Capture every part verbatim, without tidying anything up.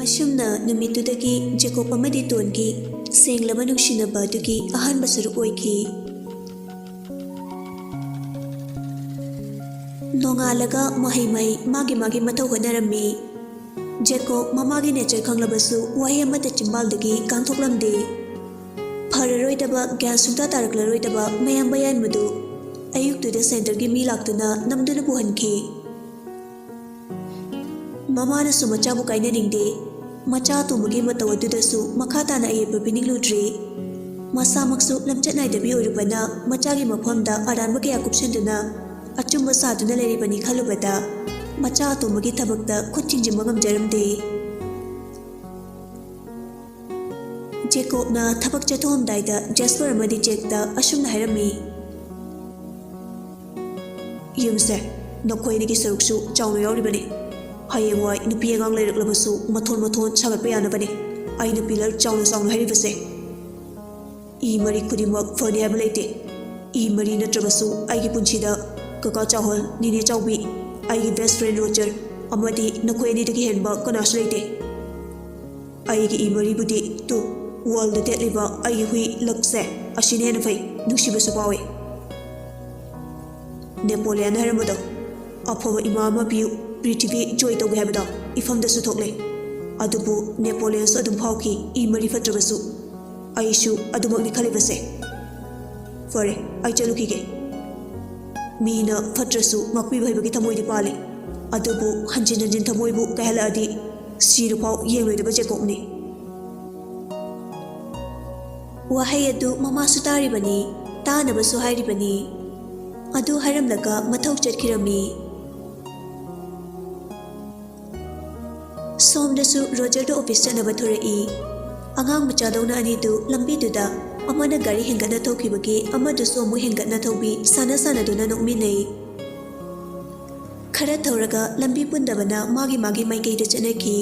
ꯑꯁꯨꯝꯅ ꯅꯨꯃꯤꯠꯇꯨꯗꯒꯤ ꯖꯦꯀꯣꯕ ꯑꯃꯗꯤ ꯇꯣꯟꯒꯤ ꯁꯦꯡꯂꯕ ꯅꯨꯡꯁꯤꯅꯕ ꯑꯗꯨꯒꯤ ꯑꯍꯥꯟꯕ ꯁꯔꯨꯛ ꯑꯣꯏꯈꯤ꯫ ꯅꯣꯡꯉꯥꯜꯂꯒ ꯃꯍꯩ ꯃꯍꯩ ꯃꯥꯒꯤ ꯃꯥꯒꯤ ꯃꯊꯧ ꯍꯣꯠꯅꯔꯝꯃꯤ꯫ ꯖꯦꯀꯣꯕ ꯃꯃꯥꯒꯤ ꯅꯦꯆꯔ ꯈꯪꯂꯕꯁꯨ ꯋꯥꯍꯩ ꯑꯃꯠꯇ ꯆꯤꯝꯕꯥꯜꯗꯒꯤ ꯀꯥꯡꯊꯣꯛꯂꯝꯗꯦ꯫ ꯐꯔꯔꯣꯏꯗꯕ, ꯒ꯭ꯌꯥꯟ ꯁꯨꯡꯇꯥ ꯇꯥꯔꯛꯂꯔꯣꯏꯗꯕ ꯃꯌꯥꯝꯕ ꯌꯥꯟꯕꯗꯨ ꯑꯌꯨꯛꯇꯨꯗ ꯁꯦꯟꯇꯔꯒꯤ ꯃꯤ ꯂꯥꯛꯇꯨꯅ ꯅꯝꯗꯨꯅ ꯄꯨꯍꯟꯈꯤ꯫ ꯃꯃꯥꯅꯁꯨ ꯃꯆꯥꯕꯨ ꯀꯥꯏꯅꯅꯤꯡꯗꯦ꯫ ꯃꯆꯥ ꯑꯇꯣꯝꯕꯒꯤ ꯃꯇꯧ ꯑꯗꯨꯗꯁꯨ ꯃꯈꯥ ꯇꯥꯅ ꯑꯌꯦꯠꯄ ꯄꯤꯅꯤꯡꯂꯨꯗ꯭ꯔꯦ꯫ ꯃꯁꯥꯃꯛꯁꯨ ꯂꯝꯆꯠ ꯅꯥꯏꯗꯕꯤ ꯑꯣꯏꯔꯨꯕꯅ ꯃꯆꯥꯒꯤ ꯃꯐꯝꯗ ꯑꯔꯥꯟꯕ ꯀꯌꯥ ꯀꯨꯞꯁꯤꯟꯗꯨꯅ ꯑꯆꯨꯝꯕ ꯁꯥꯗꯨꯅ ꯂꯩꯔꯤꯕꯅꯤ ꯈꯜꯂꯨꯕꯗ ꯃꯆꯥ ꯑꯇꯣꯝꯕꯒꯤ ꯊꯕꯛꯇ ꯈꯨꯠ ꯊꯤꯡꯖꯤꯟꯕ ꯉꯝꯖꯔꯝꯗꯦ꯫ ꯖꯦꯀꯣꯕꯅ ꯊꯕꯛ ꯆꯠꯊꯣꯛꯑꯝꯗꯥꯏꯗ ꯖꯦꯁꯄꯔ ꯑꯃꯗꯤ ꯖꯦꯛꯇ ꯑꯁꯨꯝꯅ ꯍꯥꯏꯔꯝꯃꯤ, "ꯌꯨꯝꯁꯦ ꯅꯈꯣꯏ ꯑꯅꯤꯒꯤ ꯁꯔꯨꯛꯁꯨ ꯆꯥꯎꯅ ꯌꯥꯎꯔꯤꯕꯅꯤ꯫ ꯍꯌꯦꯡꯋꯥꯏ ꯅꯨꯄꯤ ꯑꯉꯥꯡ ꯂꯩꯔꯛꯂꯕꯁꯨ ꯃꯊꯣꯟ ꯃꯊꯣꯟ ꯁꯥꯒꯠꯄ ꯌꯥꯅꯕꯅꯤ ꯑꯩꯅ ꯄꯤꯂꯔ ꯆꯥꯎꯅ ꯆꯥꯎꯅ ꯍꯩꯔꯤꯕꯁꯦ꯫ ꯏ ꯃꯔꯤ ꯈꯨꯗꯤꯡꯃꯛ ꯐꯅꯤ ꯍꯥꯏꯕ ꯂꯩꯇꯦ꯫ ꯏ ꯃꯔꯤ ꯅꯠꯇ꯭ꯔꯕꯁꯨ ꯑꯩꯒꯤ ꯄꯨꯟꯁꯤꯗ ꯀꯀꯥ ꯆꯥꯎꯍꯜ, ꯅꯦꯅꯦ ꯆꯥꯎꯕꯤ, ꯑꯩꯒꯤ ꯕꯦꯁ ꯐ꯭ꯔꯦꯟ ꯔꯣꯖꯔ ꯑꯃꯗꯤ ꯅꯈꯣꯏ ꯑꯅꯤꯗꯒꯤ ꯍꯦꯟꯕ ꯀꯅꯥꯁꯨ ꯂꯩꯇꯦ꯫ ꯑꯩꯒꯤ ꯏ ꯃꯔꯤꯕꯨꯗꯤ ꯇꯨ ꯋꯥꯜꯗ ꯊꯦꯠꯂꯤꯕ ꯑꯩꯒꯤ ꯍꯨꯏ ꯂꯛꯁꯦ ꯑꯁꯤꯅ ꯍꯦꯟꯅ ꯐꯩ, ꯅꯨꯡꯁꯤꯕꯁꯨ ꯐꯥꯎꯏ꯫ ꯅꯦꯄꯣꯂꯤꯌꯟ ꯍꯥꯏꯔꯝꯕꯗꯣ, ꯑꯐꯕ ꯏꯃꯥ ꯑꯃ ꯄꯤꯌꯨ, ꯄ꯭ꯔꯤꯊꯤꯕꯤ ꯖꯣꯏ ꯇꯧꯒꯦ ꯍꯥꯏꯕꯗꯣ ꯏꯐꯝꯗꯁꯨ ꯊꯣꯛꯂꯦ꯫ ꯑꯗꯨꯕꯨ ꯅꯦꯄꯣꯂꯤꯌꯟꯁꯨ ꯑꯗꯨꯝ ꯐꯥꯎꯈꯤ, ꯏ ꯃꯔꯤ ꯐꯠꯇ꯭ꯔꯕꯁꯨ꯫ ꯑꯩꯁꯨ ꯑꯗꯨꯃꯛꯅꯤ ꯈꯜꯂꯤꯕꯁꯦ꯫ ꯐꯔꯦ, ꯑꯩ ꯆꯠꯂꯨꯈꯤꯒꯦ꯫ ꯃꯤꯅ ꯐꯠꯇ꯭ꯔꯁꯨ ꯉꯥꯛꯄꯤꯕ ꯍꯩꯕꯒꯤ ꯊꯃꯣꯏꯗꯤ ꯄꯥꯜꯂꯤ, ꯑꯗꯨꯕꯨ ꯍꯟꯖꯤꯟ ꯍꯟꯖꯤꯟ ꯊꯃꯣꯏꯕꯨ ꯀꯥꯏꯍꯜꯂꯛꯑꯗꯤ ꯁꯤꯔꯐꯥꯎ ꯌꯦꯡꯂꯣꯏꯗꯕ ꯖꯦꯀꯣꯕꯅꯤ꯫" ꯋꯥꯍꯩ ꯑꯗꯨ ꯃꯃꯥꯁꯨ ꯇꯥꯔꯤꯕꯅꯤ, ꯇꯥꯅꯕꯁꯨ ꯍꯥꯏꯔꯤꯕꯅꯤ꯫ ꯑꯗꯨ ꯍꯥꯏꯔꯝꯂꯒ ꯃꯊꯧ ꯆꯠꯈꯤꯔꯝꯃꯤ꯫ ꯁꯣꯝꯗꯁꯨ ꯔꯣꯖꯔꯗꯨ ꯑꯣꯐꯤꯁ ꯆꯠꯅꯕ ꯊꯣꯔꯛꯏ꯫ ꯑꯉꯥꯡ ꯃꯆꯥꯗꯧꯅ ꯑꯅꯤꯗꯨ ꯂꯝꯕꯤꯗꯨꯗ ꯑꯃꯅ ꯒꯥꯔꯤ ꯍꯦꯟꯒꯠꯅ ꯊꯧꯈꯤꯕꯒꯤ ꯑꯃꯗꯨꯁꯨ ꯑꯃꯨꯛ ꯍꯦꯟꯒꯠꯅ ꯊꯧꯕꯤ ꯁꯥꯟꯅ ꯁꯥꯟꯅꯗꯨꯅ ꯅꯣꯛꯃꯤꯟꯅꯩ꯫ ꯈꯔ ꯊꯧꯔꯒ ꯂꯝꯕꯤ ꯄꯨꯟꯗꯕꯅ ꯃꯥꯒꯤ ꯃꯥꯒꯤ ꯃꯥꯏꯀꯩꯗ ꯆꯠꯅꯈꯤ꯫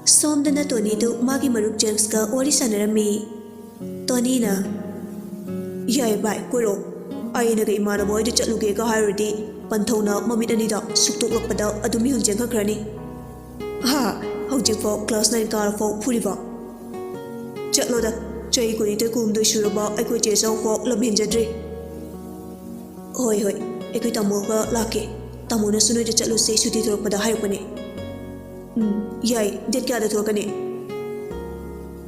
ꯁꯣꯝꯗꯅ ꯇꯣꯅꯤꯗꯨ ꯃꯥꯒꯤ ꯃꯔꯨꯞ ꯖꯦꯝꯁꯀ ꯋꯥꯔꯤ ꯁꯥꯟꯅꯔꯝꯃꯤ꯫ ꯇꯣꯅꯤꯅ, "ꯌꯥꯏ ꯚꯥꯏ, ꯀꯣꯏꯔꯛꯑꯣ꯫ ꯑꯩꯅꯒ ꯏꯃꯥꯟꯅꯕ ꯍꯣꯏꯗ ꯆꯠꯂꯨꯒꯦꯒ ꯍꯥꯏꯔꯨꯔꯗꯤ ꯄꯟꯊꯧꯅ ꯃꯃꯤꯠ ꯑꯅꯤꯗ ꯁꯨꯛꯇꯣꯛꯂꯛꯄꯗ ꯑꯗꯨꯝ ꯃꯤꯍꯨꯟ ꯆꯦꯟꯈꯠꯈ꯭ꯔꯅꯤ꯫ ꯍꯥ? ꯍꯧꯖꯤꯛꯐꯥꯎ ꯀ꯭ꯂꯥꯁ ꯅꯥꯏꯟ ꯀꯥꯔꯐꯥꯎ ꯐꯨꯔꯤꯕ? ꯆꯠꯂꯣꯗ, ꯆꯍꯤ ꯀꯨꯟꯅꯤꯊꯣꯏ ꯀꯨꯟꯍꯨꯝꯗꯣꯏ ꯁꯨꯔꯕ ꯑꯩꯈꯣꯏ ꯆꯦ ꯆꯧꯐꯥꯎ ꯂꯝ ꯍꯦꯟꯖꯗ꯭ꯔꯤ꯫ ꯍꯣꯏ ꯍꯣꯏ, ꯑꯩꯈꯣꯏ ꯇꯥꯃꯣꯒ ꯂꯥꯛꯀꯦ꯫ ꯇꯥꯃꯣꯅꯁꯨ ꯅꯣꯏꯗ ꯆꯠꯂꯨꯁꯦ ꯁꯨꯇꯤ ꯊꯣꯛꯂꯛꯄꯗ ꯍꯥꯏꯔꯛꯄꯅꯦ꯫ ꯎꯝ, ꯌꯥꯏ꯫ ꯗꯦꯠ ꯀꯌꯥꯗ ꯊꯣꯛꯂꯛꯀꯅꯤ?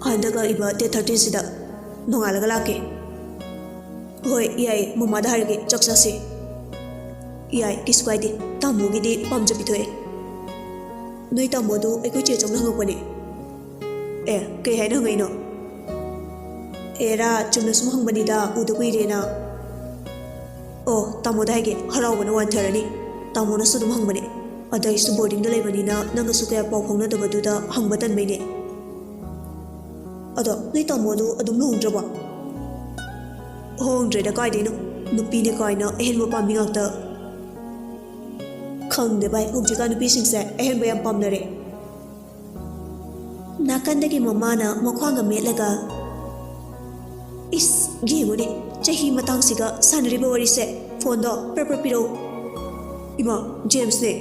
ꯍꯟꯗꯛ ꯂꯥꯛꯏꯕ ꯗꯦꯠ ꯊꯥꯔꯇꯤꯟꯁꯤꯗ ꯅꯣꯡꯉꯥꯜꯂꯒ ꯂꯥꯛꯀꯦ꯫ ꯍꯣꯏ ꯌꯥꯏ, ꯃꯃꯥꯗ ꯍꯥꯏꯔꯒꯦ ꯆꯥꯛ ꯆꯥꯁꯦ꯫ ꯌꯥꯏ, ꯀꯩꯁꯨ ꯀꯥꯏꯗꯦ꯫ ꯇꯥꯃꯣꯒꯤꯗꯤ ꯄꯥꯝꯖꯕꯤ ꯊꯣꯛꯑꯦ꯫ ꯅꯣꯏ ꯇꯥꯃꯣꯗꯨ ꯑꯩꯈꯣꯏ ꯆꯦ ꯆꯧꯅ ꯍꯪꯉꯛꯄꯅꯦ꯫ ꯑꯦ, ꯀꯩ ꯍꯥꯏꯅ ꯍꯪꯉꯛꯏꯅꯣ? ꯑꯦꯔꯥ, ꯆꯨꯝꯅ ꯁꯨꯝ ꯍꯪꯕꯅꯤꯗ, ꯎꯗ ꯀꯨꯏꯔꯦꯅ꯫ ꯑꯣ, ꯇꯥꯃꯣꯗ ꯍꯥꯏꯒꯦ, ꯍꯔꯥꯎꯕꯅ ꯋꯥꯟꯊꯔꯅꯤ꯫ ꯇꯥꯃꯣꯅꯁꯨ ꯑꯗꯨꯝ ꯍꯪꯕꯅꯦ꯫ ꯑꯗ ꯑꯩꯁꯨ ꯕꯣꯔꯗꯤꯡꯗ ꯂꯩꯕꯅꯤꯅ ꯅꯪꯒꯁꯨ ꯀꯌꯥ ꯄꯥꯎ ꯐꯥꯎꯅꯗꯕꯗꯨꯗ ꯍꯪꯕ ꯇꯟꯕꯩꯅꯦ꯫ ꯑꯗꯣ ꯅꯣꯏ ꯇꯥꯃꯣꯗꯣ ꯑꯗꯨꯝ ꯂꯨꯍꯣꯡꯗ꯭ꯔꯕꯣ? ꯍꯣꯡꯗ꯭ꯔꯦꯗ, ꯀꯥꯏꯗꯩꯅꯣ? ꯅꯨꯄꯤꯅꯦ ꯀꯥꯏꯅ ꯑꯍꯦꯟꯕ ꯄꯥꯝꯃꯤ ꯉꯥꯛꯇ꯫ ꯈꯪꯗꯦ ꯚꯥꯏ, ꯍꯧꯖꯤꯛꯀꯥꯟ ꯅꯨꯄꯤꯁꯤꯡꯁꯦ ꯑꯍꯦꯟꯕ ꯌꯥꯝ ꯄꯥꯝꯅꯔꯦ꯫ ꯅꯥꯀꯟꯗꯒꯤ ꯃꯃꯥꯅ ꯃꯈ꯭ꯋꯥꯡꯒ ꯃꯦꯠꯂꯒ, "ꯏꯁ, ꯌꯦꯡꯉꯨꯅꯦ, ꯆꯍꯤ ꯃꯇꯥꯡꯁꯤꯒ ꯁꯥꯟꯅꯔꯤꯕ ꯋꯥꯔꯤꯁꯦ꯫ ꯐꯣꯟꯗꯣ ꯄ꯭ꯔꯞ ꯄ꯭ꯔꯞ ꯄꯤꯔꯛꯎ꯫" "ꯏꯃꯥ, ꯖꯦꯝꯁꯅꯦ꯫"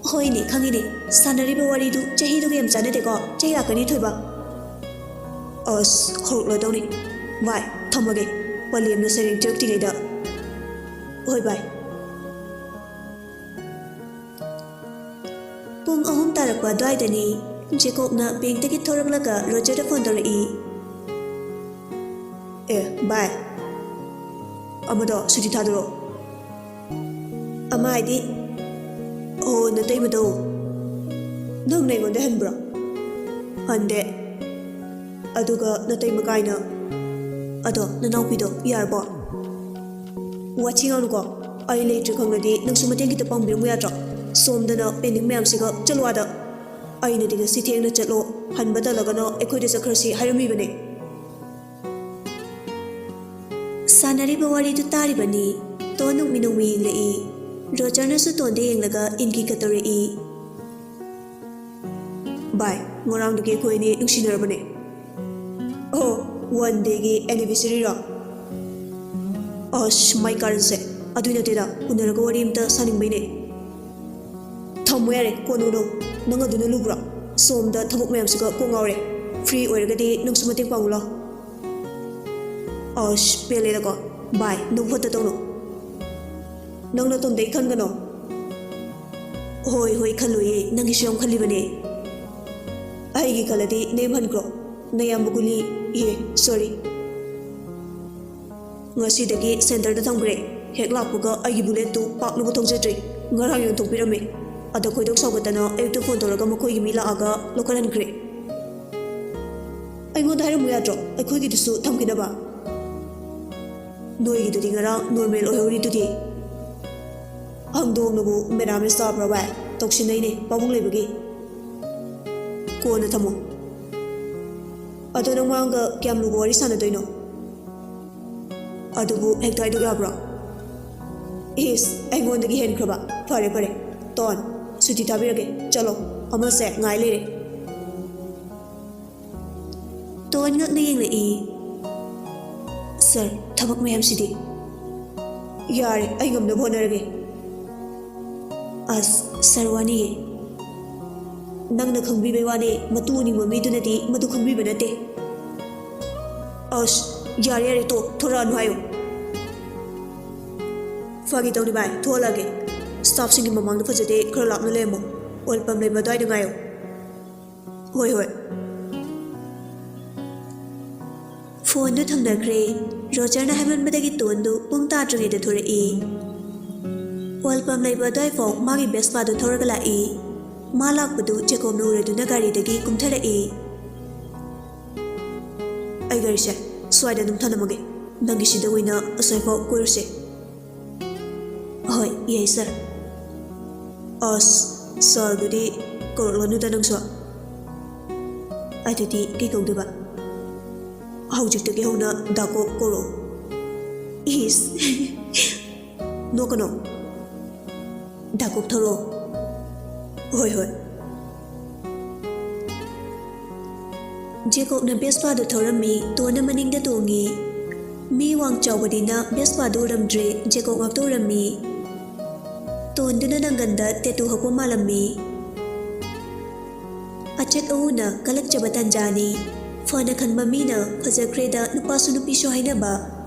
"ꯍꯣꯏꯅꯦ, ꯈꯪꯉꯤꯅꯦ, ꯁꯥꯟꯅꯔꯤꯕ ꯋꯥꯔꯤꯗꯨ ꯆꯍꯤꯗꯨꯒ ꯌꯥꯝ ꯆꯥꯟꯅꯗꯦꯀꯣ꯫ ꯆꯍꯤ ꯂꯥꯛꯀꯅꯤ, ꯊꯣꯏꯕ?" "ꯑꯁ, ꯍꯧꯔꯛꯂꯗꯧꯅꯤ꯫ ꯚꯥꯏ, ꯊꯝꯃꯒꯦ, ꯄꯂꯦꯝꯅ ꯁꯩꯔꯦꯡ ꯊꯤꯔꯛꯇ꯭ꯔꯤꯉꯩꯗ꯫" "ꯍꯣꯏ ꯚꯥꯏ꯫" ꯄꯨꯡ ꯑꯍꯨꯝ ꯇꯥꯔꯛꯄ ꯑꯗꯨꯋꯥꯏꯗꯅꯤ꯫ ꯖꯦꯀꯣꯕꯅ ꯕꯦꯡꯛꯇꯒꯤ ꯊꯣꯔꯛꯂꯒ ꯔꯣꯖꯔꯗ ꯐꯣꯟ ꯇꯧꯔꯛꯏ꯫ "ꯑꯦ, ꯚꯥꯏ, ꯑꯃꯗꯣ ꯁꯨꯇꯤ ꯊꯥꯗꯣꯔꯛꯑꯣ꯫" "ꯑꯃ ꯍꯥꯏꯗꯤ?" "ꯑꯣ, ꯅꯇꯩꯃꯗꯣ꯫ ꯅꯪꯅ ꯑꯩꯉꯣꯟꯗ ꯍꯟꯕ꯭ꯔꯣ?" "ꯍꯟꯗꯦ꯫ ꯑꯗꯨꯒ ꯅꯇꯩꯃ ꯀꯥꯏꯅ꯫ ꯑꯗꯣ ꯅꯅꯥꯎꯄꯤꯗꯣ ꯌꯥꯔꯕꯣ?" "ꯋꯥꯊꯤ ꯉꯥꯡꯅꯨꯀꯣ꯫ ꯑꯩ ꯂꯩꯇ꯭ꯔꯦ ꯈꯪꯂꯗꯤ ꯅꯪꯁꯨ ꯃꯇꯦꯡ ꯈꯤꯇ ꯄꯥꯡꯕꯤꯔꯝꯃꯨ ꯌꯥꯗ꯭ꯔꯣ? ꯁꯣꯝꯗꯅ ꯄꯦꯟꯗꯤꯡ ꯃꯌꯥꯝꯁꯤꯒ꯫ ꯆꯠꯂꯣ ꯑꯥꯗ꯫ ꯑꯩꯅꯗꯤ ꯉꯁꯤ ꯊꯦꯡꯅ ꯆꯠꯂꯣ, ꯍꯟꯕ ꯇꯜꯂꯒꯅ ꯑꯩꯈꯣꯏꯗ ꯆꯠꯈ꯭ꯔꯁꯤ ꯍꯥꯏꯔꯝꯃꯤꯕꯅꯦ꯫" ꯁꯥꯟꯅꯔꯤꯕ ꯋꯥꯔꯤꯗꯨ ꯇꯥꯔꯤꯕꯅꯤ꯫ ꯇꯣꯟ ꯅꯣꯛꯃꯤ ꯅꯣꯛꯃꯤ ꯌꯦꯡꯂꯛꯏ꯫ ꯔꯣꯖꯔꯅꯁꯨ ꯇꯣꯟꯗ ꯌꯦꯡꯂꯒ ꯏꯪꯒꯤꯠꯀ ꯇꯧꯔꯛꯏ꯫ "ꯚꯥꯏ, ꯉꯔꯥꯡꯗꯒꯤ ꯑꯩꯈꯣꯏ ꯑꯅꯤ ꯅꯨꯡꯁꯤꯅꯔꯕꯅꯦ꯫" "ꯑꯣ, ꯋꯥꯟ ꯗꯦꯒꯤ ꯑꯦꯅꯤꯚꯔꯁꯔꯤꯔꯣ?" "ꯑꯁ, ꯃꯥꯏ ꯀꯥꯔꯟꯁꯦ꯫ ꯑꯗꯨꯏ ꯅꯠꯇꯦꯗ, ꯎꯅꯔꯒ ꯋꯥꯔꯤ ꯑꯝꯇ ꯁꯥꯅꯤꯡꯕꯩꯅꯦ꯫" ꯊꯝꯃꯣ ꯌꯥꯔꯦ, ꯀꯣꯟꯅ ꯎꯅꯧ꯫ ꯅꯪ ꯑꯗꯨꯅ ꯂꯨꯕ꯭ꯔꯣ? ꯁꯣꯝꯗ ꯊꯕꯛ ꯃꯌꯥꯝꯁꯤꯒ ꯀꯣꯛ ꯉꯥꯎꯔꯦ꯫ ꯐ꯭ꯔꯤ ꯑꯣꯏꯔꯒꯗꯤ ꯅꯪꯁꯨ ꯃꯇꯦꯡ ꯄꯥꯡꯉꯨ ꯂꯥꯎ꯫ ꯑꯁ, ꯄꯦꯜꯂꯦꯗꯀꯣ꯫ ꯚꯥꯏ, ꯅꯕꯨꯛ ꯐꯠꯇ ꯇꯧꯅꯨ꯫ ꯅꯪ ꯅꯇꯣꯝꯗꯩ ꯈꯟꯒꯅꯣ꯫ ꯍꯣꯏ, ꯍꯣꯏ, ꯈꯜꯂꯣꯏꯌꯦ꯫ ꯅꯪꯒꯤꯁꯨ ꯌꯥꯝ ꯈꯜꯂꯤꯕꯅꯦ꯫ ꯑꯩꯒꯤ ꯈꯜꯂꯗꯤ ꯅꯌꯨꯝ ꯍꯟꯈ꯭ꯔꯣ꯫ ꯅꯌꯥꯝꯕ ꯒꯨꯂꯤ, ꯑꯦ, ꯁꯣꯔꯤ꯫ ꯉꯁꯤꯗꯒꯤ ꯁꯦꯟꯇꯔꯗ ꯊꯝꯈ꯭ꯔꯦ꯫ ꯍꯦꯛ ꯂꯥꯛꯄꯒ ꯑꯩꯒꯤ ꯕꯨꯂꯦꯠꯇꯨ ꯄꯥꯛꯅꯕꯨ ꯊꯧꯖꯗ꯭ꯔꯤ꯫ ꯉꯔꯥꯡ ꯌꯣꯟꯊꯣꯛꯄꯤꯔꯝꯃꯦ꯫ ꯑꯗ ꯈꯣꯏꯗꯧ ꯁꯥꯎꯒꯠꯇꯅ ꯑꯌꯨꯛꯇ ꯐꯣꯟ ꯇꯧꯔꯒ ꯃꯈꯣꯏꯒꯤ ꯃꯤ ꯂꯥꯛꯑꯒ ꯂꯧꯈꯠꯍꯟꯈ꯭ꯔꯦ꯫ ꯑꯩꯉꯣꯟꯗ ꯍꯥꯏꯔꯝꯃꯨ ꯌꯥꯗ꯭ꯔꯣ, ꯑꯩꯈꯣꯏꯒꯤꯗꯨꯁꯨ ꯊꯝꯈꯤꯅꯕ? ꯅꯣꯏꯒꯤꯗꯨꯗꯤ ꯉꯔꯥꯡ ꯅꯣꯔꯃꯦꯜ ꯑꯣꯏꯍꯧꯔꯤꯗꯨꯗꯤ꯫ ꯍꯪꯗꯣꯡꯅꯕꯨ ꯃꯦꯔꯥꯃꯦꯁ ꯆꯥꯕ꯭ꯔꯣ ꯚꯥꯏ? ꯇꯧꯁꯤꯟꯅꯩꯅꯦ ꯄꯥꯕꯨꯡ ꯂꯩꯕꯒꯤ꯫ ꯀꯣꯟꯅ ꯊꯝꯃꯣ꯫ ꯑꯗꯣ ꯅꯪ ꯃꯥꯡꯒ ꯀꯌꯥꯝ ꯂꯨꯕ ꯋꯥꯔꯤ ꯁꯥꯟꯅꯗꯣꯏꯅꯣ? ꯑꯗꯨꯕꯨ ꯍꯦꯛꯇ ꯍꯥꯏꯗꯣꯛ ꯌꯥꯕ꯭ꯔꯣ? ꯏꯁ, ꯑꯩꯉꯣꯟꯗꯒꯤ ꯍꯦꯟꯈ꯭ꯔꯕ? ꯐꯔꯦ, ꯐꯔꯦ꯫ ꯇꯣꯟ, ꯁꯨꯇꯤ ꯊꯥꯕꯤꯔꯒꯦ꯫ ꯆꯠꯂꯣ, ꯑꯃꯁꯦ ꯉꯥꯏ ꯂꯩꯔꯦ꯫ ꯇꯣꯟ ꯉꯛꯅ ꯌꯦꯡꯂꯛꯏ꯫ ꯁꯥꯔ, ꯊꯕꯛ ꯃꯌꯥꯝꯁꯤꯗꯤ? ꯌꯥꯔꯦ, ꯑꯩ ꯉꯝꯅꯕ ꯍꯣꯠꯅꯔꯒꯦ꯫ ꯑꯁ, ꯁꯥꯔ ꯋꯥꯅꯤꯌꯦ꯫ ꯅꯪꯅ ꯈꯪꯕꯤꯕꯩ ꯋꯥꯅꯦ, ꯃꯇꯨ ꯑꯣꯏꯅꯤꯡꯕ ꯃꯤꯗꯨꯅꯗꯤ ꯃꯗꯨ ꯈꯪꯕꯤꯕ ꯅꯠꯇꯦ꯫ ꯑꯁ, ꯌꯥꯔꯦ, ꯌꯥꯔꯦ, ꯇꯣ, ꯊꯣꯔꯛꯑꯅꯨ ꯍꯥꯏꯌꯣ꯫ ꯐꯥꯒꯤ ꯇꯧꯅꯤ ꯚꯥꯏ, ꯊꯣꯛꯍꯜꯂꯛꯑꯒꯦ꯫ ꯁ꯭ꯇꯥꯐꯁꯤꯡꯒꯤ ꯃꯃꯥꯡꯗ ꯐꯖꯗꯦ, ꯈꯔ ꯂꯥꯞꯅ ꯂꯩꯔꯝꯃꯣ꯫ ꯑꯣꯏꯜ ꯄꯝ ꯂꯩꯕ ꯑꯗꯨꯋꯥꯏꯗ ꯉꯥꯏꯌꯣ꯫ ꯍꯣꯏ, ꯍꯣꯏ꯫ ꯐꯣꯟꯗꯨ ꯊꯝꯅꯈ꯭ꯔꯦ꯫ ꯔꯣꯖꯔꯅ ꯍꯥꯏꯃꯟꯕꯗꯒꯤ ꯇꯣꯟꯗꯨ ꯄꯨꯡ ꯇꯥꯗ꯭ꯔꯤꯉꯩꯗ ꯊꯣꯔꯛꯏ꯫ ꯑꯣꯏꯜ ꯄꯝ ꯂꯩꯕ ꯑꯗꯨꯋꯥꯏꯐꯥꯎ ꯃꯥꯒꯤ ꯕꯦꯁꯄꯥꯗꯨ ꯊꯧꯔꯒ ꯂꯥꯛꯏ꯫ ꯃꯥ ꯂꯥꯛꯄꯗꯨ ꯖꯦꯀꯣꯕꯅ ꯎꯔꯗꯨꯅ ꯒꯥꯔꯤꯗꯒꯤ ꯀꯨꯝꯊꯔꯛꯏ꯫ ꯑꯩ ꯒꯥꯔꯤꯁꯦ ꯁ꯭ꯋꯥꯏꯗ ꯑꯗꯨꯝ ꯊꯅꯝꯃꯒꯦ꯫ ꯅꯪꯒꯤ ꯁꯤꯗ ꯑꯣꯏꯅ ꯑꯁ꯭ꯋꯥꯏꯐꯥꯎ ꯀꯣꯏꯔꯨꯁꯦ꯫ ꯍꯣꯏ, ꯌꯥꯏ, ꯁꯥꯔ꯫ ꯑꯁ, ꯁꯥꯔꯗꯨꯗꯤ ꯀꯧꯔꯛꯂꯅꯨꯗ ꯅꯪꯁꯨ꯫ ꯑꯗꯨꯗꯤ ꯀꯩ ꯀꯧꯗꯣꯏꯕ? ꯍꯧꯖꯤꯛꯇꯒꯤ ꯍꯧꯅ ꯗꯥꯀꯣ ꯀꯧꯔꯛꯑꯣ꯫ ꯏꯁ꯫ ꯅꯣꯛꯀꯅꯣ꯫ ꯗꯥꯀꯣꯛ ꯊꯧꯔꯣ꯫ ꯍꯣꯏ, ꯍꯣꯏ꯫ ꯖꯦꯀꯣꯕꯅ ꯕꯦꯁꯄꯥꯗꯨ ꯊꯧꯔꯝꯃꯤ, ꯇꯣꯟꯅ ꯃꯅꯤꯡꯗ ꯇꯣꯡꯉꯤ꯫ ꯃꯤ ꯋꯥꯡ ꯆꯥꯎꯕꯅꯤꯅ ꯕꯦꯁꯄꯥꯗꯨ ꯎꯔꯝꯗ꯭ꯔꯦ, ꯖꯦꯀꯣꯕ ꯉꯥꯛꯇ ꯎꯔꯝꯃꯤ꯫ ꯇꯣꯟꯗꯨꯅ ꯅꯪꯒꯟꯗ ꯇꯦꯇꯨ ꯍꯛꯄ ꯃꯥꯜꯂꯝꯃꯤ꯫ ꯑꯆꯠ ꯑꯎꯅ ꯀꯜꯂꯛꯆꯕ ꯇꯟꯖꯥꯅꯤ꯫ ꯐꯅ ꯈꯟꯕ ꯃꯤꯅ ꯐꯖꯈ꯭ꯔꯦꯗ ꯅꯨꯄꯥꯁꯨ ꯅꯨꯄꯤꯁꯨ ꯍꯥꯏꯅꯕ,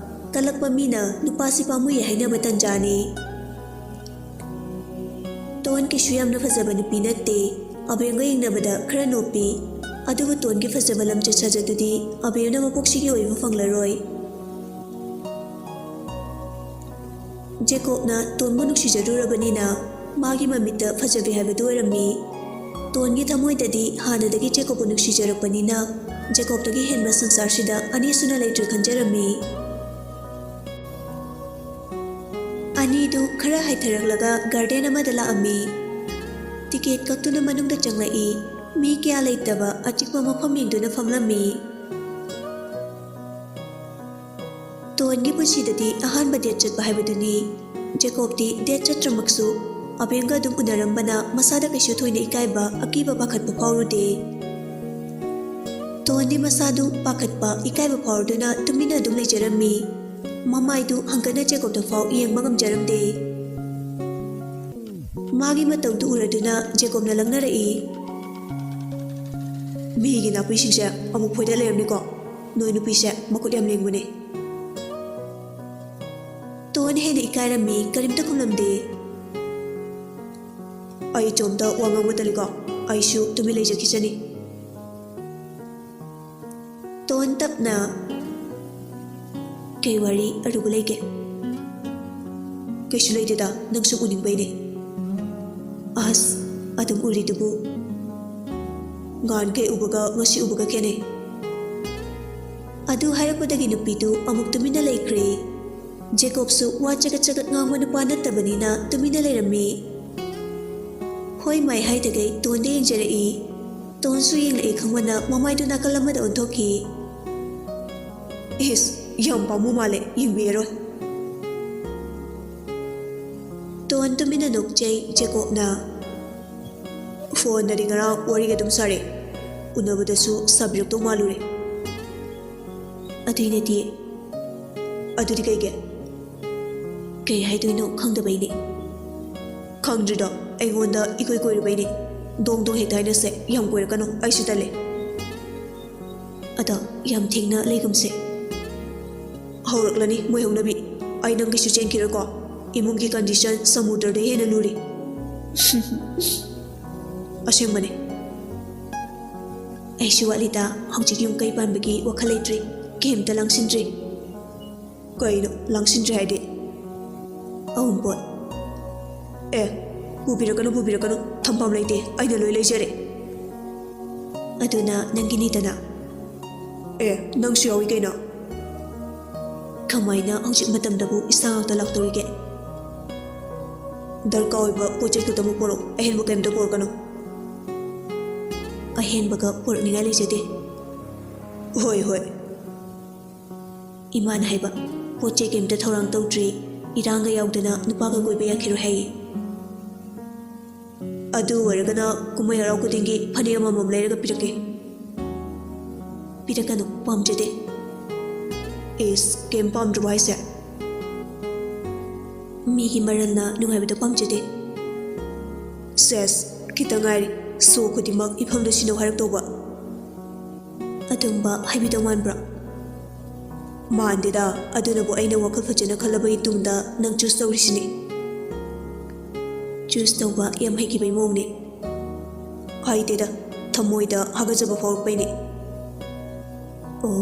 ꯀꯜꯂꯛꯄ ꯃꯤꯅ ꯅꯨꯄꯥꯁꯤ ꯄꯥꯝꯃꯨꯏ ꯍꯥꯏꯅꯕ ꯇꯟꯖꯥꯅꯤ꯫ ꯇꯣꯟ ꯀꯩꯁꯨ ꯌꯥꯝꯅ ꯐꯖꯕ ꯅꯨꯄꯤ ꯅꯠꯇꯦ꯫ ꯑꯕꯦꯝꯒ ꯌꯦꯡꯅꯕꯗ ꯈꯔ ꯅꯣꯞꯄꯤ꯫ ꯑꯗꯨꯕꯨ ꯇꯣꯟꯒꯤ ꯐꯖꯕ ꯂꯝꯆꯠ ꯁꯥꯖꯠꯇꯨꯗꯤ ꯑꯕꯦꯝꯅ ꯃꯄꯣꯛꯁꯤꯒꯤ ꯑꯣꯏꯕ ꯐꯪꯂꯔꯣꯏ꯫ ꯖꯦꯀꯣꯕꯅ ꯇꯣꯟꯕꯨ ꯅꯨꯡꯁꯤꯖꯔꯨꯔꯕꯅꯤꯅ ꯃꯥꯒꯤ ꯃꯃꯤꯠꯇ ꯐꯖꯕꯤ ꯍꯥꯏꯕꯗꯨ ꯑꯣꯏꯔꯝꯃꯤ꯫ ꯇꯣꯟꯒꯤ ꯊꯃꯣꯏꯗꯗꯤ ꯍꯥꯟꯅꯗꯒꯤ ꯖꯦꯀꯣꯕꯄꯨ ꯅꯨꯡꯁꯤꯖꯔꯛꯄꯅꯤꯅ ꯖꯦꯀꯣꯕꯇꯒꯤ ꯍꯦꯟꯕ ꯁꯪꯁꯥꯔꯁꯤꯗ ꯑꯅꯤꯁꯨꯅ ꯂꯩꯇ꯭ꯔꯦ ꯈꯟꯖꯔꯝꯃꯤ꯫ ꯑꯅꯤꯗꯨ ꯈꯔ ꯍꯥꯏꯊꯔꯛꯂꯒ ꯒꯥꯔꯗꯦꯟ ꯑꯃꯗ ꯂꯥꯛꯑꯝꯃꯤ꯫ ꯇꯤꯀꯦꯠ ꯀꯛꯇꯨꯅ ꯃꯅꯨꯡꯗ ꯆꯪꯂꯛꯏ꯫ ꯃꯤ ꯀꯌꯥ ꯂꯩꯇꯕ ꯑꯆꯤꯛꯄ ꯃꯐꯝ ꯌꯦꯡꯗꯨꯅ ꯐꯝꯂꯝꯃꯤ꯫ ꯇꯣꯟꯒꯤ ꯄꯨꯟꯁꯤꯗꯗꯤ ꯑꯍꯥꯟꯕ ꯗꯦꯠ ꯆꯠꯄ ꯍꯥꯏꯕꯗꯨꯅꯤ꯫ ꯖꯦꯀꯣꯕꯇꯤ ꯗꯦꯠ ꯆꯠꯇ꯭ꯔꯃꯛꯁꯨ ꯑꯕꯦꯝꯒ ꯑꯗꯨꯝ ꯎꯅꯔꯝꯕꯅ ꯃꯁꯥꯗ ꯀꯩꯁꯨ ꯊꯣꯏꯅ ꯏꯀꯥꯏꯕ, ꯑꯀꯤꯕ, ꯄꯥꯈꯠꯄ ꯐꯥꯎꯔꯨꯗꯦ꯫ ꯇꯣꯟꯗꯤ ꯃꯁꯥꯗꯨ ꯄꯥꯈꯠꯄ, ꯏꯀꯥꯏꯕ ꯐꯥꯎꯔꯗꯨꯅ ꯇꯨꯃꯤꯟꯅ ꯑꯗꯨꯝ ꯂꯩꯖꯔꯝꯃꯤ꯫ ꯃꯃꯥꯏꯗꯨ ꯍꯪꯒꯠꯅ ꯖꯦꯀꯣꯕꯇ ꯐꯥꯎ ꯌꯦꯡꯕ ꯉꯝꯖꯔꯝꯗꯦ꯫ ꯃꯥꯒꯤ ꯃꯇꯧꯗꯨ ꯎꯔꯗꯨꯅ ꯖꯦꯀꯣꯕꯅ ꯂꯛꯅꯔꯛꯏ꯫ "ꯃꯤꯒꯤ ꯅꯥꯄꯤꯁꯤꯡꯁꯦ ꯑꯃꯨꯛ ꯐꯣꯏꯗꯠ ꯂꯩꯔꯝꯅꯤꯀꯣ꯫ ꯅꯣꯏ ꯅꯨꯄꯤꯁꯦ ꯃꯈꯨꯠ ꯌꯥꯝ ꯂꯦꯡꯕꯅꯦ꯫" ꯇꯣꯟ ꯍꯦꯟꯅ ꯏꯀꯥꯏꯔꯝꯃꯤ, ꯀꯔꯤꯝꯇ ꯈꯨꯝꯂꯝꯗꯦ꯫ "ꯑꯩ ꯏꯇꯣꯝꯇ ꯋꯥ ꯉꯥꯡꯕ ꯇꯜꯂꯤꯀꯣ, ꯑꯩꯁꯨ ꯇꯨꯃꯤꯟ ꯂꯩꯖꯈꯤꯁꯅꯤ꯫" ꯇꯣꯟ ꯇꯞꯅ, "ꯀꯩ ꯋꯥꯔꯤ ꯑꯔꯨꯕ ꯂꯩꯒꯦ?" "ꯀꯩꯁꯨ ꯂꯩꯇꯦꯗ, ꯅꯪ ꯁꯨꯝ ꯎꯅꯤꯡꯕꯩꯅꯦ꯫" "ꯑꯁ, ꯑꯗꯨꯝ ꯎꯔꯤꯗꯨꯕꯨ꯫ ꯉꯍꯥꯟꯈꯩ ꯎꯕꯒ ꯉꯁꯤ ꯎꯕꯒ ꯈꯦꯠꯅꯩ꯫" ꯑꯗꯨ ꯍꯥꯏꯔꯛꯄꯗꯒꯤ ꯅꯨꯄꯤꯗꯨ ꯑꯃꯨꯛ ꯇꯨꯃꯤꯟꯅ ꯂꯩꯈ꯭ꯔꯦ꯫ ꯖꯦꯀꯣꯕꯁꯨ ꯋꯥ ꯆꯒꯠ ꯆꯒꯠ ꯉꯥꯡꯕ ꯅꯨꯄꯥ ꯅꯠꯇꯕꯅꯤꯅ ꯇꯨꯃꯤꯟꯅ ꯂꯩꯔꯝꯃꯤ꯫ ꯍꯣꯏ ꯃꯥꯏ ꯍꯥꯏꯗꯒꯩ ꯇꯣꯟꯗ ꯌꯦꯡꯖꯔꯛꯏ꯫ ꯇꯣꯟꯁꯨ ꯌꯦꯡꯂꯛꯏ ꯈꯪꯕꯅ ꯃꯃꯥꯏꯗꯨ ꯅꯥꯀꯜ ꯑꯃꯗ ꯑꯣꯟꯊꯣꯛꯈꯤ꯫ "ꯏꯁ, ꯌꯥꯝ ꯄꯥꯝꯃꯨ ꯃꯥꯜꯂꯦ, ꯌꯦꯡꯕꯤꯔꯔꯣꯏ꯫" ꯇꯣꯟ ꯇꯨꯃꯤꯟꯅ ꯅꯣꯛꯆꯩ꯫ ꯖꯦꯀꯣꯕꯅ, "ꯐꯣꯟꯗꯗꯤ ꯉꯔꯥꯡ ꯋꯥꯔꯤꯒ ꯑꯗꯨꯝ ꯁꯥꯔꯦ, ꯎꯅꯕꯗꯁꯨ ꯁꯥꯕꯤꯔꯛꯇꯧ ꯃꯥꯜꯂꯨꯔꯦ꯫" "ꯑꯗꯨꯏ ꯅꯠꯇꯤꯌꯦ꯫" "ꯑꯗꯨꯗꯤ ꯀꯩꯒꯤ?" "ꯀꯩ ꯍꯥꯏꯗꯣꯏꯅꯣ ꯈꯪꯗꯕꯩꯅꯦ꯫" ꯐꯪꯗ꯭ꯔꯤꯗꯣ ꯑꯩꯉꯣꯟꯗ ꯏꯀꯣꯏ ꯀꯣꯏꯔꯨꯕꯩꯅꯦ꯫ ꯗꯣꯡ ꯗꯣꯡ ꯍꯦꯛꯇ ꯍꯥꯏꯅꯁꯦ, ꯌꯥꯝ ꯀꯣꯏꯔꯛꯀꯅꯨ, ꯑꯩꯁꯨ ꯇꯜꯂꯦ꯫ ꯑꯗꯣ ꯌꯥꯝ ꯊꯦꯡꯅ ꯂꯩꯒꯨꯝꯁꯦ꯫ ꯍꯧꯔꯛꯂꯅꯤ ꯃꯣꯏ ꯍꯧꯅꯕꯤ꯫ ꯑꯩ ꯅꯪꯒꯤꯁꯨ ꯆꯦꯟꯈꯤꯔꯣꯏꯀꯣ꯫ ꯏꯃꯨꯡꯒꯤ ꯀꯟꯗꯤꯁꯟ ꯁꯃꯨꯗ꯭ꯔꯗꯩ ꯍꯦꯟꯅ ꯂꯨꯔꯤ꯫ ꯑꯁꯦꯡꯕꯅꯦ꯫ ꯑꯩꯁꯨ ꯋꯥꯠꯂꯤꯗ꯫ ꯍꯧꯖꯤꯛ ꯌꯨꯝ ꯀꯩ ꯄꯥꯟꯕꯒꯤ ꯋꯥꯈꯜ ꯂꯩꯇ꯭ꯔꯤ꯫ ꯀꯩꯝꯇ ꯂꯥꯡꯁꯤꯟꯗ꯭ꯔꯤ꯫ ꯀꯩꯅꯣ ꯂꯥꯡꯁꯤꯟꯗ꯭ꯔꯤ ꯍꯥꯏꯗꯤ? ꯑꯎꯟꯄꯣꯠ꯫ ꯑꯦ, ꯄꯨꯕꯤꯔꯛꯀꯅꯨ, ꯄꯨꯕꯤꯔꯛꯀꯅꯨ, ꯊꯝꯐꯝ ꯂꯩꯇꯦ, ꯑꯩꯅ ꯂꯣꯏ ꯂꯩꯖꯔꯦ꯫ ꯑꯗꯨꯅ ꯅꯪꯒꯤꯅꯤꯗꯅ꯫ ꯑꯦ, ꯅꯪꯁꯨ ꯌꯥꯎꯏ ꯀꯩꯅꯣ꯫ ꯀꯃꯥꯏꯅ ꯍꯧꯖꯤꯛ ꯃꯇꯝꯗꯕꯨ ꯏꯁꯥ ꯉꯥꯛꯇ ꯂꯥꯛꯇꯧꯔꯤꯒꯦ? ꯗꯔꯀꯥꯔ ꯑꯣꯏꯕ ꯄꯣꯠ ꯆꯩ ꯈꯛꯇꯃꯛ ꯄꯣꯔꯛꯎ, ꯑꯍꯦꯟꯕ ꯀꯩꯝꯇ ꯄꯣꯔꯛꯀꯅꯨ꯫ ꯑꯍꯦꯟꯕꯒ ꯄꯣꯔꯛꯅꯤꯡꯉꯥꯏ ꯂꯩꯖꯗꯦ꯫ ꯍꯣꯏ, ꯍꯣꯏ꯫ ꯏꯃꯥꯅ ꯍꯥꯏꯕ, ꯄꯣꯠ ꯆꯩ ꯀꯩꯝꯇ ꯊꯧꯔꯥꯡ ꯇꯧꯗ꯭ꯔꯤ, ꯏꯔꯥꯡꯒ ꯌꯥꯎꯗꯅ ꯅꯨꯄꯥꯒ ꯀꯣꯏꯕ ꯌꯥꯈꯤꯔꯣꯏ ꯍꯥꯏꯌꯦ꯫ ꯑꯗꯨ ꯑꯣꯏꯔꯒꯅ ꯀꯨꯝꯍꯩ ꯍꯔꯥꯎ ꯈꯨꯗꯤꯡꯒꯤ ꯐꯅꯦꯛ ꯑꯃꯃꯝ ꯂꯩꯔꯒ ꯄꯤꯔꯛꯀꯦ꯫ ꯄꯤꯔꯛꯀꯅꯨ, ꯄꯥꯝꯖꯗꯦ꯫ ꯏꯁ, ꯀꯩꯝ ꯄꯥꯝꯗ꯭ꯔꯕꯣ ꯍꯥꯏꯁꯦ? ꯃꯤꯒꯤ ꯃꯔꯜꯅ ꯅꯨꯡꯉꯥꯏꯕꯗꯣ ꯄꯥꯝꯖꯗꯦ꯫ ꯁꯦꯁ, ꯈꯤꯇꯪ ꯉꯥꯏꯔꯦ꯫ ꯁꯣ ꯈꯨꯗꯤꯡꯃꯛ ꯏꯐꯝꯗ ꯁꯤꯟꯅꯧ ꯍꯥꯏꯔꯛꯇꯧꯕ꯫ ꯑꯗꯨꯝꯕ ꯍꯥꯏꯕꯤꯗꯧ ꯃꯥꯟꯕ꯭ꯔꯣ? ꯃꯥꯟꯗꯦꯗ, ꯑꯗꯨꯅꯕꯨ ꯑꯩꯅ ꯋꯥꯈꯜ ꯐꯖꯅ ꯈꯜꯂꯕꯒꯤ ꯇꯨꯡꯗ ꯅꯪ ꯆꯨꯁ ꯇꯧꯔꯤꯁꯤꯅꯤ꯫ ꯆꯨꯁ ꯇꯧꯕ ꯌꯥꯝ ꯍꯩꯈꯤꯕꯩ ꯃꯑꯣꯡꯅꯦ꯫ ꯍꯩꯇꯦꯗ, ꯊꯃꯣꯏꯗ ꯍꯥꯒꯠꯆꯕ ꯐꯥꯎꯔꯛꯄꯩꯅꯦ꯫ ꯑꯣ꯫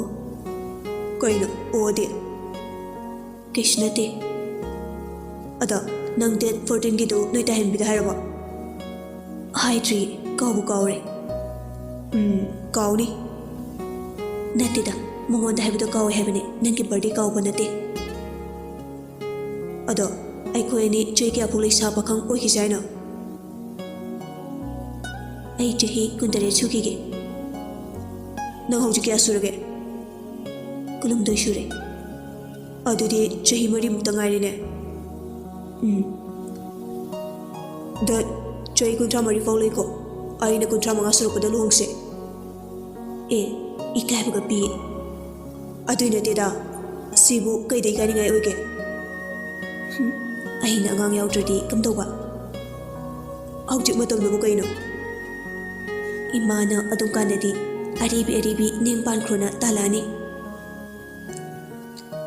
ꯀꯩꯅꯣ ꯑꯣꯗꯤ? ꯀꯩꯁꯨ ꯅꯠꯇꯦ꯫ ꯑꯗꯣ, ꯅꯪ ꯗꯦꯠ ꯐꯣꯔꯇꯤꯟꯒꯤꯗꯨ ꯅꯣꯏ ꯇꯥꯍꯟꯕꯤꯗ ꯍꯥꯏꯔꯕꯣ? ꯍꯥꯏꯗ꯭ꯔꯤ, ꯀꯥꯎꯕꯨ ꯀꯥꯎꯔꯦ꯫ ꯎꯝ, ꯀꯥꯎꯅꯤ꯫ ꯅꯠꯇꯦꯗ, ꯃꯉꯣꯟꯗ ꯍꯥꯏꯕꯗꯣ ꯀꯥꯎꯋꯦ ꯍꯥꯏꯕꯅꯦ, ꯅꯪꯒꯤ ꯕꯥꯔꯗꯦ ꯀꯥꯎꯕ ꯅꯠꯇꯦ꯫ ꯑꯗꯣ, ꯑꯩꯈꯣꯏ ꯑꯅꯤ ꯆꯍꯤ ꯀꯌꯥ ꯐꯥꯎ ꯂꯩꯁꯥ ꯄꯥꯈꯪ ꯑꯣꯏꯈꯤꯁꯦ ꯍꯥꯏꯅꯣ? ꯑꯩ ꯆꯍꯤ ꯀꯨꯟꯇꯔꯦꯠ ꯁꯨꯈꯤꯒꯦ꯫ ꯅꯪ ꯍꯧꯖꯤꯛ ꯀꯌꯥ ꯁꯨꯔꯒꯦ? ꯀꯨꯟꯍꯨꯝꯗꯣꯏ ꯁꯨꯔꯦ꯫ ꯑꯗꯨꯗꯤ ꯆꯍꯤ ꯃꯔꯤꯃꯨꯛꯇ ꯉꯥꯏꯔꯦꯅꯦ꯫ ꯎꯝ꯫ ꯗ ꯆꯍꯤ ꯀꯨꯟꯊ꯭ꯔꯥ ꯃꯔꯤ ꯐꯥꯎ ꯂꯩꯀꯣ꯫ ꯑꯩꯅ ꯀꯨꯟꯊ꯭ꯔꯥ ꯃꯉꯥ ꯁꯨꯔꯛꯄꯗ ꯂꯨꯍꯣꯡꯁꯦ꯫ ꯑꯦ, ꯏꯀꯥꯏꯕꯒ ꯄꯤꯌꯦ꯫ ꯑꯗꯨꯏ ꯅꯠꯇꯦꯗ, ꯁꯤꯕꯨ ꯀꯩꯗ ꯏꯀꯥꯏꯅꯤꯡꯉꯥꯏ ꯑꯣꯏꯒꯦ? ꯍꯨꯝ, ꯑꯩꯅ ꯑꯉꯥꯡ ꯌꯥꯎꯗ꯭ꯔꯗꯤ ꯀꯝꯗꯧꯕ? ꯍꯧꯖꯤꯛ ꯃꯇꯝꯗꯕꯨ ꯀꯩꯅꯣ? ꯏꯃꯥꯅ ꯑꯗꯨꯝ ꯀꯥꯟꯗꯗꯤ "ꯑꯔꯤꯕꯤ ꯑꯔꯤꯕꯤ ꯅꯌꯨꯝ ꯄꯥꯟꯈ꯭ꯔꯣꯅ ꯇꯥꯜꯂꯛꯑꯅꯤ꯫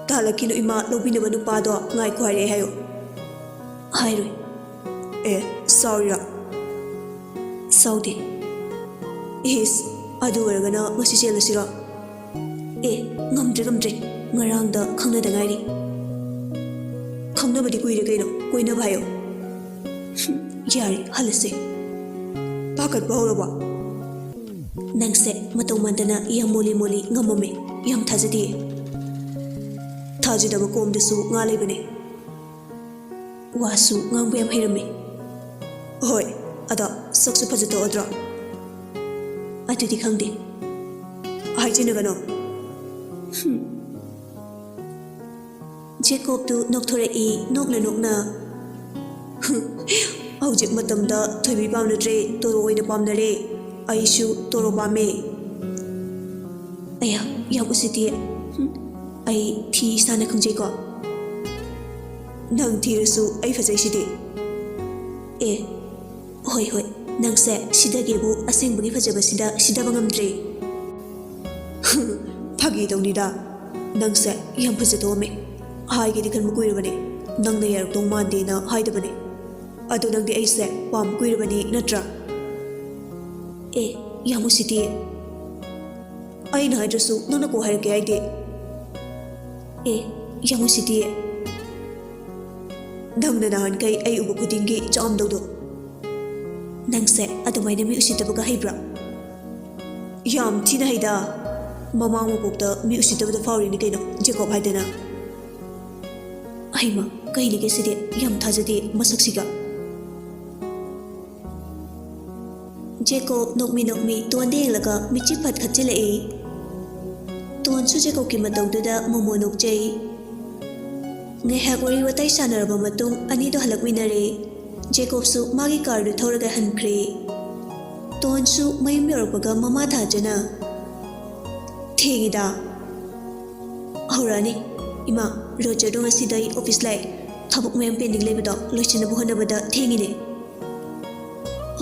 ꯇꯥꯜꯂꯛꯈꯤꯅꯨ ꯏꯃꯥ, ꯂꯧꯕꯤꯅꯕ ꯅꯨꯄꯥꯗꯣ ꯉꯥꯏꯈꯣ ꯍꯥꯏꯔꯛꯑꯦ" ꯍꯥꯏꯌꯣ꯫ ꯍꯥꯏꯔꯣꯏ꯫ ꯑꯦ, ꯁꯥꯎꯔꯤꯔꯣ? ꯁꯥꯎꯗꯦ꯫ ꯏꯁ, ꯑꯗꯨ ꯑꯣꯏꯔꯒꯅ ꯉꯁꯤ ꯆꯦꯜꯂꯁꯤꯔꯣ? ꯑꯦ, ꯉꯝꯗ꯭ꯔꯦ ꯉꯝꯗ꯭ꯔꯦ, ꯉꯔꯥꯡꯗ ꯈꯪꯅꯗ ꯉꯥꯏꯔꯤ꯫ ꯈꯪꯅꯕꯗꯤ ꯀꯨꯏꯔꯦ ꯀꯩꯅꯣ, ꯀꯣꯏꯅꯕ ꯍꯥꯏꯌꯣ꯫ ꯍꯨꯝ, ꯌꯥꯔꯦ, ꯍꯜꯂꯁꯦ꯫ ꯄꯥꯈꯠꯄ ꯍꯧꯔꯕꯣ? ꯅꯪꯁꯦ ꯃꯇꯧ ꯃꯥꯟꯗꯅ ꯌꯥꯝ ꯃꯣꯜꯂꯤ ꯃꯣꯜꯂꯤ ꯉꯝꯃꯝꯃꯦ, ꯌꯥꯝ ꯊꯥꯖꯗꯤꯌꯦ꯫ ꯊꯥꯖꯗꯕ ꯀꯣꯝꯗꯁꯨ ꯉꯥ ꯂꯩꯕꯅꯦ꯫ ꯋꯥꯁꯨ ꯉꯥꯡꯕ ꯌꯥꯝ ꯍꯩꯔꯝꯃꯦ꯫ ꯍꯣꯏ, ꯑꯗꯣ ꯁꯛꯁꯨ ꯐꯖꯊꯣꯛꯑꯗ꯭ꯔꯣ? ꯑꯗꯨꯗꯤ ꯈꯪꯗꯦ꯫ ꯍꯥꯏꯖꯤꯟꯅꯒꯅꯣ꯫ ꯍꯨꯝ꯫ ꯖꯦꯀꯣꯕꯇꯨ ꯅꯣꯛꯊꯣꯔꯛꯏ, ꯅꯣꯛꯅ ꯅꯣꯛꯅ꯫ ꯍꯨꯝ, ꯍꯧꯖꯤꯛ ꯃꯇꯝꯗ ꯊꯣꯏꯕꯤ ꯄꯥꯝꯅꯗ꯭ꯔꯦ, ꯇꯣꯔꯣ ꯑꯣꯏꯅ ꯄꯥꯝꯅꯔꯦ꯫ ꯑꯩꯁꯨ ꯇꯣꯔꯣ ꯄꯥꯝꯃꯦ꯫ ꯑꯌꯥ, ꯌꯥꯝ ꯎꯁꯤꯠꯇꯤꯌꯦ꯫ ꯍꯨꯝ, ꯑꯩ ꯊꯤ ꯏꯁꯥꯅ ꯈꯪꯖꯩꯀꯣ꯫ ꯅꯪ ꯊꯤꯔꯁꯨ ꯑꯩ ꯐꯖꯩꯁꯤꯗꯤ꯫ ꯑꯦ, ꯍꯣꯏ, ꯍꯣꯏ, ꯅꯪꯁꯦ ꯁꯤꯗꯒꯦꯕꯨ ꯑꯁꯦꯡꯕꯒꯤ ꯐꯖꯕꯁꯤꯗ ꯁꯤꯗꯕ ꯉꯝꯗ꯭ꯔꯦ꯫ ꯐꯥꯒꯤ ꯇꯧꯅꯤꯗ, ꯅꯪꯁꯦ ꯌꯥꯝ ꯐꯖꯊꯣꯛꯑꯝꯃꯦ꯫ ꯍꯥꯏꯒꯦꯗꯤ ꯈꯟꯕ ꯀꯨꯏꯔꯕꯅꯦ, ꯅꯪꯅ ꯌꯥꯔꯛꯇꯧ ꯃꯥꯟꯗꯦꯅ ꯍꯥꯏꯗꯕꯅꯦ꯫ ꯑꯗꯣ ꯅꯪꯗꯤ ꯑꯩꯁꯦ ꯄꯥꯝꯕ ꯀꯨꯏꯔꯕꯅꯤ ꯅꯠꯇ꯭ꯔꯥ? ꯑꯦ, ꯌꯥꯝ ꯎꯁꯤꯠꯇꯤꯌꯦ꯫ ꯑꯩꯅ ꯍꯥꯏꯗ꯭ꯔꯁꯨ ꯅꯪꯅ ꯀꯣꯛ ꯍꯥꯏꯔꯛꯀꯦ ꯍꯥꯏꯗꯦ꯫ ꯑꯦ, ꯌꯥꯝ ꯎꯁꯤꯠꯇꯤꯌꯦ꯫ ꯅꯪꯅ ꯅꯍꯥꯟꯈꯩ ꯑꯩ ꯎꯕ ꯈꯨꯗꯤꯡꯒꯤ ꯆꯥꯝꯗꯧꯗꯣ꯫ ꯅꯪꯁꯦ ꯑꯗꯨꯃꯥꯏꯅ ꯃꯤ ꯎꯁꯤꯠꯇꯕꯒ ꯍꯩꯕ꯭ꯔꯥ? ꯌꯥꯝ ꯊꯤꯅ ꯍꯩꯗ꯫ ꯃꯃꯥ ꯃꯄꯣꯛꯇ ꯃꯤ ꯎꯁꯤꯠꯇꯕꯗ ꯐꯥꯎꯔꯤꯅꯤ ꯀꯩꯅꯣ, ꯖꯦꯀꯣꯕ ꯍꯥꯏꯗꯅ꯫ ꯍꯩꯃ, ꯀꯩꯅꯤꯒꯦ ꯁꯤꯗꯤ? ꯌꯥꯝ ꯊꯥꯖꯗꯦ ꯃꯁꯛꯁꯤꯒ꯫ ꯖꯦꯀꯣꯕ ꯅꯣꯛꯃꯤ ꯅꯣꯛꯃꯤ ꯇꯣꯟꯗ ꯌꯦꯡꯂꯒ ꯃꯤꯠꯆꯤ ꯐꯠ ꯈꯠꯆꯤꯜꯂꯛꯏ꯫ ꯇꯣꯟꯁꯨ ꯖꯦꯀꯣꯕꯀꯤ ꯃꯇꯧꯗꯨꯗ ꯃꯣꯃꯣ ꯅꯣꯛꯆꯩ꯫ ꯉꯥꯏꯍꯥꯛ ꯋꯥꯔꯤ ꯋꯥꯇꯥꯏ ꯁꯥꯟꯅꯔꯕ ꯃꯇꯨꯡ ꯑꯅꯤꯗꯣ ꯍꯜꯂꯛꯃꯤꯟꯅꯔꯦ꯫ ꯖꯦꯀꯣꯕꯁꯨ ꯃꯥꯒꯤ ꯀꯥꯔꯗꯨ ꯊꯧꯔꯒ ꯍꯟꯈ꯭ꯔꯦ꯫ ꯇꯣꯟꯁꯨ ꯃꯌꯨꯝ ꯌꯧꯔꯛꯄꯒ ꯃꯃꯥ ꯊꯥꯖꯅ, "ꯊꯦꯡꯉꯤꯗ꯫ ꯍꯧꯔꯛꯑꯅꯤ꯫ ꯏꯃꯥ, ꯔꯣꯖꯔꯗꯣ ꯉꯁꯤꯗꯩ ꯑꯣꯐꯤꯁ ꯂꯥꯛꯑꯦ꯫ ꯊꯕꯛ ꯃꯌꯥꯝ ꯄꯦꯟꯗꯤꯡ ꯂꯩꯕꯗꯣ ꯂꯣꯏꯁꯤꯟꯅꯕ ꯍꯣꯠꯅꯕꯗ ꯊꯦꯡꯉꯤꯅꯦ"꯫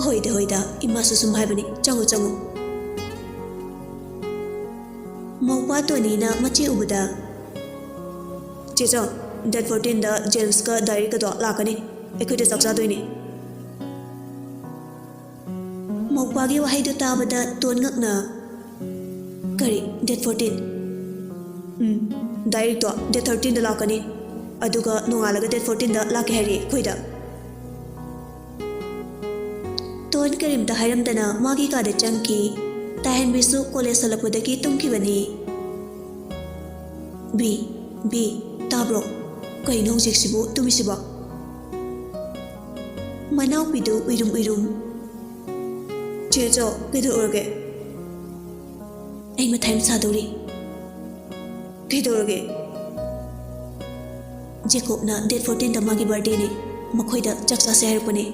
"ꯍꯣꯏꯗ, ꯍꯣꯏꯗ, ꯏꯃꯥꯁꯨ ꯁꯨꯝ ꯍꯥꯏꯕꯅꯤ, ꯆꯪꯉꯨ, ꯆꯪꯉꯨ"꯫ ꯃꯧꯄꯥ ꯇꯣꯅꯤꯅ ꯃꯆꯦ ꯎꯕꯗ, "ꯆꯦꯆꯧ, date fourteenꯗ ꯖꯦꯝꯁꯀ ꯗꯥꯏꯔꯤꯛꯀꯗꯣ ꯂꯥꯛꯀꯅꯤ, ꯑꯩꯈꯣꯏꯗ ꯆꯥꯛ ꯆꯥꯗꯣꯏꯅꯤ"꯫ ꯃꯧꯄꯥꯒꯤ ꯋꯥꯍꯩꯗꯨ ꯇꯥꯕꯗ ꯇꯣꯟ ꯉꯛꯅ, "ꯀꯔꯤ, date fourteen?" "ꯎꯝ, ꯗꯥꯏꯔꯤꯛꯇꯣ date thirteenꯗ ꯂꯥꯛꯀꯅꯤ, ꯑꯗꯨꯒ ꯅꯣꯡꯉꯥꯜꯂꯒ date fourteenꯗ ꯂꯥꯛꯀꯦ ꯍꯥꯏꯔꯛꯑꯦ ꯑꯩꯈꯣꯏꯗ"꯫ ꯇꯣꯟ ꯀꯔꯤꯝꯇ ꯍꯥꯏꯔꯝꯗꯅ ꯃꯥꯒꯤ ꯀꯥꯗ ꯆꯪꯈꯤ꯫ ꯇꯥꯍꯦꯟꯕꯤꯁꯨ ꯀꯣꯂꯦꯖ ꯍꯜꯂꯛꯄꯗꯒꯤ ꯇꯨꯝꯈꯤꯕꯅꯤ꯫ "ꯕꯤ, ꯕꯤ, ꯇꯥꯕ꯭ꯔꯣ? ꯀꯩꯅꯣ ꯍꯧꯖꯤꯛꯁꯤꯕꯨ ꯇꯨꯝꯃꯤꯁꯤꯕꯣ?" ꯃꯅꯥꯎꯄꯤꯗꯨ ꯎꯏꯔꯨꯝ ꯎꯏꯔꯨꯝ, "ꯆꯦꯆꯧ, ꯀꯩꯗꯧꯔꯒꯦ?" "ꯑꯩ ꯃꯊꯥ ꯌꯥꯝ ꯁꯥꯗꯧꯔꯤ"꯫ "ꯀꯩꯗꯧꯔꯒꯦ?" "ꯖꯦꯀꯣꯕꯅ date fourteenꯗ ꯃꯥꯒꯤ birthdayꯅꯤ, ꯃꯈꯣꯏꯗ ꯆꯥꯛ ꯆꯥꯁꯦ ꯍꯥꯏꯔꯛꯄꯅꯦ"꯫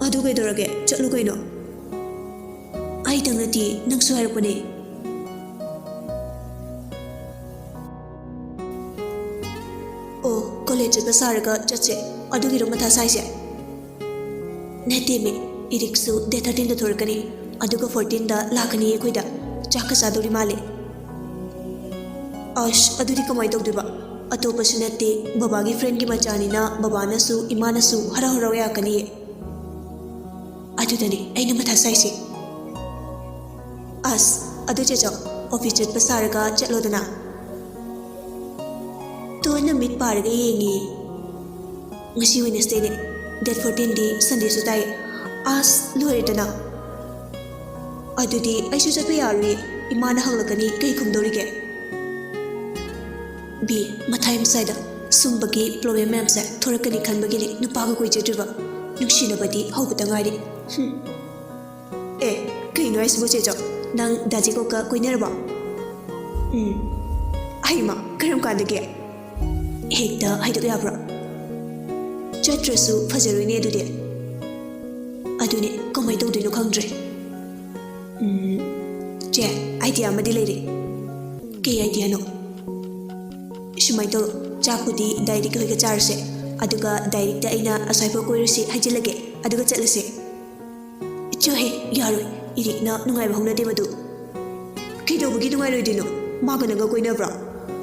"ꯑꯗꯨ ꯀꯩꯗꯧꯔꯒꯦ? ꯆꯠꯂꯨ ꯀꯩꯅꯣ"꯫ "ꯑꯩꯇꯪ ꯅꯠꯇꯦ, ꯅꯪꯁꯨ ꯍꯥꯏꯔꯛꯄꯅꯦ"꯫ "ꯑꯣ, ꯀꯣꯂꯦꯖ ꯆꯠꯄ ꯁꯥꯔꯒ ꯆꯠꯁꯦ, ꯑꯗꯨꯒꯤꯔꯣ ꯃꯊꯥ ꯁꯥꯏꯁꯦ?" "ꯅꯠꯇꯦꯃꯤ, ꯏꯔꯤꯛꯁꯨ date thirteenꯗ ꯊꯣꯔꯛꯀꯅꯤ, ꯑꯗꯨꯒ fourteenꯗ ꯂꯥꯛꯀꯅꯤ ꯑꯩꯈꯣꯏꯗ, ꯆꯥꯛꯀ ꯆꯥꯗꯧꯔꯤ ꯃꯥꯜꯂꯦ"꯫ "ꯑꯁ, ꯑꯗꯨꯗꯤ ꯀꯃꯥꯏꯅ ꯇꯧꯗꯣꯏꯕ? ꯑꯇꯣꯞꯄꯁꯨ ꯅꯠꯇꯦ, ꯕꯕꯥꯒꯤ friendꯀꯤ ꯃꯆꯥꯅꯤꯅ ꯕꯕꯥꯅꯁꯨ ꯏꯃꯥꯅꯁꯨ ꯍꯔꯥꯎ ꯍꯔꯥꯎ ꯌꯥꯔꯛꯀꯅꯤꯌꯦ"꯫ "ꯑꯗꯨꯗꯅꯦ ꯑꯩꯅ ꯃꯊꯥ ꯁꯥꯏꯁꯦ"꯫ "ꯑꯁ, ꯑꯗꯨ ꯆꯦꯆꯧ, office ꯆꯠꯄ ꯁꯥꯔꯒ ꯆꯠꯂꯣꯗꯅ"꯫ ꯇꯣꯟꯅ ꯃꯤꯠ ꯄꯥꯔꯒ ꯌꯦꯡꯉꯤ꯫ "ꯉꯁꯤ Wednesdayꯅꯦ, date fourteenꯗꯤ Sundayꯁꯨ ꯇꯥꯏ꯫ ꯑꯁ, ꯂꯣꯏꯔꯦꯗꯅ꯫ ꯑꯗꯨꯗꯤ ꯑꯩꯁꯨ ꯆꯠꯄ ꯌꯥꯔꯣꯏ, ꯏꯃꯥꯅ ꯍꯪꯂꯛꯀꯅꯤ, ꯀꯩ ꯈꯨꯝꯗꯧꯔꯤꯒꯦ?" "ꯕꯤ, ꯃꯊꯥ ꯌꯥꯝ ꯁꯥꯏꯗ, ꯁꯨꯝꯕꯒꯤ problem ꯃꯌꯥꯝꯁꯦ ꯊꯣꯔꯛꯀꯅꯤ ꯈꯟꯕꯒꯤꯅꯦ ꯅꯨꯄꯥꯒ ꯀꯣꯏꯖꯗ꯭ꯔꯤꯕ꯫ ꯅꯨꯡꯁꯤꯅꯕꯗꯤ ꯍꯧꯕꯇ ꯉꯥꯏꯔꯤ"꯫ ꯍꯨꯝ꯫ "ꯑꯦ, ꯀꯩꯅꯣ ꯍꯥꯏꯁꯤꯕꯣ ꯆꯦꯆꯧ? ꯅꯪ ꯗꯥ ꯖꯦꯀꯣꯕꯀ ꯀꯣꯏꯅꯔꯕꯣ?" "ꯎꯝ"꯫ "ꯍꯩꯃꯥ, ꯀꯔꯝ ꯀꯥꯟꯗꯒꯤ?" "ꯍꯦꯛꯇ ꯍꯥꯏꯗꯣꯛ ꯌꯥꯕ꯭ꯔꯣ? ꯆꯠꯇ꯭ꯔꯁꯨ ꯐꯖꯔꯣꯏꯅꯦ ꯑꯗꯨꯗꯤ"꯫ "ꯑꯗꯨꯅꯦ, ꯀꯃꯥꯏꯅ ꯇꯧꯗꯣꯏꯅꯣ ꯈꯪꯗ꯭ꯔꯦ"꯫ "ꯎꯝ, ꯆꯦ, idea ꯑꯃꯗꯤ ꯂꯩꯔꯦ"꯫ "ꯀꯩ ideaꯅꯣ?" "ꯁꯨꯃꯥꯏꯅ ꯇꯧꯔꯣ, ꯆꯥꯛꯄꯨꯗꯤ ꯗꯥꯏꯔꯤꯛ ꯍꯣꯏꯒ ꯆꯥꯔꯁꯦ, ꯑꯗꯨꯒ ꯗꯥꯏꯔꯦꯛꯇ ꯑꯩꯅ ꯑꯁ꯭ꯋꯥꯏꯐꯥꯎ ꯀꯣꯏꯔꯨꯁꯤ ꯍꯥꯏꯖꯤꯜꯂꯒꯦ, ꯑꯗꯨꯒ ꯆꯠꯂꯁꯦ꯫ ꯆꯣꯍꯦ, ꯌꯥꯔꯣꯏ, ꯏꯔꯤꯛꯅ ꯅꯨꯡꯉꯥꯏꯕ ꯍꯧꯅꯗꯦ ꯃꯗꯨ꯫ ꯀꯩꯗꯧꯕꯒꯤ ꯅꯨꯡꯉꯥꯏꯔꯣꯏꯗꯣꯏꯅꯣ? ꯃꯥꯒ ꯅꯪꯒ ꯀꯣꯏꯅꯕ꯭ꯔꯣ?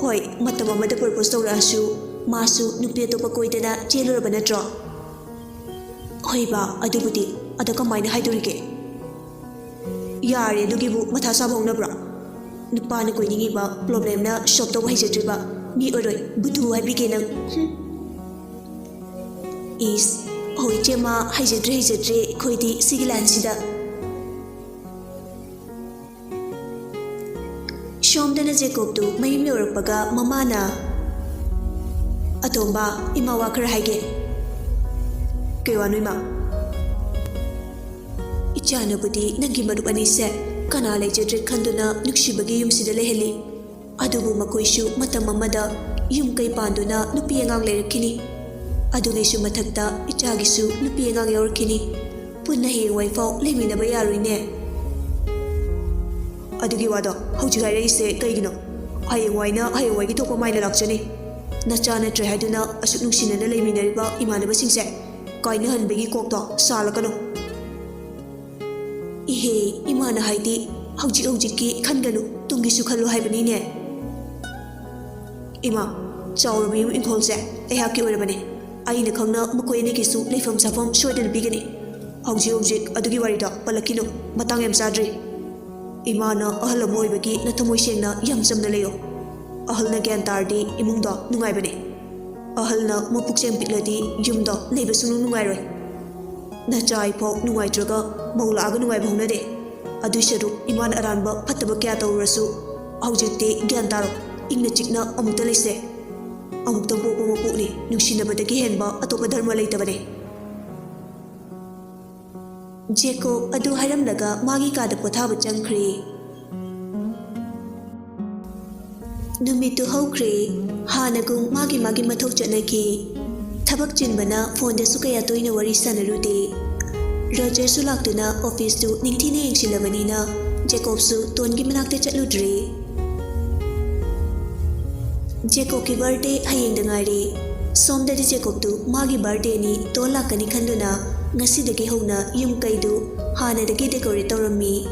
ꯍꯣꯏ, ꯃꯇꯝ ꯑꯃꯗ ꯄ꯭ꯔꯄꯣꯁ ꯇꯧꯔꯛꯑꯁꯨ ꯃꯥꯁꯨ ꯅꯨꯄꯤ ꯑꯇꯣꯞꯄ ꯀꯣꯏꯗꯅ ꯆꯦꯜꯂꯨꯔꯕ ꯅꯠꯇ꯭ꯔꯣ? ꯍꯣꯏꯕ, ꯑꯗꯨꯕꯨꯗꯤ꯫ ꯑꯗꯣ ꯀꯃꯥꯏꯅ ꯍꯥꯏꯗꯣꯔꯤꯒꯦ? ꯌꯥꯔꯦ, ꯑꯗꯨꯒꯤꯕꯨ ꯃꯊꯥ ꯁꯥꯕ ꯍꯧꯅꯕ꯭ꯔꯣ? ꯅꯨꯄꯥꯅ ꯀꯣꯏꯅꯤꯡꯉꯤꯕ ꯄ꯭ꯔꯣꯕ꯭ꯂꯦꯝꯅ ꯁꯣꯜꯕ ꯇꯧꯕ ꯍꯩꯖꯗ꯭ꯔꯤꯕ ꯃꯤ ꯑꯣꯏꯔꯣꯏ꯫ ꯕꯨꯙꯨ ꯍꯥꯏꯕꯤꯒꯦ ꯅꯪ꯫ ꯍꯨꯝ꯫ ꯏꯁ, ꯍꯣꯏ ꯏꯆꯦꯃ, ꯍꯩꯖꯗ꯭ꯔꯦ, ꯍꯩꯖꯗ꯭ꯔꯦ ꯑꯩꯈꯣꯏꯗꯤ ꯁꯤꯒꯤ ꯂꯥꯏꯟꯁꯤꯗ꯫ ꯁꯣꯝꯗꯅ ꯖꯦꯀꯣꯕꯇꯨ ꯃꯌꯨꯝ ꯌꯧꯔꯛꯄꯒ ꯃꯃꯥꯅ, "ꯑꯇꯣꯝꯕ, ꯏꯃꯥ ꯋꯥ ꯈꯔ ꯍꯥꯏꯒꯦ꯫" "ꯀꯩ ꯋꯥꯅꯣ ꯏꯃꯥ?" "ꯏꯆꯥꯅꯕꯨꯗꯤ ꯅꯪꯒꯤ ꯃꯔꯨꯞ ꯑꯅꯤꯁꯦ ꯀꯅꯥ ꯂꯩꯖꯗ꯭ꯔꯦ ꯈꯟꯗꯨꯅ ꯅꯨꯡꯁꯤꯕꯒꯤ ꯌꯨꯝꯁꯤꯗ ꯂꯩꯍꯜꯂꯤ꯫ ꯑꯗꯨꯕꯨ ꯃꯈꯣꯏꯁꯨ ꯃꯇꯝ ꯑꯃꯗ ꯌꯨꯝ ꯀꯩ ꯄꯥꯟꯗꯨꯅ ꯅꯨꯄꯤ ꯑꯉꯥꯡ ꯂꯩꯔꯛꯈꯤꯅꯤ꯫ ꯑꯗꯨꯒꯤꯁꯨ ꯃꯊꯛꯇ ꯏꯆꯥꯒꯤꯁꯨ ꯅꯨꯄꯤ ꯑꯉꯥꯡ ꯌꯥꯎꯔꯛꯈꯤꯅꯤ꯫ ꯄꯨꯟꯅ ꯍꯌꯦꯡꯋꯥꯏꯐꯥꯎ ꯂꯩꯃꯤꯟꯅꯕ ꯌꯥꯔꯣꯏꯅꯦ꯫" "ꯑꯗꯨꯒꯤ ꯋꯥꯗꯣ ꯍꯧꯖꯤꯛ ꯍꯥꯏꯔꯛꯏꯁꯦ ꯀꯩꯒꯤꯅꯣ? ꯍꯌꯦꯡꯋꯥꯏꯅ ꯍꯌꯦꯡꯋꯥꯏꯒꯤ ꯊꯣꯛꯄ ꯃꯥꯏꯅ ꯂꯥꯛꯆꯅꯤ꯫ ꯅꯆꯥ ꯅꯠꯇ꯭ꯔꯦ ꯍꯥꯏꯗꯨꯅ ꯑꯁꯨꯛ ꯅꯨꯡꯁꯤꯅꯅ ꯂꯩꯃꯤꯟꯅꯔꯤꯕ ꯏꯃꯥꯟꯅꯕꯁꯤꯡꯁꯦ ꯀꯥꯏꯅꯍꯟꯕꯒꯤ ꯀꯣꯛꯇꯣ ꯁꯥꯜꯂꯛꯀꯅꯨ꯫" "ꯏꯍꯦ, ꯏꯃꯥꯅ ꯍꯥꯏꯗꯤ ꯍꯧꯖꯤꯛ ꯍꯧꯖꯤꯛꯀꯤ ꯈꯟꯒꯅꯨ, ꯇꯨꯡꯒꯤꯁꯨ ꯈꯜꯂꯨ ꯍꯥꯏꯕꯅꯤꯅꯦ꯫" "ꯏꯃꯥ, ꯆꯥꯎꯔꯕ ꯌꯨꯝ ꯏꯪꯈꯣꯜꯁꯦ ꯑꯩꯍꯥꯛꯀꯤ ꯑꯣꯏꯔꯕꯅꯤ꯫ ꯑꯩꯅ ꯈꯪꯅ ꯃꯈꯣꯏ ꯑꯅꯤꯒꯤꯁꯨ ꯂꯩꯐꯝ ꯆꯥꯐꯝ ꯁꯣꯏꯗꯅ ꯄꯤꯒꯅꯤ꯫ ꯍꯧꯖꯤꯛ ꯍꯧꯖꯤꯛ ꯑꯗꯨꯒꯤ ꯋꯥꯔꯤꯗꯣ ꯄꯜꯂꯛꯈꯤꯅꯨ, ꯃꯇꯥꯡ ꯌꯥꯝ ꯆꯥꯗ꯭ꯔꯤ꯫ ꯏꯃꯥꯅ ꯑꯍꯜ ꯑꯃ ꯑꯣꯏꯕꯒꯤ ꯅꯊꯃꯣꯏ ꯁꯦꯡꯅ ꯌꯥꯝ ꯆꯝꯅ ꯂꯩꯌꯣ꯫ ꯑꯍꯜꯅ ꯒ꯭ꯌꯥꯟ ꯇꯥꯔꯗꯤ ꯏꯃꯨꯡꯗꯣ ꯅꯨꯡꯉꯥꯏꯕꯅꯦ꯫ ꯑꯍꯜꯅ ꯃꯄꯨꯛꯆꯦꯜ ꯄꯤꯛꯂꯗꯤ ꯌꯨꯝꯗꯣ ꯂꯩꯕ ꯁꯨꯡꯅꯨꯡ ꯅꯨꯡꯉꯥꯏꯔꯣꯏ꯫ ꯅꯆꯥ ꯑꯩꯐꯥꯎ ꯅꯨꯡꯉꯥꯏꯇ꯭ꯔꯒ ꯃꯧ ꯂꯥꯛꯑꯒ ꯅꯨꯡꯉꯥꯏꯕ ꯍꯧꯅꯗꯦ꯫ ꯑꯗꯨꯏ ꯁꯔꯨꯛ ꯏꯃꯥꯅ ꯑꯔꯥꯟꯕ ꯐꯠꯇꯕ ꯀꯌꯥ ꯇꯧꯔꯨꯔꯁꯨ ꯍꯧꯖꯤꯛꯇꯤ ꯒ꯭ꯌꯥꯟ ꯇꯥꯔꯣ, ꯏꯪꯅ ꯆꯤꯛꯅ ꯑꯃꯨꯛꯇ ꯂꯩꯁꯦ꯫ ꯑꯃꯨꯛꯇꯪ ꯄꯣꯛꯄ ꯃꯄꯣꯛꯅꯤ, ꯅꯨꯡꯁꯤꯅꯕꯗꯒꯤ ꯍꯦꯟꯕ ꯑꯇꯣꯞꯄ ꯙꯔꯃ ꯂꯩꯇꯕꯅꯦ꯫" ꯖꯦꯀꯣꯕ ꯑꯗꯨ ꯍꯥꯏꯔꯝꯂꯒ ꯃꯥꯒꯤ ꯀꯥꯗ ꯄꯣꯊꯥꯕ ꯆꯪꯈ꯭ꯔꯦ꯫ ꯅꯨꯃꯤꯠꯇꯨ ꯍꯧꯈ꯭ꯔꯦ꯫ ꯍꯥꯟꯅꯒꯨꯝ ꯃꯥꯒꯤ ꯃꯥꯒꯤ ꯃꯊꯧ ꯆꯠꯅꯈꯤ꯫ ꯊꯕꯛ ꯆꯤꯟꯕꯅ ꯐꯣꯟꯗꯁꯨ ꯀꯌꯥ ꯇꯣꯏꯅ ꯋꯥꯔꯤ ꯁꯥꯟꯅꯔꯨꯗꯦ꯫ ꯔꯣꯖꯔꯁꯨ ꯂꯥꯛꯇꯨꯅ ꯑꯣꯐꯤꯁꯇꯨ ꯅꯤꯡꯊꯤꯅ ꯌꯦꯡꯁꯤꯜꯂꯕꯅꯤꯅ ꯖꯦꯀꯣꯕꯁꯨ ꯇꯣꯟꯒꯤ ꯃꯅꯥꯛꯇ ꯆꯠꯂꯨꯗ꯭ꯔꯦ꯫ ꯖꯦꯀꯣꯕꯀꯤ ꯕꯥꯔꯗꯦ ꯍꯌꯦꯡꯗ ꯉꯥꯏꯔꯦ꯫ ꯁꯣꯝꯗꯗꯤ ꯖꯦꯀꯣꯕꯇꯨ ꯃꯥꯒꯤ ꯕꯥꯔꯗꯦꯅꯤ, ꯇꯣꯟ ꯂꯥꯛꯀꯅꯤ ꯈꯟꯗꯨꯅ ꯉꯁꯤꯗꯒꯤ ꯍꯧꯅ ꯌꯨꯝ ꯀꯩꯗꯨ ꯍꯥꯟꯅꯗꯒꯤ ꯗꯦꯀꯣꯔꯦꯠ ꯇꯧꯔꯝꯃꯤ꯫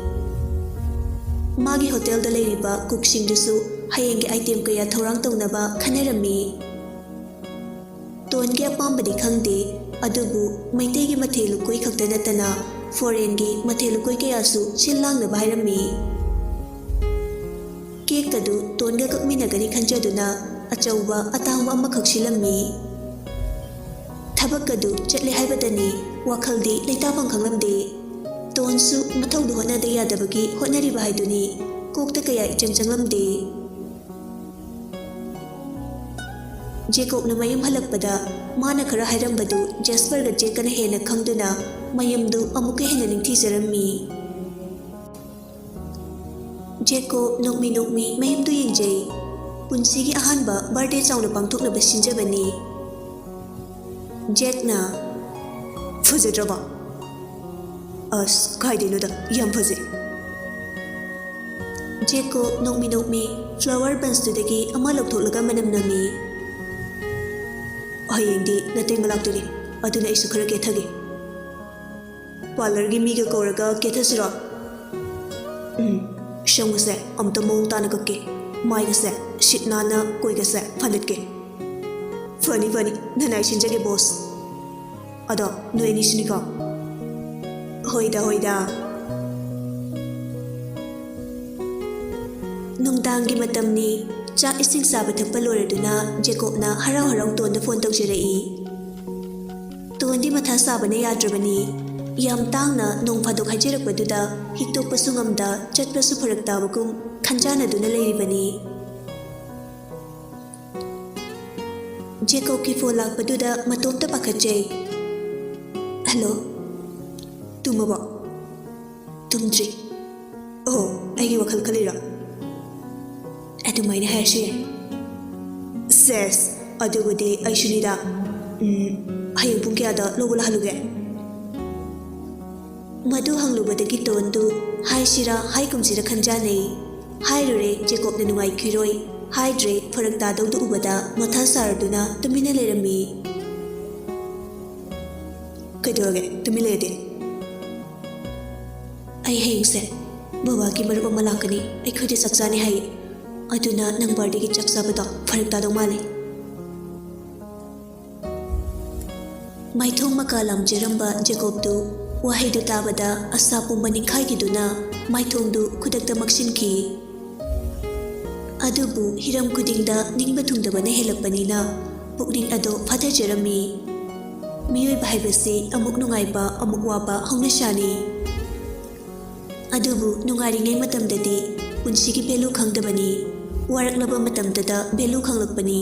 ꯃꯥꯒꯤ ꯍꯣꯇꯦꯜꯗ ꯂꯩꯔꯤꯕ ꯀꯨꯛꯁꯤꯡꯗꯨꯁꯨ ꯍꯌꯦꯡꯒꯤ ꯑꯥꯏꯇꯦꯝ ꯀꯌꯥ ꯊꯧꯔꯥꯡ ꯇꯧꯅꯕ ꯈꯟꯅꯔꯝꯃꯤ꯫ ꯇꯣꯟꯒꯤ ꯑꯄꯥꯝꯕꯗꯤ ꯈꯪꯗꯦ, ꯑꯗꯨꯕꯨ ꯃꯩꯇꯩꯒꯤ ꯃꯊꯦꯜ ꯂꯨꯀꯣꯏ ꯈꯛꯇ ꯅꯠꯇꯅ ꯐꯣꯔꯦꯟꯒꯤ ꯃꯊꯦꯜ ꯂꯨꯀꯣꯏ ꯀꯌꯥꯁꯨ ꯁꯤꯜ ꯂꯥꯡꯅꯕ ꯍꯥꯏꯔꯝꯃꯤ꯫ ꯀꯦꯛ ꯑꯗꯨ ꯇꯣꯟꯒ ꯀꯛꯃꯤꯟꯅꯒꯅꯤ ꯈꯟꯖꯗꯨꯅ ꯑꯆꯧꯕ ꯑꯇꯥꯡꯕ ꯑꯃꯈꯛ ꯁꯤꯜꯂꯝꯃꯤ꯫ ꯊꯕꯛ ꯑꯗꯨ ꯆꯠꯂꯦ ꯍꯥꯏꯕꯗꯅꯤ, ꯋꯥꯈꯜꯗꯤ ꯂꯩꯇꯥꯐꯝ ꯈꯪꯂꯝꯗꯦ꯫ ꯇꯣꯟꯁꯨ ꯃꯊꯧꯗꯨ ꯍꯣꯠꯅꯗ ꯌꯥꯗꯕꯒꯤ ꯍꯣꯠꯅꯔꯤꯕ ꯍꯥꯏꯗꯨꯅꯤ꯫ ꯀꯣꯛꯇ ꯀꯌꯥ ꯏꯆꯪ ꯆꯪꯂꯝꯗꯦ꯫ ꯖꯦꯀꯣꯕꯅ ꯃꯌꯨꯝ ꯍꯜꯂꯛꯄꯗ ꯃꯥꯅ ꯈꯔ ꯍꯥꯏꯔꯝꯕꯗꯨ ꯖꯦꯁꯄꯔꯒ ꯖꯦꯛꯀꯅ ꯍꯦꯟꯅ ꯈꯪꯗꯨꯅ ꯃꯌꯨꯝꯗꯨ ꯑꯃꯨꯛꯀ ꯍꯦꯟꯅ ꯅꯤꯡꯊꯤꯖꯔꯝꯃꯤ꯫ ꯖꯦꯀꯣꯕ ꯅꯣꯛꯃꯤ ꯅꯣꯛꯃꯤ ꯃꯌꯨꯝꯗꯨ ꯌꯦꯡꯖꯩ꯫ ꯄꯨꯟꯁꯤꯒꯤ ꯑꯍꯥꯟꯕ ꯕꯥꯔꯗꯦ ꯆꯥꯎꯅ ꯄꯥꯡꯊꯣꯛꯅꯕ ꯁꯤꯟꯖꯕꯅꯤ꯫ ꯖꯦꯛꯅ, "ꯐꯖꯗ꯭ꯔꯕ?" "ꯑꯁ, ꯀꯥꯏꯗꯩꯅꯣꯗ, ꯌꯥꯝ ꯐꯖꯩ꯫" ꯖꯦꯀꯣꯕ ꯅꯣꯛꯃꯤ ꯅꯣꯛꯃꯤ ꯐ꯭ꯂꯥꯋꯔ ꯕꯟꯁꯇꯨꯗꯒꯤ ꯑꯃ ꯂꯧꯊꯣꯛꯂꯒ ꯃꯅꯝ ꯅꯝꯃꯤ꯫ "ꯍꯌꯦꯡꯗꯤ ꯅꯇꯩꯃ ꯂꯥꯛꯇꯣꯏꯅꯤ, ꯑꯗꯨꯅ ꯑꯩꯁꯨ ꯈꯔ ꯀꯦꯊꯒꯦ꯫ ꯄꯥꯔꯂꯔꯒꯤ ꯃꯤꯒ ꯀꯧꯔꯒ ꯀꯦꯊꯁꯤꯔꯣ?" "ꯎꯝ, ꯁꯝꯒꯁꯦ ꯑꯝꯇ ꯃꯑꯣꯡ ꯇꯥꯅ ꯀꯛꯀꯦ, ꯃꯥꯏꯒꯁꯦ ꯁꯤꯠ ꯅꯥꯟꯅ ꯀꯣꯏꯒꯁꯦ ꯐꯥꯟꯗꯠꯀꯦ꯫" "ꯐꯅꯤ, ꯐꯅꯤ, ꯅꯅꯥꯏ ꯁꯤꯟꯖꯒꯦ, ꯕꯣꯁ꯫ ꯑꯗꯣ ꯅꯣꯏ ꯑꯅꯤꯁꯨꯅꯤꯀꯣ?" "ꯍꯣꯏꯗ, ꯍꯣꯏꯗ꯫" ꯅꯨꯡꯗꯥꯡꯒꯤ ꯃꯇꯝꯅꯤ꯫ ꯆꯥꯛ ꯏꯁꯤꯡ ꯆꯥꯕ ꯊꯛꯄ ꯂꯣꯏꯔꯗꯨꯅ ꯖꯦꯀꯣꯕꯅ ꯍꯔꯥꯎ ꯍꯔꯥꯎ ꯇꯣꯟꯗ ꯐꯣꯟ ꯇꯧꯖꯔꯛꯏ꯫ ꯇꯣꯟꯗꯤ ꯃꯊꯥ ꯁꯥꯕꯅ ꯌꯥꯗ꯭ꯔꯕꯅꯤ꯫ ꯌꯥꯝ ꯇꯥꯡꯅ ꯅꯣꯡ ꯐꯥꯗꯣꯛ ꯍꯥꯏꯖꯔꯛꯄꯗꯨꯗ ꯍꯤꯛꯇꯣꯛꯄꯁꯨ ꯉꯝꯗ ꯆꯠꯄꯁꯨ ꯐꯔꯛ ꯇꯥꯕꯒꯨꯝ ꯈꯟꯖꯥꯟꯅꯗꯨꯅ ꯂꯩꯔꯤꯕꯅꯤ꯫ ꯖꯦꯀꯣꯕꯀꯤ ꯐꯣꯟ ꯂꯥꯛꯄꯗꯨꯗ ꯃꯇꯣꯝꯇ ꯄꯥꯈꯠꯆꯩ꯫ "ꯍꯜꯂꯣ, ꯇꯨꯝꯃꯕꯣ?" "ꯇꯨꯝꯗ꯭ꯔꯤ꯫ ꯑꯣ, ꯑꯩꯒꯤ ꯋꯥꯈꯜ ꯈꯜꯂꯤꯔꯣ?" "ꯑꯗꯨꯃꯥꯏꯅ ꯍꯥꯏꯔꯁꯨ ꯌꯥꯏ꯫" "ꯁꯦꯁ, ꯑꯗꯨꯕꯨꯗꯤ ꯑꯩꯁꯨꯅꯤꯗ꯫ ꯎꯝ, ꯍꯌꯦꯡ ꯄꯨꯡ ꯀꯌꯥꯗ ꯂꯧꯕ ꯂꯥꯛꯍꯜꯂꯨꯒꯦ?" ꯃꯗꯨ ꯍꯪꯂꯨꯕꯗꯒꯤ ꯇꯣꯟꯗꯨ ꯍꯥꯏꯁꯤꯔꯥ ꯍꯥꯏꯒꯨꯝꯁꯤꯔꯥ ꯈꯟꯖꯥꯟꯅꯩ꯫ ꯍꯥꯏꯔꯨꯔꯦ, ꯖꯦꯀꯣꯕꯅ ꯅꯨꯡꯉꯥꯏꯈꯤꯔꯣꯏ꯫ ꯍꯥꯏꯗ꯭ꯔꯦ, ꯐꯔꯛ ꯇꯥꯗꯧꯗꯨ ꯎꯕꯗ ꯃꯊꯥ ꯁꯥꯔꯗꯨꯅ ꯇꯨꯃꯤꯟꯅ ꯂꯩꯔꯝꯃꯤ꯫ "ꯀꯩꯗꯧꯔꯒꯦ? ꯇꯨꯃꯤꯟ ꯂꯩꯔꯗꯤ?" "ꯑꯩ ꯍꯌꯦꯡꯁꯦ ꯕꯕꯥꯒꯤ ꯃꯔꯨꯞ ꯑꯃ ꯂꯥꯛꯀꯅꯤ, ꯑꯩꯈꯣꯏꯗ ꯆꯥꯛ ꯆꯥꯅꯤ ꯍꯥꯏꯌꯦ꯫ ꯑꯗꯨꯅ ꯅꯪ birthdayꯒꯤ ꯆꯥꯛ ꯆꯥꯕꯗꯣ ꯐꯔꯛ ꯇꯥꯗꯧ ꯃꯥꯜꯂꯦ꯫" ꯃꯥꯏꯊꯣꯡ ꯃꯀꯥ ꯂꯥꯝꯖꯔꯝꯕ ꯖꯦꯀꯣꯕꯇꯨ ꯋꯥꯍꯩꯗꯨ ꯇꯥꯕꯗ ꯑꯁꯥ ꯄꯨꯝꯕ ꯅꯤꯡꯈꯥꯏꯈꯤꯗꯨꯅ ꯃꯥꯏꯊꯣꯡꯗꯨ ꯈꯨꯗꯛꯇ ꯃꯛꯁꯤꯟꯈꯤ꯫ ꯑꯗꯨꯕꯨ ꯍꯤꯔꯝ ꯈꯨꯗꯤꯡꯗ ꯅꯤꯡꯕ ꯊꯨꯡꯗꯕꯅ ꯍꯦꯜꯂꯛꯄꯅꯤꯅ ꯄꯨꯛꯅꯤꯡ ꯑꯗꯣ ꯐꯥꯊꯖꯔꯝꯃꯤ꯫ ꯃꯤꯑꯣꯏꯕ ꯍꯥꯏꯕꯁꯤ ꯑꯃꯨꯛ ꯅꯨꯡꯉꯥꯏꯕ, ꯑꯃꯨꯛ ꯋꯥꯕ ꯍꯧꯅꯁꯥꯅꯤ꯫ ꯑꯗꯨꯕꯨ ꯅꯨꯡꯉꯥꯏꯔꯤꯉꯩ ꯃꯇꯝꯗꯗꯤ ꯄꯨꯟꯁꯤꯒꯤ value ꯈꯪꯗꯕꯅꯤ, ꯋꯥꯔꯛꯂꯕ ꯃꯇꯝꯗꯗ value ꯈꯪꯂꯛꯄꯅꯤ꯫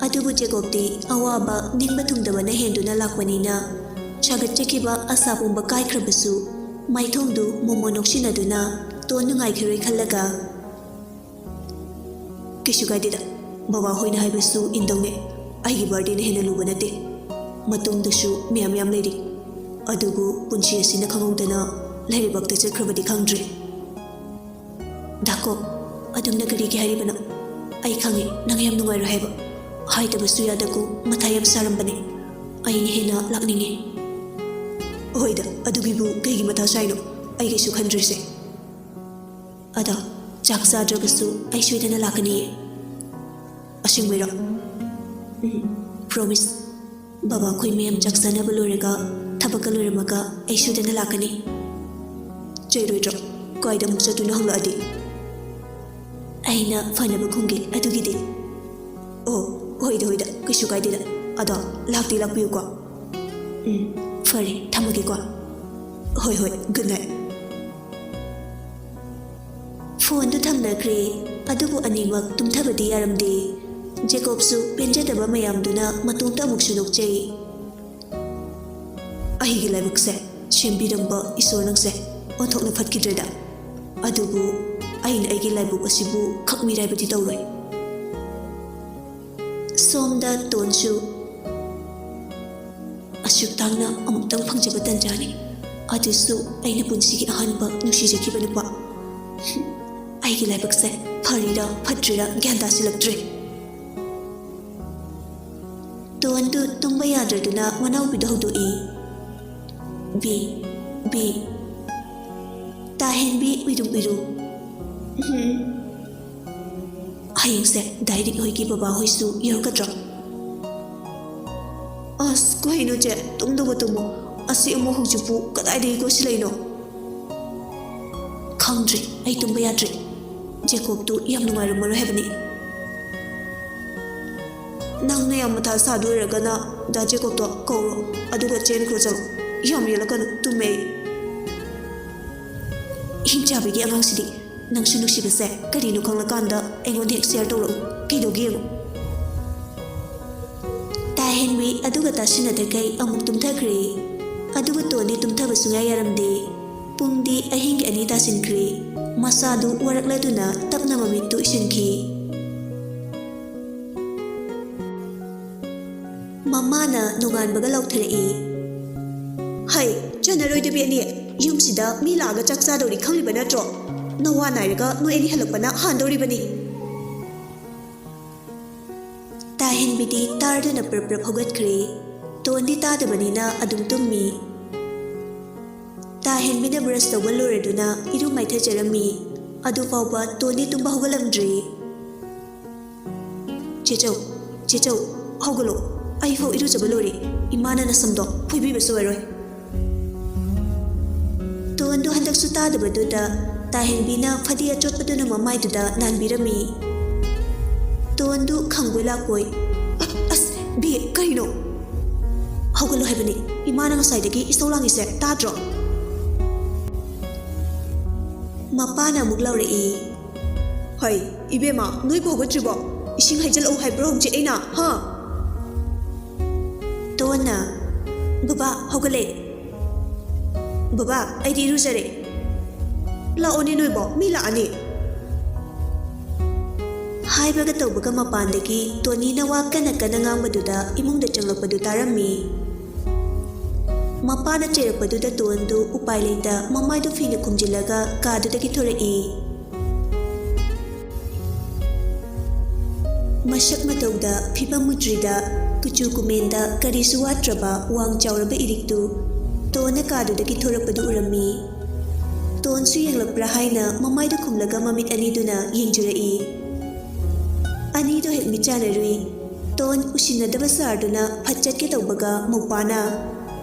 ꯑꯗꯨꯕꯨ ꯖꯦꯀꯣꯕꯇꯤ ꯑꯋꯥꯕ ꯅꯤꯡꯕ ꯊꯨꯡꯗꯕꯅ ꯍꯦꯟꯗꯨꯅ ꯂꯥꯛꯄꯅꯤꯅ, ꯁꯥꯒꯠꯆꯈꯤꯕ ꯑꯁꯥ ꯄꯨꯝꯕ ꯀꯥꯏꯈ꯭ꯔꯕꯁꯨ, ꯃꯥꯏꯊꯣꯡꯗꯨ ꯃꯣꯃꯣꯟ ꯅꯣꯛꯁꯤꯟꯅꯗꯨꯅ ꯇꯣꯟ ꯅꯨꯡꯉꯥꯏꯈꯤꯔꯣꯏ ꯈꯜꯂꯒ, "ꯀꯩꯁꯨ ꯀꯥꯏꯗꯦꯗ, ꯕꯕꯥ ꯍꯣꯏꯅ ꯍꯥꯏꯕꯁꯨ ꯏꯟꯗꯧꯅꯦ꯫ ꯑꯩꯒꯤ birthdayꯅ ꯍꯦꯟꯅ ꯂꯨꯕ ꯅꯠꯇꯦ꯫ ꯃꯇꯨꯡꯗꯁꯨ ꯃꯌꯥꯝ ꯃꯌꯥꯝ ꯂꯩꯔꯤ꯫ ꯑꯗꯨꯕꯨ ꯄꯨꯟꯁꯤ ꯑꯁꯤꯅ ꯈꯪꯍꯧꯗꯅ ꯂꯩꯔꯩꯕꯥꯛꯇ ꯆꯠꯈ꯭ꯔꯕꯗꯤ ꯈꯪꯗ꯭ꯔꯦ꯫" "ꯗꯥꯀꯣ, ꯑꯗꯨꯝꯅ ꯀꯔꯤꯒꯤ ꯍꯥꯏꯔꯤꯕꯅꯣ? ꯑꯩ ꯈꯪꯉꯤ, ꯅꯪ ꯌꯥꯝ ꯅꯨꯡꯉꯥꯏꯔꯣꯏ ꯍꯥꯏꯕ꯫ ꯍꯥꯏꯗꯕꯁꯨ ꯌꯥꯗꯀꯣ, ꯃꯊꯥ ꯌꯥꯝ ꯁꯥꯔꯝꯕꯅꯦ꯫ ꯑꯩꯅ ꯍꯦꯟꯅ ꯂꯥꯛꯅꯤꯡꯉꯤ꯫" "ꯍꯣꯏꯗ, ꯑꯗꯨꯒꯤꯕꯨ ꯀꯩꯒꯤ ꯃꯊꯥ ꯁꯥꯏꯅꯣ? ꯑꯩ ꯀꯩꯁꯨ ꯈꯟꯗ꯭ꯔꯤꯁꯦ꯫ ꯑꯗꯣ, ꯆꯥꯛ ꯆꯥꯗ꯭ꯔꯕꯁꯨ ꯑꯩ ꯁꯣꯏꯗꯅ ꯂꯥꯛꯀꯅꯤꯌꯦ꯫" "ꯑꯁꯦꯡꯕꯩꯔꯣ?" "ꯎꯝ, promise꯫ ꯕꯕꯥ ꯑꯩꯈꯣꯏ ꯃꯌꯥꯝ ꯆꯥꯛ ꯆꯥꯅꯕ ꯂꯣꯏꯔꯒ, ꯊꯕꯛꯀ ꯂꯣꯏꯔꯝꯃꯒ ꯑꯩ ꯁꯣꯏꯗꯅ ꯂꯥꯛꯀꯅꯤ꯫" "ꯆꯩꯔꯣꯏꯗ꯭ꯔꯣ, ꯀꯥꯏꯗ ꯑꯃꯨꯛ ꯆꯠꯇꯣꯏꯅꯣ ꯍꯪꯂꯛꯑꯗꯤ?" "ꯑꯩꯅ ꯐꯅꯕ ꯈꯨꯝꯒꯦ ꯑꯗꯨꯒꯤꯗꯤ꯫" "ꯑꯣ, ꯍꯣꯏꯗ, ꯍꯣꯏꯗ, ꯀꯩꯁꯨ ꯀꯥꯏꯗꯦꯗ꯫ ꯑꯗꯣ ꯂꯥꯛꯇꯤ ꯂꯥꯛꯄꯤꯌꯨꯀꯣ꯫" "ꯎꯝ, ꯐꯔꯦ, ꯊꯝꯃꯒꯦꯀꯣ꯫" "ꯍꯣꯏ, ꯍꯣꯏ, good night꯫" ꯐꯣꯟꯗꯨ ꯊꯝꯅꯈ꯭ꯔꯦ꯫ ꯑꯗꯨꯕꯨ ꯑꯅꯤꯃꯛ ꯇꯨꯝꯊꯕꯗꯤ ꯌꯥꯔꯝꯗꯦ꯫ ꯖꯦꯀꯣꯕꯁꯨ ꯄꯦꯟꯖꯗꯕ ꯃꯌꯥꯝꯗꯨꯅ ꯃꯇꯣꯝꯇ ꯑꯃꯨꯛꯁꯨ ꯅꯣꯛꯆꯩ꯫ "ꯑꯩꯒꯤ ꯂꯥꯏꯕꯛꯁꯦ ꯁꯦꯝꯕꯤꯔꯝꯕ ꯏꯁꯣꯔ ꯅꯪꯁꯦ ꯑꯣꯟꯊꯣꯛꯅ ꯐꯠꯈꯤꯗ꯭ꯔꯦꯗ꯫ ꯑꯗꯨꯕꯨ ꯑꯩꯅ ꯑꯩꯒꯤ ꯂꯥꯏꯕꯛ ꯑꯁꯤꯕꯨ ꯈꯛ ꯃꯤꯔꯥꯏꯕꯗꯤ ꯇꯧꯔꯣꯏ꯫" ꯁꯣꯝꯗ ꯇꯣꯟꯁꯨ, "ꯑꯁꯨꯛ ꯇꯥꯡꯅ ꯑꯃꯨꯛꯇꯪ ꯐꯪꯖꯕ ꯇꯟꯖꯥꯅꯤ, ꯑꯗꯨꯁꯨ ꯑꯩꯅ ꯄꯨꯟꯁꯤꯒꯤ ꯑꯍꯥꯟꯕ ꯅꯨꯡꯁꯤꯖꯈꯤꯕ ꯅꯨꯄꯥ꯫ ꯑꯩꯒꯤ ꯂꯥꯏꯕꯛꯁꯦ ꯐꯔꯤꯔꯥ ꯐꯠꯇ꯭ꯔꯤꯔꯥ ꯒ꯭ꯌꯥꯟ ꯇꯥꯁꯤꯜꯂꯛꯇ꯭ꯔꯦ꯫ ꯇꯣꯟꯗꯨ ꯇꯨꯝꯕ ꯌꯥꯗ꯭ꯔꯗꯨꯅ ꯃꯅꯥꯎꯄꯤꯗ ꯍꯧꯗꯣꯛꯏ꯫ "B, B, ꯇꯥꯍꯦꯟꯕꯤ ꯎꯏꯔꯨꯝ ꯎꯏꯔꯨꯝ꯫ ꯎꯝ꯫ ꯍꯌꯦꯡꯁꯦ ꯗꯥꯏꯔꯤꯛ ꯍꯣꯏꯒꯤ ꯕꯕꯥ ꯍꯣꯏꯁꯨ ꯌꯧꯔꯛꯀꯗ꯭ꯔꯣ?" "ꯑꯁ, ꯀꯩꯅꯣ ꯆꯦ, ꯇꯨꯝꯗꯕ ꯇꯨꯝꯃꯣ꯫ ꯑꯁꯤ ꯑꯃꯨꯛ ꯍꯧꯖꯤꯛꯄꯨ ꯀꯗꯥꯏꯗꯒꯤ ꯀꯣꯏꯁꯤꯜꯂꯛꯏꯅꯣ?" "ꯈꯪꯗ꯭ꯔꯤ, ꯑꯩ ꯇꯨꯝꯕ ꯌꯥꯗ꯭ꯔꯤ꯫ ꯖꯦꯀꯣꯕꯇꯨ ꯌꯥꯝ ꯅꯨꯡꯉꯥꯏꯔꯝꯃꯔꯣꯏ ꯍꯥꯏꯕꯅꯤ꯫" "ꯅꯪꯅ ꯌꯥꯝ ꯃꯊꯥ ꯁꯥꯗꯣꯏꯔꯒꯅ ꯗꯥ ꯖꯦꯀꯣꯕꯇꯣ ꯀꯧꯔꯣ, ꯑꯗꯨꯒ ꯆꯦꯟꯈ꯭ꯔꯣ ꯆꯠꯂꯣ꯫ ꯌꯥꯝ ꯌꯦꯠꯂꯛꯀꯅꯨ, ꯇꯨꯝꯃꯦ ꯑꯩ꯫" ꯍꯤꯡꯆꯥꯕꯤꯒꯤ ꯑꯉꯥꯡꯁꯤꯗꯤ꯫ ꯅꯪꯁꯨ ꯅꯨꯡꯁꯤꯕꯁꯦ ꯀꯔꯤꯅꯣ ꯈꯪꯂꯀꯥꯟꯗ ꯑꯩꯉꯣꯟꯗ ꯍꯦꯛ ꯁꯤꯌꯔ ꯇꯧꯔꯛꯎ꯫ ꯀꯩꯗꯧꯒꯦ ꯌꯦꯡꯉꯨ꯫ ꯇꯥꯍꯦꯟꯕꯤ ꯑꯗꯨꯒ ꯇꯥꯁꯤꯟꯅꯗꯈꯩ ꯑꯃꯨꯛ ꯇꯨꯝꯊꯈ꯭ꯔꯦ꯫ ꯑꯗꯨꯕꯨ ꯇꯣꯟꯗꯤ ꯇꯨꯝꯊꯕ ꯁꯨꯡꯌꯥ ꯌꯥꯔꯝꯗꯦ꯫ ꯄꯨꯡꯗꯤ ꯑꯍꯤꯡꯒꯤ ꯑꯅꯤ ꯇꯥꯁꯤꯟꯈ꯭ꯔꯦ꯫ ꯃꯁꯥꯗꯨ ꯋꯥꯔꯛꯂꯗꯨꯅ ꯇꯞꯅ ꯃꯃꯤꯠꯇꯨ ꯎꯏꯁꯤꯟꯈꯤ꯫ ꯃꯃꯥꯅ ꯅꯣꯡꯉꯥꯟꯕꯒ ꯂꯥꯎꯊꯔꯛꯏ꯫ "ꯍꯩ, ꯆꯟꯅꯔꯣꯏꯗꯕꯤ ꯑꯅꯤ, ꯌꯨꯝꯁꯤꯗ ꯃꯤ ꯂꯥꯛꯑꯒ ꯆꯥꯛ ꯆꯥꯗꯧꯔꯤ ꯈꯪꯂꯤꯕ ꯅꯠꯇ꯭ꯔꯣ? ꯅꯋꯥ ꯅꯥꯏꯔꯒ ꯅꯣꯏ ꯑꯅꯤ ꯍꯜꯂꯛꯄꯅ ꯍꯥꯟꯗꯧꯔꯤꯕꯅꯤ꯫" ꯇꯥꯍꯦꯟꯕꯤꯗꯤ ꯇꯥꯔꯗꯨꯅ ꯄ꯭ꯔꯞ ꯄ꯭ꯔꯞ ꯍꯧꯒꯠꯈ꯭ꯔꯦ꯫ ꯇꯣꯟꯗꯤ ꯇꯥꯗꯕꯅꯤꯅ ꯑꯗꯨꯝ ꯇꯨꯝꯃꯤ꯫ ꯇꯥꯍꯦꯟꯕꯤꯅ ꯕ꯭ꯔꯁ ꯇꯧꯕ ꯂꯣꯏꯔꯗꯨꯅ ꯏꯔꯨ ꯃꯥꯏꯊꯖꯔꯝꯃꯤ꯫ ꯑꯗꯨꯐꯥꯎꯕ ꯇꯣꯟꯗꯤ ꯇꯨꯝꯕ ꯍꯧꯒꯠꯂꯝꯗ꯭ꯔꯤ꯫ "ꯆꯦꯆꯧ, ꯆꯦꯆꯧ, ꯍꯧꯒꯠꯂꯣ꯫ ꯑꯩꯐꯥꯎ ꯏꯔꯨꯖꯕ ꯂꯣꯏꯔꯦ꯫ ꯏꯃꯥꯅ ꯅꯁꯝꯗꯣ ꯐꯣꯏꯕꯤꯕꯁꯨ ꯑꯣꯏꯔꯣꯏ꯫" ꯇꯣꯟꯗꯨ ꯍꯟꯗꯛꯁꯨ ꯇꯥꯗꯕꯗꯨꯗ ꯇꯥꯍꯦꯟꯕꯤꯅ ꯐꯗꯤ ꯑꯆꯣꯠꯄꯗꯨꯅ ꯃꯃꯥꯏꯗꯨꯗ ꯅꯥꯟꯕꯤꯔꯝꯃꯤ꯫ ꯇꯣꯟꯗꯨ ꯈꯪꯕꯣꯏ ꯂꯥꯛꯄꯣꯏ, "ꯑ-, ꯑꯁ, ꯕꯤ, ꯀꯔꯤꯅꯣ? ꯍꯧꯒꯠꯂꯣ ꯍꯥꯏꯕꯅꯤ꯫ ꯏꯃꯥꯅ ꯉꯁꯥꯏꯗꯒꯤ ꯏꯁꯧ ꯂꯥꯡꯉꯤꯁꯦ ꯇꯥꯗ꯭ꯔꯣ?" ꯃꯄꯥꯅ ꯑꯃꯨꯛ ꯂꯥꯎꯔꯛꯏ꯫ "ꯍꯩ, ꯏꯕꯦꯝꯃ, ꯅꯣꯏꯕꯨ ꯍꯧꯒꯠꯇ꯭ꯔꯤꯕꯣ? ꯏꯁꯤꯡ ꯍꯩꯖꯤꯜꯂꯛꯎ ꯍꯥꯏꯕ꯭ꯔꯣ ꯍꯧꯖꯤꯛ ꯑꯩꯅ, ꯍꯥ?" ꯇꯣꯟꯅ, "ꯕꯕꯥ, ꯍꯧꯒꯠꯂꯦ꯫ ꯕꯕꯥ, ꯑꯩꯗꯤ ꯏꯔꯨꯖꯔꯦ꯫ ꯂꯥꯛꯑꯣꯅꯦ ꯅꯣꯏꯕꯣ, ꯃꯤ ꯂꯥꯛꯑꯅꯤ꯫" ꯍꯥꯏꯕꯒ ꯇꯧꯕꯒ ꯃꯄꯥꯟꯗꯒꯤ ꯇꯣꯅꯤꯅ ꯋꯥ ꯀꯟꯅ ꯀꯟꯅ ꯉꯥꯡꯕꯗꯨꯗ ꯏꯃꯨꯡꯗ ꯆꯪꯂꯛꯄꯗꯨ ꯇꯥꯔꯝꯃꯤ꯫ ꯃꯄꯥꯅ ꯆꯩꯔꯛꯄꯗꯨꯗ ꯇꯣꯟꯗꯨ ꯎꯄꯥꯏ ꯂꯩꯇ ꯃꯃꯥꯏꯗꯨ ꯐꯤꯅ ꯈꯨꯝꯖꯤꯜꯂꯒ ꯀꯥꯗꯨꯗꯒꯤ ꯊꯣꯔꯛꯏ꯫ ꯃꯁꯛ ꯃꯇꯧꯗ, ꯐꯤꯕꯝ ꯃꯨꯇ꯭ꯔꯤꯗ, ꯀꯨꯆꯨ ꯀꯨꯃꯦꯟꯗ ꯀꯔꯤꯁꯨ ꯋꯥꯠꯇ꯭ꯔꯕ ꯋꯥꯡ ꯆꯥꯎꯔꯕ ꯏꯔꯤꯛꯇꯨ ꯇꯣꯟꯅ ꯀꯥꯗꯨꯗꯒꯤ ꯊꯣꯔꯛꯄꯗꯨ ꯎꯔꯝꯃꯤ꯫ ꯇꯣꯟꯁꯨ ꯌꯦꯡꯂꯛꯄ꯭ꯔꯥ ꯍꯥꯏꯅ ꯃꯃꯥꯏꯗꯨ ꯈꯨꯝꯂꯒ ꯃꯃꯤꯠ ꯑꯅꯤꯗꯨꯅ ꯌꯦꯡꯖꯔꯛꯏ꯫ ꯑꯅꯤꯗꯣ ꯍꯦꯛ ꯃꯤꯠ ꯆꯥꯟꯅꯔꯨꯏ꯫ ꯇꯣꯟ ꯎꯁꯤꯟꯅꯗꯕ ꯁꯥꯔꯗꯨꯅ ꯐꯠ ꯆꯠꯀꯦ ꯇꯧꯕꯒ ꯃꯧꯄꯥꯅ,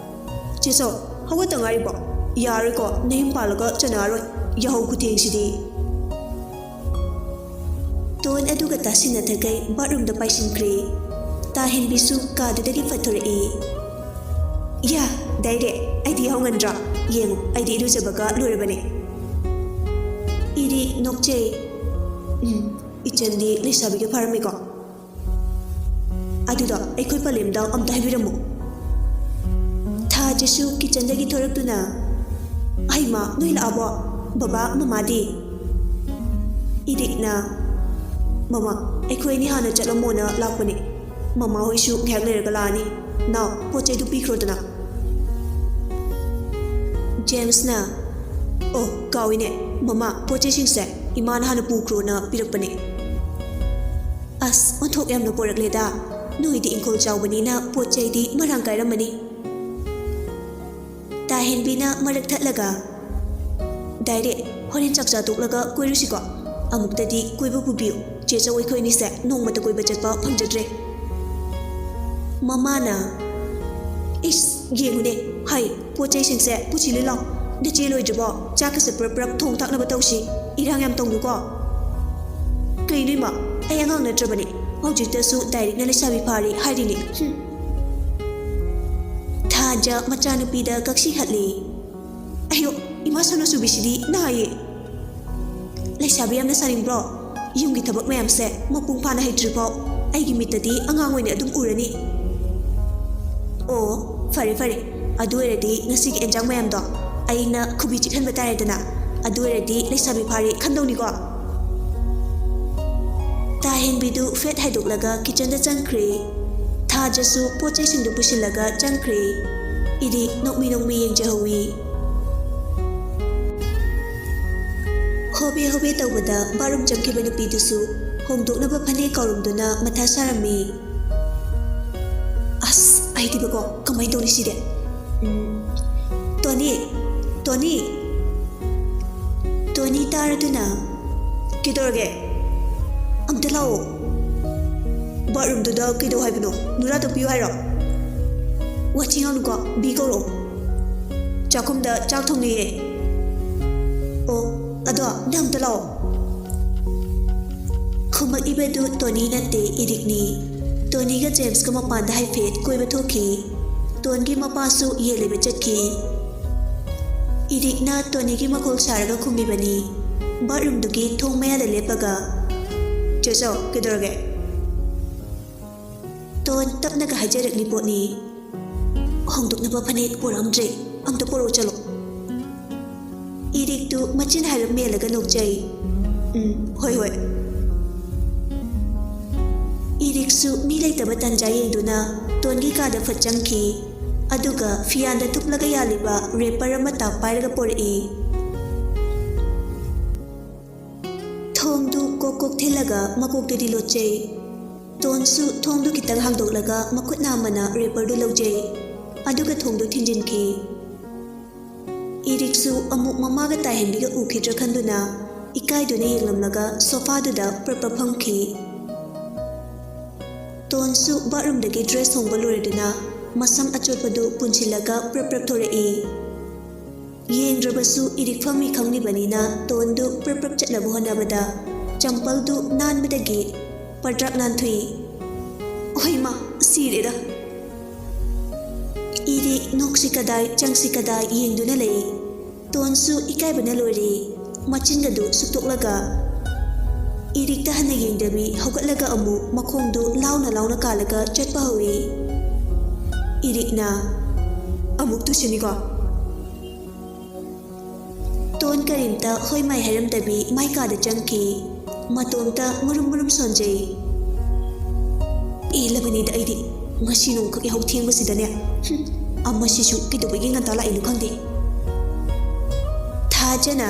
"ꯆꯦꯆꯧ, ꯍꯧꯒꯠꯇ ꯉꯥꯏꯔꯤꯕꯣ? ꯌꯥꯔꯣꯏꯀꯣ, ꯅꯌꯨꯝ ꯄꯥꯜꯂꯒ ꯆꯅꯥꯔꯣꯏ꯫ ꯌꯥꯍꯧ ꯈꯨꯊꯦꯡꯁꯤꯗꯤ!" ꯇꯣꯟ ꯑꯗꯨꯒ ꯇꯥꯁꯤꯟꯅꯊꯈꯩ ꯕꯥꯠꯔꯨꯝꯗ ꯄꯥꯏꯁꯤꯟꯈ꯭ꯔꯦ꯫ ꯇꯥꯍꯦꯟꯕꯤꯁꯨ ꯀꯥꯗꯨꯗꯒꯤ ꯐꯠꯊꯣꯔꯛꯏ꯫ "ꯌꯥ, ꯗꯥꯏꯔꯦ, ꯑꯩꯗꯤ ꯌꯥꯍꯧ ꯉꯟꯗ꯭ꯔꯥ? ꯌꯦꯡꯉꯨ, ꯑꯩꯗꯤ ꯏꯔꯨꯖꯕꯒ ꯂꯣꯏꯔꯕꯅꯦ꯫" ꯏꯔꯤꯛ ꯅꯣꯛꯆꯩ꯫ "ꯎꯝ, ꯏꯆꯟꯗꯤ ꯂꯩꯁꯥꯕꯤꯒ ꯐꯥꯔꯝꯃꯤꯀꯣ꯫ ꯑꯗꯨꯗꯣ ꯑꯩꯈꯣꯏ ꯄꯂꯦꯝꯗ ꯑꯝꯇ ꯍꯥꯏꯕꯤꯔꯝꯃꯨ꯫" ꯊꯥꯖꯁꯨ ꯀꯤꯆꯟꯗꯒꯤ ꯊꯣꯔꯛꯇꯨꯅ, "ꯍꯩꯃꯥ, ꯅꯣꯏ ꯂꯥꯛꯑꯕꯣ? ꯕꯕꯥ, ꯃꯃꯥꯗꯤ?" ꯏꯔꯤꯛꯅ, "ꯃꯃꯥ, ꯑꯩꯈꯣꯏ ꯑꯅꯤ ꯍꯥꯟꯅ ꯆꯠꯂꯝꯃꯣꯅ ꯂꯥꯛꯄꯅꯦ꯫ ꯃꯃꯥ ꯍꯣꯏꯁꯨ ꯉꯥꯏꯍꯥꯛ ꯂꯩꯔꯒ ꯂꯥꯛꯑꯅꯤ꯫ ꯅꯥꯎ, ꯄꯣꯠ ꯆꯩꯗꯨ ꯄꯤꯈ꯭ꯔꯣꯗꯅ꯫" ꯖꯦꯝꯁꯅ, "ꯑꯣ, ꯀꯥꯎꯏꯅꯦ, ꯃꯃꯥ, ꯄꯣꯠ ꯆꯩꯁꯤꯡꯁꯦ ꯏꯃꯥꯅ ꯍꯥꯟꯅ ꯄꯨꯈ꯭ꯔꯣꯅ ꯄꯤꯔꯛꯄꯅꯦ꯫" "ꯑꯁ, ꯑꯣꯟꯊꯣꯛ ꯌꯥꯝꯅ ꯄꯣꯔꯛꯂꯦꯗ꯫ ꯅꯣꯏꯗꯤ ꯏꯪꯈꯣꯜ ꯆꯥꯎꯕꯅꯤꯅ ꯄꯣꯠ ꯆꯩꯗꯤ ꯃꯔꯥꯡ ꯀꯥꯏꯔꯝꯃꯅꯤ꯫" ꯇꯥꯍꯦꯟꯕꯤꯅ ꯃꯔꯛ ꯊꯠꯂꯒ, "ꯗꯥꯏꯔꯦ, ꯍꯣꯔꯦꯟ ꯆꯥꯛ ꯆꯥ ꯇꯣꯛꯂꯒ ꯀꯣꯏꯔꯨꯁꯤꯀꯣ꯫ ꯑꯃꯨꯛꯇꯗꯤ ꯀꯣꯏꯕ ꯄꯨꯕꯤꯌꯨ꯫ ꯆꯦꯆꯧ ꯑꯩꯈꯣꯏ ꯑꯅꯤꯁꯦ ꯅꯣꯡꯃꯇ ꯀꯣꯏꯕ ꯆꯠꯄ ꯐꯪꯖꯗ꯭ꯔꯦ꯫" ꯃꯃꯥꯅ, "ꯏꯁ, ꯌꯦꯡꯉꯨꯅꯦ, ꯍꯩ, ꯄꯣꯠ ꯆꯩꯁꯤꯡꯁꯦ ꯄꯨꯁꯤꯜꯂꯨ ꯂꯥꯎ꯫ ꯅꯆꯦ ꯂꯣꯏꯗ꯭ꯔꯤꯕꯣ? ꯆꯥꯛꯀꯁꯦ ꯄꯨꯔꯞ ꯄꯨꯔꯞ ꯊꯣꯡ ꯊꯥꯛꯅꯕ ꯇꯧꯁꯤ꯫ ꯏꯔꯥꯡ ꯌꯥꯝ ꯇꯧꯅꯨꯀꯣ꯫" "ꯀꯩꯅꯣ ꯏꯃꯥ, ꯑꯩ ꯑꯉꯥꯡ ꯅꯠꯇ꯭ꯔꯕꯅꯦ꯫ ꯍꯧꯖꯤꯛꯇꯁꯨ ꯗꯥꯏꯔꯦꯛꯅ ꯂꯩꯁꯥꯕꯤ ꯐꯥꯔꯦ ꯍꯥꯏꯔꯤꯅꯦ꯫ ꯍꯨꯝ꯫" ꯊꯥꯖ ꯃꯆꯥꯅꯨꯄꯤꯗ ꯀꯛꯁꯤ ꯍꯠꯂꯤ꯫ "ꯑꯌꯣ, ꯏꯃꯥ ꯁꯅꯥꯆꯨꯕꯤꯁꯤꯗꯤ ꯅꯥꯏꯌꯦ꯫ ꯂꯩꯁꯥꯕꯤ ꯌꯥꯝꯅ ꯁꯥꯅꯤꯡꯕ꯭ꯔꯣ? ꯌꯨꯝꯒꯤ ꯊꯕꯛ ꯃꯌꯥꯝꯁꯦ ꯃꯄꯨꯡ ꯐꯥꯅ ꯍꯩꯇ꯭ꯔꯤꯐꯥꯎ ꯑꯩꯒꯤ ꯃꯤꯠꯇꯗꯤ ꯑꯉꯥꯡ ꯑꯣꯏꯅ ꯑꯗꯨꯝ ꯎꯔꯅꯤ꯫" "ꯑꯣ, ꯐꯔꯦ ꯐꯔꯦ, ꯑꯗꯨ ꯑꯣꯏꯔꯗꯤ ꯉꯁꯤꯒꯤ ꯑꯦꯟꯖꯥꯡ ꯃꯌꯥꯝꯗꯣ ꯑꯩꯅ ꯈꯨꯕꯤ ꯆꯤꯛꯍꯟꯕ ꯇꯥꯔꯦꯗꯅ꯫ ꯑꯗꯨ ꯑꯣꯏꯔꯗꯤ ꯂꯩꯁꯥꯕꯤ ꯐꯥꯔꯦ ꯈꯟꯗꯧꯅꯤꯀꯣ꯫" ꯇꯥꯍꯦꯟꯕꯤꯗꯨ ꯐꯦꯠ ꯍꯥꯏꯗꯣꯛꯂꯒ ꯀꯤꯆꯟꯗ ꯆꯪꯈ꯭ꯔꯦ꯫ ꯊꯥꯖꯁꯨ ꯄꯣꯠ ꯆꯩꯁꯤꯡꯗꯨ ꯄꯨꯁꯤꯜꯂꯒ ꯆꯪꯈ꯭ꯔꯦ꯫ ꯏꯔꯤꯛ ꯅꯣꯛꯃꯤ ꯅꯣꯛꯃꯤ ꯌꯦꯡꯖꯍꯧꯏ꯫ ꯍꯣꯕꯦ ꯍꯣꯕꯦ ꯇꯧꯕꯗ ꯕꯥꯠꯔꯨꯝ ꯆꯪꯈꯤꯕ ꯅꯨꯄꯤꯗꯨꯁꯨ ꯍꯣꯡꯗꯣꯛꯅꯕ ꯐꯅꯦꯛ ꯀꯧꯔꯝꯗꯨꯅ ꯃꯊꯥ ꯁꯥꯔꯝꯃꯤ꯫ ꯑꯁ, ꯑꯩꯗꯤꯕꯀꯣ, ꯀꯃꯥꯏꯅ ꯇꯧꯅꯤ ꯁꯤꯗꯤ? ꯎꯝ, ꯇꯣꯅꯤ, ꯇꯣꯅꯤ, ꯇꯣꯅꯤ ꯇꯥꯔꯗꯨꯅ, "ꯀꯩꯗꯧꯔꯒꯦ? ꯑꯝꯇ ꯂꯥꯛꯑꯣ꯫ ꯕꯥꯠꯔꯨꯝꯗꯨꯗ ꯀꯩꯗꯧ ꯍꯥꯏꯕꯅꯣ? ꯅꯨꯔꯥꯗꯣ ꯄꯤꯌꯨ ꯍꯥꯏꯔꯣ? ꯋꯥꯊꯤ ꯉꯥꯡꯅꯨꯀꯣ, ꯕꯤ ꯀꯧꯔꯛꯑꯣ꯫ ꯆꯥꯛꯈꯨꯝꯗ ꯆꯥꯛ ꯊꯣꯡꯅꯩꯌꯦ꯫ ꯑꯣ, ꯑꯗꯣ ꯅꯪ ꯑꯝꯇ ꯂꯥꯛꯑꯣ꯫" ꯈꯨꯝꯃꯛꯏꯕꯗꯨ ꯇꯣꯅꯤ ꯅꯠꯇꯦ, ꯏꯔꯤꯛꯅꯤ꯫ ꯇꯣꯅꯤꯒ ꯖꯦꯝꯁꯀ ꯃꯄꯥꯟꯗ ꯍꯥꯏꯐꯦꯠ ꯀꯣꯏꯕ ꯊꯣꯛꯈꯤ꯫ ꯇꯣꯟꯒꯤ ꯃꯄꯥꯁꯨ ꯌꯦꯟ ꯂꯩꯕ ꯆꯠꯈꯤ꯫ ꯏꯔꯤꯛꯅ ꯇꯣꯅꯤꯒꯤ ꯃꯈꯣꯜ ꯁꯥꯔꯒ ꯈꯨꯝꯃꯤꯕꯅꯤ꯫ ꯕꯥꯠꯔꯨꯝꯗꯨꯒꯤ ꯊꯣꯡ ꯃꯌꯥꯗ ꯂꯦꯞꯄꯒ, "ꯆꯦꯆꯧ, ꯀꯩꯗꯧꯔꯒꯦ?" ꯇꯣꯟ ꯇꯞꯅꯒ ꯍꯥꯏꯖꯔꯛꯂꯤ ꯄꯣꯠꯅꯤ꯫ "ꯍꯣꯡꯗꯣꯛꯅꯕ ꯐꯅꯦꯛ ꯄꯨꯔꯛꯑꯝꯗ꯭ꯔꯦ, ꯑꯝꯇ ꯄꯨꯔꯛꯑꯣ ꯆꯠꯂꯣ꯫" ꯏꯔꯤꯛꯇꯨ ꯃꯆꯤꯟ ꯍꯥꯏꯔꯞ ꯃꯦꯜꯂꯒ ꯅꯣꯛꯆꯩ꯫ "ꯎꯝ, ꯍꯣꯏ, ꯍꯣꯏ꯫" ꯏꯔꯤꯛꯁꯨ ꯃꯤ ꯂꯩꯇꯕ ꯇꯟꯖꯥ ꯌꯦꯡꯗꯨꯅ ꯇꯣꯟꯒꯤ ꯀꯥꯗ ꯐꯠ ꯆꯪꯈꯤ꯫ ꯑꯗꯨꯒ ꯐꯤꯌꯥꯟꯗ ꯊꯨꯞꯂꯒ ꯌꯥꯜꯂꯤꯕ ꯔꯦꯄꯔ ꯑꯃ ꯇꯥꯞ ꯄꯥꯏꯔꯒ ꯄꯣꯔꯛꯏ꯫ ꯊꯣꯡꯗꯨ ꯀꯣꯛ ꯀꯣꯛ ꯊꯤꯜꯂꯒ ꯃꯀꯣꯛꯇꯨꯗꯤ ꯂꯣꯠꯆꯩ꯫ ꯇꯣꯟꯁꯨ ꯊꯣꯡꯗꯨ ꯈꯤꯇꯪ ꯍꯥꯡꯗꯣꯛꯂꯒ ꯃꯈꯨꯠ ꯅꯥꯝꯃꯅ ꯔꯦꯄꯔꯗꯨ ꯂꯧꯖꯩ꯫ ꯑꯗꯨꯒ ꯊꯣꯡꯗꯨ ꯊꯤꯡꯖꯤꯟꯈꯤ꯫ ꯏꯔꯤꯛꯁꯨ ꯑꯃꯨꯛ ꯃꯃꯥꯒ ꯇꯥꯏꯍꯟꯕꯤꯒ ꯎꯈꯤꯗ꯭ꯔꯥ ꯈꯟꯗꯨꯅ ꯏꯀꯥꯏꯗꯨꯅ ꯌꯦꯡꯂꯝꯂꯒ ꯁꯣꯐꯥꯗꯨꯗ ꯄ꯭ꯔꯞ ꯄ꯭ꯔꯞ ꯐꯝꯈꯤ꯫ ꯇꯣꯟꯁꯨ ꯕꯥꯠꯔꯨꯝꯗꯒꯤ ꯗ꯭ꯔꯦꯁ ꯍꯣꯡꯕ ꯂꯣꯏꯔꯗꯨꯅ ꯃꯁꯝ ꯑꯆꯣꯠꯄꯗꯨ ꯄꯨꯟꯁꯤꯜꯂꯒ ꯄ꯭ꯔꯞ ꯄ꯭ꯔꯞ ꯊꯣꯔꯛꯏ꯫ ꯌꯦꯡꯗ꯭ꯔꯕꯁꯨ ꯏꯔꯤꯛ ꯐꯝꯃꯤ ꯈꯪꯂꯤꯕꯅꯤꯅ ꯇꯣꯟꯗꯨ ꯄ꯭ꯔꯞ ꯄ꯭ꯔꯞ ꯆꯠꯅꯕ ꯍꯣꯠꯅꯕꯗ ꯆꯝꯄꯜꯗꯨ ꯅꯥꯟꯕꯗꯒꯤ ꯄꯗ꯭ꯔꯥꯛ ꯅꯥꯟꯊꯨꯏ꯫ "ꯍꯣꯏꯃꯥ, ꯁꯤꯔꯦꯗ!" ꯏꯔꯤꯛ ꯅꯣꯛꯁꯤ ꯀꯗꯥꯏ, ꯆꯪꯁꯤ ꯀꯗꯥꯏ ꯌꯦꯡꯗꯨꯅ ꯂꯩ꯫ ꯇꯣꯟꯁꯨ ꯏꯀꯥꯏꯕꯅ ꯂꯣꯏꯔꯦ꯫ ꯃꯆꯤꯟꯒꯗꯨ ꯁꯨꯛꯇꯣꯛꯂꯒ ꯏꯔꯤꯛꯇ ꯍꯟꯅ ꯌꯦꯡꯗꯕꯤ ꯍꯧꯒꯠꯂꯒ ꯑꯃꯨꯛ ꯃꯈꯣꯡꯗꯨ ꯂꯥꯎꯅ ꯂꯥꯎꯅ ꯀꯥꯜꯂꯒ ꯆꯠꯄ ꯍꯧꯏ꯫ ꯏꯔꯤꯛꯅ, "ꯑꯃꯨꯛ ꯇꯨꯁꯤꯅꯤꯀꯣ?" ꯇꯣꯟ ꯀꯔꯤꯝꯇ ꯍꯣꯏ ꯃꯥꯏ ꯍꯥꯏꯔꯝꯗꯕꯤ ꯃꯥꯏ ꯀꯥꯗ ꯆꯪꯈꯤ꯫ ꯃꯇꯣꯝꯇ ꯃꯨꯔꯨꯝ ꯃꯨꯔꯨꯝ ꯁꯣꯟꯖꯩ꯫ "ꯄꯦꯜꯂꯕꯅꯤꯗ ꯑꯩꯗꯤ, ꯉꯁꯤ ꯅꯣꯡꯈꯛ ꯌꯥꯍꯧ ꯊꯦꯡꯕꯁꯤꯗꯅꯦ꯫ ꯍꯨꯝ, ꯑꯃꯁꯤꯁꯨ ꯀꯩꯗꯧꯕꯒꯤ ꯉꯟꯇꯥ ꯂꯥꯛꯏꯅꯣ ꯈꯪꯗꯦ꯫" ꯊꯥꯖꯅ,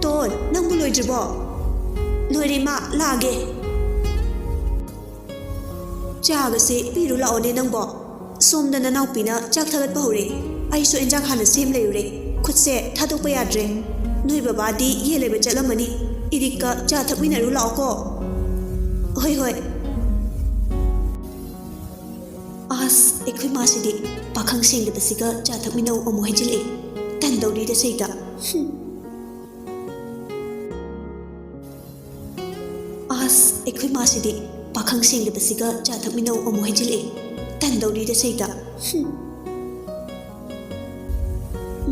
"ꯇꯣꯟ, ꯅꯪꯕꯨ ꯂꯣꯏꯗ꯭ꯔꯤꯕꯣ?" ꯂꯣꯏꯔꯦ ꯏꯃꯥ, ꯂꯥꯛꯑꯒꯦ꯫ ꯆꯥꯒꯁꯦ ꯄꯤꯔꯨ ꯂꯥꯛꯑꯣꯅꯦ ꯅꯪꯕꯣ꯫ ꯁꯣꯝꯗ ꯅꯅꯥꯎꯄꯤꯅ ꯆꯥꯛ ꯊꯥꯒꯠꯄ ꯍꯧꯔꯦ꯫ ꯑꯩꯁꯨ ꯑꯦꯟꯖꯥꯡ ꯍꯥꯟꯅ ꯁꯦꯝ ꯂꯩꯔꯨꯔꯦ꯫ ꯈꯨꯠꯁꯦ ꯊꯥꯗꯣꯛꯄ ꯌꯥꯗ꯭ꯔꯦ꯫ ꯅꯣꯏ ꯕꯕꯥꯗꯤ ꯌꯦꯟ ꯂꯩꯕ ꯆꯠꯂꯝꯃꯅꯤ꯫ ꯏꯔꯤꯛꯀ ꯆꯥ ꯊꯛꯃꯤꯟꯅꯔꯨ ꯂꯥꯛꯑꯣꯀꯣ꯫ ꯍꯣꯏ, ꯍꯣꯏ꯫ ꯑꯁ, ꯑꯩꯈꯣꯏ ꯃꯥꯁꯤꯗꯤ ꯄꯥꯈꯪ ꯁꯦꯡꯗꯕꯁꯤꯒ ꯆꯥ ꯊꯛꯃꯤꯟꯅꯧ ꯑꯃꯨꯛ ꯍꯥꯏꯖꯤꯜꯂꯛꯑꯦ꯫ ꯇꯟꯗꯧꯔꯤꯗ ꯁꯩꯇ꯫ ꯍꯨꯝ꯫ ꯑꯁ, ꯑꯩꯈꯣꯏ ꯃꯥꯁꯤꯗꯤ ꯄꯥꯈꯪ ꯁꯦꯡꯗꯕꯁꯤꯒ ꯆꯥ ꯊꯛꯃꯤꯟꯅꯧ ꯑꯃꯨꯛ ꯍꯥꯏꯖꯤꯜꯂꯛꯑꯦ꯫ ꯇꯟꯗꯧꯔꯤꯗ ꯁꯩꯇ꯫ ꯍꯨꯝ꯫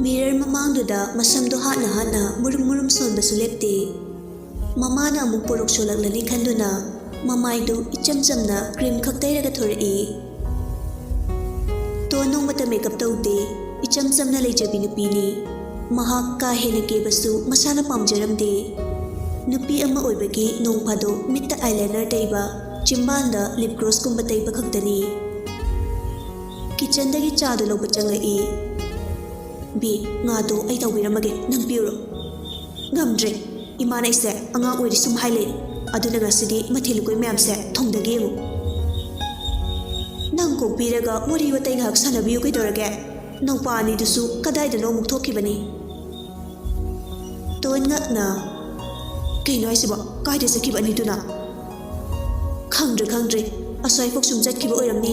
ꯃꯤꯔꯔ ꯃꯃꯥꯡꯗꯨꯗ ꯃꯁꯝꯗꯣ ꯍꯥꯠꯅ ꯍꯥꯠꯅ ꯃꯨꯔꯨꯝ ꯃꯨꯔꯨꯝ ꯁꯣꯟꯕꯁꯨ ꯂꯦꯞꯇꯦ꯫ ꯃꯃꯥꯅ ꯑꯃꯨꯛ ꯄꯣꯔꯣꯛ ꯁꯣꯜꯂꯛꯂꯅꯤ ꯈꯟꯗꯨꯅ ꯃꯃꯥꯏꯗꯨ ꯏꯆꯝ ꯆꯝꯅ ꯀ꯭ꯔꯤꯝ ꯈꯛ ꯇꯩꯔꯒ ꯊꯣꯔꯛꯏ꯫ ꯇꯣꯟ ꯅꯣꯡꯃꯇ ꯃꯦꯀꯞ ꯇꯧꯗꯦ꯫ ꯏꯆꯝ ꯆꯝꯅ ꯂꯩꯖꯕꯤ ꯅꯨꯄꯤꯅꯤ꯫ ꯃꯍꯥꯛ ꯀꯥ ꯍꯦꯟꯅ ꯀꯦꯕꯁꯨ ꯃꯁꯥꯅ ꯄꯥꯝꯖꯔꯝꯗꯦ꯫ ꯅꯨꯄꯤ ꯑꯃ ꯑꯣꯏꯕꯒꯤ ꯅꯣꯡ ꯐꯥꯗꯣꯛ ꯃꯤꯠꯇ ꯑꯥꯏꯂꯥꯏꯅꯔ ꯇꯩꯕ, ꯆꯤꯝꯕꯥꯟꯗ ꯂꯤꯞ ꯒ꯭ꯂꯣꯁꯀꯨꯝꯕ ꯇꯩꯕ ꯈꯛꯇꯅꯤ꯫ ꯀꯤꯆꯟꯗꯒꯤ ꯆꯥꯗꯨ ꯂꯧꯕ ꯆꯪꯂꯛꯏ꯫ "ꯕꯤ, ꯉꯥꯗꯣ ꯑꯩ ꯇꯧꯕꯤꯔꯝꯃꯒꯦ, ꯅꯪ ꯄꯤꯔꯨꯔꯣ꯫" "ꯉꯝꯗ꯭ꯔꯦ꯫ ꯏꯃꯥꯅ ꯑꯩꯁꯦ ꯑꯉꯥꯡ ꯑꯣꯏꯔꯤ ꯁꯨꯝ ꯍꯥꯏ ꯂꯩ꯫ ꯑꯗꯨꯅ ꯉꯁꯤꯗꯤ ꯃꯊꯦꯜ ꯂꯨꯀꯣꯏ ꯃꯌꯥꯝꯁꯦ ꯊꯣꯡꯗꯒꯦ ꯌꯦꯡꯉꯨ꯫" "ꯅꯪ ꯀꯣꯛ ꯄꯤꯔꯒ ꯋꯥꯔꯤ ꯋꯥꯇꯥꯏ ꯉꯥꯏꯍꯥꯛ ꯁꯥꯟꯅꯕꯤꯌꯨ ꯀꯩꯗꯧꯔꯒꯦ? ꯅꯧꯄꯥ ꯑꯅꯤꯗꯨꯁꯨ ꯀꯗꯥꯏꯗꯅꯣ ꯑꯃꯨꯛ ꯊꯣꯛꯈꯤꯕꯅꯤ꯫" ꯇꯣꯟ ꯉꯛꯅ, "ꯀꯩꯅꯣ ꯍꯥꯏꯁꯤꯕꯣ? ꯀꯥꯏꯗ ꯆꯠꯈꯤꯕ ꯑꯅꯤꯗꯨꯅ?" "ꯈꯪꯗ꯭ꯔꯦ, ꯈꯪꯗ꯭ꯔꯦ꯫ ꯑꯁ꯭ꯋꯥꯏꯐꯥꯎ ꯁꯨꯝ ꯆꯠꯈꯤꯕ ꯑꯣꯏꯔꯝꯅꯤ꯫"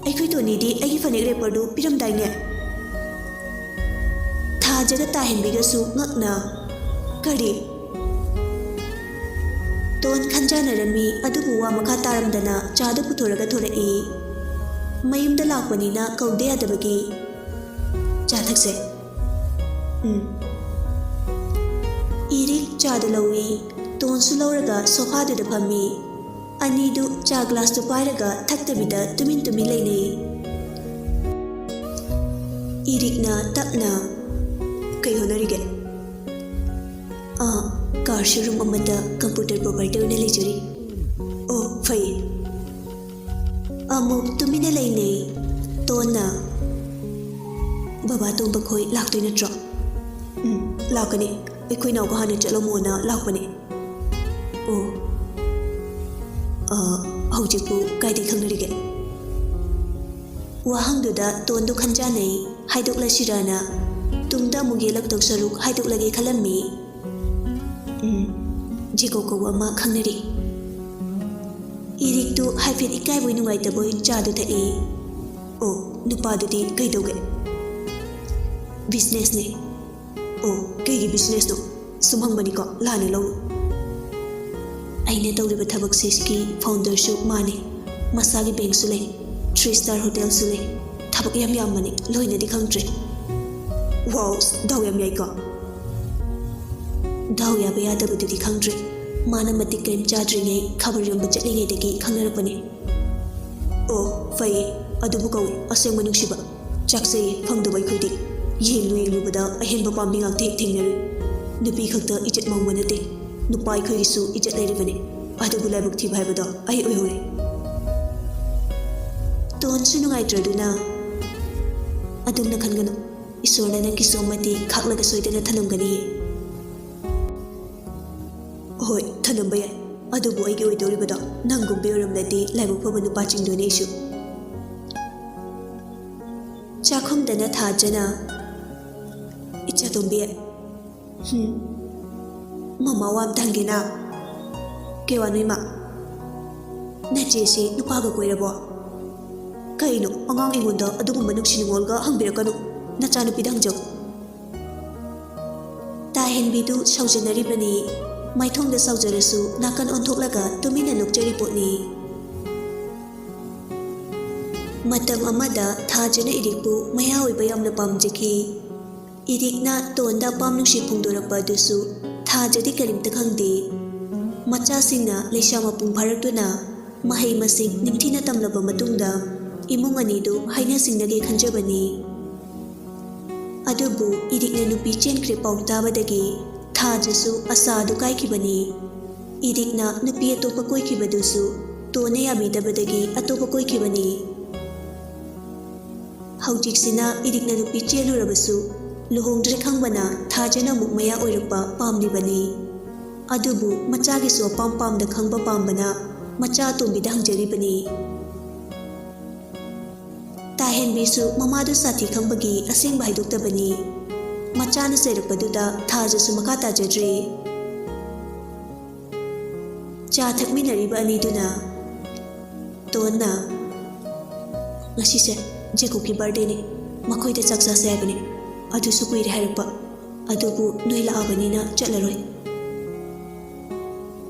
"ꯑꯩꯈꯣꯏ ꯇꯣꯅꯤꯗꯤ ꯑꯩꯒꯤ ꯐꯅꯦꯛ ꯔꯦꯄꯔꯗꯨ ꯄꯤꯔꯝꯗꯥꯏꯅꯦ?" ꯊꯥꯖꯒ ꯇꯥꯍꯦꯟꯕꯤꯒꯁꯨ ꯉꯛꯅ, "ꯀꯔꯤ?" ꯇꯣꯟ ꯈꯟꯖꯥꯅꯔꯝꯃꯤ, ꯑꯗꯨꯕꯨ ꯋꯥ ꯃꯈꯥ ꯇꯥꯔꯝꯗꯅ ꯆꯥꯗꯨ ꯄꯨꯊꯣꯔꯒ ꯊꯣꯔꯛꯏ꯫ ꯃꯌꯨꯝꯗ ꯂꯥꯛꯄꯅꯤꯅ ꯀꯧꯗ ꯌꯥꯗꯕꯒꯤ꯫ "ꯆꯥ ꯊꯛꯁꯦ꯫" "ꯎꯝ꯫" ꯏꯔꯤꯛ ꯆꯥꯗꯨ ꯂꯧꯏ꯫ ꯇꯣꯟꯁꯨ ꯂꯧꯔꯒ ꯁꯣꯐꯥꯗꯨꯗ ꯐꯝꯃꯤ꯫ ꯑꯅꯤꯗꯨ ꯆꯥ ꯒ꯭ꯂꯥꯁꯇꯨ ꯄꯥꯏꯔꯒ ꯊꯛꯇꯕꯤꯗ ꯇꯨꯃꯤꯟ ꯇꯨꯃꯤꯟ ꯂꯩꯅꯩ꯫ ꯏꯔꯤꯛꯅ ꯇꯞꯅ, "ꯀꯩ ꯍꯣꯠꯅꯔꯤꯒꯦ?" "ꯑꯥ, ꯀꯥꯔ ꯁꯣꯔꯨꯝ ꯑꯃꯗ ꯀꯝꯄ꯭ꯌꯨꯇꯔ ꯄ꯭ꯔꯣꯚꯥꯏꯗꯔ ꯑꯣꯏꯅ ꯂꯩꯖꯔꯤ꯫" "ꯑꯣ, ꯐꯩ꯫" ꯑꯃꯨꯛ ꯇꯨꯃꯤꯟꯅ ꯂꯩꯅꯩ꯫ ꯇꯣꯟꯅ, "ꯕꯕꯥ ꯇꯣꯝꯕ ꯈꯣꯏ ꯂꯥꯛꯇꯣꯏ ꯅꯠꯇ꯭ꯔꯣ?" "ꯎꯝ, ꯂꯥꯛꯀꯅꯤ꯫ ꯑꯩꯈꯣꯏ ꯅꯥꯎꯒ ꯍꯥꯟꯅ ꯆꯠꯂꯝꯃꯣꯅ ꯂꯥꯛꯄꯅꯤ꯫" ꯑꯣ, ꯑ, ꯍꯧꯖꯤꯛꯄꯨ ꯀꯥꯏꯗꯩ ꯈꯪꯅꯔꯤꯒꯦ? ꯋꯥꯍꯪꯗꯨꯗ ꯇꯣꯟꯗꯨ ꯈꯟꯖꯥꯅꯩ꯫ ꯍꯥꯏꯗꯣꯛꯂꯁꯤꯔꯥꯅ ꯇꯨꯡꯗ ꯑꯃꯨꯛ ꯌꯦꯠꯂꯛꯇꯧ ꯁꯔꯨꯛ ꯍꯥꯏꯗꯣꯛꯂꯒꯦ ꯈꯜꯂꯝꯃꯤ꯫ ꯎꯝ, ꯖꯦꯀꯣ ꯀꯧꯕ ꯑꯃ ꯈꯪꯅꯔꯤ꯫ ꯏꯔꯤꯛꯇꯨ ꯍꯥꯏꯐꯦꯠ ꯏꯀꯥꯏꯕꯣꯏ ꯅꯨꯡꯉꯥꯏꯇꯕꯣꯏ ꯆꯥꯗꯨ ꯊꯛꯏ꯫ ꯑꯣ, ꯅꯨꯄꯥꯗꯨꯗꯤ ꯀꯩꯗꯧꯒꯦ? ꯕꯤꯖꯤꯅꯦꯁꯅꯦ꯫ ꯑꯣ, ꯀꯩꯒꯤ ꯕꯤꯖꯤꯅꯦꯁꯅꯣ? ꯁꯨꯝ ꯍꯪꯕꯅꯤꯀꯣ, ꯂꯥꯟꯅ ꯂꯧꯅꯨ꯫ ꯑꯩꯅ ꯇꯧꯔꯤꯕ ꯊꯕꯛꯁꯤꯒꯤ ꯐꯥꯎꯟꯗꯔꯁꯨ ꯃꯥꯅꯤ꯫ ꯃꯁꯥꯒꯤ ꯕꯦꯡꯁꯨ ꯂꯩ, ꯊ꯭ꯔꯤ ꯁ꯭ꯇꯥꯔ ꯍꯣꯇꯦꯜꯁꯨ ꯂꯩ꯫ ꯊꯕꯛ ꯌꯥꯝ ꯌꯥꯝꯕꯅꯤ, ꯂꯣꯏꯅꯗꯤ ꯈꯪꯗ꯭ꯔꯦ꯫ ꯋꯥꯎ, ꯗꯥꯎ ꯌꯥꯝ ꯌꯥꯏꯀꯣ꯫ ꯗꯥꯎ ꯌꯥꯕ ꯌꯥꯗꯕꯗꯨꯗꯤ ꯈꯪꯗ꯭ꯔꯦ꯫ ꯃꯥꯅ ꯃꯇꯤꯛ ꯀꯔꯤꯝ ꯆꯥꯗ꯭ꯔꯤꯉꯩ ꯈꯕꯔ ꯌꯣꯟꯕ ꯆꯠꯂꯤꯉꯩꯗꯒꯤ ꯈꯪꯅꯔꯛꯄꯅꯤ꯫ ꯑꯣ, ꯐꯩꯌꯦ꯫ ꯑꯗꯨꯕꯨ ꯀꯧꯏ ꯑꯁꯦꯡꯕ ꯅꯨꯡꯁꯤꯕ꯫ ꯆꯥꯛꯆꯩꯌꯦ ꯐꯪꯗꯕ ꯑꯩꯈꯣꯏꯗꯤ꯫ ꯌꯦꯡꯂꯨ ꯌꯦꯡꯂꯨꯕꯗ ꯑꯍꯦꯟꯕ ꯄꯥꯝꯕꯤ ꯉꯥꯛꯇ ꯍꯦꯛ ꯊꯦꯡꯅꯔꯨꯏ꯫ ꯅꯨꯄꯤ ꯈꯛꯇ ꯏꯖꯠ ꯃꯥꯡꯕ ꯅꯠꯇꯦ, ꯅꯨꯄꯥ ꯑꯩꯈꯣꯏꯒꯤꯁꯨ ꯏꯖꯠ ꯂꯩꯔꯤꯕꯅꯤ꯫ ꯑꯗꯨꯕꯨ ꯂꯥꯏꯕꯛ ꯊꯤꯕ ꯍꯥꯏꯕꯗꯣ ꯑꯩ ꯑꯣꯏꯍꯧꯔꯦ꯫ ꯇꯣꯟꯁꯨ ꯅꯨꯡꯉꯥꯏꯇ꯭ꯔꯗꯨꯅ꯫ ꯑꯗꯨꯝꯅ ꯈꯟꯒꯅꯨ, ꯏꯁꯣꯔꯅ ꯅꯪꯒꯤꯁꯨ ꯑꯃꯗꯤ ꯈꯥꯛꯂꯒ ꯁꯣꯏꯗꯅ ꯊꯅꯝꯒꯅꯤꯌꯦ꯫ ꯍꯣꯏ, ꯊꯅꯝꯕ ꯌꯥꯏ꯫ ꯑꯗꯨꯕꯨ ꯑꯩꯒꯤ ꯑꯣꯏꯗꯧꯔꯤꯕꯗꯣ ꯅꯪꯒꯨꯝꯕꯤ ꯑꯣꯏꯔꯝꯂꯗꯤ ꯂꯥꯏꯕꯛ ꯐꯕ ꯅꯨꯄꯥ ꯆꯤꯡꯗꯣꯏꯅꯦ ꯑꯩꯁꯨ꯫ ꯆꯥꯛꯈꯨꯝꯗꯅ ꯊꯥꯖꯅ, "ꯏꯆꯥꯇꯣꯝꯕꯤ, ꯍꯨꯝ, ꯃꯃꯥ ꯋꯥ ꯑꯝꯇ ꯍꯪꯒꯦꯅ?" "ꯀꯩ ꯋꯥꯅꯣ ꯏꯃꯥ?" "ꯅꯆꯦꯁꯤ ꯅꯨꯄꯥꯒ ꯀꯣꯏꯔꯕꯣ?" "ꯀꯩꯅꯣ, ꯑꯉꯥꯡ ꯑꯩꯉꯣꯟꯗ ꯑꯗꯨꯒꯨꯝꯕ ꯅꯨꯡꯁꯤ ꯅꯨꯡꯉꯣꯜꯒ ꯍꯪꯕꯤꯔꯛꯀꯅꯨ꯫ ꯅꯆꯥꯅꯨꯄꯤꯗ ꯍꯪꯖꯧ꯫" ꯇꯥꯍꯦꯟꯕꯤꯗꯨ ꯁꯥꯎꯖꯅꯔꯤꯕꯅꯤ꯫ ꯃꯥꯏꯊꯣꯡꯗ ꯁꯥꯎꯖꯔꯁꯨ ꯅꯥꯀꯟ ꯑꯣꯟꯊꯣꯛꯂꯒ ꯇꯨꯃꯤꯟꯅ ꯅꯣꯛꯆꯔꯤ ꯄꯣꯠꯅꯤ꯫ ꯃꯇꯝ ꯑꯃꯗ ꯊꯥꯖꯅ ꯏꯔꯤꯛꯄꯨ ꯃꯌꯥ ꯑꯣꯏꯕ ꯌꯥꯝꯅ ꯄꯥꯝꯖꯈꯤ꯫ ꯏꯔꯤꯛꯅ ꯇꯣꯟꯗ ꯑꯄꯥꯝ ꯅꯨꯡꯁꯤ ꯐꯣꯡꯗꯣꯔꯛꯄ ꯑꯗꯨꯁꯨ ꯊꯥꯖꯗꯤ ꯀꯔꯤꯝꯇ ꯈꯪꯗꯦ꯫ ꯃꯆꯥꯁꯤꯡꯅ ꯂꯩꯁꯥ ꯃꯄꯨꯡ ꯐꯥꯔꯛꯇꯨꯅ ꯃꯍꯩ ꯃꯁꯤꯡ ꯅꯤꯡꯊꯤꯅ ꯇꯝꯂꯕ ꯃꯇꯨꯡꯗ ꯏꯃꯨꯡ ꯑꯅꯤꯗꯨ ꯍꯥꯏꯅ ꯁꯤꯡꯅꯒꯦ ꯈꯟꯖꯕꯅꯤ꯫ ꯑꯗꯨꯕꯨ ꯏꯔꯤꯛꯅ ꯅꯨꯄꯤ ꯆꯦꯟꯈ꯭ꯔꯦ ꯄꯥꯎ ꯇꯥꯕꯗꯒꯤ ꯊꯥꯖꯁꯨ ꯑꯁꯥ ꯑꯗꯨ ꯀꯥꯏꯈꯤꯕꯅꯤ꯫ ꯏꯔꯤꯛꯅ ꯅꯨꯄꯤ ꯑꯇꯣꯞꯄ ꯀꯣꯏꯈꯤꯕꯗꯨꯁꯨ ꯇꯣꯟꯅ ꯌꯥꯕꯤꯗꯕꯗꯒꯤ ꯑꯇꯣꯞꯄ ꯀꯣꯏꯈꯤꯕꯅꯤ꯫ ꯍꯧꯖꯤꯛꯁꯤꯅ ꯏꯔꯤꯛꯅ ꯅꯨꯄꯤ ꯆꯦꯜꯂꯨꯔꯕꯁꯨ ꯂꯨꯍꯣꯡꯗ꯭ꯔꯦ ꯈꯪꯕꯅ ꯊꯥꯖꯅ ꯑꯃꯨꯛ ꯃꯌꯥ ꯑꯣꯏꯔꯛꯄ ꯄꯥꯝꯂꯤꯕꯅꯤ꯫ ꯑꯗꯨꯕꯨ ꯃꯆꯥꯒꯤꯁꯨ ꯑꯄꯥꯝ ꯄꯥꯝꯗ ꯈꯪꯕ ꯄꯥꯝꯕꯅ ꯃꯆꯥ ꯑꯇꯣꯝꯕꯤꯗ ꯍꯪꯖꯔꯤꯕꯅꯤ꯫ ꯇꯥꯍꯦꯟꯕꯤꯁꯨ ꯃꯃꯥꯗꯨ ꯁꯥꯊꯤ ꯈꯪꯕꯒꯤ ꯑꯁꯦꯡꯕ ꯍꯥꯏꯗꯣꯛꯇꯕꯅꯤ꯫ ꯃꯆꯥꯅ ꯆꯩꯔꯛꯄꯗꯨꯗ ꯊꯥꯖꯁꯨ ꯃꯈꯥ ꯇꯥꯖꯗ꯭ꯔꯦ꯫ ꯆꯥ ꯊꯛꯃꯤꯟꯅꯔꯤꯕ ꯑꯅꯤꯗꯨꯅ, ꯇꯣꯟꯅ, "ꯉꯁꯤꯁꯦ ꯖꯦꯀꯣꯕꯀꯤ ꯕꯥꯔꯗꯦꯅꯤ, ꯃꯈꯣꯏꯗ ꯆꯥꯛ ꯆꯥꯁꯦ ꯍꯥꯏꯕꯅꯤ, ꯑꯗꯨꯁꯨ ꯀꯨꯏꯔꯦ ꯍꯥꯏꯔꯛꯄ, ꯑꯗꯨꯕꯨ ꯅꯣꯏ ꯂꯥꯛꯑꯕꯅꯤꯅ ꯆꯠꯂꯔꯣꯏ"꯫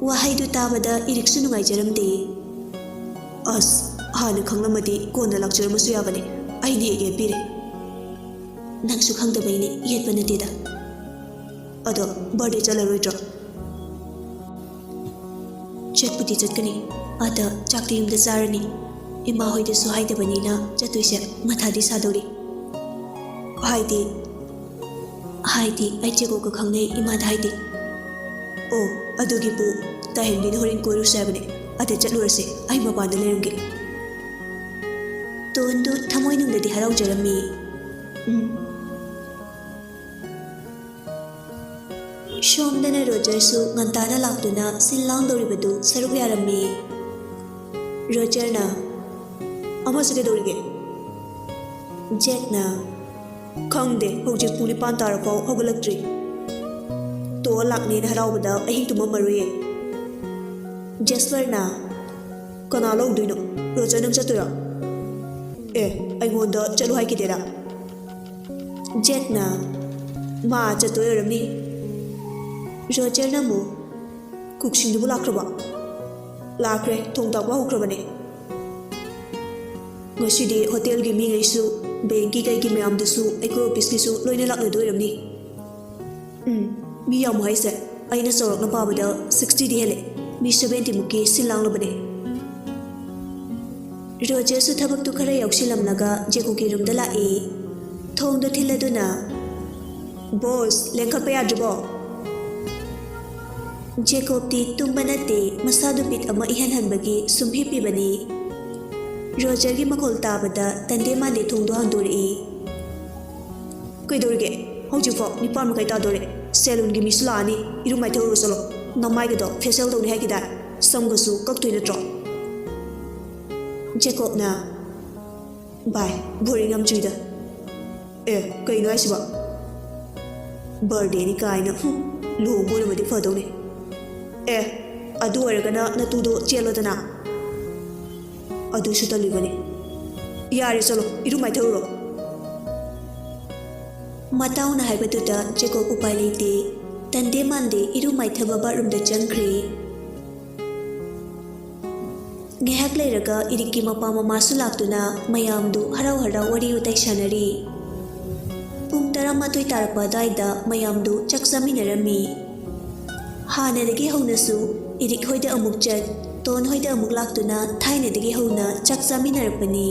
ꯋꯥꯍꯩꯗꯨ ꯇꯥꯕꯗ ꯏꯔꯤꯛꯁꯨ ꯅꯨꯡꯉꯥꯏꯖꯔꯝꯗꯦ꯫ "ꯑꯁ, ꯍꯥꯟꯅ ꯈꯪꯂꯝꯃꯗꯤ ꯀꯣꯟꯅ ꯂꯥꯛꯆꯔꯝꯃꯁꯨ ꯌꯥꯕꯅꯤ, ꯑꯩꯅ ꯍꯦꯛ ꯌꯦꯠꯄꯤꯔꯦ"꯫ "ꯅꯪꯁꯨ ꯈꯪꯗꯕꯩꯅꯦ, ꯌꯦꯠꯄ ꯅꯠꯇꯦꯗ꯫ ꯑꯗꯣ ꯕꯥꯔꯗꯦ ꯆꯠꯂꯔꯣꯏꯗ꯭ꯔꯣ?" "ꯆꯠꯄꯨꯗꯤ ꯆꯠꯀꯅꯤ, ꯑꯗ ꯆꯥꯛꯇꯤ ꯌꯨꯝꯗ ꯆꯥꯔꯅꯤ꯫ ꯏꯃꯥ ꯍꯣꯏꯗꯁꯨ ꯍꯥꯏꯗꯕꯅꯤꯅ ꯆꯠꯇꯣꯏꯁꯦ ꯃꯊꯥꯗꯤ ꯁꯥꯗꯧꯔꯤ"꯫ "ꯍꯥꯏꯗꯤ?" "ꯍꯥꯏꯗꯤ ꯑꯩ ꯖꯦꯀꯣꯕꯀ ꯈꯪꯅꯩ, ꯏꯃꯥꯗ ꯍꯥꯏꯗꯦ"꯫ "ꯑꯣ, ꯑꯗꯨꯒꯤꯕꯨ ꯇꯥꯍꯦꯟꯕꯤꯅ ꯍꯣꯔꯦꯟ ꯀꯣꯏꯔꯨꯁꯦ ꯍꯥꯏꯕꯅꯦ, ꯑꯗ ꯆꯠꯂꯨꯔꯁꯦ, ꯑꯩ ꯃꯄꯥꯟꯗ ꯂꯩꯔꯝꯒꯦ"꯫ ꯇꯣꯟꯗꯨ ꯊꯃꯣꯏꯅꯨꯡꯗꯗꯤ ꯍꯔꯥꯎꯖꯔꯝꯃꯤ꯫ "ꯎꯝ"꯫ ꯁꯣꯝꯗꯅ ꯔꯣꯖꯔꯁꯨ ꯉꯟꯇꯥꯅ ꯂꯥꯛꯇꯨꯅ ꯁꯤꯜ ꯂꯥꯡꯗꯧꯔꯤꯕꯗꯨ ꯁꯔꯨꯛ ꯌꯥꯔꯝꯃꯤ꯫ ꯔꯣꯖꯔꯅ, "ꯑꯃꯁꯨ ꯀꯩꯗꯧꯔꯤꯒꯦ?" ꯖꯦꯛꯅ, "ꯈꯪꯗꯦ, ꯍꯧꯖꯤꯛ ꯄꯨꯡ ꯅꯤꯄꯥꯟ ꯇꯥꯔꯐꯥꯎ ꯍꯧꯒꯠꯂꯛꯇ꯭ꯔꯤ꯫ ꯇꯣ ꯂꯥꯛꯅꯦꯅ ꯍꯔꯥꯎꯕꯗ ꯑꯍꯤꯡ ꯇꯨꯝꯃꯝꯃꯔꯣꯏꯌꯦ"꯫ ꯖꯦꯁꯄꯔꯅ, "ꯀꯅꯥ ꯂꯧꯗꯣꯏꯅꯣ? ꯔꯣꯖꯔ ꯅꯪ ꯆꯠꯇꯣꯏꯔꯣ?" "ꯑꯦ, ꯑꯩꯉꯣꯟꯗ ꯆꯠꯂꯨ ꯍꯥꯏꯈꯤꯗꯦꯗ"꯫ ꯖꯦꯛꯅ, "ꯃꯥ ꯆꯠꯇꯣꯏ ꯑꯣꯏꯔꯝꯅꯤ"꯫ ꯔꯣꯖꯔꯅ ꯑꯃꯨꯛ, "ꯀꯨꯛꯁꯤꯡꯗꯨꯕꯨ ꯂꯥꯛꯈ꯭ꯔꯕꯣ?" "ꯂꯥꯛꯈ꯭ꯔꯦ, ꯊꯣꯡ ꯇꯥꯛꯄ ꯍꯧꯈ꯭ꯔꯕꯅꯦ"꯫ "ꯉꯁꯤꯗꯤ ꯍꯣꯇꯦꯜꯒꯤ ꯃꯤꯉꯩꯁꯨ, ꯕꯦꯡꯀꯤ ꯀꯩꯒꯤ ꯃꯌꯥꯝꯗꯨꯁꯨ, ꯑꯩꯈꯣꯏ ꯑꯣꯐꯤꯁꯀꯤꯁꯨ ꯂꯣꯏꯅ ꯂꯥꯛꯅꯗꯣꯏ ꯑꯣꯏꯔꯝꯅꯤ"꯫ "ꯎꯝ, ꯃꯤ ꯌꯥꯝꯃꯨ ꯍꯥꯏꯁꯦ, ꯑꯩꯅ ꯆꯥꯎꯔꯥꯛꯅ ꯄꯥꯕꯗ sixty ꯗꯤ ꯍꯦꯜꯂꯦ꯫ ꯃꯤ seventy ꯃꯨꯛꯀꯤ ꯁꯤꯜ ꯂꯥꯡꯂꯕꯅꯦ"꯫ ꯔꯣꯖꯔꯁꯨ ꯊꯕꯛꯇꯨ ꯈꯔ ꯌꯥꯎꯁꯤꯜꯂꯝꯂꯒ ꯖꯦꯀꯣꯕꯀꯤ ꯔꯨꯝꯗ ꯂꯥꯛꯏ꯫ ꯊꯣꯡꯗꯣ ꯊꯤꯜꯂꯗꯨꯅ, "ꯕꯣꯁ, ꯂꯦꯡꯈꯠꯄ ꯌꯥꯗ꯭ꯔꯤꯕꯣ?" ꯖꯦꯀꯣꯕꯇꯤ ꯇꯨꯝꯕ ꯅꯠꯇꯦ, ꯃꯁꯥꯗꯨ ꯕꯤꯠ ꯑꯃ ꯏꯍꯟ ꯍꯟꯕꯒꯤ ꯁꯨꯝ ꯍꯤꯞꯄꯤꯕꯅꯤ꯫ ꯔꯣꯖꯔꯒꯤ ꯃꯈꯣꯜ ꯇꯥꯕꯗ ꯇꯟꯗꯦ ꯃꯥꯟꯗꯦ ꯊꯣꯡꯗꯣ ꯍꯥꯡꯗꯣꯔꯛꯏ꯫ "ꯀꯩꯗꯧꯔꯤꯒꯦ? ꯍꯧꯖꯤꯛꯐꯥꯎ ꯅꯤꯄꯥꯟ ꯃꯈꯥꯏ ꯇꯥꯗꯣꯔꯦ꯫ ꯁꯦꯂꯨꯟꯒꯤ ꯃꯤꯁꯨ ꯂꯥꯛꯑꯅꯤ, ꯏꯔꯨ ꯃꯥꯏꯊꯧꯔꯨꯔꯣ ꯆꯠꯂꯣ"꯫ ꯅꯃꯥꯏꯒꯗꯣ ꯐꯦꯁꯤꯌꯦꯜ ꯇꯧꯅꯤ ꯍꯥꯏꯈꯤꯗꯥꯏ? ꯁꯝꯒꯁꯨ ꯀꯛꯇꯣꯏ ꯅꯠꯇ꯭ꯔꯣ? ꯖꯦꯀꯣꯕꯅ, ꯚꯥꯏ, ꯕꯣꯔꯤꯡ ꯌꯥꯝ ꯆꯨꯏꯗ꯫ ꯑꯦ, ꯀꯩꯅꯣ ꯍꯥꯏꯁꯤꯕꯣ? ꯕꯥꯔꯗꯦꯅꯤ ꯀꯥꯏꯅ, ꯍꯨꯝ, ꯂꯨꯍꯣꯡꯕ ꯑꯣꯏꯔꯝꯃꯗꯤ ꯐꯗꯧꯅꯤ꯫ ꯑꯦ, ꯑꯗꯨ ꯑꯣꯏꯔꯒꯅ ꯅꯇꯨꯗꯣ ꯆꯦꯜꯂꯣꯗꯅ꯫ ꯑꯗꯨꯁꯨ ꯇꯜꯂꯤꯕꯅꯤ꯫ ꯌꯥꯔꯦ, ꯆꯠꯂꯣ, ꯏꯔꯨ ꯃꯥꯏꯊꯔꯨꯔꯣ꯫ ꯃꯇꯥꯎꯅ ꯍꯥꯏꯕꯗꯨꯗ ꯖꯦꯀꯣꯕ ꯎꯄꯥꯏ ꯂꯩꯇꯦ꯫ ꯇꯟꯗꯦ ꯃꯥꯟꯗꯦ ꯏꯔꯨ ꯃꯥꯏꯊꯕ ꯕꯥꯠꯔꯨꯝꯗ ꯆꯪꯈ꯭ꯔꯦ꯫ ꯉꯥꯏꯍꯥꯛ ꯂꯩꯔꯒ ꯏꯔꯤꯛꯀꯤ ꯃꯄꯥ ꯃꯃꯥꯁꯨ ꯂꯥꯛꯇꯨꯅ ꯃꯌꯥꯝꯗꯨ ꯍꯔꯥꯎ ꯍꯔꯥꯎ ꯋꯥꯔꯤ ꯋꯥꯇꯥꯏ ꯁꯥꯟꯅꯔꯤ꯫ ꯄꯨꯡ ꯇꯔꯥꯃꯥꯊꯣꯏ ꯇꯥꯔꯛꯄ ꯑꯗꯨꯋꯥꯏꯗ ꯃꯌꯥꯝꯗꯨ ꯆꯥꯛ ꯆꯥꯃꯤꯟꯅꯔꯝꯃꯤ꯫ ꯍꯥꯟꯅꯗꯒꯤ ꯍꯧꯅꯁꯨ ꯏꯔꯤꯛ ꯍꯣꯏꯗ ꯑꯃꯨꯛ ꯆꯠ, ꯇꯣꯟ ꯍꯣꯏꯗ ꯑꯃꯨꯛ ꯂꯥꯛꯇꯨꯅ ꯊꯥꯏꯅꯗꯒꯤ ꯍꯧꯅ ꯆꯥꯛ ꯆꯥꯃꯤꯟꯅꯔꯛꯄꯅꯤ꯫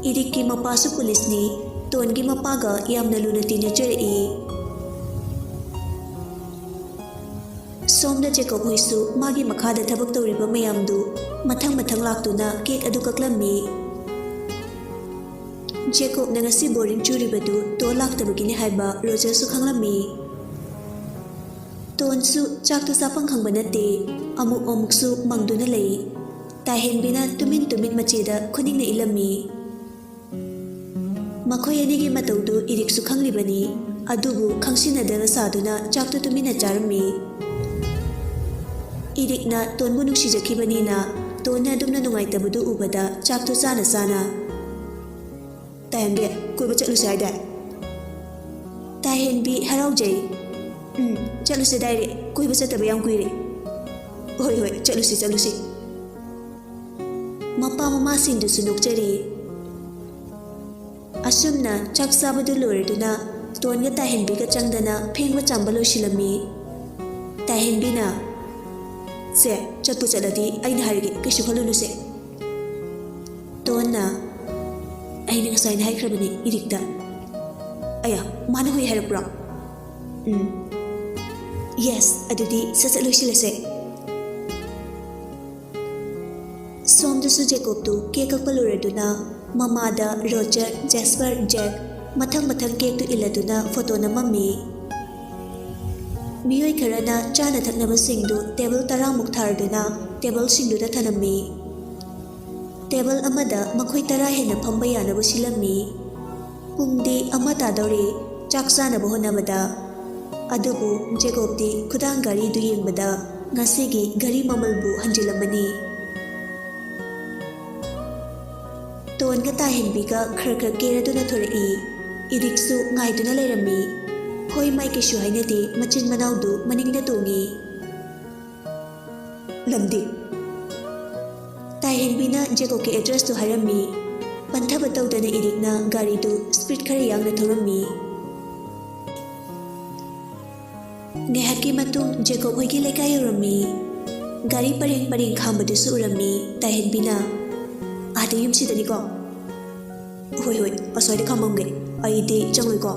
ꯏꯔꯤꯛꯀꯤ ꯃꯄꯥꯁꯨ ꯄꯨꯂꯤꯁꯅꯤ, ꯇꯣꯟꯒꯤ ꯃꯄꯥꯒ ꯌꯥꯝꯅ ꯂꯨꯅ ꯇꯤꯟꯅꯖꯔꯛꯏ꯫ ꯁꯣꯝꯗ ꯖꯦꯀꯣꯕ ꯍꯣꯏꯁꯨ ꯃꯥꯒꯤ ꯃꯈꯥꯗ ꯊꯕꯛ ꯇꯧꯔꯤꯕ ꯃꯌꯥꯝꯗꯨ ꯃꯊꯪ ꯃꯊꯪ ꯂꯥꯛꯇꯨꯅ ꯀꯦꯛ ꯑꯗꯨ ꯀꯛꯂꯝꯃꯤ꯫ ꯖꯦꯀꯣꯕꯅ ꯉꯁꯤ ꯕꯣꯔꯤꯡ ꯆꯨꯔꯤꯕꯗꯨ ꯇꯣꯟ ꯂꯥꯛꯇꯕꯒꯤꯅꯤ ꯍꯥꯏꯕ ꯔꯣꯖꯔꯁꯨ ꯈꯪꯂꯝꯃꯤ꯫ ꯇꯣꯟꯁꯨ ꯆꯥꯛꯇꯨ ꯆꯥꯐꯝ ꯈꯪꯕ ꯅꯠꯇꯦ, ꯑꯃꯨꯛ ꯑꯃꯨꯛꯁꯨ ꯃꯪꯗꯨꯅ ꯂꯩ꯫ ꯇꯥꯍꯦꯟꯕꯤꯅ ꯇꯨꯃꯤꯟ ꯇꯨꯃꯤꯟ ꯃꯆꯦꯗ ꯈꯨꯅꯤꯡꯅ ꯏꯜꯂꯝꯃꯤ꯫ ꯃꯈꯣꯏ ꯑꯅꯤꯒꯤ ꯃꯇꯧꯗꯨ ꯏꯔꯤꯛꯁꯨ ꯈꯪꯂꯤꯕꯅꯤ, ꯑꯗꯨꯕꯨ ꯈꯪꯁꯤꯟꯅꯗꯕ ꯁꯥꯗꯨꯅ ꯆꯥꯛꯇꯨ ꯇꯨꯃꯤꯟꯅ ꯆꯥꯔꯝꯃꯤ꯫ ꯏꯔꯤꯛꯅ ꯇꯣꯟꯕꯨ ꯅꯨꯡꯁꯤꯖꯈꯤꯕꯅꯤꯅ ꯇꯣꯟꯅ ꯑꯗꯨꯝꯅ ꯅꯨꯡꯉꯥꯏꯇꯕꯗꯨ ꯎꯕꯗ ꯆꯥꯛꯇꯨ ꯆꯥꯅ ꯆꯥꯅ, "ꯇꯥꯍꯦꯟꯕꯤ, ꯀꯣꯏꯕ ꯆꯠꯂꯨꯁꯦ ꯍꯥꯏꯗꯥꯏ?" ꯇꯥꯍꯦꯟꯕꯤ ꯍꯔꯥꯎꯖꯩ꯫ "ꯎꯝ, ꯆꯠꯂꯨꯁꯦ ꯗꯥꯏꯔꯦ, ꯀꯣꯏꯕ ꯆꯠꯇꯕ ꯌꯥꯝ ꯀꯨꯏꯔꯦ꯫ ꯍꯣꯏ, ꯍꯣꯏ, ꯆꯠꯂꯨꯁꯤ, ꯆꯠꯂꯨꯁꯤ꯫" ꯃꯄꯥ ꯃꯃꯥꯁꯤꯡꯗꯨꯁꯨ ꯅꯣꯛꯆꯔꯤ꯫ ꯑꯁꯨꯝꯅ ꯆꯥꯛ ꯆꯥꯕꯗꯨ ꯂꯣꯏꯔꯗꯨꯅ ꯇꯣꯟꯒ ꯇꯥꯍꯦꯟꯕꯤꯒ ꯆꯪꯗꯅ ꯐꯦꯡꯕ ꯆꯥꯝꯕ ꯂꯣꯏꯁꯤꯜꯂꯝꯃꯤ꯫ ꯇꯥꯍꯦꯟꯕꯤꯅ, "ꯁꯦ, ꯆꯠꯄꯨ ꯆꯠꯂꯗꯤ ꯑꯩꯅ ꯍꯥꯏꯔꯒꯦ, ꯀꯩꯁꯨ ꯈꯜꯂꯨꯅꯨꯁꯦ꯫" ꯇꯣꯟꯅ, "ꯑꯩꯅ ꯉꯁꯥꯏꯅ ꯍꯥꯏꯈ꯭ꯔꯕꯅꯤ ꯏꯔꯤꯛꯇ꯫" "ꯑꯌꯥ, ꯃꯥꯅ ꯍꯣꯏ ꯍꯥꯏꯔꯛꯄ꯭ꯔꯣ?" "ꯎꯝ꯫ ꯌꯦꯁ, ꯑꯗꯨꯗꯤ ꯁꯠ ꯁꯠ ꯂꯣꯏꯁꯤꯜꯂꯁꯦ꯫" ꯁꯣꯝꯗꯁꯨ ꯖꯦꯀꯣꯕꯇꯨ ꯀꯦꯛ ꯀꯛꯄ ꯂꯣꯏꯔꯗꯨꯅ ꯃꯃꯥꯗ ꯔꯣꯖꯔ, ꯖꯦꯁꯄꯔ, ꯖꯦꯛ ꯃꯊꯪ ꯃꯊꯪ ꯀꯦꯛꯇꯨ ꯏꯜꯂꯗꯨꯅ ꯐꯣꯇꯣ ꯅꯝꯃꯝꯃꯤ꯫ ꯃꯤꯑꯣꯏ ꯈꯔꯅ ꯆꯥꯅ ꯊꯛꯅꯕꯁꯤꯡꯗꯨ ꯇꯦꯕꯜ ꯇꯔꯥꯃꯨꯛ ꯊꯥꯔꯗꯨꯅ ꯇꯦꯕꯜꯁꯤꯡꯗꯨꯗ ꯊꯅꯝꯃꯤ꯫ ꯇꯦꯕꯜ ꯑꯃꯗ ꯃꯈꯣꯏ ꯇꯔꯥ ꯍꯦꯟꯅ ꯐꯝꯕ ꯌꯥꯅꯕ ꯁꯤꯜꯂꯝꯃꯤ꯫ ꯄꯨꯡꯗꯤ ꯑꯃ ꯇꯥꯗꯧꯔꯦ ꯆꯥꯛ ꯆꯥꯅꯕ ꯍꯣꯠꯅꯕꯗ꯫ ꯑꯗꯨꯕꯨ ꯖꯦꯀꯣꯕꯇꯤ ꯈꯨꯗꯥꯡ ꯘꯔꯤꯗꯨ ꯌꯦꯡꯕꯗ ꯉꯁꯤꯒꯤ ꯘꯔꯤ ꯃꯃꯜꯕꯨ ꯍꯟꯖꯤꯜꯂꯝꯃꯅꯤ꯫ ꯇꯣꯟꯒ ꯇꯥꯍꯦꯟꯕꯤꯒ ꯈꯔ ꯈꯔ ꯀꯦꯔꯗꯨꯅ ꯊꯣꯔꯛꯏ꯫ ꯏꯔꯤꯛꯁꯨ ꯉꯥꯏꯗꯨꯅ ꯂꯩꯔꯝꯃꯤ꯫ ꯍꯣꯏ ꯃꯥꯏ ꯀꯩꯁꯨ ꯍꯥꯏꯅꯗꯦ ꯃꯆꯤꯟ ꯃꯅꯥꯎꯗꯨ ꯃꯅꯤꯡꯗ ꯇꯣꯡꯉꯤ꯫ ꯂꯝꯗꯤ? ꯇꯥꯍꯦꯟꯕꯤꯅ ꯖꯦꯀꯣꯕꯀꯤ ꯑꯦꯗ꯭ꯔꯦꯁꯇꯨ ꯍꯥꯏꯔꯝꯃꯤ꯫ ꯄꯟꯊꯕ ꯇꯧꯗꯅ ꯏꯔꯤꯛꯅ ꯒꯥꯔꯤꯗꯨ ꯁ꯭ꯄꯤꯗ ꯈꯔ ꯌꯥꯡꯅ ꯊꯧꯔꯝꯃꯤ꯫ ꯉꯥꯏꯍꯥꯛꯀꯤ ꯃꯇꯨꯡ ꯖꯦꯀꯣꯕ ꯍꯣꯏꯒꯤ ꯂꯩꯀꯥꯏ ꯌꯧꯔꯝꯃꯤ꯫ ꯒꯥꯔꯤ ꯄꯔꯦꯡ ꯄꯔꯦꯡ ꯈꯥꯝꯕꯗꯨꯁꯨ ꯎꯔꯝꯃꯤ ꯇꯥꯍꯦꯟꯕꯤꯅ꯫ "ꯑꯥꯗ ꯌꯨꯝꯁꯤꯗꯅꯤꯀꯣ?" "ꯍꯣꯏ ꯍꯣꯏ, ꯑꯁ꯭ꯋꯥꯏꯗ ꯈꯥꯝꯃꯝꯒꯦ, ꯑꯩꯗꯤ ꯆꯪꯂꯣꯏꯀꯣ?"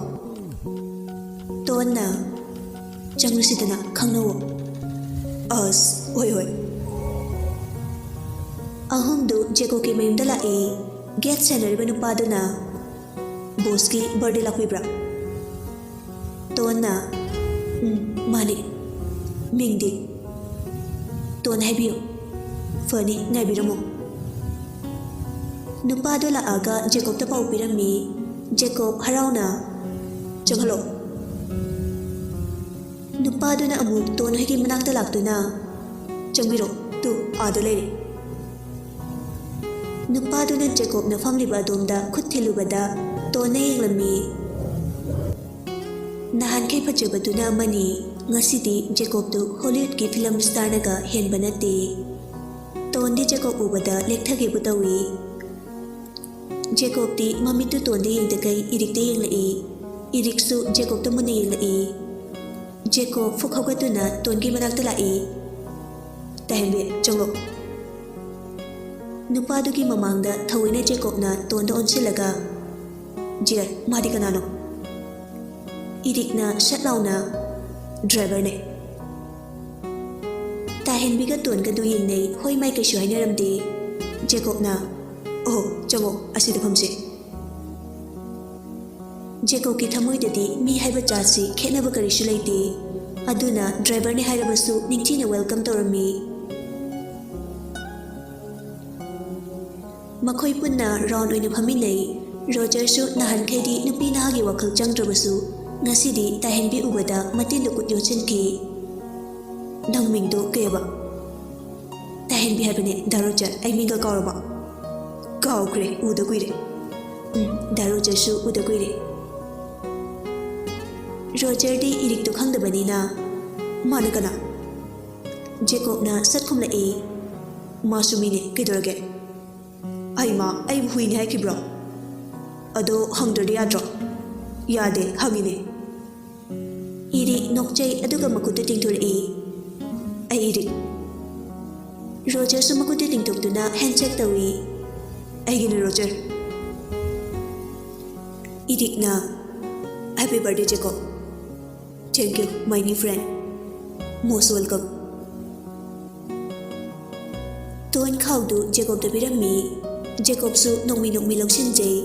ꯇꯣꯟꯅ, "ꯆꯪꯂꯨꯁꯤꯗꯅ, ꯈꯪꯅꯧꯑꯣ꯫" "ꯑꯁ, ꯍꯣꯏ ꯍꯣꯏ꯫" ꯑꯍꯨꯝꯗꯨ ꯖꯦꯀꯣꯕꯀꯤ ꯃꯌꯨꯝꯗ ꯂꯥꯛꯏ꯫ ꯒꯦꯠ ꯁꯦꯟꯅꯔꯤꯕ ꯅꯨꯄꯥꯗꯨꯅ, "ꯕꯣꯁꯀꯤ ꯕꯥꯔꯗꯦ ꯂꯥꯛꯄꯤꯕ꯭ꯔꯥ?" ꯇꯣꯟꯅ, "ꯎꯝ, ꯃꯥꯅꯤ꯫" "ꯃꯤꯡꯗꯤ?" "ꯇꯣꯟ ꯍꯥꯏꯕꯤꯌꯨ꯫" "ꯐꯅꯤ, ꯉꯥꯏꯕꯤꯔꯝꯃꯣ꯫" ꯅꯨꯄꯥꯗꯨ ꯂꯥꯛꯑꯒ ꯖꯦꯀꯣꯕꯇ ꯄꯥꯎ ꯄꯤꯔꯝꯃꯤ꯫ ꯖꯦꯀꯣꯕ ꯍꯔꯥꯎꯅ, "ꯆꯪꯍꯜꯂꯣ꯫" ꯅꯨꯄꯥꯗꯨꯅ ꯑꯃꯨꯛ ꯇꯣꯟ ꯍꯣꯏꯒꯤ ꯃꯅꯥꯛꯇ ꯂꯥꯛꯇꯨꯅ, "ꯆꯪꯕꯤꯔꯣ, ꯇꯨ ꯑꯥꯗ ꯂꯩꯔꯦ꯫" ꯅꯨꯄꯥꯗꯨꯅ ꯖꯦꯀꯣꯕꯅ ꯐꯝꯂꯤꯕ ꯑꯗꯣꯝꯗ ꯈꯨꯠ ꯊꯤꯜꯂꯨꯕꯗ ꯇꯣꯟꯅ ꯌꯦꯡꯂꯝꯃꯤ꯫ ꯅꯍꯥꯟꯈꯩ ꯐꯖꯕꯗꯨꯅ ꯑꯃꯅꯤ, ꯉꯁꯤꯗꯤ ꯖꯦꯀꯣꯕꯇꯨ ꯍꯣꯂꯤꯋꯨꯗꯀꯤ ꯐꯤꯂꯝ ꯁ꯭ꯇꯥꯔꯅꯒ ꯍꯦꯟꯕ ꯅꯠꯇꯦ꯫ ꯇꯣꯟꯗꯤ ꯖꯦꯀꯣꯕ ꯎꯕꯗ ꯂꯦꯛꯊꯒꯦꯕꯨ ꯇꯧꯏ꯫ ꯖꯦꯀꯣꯕꯇꯤ ꯃꯃꯤꯠꯇꯨ ꯇꯣꯟꯗ ꯌꯦꯡꯗꯈꯩ ꯏꯔꯤꯛꯇ ꯌꯦꯡꯂꯛꯏ꯫ ꯏꯔꯤꯛꯁꯨ ꯖꯦꯀꯣꯕꯇ ꯃꯨꯟꯅ ꯌꯦꯡꯂꯛꯏ꯫ ꯖꯦꯀꯣꯕ ꯐꯨꯛ ꯍꯧꯒꯠꯇꯨꯅ ꯇꯣꯟꯒꯤ ꯃꯅꯥꯛꯇ ꯂꯥꯛꯏ꯫ "ꯇꯥꯍꯦꯟꯕꯤ, ꯆꯪꯂꯣ꯫" ꯅꯨꯄꯥꯗꯨꯒꯤ ꯃꯃꯥꯡꯗ ꯊꯑꯣꯏꯅ ꯖꯦꯀꯣꯕꯅ ꯇꯣꯟꯗ ꯑꯣꯟꯁꯤꯜꯂꯒ, "ꯖꯤꯌꯔ, ꯃꯥꯗꯤ ꯀꯅꯥꯅꯣ?" ꯏꯔꯤꯛꯅ ꯁꯠ ꯂꯥꯎꯅ, "ꯗ꯭ꯔꯥꯏꯚꯔꯅꯦ꯫" ꯇꯥꯍꯦꯟꯕꯤꯒ ꯇꯣꯟꯒꯗꯨ ꯌꯦꯡꯅꯩ, ꯍꯣꯏ ꯃꯥꯏ ꯀꯩꯁꯨ ꯍꯥꯏꯅꯔꯝꯗꯦ꯫ ꯖꯦꯀꯣꯕꯅ, "ꯑꯣꯍꯣ, ꯆꯪꯉꯣ, ꯑꯁꯤꯗ ꯐꯝꯁꯤ꯫" ꯖꯦꯀꯣꯕꯀꯤ ꯊꯃꯣꯏꯗꯗꯤ ꯃꯤ ꯍꯥꯏꯕ ꯖꯥꯠꯁꯤ ꯈꯦꯠꯅꯕ ꯀꯔꯤꯁꯨ ꯂꯩꯇꯦ꯫ ꯑꯗꯨꯅ ꯗ꯭ꯔꯥꯏꯚꯔꯅꯤ ꯍꯥꯏꯔꯕꯁꯨ ꯅꯤꯡꯊꯤꯅ ꯋꯦꯜꯀꯝ ꯇꯧꯔꯝꯃꯤ꯫ ꯃꯈꯣꯏ ꯄꯨꯟꯅ ꯔꯥꯎꯟ ꯑꯣꯏꯅ ꯐꯝꯃꯤꯟꯅꯩ꯫ ꯔꯣꯖꯔꯁꯨ ꯅꯍꯥꯟꯈꯩꯗꯤ ꯅꯨꯄꯤ ꯅꯍꯥꯒꯤ ꯋꯥꯈꯜ ꯆꯪꯗ꯭ꯔꯕꯁꯨ ꯉꯁꯤꯗꯤ ꯇꯥꯍꯦꯟꯕꯤ ꯎꯕꯗ ꯃꯇꯤꯟꯗ ꯈꯨꯠ ꯌꯣꯠꯁꯤꯟꯈꯤ꯫ "ꯅꯪ ꯃꯤꯡꯗꯣ ꯀꯩꯕ?" "ꯇꯥꯍꯦꯟꯕꯤ ꯍꯥꯏꯕꯅꯦ ꯗꯥ ꯔꯣꯖꯔ, ꯑꯩ ꯃꯤꯡꯒ ꯀꯥꯎꯔꯕ?" "ꯀꯥꯎꯈ꯭ꯔꯦ, ꯎꯗ ꯀꯨꯏꯔꯦ꯫" "ꯎꯝ, ꯗꯥ ꯔꯣꯖꯔꯁꯨ ꯎꯗ ꯀꯨꯏꯔꯦ꯫" ꯔꯣꯖꯔꯗꯤ ꯏꯔꯤꯛꯇꯣ ꯈꯪꯗꯕꯅꯤꯅ, "ꯃꯥꯅ ꯀꯅꯥ?" ꯖꯦꯀꯣꯕꯅ ꯁꯠ ꯈꯨꯝꯂꯛꯏ꯫ "ꯃꯥꯁꯨ ꯃꯤꯅꯦ, ꯀꯩꯗꯧꯔꯒꯦ?" "ꯍꯩꯃꯥ, ꯑꯩꯕꯨ ꯍꯨꯏꯅꯦ ꯍꯥꯏꯈꯤꯕ꯭ꯔꯣ? ꯑꯗꯣ ꯍꯪꯗ꯭ꯔꯗꯤ ꯌꯥꯗ꯭ꯔꯣ?" "ꯌꯥꯗꯦ, ꯍꯪꯉꯤꯅꯦ꯫" ꯏꯔꯤꯛ ꯅꯣꯛꯆꯩ, ꯑꯗꯨꯒ ꯃꯈꯨꯠꯇꯨ ꯇꯤꯡꯊꯣꯔꯛꯏ꯫ "ꯑꯩ ꯏꯔꯤꯛ꯫" ꯔꯣꯖꯔꯁꯨ ꯃꯈꯨꯠꯇꯨ ꯇꯤꯡꯊꯣꯛꯇꯨꯅ ꯍꯦꯟꯁꯦꯛ ꯇꯧꯏ꯫ "ꯑꯩꯒꯤꯅ ꯔꯣꯖꯔ꯫" ꯏꯔꯤꯛꯅ, "Happy birthday, Jacob." "Thank you, my new friend." "Most welcome." ꯇꯣꯟ ꯈꯥꯎꯗꯨ ꯖꯦꯀꯣꯕꯇ ꯄꯤꯔꯝꯃꯤ꯫ ꯖꯦꯀꯣꯕꯁꯨ ꯅꯣꯡꯃꯤ ꯅꯣꯡꯃꯤ ꯂꯧꯁꯤꯟꯖꯩ꯫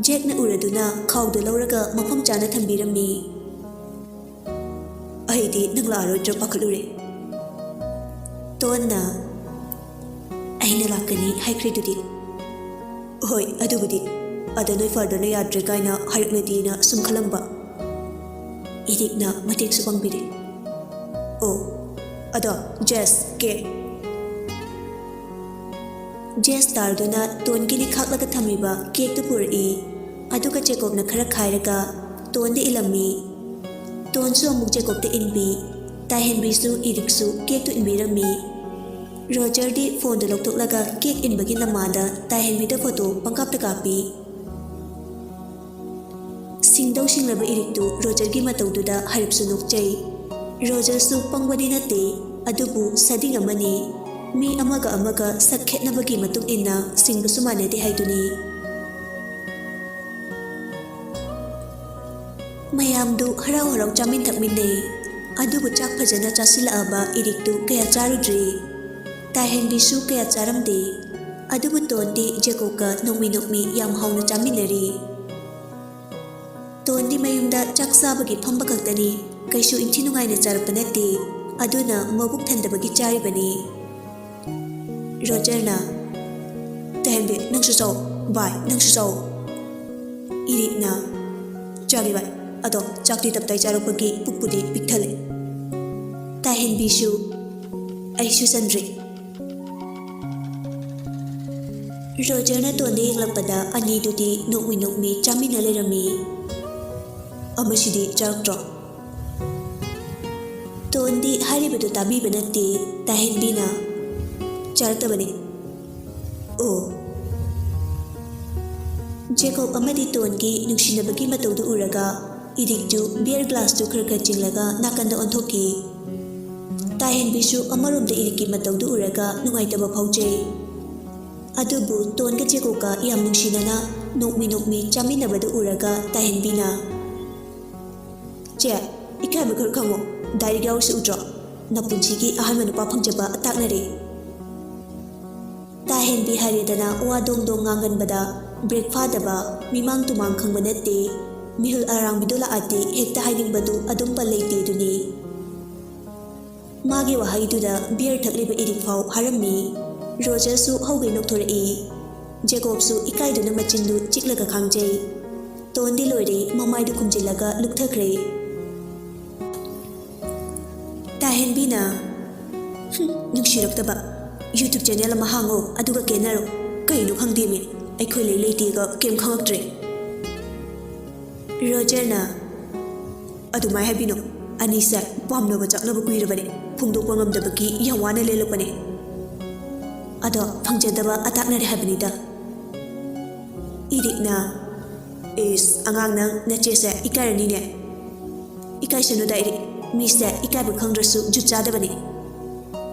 ꯖꯦꯛꯅ ꯎꯔꯗꯨꯅ ꯈꯥꯎꯗꯨ ꯂꯧꯔꯒ ꯃꯐꯝ ꯆꯥꯅ ꯊꯝꯕꯤꯔꯝꯃꯤ꯫ "ꯑꯩꯗꯤ ꯅꯪ ꯂꯥꯛꯑꯔꯣꯏꯗ꯭ꯔꯥ ꯄꯥꯈꯠꯂꯨꯔꯦ꯫" ꯇꯣꯟꯅ, "ꯑꯩꯅ ꯂꯥꯛꯀꯅꯤ ꯍꯥꯏꯈ꯭ꯔꯤꯗꯨꯗꯤ꯫" "ꯍꯣꯏ, ꯑꯗꯨꯕꯨꯗꯤ꯫ ꯑꯗ ꯅꯣꯏ ꯐꯥꯗꯔꯅ ꯌꯥꯗ꯭ꯔꯦ ꯀꯥꯏꯅ ꯍꯥꯏꯔꯛꯂꯗꯤꯅ ꯁꯨꯝ ꯈꯜꯂꯝꯕ꯫" ꯏꯔꯤꯛꯅ ꯃꯇꯦꯡꯁꯨ ꯄꯥꯡꯕꯤꯔꯦ꯫ "ꯑꯣ, ꯑꯗꯣ, ꯖꯦꯁ, ꯀꯦꯛ꯫" ꯖꯦꯁ ꯇꯥꯔꯗꯨꯅ ꯇꯣꯟꯒꯤ ꯂꯤꯈꯥꯛꯂꯒ ꯊꯝꯃꯤꯕ ꯀꯦꯛꯇꯨ ꯄꯨꯔꯛꯏ꯫ ꯑꯗꯨꯒ ꯖꯦꯀꯣꯕꯅ ꯈꯔ ꯈꯥꯏꯔꯒ ꯇꯣꯟꯗ ꯏꯜꯂꯝꯃꯤ꯫ ꯇꯣꯟꯁꯨ ꯑꯃꯨꯛ ꯖꯦꯀꯣꯕꯇ ꯏꯟꯕꯤ꯫ ꯇꯥꯍꯦꯟꯕꯤꯁꯨ ꯏꯔꯤꯛꯁꯨ ꯀꯦꯛꯇꯨ ꯏꯟꯕꯤꯔꯝꯃꯤ꯫ ꯔꯣꯖꯔꯗꯤ ꯐꯣꯟꯗꯨ ꯂꯧꯊꯣꯛꯂꯒ ꯀꯦꯛ ꯏꯟꯕꯒꯤ ꯅꯃꯥꯗ ꯇꯥꯍꯦꯟꯕꯤꯗ ꯐꯣꯇꯣ ꯄꯪꯀꯥꯞꯇ ꯀꯥꯞꯄꯤ꯫ ꯁꯤꯡꯗꯧ ꯁꯤꯡꯂꯕ ꯏꯔꯤꯛꯇꯨ ꯔꯣꯖꯔꯒꯤ ꯃꯇꯧꯗꯨꯗ ꯍꯥꯏꯔꯞꯁꯨ ꯅꯣꯛꯆꯩ꯫ ꯔꯣꯖꯔꯁꯨ ꯄꯪꯕꯗꯤ ꯅꯠꯇꯦ, ꯑꯗꯨꯕꯨ ꯁꯥꯗꯤꯡ ꯑꯃꯅꯤ꯫ ꯃꯤ ꯑꯃꯒ ꯑꯃꯒ ꯁꯛ ꯈꯦꯠꯅꯕꯒꯤ ꯃꯇꯨꯡ ꯏꯟꯅ ꯁꯤꯡꯕꯁꯨ ꯃꯥꯟꯅꯗꯦ ꯍꯥꯏꯗꯨꯅꯤ꯫ ꯃꯌꯥꯝꯗꯨ ꯍꯔꯥꯎ ꯍꯔꯥꯎ ꯆꯥꯃꯤꯟ ꯊꯛꯃꯤꯟꯅꯩ꯫ ꯑꯗꯨꯕꯨ ꯆꯥꯛ ꯐꯖꯅ ꯆꯥꯁꯤꯜꯂꯛꯑꯕ ꯏꯔꯤꯛꯇꯨ ꯀꯌꯥ ꯆꯥꯔꯨꯗ꯭ꯔꯤ꯫ ꯇꯥꯍꯦꯟꯕꯤꯁꯨ ꯀꯌꯥ ꯆꯥꯔꯝꯗꯦ꯫ ꯑꯗꯨꯕꯨ ꯇꯣꯟꯗꯤ ꯖꯦꯀꯣꯕꯀ ꯅꯣꯛꯃꯤ ꯅꯣꯛꯃꯤ ꯌꯥꯝ ꯍꯥꯎꯅ ꯆꯥꯃꯤꯟꯅꯔꯤ꯫ ꯇꯣꯟꯗꯤ ꯃꯌꯨꯝꯗ ꯆꯥꯛ ꯆꯥꯕꯒꯤ ꯐꯝꯕ ꯈꯛꯇꯅꯤ, ꯀꯩꯁꯨ ꯏꯟꯊꯤ ꯅꯨꯡꯉꯥꯏꯅ ꯆꯥꯔꯛꯄ ꯅꯠꯇꯦ, ꯑꯗꯨꯅ ꯃꯕꯨꯛ ꯊꯟꯗꯕꯒꯤ ꯆꯥꯔꯤꯕꯅꯤ꯫ ꯔꯣꯖꯔꯅ, "ꯇꯍꯦꯟꯕꯤ, ꯅꯪꯁꯨ ꯆꯥꯎ꯫ ꯚꯥꯏ, ꯅꯪꯁꯨ ꯆꯥꯎ꯫" ꯏꯔꯤꯛꯅ, "ꯆꯥꯒꯦ ꯚꯥꯏ, ꯑꯗꯣ ꯆꯥꯛꯇꯤ ꯇꯞꯇꯥꯏ ꯆꯥꯔꯛꯄꯒꯤ ꯄꯨꯛꯄꯨꯗꯤ ꯄꯤꯛ ꯊꯜꯂꯦ꯫" ꯇꯍꯦꯟꯕꯤꯁꯨ, "ꯑꯩꯁꯨ ꯆꯟꯗ꯭ꯔꯤ꯫" ꯔꯣꯖꯔꯅ ꯇꯣꯟꯗ ꯌꯦꯡꯂꯛꯄꯗ ꯑꯅꯤꯗꯨꯗꯤ ꯅꯣꯛꯃꯤ ꯅꯣꯛꯃꯤ ꯆꯥꯃꯤꯟꯅ ꯂꯩꯔꯝꯃꯤ꯫ "ꯑꯃꯁꯤꯗꯤ ꯆꯥꯔꯛꯇ꯭ꯔꯣ?" ꯇꯣꯟꯗꯤ ꯍꯥꯏꯔꯤꯕꯗꯨ ꯇꯥꯕꯤꯕ ꯅꯠꯇꯦ꯫ ꯇꯍꯦꯟꯕꯤꯅ, "ꯆꯥꯔꯛꯇꯕꯅꯤ꯫" ꯑꯣ꯫ ꯖꯦꯀꯣꯕ ꯑꯃꯗꯤ ꯇꯣꯟꯒꯤ ꯅꯨꯡꯁꯤꯅꯕꯒꯤ ꯃꯇꯧꯗꯨ ꯎꯔꯒ ꯏꯔꯤꯛꯇꯨ ꯕꯤꯌꯔ ꯒ꯭ꯂꯥꯁꯇꯨ ꯈꯔ ꯈꯔ ꯆꯤꯡꯂꯒ ꯅꯥꯀꯟꯗ ꯑꯣꯟꯊꯣꯛꯈꯤ꯫ ꯇꯍꯦꯟꯕꯤꯁꯨ ꯑꯃꯔꯣꯝꯗ ꯏꯔꯤꯛꯀꯤ ꯃꯇꯧꯗꯨ ꯎꯔꯒ ꯅꯨꯡꯉꯥꯏꯇꯕ ꯐꯥꯎꯖꯩ꯫ ꯑꯗꯨꯕꯨ ꯇꯣꯟꯒ ꯖꯦꯀꯣꯕꯀ ꯌꯥꯝ ꯅꯨꯡꯁꯤꯅꯅ ꯅꯣꯛꯃꯤ ꯅꯣꯛꯃꯤ ꯆꯥꯃꯤꯟꯅꯕꯗꯨ ꯎꯔꯒ ꯇꯍꯦꯟꯕꯤꯅ, "ꯆꯦ, ꯏꯀꯥꯏꯕ ꯈꯔ ꯈꯪꯉꯣ꯫ ꯗꯥꯏꯔꯤꯛ ꯌꯥꯎꯔꯤꯁꯤ ꯎꯗ꯭ꯔꯣ? ꯅꯄꯨꯟꯁꯤꯒꯤ ꯑꯍꯥꯟꯕ ꯅꯨꯄꯥ ꯐꯪꯖꯕ ꯇꯥꯛꯅꯔꯦ꯫" ꯇꯍꯦꯟꯕꯤ ꯍꯥꯏꯔꯦꯗꯅ ꯋꯥ ꯗꯣꯡ ꯗꯣꯡ ꯉꯥꯡꯒꯟꯕꯗ ꯕ꯭ꯔꯦꯛ ꯐꯥꯗꯕ, ꯃꯤꯃꯥꯡ ꯇꯨꯃꯥꯡ ꯈꯪꯕ ꯅꯠꯇꯦ꯫ ꯃꯤꯍꯨꯜ ꯑꯔꯥꯡꯕꯤꯗꯨ ꯂꯥꯛꯑꯗꯤ ꯍꯦꯛꯇ ꯍꯥꯏꯅꯤꯡꯕꯗꯨ ꯑꯗꯨꯝ ꯄꯜ ꯂꯩꯇꯦ ꯑꯗꯨꯅꯤ꯫ ꯃꯥꯒꯤ ꯋꯥꯍꯩꯗꯨꯗ ꯕꯤꯌꯔ ꯊꯛꯂꯤꯕ ꯏꯔꯤꯛ ꯐꯥꯎ ꯍꯥꯔꯝꯃꯤ꯫ ꯔꯣꯖꯔꯁꯨ ꯍꯧꯒꯩ ꯅꯣꯛꯊꯣꯔꯛꯏ꯫ ꯖꯦꯀꯣꯕꯁꯨ ꯏꯀꯥꯏꯗꯨꯅ ꯃꯆꯤꯟꯗꯨ ꯆꯤꯛꯂꯒ ꯈꯥꯡꯖꯩ꯫ ꯇꯣꯟꯗꯤ ꯂꯣꯏꯔꯦ, ꯃꯃꯥꯏꯗꯨ ꯈꯨꯝꯖꯤꯜꯂꯒ ꯂꯨꯞꯊꯈ꯭ꯔꯦ꯫ ꯇꯥꯍꯦꯟꯕꯤꯅ, "ꯍꯨꯝ, ꯅꯨꯡꯁꯤꯔꯛꯇꯕ꯫ YouTube ꯆꯦꯅꯦꯜ ꯑꯃ ꯍꯥꯡꯉꯣ, ꯑꯗꯨꯒ ꯀꯦꯟꯅꯔꯣ꯫ ꯀꯩꯅꯣ ꯈꯪꯗꯦꯃꯤ, ꯑꯩꯈꯣꯏ ꯂꯩ ꯂꯩꯇꯦꯒ ꯀꯩꯝ ꯈꯪꯉꯛꯇ꯭ꯔꯦ꯫" ꯔꯣꯖꯔꯅ, "ꯑꯗꯨꯃꯥꯏ ꯍꯥꯏꯕꯤꯅꯣ꯫ ꯑꯅꯤꯁꯦ ꯄꯥꯝꯅꯕ ꯆꯥꯛꯅꯕ ꯀꯨꯏꯔꯕꯅꯦ꯫ ꯐꯣꯡꯗꯣꯛꯄ ꯉꯝꯗꯕꯒꯤ ꯌꯥꯝ ꯋꯥꯅ ꯂꯦꯜꯂꯛꯄꯅꯦ꯫ ꯑꯗꯣ ꯐꯪꯖꯗꯕ ꯑꯇꯥꯛꯅꯔꯦ ꯍꯥꯏꯕꯅꯤꯗ꯫" ꯏꯔꯤꯛꯅ, "ꯏꯁ, ꯑꯉꯥꯡ ꯅꯪ, ꯅꯆꯦꯁꯦ ꯏꯀꯥꯏꯔꯅꯤꯅꯦ꯫" "ꯏꯀꯥꯏꯁꯅꯨꯗ ꯏꯔꯤꯛ, ꯃꯤꯁꯦ ꯏꯀꯥꯏꯕ ꯈꯪꯗ꯭ꯔꯁꯨ ꯖꯨꯠ ꯆꯥꯗꯕꯅꯤ꯫"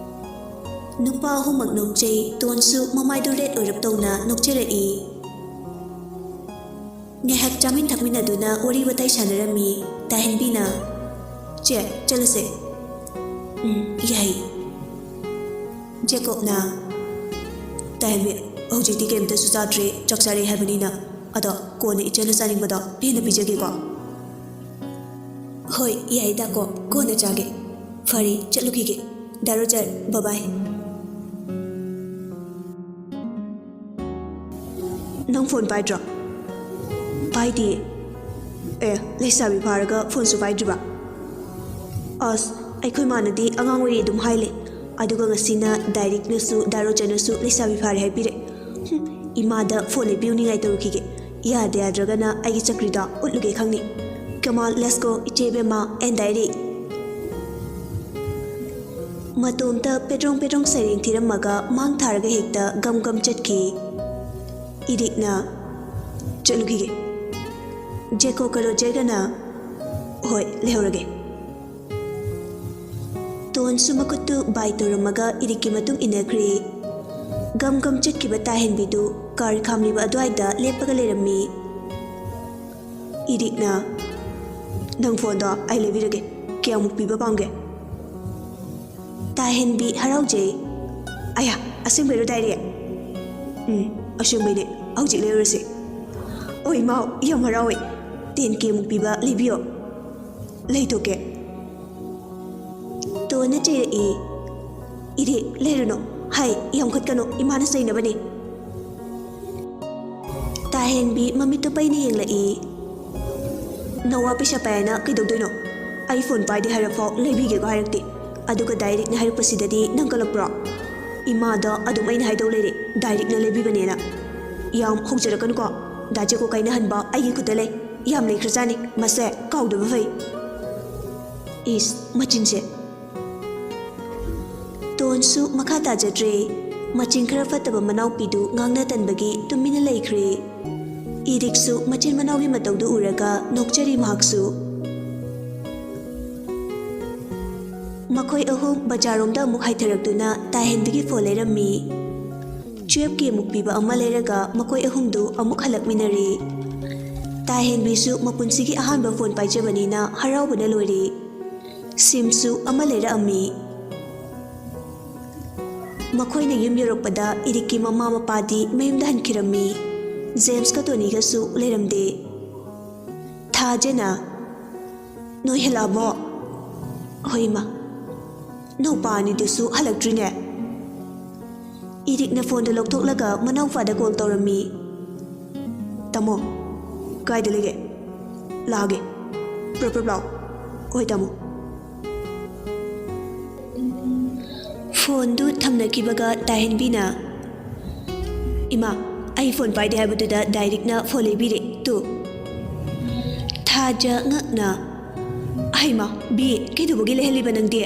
ꯅꯨꯄꯥ ꯑꯍꯨꯝꯃꯛ ꯅꯣꯛꯆꯩ, ꯇꯣꯟꯁꯨ ꯃꯃꯥꯏꯗꯨ ꯔꯦꯠ ꯑꯣꯏꯔꯞ ꯇꯧꯅ ꯅꯣꯛꯆꯔꯛꯏ꯫ ꯉꯥꯏꯍꯥꯛ ꯆꯥꯃꯤꯟ ꯊꯛꯃꯤꯟꯅꯗꯨꯅ ꯋꯥꯔꯤ ꯋꯥꯇꯥꯏ ꯁꯥꯟꯅꯔꯝꯃꯤ꯫ ꯇꯥꯍꯦꯟꯕꯤꯅ, "ꯆꯦ, ꯆꯠꯂꯁꯦ꯫" "ꯎꯝ, ꯌꯥꯏ꯫" ꯖꯦꯀꯣꯕꯅ, "ꯇꯥꯍꯦꯟꯕꯤ, ꯍꯧꯖꯤꯛꯇꯤ ꯀꯩꯝꯇꯁꯨ ꯆꯥꯗ꯭ꯔꯦ, ꯆꯥꯛ ꯆꯥꯔꯦ ꯍꯥꯏꯕꯅꯤꯅ꯫ ꯑꯗꯣ ꯀꯣꯟꯅ ꯏꯆꯦꯅ ꯆꯥꯅꯤꯡꯕꯗꯣ ꯄꯦꯟꯅ ꯄꯤꯖꯒꯦꯀꯣ꯫" ꯍꯣꯏ, ꯌꯥꯏ ꯗꯥꯀꯣ, ꯀꯣꯟꯅ ꯆꯥꯒꯦ꯫ ꯐꯔꯦ, ꯆꯠꯂꯨꯈꯤꯒꯦ꯫ ꯗꯥ ꯔꯣꯖꯔ, ꯕꯥꯏ ꯕꯥꯏ꯫ ꯅꯪ ꯐꯣꯟ ꯄꯥꯏꯗ꯭ꯔꯣ? ꯄꯥꯏꯗꯤꯌꯦ꯫ ꯑꯦ, ꯂꯩꯁꯥꯕꯤ ꯐꯥꯔꯒ ꯐꯣꯟꯁꯨ ꯄꯥꯏꯗ꯭ꯔꯤꯕ? ꯑꯁ, ꯑꯩꯈꯣꯏ ꯃꯥꯅꯗꯤ ꯑꯉꯥꯡ ꯑꯣꯏꯔꯤ ꯑꯗꯨꯝ ꯍꯥꯏꯂꯦ꯫ ꯑꯗꯨꯒ ꯉꯁꯤꯅ ꯗꯥꯏꯔꯤꯛꯅꯁꯨ ꯗꯥ ꯔꯣꯖꯔꯅꯁꯨ ꯂꯩꯁꯥꯕꯤ ꯐꯥꯔꯦ ꯍꯥꯏꯕꯤꯔꯦ꯫ ꯍꯨꯝ, ꯏꯃꯥꯗ ꯐꯣꯟ ꯂꯩꯕꯤꯌꯨꯅꯤꯡꯉꯥꯏ ꯇꯧꯔꯨꯈꯤꯒꯦ꯫ ꯌꯥꯗ ꯌꯥꯗ꯭ꯔꯒꯅ ꯑꯩꯒꯤ ꯆꯀ꯭ꯔꯤꯗꯣ ꯎꯠꯂꯨꯒꯦ ꯈꯪꯅꯤ꯫ Come on, let's go, ꯏꯆꯦ ꯏꯕꯦꯝꯃ and ꯗꯥꯏꯔꯤꯛ꯫ ꯃꯇꯣꯝꯇ ꯄꯦꯗ꯭ꯔꯣꯡ ꯄꯦꯗ꯭ꯔꯣꯡ ꯁꯩꯔꯦꯡ ꯊꯤꯔꯝꯃꯒ ꯃꯥꯡ ꯊꯥꯔꯒ ꯍꯦꯛꯇ ꯒꯝ ꯒꯝ ꯆꯠꯈꯤ꯫ ꯏꯔꯤꯛꯅ, "ꯆꯠꯂꯨꯈꯤꯒꯦ꯫" ꯖꯦꯀꯣ ꯀꯂꯣꯖꯦꯒꯅ, "ꯍꯣꯏ, ꯂꯩꯍꯧꯔꯒꯦ꯫" ꯇꯣꯟꯁꯨ ꯃꯈꯨꯠꯇꯨ ꯕꯥꯏ ꯇꯧꯔꯝꯃꯒ ꯏꯔꯤꯛꯀꯤ ꯃꯇꯨꯡ ꯏꯟꯅꯈ꯭ꯔꯦ꯫ ꯒꯝ ꯒꯝ ꯆꯠꯈꯤꯕ ꯇꯥꯍꯦꯟꯕꯤꯗꯨ ꯀꯥꯔ ꯈꯥꯝꯂꯤꯕ ꯑꯗꯨꯋꯥꯏꯗ ꯂꯦꯞꯄꯒ ꯂꯩꯔꯝꯃꯤ꯫ ꯏꯔꯤꯛꯅ, "ꯅꯪ ꯐꯣꯟꯗꯣ ꯑꯩ ꯂꯩꯕꯤꯔꯒꯦ꯫ ꯀꯌꯥꯃꯨꯛ ꯄꯤꯕ ꯄꯥꯝꯒꯦ?" ꯇꯥꯍꯦꯟꯕꯤ ꯍꯔꯥꯎꯖꯩ꯫ "ꯑꯌꯥ, ꯑꯁꯦꯡꯕꯩꯔꯣ ꯗꯥꯏꯔꯤ?" "ꯎꯝ, ꯑꯁꯦꯡꯕꯩꯅꯦ꯫ ꯍꯧꯖꯤꯛ ꯂꯩꯔꯨꯔꯁꯤ꯫" "ꯑꯣ ꯏꯃꯥꯎ, ꯌꯥꯝ ꯍꯔꯥꯎꯋꯦ꯫ Ten K ꯃꯨꯛ ꯄꯤꯕ ꯂꯩꯕꯤꯌꯣ꯫ ꯂꯩꯊꯣꯛꯀꯦ꯫" ꯇꯣꯟꯅ ꯆꯩꯔꯛꯏ꯫ "ꯏꯔꯤꯛ, ꯂꯩꯔꯨꯅꯨ꯫ ꯍꯥꯏ, ꯌꯥꯝꯈꯠꯀꯅꯨ, ꯏꯃꯥꯅ ꯆꯩꯅꯕꯅꯦ꯫" ꯇꯥꯍꯦꯟꯕꯤ ꯃꯃꯤꯠꯇꯨ ꯄꯩꯅ ꯌꯦꯡꯂꯛꯏ꯫ "ꯅꯋꯥ ꯄꯩꯁꯥ ꯄꯥꯏꯅ ꯀꯩꯗꯧꯗꯣꯏꯅꯣ? ꯑꯩ ꯐꯣꯟ ꯄꯥꯏꯗꯦ ꯍꯥꯏꯔꯛꯐꯥꯎ ꯂꯩꯕꯤꯒꯦꯒ ꯍꯥꯏꯔꯛꯇꯦ꯫ ꯑꯗꯨꯒ ꯗꯥꯏꯔꯤꯛꯅ ꯍꯥꯏꯔꯛꯄꯁꯤꯗꯗꯤ ꯅꯪ ꯀꯜꯂꯛꯄ꯭ꯔꯣ? ꯏꯃꯥꯗ ꯑꯗꯨꯝ ꯑꯩꯅ ꯍꯥꯏꯗꯧ ꯂꯩꯔꯦ, ꯗꯥꯏꯔꯤꯛꯅ ꯂꯩꯕꯤꯕꯅꯦꯅ꯫ ꯌꯥꯝ ꯍꯧꯖꯔꯛꯀꯅꯨꯀꯣ꯫ ꯗꯥ ꯖꯦꯀꯣ ꯀꯥꯏꯅꯍꯟꯕ ꯑꯩꯒꯤ ꯈꯨꯠꯇ ꯂꯩ꯫ ꯌꯥꯝ ꯂꯩꯈ꯭ꯔꯖꯥꯠꯅꯤ꯫ ꯃꯁꯦ ꯀꯥꯎꯗꯕ ꯐꯩ꯫" ꯏꯁ, ꯃꯆꯤꯟꯁꯦ꯫ ꯇꯣꯟꯁꯨ ꯃꯈꯥ ꯇꯥꯖꯗ꯭ꯔꯦ꯫ ꯃꯆꯤꯟ ꯈꯔ ꯐꯠꯇꯕ ꯃꯅꯥꯎꯄꯤꯗꯨ ꯉꯥꯡꯅ ꯇꯟꯕꯒꯤ ꯇꯨꯃꯤꯟꯅ ꯂꯩꯈ꯭ꯔꯦ꯫ ꯏꯔꯤꯛꯁꯨ ꯃꯆꯤꯟ ꯃꯅꯥꯎꯒꯤ ꯃꯇꯧꯗꯨ ꯎꯔꯒ ꯅꯣꯛꯆꯔꯤ ꯃꯍꯥꯛꯁꯨ꯫ ꯃꯈꯣꯏ ꯑꯍꯨꯝ ꯕꯖꯥꯔꯔꯣꯝꯗ ꯑꯃꯨꯛ ꯍꯥꯏꯊꯔꯛꯇꯨꯅ ꯇꯥꯍꯦꯟꯕꯤꯒꯤ ꯐꯣꯟ ꯂꯩꯔꯝꯃꯤ꯫ Twelve K ꯃꯨꯛ ꯄꯤꯕ ꯑꯃ ꯂꯩꯔꯒ ꯃꯈꯣꯏ ꯑꯍꯨꯝꯗꯨ ꯑꯃꯨꯛ ꯍꯜꯂꯛꯃꯤꯟꯅꯔꯦ꯫ ꯇꯥꯍꯦꯟꯕꯤꯁꯨ ꯃꯄꯨꯟꯁꯤꯒꯤ ꯑꯍꯥꯟꯕ ꯐꯣꯟ ꯄꯥꯏꯖꯕꯅꯤꯅ ꯍꯔꯥꯎꯕꯅ ꯂꯣꯏꯔꯦ꯫ ꯁꯤꯝꯁꯨ ꯑꯃ ꯂꯩꯔꯛꯑꯝꯃꯤ꯫ ꯃꯈꯣꯏꯅ ꯌꯨꯝ ꯌꯧꯔꯛꯄꯗ ꯏꯔꯤꯛꯀꯤ ꯃꯃꯥ ꯃꯄꯥꯗꯤ ꯃꯌꯨꯝꯗ ꯍꯟꯈꯤꯔꯝꯃꯤ꯫ ꯖꯦꯝꯁꯀ ꯇꯣꯅꯤꯒꯁꯨ ꯂꯩꯔꯝꯗꯦ꯫ ꯊꯥꯖꯅ, ꯅꯣꯏ ꯍꯜꯂꯛꯑꯕꯣ? ꯍꯣꯏ, ꯏꯃꯥ꯫ ꯅꯧꯄꯥ ꯑꯅꯤꯗꯨꯁꯨ ꯍꯜꯂꯛꯇ꯭ꯔꯤꯅꯦ꯫ ꯏꯔꯤꯛꯅ ꯐꯣꯟꯗꯨ ꯂꯧꯊꯣꯛꯂꯒ ꯃꯅꯥꯎꯄꯥꯗ ꯀꯣꯜ ꯇꯧꯔꯝꯃꯤ꯫ "ꯇꯥꯃꯣ, ꯀꯥꯏꯗ ꯂꯩꯒꯦ? ꯂꯥꯛꯑꯒꯦ꯫ ꯄ꯭ꯔꯞ ꯄ꯭ꯔꯞ ꯂꯥꯛꯑꯣ꯫" "ꯍꯣꯏ, ꯇꯥꯃꯣ꯫" ꯐꯣꯟꯗꯨ ꯊꯝꯅꯈꯤꯕꯒ ꯇꯥꯍꯦꯟꯕꯤꯅ, "ꯏꯃꯥ, ꯑꯩ ꯐꯣꯟ ꯄꯥꯏꯗꯦ ꯍꯥꯏꯕꯗꯨꯗ ꯗꯥꯏꯔꯤꯛꯅ ꯐꯣꯟ ꯂꯩꯕꯤꯔꯦ, ꯇꯨ꯫" ꯊꯥꯖ ꯉꯛꯅ, "ꯍꯩꯃꯥ, ꯕꯤ, ꯀꯩꯗꯧꯕꯒꯤ ꯂꯩꯍꯜꯂꯤꯕ ꯅꯪꯗꯤ?"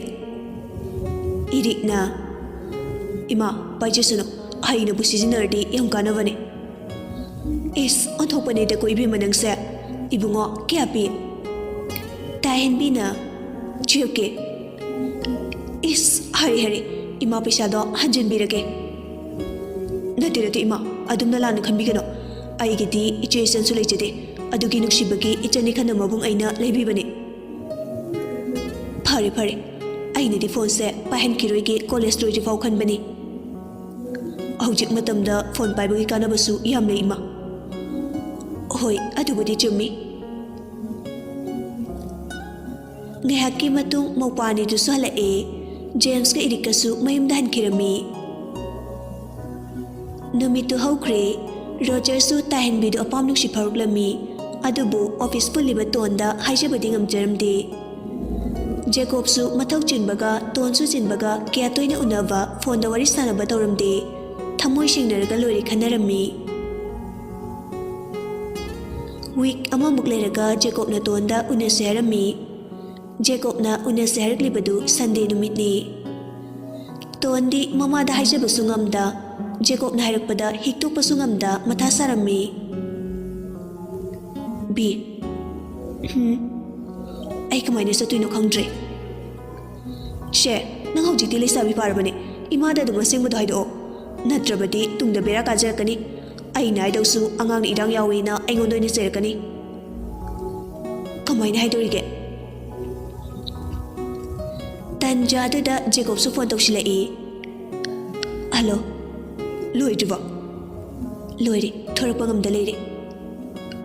ꯏꯔꯤꯛꯅ, "ꯏꯃꯥ, ꯄꯥꯏꯖꯁꯅꯨ, ꯍꯩꯅꯕꯨ ꯁꯤꯖꯤꯟꯅꯔꯗꯤ ꯌꯥꯝ ꯀꯥꯟꯅꯕꯅꯦ꯫" "ꯏꯁ, ꯑꯣꯟꯊꯣꯛꯄꯅꯦꯗꯀꯣ ꯏꯕꯦꯝꯃ ꯅꯪꯁꯦ꯫ ꯏꯕꯨꯡꯉꯣ, ꯀꯌꯥ ꯄꯤ?" ꯇꯥꯍꯦꯟꯕꯤꯅ, "ꯇꯨꯌꯦꯜꯐ ꯀꯦ꯫" "ꯏꯁ, ꯍꯥꯏꯔꯦ, ꯍꯥꯏꯔꯦ, ꯏꯃꯥ, ꯄꯩꯁꯥꯗꯣ ꯍꯟꯖꯤꯟꯕꯤꯔꯒꯦ꯫" "ꯅꯠꯇꯦ, ꯅꯠꯇꯦ, ꯏꯃꯥ, ꯑꯗꯨꯝꯅ ꯂꯥꯟꯅ ꯈꯟꯕꯤꯒꯅꯨ꯫ ꯑꯩꯒꯤꯗꯤ ꯏꯆꯦ ꯏꯆꯟꯁꯨ ꯂꯩꯖꯗꯦ꯫ ꯑꯗꯨꯒꯤ ꯅꯨꯡꯁꯤꯕꯒꯤ ꯏꯆꯟꯅꯤ ꯈꯟꯅ ꯃꯕꯨꯡ ꯑꯩꯅ ꯂꯩꯕꯤꯕꯅꯤ꯫" "ꯐꯔꯦ, ꯐꯔꯦ꯫ ꯑꯩꯅꯗꯤ ꯐꯣꯟꯁꯦ ꯄꯥꯏꯍꯟꯈꯤꯔꯣꯏꯒꯦ, ꯀꯣꯂꯦꯖ ꯂꯣꯏꯗ꯭ꯔꯤꯐꯥꯎ ꯈꯟꯕꯅꯤ꯫ ꯍꯧꯖꯤꯛ ꯃꯇꯝꯗ ꯐꯣꯟ ꯄꯥꯏꯕꯒꯤ ꯀꯥꯟꯅꯕꯁꯨ ꯌꯥꯝ ꯂꯩ, ꯏꯃꯥ꯫" "ꯍꯣꯏ, ꯑꯗꯨꯕꯨꯗꯤ ꯆꯨꯝꯃꯤ꯫" ꯉꯥꯏꯍꯥꯛꯀꯤ ꯃꯇꯨꯡ ꯃꯧꯄꯥ ꯑꯅꯤꯗꯨꯁꯨ ꯍꯜꯂꯛꯑꯦ꯫ ꯖꯦꯝꯁꯀ ꯏꯔꯤꯛꯀꯁꯨ ꯃꯌꯨꯝꯗ ꯍꯟꯈꯤꯔꯝꯃꯤ꯫ ꯅꯨꯃꯤꯠꯇꯨ ꯍꯧꯈ꯭ꯔꯦ꯫ ꯔꯣꯖꯔꯁꯨ ꯇꯥꯍꯦꯟꯕꯤꯗꯨ ꯑꯄꯥꯝ ꯅꯨꯡꯁꯤ ꯐꯥꯎꯔꯛꯂꯝꯃꯤ꯫ ꯑꯗꯨꯕꯨ ꯑꯣꯐꯤꯁ ꯄꯨꯜꯂꯤꯕ ꯇꯣꯟꯗ ꯍꯥꯏꯖꯕꯗꯤ ꯉꯝꯖꯔꯝꯗꯦ꯫ ꯖꯦꯀꯣꯕꯁꯨ ꯃꯊꯧ ꯆꯤꯟꯕꯒ ꯇꯣꯟꯁꯨ ꯆꯤꯟꯕꯒ ꯀꯌꯥ ꯇꯣꯏꯅ ꯎꯅꯕ, ꯐꯣꯟꯗ ꯋꯥꯔꯤ ꯁꯥꯟꯅꯕ ꯇꯧꯔꯝꯗꯦ꯫ ꯊꯃꯣꯏ ꯁꯦꯡꯅꯔꯒ ꯂꯣꯏꯔꯦ ꯈꯟꯅꯔꯝꯃꯤ꯫ ꯋꯤꯛ ꯑꯃꯃꯨꯛ ꯂꯩꯔꯒ ꯖꯦꯀꯣꯕꯅ ꯇꯣꯟꯗ ꯎꯅꯁꯦ ꯍꯥꯏꯔꯝꯃꯤ꯫ ꯖꯦꯀꯣꯕꯅ ꯎꯅꯁꯦ ꯍꯥꯏꯔꯛꯂꯤꯕꯗꯨ ꯁꯟꯗꯦ ꯅꯨꯃꯤꯠꯅꯤ꯫ ꯇꯣꯟꯗꯤ ꯃꯃꯥꯗ ꯍꯥꯏꯖꯕꯁꯨ ꯉꯝꯗ, ꯖꯦꯀꯣꯕꯅ ꯍꯥꯏꯔꯛꯄꯗ ꯍꯤꯛꯇꯣꯛꯄꯁꯨ ꯉꯝꯗ ꯃꯊꯥ ꯁꯥꯔꯝꯃꯤ꯫ "ꯕꯤ, ꯍꯨꯝ, ꯑꯩ ꯀꯃꯥꯏꯅ ꯆꯠꯇꯣꯏꯅꯣ ꯈꯪꯗ꯭ꯔꯦ꯫" "ꯁꯦ, ꯅꯪ ꯍꯧꯖꯤꯛꯇꯤ ꯂꯩꯁꯥꯕꯤ ꯐꯥꯔꯕꯅꯦ, ꯏꯃꯥꯗ ꯑꯗꯨꯝ ꯑꯁꯦꯡꯕꯗꯣ ꯍꯥꯏꯗꯣꯛꯑꯣ꯫ ꯅꯠꯇ꯭ꯔꯕꯗꯤ ꯇꯨꯡꯗ ꯕꯦꯔꯥ ꯀꯥꯖꯔꯛꯀꯅꯤ꯫ ꯑꯩꯅ ꯍꯥꯏꯗꯧꯁꯨ ꯑꯉꯥꯡꯅ ꯏꯔꯥꯡ ꯌꯥꯎꯏꯅ ꯑꯩꯉꯣꯟꯗ ꯑꯣꯏꯅ ꯆꯩꯔꯛꯀꯅꯤ꯫" "ꯀꯃꯥꯏꯅ ꯍꯥꯏꯗꯣꯔꯤꯒꯦ?" ꯇꯟꯖꯥꯗꯨꯗ ꯖꯦꯀꯣꯕꯁꯨ ꯐꯣꯟ ꯇꯧꯁꯤꯜꯂꯛꯏ꯫ "ꯍꯜꯂꯣ, ꯂꯣꯏꯗ꯭ꯔꯤꯕꯣ?" "ꯂꯣꯏꯔꯦ, ꯊꯣꯔꯛꯄ ꯉꯝꯗ ꯂꯩꯔꯦ꯫"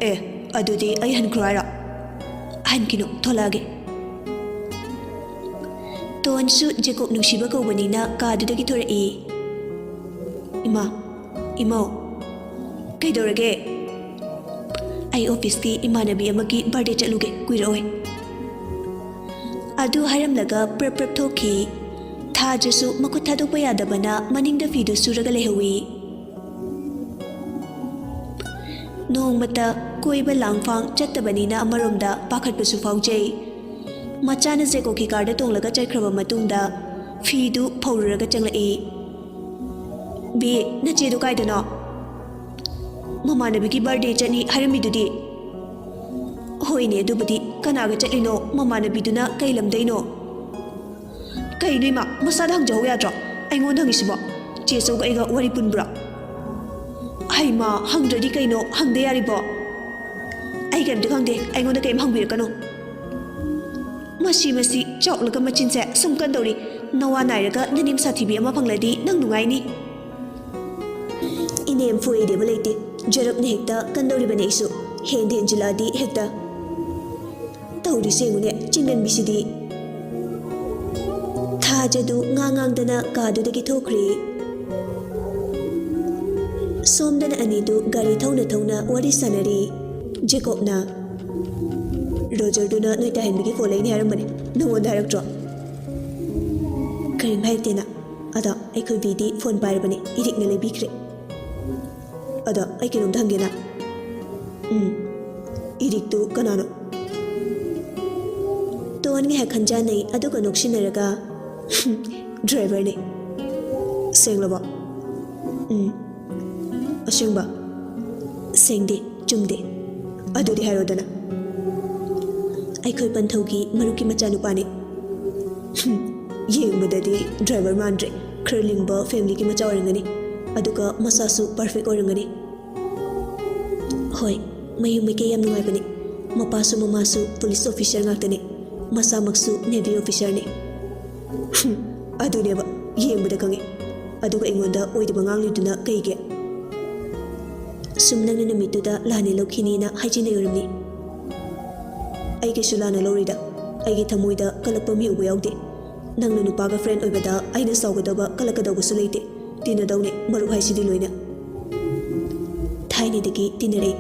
"ꯑꯦ, ꯑꯗꯨꯗꯤ ꯑꯩ ꯍꯟꯈ꯭ꯔꯣ ꯍꯥꯏꯔꯣ?" ꯍꯟꯈꯤꯅꯨ, ꯊꯣꯛꯂꯛꯑꯒꯦ꯫ ꯇꯣꯟꯁꯨ ꯖꯦꯀꯣꯕ ꯅꯨꯡꯁꯤꯕ ꯀꯧꯕꯅꯤꯅ ꯀꯥꯗꯨꯗꯒꯤ ꯊꯣꯔꯛꯏ꯫ "ꯏꯃꯥ, ꯏꯃꯧ, ꯀꯩꯗꯧꯔꯒꯦ?" "ꯑꯩ ꯑꯣꯐꯤꯁꯀꯤ ꯏꯃꯥꯟꯅꯕꯤ ꯑꯃꯒꯤ ꯕꯥꯔꯗꯦ ꯆꯠꯂꯨꯒꯦ, ꯀꯨꯏꯔꯛꯑꯣꯏ꯫" ꯑꯗꯨ ꯍꯥꯏꯔꯝꯂꯒ ꯄ꯭ꯔꯞ ꯄ꯭ꯔꯞ ꯊꯣꯛꯈꯤ꯫ ꯊꯥꯖꯁꯨ ꯃꯈꯨꯠ ꯊꯥꯗꯣꯛꯄ ꯌꯥꯗꯕꯅ ꯃꯅꯤꯡꯗ ꯐꯤꯗꯨ ꯁꯨꯔꯒ ꯂꯩꯍꯧꯏ꯫ ꯅꯣꯡꯃꯇ ꯀꯣꯏꯕ ꯂꯥꯡꯐꯥꯡ ꯆꯠꯇꯕꯅꯤꯅ ꯑꯃꯔꯣꯝꯗ ꯄꯥꯈꯠꯄꯁꯨ ꯐꯥꯎꯖꯩ꯫ ꯃꯆꯥꯅ ꯖꯦꯀꯣꯕꯀꯤ ꯀꯥꯔꯗ ꯇꯣꯡꯂꯒ ꯆꯠꯈ꯭ꯔꯕ ꯃꯇꯨꯡꯗ ꯐꯤꯗꯨ ꯐꯧꯔꯨꯔꯒ ꯆꯪꯂꯛꯏ꯫ "ꯕꯤ, ꯅꯆꯦꯗꯨ ꯀꯥꯏꯗꯅꯣ?" "ꯃꯃꯥꯟꯅꯕꯤꯒꯤ ꯕꯥꯔꯗꯦ ꯆꯠꯅꯤ ꯍꯥꯏꯔꯝꯃꯤꯗꯨꯗꯤ?" "ꯍꯣꯏꯅꯦ, ꯑꯗꯨꯕꯨꯗꯤ꯫ ꯀꯅꯥꯒ ꯆꯠꯂꯤꯅꯣ? ꯃꯃꯥꯟꯅꯕꯤꯗꯨꯅ ꯀꯩ ꯂꯝꯗꯩꯅꯣ?" "ꯀꯩꯅꯣ ꯏꯃꯥ, ꯃꯁꯥꯗ ꯍꯪꯖꯍꯧ ꯌꯥꯗ꯭ꯔꯣ? ꯑꯩꯉꯣꯟꯗ ꯍꯪꯉꯤꯁꯤꯕꯣ? ꯆꯦ ꯆꯧꯒ ꯑꯩꯒ ꯋꯥꯔꯤ ꯄꯨꯟꯕ꯭ꯔꯣ?" "ꯍꯩꯃꯥ, ꯍꯪꯗ꯭ꯔꯗꯤ ꯀꯩꯅꯣ? ꯍꯪꯗ ꯌꯥꯔꯤꯕꯣ?" "ꯑꯩ ꯀꯩꯝꯇ ꯈꯪꯗꯦ, ꯑꯩꯉꯣꯟꯗ ꯀꯩꯝ ꯍꯪꯕꯤꯔꯛꯀꯅꯨ꯫" "ꯃꯁꯤ, ꯃꯁꯤ ꯆꯥꯎꯂꯒ ꯃꯆꯤꯟꯁꯦ ꯁꯨꯝ ꯀꯟꯗꯧꯔꯤ꯫ ꯅꯋꯥ ꯅꯥꯏꯔꯒ ꯅꯅꯦꯝ ꯁꯥꯊꯤꯕꯤ ꯑꯃ ꯐꯪꯂꯗꯤ ꯅꯪ ꯅꯨꯡꯉꯥꯏꯅꯤ꯫" "ꯏꯅꯦꯝ ꯐꯨꯏꯗꯦꯕ ꯂꯩꯇꯦ, ꯖꯔꯞꯅ ꯍꯦꯛꯇ ꯀꯟꯗꯧꯔꯤꯕꯅꯦ ꯑꯩꯁꯨ꯫ ꯍꯦꯟꯗ ꯍꯦꯟꯖꯤꯜꯂꯛꯑꯗꯤ ꯍꯦꯛꯇ꯫ ꯇꯧꯔꯤꯁꯦ ꯌꯦꯡꯉꯨꯅꯦ, ꯆꯤꯡꯒꯟꯕꯤꯁꯤꯗꯤ꯫" ꯊꯥꯖꯗꯨ ꯉꯥꯡ ꯉꯥꯡꯗꯅ ꯀꯥꯗꯨꯗꯒꯤ ꯊꯣꯛꯈ꯭ꯔꯦ꯫ ꯁꯣꯝꯗꯅ ꯑꯅꯤꯗꯨ ꯒꯥꯔꯤ ꯊꯧꯅ ꯊꯧꯅ ꯋꯥꯔꯤ ꯁꯥꯟꯅꯔꯤ꯫ ꯖꯦꯀꯣꯕꯅ, "ꯔꯣꯖꯔꯗꯨꯅ ꯅꯣꯏ ꯇꯥꯍꯟꯕꯤꯒꯤ ꯐꯣꯟ ꯂꯩꯅꯤ ꯍꯥꯏꯔꯝꯕꯅꯦ, ꯅꯉꯣꯟꯗ ꯍꯥꯏꯔꯛꯇ꯭ꯔꯣ?" "ꯀꯔꯤꯝ ꯍꯥꯏꯔꯛꯇꯦꯅ꯫ ꯑꯗꯣ ꯑꯩꯈꯣꯏ ꯕꯤꯗꯤ ꯐꯣꯟ ꯄꯥꯏꯔꯕꯅꯦ, ꯏꯔꯤꯛꯅ ꯂꯩꯕꯤꯈ꯭ꯔꯦ꯫ ꯑꯗꯣ ꯑꯩ ꯀꯩꯅꯣꯝꯇ ꯍꯪꯒꯦꯅ꯫" "ꯎꯝ, ꯏꯔꯤꯛꯇꯨ ꯀꯅꯥꯅꯣ?" ꯇꯣꯟ ꯉꯥꯏꯍꯥꯛ ꯈꯟꯖꯥꯟꯅꯩ, ꯑꯗꯨꯒ ꯅꯣꯛꯁꯤꯟꯅꯔꯒ, "ꯗ꯭ꯔꯥꯏꯚꯔꯅꯦ꯫" "ꯁꯦꯡꯂꯕꯣ?" "ꯎꯝ꯫" "ꯑꯁꯦꯡꯕ?" "ꯁꯦꯡꯗꯦ, ꯆꯨꯝꯗꯦ꯫" "ꯑꯗꯨꯗꯤ ꯍꯥꯏꯔꯣꯗꯅ꯫" "ꯑꯩꯈꯣꯏ ꯄꯟꯊꯧꯒꯤ ꯃꯔꯨꯞꯀꯤ ꯃꯆꯥꯅꯨꯄꯥꯅꯤ꯫" "ꯍꯨꯝ, ꯌꯦꯡꯕꯗꯗꯤ ꯗ꯭ꯔꯥꯏꯚꯔ ꯃꯥꯟꯗ꯭ꯔꯦ꯫ ꯈꯔ ꯂꯤꯡꯕ ꯐꯦꯃꯤꯂꯤꯒꯤ ꯃꯆꯥ ꯑꯣꯏꯔꯝꯒꯅꯤ꯫ ꯑꯗꯨꯒ ꯃꯁꯥꯁꯨ ꯄꯔꯐꯦꯛ ꯑꯣꯏꯔꯝꯒꯅꯤ꯫" "ꯍꯣꯏ, ꯃꯌꯨꯝ ꯃꯀꯩ ꯌꯥꯝ ꯅꯨꯡꯉꯥꯏꯕꯅꯤ꯫ ꯃꯄꯥꯁꯨ ꯃꯃꯥꯁꯨ ꯄꯨꯂꯤꯁ ꯑꯣꯐꯤꯁꯔ ꯉꯥꯛꯇꯅꯤ꯫ ꯃꯁꯥꯃꯛꯁꯨ ꯅꯦꯚꯤ ꯑꯣꯐꯤꯁꯔꯅꯤ꯫" "ꯍꯨꯝ, ꯑꯗꯨꯅꯦꯕ, ꯌꯦꯡꯕꯗ ꯈꯪꯉꯤ꯫ ꯑꯗꯨꯒ ꯑꯩꯉꯣꯟꯗ ꯑꯣꯏꯗꯕ ꯉꯥꯡꯂꯤꯗꯨꯅ ꯀꯩꯒꯤ?" "ꯁꯨꯝ ꯅꯪꯅ ꯅꯨꯃꯤꯠꯇꯨꯗ ꯂꯥꯟꯅ ꯂꯧꯈꯤꯅꯤꯅ ꯍꯥꯏꯖꯤꯟꯅꯩ ꯑꯣꯏꯔꯝꯅꯤ꯫" ꯑꯩ ꯀꯩꯁꯨ ꯂꯥꯟꯅ ꯂꯧꯔꯣꯏꯗ꯫ ꯑꯩꯒꯤ ꯊꯃꯣꯏꯗ ꯀꯜꯂꯛꯄ ꯃꯤ ꯎꯕ ꯌꯥꯎꯗꯦ꯫ ꯅꯪꯅ ꯅꯨꯄꯥꯒ friend ꯑꯣꯏꯕꯗ ꯑꯩꯅ ꯁꯥꯎꯒꯗꯕ, ꯀꯜꯂꯛꯀꯗꯧꯕꯁꯨ ꯂꯩꯇꯦ꯫ ꯇꯤꯟꯅꯗꯧꯅꯦ, ꯃꯔꯨꯞ ꯍꯥꯏꯁꯤꯗꯤ ꯂꯣꯏꯅ꯫ ꯊꯥꯏꯅꯗꯒꯤ ꯇꯤꯟꯅꯔꯛꯏ꯫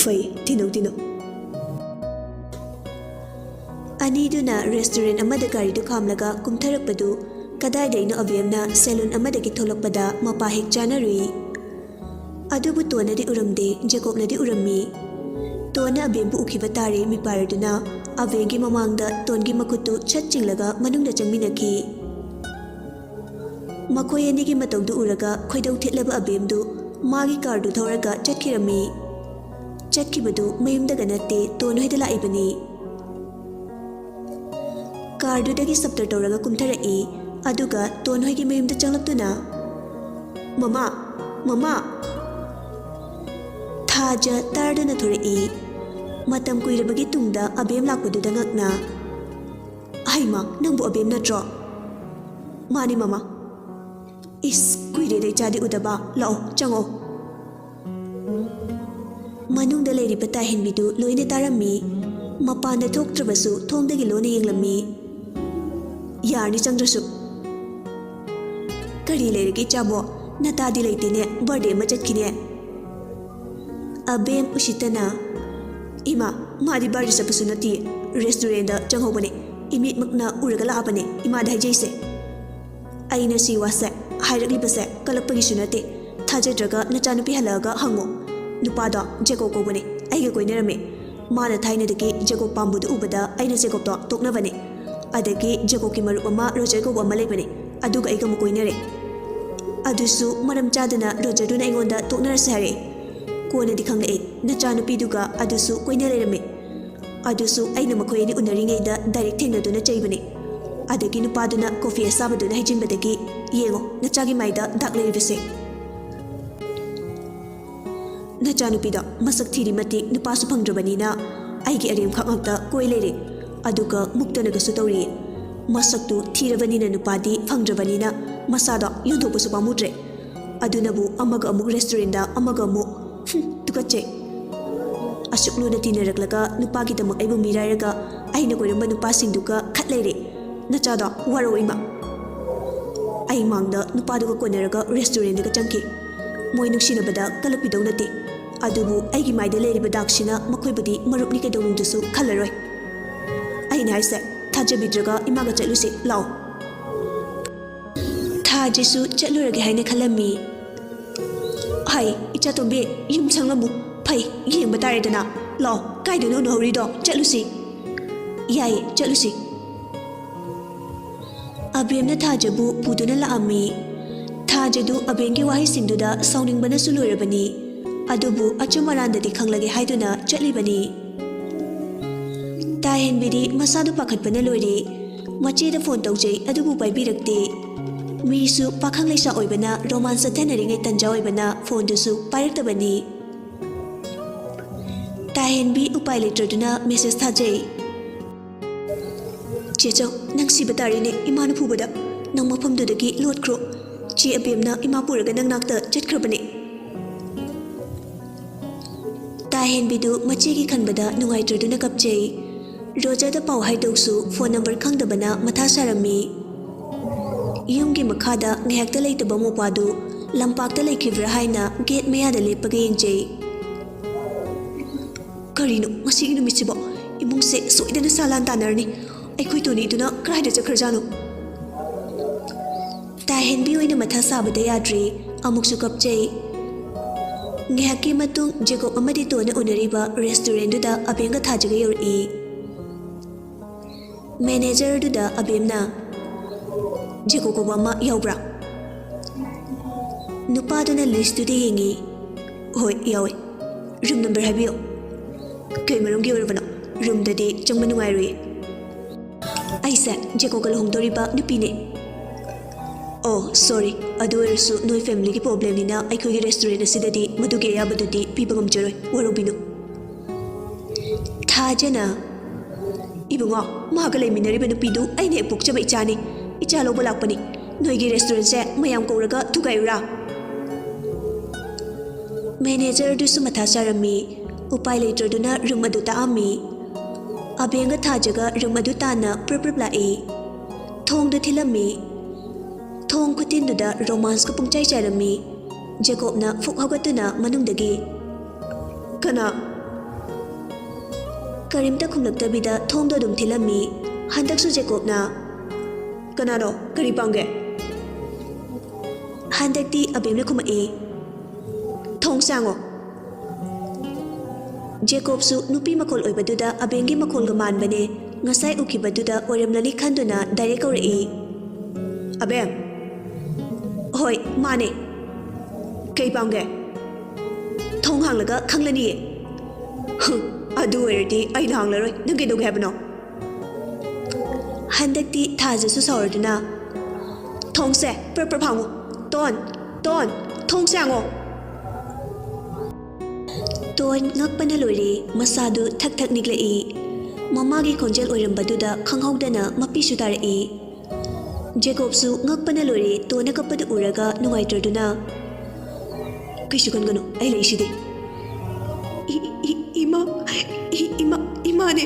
ꯐꯩ, ꯇꯤꯟꯅꯧ, ꯇꯤꯟꯅꯧ꯫ ꯑꯅꯤꯗꯨꯅ restaurant ꯑꯃꯗ ꯒꯥꯔꯤꯗꯨ ꯈꯥꯝꯂꯒ ꯀꯨꯝꯊꯔꯛꯄꯗꯨ ꯀꯗꯥꯏꯗꯩꯅꯣ ꯑꯕꯦꯝꯅ salon ꯑꯃꯗꯒꯤ ꯊꯣꯛꯂꯛꯄꯗ ꯃꯄꯥ ꯍꯦꯛ ꯆꯥꯅꯔꯨꯏ꯫ ꯑꯗꯨꯕꯨ ꯇꯣꯟꯅꯗꯤ ꯎꯔꯝꯗꯦ, ꯖꯦꯀꯣꯕꯅꯗꯤ ꯎꯔꯝꯃꯤ꯫ ꯇꯣꯟꯅ ꯑꯕꯦꯝꯕꯨ ꯎꯈꯤꯕ ꯇꯥꯔꯦ ꯃꯤꯄꯥꯏꯔꯗꯨꯅ ꯑꯕꯦꯝꯒꯤ ꯃꯃꯥꯡꯗ ꯇꯣꯟꯒꯤ ꯃꯈꯨꯠꯇꯨ ꯁꯠ ꯆꯤꯡꯂꯒ ꯃꯅꯨꯡꯗ ꯆꯪꯃꯤꯟꯅꯈꯤ꯫ ꯃꯈꯣꯏ ꯑꯅꯤꯒꯤ ꯃꯇꯧꯗꯨ ꯎꯔꯒ ꯈꯣꯏꯗꯧ ꯊꯤꯠꯂꯕ ꯑꯕꯦꯝꯗꯨ ꯃꯥꯒꯤ car ꯗꯨ ꯊꯧꯔꯒ ꯆꯠꯈꯤꯔꯝꯃꯤ꯫ ꯆꯠꯈꯤꯕꯗꯨ ꯃꯌꯨꯝꯗꯒ ꯅꯠꯇꯦ, ꯇꯣꯟ ꯍꯣꯏꯗ ꯂꯥꯛꯏꯕꯅꯤ꯫ Car ꯗꯨꯗꯒꯤ ꯁꯞꯇꯔ ꯇꯧꯔꯒ ꯀꯨꯝꯊꯔꯛꯏ, ꯑꯗꯨꯒ ꯇꯣꯟ ꯍꯣꯏꯒꯤ ꯃꯌꯨꯝꯗ ꯆꯪꯂꯛꯇꯨꯅ, "ꯃꯃꯥ, ꯃꯃꯥ!" ꯊꯥꯖ ꯇꯥꯔꯗꯨꯅ ꯊꯣꯔꯛꯏ꯫ ꯃꯇꯝ ꯀꯨꯏꯔꯕꯒꯤ ꯇꯨꯡꯗ ꯑꯕꯦꯝ ꯂꯥꯛꯄꯗꯨꯗ ꯉꯛꯅ, "ꯍꯩꯃꯥ, ꯅꯪꯕꯨ ꯑꯕꯦꯝ ꯅꯠꯇ꯭ꯔꯣ?" "ꯃꯥꯅꯤ, ꯃꯃꯥ꯫" "ꯏꯁ, ꯀꯨꯏꯔꯦꯗ ꯏꯆꯥꯗꯤ ꯎꯗꯕ꯫ ꯂꯥꯛꯑꯣ, ꯆꯪꯉꯣ꯫" ꯃꯅꯨꯡꯗ ꯂꯩꯔꯤꯕ ꯇꯥꯍꯦꯟꯕꯤꯗꯨ ꯂꯣꯏꯅ ꯇꯥꯔꯝꯃꯤ꯫ ꯃꯄꯥꯟꯗ ꯊꯣꯛꯇ꯭ꯔꯕꯁꯨ ꯊꯣꯡꯗꯒꯤ ꯂꯣꯟꯅ ꯌꯦꯡꯂꯝꯃꯤ꯫ "ꯌꯥꯔꯅꯤ, ꯆꯪꯗ꯭ꯔꯁꯨ꯫" "ꯀꯔꯤ ꯂꯩꯔꯒꯦ ꯏꯆꯥꯕꯣ? ꯅꯇꯥꯗꯤ ꯂꯩꯇꯦꯅꯦ, birthday ꯑꯃ ꯆꯠꯈꯤꯅꯦ?" ꯑꯕꯦꯝ ꯎꯁꯤꯠꯇꯅ, "ꯏꯃꯥ, ꯃꯥꯗꯤ birthday ꯆꯠꯄꯁꯨ ꯅꯠꯇꯦ, restaurant ꯗ ꯆꯪꯍꯧꯕꯅꯦ꯫ ꯏꯃꯤꯠꯃꯛꯅ ꯎꯔꯒ ꯂꯥꯛꯑꯕꯅꯦ, ꯏꯃꯥꯗ ꯍꯥꯏꯖꯩꯁꯦ꯫ ꯑꯩꯅ ꯁꯤ ꯋꯥꯁꯦ ꯍꯥꯏꯔꯛꯂꯤꯕꯁꯦ ꯀꯜꯂꯛꯄꯒꯤꯁꯨ ꯅꯠꯇꯦ, ꯊꯥꯖꯗ꯭ꯔꯒ ꯅꯆꯥꯅꯨꯄꯤ ꯍꯜꯂꯛꯑꯒ ꯍꯪꯉꯣ꯫ ꯅꯨꯄꯥꯗꯣ ꯖꯦꯀꯣꯕ ꯀꯧꯕꯅꯦ, ꯑꯩꯒ ꯀꯣꯏꯅꯔꯝꯃꯦ꯫ ꯃꯥꯅ ꯊꯥꯏꯅꯗꯒꯤ ꯖꯦꯀꯣꯕ ꯄꯥꯝꯕꯗꯨ ꯎꯕꯗ ꯑꯩꯅ ꯖꯦꯀꯣꯕꯇꯣ ꯇꯣꯛꯅꯕꯅꯦ꯫ ꯑꯗꯒꯤ ꯖꯦꯀꯣꯕꯀꯤ ꯃꯔꯨꯞ ꯑꯃ ꯔꯣꯖꯔ ꯀꯧꯕ ꯑꯃ ꯂꯩꯕꯅꯦ, ꯑꯗꯨꯒ ꯑꯩꯒ ꯑꯃꯨꯛ ꯀꯣꯏꯅꯔꯦ꯫ ꯑꯗꯨꯁꯨ ꯃꯔꯝ ꯆꯥꯗꯅ ꯔꯣꯖꯔꯗꯨꯅ ꯑꯩꯉꯣꯟꯗ ꯇꯣꯛꯅꯔꯁꯦ ꯍꯥꯏꯔꯛꯑꯦ꯫ ꯀꯣꯟꯅꯗꯤ ꯈꯪꯂꯛꯑꯦ, ꯅꯆꯥꯅꯨꯄꯤꯗꯨꯒ ꯑꯗꯨꯁꯨ ꯀꯣꯏꯅ ꯂꯩꯔꯝꯃꯦ꯫ ꯑꯗꯨꯁꯨ ꯑꯩꯅ ꯃꯈꯣꯏ ꯑꯅꯤ ꯎꯅꯔꯤꯉꯩꯗ direct ꯊꯦꯡꯅꯗꯨꯅ ꯆꯩꯕꯅꯦ꯫ ꯑꯗꯒꯤ ꯅꯨꯄꯥꯗꯨꯅ coffee ꯑꯁꯥꯕꯗꯨꯅ ꯍꯩꯖꯤꯟꯕꯗꯒꯤ ꯌꯦꯡꯉꯣ, ꯅꯆꯥꯒꯤ ꯃꯥꯏꯗ ꯗꯥꯛ ꯂꯩꯔꯤꯕꯁꯦ꯫" "ꯅꯆꯥꯅꯨꯄꯤꯗꯣ ꯃꯁꯛ ꯊꯤꯔꯤ ꯃꯇꯤꯛ ꯅꯨꯄꯥꯁꯨ ꯐꯪꯗ꯭ꯔꯕꯅꯤꯅ ꯑꯩꯒꯤ ꯑꯔꯦꯝꯈꯥꯛ ꯉꯥꯛꯇ ꯀꯣꯏ ꯂꯩꯔꯦ꯫ ꯑꯗꯨꯒ ꯃꯨꯛꯇꯅꯒꯁꯨ ꯇꯧꯔꯤꯌꯦ꯫ ꯃꯁꯛꯇꯨ ꯊꯤꯔꯕꯅꯤꯅ ꯅꯨꯄꯥꯗꯤ ꯐꯪꯗ꯭ꯔꯕꯅꯤꯅ ꯃꯁꯥꯗꯣ ꯌꯣꯟꯊꯣꯛꯄꯁꯨ ꯄꯥꯝꯃꯨꯗ꯭ꯔꯦ꯫ ꯑꯗꯨꯅꯕꯨ ꯑꯃꯒ ꯑꯃꯨꯛ restaurant ꯗ, ꯑꯃꯒ ꯑꯃꯨꯛ, ꯍꯨꯝ, ꯇꯨꯀꯠꯆꯩ꯫" ꯑꯁꯨꯛ ꯂꯨꯅ ꯇꯤꯟꯅꯔꯛꯂꯒ ꯅꯨꯄꯥꯒꯤꯗꯃꯛ ꯑꯩꯕꯨ ꯃꯤꯔꯥꯏꯔꯒ ꯑꯩꯅ ꯀꯣꯏꯔꯝꯕ ꯅꯨꯄꯥꯁꯤꯡꯗꯨꯒ ꯈꯠ ꯂꯩꯔꯦ꯫ ꯅꯆꯥꯗꯣ ꯋꯥꯔꯧ ꯏꯃꯥ꯫ ꯑꯩ ꯃꯥꯡꯗ ꯅꯨꯄꯥꯗꯨꯒ ꯀꯣꯟꯅꯔꯒ ꯔꯦꯁꯇꯨꯔꯦꯟꯗꯒ ꯆꯪꯈꯤ꯫ ꯃꯣꯏ ꯅꯨꯡꯁꯤꯅꯕꯗ ꯀꯜꯂꯛꯄꯤꯗꯧ ꯅꯠꯇꯦ꯫ ꯑꯗꯨꯕꯨ ꯑꯩꯒꯤ ꯃꯥꯏꯗ ꯂꯩꯔꯤꯕ ꯗꯥꯛꯁꯤꯅ ꯃꯈꯣꯏꯕꯨꯗꯤ ꯃꯔꯨꯞꯅꯤ ꯀꯩꯗꯧꯅꯨꯡꯗꯁꯨ ꯈꯜꯂꯔꯣꯏ꯫ ꯑꯩꯅ ꯍꯥꯏꯁꯦ ꯊꯥꯖꯕꯤꯗ꯭ꯔꯒ ꯏꯃꯥꯒ ꯆꯠꯂꯨꯁꯤ ꯂꯥꯛꯑꯣ꯫ ꯊꯥꯖꯁꯨ ꯆꯠꯂꯨꯔꯒꯦ ꯍꯥꯏꯅ ꯈꯜꯂꯝꯃꯤ꯫ ꯍꯥꯏ, ꯏꯆꯥꯇꯣꯝꯕꯤ, ꯌꯨꯝ ꯁꯪꯂꯝꯃꯨ꯫ ꯐꯩ, ꯌꯦꯡꯕ ꯇꯥꯔꯦꯗꯅ꯫ ꯂꯥꯛꯑꯣ, ꯀꯥꯏꯗꯅꯣ ꯎꯅꯍꯧꯔꯤꯗꯣ? ꯆꯠꯂꯨꯁꯤ꯫ ꯌꯥꯏ, ꯆꯠꯂꯨꯁꯤ꯫ ꯑꯕꯦꯝꯅ ꯊꯥꯖꯕꯨ ꯄꯨꯗꯨꯅ ꯂꯥꯛꯑꯝꯃꯤ꯫ ꯊꯥꯖꯗꯨ ꯑꯕꯦꯝꯒꯤ ꯋꯥꯍꯩꯁꯤꯡꯗꯨꯗ ꯁꯥꯎꯅꯤꯡꯕꯅꯁꯨ ꯂꯣꯏꯔꯕꯅꯤ꯫ ꯑꯗꯨꯕꯨ ꯑꯆꯨꯝ ꯑꯔꯥꯟꯗꯗꯤ ꯈꯪꯂꯒꯦ ꯍꯥꯏꯗꯨꯅ ꯆꯠꯂꯤꯕꯅꯤ꯫ ꯇꯥꯍꯦꯟꯕꯤꯗꯤ ꯃꯁꯥꯗꯨ ꯄꯥꯈꯠꯄꯅ ꯂꯣꯏꯔꯦ꯫ ꯃꯆꯦꯗ ꯐꯣꯟ ꯇꯧꯖꯩ, ꯑꯗꯨꯕꯨ ꯄꯥꯏꯕꯤꯔꯛꯇꯦ꯫ ꯃꯤꯁꯨ ꯄꯥꯈꯪ ꯂꯩꯁꯥ ꯑꯣꯏꯕꯅ ꯔꯣꯃꯥꯟꯁ ꯆꯠꯊꯅꯔꯤꯉꯩ ꯇꯟꯖꯥ ꯑꯣꯏꯕꯅ ꯐꯣꯟꯗꯨꯁꯨ ꯄꯥꯏꯔꯛꯇꯕꯅꯤ꯫ ꯇꯥꯍꯦꯟꯕꯤ ꯎꯄꯥꯏ ꯂꯩꯇ꯭ꯔꯗꯨꯅ ꯃꯦꯁꯦꯖ ꯊꯥꯖꯩ꯫ "ꯆꯦꯆꯧ, ꯅꯪ ꯁꯤꯕ ꯇꯥꯔꯦꯅꯦ, ꯏꯃꯥꯅ ꯐꯨꯕꯗ꯫ ꯅꯪ ꯃꯐꯝꯗꯨꯗꯒꯤ ꯂꯣꯠꯈ꯭ꯔꯣ꯫ ꯆꯦ ꯑꯕꯦꯝꯅ ꯏꯃꯥ ꯄꯨꯔꯒ ꯅꯪ ꯅꯥꯛꯇ ꯆꯠꯈ꯭ꯔꯕꯅꯦ꯫" ꯇꯥꯍꯦꯟꯕꯤꯗꯨ ꯃꯆꯦꯒꯤ ꯈꯟꯕꯗ ꯅꯨꯡꯉꯥꯏꯇ꯭ꯔꯗꯨꯅ ꯀꯞꯆꯩ꯫ ꯔꯣꯖꯥꯗ ꯄꯥꯎ ꯍꯥꯏꯗꯧꯁꯨ ꯐꯣꯟ ꯅꯝꯕꯔ ꯈꯪꯗꯕꯅ ꯃꯊꯥ ꯁꯥꯔꯝꯃꯤ꯫ ꯌꯨꯝꯒꯤ ꯃꯈꯥꯗ ꯉꯥꯏꯍꯥꯛꯇ ꯂꯩꯇꯕ ꯃꯧꯄ꯭ꯋꯥꯗꯨ ꯂꯝꯄꯥꯛꯇ ꯂꯩꯈꯤꯕ꯭ꯔꯥ ꯍꯥꯏꯅ ꯒꯦꯠ ꯃꯌꯥꯗ ꯂꯦꯞꯄꯒ ꯌꯦꯡꯖꯩ꯫ "ꯀꯔꯤꯅꯣ ꯉꯁꯤꯒꯤ ꯅꯨꯃꯤꯠꯁꯤꯕꯣ? ꯏꯃꯨꯡꯁꯦ ꯁꯣꯏꯗꯅ ꯁꯥꯂꯥꯟ ꯇꯥꯟꯅꯔꯅꯤ꯫ ꯑꯩꯈꯣꯏ ꯇꯣꯅꯤꯗꯨꯅ ꯀꯗꯥꯏꯗ ꯆꯠꯈ꯭ꯔꯖꯥꯠꯅꯣ?" ꯇꯥꯍꯦꯟꯕꯤ ꯑꯣꯏꯅ ꯃꯊꯥ ꯁꯥꯕꯗ ꯌꯥꯗ꯭ꯔꯦ꯫ ꯑꯃꯨꯛꯁꯨ ꯀꯞꯆꯩ꯫ ꯉꯥꯏꯍꯥꯛꯀꯤ ꯃꯇꯨꯡ ꯖꯦꯀꯣꯕ ꯑꯃꯗꯤ ꯇꯣꯟꯅ ꯎꯅꯔꯤꯕ ꯔꯦꯁꯇꯨꯔꯦꯟꯗꯨꯗ ꯑꯕꯦꯝꯒ ꯊꯥꯖꯒ ꯌꯧꯔꯛꯏ꯫ ꯃꯦꯅꯦꯖꯔꯗꯨꯗ ꯑꯕꯦꯝꯅ, "ꯖꯦꯀꯣꯕ ꯀꯧꯕ ꯑꯃ ꯌꯥꯎꯕ꯭ꯔꯥ?" ꯅꯨꯄꯥꯗꯨꯅ ꯂꯤꯁꯇꯨꯗ ꯌꯦꯡꯉꯤ꯫ "ꯍꯣꯏ, ꯌꯥꯎꯏ꯫ ꯔꯨꯝ ꯅꯝꯕꯔ ꯍꯥꯏꯕꯤꯌꯨ꯫ ꯀꯩ ꯃꯔꯝꯒꯤ ꯑꯣꯏꯔꯕꯅꯣ? ꯔꯨꯝꯗꯗꯤ ꯆꯪꯕ ꯅꯨꯡꯉꯥꯏꯔꯣꯏꯌꯦ꯫ ꯑꯩꯁꯦ ꯖꯦꯀꯣꯕꯀ ꯂꯨꯍꯣꯡꯗꯣꯔꯤꯕ ꯅꯨꯄꯤꯅꯦ꯫" "ꯑꯣ, ꯁꯣꯔꯤ꯫ ꯑꯗꯨ ꯑꯣꯏꯔꯁꯨ ꯅꯣꯏ ꯐꯦꯃꯤꯂꯤꯒꯤ ꯄ꯭ꯔꯣꯕ꯭ꯂꯦꯝꯅꯤꯅ ꯑꯩꯈꯣꯏꯒꯤ ꯔꯦꯁꯇꯨꯔꯦꯟ ꯑꯁꯤꯗꯗꯤ ꯃꯗꯨꯒꯤ ꯑꯌꯥꯕꯗꯨꯗꯤ ꯄꯤꯕ ꯉꯝꯖꯔꯣꯏ꯫ ꯋꯥꯔꯧꯕꯤꯅꯨ꯫" ꯊꯥꯖꯅ, "ꯏꯕꯨꯡꯉꯣ, ꯃꯍꯥꯛꯀ ꯂꯩꯃꯤꯟꯅꯔꯤꯕ ꯅꯨꯄꯤꯗꯨ ꯑꯩꯅ ꯍꯦꯛ ꯄꯣꯛꯆꯕ ꯏꯆꯥꯅꯤ꯫ ꯏꯆꯥ ꯂꯧꯕ ꯂꯥꯛꯄꯅꯤ꯫ ꯅꯣꯏꯒꯤ ꯔꯦꯁꯇꯨꯔꯦꯟꯁꯦ ꯃꯌꯥꯝ ꯀꯧꯔꯒ ꯊꯨꯒꯥꯏꯔꯨꯔꯥ?" ꯃꯦꯅꯦꯖꯔꯗꯨꯁꯨ ꯃꯊꯥ ꯁꯥꯔꯝꯃꯤ꯫ ꯎꯄꯥꯏ ꯂꯩꯇ꯭ꯔꯗꯨꯅ ꯔꯨꯝ ꯑꯗꯨ ꯇꯥꯛꯑꯝꯃꯤ꯫ ꯑꯕꯦꯡꯒ ꯊꯥꯖꯒ ꯔꯨꯝ ꯑꯗꯨ ꯇꯥꯟꯅ ꯄ꯭ꯔꯞ ꯄ꯭ꯔꯞ ꯂꯥꯛꯏ꯫ ꯊꯣꯡꯗꯨ ꯊꯤꯜꯂꯝꯃꯤ꯫ ꯊꯣꯡ ꯈꯨꯊꯤꯟꯗꯨꯗ ꯔꯣꯃꯥꯟꯁꯀ ꯄꯨꯡꯆꯥꯏ ꯆꯥꯏꯔꯝꯃꯤ꯫ ꯖꯦꯀꯣꯕꯅ ꯐꯨꯛ ꯍꯧꯒꯠꯇꯨꯅ ꯃꯅꯨꯡꯗꯒꯤ, "ꯀꯅꯥ?" ꯀꯔꯤꯝꯇ ꯈꯨꯝꯂꯛꯇꯕꯤꯗ ꯊꯣꯡꯗꯣ ꯑꯗꯨꯝ ꯊꯤꯜꯂꯝꯃꯤ꯫ ꯍꯟꯗꯛꯁꯨ ꯖꯦꯀꯣꯕꯅ, "ꯀꯅꯥꯅꯣ? ꯀꯔꯤ ꯄꯥꯝꯒꯦ?" ꯍꯟꯗꯛꯇꯤ ꯑꯕꯦꯝꯅ ꯈꯨꯝꯃꯛꯏ, "ꯊꯣꯡ ꯁꯥꯡꯉꯣ꯫" ꯖꯦꯀꯣꯕꯁꯨ ꯅꯨꯄꯤ ꯃꯈꯣꯜ ꯑꯣꯏꯕꯗꯨꯗ ꯑꯕꯦꯝꯒꯤ ꯃꯈꯣꯜꯒ ꯃꯥꯟꯕꯅꯦ, ꯉꯁꯥꯏ ꯎꯈꯤꯕꯗꯨꯗ ꯑꯣꯏꯔꯝꯂꯅꯤ ꯈꯟꯗꯨꯅ ꯗꯥꯏꯔꯦꯛ ꯀꯧꯔꯛꯏ, "ꯑꯕꯦꯝ!" "ꯍꯣꯏ, ꯃꯥꯅꯦ꯫ ꯀꯩ ꯄꯥꯝꯒꯦ?" "ꯊꯣꯡ ꯍꯥꯡꯂꯒ ꯈꯪꯂꯅꯤꯌꯦ꯫" "ꯍꯨꯝ, ꯑꯗꯨ ꯑꯣꯏꯔꯗꯤ ꯑꯩꯅ ꯍꯥꯡꯂꯔꯣꯏ꯫ ꯅꯪ ꯀꯩꯗꯧꯒꯦ ꯍꯥꯏꯕꯅꯣ?" ꯍꯟꯗꯛꯇꯤ ꯊꯥꯖꯁꯨ ꯁꯥꯎꯔꯗꯨꯅ, "ꯊꯣꯡꯁꯦ ꯄ꯭ꯔꯞ ꯄ꯭ꯔꯞ ꯍꯥꯡꯉꯨ꯫ ꯇꯣꯟ, ꯇꯣꯟ, ꯊꯣꯡꯁꯦ ꯍꯥꯡꯉꯣ!" ꯇꯣꯟ ꯉꯛꯄꯅ ꯂꯣꯏꯔꯦ, ꯃꯁꯥꯗꯨ ꯊꯛ ꯊꯛ ꯅꯤꯛꯂꯛꯏ꯫ ꯃꯃꯥꯒꯤ ꯈꯣꯟꯖꯦꯜ ꯑꯣꯏꯔꯝꯕꯗꯨꯗ ꯈꯪꯍꯧꯗꯅ ꯃꯄꯤꯁꯨ ꯇꯥꯔꯛꯏ꯫ ꯖꯦꯀꯣꯕꯁꯨ ꯉꯛꯄꯅ ꯂꯣꯏꯔꯦ, ꯇꯣꯟꯅ ꯀꯞꯄꯗꯨ ꯎꯔꯒ ꯅꯨꯡꯉꯥꯏꯇ꯭ꯔꯗꯨꯅ, "ꯀꯩꯁꯨ ꯈꯟꯒꯅꯨ, ꯑꯩ ꯂꯩꯁꯤꯗꯤ꯫" "ꯏ-, ꯏ-, ꯏꯃꯥ, ꯏ-, ꯏꯃꯥ, ꯏꯃꯥꯅꯦ꯫"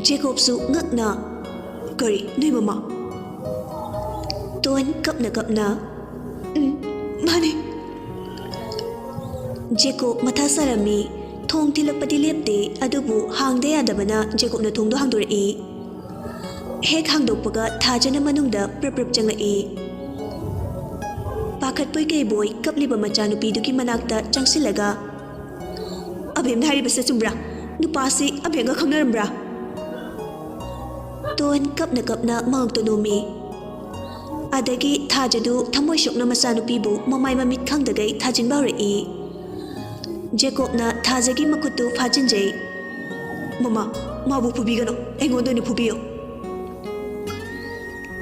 ꯖꯦꯀꯣꯕꯁꯨ ꯉꯛꯅ, "ꯀꯔꯤ, ꯅꯣꯏ ꯃꯃꯥ?" ꯇꯣꯟ ꯀꯞꯅ ꯀꯞꯅ, "ꯎꯝ, ꯃꯥꯅꯦ꯫" ꯖꯦꯀꯣꯕ ꯃꯊꯥ ꯁꯥꯔꯝꯃꯤ꯫ ꯊꯣꯡ ꯊꯤꯜꯂꯛꯄꯗꯤ ꯂꯦꯞꯇꯦ, ꯑꯗꯨꯕꯨ ꯍꯥꯡꯗ ꯌꯥꯗꯕꯅ ꯖꯦꯀꯣꯕꯅ ꯊꯣꯡꯗꯣ ꯍꯥꯡꯗꯣꯔꯛꯏ꯫ ꯍꯦꯛ ꯍꯥꯡꯗꯣꯛꯄꯒ ꯊꯥꯖꯅ ꯃꯅꯨꯡꯗ ꯄ꯭ꯔꯞ ꯄ꯭ꯔꯞ ꯆꯪꯂꯛꯏ꯫ ꯄꯥꯈꯠꯄꯣꯏ ꯀꯩꯕꯣꯏ ꯀꯞꯂꯤꯕ ꯃꯆꯥꯅꯨꯄꯤꯗꯨꯒꯤ ꯃꯅꯥꯛꯇ ꯆꯪꯁꯤꯜꯂꯒ, "ꯑꯕꯦꯝꯅ ꯍꯥꯏꯔꯤꯕꯁꯦ ꯆꯨꯝꯕ꯭ꯔꯥ? ꯅꯨꯄꯥꯁꯤ ꯑꯕꯦꯝꯒ ꯈꯪꯅꯔꯝꯕ꯭ꯔꯥ?" ꯇꯣꯟ ꯀꯞꯅ ꯀꯞꯅ ꯃꯉꯛꯇ ꯅꯣꯝꯃꯤ꯫ ꯑꯗꯒꯤ ꯊꯥꯖꯗꯨ ꯊꯃꯣꯏ ꯁꯣꯛꯅ ꯃꯆꯥꯅꯨꯄꯤꯕꯨ ꯃꯃꯥꯏ ꯃꯃꯤꯠ ꯈꯪꯗꯒꯩ ꯊꯥꯖꯤꯟꯕ ꯍꯧꯔꯛꯏ꯫ ꯖꯦꯀꯣꯕꯅ ꯊꯥꯖꯒꯤ ꯃꯈꯨꯠꯇꯨ ꯐꯥꯖꯤꯟꯖꯩ꯫ "ꯃꯃꯥ, ꯃꯥꯕꯨ ꯐꯨꯕꯤꯒꯅꯨ, ꯑꯩꯉꯣꯟꯗ ꯑꯣꯏꯅ ꯐꯨꯕꯤꯌꯨ꯫"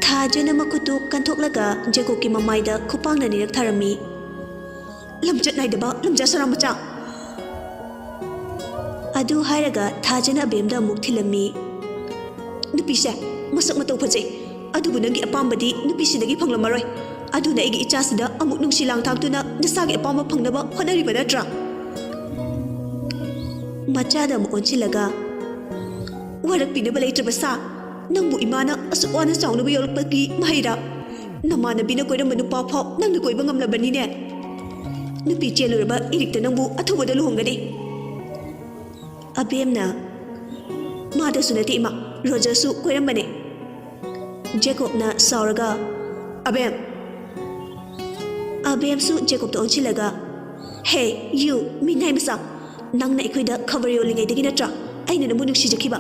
ꯊꯥꯖꯅ ꯃꯈꯨꯠꯇꯨ ꯀꯟꯊꯣꯛꯂꯒ ꯖꯦꯀꯣꯕꯀꯤ ꯃꯃꯥꯏꯗ ꯈꯨꯄꯥꯡꯅ ꯑꯅꯤꯔꯛ ꯊꯥꯔꯝꯃꯤ꯫ "ꯂꯝꯆꯠ ꯅꯥꯏꯗꯕ ꯂꯝꯖꯥ ꯁꯔꯥ ꯃꯆꯥ!" ꯑꯗꯨ ꯍꯥꯏꯔꯒ ꯊꯥꯖꯅ ꯑꯕꯦꯝꯗ ꯑꯃꯨꯛ ꯊꯤꯜꯂꯝꯃꯤ꯫ "ꯅꯨꯄꯤꯁꯦ ꯃꯁꯛ ꯃꯇꯧ ꯐꯖꯩ, ꯑꯗꯨꯕꯨ ꯅꯪꯒꯤ ꯑꯄꯥꯝꯕꯗꯤ ꯅꯨꯄꯤꯁꯤꯗꯒꯤ ꯐꯪꯂꯝꯃꯔꯣꯏ꯫ ꯑꯗꯨꯅ ꯑꯩꯒꯤ ꯏꯆꯥꯁꯤꯗ ꯑꯃꯨꯛ ꯅꯨꯡꯁꯤ ꯂꯥꯡ ꯊꯥꯛꯇꯨꯅ ꯅꯁꯥꯒꯤ ꯑꯄꯥꯝꯕ ꯐꯪꯅꯕ ꯍꯣꯠꯅꯔꯤꯕ ꯅꯠꯇ꯭ꯔꯥ?" ꯃꯆꯥꯗ ꯑꯃꯨꯛ ꯑꯣꯟꯁꯤꯜꯂꯒ, "ꯋꯥꯔꯛꯄꯤꯅꯕ ꯂꯩꯇ꯭ꯔꯕ ꯁꯥ? ꯅꯪꯕꯨ ꯏꯃꯥꯅ ꯑꯁꯨꯛ ꯋꯥꯅ ꯆꯥꯎꯅꯕ ꯌꯣꯛꯂꯛꯄꯒꯤ ꯃꯍꯩꯔꯥ? ꯅꯃꯥꯟꯅꯕꯤꯅ ꯀꯣꯏꯔꯝꯕ ꯅꯨꯄꯥ ꯐꯥꯎ ꯅꯪꯅ ꯀꯣꯏꯕ ꯉꯝꯂꯕꯅꯤꯅꯦ꯫ ꯅꯨꯄꯤ ꯆꯦꯜꯂꯨꯔꯕ ꯏꯔꯤꯛꯇ ꯅꯪꯕꯨ ꯑꯊꯨꯕꯗ ꯂꯨꯍꯣꯡꯒꯅꯤ꯫" ꯑꯕꯦꯝꯅ, "ꯃꯥꯗꯁꯨ ꯅꯠꯇꯦ ꯏꯃꯥ, ꯔꯣꯖꯔꯁꯨ ꯀꯣꯏꯔꯝꯕꯅꯦ꯫" ꯖꯦꯀꯣꯕꯅ ꯁꯥꯎꯔꯒ, "ꯑꯕꯦꯝ!" ꯑꯕꯦꯝꯁꯨ ꯖꯦꯀꯣꯕꯇ ꯑꯣꯟꯁꯤꯜꯂꯒ, "ꯍꯦ, ꯌꯨ, ꯃꯤꯅꯥꯏ ꯃꯆꯥ! ꯅꯪꯅ ꯑꯩꯈꯣꯏꯗ ꯈꯕꯔ ꯌꯣꯜꯂꯤꯉꯩꯗꯒꯤ ꯅꯠꯇ꯭ꯔꯥ ꯑꯩꯅ ꯅꯪꯕꯨ ꯅꯨꯡꯁꯤꯖꯈꯤꯕ?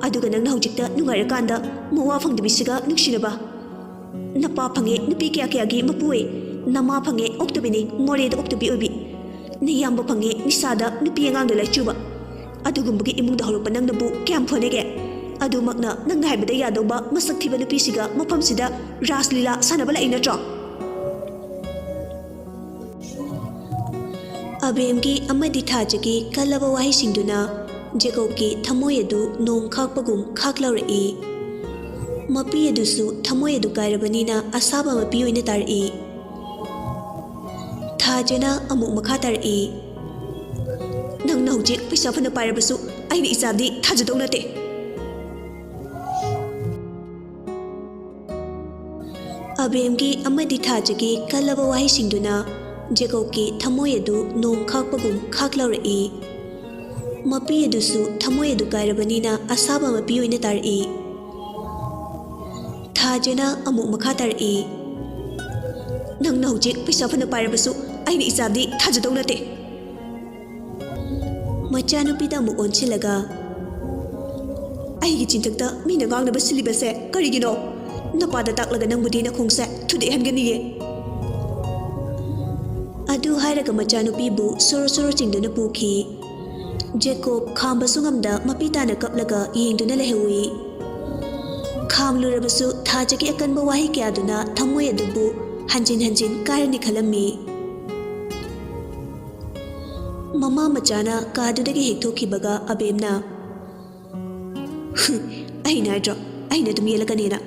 ꯑꯗꯨꯒ ꯅꯪꯅ ꯍꯧꯖꯤꯛꯇ ꯅꯨꯡꯉꯥꯏꯔꯀꯥꯟꯗ ꯃꯋꯥ ꯐꯪꯗꯕꯤꯁꯤꯒ ꯅꯨꯡꯁꯤꯅꯕ? ꯅꯄꯥ ꯐꯪꯉꯦ, ꯅꯨꯄꯤ ꯀꯌꯥ ꯀꯌꯥꯒꯤ ꯃꯄꯨ ꯑꯣꯏ꯫ ꯅꯃꯥ ꯐꯪꯉꯦ, ꯑꯣꯛꯇꯕꯤꯅꯤ, ꯃꯣꯔꯦꯗ ꯑꯣꯛꯇꯕꯤ ꯑꯣꯏꯕꯤ꯫ ꯅꯌꯥꯝꯕ ꯐꯪꯉꯦ, ꯅꯤꯁꯥꯗ ꯅꯨꯄꯤ ꯑꯉꯥꯡꯗ ꯂꯥꯏꯆꯨꯕ꯫ ꯑꯗꯨꯒꯨꯝꯕꯒꯤ ꯏꯃꯨꯡꯗ ꯍꯧꯔꯛꯄ ꯅꯪꯅꯕꯨ ꯀꯌꯥꯝ ꯐꯅꯦꯒꯦ? ꯑꯗꯨꯃꯛꯅ ꯅꯪꯅ ꯍꯥꯏꯕꯗ ꯌꯥꯗꯧꯕ ꯃꯁꯛ ꯊꯤꯕ ꯅꯨꯄꯤꯁꯤꯒ ꯃꯐꯝꯁꯤꯗ ꯔꯥꯁ ꯂꯤꯂꯥ ꯁꯥꯟꯅꯕ ꯂꯥꯛꯏ ꯅꯠꯇ꯭ꯔꯣ?" ꯑꯕꯦꯝꯒꯤ ꯑꯃꯗꯤ ꯊꯥꯖꯒꯤ ꯀꯜꯂꯕ ꯋꯥꯍꯩꯁꯤꯡꯗꯨꯅ ꯖꯦꯀꯣꯕꯀꯤ ꯊꯃꯣꯏ ꯑꯗꯨ ꯅꯣꯡ ꯈꯥꯛꯄꯒꯨꯝ ꯈꯥꯛꯂꯧꯔꯛꯏ꯫ ꯃꯄꯤ ꯑꯗꯨꯁꯨ ꯊꯃꯣꯏ ꯑꯗꯨ ꯀꯥꯏꯔꯕꯅꯤꯅ ꯑꯁꯥꯕ ꯃꯄꯤ ꯑꯣꯏꯅ ꯇꯥꯔꯛꯏ꯫ ꯊꯥꯖꯅ ꯑꯃꯨꯛ ꯃꯈꯥ ꯇꯥꯔꯛꯏ꯫ "ꯅꯪꯅ ꯍꯧꯖꯤꯛ ꯄꯩꯁꯥ ꯐꯅ ꯄꯥꯏꯔꯕꯁꯨ ꯑꯩꯅ ꯏꯆꯥꯗꯤ ꯊꯥꯖꯗꯧ ꯅꯠꯇꯦ꯫" ꯑꯕꯦꯝꯒꯤ ꯑꯃꯗꯤ ꯊꯥꯖꯒꯤ ꯀꯜꯂꯕ ꯋꯥꯍꯩꯁꯤꯡꯗꯨꯅ ꯖꯦꯀꯣꯕꯀꯤ ꯊꯃꯣꯏ ꯑꯗꯨ ꯅꯣꯡ ꯈꯥꯛꯄꯒꯨꯝ ꯈꯥꯛꯂꯧꯔꯛꯏ꯫ ꯃꯄꯤ ꯑꯗꯨꯁꯨ ꯊꯃꯣꯏ ꯑꯗꯨ ꯀꯥꯏꯔꯕꯅꯤꯅ ꯑꯁꯥꯕ ꯃꯄꯤ ꯑꯣꯏꯅ ꯇꯥꯔꯛꯏ꯫ ꯊꯥꯖꯅ ꯑꯃꯨꯛ ꯃꯈꯥ ꯇꯥꯔꯛꯏ꯫ "ꯅꯪꯅ ꯍꯧꯖꯤꯛ ꯄꯩꯁꯥ ꯐꯅ ꯄꯥꯏꯔꯕꯁꯨ ꯑꯩꯅ ꯏꯆꯥꯗꯤ ꯊꯥꯖꯗꯧ ꯅꯠꯇꯦ꯫" ꯃꯆꯥꯅꯨꯄꯤꯗ ꯑꯃꯨꯛ ꯑꯣꯟꯁꯤꯜꯂꯒ, "ꯑꯩꯒꯤ ꯆꯤꯟꯊꯛꯇ ꯃꯤꯅ ꯉꯥꯡꯅꯕ ꯁꯤꯜꯂꯤꯕꯁꯦ ꯀꯔꯤꯒꯤꯅꯣ? ꯅꯄꯥꯗ ꯇꯥꯛꯂꯒ ꯅꯪꯕꯨꯗꯤ ꯅꯈꯣꯡꯁꯦ ꯊꯨꯗꯦꯛꯍꯟꯒꯅꯤꯌꯦ꯫" ꯑꯗꯨ ꯍꯥꯏꯔꯒ ꯃꯆꯥꯅꯨꯄꯤꯕꯨ ꯁꯣꯔꯣ ꯁꯣꯔꯣ ꯆꯤꯡꯗꯨꯅ ꯄꯨꯈꯤ꯫ ꯖꯦꯀꯣꯕ ꯈꯥꯝꯕꯁꯨ ꯉꯝꯗ ꯃꯄꯤ ꯇꯥꯅ ꯀꯞꯂꯒ ꯌꯦꯡꯗꯨꯅ ꯂꯩꯍꯧꯏ꯫ ꯈꯥꯝꯂꯨꯔꯕꯁꯨ ꯊꯥꯖꯒꯤ ꯑꯀꯟꯕ ꯋꯥꯍꯩ ꯀꯌꯥꯗꯨꯅ ꯊꯃꯣꯏ ꯑꯗꯨꯕꯨ ꯍꯟꯖꯤꯟ ꯍꯟꯖꯤꯟ ꯀꯥꯏꯔꯅꯤ ꯈꯜꯂꯝꯃꯤ꯫ ꯃꯃꯥ ꯃꯆꯥꯅ ꯀꯥꯗꯨꯗꯒꯤ ꯍꯦꯛ ꯊꯣꯛꯈꯤꯕꯒ ꯑꯕꯦꯝꯅ, "ꯍꯨꯝ, ꯑꯩꯅ ꯍꯥꯏꯗ꯭ꯔꯣ, ꯑꯩꯅ ꯑꯗꯨꯝ ꯌꯦꯜꯂꯛꯀꯅꯦꯅ꯫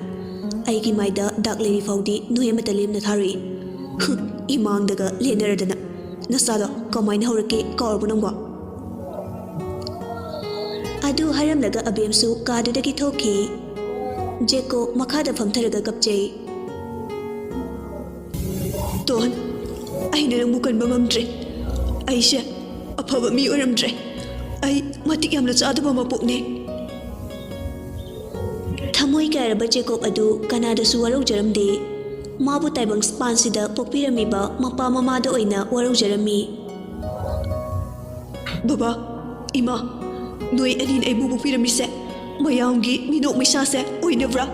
ꯑꯩꯒꯤ ꯃꯥꯏꯗ ꯗꯥꯛ ꯂꯩꯔꯤ ꯐꯥꯎꯗꯤ ꯅꯣꯏ ꯑꯃꯠꯇ ꯂꯦꯝꯅ ꯊꯥꯔꯣꯏ꯫ ꯍꯨꯝ, ꯏꯃꯥꯡꯗꯒ ꯂꯦꯟꯅꯔꯗꯅ꯫ ꯅꯆꯥꯗꯣ ꯀꯃꯥꯏꯅ ꯍꯧꯔꯛꯀꯦ ꯀꯥꯎꯔꯕꯣ ꯅꯪꯕꯣ?" ꯑꯗꯨ ꯍꯥꯏꯔꯝꯂꯒ ꯑꯕꯦꯝꯁꯨ ꯀꯥꯗꯨꯗꯒꯤ ꯊꯣꯛꯈꯤ꯫ ꯖꯦꯀꯣꯕ ꯃꯈꯥꯗ ꯐꯝꯊꯔꯒ ꯀꯞꯆꯩ꯫ ꯇꯣꯟ, ꯑꯩꯅ ꯅꯪꯕꯨ ꯀꯟꯕ ꯉꯝꯗ꯭ꯔꯦ꯫ ꯑꯩꯁꯦ ꯑꯐꯕ ꯃꯤ ꯑꯣꯏꯔꯝꯗ꯭ꯔꯦ꯫ ꯑꯩ ꯃꯇꯤꯛ ꯌꯥꯝꯅ ꯆꯥꯗꯕ ꯃꯄꯣꯛꯅꯦ꯫ ꯊꯃꯣꯏ ꯀꯥꯏꯔꯕ ꯖꯦꯀꯣꯕ ꯑꯗꯨ ꯀꯅꯥꯗꯁꯨ ꯋꯥꯔꯧꯖꯔꯝꯗꯦ꯫ ꯃꯥꯕꯨ ꯇꯥꯏꯕꯪ ꯄꯥꯟꯁꯤꯗ ꯄꯣꯛꯄꯤꯔꯝꯃꯤꯕ ꯃꯄꯥ ꯃꯃꯥꯗ ꯑꯣꯏꯅ ꯋꯥꯔꯧꯖꯔꯝꯃꯤ꯫ ꯕꯕꯥ, ꯏꯃꯥ, ꯅꯣꯏ ꯑꯅꯤꯅ ꯑꯩꯕꯨ ꯄꯣꯛꯄꯤꯔꯝꯃꯤꯁꯦ ꯃꯌꯥꯝꯒꯤ ꯃꯤꯅꯣꯛ ꯃꯩꯁꯥꯁꯦ ꯑꯣꯏꯅꯕ꯭ꯔꯥ?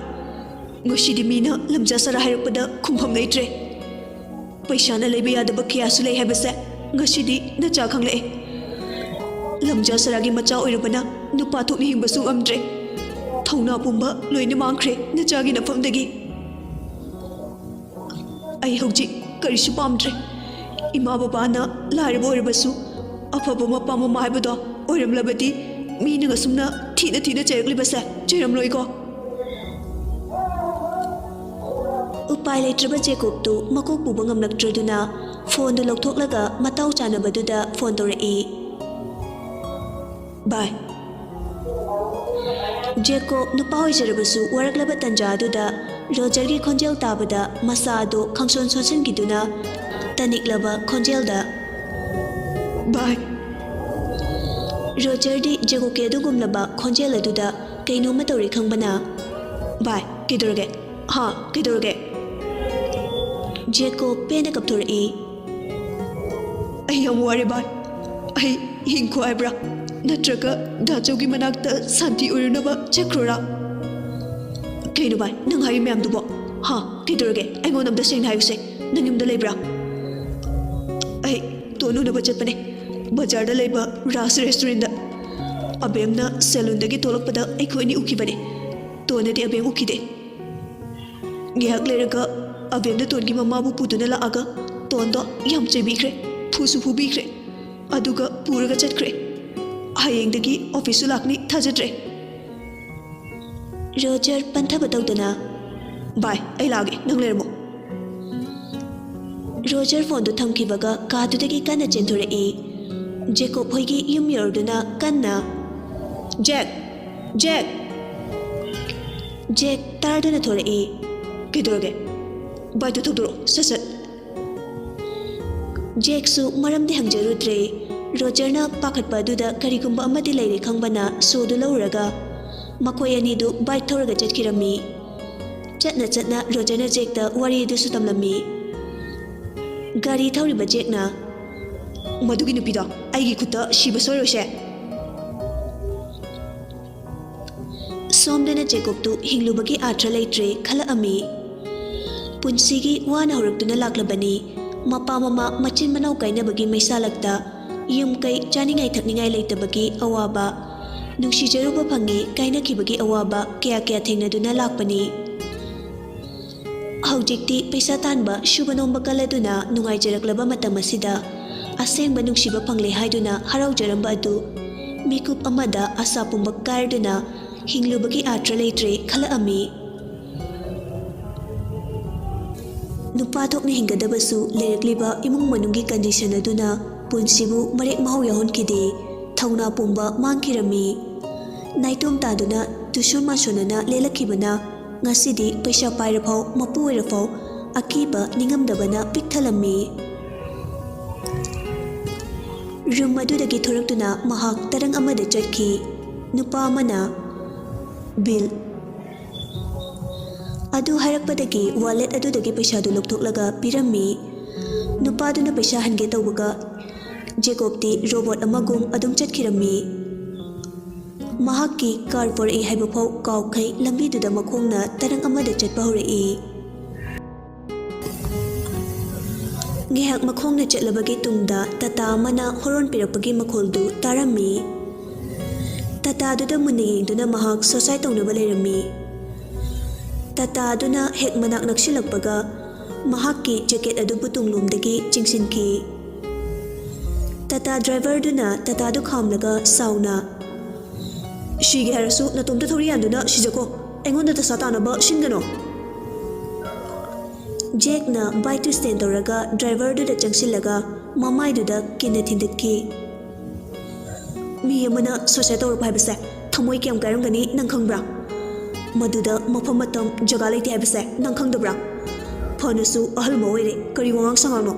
ꯉꯁꯤꯗꯤ ꯃꯤꯅ ꯂꯝꯖꯥ ꯁꯔꯥ ꯍꯥꯏꯔꯛꯄꯗ ꯈꯨꯝꯐꯝ ꯂꯩꯇ꯭ꯔꯦ꯫ ꯄꯩꯁꯥꯅ ꯂꯩꯕ ꯌꯥꯗꯕ ꯀꯌꯥꯁꯨ ꯂꯩ ꯍꯥꯏꯕꯁꯦ ꯉꯁꯤꯗꯤ ꯅꯆꯥ ꯈꯪꯂꯛꯑꯦ꯫ ꯂꯝꯖꯥ ꯁꯔꯥꯒꯤ ꯃꯆꯥ ꯑꯣꯏꯔꯨꯕꯅ ꯅꯨꯄꯥ ꯊꯣꯛꯅ ꯍꯤꯡꯕꯁꯨ ꯉꯝꯗ꯭ꯔꯦ꯫ ꯊꯧꯅꯥ ꯄꯨꯝꯕ ꯂꯣꯏꯅ ꯃꯥꯡꯈ꯭ꯔꯦ ꯅꯆꯥꯒꯤ ꯅꯐꯝꯗꯒꯤ꯫ ꯑꯩ ꯍꯧꯖꯤꯛ ꯀꯔꯤꯁꯨ ꯄꯥꯝꯗ꯭ꯔꯦ꯫ ꯏꯃꯥ ꯕꯕꯥꯅ ꯂꯥꯏꯔꯕ ꯑꯣꯏꯔꯕꯁꯨ ꯑꯐꯕ ꯃꯄꯥ ꯃꯃꯥ ꯍꯥꯏꯕꯗꯣ ꯑꯣꯏꯔꯝꯂꯕꯗꯤ ꯃꯤꯅ ꯑꯁꯨꯝꯅ ꯊꯤꯅ ꯊꯤꯅ ꯆꯩꯔꯛꯂꯤꯕꯁꯦ ꯆꯩꯔꯝꯂꯣꯏꯀꯣ꯫ ꯎꯄꯥꯏ ꯂꯩꯇ꯭ꯔꯕ ꯖꯦꯀꯣꯕꯇꯨ ꯃꯀꯣꯛ ꯄꯨꯕ ꯉꯝꯂꯛꯇ꯭ꯔꯗꯨꯅ ꯐꯣꯟꯗꯨ ꯂꯧꯊꯣꯛꯂꯒ ꯃꯇꯥꯎ ꯆꯥꯅꯕꯗꯨꯗ ꯐꯣꯟ ꯇꯧꯔꯛꯏ꯫ ꯚꯥꯏ꯫ ꯖꯦꯀꯣꯕ ꯅꯨꯄꯥ ꯑꯣꯏꯖꯔꯕꯁꯨ ꯋꯥꯔꯛꯂꯕ ꯇꯟꯖꯥ ꯑꯗꯨꯗ ꯔꯣꯖꯔꯒꯤ ꯈꯣꯟꯖꯦꯜ ꯇꯥꯕꯗ ꯃꯁꯥ ꯑꯗꯨ ꯈꯪꯁꯣꯟ ꯁꯣꯟꯁꯤꯟꯈꯤꯗꯨꯅ ꯇꯅꯤꯛꯂꯕ ꯈꯣꯟꯖꯦꯜꯗ, ꯚꯥꯏ꯫ ꯔꯣꯖꯔꯗꯤ ꯖꯦꯀꯣꯕꯀꯤ ꯑꯗꯨꯒꯨꯝꯂꯕ ꯈꯣꯟꯖꯦꯜ ꯑꯗꯨꯗ ꯀꯩꯅꯣꯝꯃ ꯇꯧꯔꯦ ꯈꯪꯕꯅ, ꯚꯥꯏ, ꯀꯩꯗꯧꯔꯒꯦ? ꯍꯥ, ꯀꯩꯗꯧꯔꯒꯦ? ꯖꯦꯀꯣꯕ ꯄꯦꯟꯅ ꯀꯞꯊꯣꯔꯛꯏ꯫ ꯑꯩ ꯌꯥꯝ ꯋꯥꯔꯦ ꯚꯥꯏ꯫ ꯑꯩ ꯍꯤꯡꯈꯣ ꯍꯥꯏꯕ꯭ꯔꯥ? ꯅꯠꯇ꯭ꯔꯒ ꯗꯥꯆꯧꯒꯤ ꯃꯅꯥꯛꯇ ꯁꯥꯟꯇꯤ ꯑꯣꯏꯔꯨꯅꯕ ꯆꯠꯈ꯭ꯔꯣꯔꯥ? ꯀꯩꯅꯣ ꯚꯥꯏ, ꯅꯪ ꯍꯥꯏꯔꯤ ꯃꯌꯥꯝꯗꯨꯕꯣ? ꯍꯥ, ꯀꯩꯗꯧꯔꯒꯦ? ꯑꯩꯉꯣꯟꯗ ꯑꯝꯇ ꯁꯦꯡꯅ ꯍꯥꯏꯌꯨꯁꯦ꯫ ꯅꯪ ꯌꯨꯝꯗ ꯂꯩꯕ꯭ꯔꯥ? ꯑꯩ ꯇꯣꯟ ꯎꯅꯕ ꯆꯠꯄꯅꯦ, ꯕꯖꯥꯔꯗ ꯂꯩꯕ ꯔꯥꯖ ꯔꯦꯁꯇꯨꯔꯦꯟꯗ꯫ ꯑꯕꯦꯝꯅ ꯁꯦꯂꯨꯟꯗꯒꯤ ꯊꯣꯛꯂꯛꯄꯗ ꯑꯩꯈꯣꯏ ꯑꯅꯤ ꯎꯈꯤꯕꯅꯦ꯫ ꯇꯣꯟꯅꯗꯤ ꯑꯕꯦꯝ ꯎꯈꯤꯗꯦ꯫ ꯉꯥꯏꯍꯥꯛ ꯂꯩꯔꯒ ꯑꯕꯦꯝꯅ ꯇꯣꯟꯒꯤ ꯃꯃꯥꯕꯨ ꯄꯨꯗꯨꯅ ꯂꯥꯛꯑꯒ ꯇꯣꯟꯗꯣ ꯌꯥꯝ ꯆꯩꯕꯤꯈ꯭ꯔꯦ, ꯐꯨꯁꯨ ꯐꯨꯕꯤꯈ꯭ꯔꯦ, ꯑꯗꯨꯒ ꯄꯨꯔꯒ ꯆꯠꯈ꯭ꯔꯦ꯫ ꯍꯌꯦꯡꯗꯒꯤ ꯑꯣꯐꯤꯁꯁꯨ ꯂꯥꯛꯅꯤ ꯊꯥꯖꯗ꯭ꯔꯦ꯫ ꯔꯣꯖꯔ ꯄꯟꯊꯕ ꯇꯧꯗꯅ, "ꯚꯥꯏ, ꯑꯩ ꯂꯥꯛꯑꯒꯦ, ꯅꯪ ꯂꯩꯔꯝꯃꯣ꯫" ꯔꯣꯖꯔ ꯐꯣꯟꯗꯨ ꯊꯝꯈꯤꯕꯒ ꯀꯥꯗꯨꯗꯒꯤ ꯀꯟꯅ ꯆꯦꯟꯊꯣꯔꯛꯏ꯫ ꯖꯦꯀꯣꯕ ꯍꯣꯏꯒꯤ ꯌꯨꯝ ꯌꯧꯔꯗꯨꯅ ꯀꯟꯅ, ꯖꯦꯛ! ꯖꯦꯛ! ꯖꯦꯛ ꯇꯥꯔꯗꯨꯅ ꯊꯣꯔꯛꯏ꯫ "ꯀꯩꯗꯧꯔꯒꯦ? ꯕꯥꯏꯛꯇꯨ ꯊꯧꯗꯣꯔꯛꯑꯣ, ꯁꯠ ꯁꯠ!" ꯖꯦꯛꯁꯨ ꯃꯔꯝꯗꯤ ꯍꯪꯖꯔꯨꯗ꯭ꯔꯦ꯫ ꯔꯣꯖꯔꯅ ꯄꯥꯈꯠꯄ ꯑꯗꯨꯗ ꯀꯔꯤꯒꯨꯝꯕ ꯑꯃꯗꯤ ꯂꯩꯔꯦ ꯈꯪꯕꯅ ꯁꯣꯗꯨ ꯂꯧꯔꯨꯔꯒ ꯃꯈꯣꯏ ꯑꯅꯤꯗꯨ ꯕꯥꯏꯛ ꯊꯧꯔꯒ ꯆꯠꯈꯤꯔꯝꯃꯤ꯫ ꯆꯠꯅ ꯆꯠꯅ ꯔꯣꯖꯔꯅ ꯖꯦꯛꯇ ꯋꯥꯔꯤ ꯑꯗꯨꯁꯨ ꯇꯝꯂꯝꯃꯤ꯫ ꯒꯥꯔꯤ ꯊꯧꯔꯤꯕ ꯖꯦꯛꯅ, "ꯃꯗꯨꯒꯤ ꯅꯨꯄꯤꯗꯣ ꯑꯩꯒꯤ ꯈꯨꯠꯇ ꯁꯤꯕ ꯁꯣꯏꯔꯣꯏꯁꯦ!" ꯁꯣꯝꯗꯅ ꯖꯦꯀꯣꯕꯇꯨ ꯍꯤꯡꯂꯨꯕꯒꯤ ꯑꯥꯔꯊ ꯂꯩꯇ꯭ꯔꯦ ꯈꯜꯂꯛꯑꯝꯃꯤ꯫ ꯄꯨꯟꯁꯤꯒꯤ ꯋꯥꯅ ꯍꯧꯔꯛꯇꯨꯅ ꯂꯥꯛꯂꯕꯅꯤ꯫ ꯃꯄꯥ ꯃꯃꯥ ꯃꯆꯤꯟ ꯃꯅꯥꯎ ꯀꯥꯏꯅꯕꯒꯤ ꯃꯩꯁꯥꯂꯛꯇ ꯌꯨꯝ ꯀꯩ ꯆꯥꯅꯤꯡꯉꯥꯏ ꯊꯛꯅꯤꯡꯉꯥꯏ ꯂꯩꯇꯕꯒꯤ ꯑꯋꯥꯕ, ꯅꯨꯡꯁꯤꯖꯔꯨꯕ ꯐꯪꯉꯤ ꯀꯥꯏꯅꯈꯤꯕꯒꯤ ꯑꯋꯥꯕ ꯀꯌꯥ ꯀꯌꯥ ꯊꯦꯡꯅꯗꯨꯅ ꯂꯥꯛꯄꯅꯤ꯫ ꯍꯧꯖꯤꯛꯇꯤ ꯄꯩꯁꯥ ꯇꯥꯟꯕ, ꯁꯨꯕ ꯅꯣꯝꯕ ꯀꯜꯂꯗꯨꯅ ꯅꯨꯡꯉꯥꯏꯖꯔꯛꯂꯕ ꯃꯇꯝ ꯑꯁꯤꯗ ꯑꯁꯦꯡꯕ ꯅꯨꯡꯁꯤꯕ ꯐꯪꯂꯦ ꯍꯥꯏꯗꯨꯅ ꯍꯔꯥꯎꯖꯔꯝꯕ ꯑꯗꯨ ꯃꯤꯀꯨꯞ ꯑꯃꯗ ꯑꯁꯥ ꯄꯨꯝꯕ ꯀꯥꯏꯔꯗꯨꯅ ꯍꯤꯡꯂꯨꯕꯒꯤ ꯑꯥꯔꯊ ꯂꯩꯇ꯭ꯔꯦ ꯈꯜꯂꯛꯑꯝꯃꯤ꯫ ꯅꯨꯄꯥ ꯊꯣꯛꯅ ꯍꯤꯡꯒꯗꯕꯁꯨ ꯂꯩꯔꯛꯂꯤꯕ ꯏꯃꯨꯡ ꯃꯅꯨꯡꯒꯤ ꯀꯟꯗꯤꯁꯟ ꯑꯗꯨꯅ ꯄꯨꯟꯁꯤꯕꯨ ꯃꯔꯦꯛ ꯃꯍꯥꯎ ꯌꯥꯎꯍꯟꯈꯤꯗꯦ꯫ ꯊꯧꯅꯥ ꯄꯨꯝꯕ ꯃꯥꯡꯈꯤꯔꯝꯃꯤ꯫ ꯅꯥꯏꯇꯣꯝ ꯇꯥꯗꯨꯅ ꯇꯨꯁꯣꯟ ꯃꯥꯁꯣꯟꯅꯅ ꯂꯦꯜꯂꯛꯈꯤꯕꯅ ꯉꯁꯤꯗꯤ ꯄꯩꯁꯥ ꯄꯥꯏꯔꯐꯥꯎ ꯃꯄꯨ ꯑꯣꯏꯔꯐꯥꯎ ꯑꯀꯤꯕ ꯅꯤꯡꯉꯝꯗꯕꯅ ꯄꯤꯛ ꯊꯜꯂꯝꯃꯤ꯫ ꯔꯨꯝ ꯑꯗꯨꯗꯒꯤ ꯊꯣꯔꯛꯇꯨꯅ ꯃꯍꯥꯛ ꯇꯔꯪ ꯑꯃꯗ ꯆꯠꯈꯤ꯫ ꯅꯨꯄꯥ ꯑꯃꯅ, "ꯕꯤꯜ꯫" ꯑꯗꯨ ꯍꯥꯏꯔꯛꯄꯗꯒꯤ ꯋꯥꯂꯦꯠ ꯑꯗꯨꯗꯒꯤ ꯄꯩꯁꯥꯗꯨ ꯂꯧꯊꯣꯛꯂꯒ ꯄꯤꯔꯝꯃꯤ꯫ ꯅꯨꯄꯥꯗꯨꯅ ꯄꯩꯁꯥ ꯍꯟꯒꯦ ꯇꯧꯕꯒ ꯖꯦꯀꯣꯕꯇꯤ ꯔꯣꯕꯣꯠ ꯑꯃꯒꯨꯝ ꯑꯗꯨꯝ ꯆꯠꯈꯤꯔꯝꯃꯤ꯫ ꯃꯍꯥꯛꯀꯤ ꯀꯥꯔ ꯄꯣꯔꯛꯏ ꯍꯥꯏꯕꯐꯥꯎ ꯀꯥꯎꯈꯩ ꯂꯝꯕꯤꯗꯨꯗ ꯃꯈꯣꯡꯅ ꯇꯔꯪ ꯑꯃꯗ ꯆꯠꯄ ꯍꯧꯔꯛꯏ꯫ ꯉꯥꯏꯍꯥꯛ ꯃꯈꯣꯡꯅ ꯆꯠꯂꯕꯒꯤ ꯇꯨꯡꯗ ꯇꯥꯇꯥ ꯑꯃꯅ ꯍꯣꯔꯣꯟ ꯄꯤꯔꯛꯄꯒꯤ ꯃꯈꯣꯜꯗꯨ ꯇꯥꯔꯝꯃꯤ꯫ ꯇꯥꯇꯥꯗꯨꯗ ꯃꯨꯟꯅ ꯌꯦꯡꯗꯨꯅ ꯃꯍꯥꯛ ꯁꯣꯁꯥꯏ ꯇꯧꯅꯕ ꯂꯩꯔꯝꯃꯤ꯫ ꯇꯥꯇꯥ ꯑꯗꯨꯅ ꯍꯦꯛ ꯃꯅꯥꯛ ꯅꯛꯁꯤꯜꯂꯛꯄꯒ ꯃꯍꯥꯛꯀꯤ ꯖꯦꯀꯦꯠ ꯑꯗꯨꯕꯨ ꯇꯨꯡꯂꯣꯝꯗꯒꯤ ꯆꯤꯡꯁꯤꯟꯈꯤ꯫ ꯇꯥꯇꯥ ꯗ꯭ꯔꯥꯏꯚꯔꯗꯨꯅ ꯇꯥꯇꯥꯗꯨ ꯈꯥꯝꯂꯒ ꯁꯥꯎꯅ, "ꯁꯤꯒꯦ ꯍꯥꯏꯔꯁꯨ ꯅꯇꯣꯝꯇ ꯊꯧꯔꯤ ꯌꯥꯟꯗꯨꯅ ꯁꯤꯖꯈꯣ꯫ ꯑꯩꯉꯣꯟꯗ ꯗꯁꯥ ꯇꯥꯅꯕ ꯁꯤꯟꯒꯅꯣ!" ꯖꯦꯛꯅ ꯕꯥꯏꯛꯇꯨ ꯁ꯭ꯇꯦꯟ ꯇꯧꯔꯒ ꯗ꯭ꯔꯥꯏꯚꯔꯗꯨꯗ ꯆꯪꯁꯤꯜꯂꯒ ꯃꯃꯥꯏꯗꯨꯗ ꯀꯤꯟꯅ ꯊꯤꯟꯗꯠꯈꯤ꯫ ꯃꯤ ꯑꯃꯅ ꯁꯨꯁꯥꯏꯗ ꯇꯧꯔꯛꯄ ꯍꯥꯏꯕꯁꯦ ꯊꯃꯣꯏ ꯀꯌꯥꯝ ꯀꯥꯏꯔꯝꯒꯅꯤ ꯅꯪ ꯈꯪꯕ꯭ꯔꯥ? ꯃꯗꯨꯗ ꯃꯐꯝ ꯃꯇꯝ ꯖꯒꯥ ꯂꯩꯇꯦ ꯍꯥꯏꯕꯁꯦ ꯅꯪ ꯈꯪꯗꯕ꯭ꯔꯥ? ꯐꯅꯁꯨ ꯑꯍꯜ ꯑꯃ ꯑꯣꯏꯔꯦ, ꯀꯔꯤ ꯋꯥꯉꯥꯡ ꯁꯉꯥꯡꯅꯣ?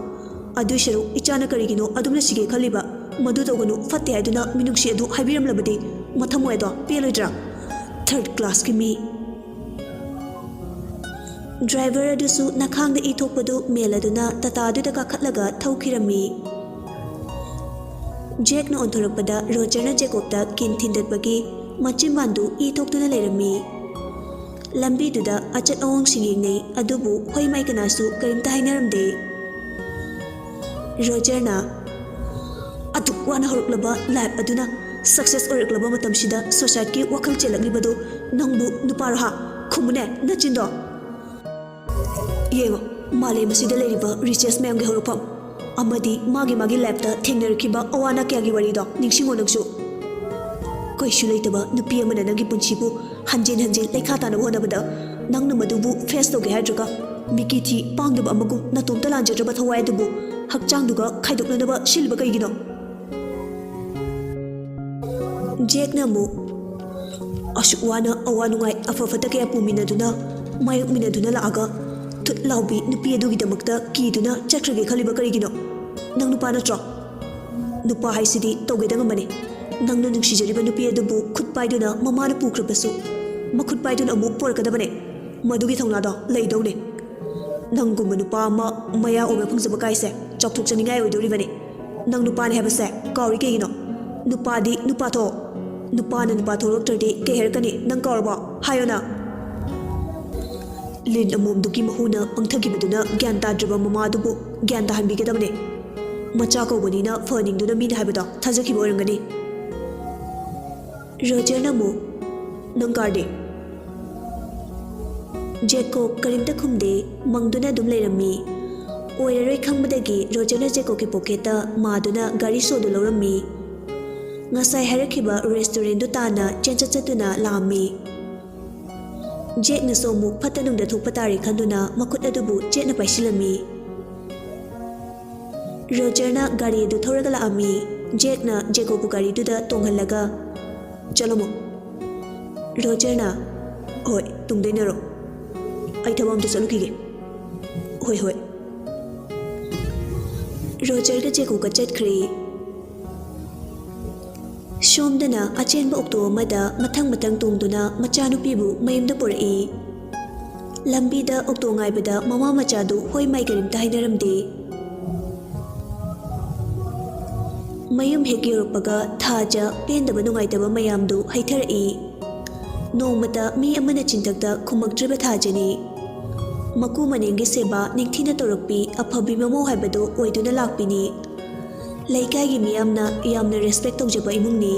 ꯑꯗꯨꯏ ꯁꯔꯨꯛ ꯏꯆꯥꯅ ꯀꯔꯤꯒꯤꯅꯣ ꯑꯗꯨꯝꯅ ꯁꯤꯒꯦ ꯈꯜꯂꯤꯕ? ꯃꯗꯨ ꯇꯧꯒꯅꯨ, ꯐꯠꯇꯦ ꯍꯥꯏꯗꯨꯅ ꯃꯤꯅꯨꯡꯁꯤ ꯑꯗꯨ ꯍꯥꯏꯕꯤꯔꯝꯂꯕꯗꯤ ꯃꯊꯃꯣꯏ ꯑꯗꯣ ꯄꯦꯜꯂꯣꯏꯗ꯭ꯔꯥ? ꯊꯥꯔꯗ ꯀ꯭ꯂꯥꯁꯀꯤ ꯃꯤ꯫ ꯗ꯭ꯔꯥꯏꯚꯔ ꯑꯗꯨꯁꯨ ꯅꯈꯥꯡꯗ ꯏ ꯊꯣꯛꯄꯗꯨ ꯃꯦꯜꯂꯗꯨꯅ ꯇꯥꯇꯥꯗꯨꯗ ꯀꯥꯈꯠꯂꯒ ꯊꯧꯈꯤꯔꯝꯃꯤ꯫ ꯖꯦꯛꯅ ꯑꯣꯟꯊꯣꯔꯛꯄꯗ ꯔꯣꯖꯔꯅ ꯖꯦꯀꯣꯕꯇ ꯀꯤꯟ ꯊꯤꯟꯗꯠꯄꯒꯤ ꯃꯆꯤꯟꯕꯥꯟꯗꯨ ꯏ ꯊꯣꯛꯇꯨꯅ ꯂꯩꯔꯝꯃꯤ꯫ ꯂꯝꯕꯤꯗꯨꯗ ꯑꯆꯠ ꯑꯋꯣꯡꯁꯤꯡ ꯌꯦꯡꯅꯩ, ꯑꯗꯨꯕꯨ ꯍꯣꯏ ꯃꯥꯏ ꯀꯅꯥꯁꯨ ꯀꯔꯤꯝꯇ ꯍꯥꯏꯅꯔꯝꯗꯦ꯫ ꯔꯣꯖꯔꯅ, "ꯑꯗꯨꯛ ꯋꯥꯅ ꯍꯧꯔꯛꯂꯕ ꯂꯥꯏꯐ ꯑꯗꯨꯅ ꯁꯛꯁꯦꯁ ꯑꯣꯏꯔꯛꯂꯕ ꯃꯇꯝꯁꯤꯗ ꯁꯨꯁꯥꯏꯗꯀꯤ ꯋꯥꯈꯜ ꯆꯦꯜꯂꯛꯂꯤꯕꯗꯨ ꯅꯪꯕꯨ ꯅꯨꯄꯥꯔꯣ ꯍꯥ? ꯈꯨꯝꯃꯨꯅꯦ ꯅꯆꯤꯟꯗꯣ꯫ ꯌꯦꯡꯉꯣ, ꯃꯥꯂꯦꯝ ꯑꯁꯤꯗ ꯂꯩꯔꯤꯕ ꯔꯤꯆꯦꯁ ꯃꯌꯥꯝꯒꯤ ꯍꯧꯔꯛꯐꯝ ꯑꯃꯗꯤ ꯃꯥꯒꯤ ꯃꯥꯒꯤ ꯂꯥꯏꯐꯇ ꯊꯦꯡꯅꯔꯛꯈꯤꯕ ꯑꯋꯥ ꯑꯅꯥ ꯀꯌꯥꯒꯤ ꯋꯥꯔꯤꯗꯣ ꯅꯤꯡꯁꯤꯡꯉꯣ ꯅꯪꯁꯨ꯫ ꯀꯩꯁꯨ ꯂꯩꯇꯕ ꯅꯨꯄꯤ ꯑꯃꯅ ꯅꯪꯒꯤ ꯄꯨꯟꯁꯤꯕꯨ ꯍꯟꯖꯤꯟ ꯍꯟꯖꯤꯟ ꯂꯩꯈꯥ ꯇꯥꯅꯕ ꯍꯣꯠꯅꯕꯗ ꯅꯪꯅ ꯃꯗꯨꯕꯨ ꯐꯦꯁ ꯇꯧꯒꯦ ꯍꯥꯏꯗ꯭ꯔꯒ ꯃꯤꯀꯤ ꯊꯤ ꯄꯥꯡꯗꯕ ꯑꯃꯒꯨꯝ ꯅꯇꯣꯝꯇ ꯂꯥꯟꯖꯗ꯭ꯔꯕ ꯊꯋꯥꯏ ꯑꯗꯨꯕꯨ ꯍꯛꯆꯥꯡꯗꯨꯒ ꯈꯥꯏꯗꯣꯛꯅꯅꯕ ꯁꯤꯜꯂꯤꯕ ꯀꯩꯒꯤꯅꯣ?" ꯖꯦꯛꯅ ꯑꯃꯨꯛ, "ꯑꯁꯨꯛ ꯋꯥꯅ ꯑꯋꯥ ꯅꯨꯡꯉꯥꯏ ꯑꯐ ꯐꯠꯇ ꯀꯌꯥ ꯄꯨꯃꯤꯟꯅꯗꯨꯅ, ꯃꯥꯌꯣꯛꯃꯤꯟꯅꯗꯨꯅ ꯂꯥꯛꯑꯒ ꯊꯨꯠ ꯂꯥꯎꯕꯤ ꯅꯨꯄꯤ ꯑꯗꯨꯒꯤꯗꯃꯛꯇ ꯀꯤꯗꯨꯅ ꯆꯠꯈ꯭ꯔꯒꯦ ꯈꯜꯂꯤꯕ ꯀꯔꯤꯒꯤꯅꯣ? ꯅꯪ ꯅꯨꯄꯥ ꯅꯠꯇ꯭ꯔꯣ? ꯅꯨꯄꯥ ꯍꯥꯏꯁꯤꯗꯤ ꯇꯧꯒꯦꯗ ꯉꯝꯕꯅꯦ꯫ ꯅꯪꯅ ꯅꯨꯡꯁꯤꯖꯔꯤꯕ ꯅꯨꯄꯤ ꯑꯗꯨꯕꯨ ꯈꯨꯠ ꯄꯥꯏꯗꯨꯅ ꯃꯃꯥꯅ ꯄꯨꯈ꯭ꯔꯕꯁꯨ, ꯃꯈꯨꯠ ꯄꯥꯏꯗꯨꯅ ꯑꯃꯨꯛ ꯄꯣꯔꯛꯀꯗꯕꯅꯦ꯫ ꯃꯗꯨꯒꯤ ꯊꯧꯅꯥꯗꯣ ꯂꯩꯗꯧꯅꯦ꯫ ꯅꯪꯒꯨꯝꯕ ꯅꯨꯄꯥ ꯑꯃ ꯃꯌꯥ ꯑꯣꯏꯕ ꯐꯪꯖꯕ ꯀꯥꯏꯁꯦ ꯆꯥꯎꯊꯣꯛꯆꯅꯤꯡꯉꯥꯏ ꯑꯣꯏꯗꯧꯔꯤꯕꯅꯤ꯫ ꯅꯪ ꯅꯨꯄꯥꯅꯦ ꯍꯥꯏꯕꯁꯦ ꯀꯥꯎꯔꯤ ꯀꯩꯒꯤꯅꯣ? ꯅꯨꯄꯥꯗꯤ ꯅꯨꯄꯥ ꯊꯣꯛ꯫ ꯅꯨꯄꯥꯅ ꯅꯨꯄꯥ ꯊꯣꯛꯂꯛꯇ꯭ꯔꯗꯤ ꯀꯩ ꯍꯥꯏꯔꯛꯀꯅꯤ? ꯅꯪ ꯀꯥꯎꯔꯕꯣ? ꯍꯥꯏꯌꯣꯅ!" ꯂꯤꯟ ꯑꯃꯣꯝꯗꯨꯒꯤ ꯃꯍꯨꯅ ꯄꯪꯊꯈꯤꯕꯗꯨꯅ ꯒ꯭ꯌꯥꯟ ꯇꯥꯗ꯭ꯔꯕ ꯃꯃꯥꯗꯨꯕꯨ ꯒ꯭ꯌꯥꯟ ꯇꯥꯍꯟꯕꯤꯒꯗꯕꯅꯦ꯫ ꯃꯆꯥ ꯀꯧꯕꯅꯤꯅ ꯐꯍꯟꯅꯤꯡꯗꯨꯅ ꯃꯤꯅ ꯍꯥꯏꯕꯗꯣ ꯊꯥꯖꯈꯤꯕ ꯑꯣꯏꯔꯝꯒꯅꯤ꯫ ꯔꯣꯖꯔꯅ ꯑꯃꯨꯛ, "ꯅꯪ ꯀꯥꯔꯗꯤ?" ꯖꯦꯀꯣꯕ ꯀꯔꯤꯝꯇ ꯈꯨꯝꯗꯦ, ꯃꯪꯗꯨꯅ ꯑꯗꯨꯝ ꯂꯩꯔꯝꯃꯤ꯫ ꯑꯣꯏꯔꯔꯣꯏ ꯈꯪꯕꯗꯒꯤ ꯔꯣꯖꯔꯅ ꯖꯦꯀꯣꯕꯀꯤ ꯄꯣꯀꯦꯠꯇ ꯃꯥꯗꯨꯅ ꯒꯥꯔꯤ ꯁꯣꯗꯨ ꯂꯧꯔꯝꯃꯤ꯫ ꯉꯁꯥꯏ ꯍꯥꯏꯔꯛꯈꯤꯕ ꯔꯦꯁꯇꯨꯔꯦꯟꯗꯨ ꯇꯥꯟꯅ ꯆꯦꯟꯆꯠ ꯆꯠꯇꯨꯅ ꯂꯥꯛꯑꯝꯃꯤ꯫ ꯖꯦꯛꯅꯁꯨ ꯑꯃꯨꯛ ꯐꯠꯇ ꯅꯨꯡꯗ ꯊꯣꯛꯄ ꯇꯥꯔꯦ ꯈꯟꯗꯨꯅ ꯃꯈꯨꯠ ꯑꯗꯨꯕꯨ ꯆꯦꯠꯅ ꯄꯥꯏꯁꯤꯜꯂꯝꯃꯤ꯫ ꯔꯣꯖꯔꯅ ꯒꯥꯔꯤ ꯑꯗꯨ ꯊꯧꯔꯒ ꯂꯥꯛꯑꯝꯃꯤ꯫ ꯖꯦꯛꯅ ꯖꯦꯀꯣꯕꯨ ꯒꯥꯔꯤꯗꯨꯗ ꯇꯣꯡꯍꯜꯂꯒ, "ꯆꯠꯂꯝꯃꯣ꯫" ꯔꯣꯖꯔꯅ, "ꯍꯣꯏ, ꯇꯨꯡꯗꯩꯅꯔꯣ꯫ ꯑꯩ ꯊꯕꯛ ꯑꯝꯇ ꯆꯠꯂꯨꯈꯤꯒꯦ꯫" "ꯍꯣꯏ, ꯍꯣꯏ꯫" ꯔꯣꯖꯔꯒ ꯖꯦꯀꯣꯕꯒ ꯆꯠꯈ꯭ꯔꯦ꯫ ꯁꯣꯝꯗꯅ ꯑꯆꯦꯟꯕ ꯑꯣꯛꯇꯣ ꯑꯃꯗ ꯃꯊꯪ ꯃꯊꯪ ꯇꯣꯡꯗꯨꯅ ꯃꯆꯥꯅꯨꯄꯤꯕꯨ ꯃꯌꯨꯝꯗ ꯄꯨꯔꯛꯏ꯫ ꯂꯝꯕꯤꯗ ꯑꯣꯛꯇꯣ ꯉꯥꯏꯕꯗ ꯃꯃꯥ ꯃꯆꯥꯗꯨ ꯍꯣꯏ ꯃꯥꯏ ꯀꯔꯤꯝꯇ ꯍꯥꯏꯅꯔꯝꯗꯦ꯫ ꯃꯌꯨꯝ ꯍꯦꯛ ꯌꯧꯔꯛꯄꯒ ꯊꯥꯖ ꯄꯦꯟꯗꯕ ꯅꯨꯡꯉꯥꯏꯇꯕ ꯃꯌꯥꯝꯗꯨ ꯍꯩꯊꯔꯛꯏ꯫ ꯅꯣꯡꯃꯇ ꯃꯤ ꯑꯃꯅ ꯆꯤꯟꯊꯛꯇ ꯈꯨꯝꯃꯛꯇ꯭ꯔꯤꯕ ꯊꯥꯖꯅꯤ꯫ ꯃꯀꯨ ꯃꯅꯦꯝꯒꯤ ꯁꯦꯕꯥ ꯅꯤꯡꯊꯤꯅ ꯇꯧꯔꯛꯄꯤ ꯑꯐꯕꯤ ꯃꯃꯧ ꯍꯥꯏꯕꯗꯨ ꯑꯣꯏꯗꯨꯅ ꯂꯥꯛꯄꯤꯅꯤ꯫ ꯂꯩꯀꯥꯏꯒꯤ ꯃꯤꯌꯥꯝꯅ ꯌꯥꯝꯅ ꯔꯦꯁꯄꯦꯛ ꯇꯧꯖꯕ ꯏꯃꯨꯡꯅꯤ꯫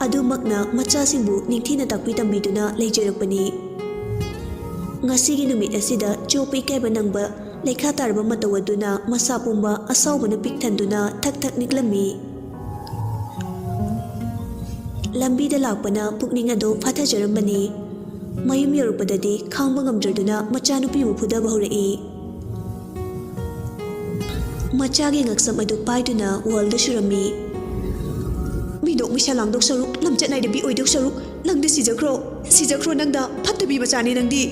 ꯑꯗꯨꯃꯛꯅ ꯃꯆꯥꯁꯤꯡꯕꯨ ꯅꯤꯡꯊꯤꯅ ꯇꯥꯛꯄꯤ ꯇꯝꯕꯤꯗꯨꯅ ꯂꯩꯖꯔꯛꯄꯅꯤ꯫ ꯉꯁꯤꯒꯤ ꯅꯨꯃꯤꯠ ꯑꯁꯤꯗ ꯆꯣꯞꯄ ꯏꯀꯥꯏꯕ ꯅꯪꯕ ꯂꯩꯈꯥ ꯇꯥꯔꯕ ꯃꯇꯧ ꯑꯗꯨꯅ ꯃꯁꯥ ꯄꯨꯝꯕ ꯑꯁꯥꯎꯕꯅ ꯄꯤꯛ ꯊꯟꯗꯨꯅ ꯊꯛ ꯊꯛ ꯅꯤꯛꯂꯝꯃꯤ꯫ ꯂꯝꯕꯤꯗ ꯂꯥꯛꯄꯅ ꯄꯨꯛꯅꯤꯡ ꯑꯗꯨ ꯐꯥꯊꯖꯔꯝꯕꯅꯤ꯫ ꯃꯌꯨꯝ ꯌꯧꯔꯛꯄꯗꯗꯤ ꯈꯥꯡꯕ ꯉꯝꯗ꯭ꯔꯗꯨꯅ ꯃꯆꯥꯅꯨꯄꯤꯕꯨ ꯐꯨꯗꯕ ꯍꯧꯔꯛꯏ꯫ ꯃꯆꯥꯒꯤ ꯉꯛꯁꯝ ꯑꯗꯨ ꯄꯥꯏꯗꯨꯅ ꯋꯥꯜꯗ ꯁꯨꯔꯝꯃꯤ꯫ "ꯃꯤꯅꯣꯛ ꯃꯩꯁꯥ ꯂꯥꯡꯗꯧ ꯁꯔꯨꯛ, ꯂꯝꯆꯠ ꯅꯥꯏꯗꯕꯤ ꯑꯣꯏꯗꯧ ꯁꯔꯨꯛ, ꯂꯪꯗ ꯁꯤꯖꯈ꯭ꯔꯣ, ꯁꯤꯖꯈ꯭ꯔꯣ ꯅꯪꯗ, ꯐꯠꯇꯕꯤ ꯃꯆꯥꯅꯤ ꯅꯪꯗꯤ꯫"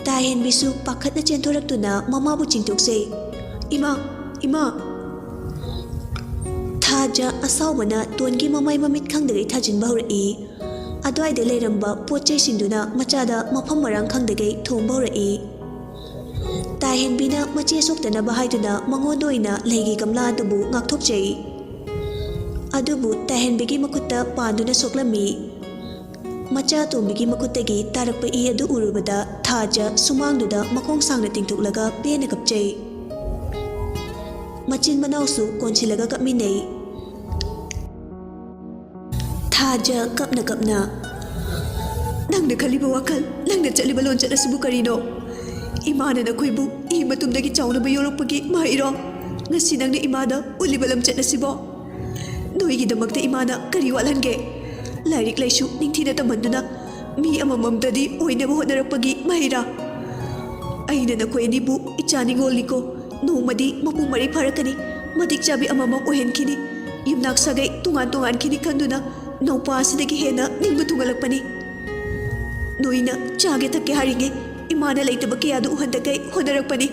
ꯇꯥꯍꯦꯟꯕꯤꯁꯨ ꯄꯥꯈꯠꯅ ꯆꯦꯟꯊꯣꯔꯛꯇꯨꯅ ꯃꯃꯥꯕꯨ ꯆꯤꯡꯊꯣꯛꯆꯩ꯫ "ꯏꯃꯥ, ꯏꯃꯥ!" ꯊꯥꯖ ꯑꯁꯥꯎꯕꯅ ꯇꯣꯟꯒꯤ ꯃꯃꯥꯏ ꯃꯃꯤꯠ ꯈꯪꯗꯒꯩ ꯊꯥꯖꯤꯟꯕ ꯍꯧꯔꯛꯏ꯫ ꯑꯗꯨꯋꯥꯏꯗ ꯂꯩꯔꯝꯕ ꯄꯣꯠ ꯆꯩꯁꯤꯡꯗꯨꯅ ꯃꯆꯥꯗ ꯃꯐꯝ ꯃꯔꯥꯡ ꯈꯪꯗꯒꯩ ꯊꯣꯝꯕ ꯍꯧꯔꯛꯏ꯫ ꯇꯥꯍꯦꯟꯕꯤꯅ ꯃꯆꯦ ꯁꯣꯛꯇꯅꯕ ꯍꯥꯏꯗꯨꯅ ꯃꯉꯣꯟꯗ ꯑꯣꯏꯅ ꯂꯩꯒꯤ ꯒꯝꯂꯥ ꯑꯗꯨꯕꯨ ꯉꯥꯛꯊꯣꯛꯆꯩ꯫ ꯑꯗꯨꯕꯨ ꯇꯥꯍꯦꯟꯕꯤꯒꯤ ꯃꯈꯨꯠꯇ ꯄꯥꯟꯗꯨꯅ ꯁꯣꯛꯂꯝꯃꯤ꯫ ꯃꯆꯥ ꯑꯇꯣꯝꯕꯤꯒꯤ ꯃꯈꯨꯠꯇꯒꯤ ꯇꯥꯔꯛꯄ ꯏ ꯑꯗꯨ ꯎꯔꯨꯕꯗ ꯊꯥꯖ ꯁꯨꯃꯥꯡꯗꯨꯗ ꯃꯈꯣꯡ ꯁꯥꯡꯅ ꯇꯤꯡꯊꯣꯛꯂꯒ ꯄꯦꯟꯅ ꯀꯞꯆꯩ꯫ ꯃꯆꯤꯟ ꯃꯅꯥꯎꯁꯨ ꯀꯣꯟꯁꯤꯜꯂꯒ ꯀꯞꯃꯤꯟꯅꯩ꯫ ꯊꯥꯖ ꯀꯞꯅ ꯀꯞꯅ, "ꯅꯪꯅ ꯈꯜꯂꯤꯕ ꯋꯥꯈꯜ, ꯅꯪꯅ ꯆꯠꯂꯤꯕ ꯂꯣꯟꯆꯠ ꯑꯁꯤꯕꯨ ꯀꯔꯤꯅꯣ? ꯏꯃꯥꯅ ꯅꯈꯣꯏꯕꯨ ꯏ ꯃꯇꯨꯝꯗꯒꯤ ꯆꯥꯎꯅꯕ ꯌꯣꯛꯂꯛꯄꯒꯤ ꯃꯍꯩꯔꯣ? ꯉꯁꯤ ꯅꯪꯅ ꯏꯃꯥꯗ ꯎꯠꯂꯤꯕ ꯂꯝꯆꯠ ꯑꯁꯤꯕꯣ? ꯅꯣꯏꯒꯤꯗꯃꯛꯇ ꯏꯃꯥꯅ ꯀꯔꯤ ꯋꯥꯠꯍꯟꯒꯦ? ꯂꯥꯏꯔꯤꯛ ꯂꯥꯏꯁꯨ ꯅꯤꯡꯊꯤꯅ ꯇꯝꯍꯟꯗꯨꯅ ꯃꯤ ꯑꯃꯃꯝꯇꯗꯤ ꯑꯣꯏꯅꯕ ꯍꯣꯠꯅꯔꯛꯄꯒꯤ ꯃꯍꯩꯔꯥ? ꯑꯩꯅ ꯅꯈꯣꯏ ꯑꯅꯤꯕꯨ ꯏꯆꯥ ꯅꯤꯡꯉꯣꯜꯅꯤꯀꯣ꯫ ꯅꯣꯡꯃꯗꯤ ꯃꯄꯨꯡ ꯃꯔꯩ ꯐꯥꯔꯛꯀꯅꯤ꯫ ꯃꯇꯤꯛ ꯆꯥꯕꯤ ꯑꯃꯃꯝ ꯑꯣꯏꯍꯟꯈꯤꯅꯤ꯫ ꯌꯨꯝꯅꯥꯛ ꯁꯥꯒꯩ ꯇꯣꯉꯥꯟ ꯇꯣꯉꯥꯟꯈꯤꯅꯤ ꯈꯟꯗꯨꯅ ꯅꯧꯄꯥ ꯑꯁꯤꯗꯒꯤ ꯍꯦꯟꯅ ꯅꯤꯡꯕ ꯊꯨꯡꯍꯜꯂꯛꯄꯅꯤ꯫ ꯅꯣꯏꯅ ꯆꯥꯒꯦ ꯊꯛꯀꯦ ꯍꯥꯏꯔꯤꯉꯩ ꯏꯃꯥꯅ ꯂꯩꯇꯕ ꯀꯌꯥꯗꯨ ꯎꯍꯟꯗꯈꯩ ꯍꯣꯠꯅꯔꯛꯄꯅꯤ꯫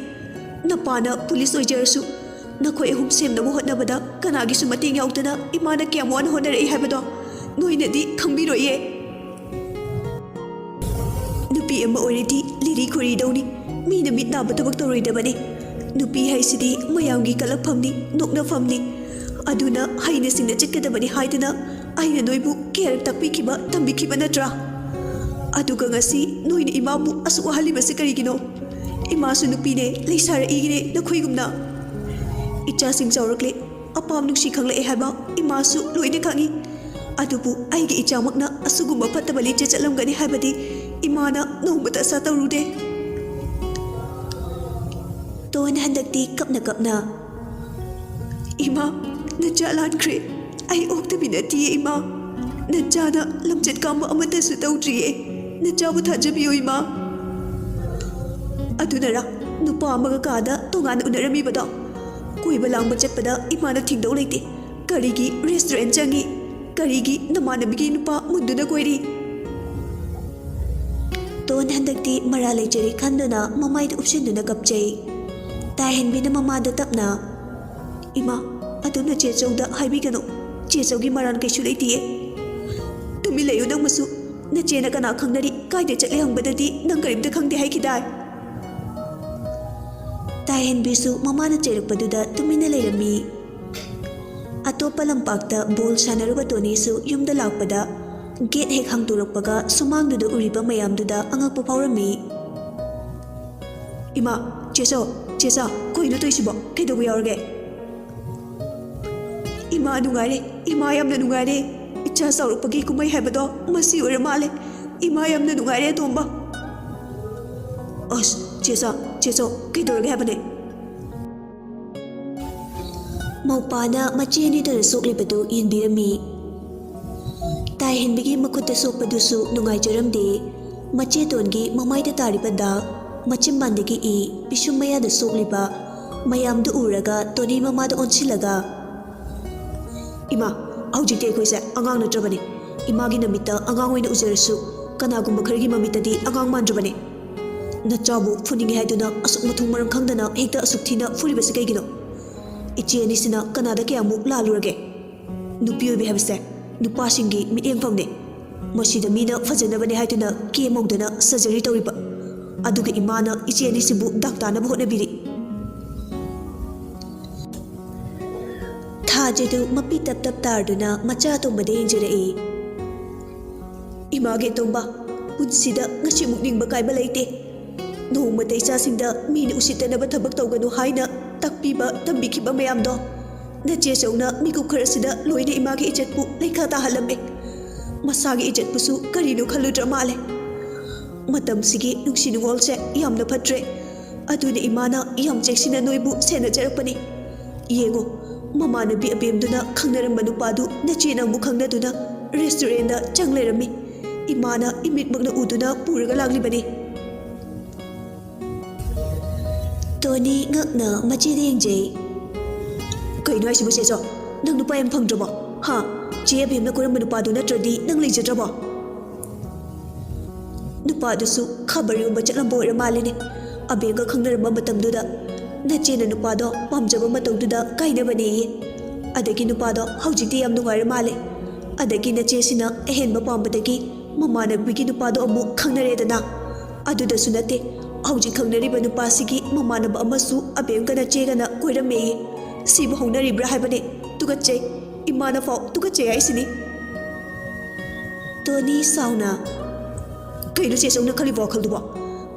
ꯅꯄꯥꯅ ꯄꯨꯂꯤꯁ ꯑꯣꯏꯖꯔꯁꯨ ꯅꯈꯣꯏ ꯑꯍꯨꯝ ꯁꯦꯝꯅꯕ ꯍꯣꯠꯅꯕꯗ ꯀꯅꯥꯒꯤꯁꯨ ꯃꯇꯦꯡ ꯌꯥꯎꯗꯅ ꯏꯃꯥꯅ ꯀꯌꯥꯝ ꯋꯥꯅ ꯍꯣꯠꯅꯔꯛꯏ ꯍꯥꯏꯕꯗꯣ ꯅꯣꯏꯅꯗꯤ ꯈꯪꯕꯤꯔꯣꯏꯌꯦ꯫ ꯅꯨꯄꯤ ꯑꯃ ꯑꯣꯏꯔꯗꯤ ꯂꯤꯔꯤ ꯈꯣꯏꯔꯤꯗꯧꯅꯤ, ꯃꯤꯅ ꯃꯤꯠ ꯅꯥꯕ ꯊꯕꯛ ꯇꯧꯔꯣꯏꯗꯕꯅꯤ꯫ ꯅꯨꯄꯤ ꯍꯥꯏꯁꯤꯗꯤ ꯃꯌꯥꯝꯒꯤ ꯀꯂꯛꯐꯝꯅꯤ, ꯅꯣꯛꯅꯐꯝꯅꯤ꯫ ꯑꯗꯨꯅ ꯍꯩꯅ ꯁꯤꯡꯅ ꯆꯠꯀꯗꯕꯅꯤ ꯍꯥꯏꯗꯅ ꯑꯩꯅ ꯅꯣꯏꯕꯨ ꯀꯌꯥꯔꯛ ꯇꯥꯛꯄꯤꯈꯤꯕ, ꯇꯝꯕꯤꯈꯤꯕ ꯅꯠꯇ꯭ꯔꯥ? ꯑꯗꯨꯒ ꯉꯁꯤ ꯅꯣꯏꯅ ꯏꯃꯥꯕꯨ ꯑꯁꯨꯛ ꯋꯥꯍꯜꯂꯤꯕꯁꯤ ꯀꯔꯤꯒꯤꯅꯣ? ꯏꯃꯥꯁꯨ ꯅꯨꯄꯤꯅꯦ, ꯂꯩꯁꯥꯔꯛꯏꯒꯤꯅꯦ ꯅꯈꯣꯏꯒꯨꯝꯅ꯫ ꯏꯆꯥꯁꯤꯡ ꯆꯥꯎꯔꯛꯂꯦ, ꯑꯄꯥꯝ ꯅꯨꯡꯁꯤ ꯈꯪꯂꯛꯑꯦ ꯍꯥꯏꯕ ꯏꯃꯥꯁꯨ ꯂꯣꯏꯅ ꯈꯪꯏ꯫ ꯑꯗꯨꯕꯨ ꯑꯩꯒꯤ ꯏꯆꯥꯃꯛꯅ ꯑꯁꯤꯒꯨꯝꯕ ꯐꯠꯇꯕ ꯂꯤꯆꯠ ꯆꯠꯂꯝꯒꯅꯤ ꯍꯥꯏꯕꯗꯤ ꯏꯃꯥꯅ ꯅꯣꯡꯃꯇ ꯑꯁꯥ ꯇꯧꯔꯨꯗꯦ꯫ ꯇꯣꯟ ꯍꯟꯗꯛꯇꯤ ꯀꯞꯅ ꯀꯞꯅ, "ꯏꯃꯥ, ꯅꯆꯥ ꯂꯥꯟꯈ꯭ꯔꯦ꯫ ꯑꯩ ꯑꯣꯛꯇꯕꯤ ꯅꯠꯇꯤꯌꯦ ꯏꯃꯥ꯫ ꯅꯆꯥꯅ ꯂꯝꯆꯠ ꯀꯥꯝꯕ ꯑꯃꯠꯇꯁꯨ ꯇꯧꯗ꯭ꯔꯤꯌꯦ꯫ ꯅꯆꯥꯕꯨ ꯊꯥꯖꯕꯤꯌꯨ ꯏꯃꯥ꯫" ꯑꯗꯨꯅꯔ ꯅꯨꯄꯥ ꯑꯃꯒ ꯀꯥꯗ ꯇꯣꯉꯥꯟꯅ ꯎꯅꯔꯝꯃꯤꯕꯗꯣ? ꯀꯣꯏꯕ ꯂꯥꯡꯕ ꯆꯠꯄꯗ ꯏꯃꯥꯅ ꯊꯤꯡꯗꯧ ꯂꯩꯇꯦ꯫ ꯀꯔꯤꯒꯤ ꯔꯦꯁꯇꯨꯔꯦꯟ ꯆꯪꯉꯤ? ꯀꯔꯤꯒꯤ ꯅꯃꯥꯟꯅꯕꯤꯒꯤ ꯅꯨꯄꯥ ꯃꯨꯟꯗꯨꯅ ꯀꯣꯏꯔꯤ? ꯇꯣꯟ ꯍꯟꯗꯛꯇꯤ ꯃꯔꯥ ꯂꯩꯖꯔꯦ ꯈꯟꯗꯨꯅ ꯃꯃꯥꯏꯗ ꯎꯞꯁꯤꯟꯗꯨꯅ ꯀꯞꯆꯩ꯫ ꯇꯥꯏꯍꯟꯕꯤꯅ ꯃꯃꯥꯗ ꯇꯞꯅ, "ꯏꯃꯥ, ꯑꯗꯨꯝꯅ ꯆꯦ ꯆꯧꯗ ꯍꯥꯏꯕꯤꯒꯅꯨ꯫ ꯆꯦ ꯆꯧꯒꯤ ꯃꯔꯥꯟ ꯀꯩꯁꯨ ꯂꯩꯇꯤꯌꯦ꯫ ꯇꯨꯃꯤꯟ ꯂꯩꯌꯨ ꯅꯪꯃꯁꯨ꯫ ꯅꯆꯦꯅ ꯀꯅꯥ ꯈꯪꯅꯔꯤ, ꯀꯥꯏꯗ ꯆꯠꯂꯤ ꯍꯪꯕꯗꯗꯤ ꯅꯪ ꯀꯔꯤꯝꯇ ꯈꯪꯗꯦ ꯍꯥꯏꯈꯤꯗꯥꯏ?" ꯇꯥꯏꯍꯟꯕꯤꯁꯨ ꯃꯃꯥꯅ ꯆꯩꯔꯛꯄꯗꯨꯗ ꯇꯨꯃꯤꯟꯅ ꯂꯩꯔꯝꯃꯤ꯫ ꯑꯇꯣꯞꯄ ꯂꯝꯄꯥꯛꯇ ꯕꯣꯜ ꯁꯥꯟꯅꯔꯨꯕ ꯇꯣꯅꯤꯁꯨ ꯌꯨꯝꯗ ꯂꯥꯛꯄꯗ ꯒꯦꯠ ꯍꯦꯛ ꯍꯥꯡꯗꯣꯔꯛꯄꯒ ꯁꯨꯃꯥꯡꯗꯨꯗ ꯎꯔꯤꯕ ꯃꯌꯥꯝꯗꯨꯗ ꯑꯉꯛꯄ ꯐꯥꯎꯔꯝꯃꯤ꯫ "ꯏꯃꯥ, ꯆꯦꯆꯧ, ꯆꯦꯆꯥ, ꯀꯩꯅꯣ ꯇꯧꯔꯤꯁꯤꯕꯣ? ꯀꯩꯗꯧꯕ ꯌꯥꯎꯔꯒꯦ?" "ꯏꯃꯥ ꯅꯨꯡꯉꯥꯏꯔꯦ, ꯏꯃꯥ ꯌꯥꯝꯅ ꯅꯨꯡꯉꯥꯏꯔꯦ꯫ ꯏꯆꯥ ꯆꯥꯎꯔꯛꯄꯒꯤ ꯀꯨꯝꯍꯩ ꯍꯥꯏꯕꯗꯣ ꯃꯁꯤ ꯑꯣꯏꯔ ꯃꯥꯜꯂꯦ꯫ ꯏꯃꯥ ꯌꯥꯝꯅ ꯅꯨꯡꯉꯥꯏꯔꯦ ꯑꯇꯣꯝꯕ꯫" "ꯑꯁ, ꯆꯦꯆꯥ, ꯆꯦꯆꯧ, ꯀꯩꯗꯧꯔꯒꯦ ꯍꯥꯏꯕꯅꯦ?" ꯃꯧꯄꯥꯅ ꯃꯆꯦ ꯑꯅꯤꯗꯨꯅ ꯁꯣꯛꯂꯤꯕꯗꯨ ꯌꯦꯡꯕꯤꯔꯝꯃꯤ꯫ ꯇꯥꯏꯍꯟꯕꯤꯒꯤ ꯃꯈꯨꯠꯇ ꯁꯣꯛꯄꯗꯨꯁꯨ ꯅꯨꯡꯉꯥꯏꯖꯔꯝꯗꯦ꯫ ꯃꯆꯦ ꯇꯣꯟꯒꯤ ꯃꯃꯥꯏꯗ ꯇꯥꯔꯤꯕ ꯗꯥꯛ, ꯃꯆꯤꯟꯕꯥꯟꯗꯒꯤ ꯏ, ꯄꯤꯁꯨꯝ ꯃꯌꯥꯗ ꯁꯣꯛꯂꯤꯕ, ꯃꯌꯥꯝꯗꯨ ꯎꯔꯒ ꯇꯣꯅꯤ ꯃꯃꯥꯗ ꯑꯣꯟꯁꯤꯜꯂꯒ, "ꯏꯃꯥ, ꯍꯧꯖꯤꯛꯇꯤ ꯑꯩꯈꯣꯏꯁꯦ ꯑꯉꯥꯡ ꯅꯠꯇ꯭ꯔꯕꯅꯤ꯫ ꯏꯃꯥꯒꯤ ꯅꯃꯤꯠꯇ ꯑꯉꯥꯡ ꯑꯣꯏꯅ ꯎꯖꯔꯁꯨ, ꯀꯅꯥꯒꯨꯝꯕ ꯈꯔꯒꯤ ꯃꯃꯤꯠꯇꯗꯤ ꯑꯉꯥꯡ ꯃꯥꯟꯗ꯭ꯔꯕꯅꯤ꯫ ꯅꯆꯥꯕꯨ ꯐꯨꯅꯤꯡꯉꯦ ꯍꯥꯏꯗꯨꯅ ꯑꯁꯨꯛ ꯃꯊꯣꯡ ꯃꯔꯝ ꯈꯪꯗꯅ ꯍꯦꯛꯇ ꯑꯁꯨꯛ ꯊꯤꯅ ꯐꯨꯔꯤꯕꯁꯤ ꯀꯩꯒꯤꯅꯣ? ꯏꯆꯦ ꯑꯅꯤꯁꯤꯅ ꯀꯅꯥꯗ ꯀꯌꯥꯃꯨꯛ ꯂꯥꯜꯂꯨꯔꯒꯦ? ꯅꯨꯄꯤ ꯑꯣꯏꯕꯤ ꯍꯥꯏꯕꯁꯦ ꯅꯨꯄꯥꯁꯤꯡꯒꯤ ꯃꯤꯠꯌꯦꯡꯐꯝꯅꯦ꯫ ꯃꯁꯤꯗ ꯃꯤꯅ ꯐꯖꯅꯕꯅꯦ ꯍꯥꯏꯗꯨꯅ ꯀꯦꯝ ꯍꯧꯗꯅ ꯁꯔꯖꯔꯤ ꯇꯧꯔꯤꯕ, ꯑꯗꯨꯒ ꯏꯃꯥꯅ ꯏꯆꯦ ꯑꯅꯤꯁꯤꯕꯨ ꯗꯥꯛ ꯇꯥꯅꯕ ꯍꯣꯠꯅꯕꯤꯔꯤ"꯫ ꯊꯥꯖꯗꯨ ꯃꯄꯤ ꯇꯞ ꯇꯞ ꯇꯥꯔꯗꯨꯅ ꯃꯆꯥ ꯑꯇꯣꯝꯕꯗ ꯌꯦꯡꯖꯔꯛꯏ꯫ "ꯏꯃꯥꯒꯤ ꯑꯇꯣꯝꯕ, ꯄꯨꯟꯁꯤꯗ ꯉꯁꯤꯃꯨꯛ ꯅꯤꯡꯕ ꯀꯥꯏꯕ ꯂꯩꯇꯦ꯫ ꯅꯣꯡꯃꯇ ꯏꯆꯥꯁꯤꯡꯗ ꯃꯤꯅ ꯎꯁꯤꯠꯇꯅꯕ ꯊꯕꯛ ꯇꯧꯒꯅꯨ ꯍꯥꯏꯅ ꯇꯥꯛꯄꯤꯕ, ꯇꯝꯕꯤꯈꯤꯕ ꯃꯌꯥꯝꯗꯣ, ꯅꯆꯦꯆꯧꯅ ꯃꯤꯀꯨꯞ ꯈꯔꯁꯤꯗ ꯂꯣꯏꯅ ꯏꯃꯥꯒꯤ ꯏꯖꯠꯄꯨ ꯂꯩꯈꯥ ꯇꯥꯍꯜꯂꯝꯃꯦ꯫ ꯃꯁꯥꯒꯤ ꯏꯖꯠꯄꯨꯁꯨ ꯀꯔꯤꯅꯣ ꯈꯜꯂꯨꯗ꯭ꯔ ꯃꯥꯜꯂꯦ꯫ ꯃꯇꯝꯁꯤꯒꯤ ꯅꯨꯡꯁꯤ ꯅꯨꯡꯉꯣꯜꯁꯦ ꯌꯥꯝꯅ ꯐꯠꯇ꯭ꯔꯦ꯫ ꯑꯗꯨꯅ ꯏꯃꯥꯅ ꯌꯥꯝ ꯆꯦꯛꯁꯤꯟꯅ ꯅꯣꯏꯕꯨ ꯁꯦꯟꯅꯖꯔꯛꯄꯅꯤ꯫ ꯌꯦꯡꯉꯣ, ꯃꯃꯥꯟꯅꯕꯤ ꯑꯕꯦꯝꯗꯨꯅ ꯈꯪꯅꯔꯝꯕ ꯅꯨꯄꯥꯗꯨ ꯅꯆꯦꯅ ꯑꯃꯨꯛ ꯈꯪꯅꯗꯨꯅ ꯔꯦꯁꯇꯨꯔꯦꯟꯗ ꯆꯪ ꯂꯩꯔꯝꯃꯤ꯫ ꯏꯃꯥꯅ ꯏꯃꯤꯠꯃꯛꯅ ꯎꯗꯨꯅ ꯄꯨꯔꯒ ꯂꯥꯛꯂꯤꯕꯅꯤ"꯫ ꯇꯣꯅꯤ ꯉꯛꯅ ꯃꯆꯦꯗ ꯌꯦꯡꯖꯩ꯫ "ꯀꯩꯅꯣ ꯍꯥꯏꯁꯤꯕꯨ, ꯆꯦꯆꯧ? ꯅꯪ ꯅꯨꯄꯥ ꯌꯥꯝ ꯐꯪꯗ꯭ꯔꯕꯣ? ꯍꯥ? ꯆꯦ ꯑꯕꯦꯝꯅ ꯀꯣꯏꯔꯝꯕ ꯅꯨꯄꯥꯗꯨ ꯅꯠꯇ꯭ꯔꯗꯤ ꯅꯪ ꯂꯩꯖꯗ꯭ꯔꯕꯣ?" ꯅꯨꯄꯥꯗꯨꯁꯨ ꯈꯕꯔ ꯌꯣꯟꯕ ꯆꯠꯂꯝꯕ ꯑꯣꯏꯔ ꯃꯥꯜꯂꯤꯅꯦ꯫ ꯑꯕꯦꯝꯒ ꯈꯪꯅꯔꯝꯕ ꯃꯇꯝꯗꯨꯗ ꯅꯆꯦꯅ ꯅꯨꯄꯥꯗꯣ ꯄꯥꯝꯖꯕ ꯃꯇꯧꯗꯨꯗ ꯀꯥꯏꯅꯕꯅꯦꯌꯦ꯫ ꯑꯗꯒꯤ ꯅꯨꯄꯥꯗꯣ ꯍꯧꯖꯤꯛꯇꯤ ꯌꯥꯝ ꯅꯨꯡꯉꯥꯏꯔ ꯃꯥꯜꯂꯦ꯫ ꯑꯗꯒꯤ ꯅꯆꯦꯁꯤꯅ ꯑꯍꯦꯟꯕ ꯄꯥꯝꯕꯗꯒꯤ ꯃꯃꯥꯟꯅꯕꯤꯒꯤ ꯅꯨꯄꯥꯗꯣ ꯑꯃꯨꯛ ꯈꯪꯅꯔꯦꯗꯅ꯫ ꯑꯗꯨꯗꯁꯨ ꯅꯠꯇꯦ, ꯍꯧꯖꯤꯛ ꯈꯪꯅꯔꯤꯕ ꯅꯨꯄꯥꯁꯤꯒꯤ ꯃꯃꯥꯟꯅꯕ ꯑꯃꯁꯨ ꯑꯕꯦꯝꯒ ꯅꯆꯦꯒꯅ ꯀꯣꯏꯔꯝꯃꯦꯌꯦ꯫ ꯁꯤꯕꯨ ꯍꯧꯅꯔꯤꯕ꯭ꯔꯥ ꯍꯥꯏꯕꯅꯦ? ꯇꯨꯀꯠꯆꯩ꯫ ꯏꯃꯥꯅ ꯐꯥꯎ ꯇꯨꯀꯠꯆꯩ ꯍꯥꯏꯁꯤꯅꯤ꯫ ꯇꯣꯅꯤ ꯁꯥꯎꯅ, "ꯀꯩꯅꯣ ꯆꯦꯆꯧꯅ ꯈꯜꯂꯤꯕ ꯋꯥꯈꯜꯗꯨꯕꯣ?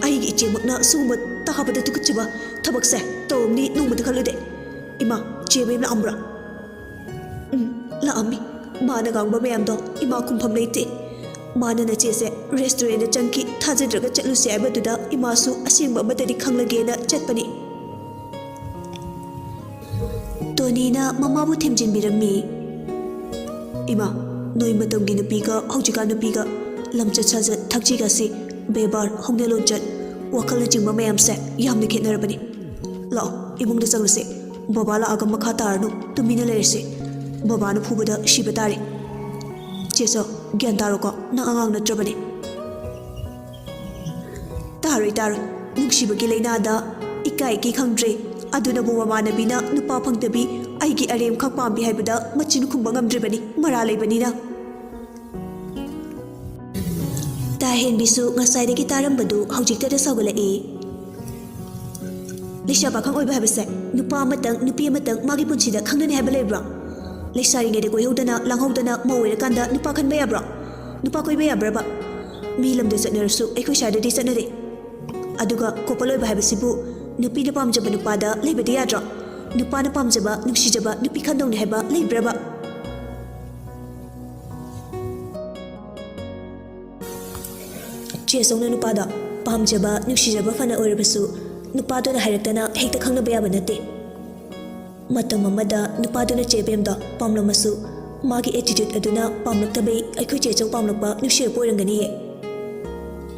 ꯑꯩꯒꯤ ꯏꯆꯦꯃꯛꯅ ꯁꯤꯒꯨꯝꯕ ꯇꯥꯕꯗ ꯇꯨꯀꯠꯆꯕ ꯊꯕꯛꯁꯦ ꯇꯧꯔꯝꯅꯤ ꯅꯣꯡꯃꯇ ꯈꯜꯂꯨꯗꯦ꯫ ꯏꯃꯥ, ꯆꯦ ꯑꯕꯦꯝ ꯂꯥꯛꯑꯝꯕ꯭ꯔꯥ?" "ꯎꯝ, ꯂꯥꯛꯑꯝꯃꯤ꯫ ꯃꯥꯅ ꯉꯥꯡꯕ ꯃꯌꯥꯝꯗꯣ ꯏꯃꯥ ꯈꯨꯝꯐꯝ ꯂꯩꯇꯦ꯫ ꯃꯥꯅ ꯅꯆꯦꯁꯦ ꯔꯦꯁꯇꯨꯔꯦꯟꯗ ꯆꯪꯈꯤ, ꯊꯥꯖꯗ꯭ꯔꯒ ꯆꯠꯂꯨꯁꯦ ꯍꯥꯏꯕꯗꯨꯗ ꯏꯃꯥꯁꯨ ꯑꯁꯦꯡꯕ ꯑꯃꯠꯇꯗꯤ ꯈꯪꯂꯒꯦꯅ ꯆꯠꯄꯅꯤ"꯫ ꯇꯣꯅꯤꯅ ꯃꯃꯥꯕꯨ ꯊꯦꯝꯖꯤꯟꯕꯤꯔꯝꯃꯤ꯫ "ꯏꯃꯥ, ꯅꯣꯏ ꯃꯇꯝꯒꯤ ꯅꯨꯄꯤꯒ ꯍꯧꯖꯤꯛꯀꯥꯟ ꯅꯨꯄꯤꯒ ꯂꯝꯆꯠ ꯁꯥꯖꯠ, ꯊꯛꯁꯤ ꯈꯥꯁꯤ, ꯕꯦꯕꯥꯔ, ꯍꯧꯅ ꯂꯣꯟꯆꯠ, ꯋꯥꯈꯜꯅꯆꯤꯡꯕ ꯃꯌꯥꯝꯁꯦ ꯌꯥꯝꯅ ꯈꯦꯠꯅꯔꯕꯅꯤ꯫ ꯂꯥꯛꯑꯣ, ꯏꯃꯨꯡꯗ ꯆꯪꯂꯁꯦ꯫ ꯕꯕꯥ ꯂꯥꯛꯑꯒ ꯃꯈꯥ ꯇꯥꯔꯅꯨ, ꯇꯨꯃꯤꯟꯅ ꯂꯩꯔꯁꯦ꯫ ꯕꯕꯥꯅ ꯐꯨꯕꯗ ꯁꯤꯕ ꯇꯥꯔꯦ꯫ ꯆꯦꯆꯧ, ꯒ꯭ꯌꯥꯟ ꯇꯥꯔꯣꯀꯣ, ꯅꯪ ꯑꯉꯥꯡ ꯅꯠꯇ꯭ꯔꯕꯅꯦ꯫ ꯇꯥꯔꯣꯏ, ꯇꯥꯔꯣꯏ꯫ ꯅꯨꯡꯁꯤꯕꯒꯤ ꯂꯩꯅꯥꯗ ꯏꯀꯥꯏ ꯏꯀꯤ ꯈꯪꯗ꯭ꯔꯦ꯫ ꯑꯗꯨꯅꯕꯨ ꯃꯃꯥꯟꯅꯕꯤꯅ ꯅꯨꯄꯥ ꯐꯪꯗꯕꯤ, ꯑꯩꯒꯤ ꯑꯔꯦꯝꯈꯛ ꯄꯥꯝꯕꯤ ꯍꯥꯏꯕꯗ ꯃꯆꯤꯟ ꯈꯨꯝꯕ ꯉꯝꯗ꯭ꯔꯤꯕꯅꯤ, ꯃꯔꯥ ꯂꯩꯕꯅꯤꯅ꯫ ꯇꯥꯍꯦꯟꯕꯤꯁꯨ ꯉꯁꯥꯏꯗꯒꯤ ꯇꯥꯔꯝꯕꯗꯨ ꯍꯧꯖꯤꯛꯇꯗ ꯁꯥꯎꯒꯠꯂꯛꯏ꯫ ꯂꯩꯁꯥ ꯄꯥꯈꯪ ꯑꯣꯏꯕ ꯍꯥꯏꯕꯁꯦ ꯅꯨꯄꯥ ꯑꯃꯇꯪ, ꯅꯨꯄꯤ ꯑꯃꯇꯪ ꯃꯥꯒꯤ ꯄꯨꯟꯁꯤꯗ ꯈꯪꯅꯅꯤ ꯍꯥꯏꯕ ꯂꯩꯕ꯭ꯔꯣ? ꯂꯩꯁꯥꯔꯤꯉꯩꯗ ꯀꯣꯏꯍꯧꯗꯅ ꯂꯥꯡꯍꯧꯗꯅ ꯃꯧ ꯑꯣꯏꯔꯀꯥꯟꯗ ꯅꯨꯄꯥ ꯈꯟꯕ ꯌꯥꯕ꯭ꯔꯣ? ꯅꯨꯄꯥ ꯀꯣꯏꯕ ꯌꯥꯕ꯭ꯔꯕ? ꯃꯤ ꯂꯝꯗ ꯆꯠꯅꯔꯁꯨ ꯑꯩꯈꯣꯏ ꯁ꯭ꯋꯥꯏꯗꯗꯤ ꯆꯠꯅꯗꯦ꯫ ꯑꯗꯨꯒ ꯀꯣꯄꯜ ꯑꯣꯏꯕ ꯍꯥꯏꯕꯁꯤꯕꯨ ꯅꯨꯄꯤꯅ ꯄꯥꯝꯖꯕ ꯅꯨꯄꯥꯗ ꯂꯩꯕꯗꯤ ꯌꯥꯗ꯭ꯔꯣ? ꯅꯨꯄꯥꯅ ꯄꯥꯝꯖꯕ, ꯅꯨꯡꯁꯤꯖꯕ ꯅꯨꯄꯤ ꯈꯟꯗꯧꯅꯤ ꯍꯥꯏꯕ ꯂꯩꯕ꯭ꯔꯕ? ꯆꯦꯆꯧꯅ ꯅꯨꯄꯥꯗꯣ ꯄꯥꯝꯖꯕ, ꯅꯨꯡꯁꯤꯖꯕ ꯐꯅ ꯑꯣꯏꯔꯕꯁꯨ ꯅꯨꯄꯥꯗꯨꯅ ꯍꯥꯏꯔꯛꯇꯅ ꯍꯦꯛꯇ ꯈꯪꯅꯕ ꯌꯥꯕ ꯅꯠꯇꯦ꯫ ꯃꯇꯝ ꯑꯃꯗ ꯅꯨꯄꯥꯗꯨꯅ ꯆꯦ ꯕꯦꯝꯗꯣ ꯄꯥꯝꯂꯝꯃꯁꯨ ꯃꯥꯒꯤ attitude ꯑꯗꯨꯅ ꯄꯥꯝꯂꯛꯇꯕꯩ ꯑꯩꯈꯣꯏ ꯆꯦꯆꯧ ꯄꯥꯝꯂꯛꯄ ꯅꯨꯡꯁꯤꯔꯛꯄ ꯑꯣꯏꯔꯝꯒꯅꯤꯌꯦ꯫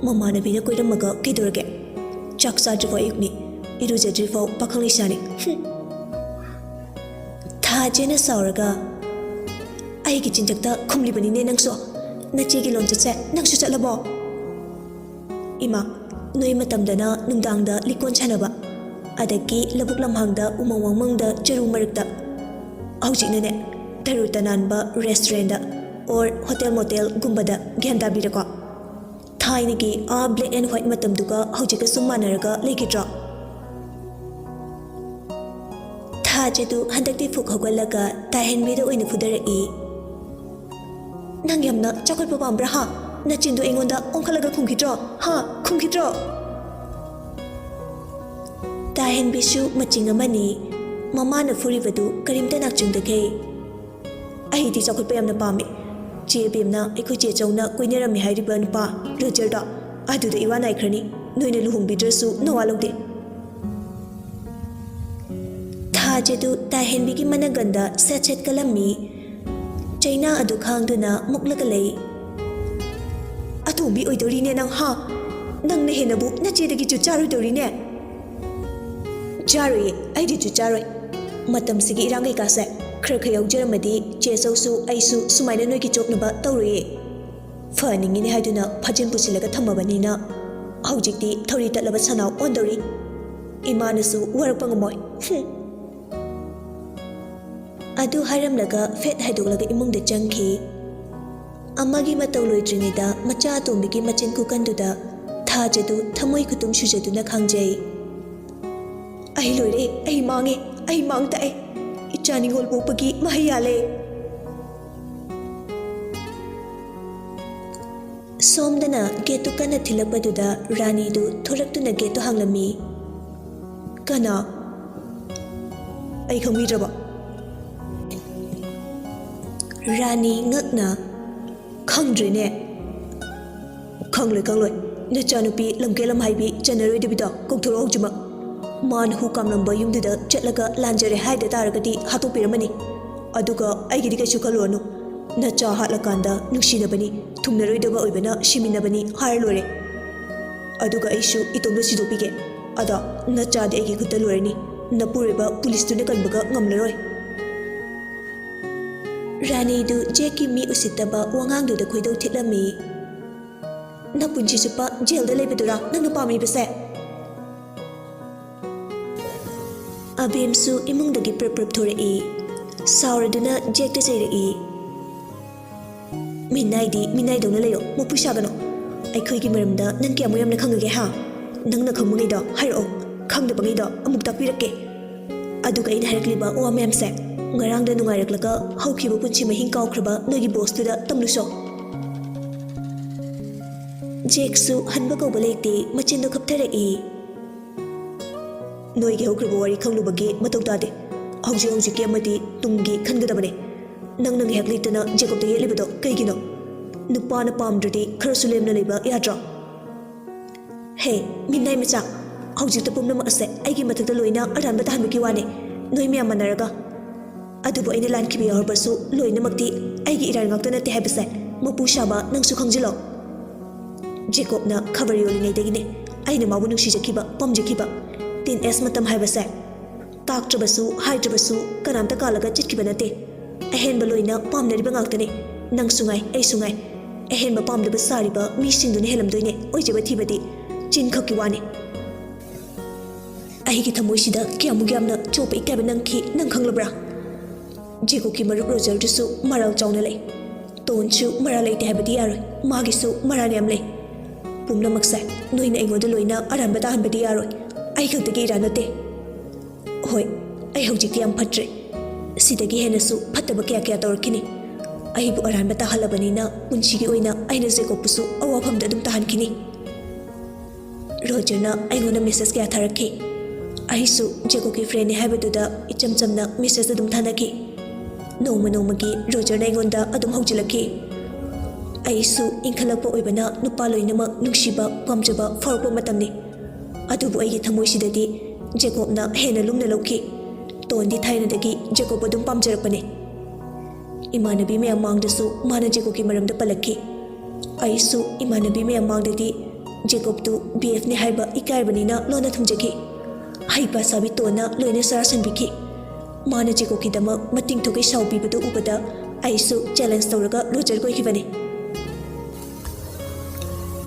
ꯃꯃꯥꯟꯅꯕꯤꯅ ꯀꯣꯏꯔꯝꯃꯒ ꯀꯩꯗꯧꯔꯒꯦ? ꯆꯥꯛ ꯆꯥꯗ꯭ꯔꯤꯐꯥꯎ ꯑꯌꯨꯛꯅꯤ, ꯏꯔꯨꯖꯗ꯭ꯔꯤꯐꯥꯎ ꯄꯥꯈꯪ ꯂꯩꯁꯥꯅꯤ꯫ ꯍꯨꯝ꯫ ꯊꯥꯖꯦꯅ ꯁꯥꯎꯔꯒ, "ꯑꯩꯒꯤ ꯆꯤꯟꯖꯛꯇ ꯈꯨꯝꯂꯤꯕꯅꯤꯅꯦ ꯅꯪꯁꯨ꯫ ꯅꯆꯦꯒꯤ ꯂꯣꯟꯆꯠꯁꯦ ꯅꯪꯁꯨ ꯆꯠꯂꯕꯣ?" ꯏꯃꯥ, ꯅꯣꯏ ꯃꯇꯝꯗꯅ ꯅꯨꯡꯗꯥꯡꯗ ꯂꯤꯀꯣꯟ ꯁꯥꯟꯅꯕ, ꯑꯗꯒꯤ ꯂꯧꯕꯨꯛ ꯂꯝꯍꯥꯡꯗ ꯎꯃꯪ ꯋꯥꯃꯪꯗ ꯆꯔꯨ ꯃꯔꯛꯇ꯫ ꯍꯧꯖꯤꯛꯅꯅꯦ, ꯇꯔꯨ ꯇꯅꯥꯟꯕ restaurantꯗ or hotel motelꯒꯨꯝꯕꯗ꯫ ꯒ꯭ꯌꯥꯟ ꯇꯥꯕꯤꯔꯦꯀꯣ? ꯊꯥꯏꯅꯒꯤ ꯑꯥ black and white ꯃꯇꯝꯗꯨꯒ ꯍꯧꯖꯤꯛꯀ ꯁꯨꯝ ꯃꯥꯟꯅꯔꯒ ꯂꯩꯈꯤꯗ꯭ꯔꯣ? ꯊꯥꯖꯗꯨ ꯍꯟꯗꯛꯇꯤ ꯐꯨꯛ ꯍꯧꯒꯠꯂꯒ ꯇꯥꯍꯦꯟꯕꯤꯗ ꯑꯣꯏꯅ ꯐꯨꯗꯔꯛꯏ꯫ "ꯅꯪ ꯌꯥꯝꯅ ꯆꯥꯎꯈꯠꯄ ꯄꯥꯝꯕ꯭ꯔꯥ ꯍꯥ? ꯅꯆꯤꯟꯗꯣ ꯑꯩꯉꯣꯟꯗ ꯑꯣꯟꯈꯠꯂꯒ ꯈꯨꯝꯈꯤꯗ꯭ꯔꯣ? ꯍꯥ? ꯈꯨꯝꯈꯤꯗ꯭ꯔꯣ?" ꯇꯥꯍꯦꯟꯕꯤꯁꯨ ꯃꯆꯤꯡ ꯑꯃꯅꯤ꯫ ꯃꯃꯥꯅ ꯐꯨꯔꯤꯕꯗꯨ ꯀꯔꯤꯝꯇ ꯅꯥꯆꯨꯡꯗꯈꯩ, "ꯑꯩꯗꯤ ꯆꯥꯎꯈꯠꯄ ꯌꯥꯝꯅ ꯄꯥꯝꯃꯤ꯫ ꯆꯦ ꯕꯦꯝꯅ ꯑꯩꯈꯣꯏ ꯆꯦ ꯆꯧꯅ ꯀꯣꯏꯅꯔꯝꯃꯤ ꯍꯥꯏꯔꯤꯕ ꯅꯨꯄꯥ ꯔꯣꯖꯔꯗꯣ, ꯑꯗꯨꯗ ꯏꯋꯥ ꯅꯥꯏꯈ꯭ꯔꯅꯤ꯫ ꯅꯣꯏꯅ ꯂꯨꯍꯣꯡꯕꯤꯗ꯭ꯔꯁꯨ ꯅꯋꯥ ꯂꯧꯗꯦ꯫" ꯊꯥꯖꯗꯨ ꯇꯥꯍꯦꯟꯕꯤꯒꯤ ꯃꯅꯒꯟꯗ ꯁꯦꯠ ꯁꯦꯠ ꯀꯜꯂꯝꯃꯤ꯫ ꯆꯩꯅꯥ ꯑꯗꯨ ꯈꯥꯡꯗꯨꯅ ꯃꯨꯛꯂꯒ ꯂꯩ꯫ "ꯑꯇꯣꯝꯕꯤ ꯑꯣꯏꯗꯧꯔꯤꯅꯦ ꯅꯪ, ꯍꯥ? ꯅꯪꯅ ꯍꯦꯟꯅꯕꯨ ꯅꯆꯦꯗꯒꯤ ꯆꯨꯠ ꯆꯥꯔꯣꯏꯗꯧꯔꯤꯅꯦ꯫" ꯆꯥꯔꯣꯏꯌꯦ, ꯑꯩꯗꯤ ꯆꯨ ꯆꯥꯔꯣꯏ꯫ ꯃꯇꯝꯁꯤꯒꯤ ꯏꯔꯥꯡ ꯀꯩꯀꯥꯁꯦ ꯈꯔ ꯈꯔ ꯌꯥꯎꯖꯔꯝꯃꯗꯤ ꯆꯦ ꯆꯧꯁꯨ ꯑꯩꯁꯨ ꯁꯨꯃꯥꯏꯅ ꯅꯣꯏꯒꯤ ꯆꯣꯞꯅꯕ ꯇꯧꯔꯣꯏꯌꯦ꯫ ꯐꯅꯤꯡꯉꯤꯅꯦ ꯍꯥꯏꯗꯨꯅ ꯐꯥꯖꯤꯟ ꯄꯨꯁꯤꯜꯂꯒ ꯊꯝꯃꯕꯅꯤꯅ ꯍꯧꯖꯤꯛꯇꯤ ꯊꯧꯔꯤ ꯇꯠꯂꯕ ꯁꯅꯥꯎ ꯑꯣꯟꯗꯧꯔꯤ꯫ ꯏꯃꯥꯅꯁꯨ ꯋꯥꯔꯛꯄ ꯉꯝꯃꯣꯏ꯫ ꯍꯨꯝ꯫ ꯑꯗꯨ ꯍꯥꯏꯔꯝꯂꯒ ꯐꯦꯠ ꯍꯥꯏꯗꯣꯛꯂꯒ ꯏꯃꯨꯡꯗ ꯆꯪꯈꯤ꯫ ꯑꯃꯒꯤ ꯃꯇꯧ ꯂꯣꯏꯗ꯭ꯔꯤꯉꯩꯗ ꯃꯆꯥ ꯑꯇꯣꯝꯕꯤꯒꯤ ꯃꯆꯤꯟ ꯈꯨꯀꯟꯗꯨꯗ ꯊꯥꯖꯗꯨ ꯊꯃꯣꯏ ꯈꯨꯇꯨꯝ ꯁꯨꯖꯗꯨꯅ ꯈꯥꯡꯖꯩ꯫ "ꯑꯩ ꯂꯣꯏꯔꯦ, ꯑꯩ ꯃꯥꯡꯉꯦ, ꯑꯩ ꯃꯥꯡ ꯇꯥꯛꯑꯦ꯫ ꯏꯆꯥ ꯅꯤꯉꯣꯜ ꯄꯣꯛꯄꯒꯤ ꯃꯍꯩ ꯌꯥꯜꯂꯦ꯫" ꯁꯣꯝꯗꯅ ꯒꯦꯠꯇꯨ ꯀꯟꯅ ꯊꯤꯜꯂꯛꯄꯗꯨꯗ ꯔꯥꯅꯤꯗꯨ ꯊꯣꯔꯛꯇꯨꯅ ꯒꯦꯠꯇꯨ ꯍꯥꯡꯂꯝꯃꯤ꯫ "ꯀꯅꯥ? ꯑꯩ ꯈꯪꯕꯤꯗ꯭ꯔꯕ?" ꯔꯥꯅꯤ ꯉꯛꯅ, "ꯈꯪꯗ꯭ꯔꯦꯅꯦ꯫" "ꯈꯪꯂꯣꯏ, ꯈꯪꯂꯣꯏ꯫ ꯅꯆꯥꯅꯨꯄꯤ ꯂꯝꯀꯦꯠ ꯂꯝꯍꯥꯏꯕꯤ ꯆꯟꯅꯔꯣꯏꯗꯕꯤꯗ ꯀꯧꯊꯣꯔꯛꯑꯣ ꯍꯧꯖꯤꯛꯃꯛ꯫ ꯃꯥꯅ ꯍꯨ ꯀꯥꯝꯂꯝꯕ ꯌꯨꯝꯗꯨꯗ ꯆꯠꯂꯒ ꯂꯥꯟꯖꯔꯦ ꯍꯥꯏꯗ ꯇꯥꯔꯒꯗꯤ ꯍꯥꯠꯇꯣꯛꯄꯤꯔꯝꯃꯅꯤ꯫ ꯑꯗꯨꯒ ꯑꯩꯒꯤꯗꯤ ꯀꯩꯁꯨ ꯈꯜꯂꯨꯔꯅꯨ꯫ ꯅꯆꯥ ꯍꯥꯠꯂꯀꯥꯟꯗ ꯅꯨꯡꯁꯤꯅꯕꯅꯤ, ꯊꯨꯡꯅꯔꯣꯏꯗꯕ ꯑꯣꯏꯕꯅ ꯁꯤꯃꯤꯟꯅꯕꯅꯤ ꯍꯥꯏꯔ ꯂꯣꯏꯔꯦ꯫ ꯑꯗꯨꯒ ꯑꯩꯁꯨ ꯏꯇꯣꯝꯇ ꯁꯤꯗꯣꯛꯄꯤꯒꯦ꯫ ꯑꯗ ꯅꯆꯥꯗꯤ ꯑꯩꯒꯤ ꯈꯨꯠꯇ ꯂꯣꯏꯔꯅꯤ꯫ ꯅꯄꯨꯔꯣꯏꯕ ꯄꯨꯂꯤꯁꯇꯨꯅ ꯀꯟꯕꯒ ꯉꯝꯂꯔꯣꯏ꯫" ꯔꯥꯅꯤꯗꯨ ꯖꯦꯛꯀꯤ ꯃꯤ ꯎꯁꯤꯠꯇꯕ ꯋꯥꯉꯥꯡꯗꯨꯗ ꯈꯣꯏꯗꯧ ꯊꯤꯠꯂꯝꯃꯤ꯫ "ꯅꯄꯨꯟꯁꯤ ꯆꯨꯞꯄ ꯖꯦꯜꯗ ꯂꯩꯕꯗꯨꯔꯥ ꯅꯪꯅ ꯄꯥꯝꯂꯤꯕꯁꯦ?" ꯑꯕꯦꯝꯁꯨ ꯏꯃꯨꯡꯗꯒꯤ ꯄ꯭ꯔꯞ ꯄ꯭ꯔꯞ ꯊꯣꯔꯛꯏ꯫ ꯁꯥꯎꯔꯗꯨꯅ ꯖꯦꯛꯇ ꯆꯩꯔꯛꯏ꯫ "ꯃꯤꯅꯥꯏꯗꯤ ꯃꯤꯅꯥꯏꯗꯧꯅ ꯂꯩꯌꯣ, ꯃꯄꯨ ꯁꯥꯒꯅꯣ꯫ ꯑꯩꯈꯣꯏꯒꯤ ꯃꯔꯝꯗ ꯅꯪ ꯀꯌꯥꯃꯨꯛ ꯌꯥꯝꯅ ꯈꯪꯉꯒꯦ, ꯍꯥ? ꯅꯪꯅ ꯈꯪꯕꯉꯩꯗꯣ ꯍꯥꯏꯔꯛꯑꯣ, ꯈꯪꯗꯕꯉꯩꯗꯣ ꯑꯃꯨꯛ ꯇꯥꯛꯄꯤꯔꯛꯀꯦ꯫ ꯑꯗꯨꯒ ꯑꯩꯅ ꯍꯥꯏꯔꯛꯂꯤꯕ ꯋꯥ ꯃꯌꯥꯝꯁꯦ ꯉꯔꯥꯡꯗ ꯅꯨꯡꯉꯥꯏꯔꯛꯂꯒ ꯍꯧꯈꯤꯕ ꯄꯨꯟꯁꯤ ꯃꯍꯤꯡ ꯀꯥꯎꯈ꯭ꯔꯕ ꯅꯣꯏꯒꯤ ꯕꯣꯁꯇꯨꯗ ꯇꯝꯂꯨꯁꯣ꯫" ꯖꯦꯛꯁꯨ ꯍꯟꯕ ꯀꯧꯕ ꯂꯩꯇꯦ, ꯃꯆꯤꯟꯗꯣ ꯈꯞꯊꯔꯛꯏ꯫ "ꯅꯣꯏꯒꯤ ꯍꯧꯈ꯭ꯔꯕ ꯋꯥꯔꯤ ꯈꯪꯂꯨꯕꯒꯤ ꯃꯊꯧ ꯇꯥꯗꯦ꯫ ꯍꯧꯖꯤꯛ ꯍꯧꯖꯤꯛꯀꯤ ꯑꯃꯗꯤ ꯇꯨꯡꯒꯤ ꯈꯟꯒꯗꯕꯅꯦ꯫ ꯅꯪꯅ ꯉꯥꯏꯍꯥꯛ ꯂꯩꯇꯅ ꯖꯦꯀꯣꯕꯇ ꯌꯦꯠꯂꯤꯕꯗꯣ ꯀꯩꯒꯤꯅꯣ? ꯅꯨꯄꯥꯅ ꯄꯥꯝꯗ꯭ꯔꯗꯤ ꯈꯔꯁꯨ ꯂꯦꯝꯅ ꯂꯩꯕ ꯌꯥꯗ꯭ꯔꯣ?" "ꯍꯦ, ꯃꯤꯅꯥꯏ ꯃꯆꯥ, ꯍꯧꯖꯤꯛꯇ ꯄꯨꯝꯅꯃꯛ ꯑꯁꯦ ꯑꯩꯒꯤ ꯃꯊꯛꯇ ꯂꯣꯏꯅ ꯑꯔꯥꯟꯕ ꯇꯥꯍꯟꯕꯒꯤ ꯋꯥꯅꯦ, ꯅꯣꯏ ꯃꯌꯥꯝ ꯃꯥꯟꯅꯔꯒ꯫ ꯑꯗꯨꯕꯨ ꯑꯩꯅ ꯂꯥꯟꯈꯤꯕ ꯌꯥꯎꯔꯕꯁꯨ ꯂꯣꯏꯅꯃꯛꯇꯤ ꯑꯩꯒꯤ ꯏꯔꯥꯟ ꯉꯥꯛꯇ ꯅꯠꯇꯦ ꯍꯥꯏꯕꯁꯦ ꯃꯄꯨ ꯁꯥꯕ ꯅꯪꯁꯨ ꯈꯪꯖꯤꯜꯂꯣ꯫" ꯖꯦꯀꯣꯕꯅ ꯈꯕꯔ ꯌꯣꯜꯂꯤꯉꯩꯗꯒꯤꯅꯦ ꯑꯩꯅ ꯃꯥꯕꯨ ꯅꯨꯡꯁꯤꯖꯈꯤꯕ, ꯄꯥꯝꯖꯈꯤꯕ꯫ ꯇꯤꯟ ꯑꯦꯖ ꯃꯇꯝ ꯍꯥꯏꯕꯁꯦ ꯇꯥꯛꯇ꯭ꯔꯕꯁꯨ ꯍꯥꯏꯗ꯭ꯔꯕꯁꯨ ꯀꯅꯥꯝꯇ ꯀꯥꯜꯂꯒ ꯆꯠꯈꯤꯕ ꯅꯠꯇꯦ꯫ ꯑꯍꯦꯟꯕ ꯂꯣꯏꯅ ꯄꯥꯝꯅꯔꯤꯕ ꯉꯥꯛꯇꯅꯤ꯫ ꯅꯪꯁꯨ ꯉꯥꯏ, ꯑꯩꯁꯨ ꯉꯥꯏ꯫ ꯑꯍꯦꯟꯕ ꯄꯥꯝꯗꯕ ꯁꯥꯔꯤꯕ ꯃꯤꯁꯤꯡꯗꯨꯅ ꯍꯦꯜꯂꯝꯗꯣꯏꯅꯦ ꯑꯣꯏꯖꯕ ꯊꯤꯕꯗꯤ꯫ ꯆꯤꯟ ꯈꯛꯀꯤ ꯋꯥꯅꯤ꯫ ꯑꯩꯒꯤ ꯊꯃꯣꯏꯁꯤꯗ ꯀꯌꯥꯃꯨꯛ ꯌꯥꯝꯅ ꯆꯣꯞꯄ ꯏꯀꯥꯏꯕ ꯅꯪꯈꯤ, ꯅꯪ ꯈꯪꯂꯕ꯭ꯔꯥ? ꯖꯦꯀꯣꯕꯀꯤ ꯃꯔꯨꯞ ꯔꯣꯖꯔꯗꯨꯁꯨ ꯃꯔꯥꯜ ꯆꯥꯎꯅ ꯂꯩ꯫ ꯇꯣꯟꯁꯨ ꯃꯔꯥꯜ ꯂꯩꯇꯦ ꯍꯥꯏꯕꯗꯤ ꯌꯥꯔꯣꯏ, ꯃꯥꯒꯤꯁꯨ ꯃꯔꯥꯜ ꯌꯥꯝ ꯂꯩ꯫ ꯄꯨꯝꯅꯃꯛꯁꯦ ꯅꯣꯏꯅ ꯑꯩꯉꯣꯟꯗ ꯂꯣꯏꯅ ꯑꯔꯥꯟꯕ ꯇꯥꯍꯟꯕꯗꯤ ꯌꯥꯔꯣꯏ꯫ ꯑꯩ ꯈꯛꯇꯒꯤ ꯏꯔꯥꯟ ꯅꯠꯇꯦ꯫ ꯍꯣꯏ, ꯑꯩ ꯍꯧꯖꯤꯛꯇꯤ ꯌꯥꯝ ꯐꯠꯇ꯭ꯔꯦ꯫ ꯁꯤꯗꯒꯤ ꯍꯦꯟꯅꯁꯨ ꯐꯠꯇꯕ ꯀꯌꯥ ꯀꯌꯥ ꯇꯧꯔꯛꯈꯤꯅꯤ꯫ ꯑꯩꯕꯨ ꯑꯔꯥꯟꯕ ꯇꯥꯍꯜꯂꯕꯅꯤꯅ ꯄꯨꯟꯁꯤꯒꯤ ꯑꯣꯏꯅ ꯑꯩꯅ ꯖꯦꯀꯣꯕꯄꯨꯁꯨ ꯑꯋꯥꯐꯝꯗ ꯑꯗꯨꯝ ꯇꯥꯍꯟꯈꯤꯅꯤ꯫ ꯔꯣꯖꯔꯅ ꯑꯩꯉꯣꯟꯗ ꯃꯦꯁꯦꯖ ꯀꯌꯥ ꯊꯥꯔꯛꯈꯤ꯫ ꯑꯩꯁꯨ ꯖꯦꯀꯣꯕꯀꯤ ꯐ꯭ꯔꯦꯟꯅꯤ ꯍꯥꯏꯕꯗꯨꯗ ꯏꯆꯝ ꯆꯝꯅ ꯃꯦꯁꯦꯖ ꯑꯗꯨꯝ ꯊꯥꯅꯈꯤ꯫ ꯅꯣꯡꯃ ꯅꯣꯡꯃꯒꯤ ꯔꯣꯖꯔꯅ ꯑꯩꯉꯣꯟꯗ ꯑꯗꯨꯝ ꯍꯧꯖꯤꯜꯂꯛꯈꯤ꯫ ꯑꯩꯁꯨ ꯏꯟꯈꯠꯂꯛꯄ ꯑꯣꯏꯕꯅ ꯅꯨꯄꯥ ꯂꯣꯏꯅꯃꯛ ꯅꯨꯡꯁꯤꯕ, ꯄꯥꯝꯖꯕ ꯐꯥꯎꯔꯛꯄ ꯃꯇꯝꯅꯤ꯫ ꯑꯗꯨꯕꯨ ꯑꯩꯒꯤ ꯊꯃꯣꯏꯁꯤꯗꯗꯤ ꯖꯦꯀꯣꯕꯅ ꯍꯦꯟꯅ ꯂꯨꯝꯅ ꯂꯧꯈꯤ꯫ ꯇꯣꯟꯗꯤ ꯊꯥꯏꯅꯗꯒꯤ ꯖꯦꯀꯣꯕ ꯑꯗꯨꯝ ꯄꯥꯝꯖꯔꯛꯄꯅꯤ꯫ ꯏꯃꯥꯟꯅꯕꯤ ꯃꯌꯥꯝ ꯃꯥꯡꯗꯁꯨ ꯃꯥꯅ ꯖꯦꯀꯣꯕꯀꯤ ꯃꯔꯝꯗ ꯄꯜꯂꯛꯈꯤ꯫ ꯑꯩꯁꯨ ꯏꯃꯥꯟꯅꯕꯤ ꯃꯌꯥꯝ ꯃꯥꯡꯗꯗꯤ ꯖꯦꯀꯣꯕꯇꯨ ꯕꯤ ꯑꯦꯐꯅꯤ ꯍꯥꯏꯕ ꯏꯀꯥꯏꯔꯕꯅꯤꯅ ꯂꯣꯟꯅ ꯊꯝꯖꯈꯤ꯫ ꯍꯩꯄꯥ ꯁꯥꯕꯤ ꯇꯣꯟꯅ ꯂꯣꯏꯅ ꯆꯔꯥ ꯁꯟꯕꯤꯈꯤ꯫ ꯃꯥꯅ ꯖꯦꯀꯣꯕꯀꯤꯗꯃꯛ ꯃꯇꯤꯡ ꯊꯣꯛꯀꯩ ꯁꯥꯎꯕꯤꯕꯗꯨ ꯎꯕꯗ ꯑꯩꯁꯨ ꯆꯦꯂꯦꯟꯖ ꯇꯧꯔꯒ ꯔꯣꯖꯔ ꯀꯣꯏꯈꯤꯕꯅꯤ꯫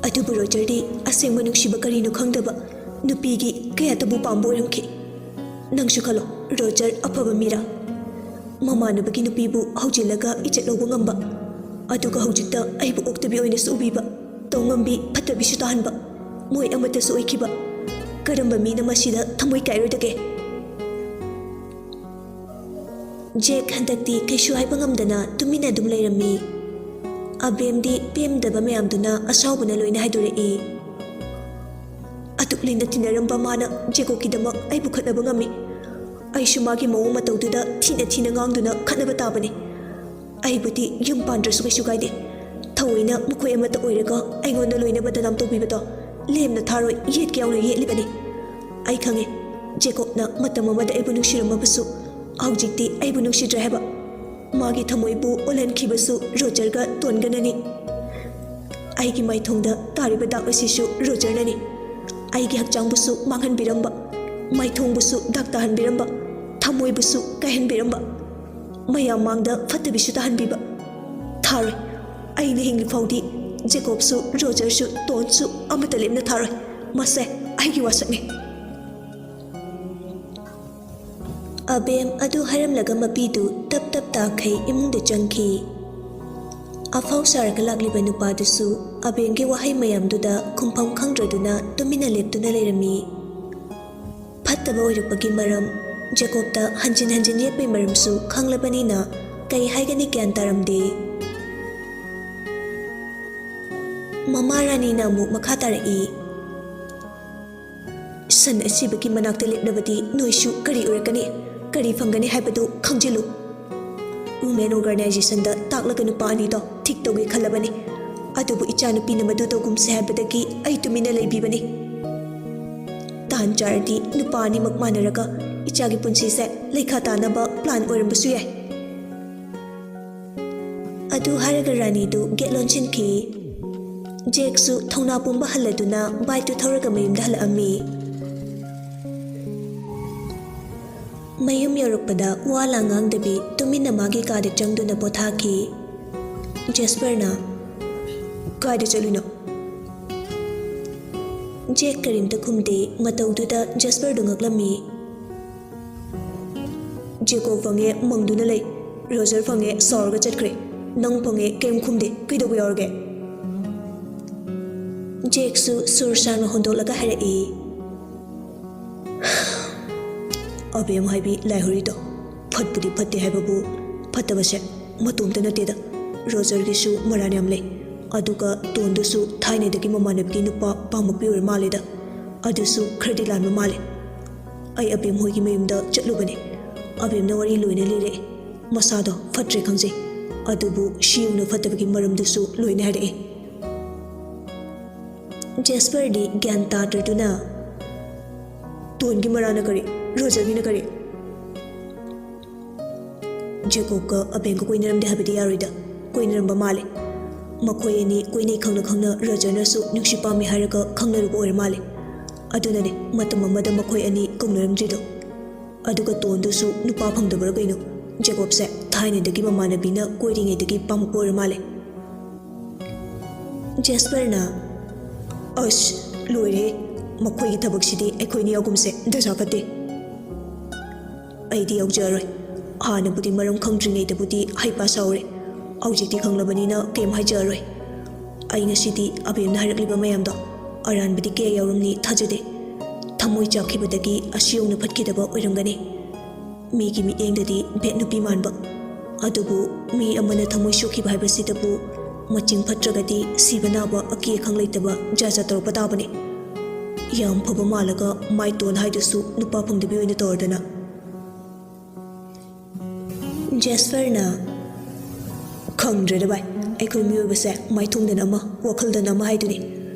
ꯑꯗꯨꯕꯨ ꯔꯣꯖꯔꯗꯤ ꯑꯁꯦꯡꯕ ꯅꯨꯡꯁꯤꯕ ꯀꯔꯤꯅꯣ ꯈꯪꯗꯕ ꯅꯨꯄꯤꯒꯤ ꯀꯌꯥꯇꯕꯨ ꯄꯥꯝꯕ ꯑꯣꯏꯔꯝꯈꯤ꯫ ꯅꯪꯁꯨ ꯈꯜꯂꯣ, ꯔꯣꯖꯔ ꯑꯐꯕ ꯃꯤꯔꯥ? ꯃꯃꯥꯟꯅꯕꯒꯤ ꯅꯨꯄꯤꯕꯨ ꯍꯧꯖꯤꯜꯂꯒ ꯏꯖꯠ ꯂꯧꯕ ꯉꯝꯕ, ꯑꯗꯨꯒ ꯍꯧꯖꯤꯛꯇ ꯑꯩꯕꯨ ꯑꯣꯛꯇꯕꯤ ꯑꯣꯏꯅꯁꯨ ꯎꯕꯤꯕ, ꯇꯧꯉꯝꯕꯤ ꯐꯠꯇꯕꯤꯁꯨ ꯇꯥꯍꯟꯕ, ꯃꯣꯏ ꯑꯃꯠꯇꯁꯨ ꯑꯣꯏꯈꯤꯕ꯫ ꯀꯔꯝꯕ ꯃꯤꯅ ꯃꯁꯤꯗ ꯊꯃꯣꯏ ꯀꯥꯏꯔꯣꯏꯗꯒꯦ? ꯖꯦꯛ ꯍꯟꯗꯛꯇꯤ ꯀꯩꯁꯨ ꯍꯥꯏꯕ ꯉꯝꯗꯅ ꯇꯨꯃꯤꯟꯅ ꯑꯗꯨꯝ ꯂꯩꯔꯝꯃꯤ꯫ ꯑꯕꯦꯝꯗꯤ ꯄꯦꯟꯗꯕ ꯃꯌꯥꯝꯗꯨꯅ ꯑꯁꯥꯎꯕꯅ ꯂꯣꯏꯅ ꯍꯥꯏꯗꯣꯔꯛꯏ꯫ ꯑꯗꯨꯛ ꯂꯤꯅ ꯇꯤꯟꯅꯔꯝꯕ ꯃꯥꯅ ꯖꯦꯀꯣꯕꯀꯤꯗꯃꯛ ꯑꯩꯕꯨ ꯈꯠꯅꯕ ꯉꯝꯃꯤ꯫ ꯑꯩꯁꯨ ꯃꯥꯒꯤ ꯃꯑꯣꯡ ꯃꯇꯧꯗꯨꯗ ꯊꯤꯅ ꯊꯤꯅ ꯉꯥꯡꯗꯨꯅ ꯈꯠꯅꯕ ꯇꯥꯕꯅꯤ꯫ ꯑꯩꯕꯨꯗꯤ ꯌꯨꯝ ꯄꯥꯟꯗ꯭ꯔꯁꯨ ꯀꯩꯁꯨ ꯀꯥꯏꯗꯦ꯫ ꯊꯑꯣꯏꯅ ꯃꯈꯣꯏ ꯑꯃꯠꯇ ꯑꯣꯏꯔꯒ ꯑꯩꯉꯣꯟꯗ ꯂꯣꯏꯅ ꯕꯗꯅꯥꯝ ꯇꯧꯕꯤꯕꯗꯣ ꯂꯦꯝꯅ ꯊꯥꯔꯣꯏ, ꯌꯦꯠꯀꯦ ꯌꯥꯎꯅ ꯌꯦꯠꯂꯤꯕꯅꯤ꯫ ꯑꯩ ꯈꯪꯉꯦ, ꯖꯦꯀꯣꯕꯅ ꯃꯇꯝ ꯑꯃꯗ ꯑꯩꯕꯨ ꯅꯨꯡꯁꯤꯔꯝꯃꯕꯁꯨ ꯍꯧꯖꯤꯛꯇꯤ ꯑꯩꯕꯨ ꯅꯨꯡꯁꯤꯗ꯭ꯔꯦ ꯍꯥꯏꯕ꯫ ꯃꯥꯒꯤ ꯊꯃꯣꯏꯕꯨ ꯑꯣꯜꯍꯟꯈꯤꯕꯁꯨ ꯔꯣꯖꯔꯒ ꯇꯣꯟꯒꯅꯅꯤ꯫ ꯑꯩꯒꯤ ꯃꯥꯏꯊꯣꯡꯗ ꯇꯥꯔꯤꯕ ꯗꯥꯛ ꯑꯁꯤꯁꯨ ꯔꯣꯖꯔꯅꯅꯤ꯫ ꯑꯩꯒꯤ ꯍꯛꯆꯥꯡꯕꯨꯁꯨ ꯃꯥꯡꯍꯟꯕꯤꯔꯝꯕ, ꯃꯥꯏꯊꯣꯡꯕꯨꯁꯨ ꯗꯥꯛ ꯇꯥꯍꯟꯕꯤꯔꯝꯕ, ꯊꯃꯣꯏꯕꯨꯁꯨ ꯀꯥꯏꯍꯟꯕꯤꯔꯝꯕ, ꯃꯌꯥꯝ ꯃꯥꯡꯗ ꯐꯠꯇꯕꯤꯁꯨ ꯇꯥꯍꯟꯕꯤꯕ꯫ ꯊꯥꯔꯣꯏ, ꯑꯩꯅ ꯍꯤꯡꯂꯤ ꯐꯥꯎꯗꯤ ꯖꯦꯀꯣꯕꯁꯨ, ꯔꯣꯖꯔꯁꯨ, ꯇꯣꯟꯁꯨ ꯑꯃꯠꯇ ꯂꯦꯝꯅ ꯊꯥꯔꯣꯏ꯫ ꯃꯁꯦ ꯑꯩꯒꯤ ꯋꯥꯁꯛꯅꯤ꯫ ꯑꯕꯦꯝ ꯑꯗꯨ ꯍꯥꯏꯔꯝꯂꯒ ꯃꯄꯤꯗꯨ ꯇꯞ ꯇꯞ ꯇꯥꯈꯩ ꯏꯃꯨꯡꯗ ꯆꯪꯈꯤ꯫ ꯑꯐꯥꯎ ꯁꯥꯔꯒ ꯂꯥꯛꯂꯤꯕ ꯅꯨꯄꯥꯗꯨꯁꯨ ꯑꯕꯦꯝꯒꯤ ꯋꯥꯍꯩ ꯃꯌꯥꯝꯗꯨꯗ ꯈꯨꯝꯐꯝ ꯈꯪꯗ꯭ꯔꯗꯨꯅ ꯇꯨꯃꯤꯟꯅ ꯂꯦꯞꯇꯨꯅ ꯂꯩꯔꯝꯃꯤ꯫ ꯐꯠꯇꯕ ꯑꯣꯏꯔꯛꯄꯒꯤ ꯃꯔꯝ, ꯖꯦꯀꯣꯕꯇ ꯍꯟꯖꯤꯟ ꯍꯟꯖꯤꯟ ꯌꯦꯠꯄꯩ ꯃꯔꯝꯁꯨ ꯈꯪꯂꯕꯅꯤꯅ ꯀꯩ ꯍꯥꯏꯒꯅꯤ ꯒ꯭ꯌꯥꯟ ꯇꯥꯔꯝꯗꯦ꯫ ꯃꯃꯥ ꯔꯥꯅꯤꯅ ꯑꯃꯨꯛ ꯃꯈꯥ ꯇꯥꯔꯛꯏ, "ꯁꯟ ꯑꯁꯤꯕꯒꯤ ꯃꯅꯥꯛꯇ ꯂꯦꯞꯂꯕꯗꯤ ꯅꯣꯏꯁꯨ ꯀꯔꯤ ꯑꯣꯏꯔꯛꯀꯅꯤ, ꯀꯔꯤ ꯐꯪꯒꯅꯤ ꯍꯥꯏꯕꯗꯨ ꯈꯪꯖꯤꯜꯂꯨ꯫ ꯋꯨꯃꯦꯟ ꯑꯣꯔꯒꯅꯥꯏꯖꯦꯁꯟꯗ ꯇꯥꯛꯂꯒ ꯅꯨꯄꯥ ꯑꯅꯤꯗꯣ ꯊꯤꯛ ꯇꯧꯒꯦ ꯈꯜꯂꯕꯅꯤ꯫ ꯑꯗꯨꯕꯨ ꯏꯆꯥꯅꯨꯄꯤꯅ ꯃꯗꯨ ꯇꯧꯒꯨꯝꯁꯦ ꯍꯥꯏꯕꯗꯒꯤ ꯑꯩ ꯇꯨꯃꯤꯟꯅ ꯂꯩꯕꯤꯕꯅꯤ꯫ ꯇꯥꯟ ꯆꯥꯔꯗꯤ ꯅꯨꯄꯥ ꯑꯅꯤꯃꯛ ꯃꯥꯟꯅꯔꯒ ꯏꯆꯥꯒꯤ ꯄꯨꯟꯁꯤꯁꯦ ꯂꯩꯈꯥ ꯇꯥꯅꯕ ꯄ꯭ꯂꯥꯟ ꯑꯣꯏꯔꯝꯕꯁꯨ ꯌꯥꯏ꯫" ꯑꯗꯨ ꯍꯥꯏꯔꯒ ꯔꯥꯅꯤꯗꯨ ꯒꯦꯠ ꯂꯣꯟꯁꯤꯟꯈꯤ꯫ ꯖꯦꯛꯁꯨ ꯊꯧꯅꯥ ꯄꯨꯝꯕ ꯍꯜꯂꯗꯨꯅ ꯕꯥꯏꯛꯇꯨ ꯊꯧꯔꯒ ꯃꯌꯨꯝꯗ ꯍꯜꯂꯛꯑꯝꯃꯤ꯫ ꯃꯌꯨꯝ ꯌꯧꯔꯛꯄꯗ ꯋꯥ ꯂꯥꯡ ꯉꯥꯡꯗꯕꯤ ꯇꯨꯃꯤꯟꯅ ꯃꯥꯒꯤ ꯀꯥꯗ ꯆꯪꯗꯨꯅ ꯄꯣꯊꯥꯈꯤ꯫ ꯖꯦꯁꯄꯔꯅ, "ꯀꯥꯏꯗ ꯆꯠꯂꯨꯏꯅꯣ?" ꯖꯦꯛ ꯀꯔꯤꯝꯇ ꯈꯨꯝꯗꯦ꯫ ꯃꯇꯧꯗꯨꯗ ꯖꯦꯁꯄꯔꯗꯨ ꯉꯛꯂꯝꯃꯤ꯫ "ꯖꯦꯀꯣꯕ ꯐꯪꯉꯦ ꯃꯪꯗꯨꯅ ꯂꯩ, ꯔꯣꯖꯔ ꯐꯪꯉꯦ ꯁꯥꯎꯔꯒ ꯆꯠꯈ꯭ꯔꯦ, ꯅꯪ ꯐꯪꯉꯦ ꯀꯩꯝ ꯈꯨꯝꯗꯦ, ꯀꯩꯗꯧꯕ ꯌꯥꯎꯔꯒꯦ?" ꯖꯦꯛꯁꯨ ꯁꯨꯔ ꯁꯥꯡꯅ ꯍꯣꯟꯗꯣꯛꯂꯒ ꯍꯥꯏꯔꯛꯏ, "ꯑꯕꯦꯝ ꯍꯥꯏꯕꯤ ꯂꯥꯏꯍꯨꯔꯤꯗꯣ ꯐꯠꯄꯨꯗꯤ ꯐꯠꯇꯦ ꯍꯥꯏꯕꯕꯨ ꯐꯠꯇꯕꯁꯦ ꯃꯇꯣꯝꯇ ꯅꯠꯇꯦꯗ, ꯔꯣꯖꯔꯒꯤꯁꯨ ꯃꯔꯥꯟ ꯌꯥꯝ ꯂꯩ꯫ ꯑꯗꯨꯒ ꯇꯣꯟꯗꯨꯁꯨ ꯊꯥꯏꯅꯗꯒꯤ ꯃꯃꯥꯟꯅꯕꯤꯒꯤ ꯅꯨꯄꯥ ꯄꯥꯝꯃꯛꯄꯤ ꯑꯣꯏꯔ ꯃꯥꯜꯂꯦꯗ, ꯑꯗꯨꯁꯨ ꯈꯔꯗꯤ ꯂꯥꯟꯕ ꯃꯥꯜꯂꯦ꯫ ꯑꯩ ꯑꯕꯦꯝ ꯍꯣꯏꯒꯤ ꯃꯌꯨꯝꯗ ꯆꯠꯂꯨꯕꯅꯦ, ꯑꯕꯦꯝꯅ ꯋꯥꯔꯤ ꯂꯣꯏꯅ ꯂꯤꯔꯛꯑꯦ꯫ ꯃꯁꯥꯗꯣ ꯐꯠꯇ꯭ꯔꯦ ꯈꯪꯖꯩ, ꯑꯗꯨꯕꯨ ꯁꯤꯌꯧꯅ ꯐꯠꯇꯕꯒꯤ ꯃꯔꯝꯗꯨꯁꯨ ꯂꯣꯏꯅ ꯍꯥꯏꯔꯛꯑꯦ꯫" ꯖꯦꯁꯄꯔꯗꯤ ꯒ꯭ꯌꯥꯟ ꯇꯥꯗ꯭ꯔꯗꯨꯅ, "ꯇꯣꯟꯒꯤ ꯃꯔꯥꯅ ꯀꯔꯤ? ꯔꯣꯖꯔꯒꯤꯅ ꯀꯔꯤ?" "ꯖꯦꯀꯣꯕꯀ ꯑꯕꯦꯝꯒ ꯀꯣꯏꯅꯔꯝꯗꯦ ꯍꯥꯏꯕꯗꯤ ꯌꯥꯔꯣꯏꯗ, ꯀꯣꯏꯅꯔꯝꯕ ꯃꯥꯜꯂꯦ꯫ ꯃꯈꯣꯏ ꯑꯅꯤ ꯀꯣꯏꯅꯩ ꯈꯪꯅ ꯈꯪꯅ ꯔꯣꯖꯔꯅꯁꯨ ꯅꯨꯡꯁꯤ ꯄꯥꯝꯃꯤ ꯍꯥꯏꯔꯒ ꯈꯪꯅꯔꯨꯕ ꯑꯣꯏꯔ ꯃꯥꯜꯂꯦ꯫ ꯑꯗꯨꯅꯅꯦ ꯃꯇꯝ ꯑꯃꯗ ꯃꯈꯣꯏ ꯑꯅꯤ ꯀꯧꯅꯔꯝꯗ꯭ꯔꯤꯗꯣ꯫ ꯑꯗꯨꯒ ꯇꯣꯟꯗꯨꯁꯨ ꯅꯨꯄꯥ ꯐꯪꯗꯕ꯭ꯔꯥ ꯀꯩꯅꯣ, ꯖꯦꯀꯣꯕꯁꯦ ꯊꯥꯏꯅꯗꯒꯤ ꯃꯃꯥꯟꯅꯕꯤꯅ ꯀꯣꯏꯔꯤꯉꯩꯗꯒꯤ ꯄꯥꯝꯃꯛꯄ ꯑꯣꯏꯔ ꯃꯥꯜꯂꯦ꯫ ꯖꯦꯁꯄꯔꯅ, "ꯑꯁ, ꯂꯣꯏꯔꯦ, ꯃꯈꯣꯏꯒꯤ ꯊꯕꯛꯁꯤꯗꯤ ꯑꯩꯈꯣꯏꯅꯤ ꯌꯥꯎꯒꯨꯝꯁꯦ, ꯗꯁꯥ ꯐꯠꯇꯦ꯫ ꯑꯩꯗꯤ ꯌꯥꯎꯖꯔꯣꯏ꯫ ꯍꯥꯟꯅꯕꯨꯗꯤ ꯃꯔꯝ ꯈꯪꯗ꯭ꯔꯤꯉꯩꯗꯕꯨꯗꯤ ꯍꯩꯄꯥ ꯁꯥꯎꯔꯦ, ꯍꯧꯖꯤꯛꯇꯤ ꯈꯪꯂꯕꯅꯤꯅ ꯀꯩꯝ ꯍꯥꯏꯖꯔꯔꯣꯏ꯫ ꯑꯩ ꯉꯁꯤꯗꯤ ꯑꯕꯦꯝꯅ ꯍꯥꯏꯔꯛꯂꯤꯕ ꯃꯌꯥꯝꯗꯣ ꯑꯔꯥꯟꯕꯗꯤ ꯀꯌꯥ ꯌꯥꯎꯔꯝꯅꯤ ꯊꯥꯖꯗꯦ꯫ ꯊꯃꯣꯏ ꯆꯥꯛꯈꯤꯕꯗꯒꯤ ꯑꯁꯤ ꯌꯧꯅ ꯐꯠꯈꯤꯗꯕ ꯑꯣꯏꯔꯝꯒꯅꯤ꯫ ꯃꯤꯒꯤ ꯃꯤꯠꯌꯦꯡꯗꯗꯤ ꯕꯦꯠ ꯅꯨꯄꯤ ꯃꯥꯟꯕ, ꯑꯗꯨꯕꯨ ꯃꯤ ꯑꯃꯅ ꯊꯃꯣꯏ ꯁꯣꯛꯈꯤꯕ ꯍꯥꯏꯕꯁꯤꯗꯕꯨ ꯃꯆꯤꯡ ꯐꯠꯇ꯭ꯔꯒꯗꯤ ꯁꯤꯕ ꯅꯥꯕ ꯑꯀꯤ ꯑꯈꯪ ꯂꯩꯇꯕ ꯖꯥꯠ ꯖꯥꯠ ꯇꯧꯔꯛꯄ ꯇꯥꯕꯅꯤ꯫ ꯌꯥꯝ ꯐꯕ ꯃꯥꯜꯂꯒ ꯃꯥꯏ ꯇꯣꯟ ꯍꯥꯏꯗꯨꯁꯨ ꯅꯨꯄꯥ ꯐꯪꯗꯕꯤ ꯑꯣꯏꯅ ꯇꯧꯔꯗꯅ꯫" ꯖꯦꯁꯄꯔꯅ, "ꯈꯪꯗ꯭ꯔꯦꯗ ꯚꯥꯏ, ꯑꯩꯈꯣꯏ ꯃꯤꯑꯣꯏꯕꯁꯦ ꯃꯥꯏꯊꯣꯡꯗꯅ ꯑꯃ, ꯋꯥꯈꯜꯗꯅ ꯑꯃ ꯍꯥꯏꯗꯨꯅꯤ꯫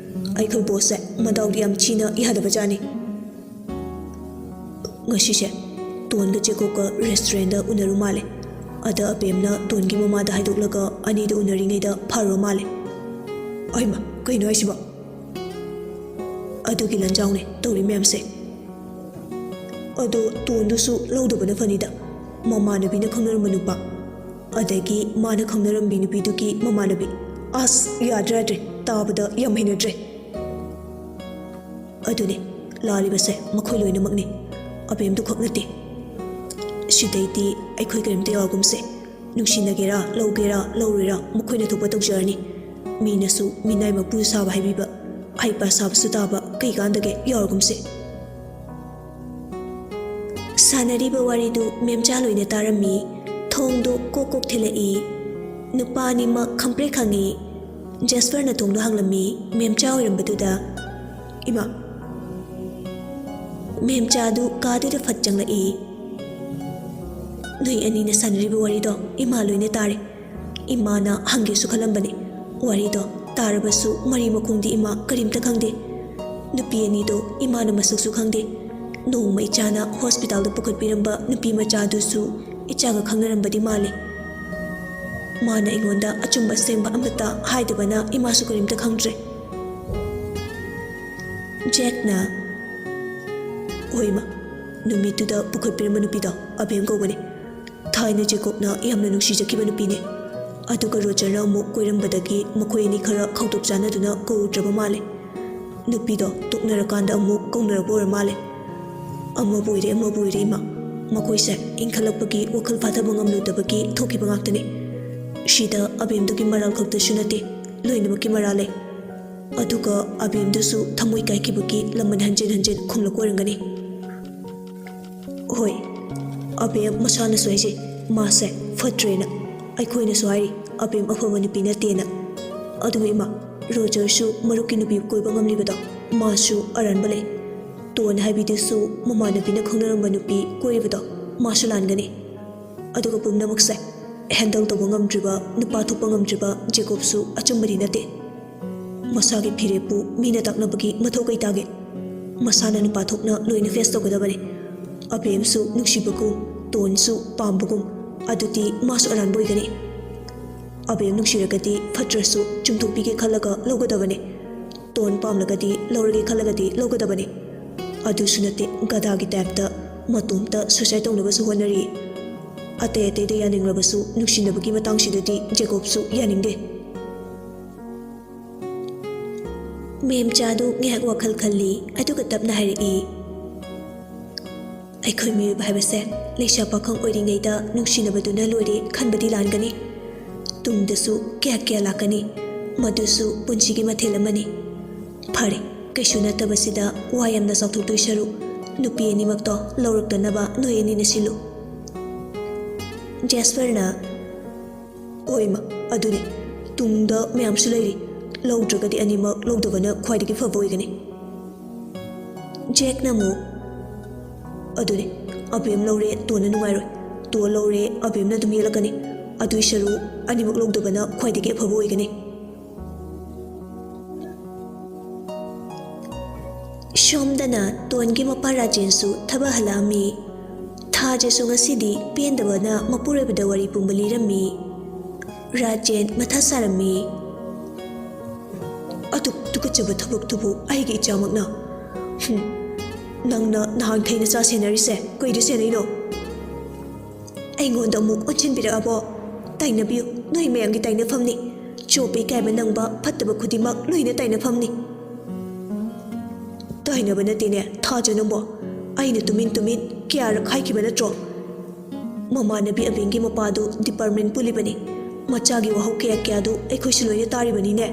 ꯑꯩꯈꯣꯏ ꯕꯣꯁꯁꯦ ꯃꯗꯥꯎꯗꯤ ꯌꯥꯝ ꯊꯤꯅ ꯌꯥꯗꯕ ꯖꯥꯠꯅꯤ꯫ ꯉꯁꯤꯁꯦ ꯇꯣꯟꯒ ꯖꯦꯀꯣꯕꯀ ꯔꯦꯁꯇꯨꯔꯦꯟꯗ ꯎꯅꯔꯨ ꯃꯥꯜꯂꯦ꯫ ꯑꯗ ꯑꯕꯦꯝꯅ ꯇꯣꯟꯒꯤ ꯃꯃꯥꯗ ꯍꯥꯏꯗꯣꯛꯂꯒ ꯑꯅꯤꯗꯨ ꯎꯅꯔꯤꯉꯩꯗ ꯐꯥꯔꯨꯔ ꯃꯥꯜꯂꯦ꯫" "ꯑꯩꯃ, ꯀꯩꯅꯣ ꯍꯥꯏꯁꯤꯕꯣ?" "ꯑꯗꯨꯒꯤ ꯂꯟꯖꯥꯎꯅꯦ ꯇꯧꯔꯤ ꯃꯌꯥꯝꯁꯦ꯫ ꯑꯗꯣ ꯇꯣꯟꯗꯨꯁꯨ ꯂꯧꯗꯕꯅ ꯐꯅꯤꯗ꯫ ꯃꯃꯥꯟꯅꯕꯤꯅ ꯈꯪꯅꯔꯝꯕ ꯅꯨꯄꯥ, ꯑꯗꯒꯤ ꯃꯥꯅ ꯈꯪꯅꯔꯝꯕꯤ ꯅꯨꯄꯤꯗꯨꯒꯤ ꯃꯃꯥꯟꯅꯕꯤ꯫ ꯑꯁ, ꯌꯥꯗ꯭ꯔꯦ, ꯌꯥꯗ꯭ꯔꯦ, ꯇꯥꯕꯗ ꯌꯥꯝ ꯍꯩꯅꯗ꯭ꯔꯦ꯫ ꯑꯗꯨꯅꯦ, ꯂꯥꯜꯂꯤꯕꯁꯦ ꯃꯈꯣꯏ ꯂꯣꯏꯅꯃꯛꯅꯤ, ꯑꯕꯦꯝꯗꯨ ꯈꯛ ꯅꯠꯇꯦ꯫ ꯁꯤꯗꯩꯗꯤ ꯑꯩꯈꯣꯏ ꯀꯔꯤꯝꯇ ꯌꯥꯎꯒꯨꯝꯁꯦ꯫ ꯅꯨꯡꯁꯤꯅꯒꯦꯔꯥ, ꯂꯧꯒꯦꯔꯥ, ꯂꯧꯔꯣꯏꯔꯥ, ꯃꯈꯣꯏꯅ ꯊꯣꯛꯄ ꯇꯧꯖꯔꯅꯤ꯫ ꯃꯤꯅꯁꯨ ꯃꯤꯅꯥꯏ ꯃꯄꯨ ꯁꯥꯕ ꯍꯥꯏꯕꯤꯕ, ꯍꯩꯄꯥ ꯁꯥꯕꯁꯨ ꯇꯥꯕ, ꯀꯩ ꯀꯥꯟꯗꯒꯦ, ꯌꯥꯎꯔꯒꯨꯝꯁꯦ꯫" ꯁꯥꯟꯅꯔꯤꯕ ꯋꯥꯔꯤꯗꯨ ꯃꯦꯝꯆꯥ ꯂꯣꯏꯅ ꯇꯥꯔꯝꯃꯤ꯫ ꯊꯣꯡꯗꯨ ꯀꯣꯛ ꯀꯣꯛ ꯊꯤꯜꯂꯛꯏ꯫ ꯅꯨꯄꯥ ꯑꯅꯤꯃꯛ ꯈꯪꯄ꯭ꯔꯦꯛ ꯈꯪꯉꯤ꯫ ꯖꯦꯁꯄꯔꯅ ꯊꯣꯡꯗꯨ ꯍꯥꯡꯂꯝꯃꯤ꯫ ꯃꯦꯝꯆꯥ ꯑꯣꯏꯔꯝꯕꯗꯨꯗ, "ꯏꯃꯥ!" ꯃꯦꯝꯆꯥꯗꯨ ꯀꯥꯗꯨꯗ ꯐꯠ ꯆꯪꯂꯛꯏ꯫ "ꯅꯣꯏ ꯑꯅꯤꯅ ꯁꯥꯟꯅꯔꯤꯕ ꯋꯥꯔꯤꯗꯣ ꯏꯃꯥ ꯂꯣꯏꯅ ꯇꯥꯔꯦ꯫ ꯏꯃꯥꯅ ꯍꯪꯒꯦꯁꯨ ꯈꯜꯂꯝꯕꯅꯤ꯫ ꯋꯥꯔꯤꯗꯣ ꯇꯥꯔꯕꯁꯨ ꯃꯔꯤ ꯃꯈꯣꯡꯗꯤ ꯏꯃꯥ ꯀꯔꯤꯝꯇ ꯈꯪꯗꯦ꯫ ꯅꯨꯄꯤ ꯑꯅꯤꯗꯣ ꯏꯃꯥꯅ ꯃꯁꯛꯁꯨ ꯈꯪꯗꯦ꯫ ꯅꯣꯡꯃ ꯏꯆꯥꯅ ꯍꯣꯁꯄꯤꯇꯥꯜꯗ ꯄꯨꯈꯠꯄꯤꯔꯝꯕ ꯅꯨꯄꯤ ꯃꯆꯥꯗꯨꯁꯨ ꯏꯆꯥꯒ ꯈꯪꯅꯔꯝꯕꯗꯤ ꯃꯥꯜꯂꯤ꯫ ꯃꯥꯅ ꯑꯩꯉꯣꯟꯗ ꯑꯆꯨꯝꯕ ꯑꯁꯦꯡꯕ ꯑꯃꯠꯇ ꯍꯥꯏꯗꯕꯅ ꯏꯃꯥꯁꯨ ꯀꯔꯤꯝꯇ ꯈꯪꯗ꯭ꯔꯦ꯫" ꯖꯦꯛꯅ, ꯍꯣꯏ ꯏꯃꯥ, ꯅꯨꯃꯤꯠꯇꯨꯗ ꯄꯨꯈꯠꯄꯤꯔꯝꯕ ꯅꯨꯄꯤꯗꯣ ꯑꯕꯦꯝ ꯀꯧꯕꯅꯦ꯫ ꯊꯥꯏꯅ ꯖꯦꯀꯣꯕꯅ ꯌꯥꯝꯅ ꯅꯨꯡꯁꯤꯖꯈꯤꯕ ꯅꯨꯄꯤꯅꯦ꯫ ꯑꯗꯨꯒ ꯔꯣꯖꯔꯅ ꯑꯃꯨꯛ ꯀꯣꯏꯔꯝꯕꯗꯒꯤ ꯃꯈꯣꯏ ꯑꯅꯤ ꯈꯔ ꯈꯧꯇꯣꯛ ꯆꯥꯟꯅꯗꯨꯅ ꯀꯧꯔꯨꯗ꯭ꯔꯕ ꯃꯥꯜꯂꯦ꯫ ꯅꯨꯄꯤꯗꯣ ꯇꯣꯛꯅꯔꯀꯥꯟꯗ ꯑꯃꯨꯛ ꯀꯧꯅꯔꯛꯄ ꯑꯣꯏꯔ ꯃꯥꯜꯂꯦ꯫ ꯑꯃꯕꯨ ꯑꯣꯏꯔꯦ ꯑꯃꯕꯨ ꯑꯣꯏꯔꯦ ꯏꯃꯥ, ꯃꯈꯣꯏꯁꯦ ꯏꯟꯈꯠꯂꯛꯄꯒꯤ ꯋꯥꯈꯜ ꯐꯥꯊꯕ ꯉꯝꯂꯨꯗꯕꯒꯤ ꯊꯣꯛꯈꯤꯕ ꯉꯥꯛꯇꯅꯤ꯫ ꯁꯤꯗ ꯑꯕꯦꯝꯗꯨꯒꯤ ꯃꯔꯥꯜ ꯈꯛꯇꯁꯨ ꯅꯠꯇꯦ, ꯂꯣꯏꯅꯃꯛꯀꯤ ꯃꯔꯥꯜ ꯂꯩ꯫ ꯑꯗꯨꯒ ꯑꯕꯦꯝꯗꯨꯁꯨ ꯊꯃꯣꯏ ꯀꯥꯏꯈꯤꯕꯒꯤ ꯂꯃꯟ ꯍꯟꯖꯤꯟ ꯍꯟꯖꯤꯟ ꯈꯨꯝꯂꯛꯄ ꯑꯣꯏꯔꯝꯒꯅꯤ꯫ ꯍꯣꯏ, ꯑꯕꯦꯝ ꯃꯁꯥꯅꯁꯨ ꯍꯥꯏꯖꯩ, ꯃꯥꯁꯦ ꯐꯠꯇ꯭ꯔꯦꯅ꯫ ꯑꯩꯈꯣꯏꯅꯁꯨ ꯍꯥꯏꯔꯤ, ꯑꯕꯦꯝ ꯑꯐꯕ ꯅꯨꯄꯤ ꯅꯠꯇꯦꯅ꯫ ꯑꯗꯨꯕꯨ ꯏꯃꯥ, ꯔꯣꯖꯔꯁꯨ ꯃꯔꯨꯞꯀꯤ ꯅꯨꯄꯤ ꯀꯣꯏꯕ ꯉꯝꯂꯤꯕꯗꯣ ꯃꯥꯁꯨ ꯑꯔꯥꯟꯕ ꯂꯩ꯫ ꯇꯣꯟ ꯍꯥꯏꯕꯤꯗꯨꯁꯨ ꯃꯃꯥꯟꯅꯕꯤꯅ ꯈꯪꯅꯔꯝꯕ ꯅꯨꯄꯤ ꯀꯣꯏꯔꯤꯕꯗꯣ ꯃꯥꯁꯨ ꯂꯥꯟꯒꯅꯤ꯫ ꯑꯗꯨꯒ ꯄꯨꯝꯅꯃꯛꯁꯦ ꯍꯦꯟꯗꯜ ꯇꯧꯕ ꯉꯝꯗ꯭ꯔꯤꯕ, ꯅꯨꯄꯥ ꯊꯣꯛꯄ ꯉꯝꯗ꯭ꯔꯤꯕ ꯖꯦꯀꯣꯕꯁꯨ ꯑꯆꯨꯝꯕꯗꯤ ꯅꯠꯇꯦ꯫ ꯃꯁꯥꯒꯤ ꯐꯤꯔꯦꯞꯄꯨ ꯃꯤꯅ ꯇꯥꯛꯅꯕꯒꯤ ꯃꯊꯧ ꯀꯩ ꯇꯥꯒꯦ? ꯃꯁꯥꯅ ꯅꯨꯄꯥ ꯊꯣꯛꯅ ꯂꯣꯏꯅ ꯐꯦꯁ ꯇꯧꯒꯗꯕꯅꯤ꯫ ꯑꯕꯦꯝꯁꯨ ꯅꯨꯡꯁꯤꯕꯒꯨꯝ, ꯇꯣꯟꯁꯨ ꯄꯥꯝꯕꯒꯨꯝ, ꯑꯗꯨꯗꯤ ꯃꯥꯁꯨ ꯑꯔꯥꯟꯕ ꯑꯣꯏꯒꯅꯤ꯫ ꯑꯕꯦꯝ ꯅꯨꯡꯁꯤꯔꯒꯗꯤ ꯐꯠꯇ꯭ꯔꯁꯨ ꯆꯨꯝꯊꯣꯛꯄꯤꯒꯦ ꯈꯜꯂꯒ ꯂꯧꯒꯗꯕꯅꯤ꯫ ꯇꯣꯟ ꯄꯥꯝꯂꯒꯗꯤ ꯂꯧꯔꯒꯦ ꯈꯜꯂꯒꯗꯤ ꯂꯧꯒꯗꯕꯅꯤ꯫ ꯑꯗꯨꯁꯨ ꯅꯠꯇꯦ, ꯒꯙꯥꯒꯤ ꯇꯥꯏꯞꯇ ꯃꯇꯣꯝꯇ ꯁꯨꯁꯥꯏꯠ ꯇꯧꯅꯕꯁꯨ ꯍꯣꯠꯅꯔꯤ꯫ ꯑꯇꯩ ꯑꯇꯩꯗ ꯌꯥꯅꯤꯡꯂꯕꯁꯨ ꯅꯨꯡꯁꯤꯅꯕꯒꯤ ꯃꯇꯥꯡꯁꯤꯗꯗꯤ ꯖꯦꯀꯣꯕꯁꯨ ꯌꯥꯅꯤꯡꯗꯦ꯫ ꯃꯦꯝꯆꯥꯗꯨ ꯉꯥꯏꯍꯥꯛ ꯋꯥꯈꯜ ꯈꯜꯂꯤ, ꯑꯗꯨꯒ ꯇꯞꯅ ꯍꯥꯏꯔꯛꯏ, ꯑꯩꯈꯣꯏ ꯃꯤꯑꯣꯏꯕ ꯍꯥꯏꯕꯁꯦ ꯂꯩꯁꯥ ꯄꯥꯈꯪ ꯑꯣꯏꯔꯤꯉꯩꯗ ꯅꯨꯡꯁꯤꯅꯕꯗꯨꯅ ꯂꯣꯏꯔꯦ ꯈꯟꯕꯗꯤ ꯂꯥꯟꯒꯅꯤ꯫ ꯇꯨꯡꯗꯁꯨ ꯀꯌꯥ ꯀꯌꯥ ꯂꯥꯛꯀꯅꯤ, ꯃꯗꯨꯁꯨ ꯄꯨꯟꯁꯤꯒꯤ ꯃꯊꯦꯜ ꯑꯃꯅꯤ꯫ ꯐꯔꯦ, ꯀꯩꯁꯨ ꯅꯠꯇꯕꯁꯤꯗ ꯋꯥ ꯌꯥꯝꯅ ꯆꯥꯎꯊꯣꯛꯇꯣꯏ ꯁꯔꯨꯛ, ꯅꯨꯄꯤ ꯑꯅꯤꯃꯛꯇꯣ ꯂꯧꯔꯛꯇꯅꯕ ꯅꯣꯏ ꯑꯅꯤꯅ ꯁꯤꯜꯂꯨ꯫ ꯖꯦꯁꯄꯔꯅ, ꯍꯣꯏ ꯏꯃꯥ, ꯑꯗꯨꯅꯤ꯫ ꯇꯨꯡꯗ ꯃꯌꯥꯝꯁꯨ ꯂꯩꯔꯤ꯫ ꯂꯧꯗ꯭ꯔꯒꯗꯤ ꯑꯅꯤꯃꯛ ꯂꯧꯗꯕꯅ ꯈ꯭ꯋꯥꯏꯗꯒꯤ ꯐꯕ ꯑꯣꯏꯒꯅꯤ꯫ ꯖꯦꯛꯅ ꯑꯃꯨꯛ, ꯑꯗꯨꯅꯤ, ꯑꯕꯦꯝ ꯂꯧꯔꯦ, ꯇꯣꯟꯅ ꯅꯨꯡꯉꯥꯏꯔꯣꯏ꯫ ꯇꯣꯟ ꯂꯧꯔꯦ, ꯑꯕꯦꯝꯅ ꯑꯗꯨꯝ ꯌꯦꯠꯂꯛꯀꯅꯤ꯫ ꯑꯗꯨꯏ ꯁꯔꯨꯛ ꯑꯅꯤꯃꯛ ꯂꯧꯗꯕꯅ ꯈ꯭ꯋꯥꯏꯗꯒꯤ ꯑꯐꯕ ꯑꯣꯏꯒꯅꯤ꯫ ꯁꯣꯝꯗꯅ ꯇꯣꯟꯒꯤ ꯃꯄꯥ ꯔꯥꯖꯦꯟꯁꯨ ꯊꯕꯛ ꯍꯜꯂꯛꯑꯝꯃꯤ꯫ ꯊꯥꯖꯁꯨ ꯉꯁꯤꯗꯤ ꯄꯦꯟꯗꯕꯅ ꯃꯄꯨꯔꯣꯏꯕꯗ ꯋꯥꯔꯤ ꯄꯨꯝꯕ ꯂꯤꯔꯝꯃꯤ꯫ ꯔꯥꯖꯦꯟ ꯃꯊꯥ ꯁꯥꯔꯝꯃꯤ꯫ ꯑꯗꯨꯛ ꯇꯨꯀꯠꯆꯕ ꯊꯕꯛꯇꯨꯕꯨ ꯑꯩꯒꯤ ꯏꯆꯥꯃꯛꯅ? ꯍꯨꯝ, ꯅꯪꯅ ꯅꯍꯥꯟꯈꯩ ꯅꯆꯥ ꯁꯦꯟꯅꯔꯤꯁꯦ ꯀꯩꯗ ꯁꯦꯟꯅꯩꯅꯣ? ꯑꯩꯉꯣꯟꯗ ꯑꯃꯨꯛ ꯑꯣꯟꯁꯤꯟꯕꯤꯔꯛꯑꯕꯣ? ꯇꯥꯏꯅꯕꯤꯌꯨ, ꯅꯣꯏ ꯃꯌꯥꯝꯒꯤ ꯇꯥꯏꯅꯐꯝꯅꯤ꯫ ꯆꯣꯞꯄ ꯏꯀꯥꯏꯕ ꯅꯪꯕ ꯐꯠꯇꯕ ꯈꯨꯗꯤꯡꯃꯛ ꯂꯣꯏꯅ ꯇꯥꯏꯅꯐꯝꯅꯤ꯫ ꯇꯥꯏꯅꯕ ꯅꯠꯇꯦꯅꯦ, ꯊꯥꯖ ꯅꯪꯕꯣ꯫ ꯑꯩꯅ ꯇꯨꯃꯤꯟ ꯇꯨꯃꯤꯟ ꯀꯌꯥꯔꯛ ꯍꯥꯏꯈꯤꯕ ꯅꯠꯇ꯭ꯔꯣ? ꯃꯃꯥꯟꯅꯕꯤ ꯑꯕꯦꯟꯒꯤ ꯃꯄꯥꯗꯨ ꯗꯤꯄꯥꯔꯠꯃꯦꯟ ꯄꯨꯜꯂꯤꯕꯅꯤ꯫ ꯃꯆꯥꯒꯤ ꯋꯥꯍꯧ ꯀꯌꯥ ꯀꯌꯥꯗꯨ ꯑꯩꯈꯣꯏꯁꯨ ꯂꯣꯏꯅ ꯇꯥꯔꯤꯕꯅꯤꯅꯦ꯫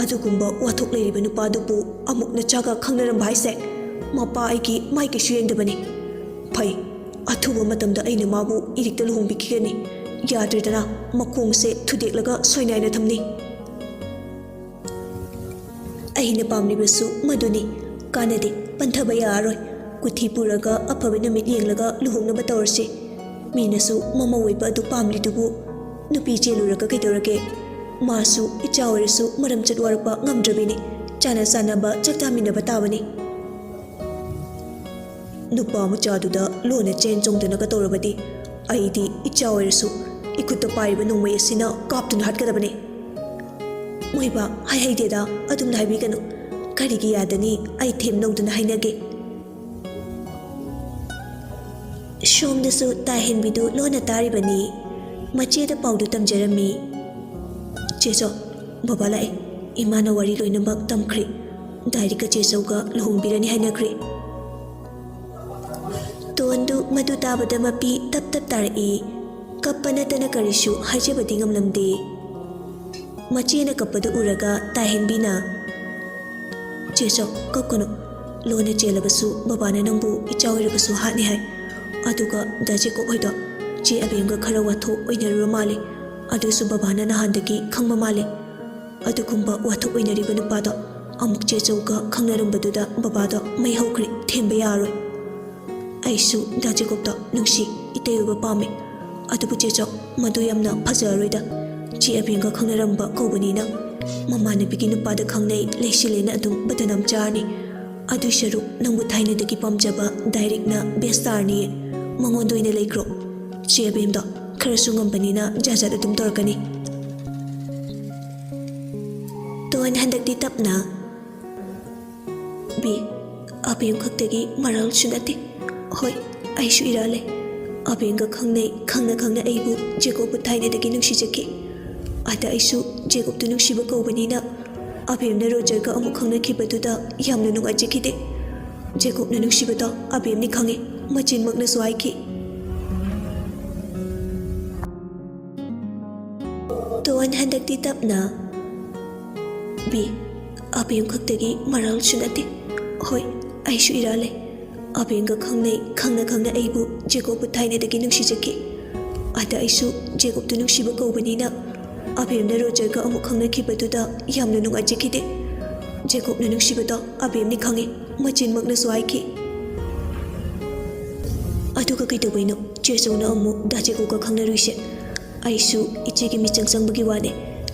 ꯑꯗꯨꯒꯨꯝꯕ ꯋꯥꯊꯣꯛ ꯂꯩꯔꯤꯕ ꯅꯨꯄꯥꯗꯨꯕꯨ ꯑꯃꯨꯛ ꯅꯆꯥꯒ ꯈꯪꯅꯔꯝꯕ ꯍꯥꯏꯁꯦ? ꯃꯄꯥ ꯑꯩꯒꯤ ꯃꯥꯏ ꯀꯩꯁꯨ ꯌꯦꯡꯗꯕꯅꯤ꯫ ꯐꯩ, ꯑꯊꯨꯕ ꯃꯇꯝꯗ ꯑꯩꯅ ꯃꯥꯕꯨ ꯏꯔꯤꯛꯇ ꯂꯨꯍꯣꯡꯕꯤꯈꯤꯒꯅꯤ꯫ ꯌꯥꯗ꯭ꯔꯦꯗꯅ, ꯃꯈꯣꯡꯁꯦ ꯊꯨꯗꯦꯛꯂꯒ ꯁꯣꯏꯅꯥꯏꯅ ꯊꯝꯅꯤ꯫ ꯑꯩꯅ ꯄꯥꯝꯂꯤꯕꯁꯨ ꯃꯗꯨꯅꯤ꯫ ꯀꯥꯟꯅꯗꯦ, ꯄꯟꯊꯕ ꯌꯥꯔꯔꯣꯏ꯫ ꯀꯨꯊꯤ ꯄꯨꯔꯒ ꯑꯐꯕ ꯅꯨꯃꯤꯠ ꯌꯦꯡꯂꯒ ꯂꯨꯍꯣꯡꯅꯕ ꯇꯧꯔꯁꯤ꯫ ꯃꯤꯅꯁꯨ ꯃꯃꯧ ꯑꯣꯏꯕ ꯑꯗꯨ ꯄꯥꯝꯂꯤꯗꯨꯕꯨ꯫ ꯅꯨꯄꯤ ꯆꯦꯜꯂꯨꯔꯒ ꯀꯩꯗꯧꯔꯒꯦ? ꯃꯥꯁꯨ ꯏꯆꯥ ꯑꯣꯏꯔꯁꯨ ꯃꯔꯝ ꯆꯠ ꯋꯥꯔꯛꯄ ꯉꯝꯗ꯭ꯔꯕꯤꯅꯤ꯫ ꯆꯥꯅ ꯆꯥꯅꯕ ꯆꯥꯛ ꯆꯥꯃꯤꯟꯅꯕ ꯇꯥꯕꯅꯤ꯫ ꯅꯨꯄꯥ ꯃꯆꯥꯗꯨꯗ ꯂꯣꯟꯅ ꯆꯦꯟ ꯆꯣꯡꯗꯅꯒ ꯇꯧꯔꯕꯗꯤ ꯑꯩꯗꯤ ꯏꯆꯥ ꯑꯣꯏꯔꯁꯨ ꯏꯈꯨꯠꯇ ꯄꯥꯏꯔꯤꯕ ꯅꯣꯡꯃꯩ ꯑꯁꯤꯅ ꯀꯥꯞꯇꯨꯅ ꯍꯥꯠꯀꯗꯕꯅꯤ꯫ ꯃꯣꯏꯕꯥ, ꯍꯥꯏꯍꯩꯗꯦꯗ, ꯑꯗꯨꯝꯅ ꯍꯥꯏꯕꯤꯒꯅꯨ꯫ ꯀꯔꯤꯒꯤ ꯌꯥꯗꯅꯤ? ꯑꯩ ꯊꯦꯝ ꯂꯧꯗꯨꯅ ꯍꯥꯏꯅꯒꯦ꯫ ꯁꯣꯝꯗꯁꯨ ꯇꯥꯍꯦꯟꯕꯤꯗꯨ ꯂꯣꯟꯅ ꯇꯥꯔꯤꯕꯅꯤ꯫ ꯃꯆꯦꯗ ꯄꯥꯎꯗꯨ ꯇꯝꯖꯔꯝꯃꯤ꯫ ꯆꯦꯆꯧ, ꯕꯕꯥ ꯂꯥꯛꯑꯦ꯫ ꯏꯃꯥꯅ ꯋꯥꯔꯤ ꯂꯣꯏꯅꯃꯛ ꯇꯝꯈ꯭ꯔꯦ꯫ ꯗꯥꯏꯔꯤꯛꯀ ꯆꯦꯆꯧꯒ ꯂꯨꯍꯣꯡꯕꯤꯔꯅꯤ ꯍꯥꯏꯅꯈ꯭ꯔꯦ꯫ ꯇꯣꯟꯗꯨ ꯃꯗꯨ ꯇꯥꯕꯗ ꯃꯄꯤ ꯇꯞ ꯇꯞ ꯇꯥꯔꯛꯏ꯫ ꯀꯞꯄ ꯅꯠꯇꯅ ꯀꯔꯤꯁꯨ ꯍꯥꯏꯖꯕꯗꯤ ꯉꯝꯂꯝꯗꯦ꯫ ꯃꯆꯦꯅ ꯀꯞꯄꯗꯨ ꯎꯔꯒ ꯇꯥꯍꯦꯟꯕꯤꯅ, "ꯆꯦꯆꯧ, ꯀꯞꯀꯅꯨ꯫ ꯂꯣꯟꯅ ꯆꯦꯜꯂꯕꯁꯨ ꯕꯕꯥꯅ ꯅꯪꯕꯨ ꯏꯆꯥ ꯑꯣꯏꯔꯕꯁꯨ ꯍꯥꯠꯅꯤ ꯍꯥꯏ꯫ ꯑꯗꯨꯒ ꯗꯥ ꯖꯦꯀꯣꯕ ꯍꯣꯏꯗꯣ ꯆꯦ ꯑꯕꯦꯝꯒ ꯈꯔ ꯋꯥꯊꯣꯛ ꯑꯣꯏꯅꯔꯨꯔ ꯃꯥꯜꯂꯦ꯫ ꯑꯗꯨꯁꯨ ꯕꯕꯥꯅ ꯅꯍꯥꯟꯗꯒꯤ ꯈꯪꯕ ꯃꯥꯜꯂꯦ꯫ ꯑꯗꯨꯒꯨꯝꯕ ꯋꯥꯊꯣꯛ ꯑꯣꯏꯅꯔꯤꯕ ꯅꯨꯄꯥꯗꯣ ꯑꯃꯨꯛ ꯆꯦꯆꯧꯒ ꯈꯪꯅꯔꯝꯕꯗꯨꯗ ꯕꯕꯥꯗꯣ ꯃꯩ ꯍꯧꯈ꯭ꯔꯦ, ꯊꯦꯝꯕ ꯌꯥꯔꯣꯏ꯫ ꯑꯩꯁꯨ ꯗꯥ ꯖꯦꯀꯣꯕꯇꯣ ꯅꯨꯡꯁꯤ, ꯏꯇꯩ ꯑꯣꯏꯕ ꯄꯥꯝꯃꯦ꯫ ꯑꯗꯨꯕꯨ ꯆꯦꯆꯧ, ꯃꯗꯨ ꯌꯥꯝꯅ ꯐꯖꯔꯔꯣꯏꯗ꯫ ꯆꯦ ꯑꯕꯦꯝꯒ ꯈꯪꯅꯔꯝꯕ ꯀꯧꯕꯅꯤꯅ ꯃꯃꯥꯟꯅꯕꯤꯒꯤ ꯅꯨꯄꯥꯗ ꯈꯪꯅꯩ, ꯂꯩꯁꯤꯜꯂꯦꯅ ꯑꯗꯨꯝ ꯕꯗꯅꯥꯝ ꯆꯥꯔꯅꯤ꯫ ꯑꯗꯨꯏ ꯁꯔꯨꯛ ꯅꯪꯕꯨ ꯊꯥꯏꯅꯗꯒꯤ ꯄꯥꯝꯖꯕ ꯗꯥꯏꯔꯤꯛꯅ ꯕꯦꯁ ꯇꯥꯔꯅꯤꯌꯦ꯫ ꯃꯉꯣꯟꯗ ꯑꯣꯏꯅ ꯂꯩꯈ꯭ꯔꯣ꯫ ꯆꯦ ꯑꯕꯦꯝꯗꯣ ꯈꯔꯁꯨ ꯉꯝꯕꯅꯤꯅ ꯖꯥꯠ ꯖꯥꯠ ꯑꯗꯨꯝ ꯇꯧꯔꯛꯀꯅꯤ꯫ ꯇꯣꯟ ꯍꯟꯗꯛꯇꯤ ꯇꯞꯅ, "ꯕꯤ, ꯑꯕꯦꯝ ꯈꯛꯇꯒꯤ ꯃꯔꯜꯁꯨ ꯅꯠꯇꯦ꯫ ꯍꯣꯏ, ꯑꯩꯁꯨ ꯏꯔꯥꯜꯂꯦ꯫ ꯑꯕꯦꯝꯒ ꯈꯪꯅꯩ, ꯈꯪꯅ ꯈꯪꯅ ꯑꯩꯕꯨ ꯖꯦꯀꯣꯕꯄꯨ ꯊꯥꯏꯅꯗꯒꯤ ꯅꯨꯡꯁꯤꯖꯈꯤ꯫ ꯑꯗ ꯑꯩꯁꯨ ꯖꯦꯀꯣꯕꯇꯨ ꯅꯨꯡꯁꯤꯕ ꯀꯧꯕꯅꯤꯅ ꯑꯕꯦꯝꯅ ꯔꯣꯖꯔꯒ ꯑꯃꯨꯛ ꯈꯪꯅꯈꯤꯕꯗꯨꯗ ꯌꯥꯝꯅ ꯅꯨꯡꯉꯥꯏꯖꯈꯤꯗꯦ꯫ ꯖꯦꯀꯣꯕꯅ ꯅꯨꯡꯁꯤꯕꯗꯣ ꯑꯕꯦꯝꯅꯤ ꯈꯪꯉꯤ, ꯃꯆꯤꯟꯃꯛꯅꯁꯨ ꯍꯥꯏꯈꯤ꯫ ꯇꯣꯟ ꯍꯟꯗꯛꯇꯤ ꯇꯞꯅ, "ꯕꯤ, ꯑꯕꯦꯝ ꯈꯛꯇꯒꯤ ꯃꯔꯜꯁꯨ ꯅꯠꯇꯦ꯫ ꯍꯣꯏ, ꯑꯩꯁꯨ ꯏꯔꯥꯜꯂꯦ꯫ ꯑꯕꯦꯝꯒ ꯈꯪꯅꯩ, ꯈꯪꯅ ꯈꯪꯅ ꯑꯩꯕꯨ ꯖꯦꯀꯣꯕꯄꯨ ꯊꯥꯏꯅꯗꯒꯤ ꯅꯨꯡꯁꯤꯖꯈꯤ꯫ ꯑꯗ ꯑꯩꯁꯨ ꯖꯦꯀꯣꯕꯇꯨ ꯅꯨꯡꯁꯤꯕ ꯀꯧꯕꯅꯤꯅ ꯑꯕꯦꯝꯅ ꯔꯣꯖꯔꯒ ꯑꯃꯨꯛ ꯈꯪꯅꯈꯤꯕꯗꯨꯗ ꯌꯥꯝꯅ ꯅꯨꯡꯉꯥꯏꯖꯈꯤꯗꯦ꯫ ꯖꯦꯀꯣꯕꯅ ꯅꯨꯡꯁꯤꯕꯗꯣ ꯑꯕꯦꯝꯅꯤ ꯈꯪꯉꯤ, ꯃꯆꯤꯟꯃꯛꯅꯁꯨ ꯍꯥꯏꯈꯤ꯫" "ꯑꯗꯨꯒ ꯀꯩꯗꯧꯕꯩꯅꯣ ꯆꯦꯆꯧꯅ ꯑꯃꯨꯛ ꯗꯥ ꯖꯦꯀꯣꯕꯀ ꯈꯪꯅꯔꯨꯏꯁꯦ? ꯑꯩꯁꯨ ꯏꯆꯦꯒꯤ ꯃꯤꯆꯪ ꯆꯪꯕꯒꯤ ꯋꯥꯅꯦ꯫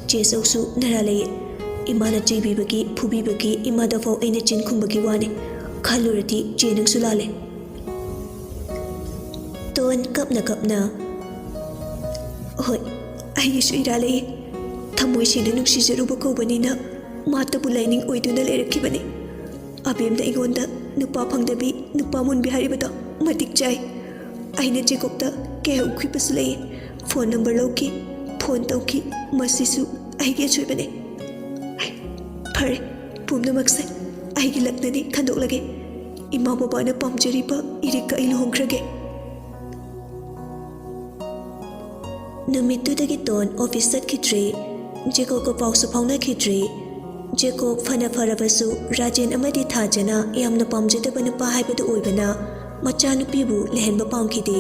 ꯆꯦꯆꯧꯁꯨ ꯅꯔꯥ ꯂꯩꯌꯦ꯫ ꯏꯃꯥꯅ ꯆꯩꯕꯤꯕꯒꯤ, ꯐꯨꯕꯤꯕꯒꯤ ꯏꯃꯥꯗꯐꯥꯎ ꯑꯩꯅ ꯆꯤꯟ ꯈꯨꯝꯕꯒꯤ ꯋꯥꯅꯦ꯫ ꯈꯜꯂꯨꯔꯗꯤ ꯆꯦ ꯅꯪꯁꯨ ꯂꯥꯜꯂꯦ꯫" ꯇꯣꯟ ꯀꯞꯅ ꯀꯞꯅ, "ꯍꯣꯏ, ꯑꯩꯒꯤꯁꯨ ꯏꯔꯥꯜ ꯂꯩꯌꯦ꯫ ꯊꯃꯣꯏ ꯁꯦꯡꯅ ꯅꯨꯡꯁꯤꯖꯔꯨꯕ ꯀꯧꯕꯅꯤꯅ ꯃꯥꯇꯕꯨ ꯂꯥꯏꯅꯤꯡ ꯑꯣꯏꯗꯨꯅ ꯂꯩꯔꯛꯈꯤꯕꯅꯤ꯫ ꯑꯕꯦꯝꯅ ꯑꯩꯉꯣꯟꯗ ꯅꯨꯄꯥ ꯐꯪꯗꯕꯤ, ꯅꯨꯄꯥ ꯃꯨꯟꯕꯤ ꯍꯥꯏꯔꯤꯕꯗꯣ ꯃꯇꯤꯛ ꯆꯥꯏ꯫ ꯑꯩꯅ ꯖꯦꯀꯣꯕꯇ ꯀꯌꯥ ꯎꯈꯤꯕꯁꯨ ꯂꯩꯌꯦ꯫ ꯐꯣꯟ ꯅꯝꯕꯔ ꯂꯧꯈꯤ, ꯐꯣꯟ ꯇꯧꯈꯤ꯫ ꯃꯁꯤꯁꯨ ꯑꯩꯒꯤ ꯑꯁꯣꯏꯕꯅꯦ꯫ ꯐꯔꯦ, ꯄꯨꯝꯅꯃꯛꯁꯦ ꯑꯩꯒꯤ ꯂꯛꯅꯅꯤ, ꯈꯟꯗꯣꯛꯂꯒꯦ꯫ ꯏꯃꯥ ꯕꯕꯥꯅ ꯄꯥꯝꯖꯔꯤꯕ ꯏꯔꯤꯛꯀ ꯑꯩ ꯂꯨꯍꯣꯡꯈ꯭ꯔꯒꯦ꯫" ꯅꯨꯃꯤꯠꯇꯨꯗꯒꯤ ꯇꯣꯟ ꯑꯣꯐꯤꯁ ꯆꯠꯈꯤꯗ꯭ꯔꯦ꯫ ꯖꯦꯀꯣꯕꯀ ꯄꯥꯎꯁꯨ ꯐꯥꯎꯅꯈꯤꯗ꯭ꯔꯦ꯫ ꯖꯦꯀꯣꯕ ꯐꯅ ꯐꯔꯕꯁꯨ ꯔꯥꯖꯦꯟ ꯑꯃꯗꯤ ꯊꯥꯖꯅ ꯌꯥꯝꯅ ꯄꯥꯝꯖꯗꯕ ꯅꯨꯄꯥ ꯍꯥꯏꯕꯗꯨ ꯑꯣꯏꯕꯅ ꯃꯆꯥꯅꯨꯄꯤꯕꯨ ꯂꯩꯍꯟꯕ ꯄꯥꯝꯈꯤꯗꯦ꯫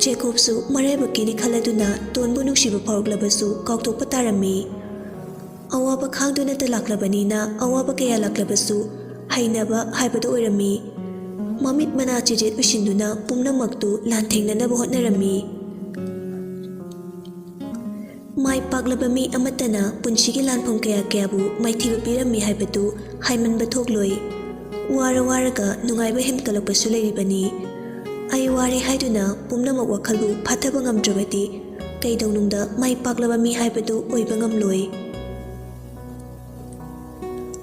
ꯖꯦꯀꯣꯕꯁꯨ ꯃꯔꯥꯏꯕꯛꯀꯤꯅꯤ ꯈꯜꯂꯗꯨꯅ ꯇꯣꯟꯕꯨ ꯅꯨꯡꯁꯤꯕ ꯐꯥꯎꯔꯛꯂꯕꯁꯨ ꯀꯥꯎꯊꯣꯛꯄ ꯇꯥꯔꯝꯃꯤ꯫ ꯑꯋꯥꯕ ꯈꯥꯡꯗꯨꯅꯇ ꯂꯥꯛꯂꯕꯅꯤꯅ ꯑꯋꯥꯕ ꯀꯌꯥ ꯂꯥꯛꯂꯕꯁꯨ ꯍꯩꯅꯕ ꯍꯥꯏꯕꯗꯨ ꯑꯣꯏꯔꯝꯃꯤ꯫ ꯃꯃꯤꯠ ꯃꯅꯥ ꯆꯤꯖꯦꯠ ꯎꯏꯁꯤꯟꯗꯨꯅ ꯄꯨꯝꯅꯃꯛꯇꯨ ꯂꯥꯟꯊꯦꯡꯅꯅꯕ ꯍꯣꯠꯅꯔꯝꯃꯤ꯫ ꯃꯥꯏ ꯄꯥꯛꯂꯕ ꯃꯤ ꯑꯃꯠꯇꯅ ꯄꯨꯟꯁꯤꯒꯤ ꯂꯥꯟꯐꯝ ꯀꯌꯥ ꯀꯌꯥꯕꯨ ꯃꯥꯏꯊꯤꯕ ꯄꯤꯔꯝꯃꯤ ꯍꯥꯏꯕꯗꯨ ꯍꯥꯏꯃꯟꯕ ꯊꯣꯛꯂꯣꯏ꯫ ꯋꯥꯔ ꯋꯥꯔꯒ ꯅꯨꯡꯉꯥꯏꯕ ꯍꯦꯟꯀꯠꯂꯛꯄꯁꯨ ꯂꯩꯔꯤꯕꯅꯤ꯫ ꯑꯩ ꯋꯥꯔꯦ ꯍꯥꯏꯗꯨꯅ ꯄꯨꯝꯅꯃꯛ ꯋꯥꯈꯜꯕꯨ ꯐꯥꯊꯕ ꯉꯝꯗ꯭ꯔꯕꯗꯤ ꯀꯩꯗꯧꯅꯨꯡꯗ ꯃꯥꯏ ꯄꯥꯛꯂꯕ ꯃꯤ ꯍꯥꯏꯕꯗꯨ ꯑꯣꯏꯕ ꯉꯝꯂꯣꯏ꯫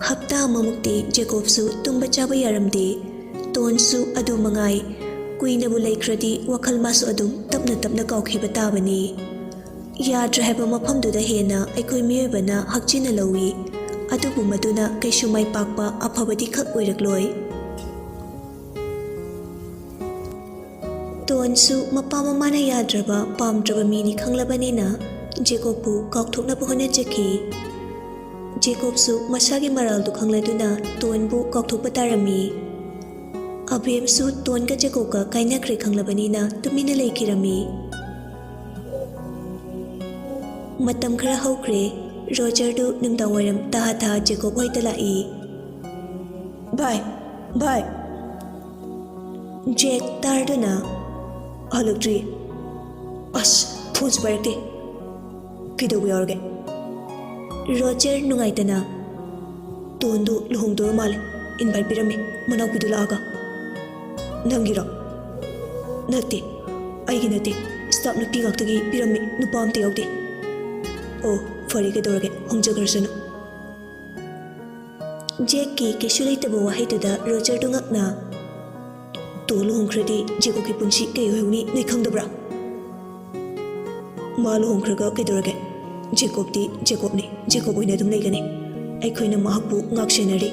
ꯍꯞꯇꯥ ꯍꯞꯇꯥ ꯑꯃꯃꯨꯛꯇꯤ ꯖꯦꯀꯣꯕꯁꯨ ꯇꯨꯝꯕ ꯆꯥꯕ ꯌꯥꯔꯝꯗꯦ꯫ ꯇꯣꯟꯁꯨ ꯑꯗꯨ ꯃꯉꯥꯏ꯫ ꯀꯨꯏꯅꯕꯨ ꯂꯩꯈ꯭ꯔꯗꯤ ꯋꯥꯈꯜ ꯃꯥꯁꯨ ꯑꯗꯨꯝ ꯇꯞꯅ ꯇꯞꯅ ꯀꯥꯎꯈꯤꯕ ꯇꯥꯕꯅꯤ꯫ ꯌꯥꯗ꯭ꯔꯦ ꯍꯥꯏꯕ ꯃꯐꯝꯗꯨꯗ ꯍꯦꯟꯅ ꯑꯩꯈꯣꯏ ꯃꯤꯑꯣꯏꯕꯅ ꯍꯛꯆꯤꯟꯅ ꯂꯧꯏ꯫ ꯑꯗꯨꯕꯨ ꯃꯗꯨꯅ ꯀꯩꯁꯨ ꯃꯥꯏ ꯄꯥꯛꯄ ꯑꯐꯕꯗꯤ ꯈꯛ ꯑꯣꯏꯔꯛꯂꯣꯏ꯫ ꯇꯣꯟꯁꯨ ꯃꯄꯥ ꯃꯃꯥꯅ ꯌꯥꯗ꯭ꯔꯕ, ꯄꯥꯝꯗ꯭ꯔꯕ ꯃꯤꯅꯤ ꯈꯪꯂꯕꯅꯤꯅ ꯖꯦꯀꯣꯕꯄꯨ ꯀꯥꯎꯊꯣꯛꯅꯕ ꯍꯣꯠꯅꯖꯈꯤ꯫ ꯖꯦꯀꯣꯕꯁꯨ ꯃꯁꯥꯒꯤ ꯃꯔꯥꯜꯗꯨ ꯈꯪꯂꯗꯨꯅ ꯇꯣꯟꯕꯨ ꯀꯥꯎꯊꯣꯛꯄ ꯇꯥꯔꯝꯃꯤ꯫ ꯑꯕꯦꯝꯁꯨ ꯇꯣꯟꯒ ꯖꯦꯀꯣꯕꯀ ꯀꯥꯏꯅꯈ꯭ꯔꯦ ꯈꯪꯂꯕꯅꯤꯅ ꯇꯨꯃꯤꯟꯅ ꯂꯩꯈꯤꯔꯝꯃꯤ꯫ ꯃꯇꯝ ꯈꯔ ꯍꯧꯈ꯭ꯔꯦ꯫ ꯔꯣꯖꯔꯗꯨ ꯅꯨꯡꯗꯥꯡꯋꯥꯏꯔꯝ ꯇꯥ ꯊꯥ ꯖꯦꯀꯣꯕ ꯍꯣꯏꯗ ꯂꯥꯛꯏ꯫ "ꯚꯥꯏ, ꯚꯥꯏ!" ꯖꯦꯛ ꯇꯥꯔꯗꯨꯅ, "ꯍꯜꯂꯛꯇ꯭ꯔꯤ꯫ ꯑꯁ, ꯐꯣꯟꯁꯨ ꯄꯥꯏꯔꯛꯇꯦ꯫ ꯀꯩꯗꯧꯕ ꯌꯥꯎꯔꯒꯦ?" ꯔꯣꯖꯔ ꯅꯨꯡꯉꯥꯏꯇꯅ, "ꯇꯣꯟꯗꯨ ꯂꯨꯍꯣꯡꯗꯣꯔ ꯃꯥꯜꯂꯦ꯫ ꯏꯟꯚꯥꯏꯠ ꯄꯤꯔꯝꯃꯦ, ꯃꯅꯥꯎꯄꯤꯗꯨ ꯂꯥꯛꯑꯒ꯫" "ꯅꯪꯒꯤꯔꯣ?" "ꯅꯠꯇꯦ, ꯑꯩꯒꯤ ꯅꯠꯇꯦ꯫ ꯁ꯭ꯇꯥꯐ ꯅꯨꯄꯤ ꯉꯥꯛꯇꯒꯤ ꯄꯤꯔꯝꯃꯤ, ꯅꯨꯄꯥ ꯑꯝꯇ ꯌꯥꯎꯗꯦ꯫" "ꯑꯣ, ꯐꯔꯦ, ꯀꯩꯗꯧꯔꯒꯦ, ꯍꯣꯡꯖꯈ꯭ꯔꯁꯅꯨ꯫" ꯖꯦꯛꯀꯤ ꯀꯩꯁꯨ ꯂꯩꯇꯕ ꯋꯥꯍꯩꯗꯨꯗ ꯔꯣꯖꯔꯗꯨ ꯉꯛꯅ, "ꯇꯣꯟ ꯂꯨꯍꯣꯡꯈ꯭ꯔꯗꯤ ꯖꯦꯀꯣꯕꯀꯤ ꯄꯨꯟꯁꯤ ꯀꯩ ꯑꯣꯏꯍꯧꯅꯤ ꯅꯣꯏ ꯈꯪꯗꯕ꯭ꯔꯥ? ꯃꯥ ꯂꯨꯍꯣꯡꯈ꯭ꯔꯒ ꯀꯩꯗꯧꯔꯒꯦ? ꯖꯦꯀꯣꯕꯇꯤ ꯖꯦꯀꯣꯕꯅꯤ, ꯖꯦꯀꯣꯕ ꯑꯣꯏꯅ ꯑꯗꯨꯝ ꯂꯩꯒꯅꯤ꯫ ꯑꯩꯈꯣꯏꯅ ꯃꯍꯥꯛꯄꯨ ꯉꯥꯛ ꯁꯦꯟꯅꯔꯤ꯫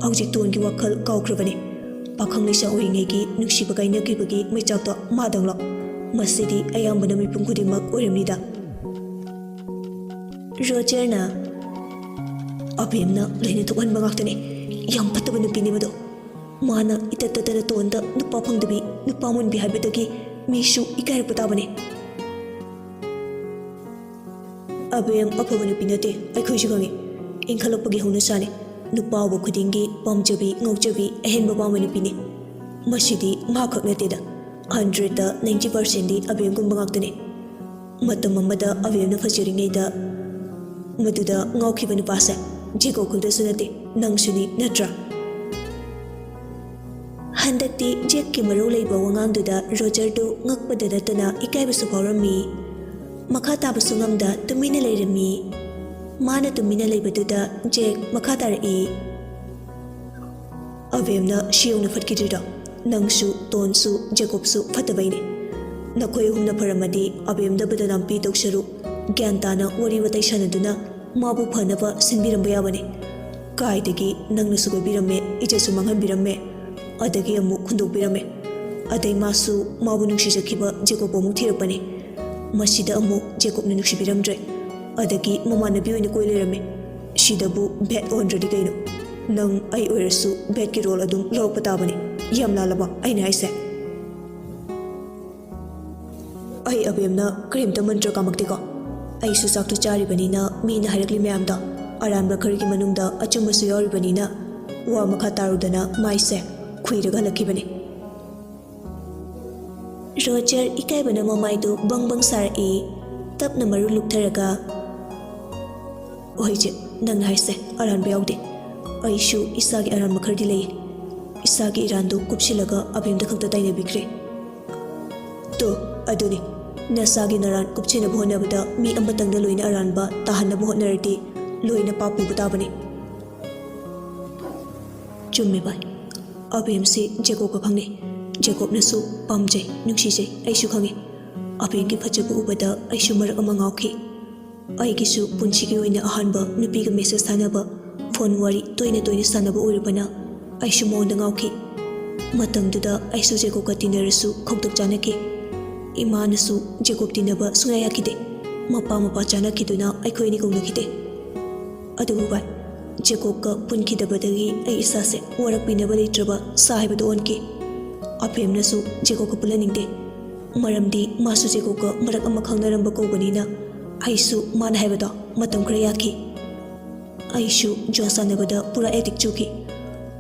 ꯍꯧꯖꯤꯛ ꯇꯣꯟꯒꯤ ꯋꯥꯈꯜ ꯀꯥꯎꯈ꯭ꯔꯕꯅꯤ꯫ ꯄꯥꯈꯪ ꯂꯩꯁꯥ ꯑꯣꯏꯔꯤꯉꯩꯒꯤ ꯅꯨꯡꯁꯤꯕ ꯀꯥꯏꯅꯈꯤꯕꯒꯤ ꯃꯩꯆꯥꯛꯇꯣ ꯃꯥꯗꯪꯂꯣ? ꯃꯁꯤꯗꯤ ꯑꯌꯥꯝꯕꯅ ꯃꯤꯄꯨꯝ ꯈꯨꯗꯤꯡꯃꯛ ꯑꯣꯏꯔꯝꯅꯤꯗ꯫" ꯔꯣꯖꯔꯅ, "ꯑꯕꯦꯝꯅ ꯂꯣꯏꯅ ꯊꯣꯛꯍꯟꯕ ꯉꯥꯛꯇꯅꯤ꯫ ꯌꯥꯝ ꯐꯠꯇꯕ ꯅꯨꯄꯤꯅꯤ ꯃꯗꯣ꯫ ꯃꯥꯅ ꯏꯇꯠ ꯇꯠꯇꯅ ꯇꯣꯟꯗ ꯅꯨꯄꯥ ꯐꯪꯗꯕꯤ, ꯅꯨꯄꯥ ꯃꯨꯟꯕꯤ ꯍꯥꯏꯕꯗꯒꯤ ꯃꯤꯁꯨ ꯏꯀꯥꯏꯔꯛꯄ ꯇꯥꯕꯅꯤ꯫" "ꯑꯕꯦꯝ ꯑꯐꯕ ꯅꯨꯄꯤ ꯅꯠꯇꯦ, ꯑꯩꯈꯣꯏꯁꯨ ꯈꯪꯉꯤ꯫ ꯏꯟꯈꯠꯂꯛꯄꯒꯤ ꯍꯧꯅꯁꯥꯅꯤ꯫ ꯅꯨꯄꯥ ꯎꯕ ꯈꯨꯗꯤꯡꯒꯤ ꯄꯥꯝꯖꯕꯤ, ꯉꯥꯎꯖꯕꯤ, ꯑꯍꯦꯟꯕ ꯄꯥꯝꯕ ꯅꯨꯄꯤꯅꯤ꯫ ꯃꯁꯤꯗꯤ ꯃꯍꯥꯛꯈꯛ ꯅꯠꯇꯦꯗ꯫ ꯍꯟꯗ꯭ꯔꯦꯠꯇ ꯅꯥꯏꯟꯇꯤ ꯄꯥꯔꯁꯦꯟꯗꯤ ꯑꯕꯦꯝꯒꯨꯝꯕ ꯉꯥꯛꯇꯅꯤ꯫" ꯃꯇꯝ ꯑꯃꯗ ꯑꯕꯦꯝꯅ ꯐꯖꯔꯤꯉꯩꯗ ꯃꯗꯨꯗ ꯉꯥꯎꯈꯤꯕ ꯅꯨꯄꯥꯁꯦ ꯖꯦꯀꯣꯕ ꯈꯛꯇꯁꯨ ꯅꯠꯇꯦ, ꯅꯪꯁꯨꯅꯤ, ꯅꯠꯇ꯭ꯔꯥ? ꯍꯟꯗꯛꯇꯤ ꯖꯦꯛꯀꯤ ꯃꯔꯧ ꯂꯩꯕ ꯋꯥꯉꯥꯡꯗꯨꯗ ꯔꯣꯖꯔꯗꯨ ꯉꯛꯄꯗ ꯅꯠꯇꯅ ꯏꯀꯥꯏꯕꯁꯨ ꯐꯥꯎꯔꯝꯃꯤ꯫ ꯃꯈꯥ ꯇꯥꯕꯁꯨ ꯉꯝꯗ ꯇꯨꯃꯤꯟꯅ ꯂꯩꯔꯝꯃꯤ꯫ ꯃꯥꯅ ꯇꯨꯃꯤꯟꯅ ꯂꯩꯕꯗꯨꯗ ꯖꯦꯛ ꯃꯈꯥ ꯇꯥꯔꯛꯏ꯫ ꯑꯕꯦꯝꯅ ꯁꯤ ꯌꯧꯅ ꯐꯠꯈꯤꯗ꯭ꯔꯤꯔꯣ? ꯅꯪꯁꯨ, ꯇꯣꯟꯁꯨ, ꯖꯦꯀꯣꯕꯁꯨ ꯐꯠꯇꯕꯩꯅꯦ꯫ ꯅꯈꯣꯏ ꯑꯍꯨꯝꯅ ꯐꯔꯝꯃꯗꯤ ꯑꯕꯦꯝꯗ ꯕꯗꯅꯥꯝ ꯄꯤꯗꯧ ꯁꯔꯨꯛ, ꯒ꯭ꯌꯥꯟ ꯇꯥꯅ ꯋꯥꯔꯤ ꯋꯥꯇꯥꯏ ꯁꯥꯟꯅꯗꯨꯅ ꯃꯥꯕꯨ ꯐꯅꯕ ꯁꯤꯟꯕꯤꯔꯝꯕ ꯌꯥꯕꯅꯦ꯫ ꯀꯥꯏꯗꯒꯤ ꯅꯪꯅꯁꯨ ꯀꯣꯏꯕꯤꯔꯝꯃꯦ, ꯏꯖꯠꯁꯨ ꯃꯥꯡꯍꯟꯕꯤꯔꯝꯃꯦ, ꯑꯗꯒꯤ ꯑꯃꯨꯛ ꯍꯨꯟꯗꯣꯛꯄꯤꯔꯝꯃꯦ꯫ ꯑꯗꯩ ꯃꯥꯁꯨ ꯃꯥꯕꯨ ꯅꯨꯡꯁꯤꯖꯈꯤꯕ ꯖꯦꯀꯣꯕ ꯑꯃꯨꯛ ꯊꯤꯔꯛꯄꯅꯦ꯫ ꯃꯁꯤꯗ ꯑꯃꯨꯛ ꯖꯦꯀꯣꯕꯅ ꯅꯨꯡꯁꯤꯕꯤꯔꯝꯗ꯭ꯔꯦ꯫ ꯑꯗꯒꯤ ꯃꯃꯥꯟꯅꯕꯤ ꯑꯣꯏꯅ ꯀꯣꯏ ꯂꯩꯔꯝꯃꯦ꯫ ꯁꯤꯗꯕꯨ ꯕꯦꯠ ꯑꯣꯟꯗ꯭ꯔꯗꯤ ꯀꯩꯅꯣ? ꯅꯪ ꯑꯩ ꯑꯣꯏꯔꯁꯨ ꯕꯦꯠꯀꯤ ꯔꯣꯜ ꯑꯗꯨꯝ ꯂꯧꯔꯛꯄ ꯇꯥꯕꯅꯦ꯫ ꯌꯥꯝ ꯂꯥꯜꯂꯕ ꯑꯩꯅ ꯍꯥꯏꯁꯦ? ꯑꯩ ꯑꯕꯦꯝꯅ ꯀꯔꯤꯝꯇ ꯃꯟꯇ꯭ꯔ ꯀꯥꯃꯛꯇꯦꯀꯣ꯫ ꯑꯩꯁꯨ ꯆꯥꯛꯇꯨ ꯆꯥꯔꯤꯕꯅꯤꯅ ꯃꯤꯅ ꯍꯥꯏꯔꯛꯂꯤ ꯃꯌꯥꯝꯗꯣ ꯑꯔꯥꯟꯕ ꯈꯔꯒꯤ ꯃꯅꯨꯡꯗ ꯑꯆꯨꯝꯕꯁꯨ ꯌꯥꯎꯔꯤꯕꯅꯤꯅ ꯋꯥ ꯃꯈꯥ ꯇꯥꯔꯨꯗꯅ ꯃꯥꯏꯁꯦ ꯈꯨꯏꯔꯒ ꯍꯜꯂꯛꯈꯤꯕꯅꯤ꯫ ꯔꯣꯖꯔ ꯏꯀꯥꯏꯕꯅ ꯃꯃꯥꯏꯗꯨ ꯕꯪ ꯕꯪ ꯁꯥꯔꯛꯏ꯫ ꯇꯞꯅ ꯃꯔꯨ ꯂꯨꯛꯊꯔꯒ, "ꯍꯣꯏ ꯏꯆꯦ, ꯅꯪꯅ ꯍꯥꯏꯁꯦ ꯑꯔꯥꯟꯕ ꯌꯥꯎꯗꯦ꯫ ꯑꯩꯁꯨ ꯏꯁꯥꯒꯤ ꯑꯔꯥꯟꯕ ꯈꯔꯗꯤ ꯂꯩꯌꯦ꯫ ꯏꯁꯥꯒꯤ ꯏꯔꯥꯟꯗꯨ ꯀꯨꯞꯁꯤꯜꯂꯒ ꯑꯕꯦꯝꯗ ꯈꯛꯇ ꯇꯥꯏꯅꯕꯤꯈ꯭ꯔꯦ꯫" "ꯇꯣ, ꯑꯗꯨꯅꯤ, ꯅꯁꯥꯒꯤ ꯅꯔꯥꯟ ꯀꯨꯞꯁꯤꯟꯅꯕ ꯍꯣꯠꯅꯕꯗ ꯃꯤ ꯑꯃꯇꯪꯗ ꯂꯣꯏꯅ ꯑꯔꯥꯟꯕ ꯇꯥꯍꯟꯅꯕ ꯍꯣꯠꯅꯔꯗꯤ ꯂꯣꯏꯅ ꯄꯥꯞ ꯄꯨꯕ ꯇꯥꯕꯅꯤ꯫" "ꯆꯨꯝꯃꯦ ꯚꯥꯏ, ꯑꯕꯦꯝꯁꯤ ꯖꯦꯀꯣꯕꯀ ꯈꯪꯅꯩ꯫ ꯖꯦꯀꯣꯕꯅꯁꯨ ꯄꯥꯝꯖꯩ, ꯅꯨꯡꯁꯤꯖꯩ, ꯑꯩꯁꯨ ꯈꯪꯉꯤ꯫ ꯑꯕꯦꯝꯒꯤ ꯐꯖꯕ ꯎꯕꯗ ꯑꯩꯁꯨ ꯃꯔꯛ ꯑꯃ ꯉꯥꯎꯈꯤ꯫ ꯑꯩꯒꯤꯁꯨ ꯄꯨꯟꯁꯤꯒꯤ ꯑꯣꯏꯅ ꯑꯍꯥꯟꯕ ꯅꯨꯄꯤꯒ ꯃꯦꯁꯦꯖ ꯊꯥꯅꯕ, ꯐꯣꯟ ꯋꯥꯔꯤ ꯇꯣꯏꯅ ꯇꯣꯏꯅ ꯁꯥꯟꯅꯕ ꯑꯣꯏꯔꯨꯕꯅ ꯑꯩꯁꯨ ꯃꯉꯣꯟꯗ ꯉꯥꯎꯈꯤ꯫ ꯃꯇꯝꯗꯨꯗ ꯑꯩꯁꯨ ꯖꯦꯀꯣꯕꯀ ꯇꯤꯟꯅꯔꯁꯨ ꯈꯧꯇꯛ ꯆꯥꯅꯈꯤ꯫ ꯏꯃꯥꯅꯁꯨ ꯖꯦꯀꯣꯕ ꯇꯤꯟꯅꯕ ꯁꯨꯡꯌꯥ ꯌꯥꯈꯤꯗꯦ꯫ ꯃꯄꯥ ꯃꯄꯥ ꯆꯥꯅꯈꯤꯗꯨꯅ ꯑꯩꯈꯣꯏ ꯑꯅꯤ ꯀꯧꯅꯈꯤꯗꯦ꯫ ꯑꯗꯨꯕꯨ ꯚꯥꯏ, ꯖꯦꯀꯣꯕꯀ ꯄꯨꯟꯈꯤꯗꯕꯗꯒꯤ ꯑꯩ ꯏꯁꯥꯁꯦ ꯋꯥꯔꯛꯄꯤꯅꯕ ꯂꯩꯇ꯭ꯔꯕ ꯁꯥ ꯍꯥꯏꯕꯗꯨ ꯑꯣꯟꯈꯤ꯫ ꯑꯕꯦꯝꯅꯁꯨ ꯖꯦꯀꯣꯕꯀ ꯄꯨꯜꯍꯟꯅꯤꯡꯗꯦ꯫ ꯃꯔꯝꯗꯤ ꯃꯥꯁꯨ ꯖꯦꯀꯣꯕꯀ ꯃꯔꯛ ꯑꯃ ꯈꯪꯅꯔꯝꯕ ꯀꯧꯕꯅꯤꯅ ꯑꯩꯁꯨ ꯃꯥꯅ ꯍꯥꯏꯕꯗꯣ ꯃꯇꯝ ꯈꯔ ꯌꯥꯈꯤ꯫ ꯑꯩꯁꯨ ꯖꯨꯋꯥ ꯁꯥꯟꯅꯕꯗ ꯄꯨꯔꯥ ꯑꯦꯗꯤꯛ ꯆꯨꯈꯤ꯫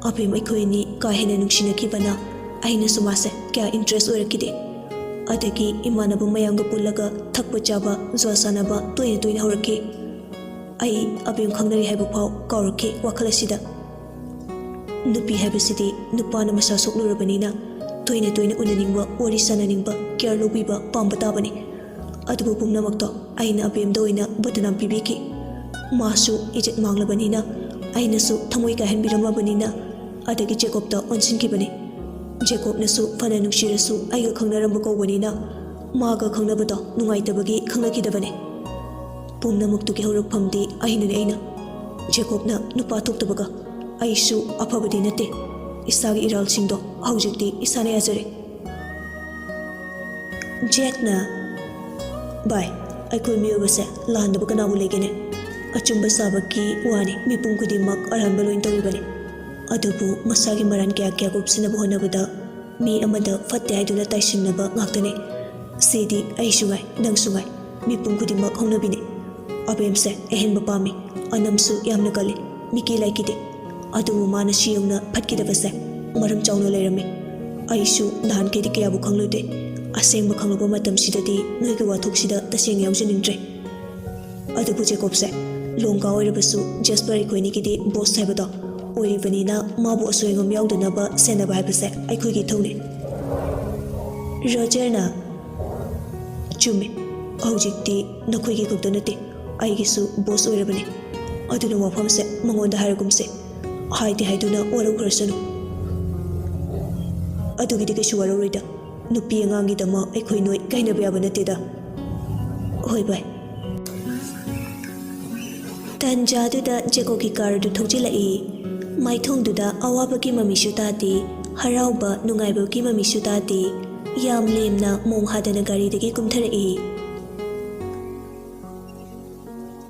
ꯑꯕꯦꯝ ꯑꯩꯈꯣꯏ ꯑꯅꯤ ꯀꯥ ꯍꯦꯟꯅ ꯅꯨꯡꯁꯤꯅꯈꯤꯕꯅ ꯑꯩꯅꯁꯨ ꯃꯥꯁꯦ ꯀꯌꯥ ꯏꯟꯇꯔꯦꯁ ꯑꯣꯏꯔꯛꯈꯤꯗꯦ꯫ ꯑꯗꯒꯤ ꯏꯃꯥꯟꯅꯕ ꯃꯌꯥꯝꯒ ꯄꯨꯜꯂꯒ ꯊꯛꯄ ꯆꯥꯕ, ꯖꯨꯋꯥ ꯁꯥꯟꯅꯕ ꯇꯣꯏꯅ ꯇꯣꯏꯅ ꯍꯧꯔꯛꯈꯤ꯫ ꯑꯩ ꯑꯕꯦꯝ ꯈꯪꯅꯔꯤ ꯍꯥꯏꯕ ꯐꯥꯎ ꯀꯥꯎꯔꯛꯈꯤ ꯋꯥꯈꯜ ꯑꯁꯤꯗ꯫ ꯅꯨꯄꯤ ꯍꯥꯏꯕꯁꯤꯗꯤ ꯅꯨꯄꯥꯅ ꯃꯁꯥ ꯁꯣꯛꯂꯨꯔꯕꯅꯤꯅ ꯇꯣꯏꯅ ꯇꯣꯏꯅ ꯎꯅꯅꯤꯡꯕ, ꯋꯥꯔꯤ ꯁꯥꯟꯅꯅꯤꯡꯕ, ꯀꯤꯌꯔ ꯂꯧꯕꯤꯕ ꯄꯥꯝꯕ ꯇꯥꯕꯅꯤ꯫ ꯑꯗꯨꯕꯨ ꯄꯨꯝꯅꯃꯛꯇꯣ ꯑꯩꯅ ꯑꯕꯦꯝꯗ ꯑꯣꯏꯅ ꯕꯗꯅꯥꯝ ꯄꯤꯕꯤꯈꯤ꯫ ꯃꯥꯁꯨ ꯏꯖꯠ ꯃꯥꯡꯂꯕꯅꯤꯅ, ꯑꯩꯅꯁꯨ ꯊꯃꯣꯏ ꯀꯥꯏꯍꯟꯕꯤꯔꯝꯃꯕꯅꯤꯅ, ꯑꯗꯒꯤ ꯖꯦꯀꯣꯕꯇ ꯑꯣꯟꯁꯤꯟꯈꯤꯕꯅꯤ꯫ ꯖꯦꯀꯣꯕꯅꯁꯨ ꯐꯅ ꯅꯨꯡꯁꯤꯔꯁꯨ ꯑꯩꯒ ꯈꯪꯅꯔꯝꯕ ꯀꯧꯕꯅꯤꯅ ꯃꯥꯒ ꯈꯪꯅꯕꯗꯣ ꯅꯨꯡꯉꯥꯏꯇꯕꯒꯤ ꯈꯪꯅꯈꯤꯗꯕꯅꯤ꯫ ꯄꯨꯝꯅꯃꯛꯇꯨꯒꯤ ꯍꯧꯔꯛꯐꯝꯗꯤ ꯑꯩꯅꯅꯦ, ꯑꯩꯅ꯫ ꯖꯦꯀꯣꯕꯅ ꯅꯨꯄꯥ ꯊꯣꯛꯇꯕꯒ ꯑꯩꯁꯨ ꯑꯐꯕꯗꯤ ꯅꯠꯇꯦ꯫ ꯏꯁꯥꯒꯤ ꯏꯔꯥꯜꯁꯤꯡꯗꯣ ꯍꯧꯖꯤꯛꯇꯤ ꯏꯁꯥꯅ ꯌꯥꯖꯔꯦ꯫ ꯖꯦꯛꯅ, "ꯚꯥꯏ, ꯑꯩꯈꯣꯏ ꯃꯤꯑꯣꯏꯕꯁꯦ ꯂꯥꯟꯗꯕ ꯀꯅꯥꯕꯨ ꯂꯩꯒꯦꯅꯦ? ꯑꯆꯨꯝꯕ ꯁꯥꯕꯒꯤ ꯋꯥꯅꯤ, ꯃꯤꯄꯨꯝ ꯈꯨꯗꯤꯡꯃꯛ ꯑꯔꯥꯟꯕ ꯂꯣꯏ ꯇꯧꯔꯤꯕꯅꯤ꯫ ꯑꯗꯨꯕꯨ ꯃꯁꯥꯒꯤ ꯃꯔꯥꯟ ꯀꯌꯥ ꯀꯌꯥ ꯀꯨꯞꯁꯤꯟꯅꯕ ꯍꯣꯠꯅꯕꯗ ꯃꯤ ꯑꯃꯗ ꯐꯠꯇꯦ ꯍꯥꯏꯗꯨꯅ ꯇꯥꯏꯁꯤꯟꯅꯕ ꯉꯥꯛꯇꯅꯤ꯫ ꯁꯤꯗꯤ ꯑꯩꯁꯨ ꯉꯥꯏ, ꯅꯪꯁꯨ ꯉꯥꯏ, ꯃꯤꯄꯨꯝ ꯈꯨꯗꯤꯡꯃꯛ ꯍꯧꯅꯕꯤꯅꯤ꯫ ꯑꯕꯦꯝꯁꯦ ꯑꯍꯦꯟꯕ ꯄꯥꯝꯃꯤ꯫ ꯑꯅꯝꯁꯨ ꯌꯥꯝꯅ ꯀꯜꯂꯤ, ꯃꯤꯀꯤ ꯂꯥꯏꯀꯤꯗꯦ꯫ ꯑꯗꯨꯕꯨ ꯃꯥꯅ ꯁꯤ ꯌꯧꯅ ꯐꯠꯈꯤꯗꯕꯁꯦ ꯃꯔꯝ ꯆꯥꯎꯅ ꯂꯩꯔꯝꯃꯤ꯫ ꯑꯩꯁꯨ ꯅꯍꯥꯟꯈꯩꯗꯤ ꯀꯌꯥꯕꯨ ꯈꯪꯂꯨꯗꯦ꯫ ꯑꯁꯦꯡꯕ ꯈꯪꯂꯛꯄ ꯃꯇꯝꯁꯤꯗꯗꯤ ꯅꯣꯏꯒꯤ ꯋꯥꯊꯣꯛꯁꯤꯗ ꯇꯁꯦꯡꯅ ꯌꯥꯎꯖꯅꯤꯡꯗ꯭ꯔꯦ꯫ ꯑꯗꯨꯕꯨ ꯖꯦꯀꯣꯕꯁꯦ ꯂꯣꯡꯒꯥ ꯑꯣꯏꯔꯕꯁꯨ ꯖꯦꯁꯄꯔ ꯑꯩꯈꯣꯏꯅꯤꯒꯤꯗꯤ ꯕꯣꯁ ꯍꯥꯏꯕꯗꯣ ꯑꯣꯏꯔꯤꯕꯅꯤꯅ ꯃꯥꯕꯨ ꯑꯁꯣꯏ ꯑꯉꯥꯝ ꯌꯥꯎꯗꯅꯕ ꯁꯦꯟꯅꯕ ꯍꯥꯏꯕꯁꯦ ꯑꯩꯈꯣꯏꯒꯤ ꯏꯊꯧꯅꯤ꯫" ꯔꯣꯖꯔꯅ, "ꯆꯨꯝꯃꯤ, ꯍꯧꯖꯤꯛꯇꯤ ꯅꯈꯣꯏꯒꯤ ꯈꯛꯇ ꯅꯠꯇꯦ, ꯑꯩꯒꯤꯁꯨ ꯕꯣꯁ ꯑꯣꯏꯔꯕꯅꯤ꯫ ꯑꯗꯨꯅ ꯋꯥꯐꯝꯁꯦ ꯃꯉꯣꯟꯗ ꯍꯥꯏꯔꯒꯨꯝꯁꯦ꯫ ꯍꯥꯏꯗꯤ ꯍꯥꯏꯗꯨꯅ ꯋꯥꯔꯧꯈ꯭ꯔꯁꯅꯨ꯫ ꯑꯗꯨꯒꯤꯗꯤ ꯀꯩꯁꯨ ꯋꯥꯔꯧꯔꯣꯏꯗ꯫ ꯅꯨꯄꯤ ꯑꯉꯥꯡꯒꯤꯗꯃꯛ ꯑꯩꯈꯣꯏ ꯅꯣꯏ ꯀꯥꯏꯅꯕ ꯌꯥꯕ ꯅꯠꯇꯦꯗ꯫ ꯍꯣꯏ ꯚꯥꯏ꯫" ꯇꯟꯖꯥꯗꯨꯗ ꯖꯦꯀꯣꯕꯀꯤ ꯀꯥꯔ ꯑꯗꯨ ꯊꯧꯖꯤꯜꯂꯛꯏ꯫ ꯃꯥꯏꯊꯣꯡꯗꯨꯗ ꯑꯋꯥꯕꯒꯤ ꯃꯃꯤꯁꯨ ꯇꯥꯗꯦ, ꯍꯔꯥꯎꯕ ꯅꯨꯡꯉꯥꯏꯕꯒꯤ ꯃꯃꯤꯁꯨ ꯇꯥꯗꯦ꯫ ꯌꯥꯝ ꯂꯦꯝꯅ ꯃꯣꯡ ꯍꯥꯗꯅ ꯒꯥꯔꯤꯗꯒꯤ ꯀꯨꯝꯊꯔꯛꯏ꯫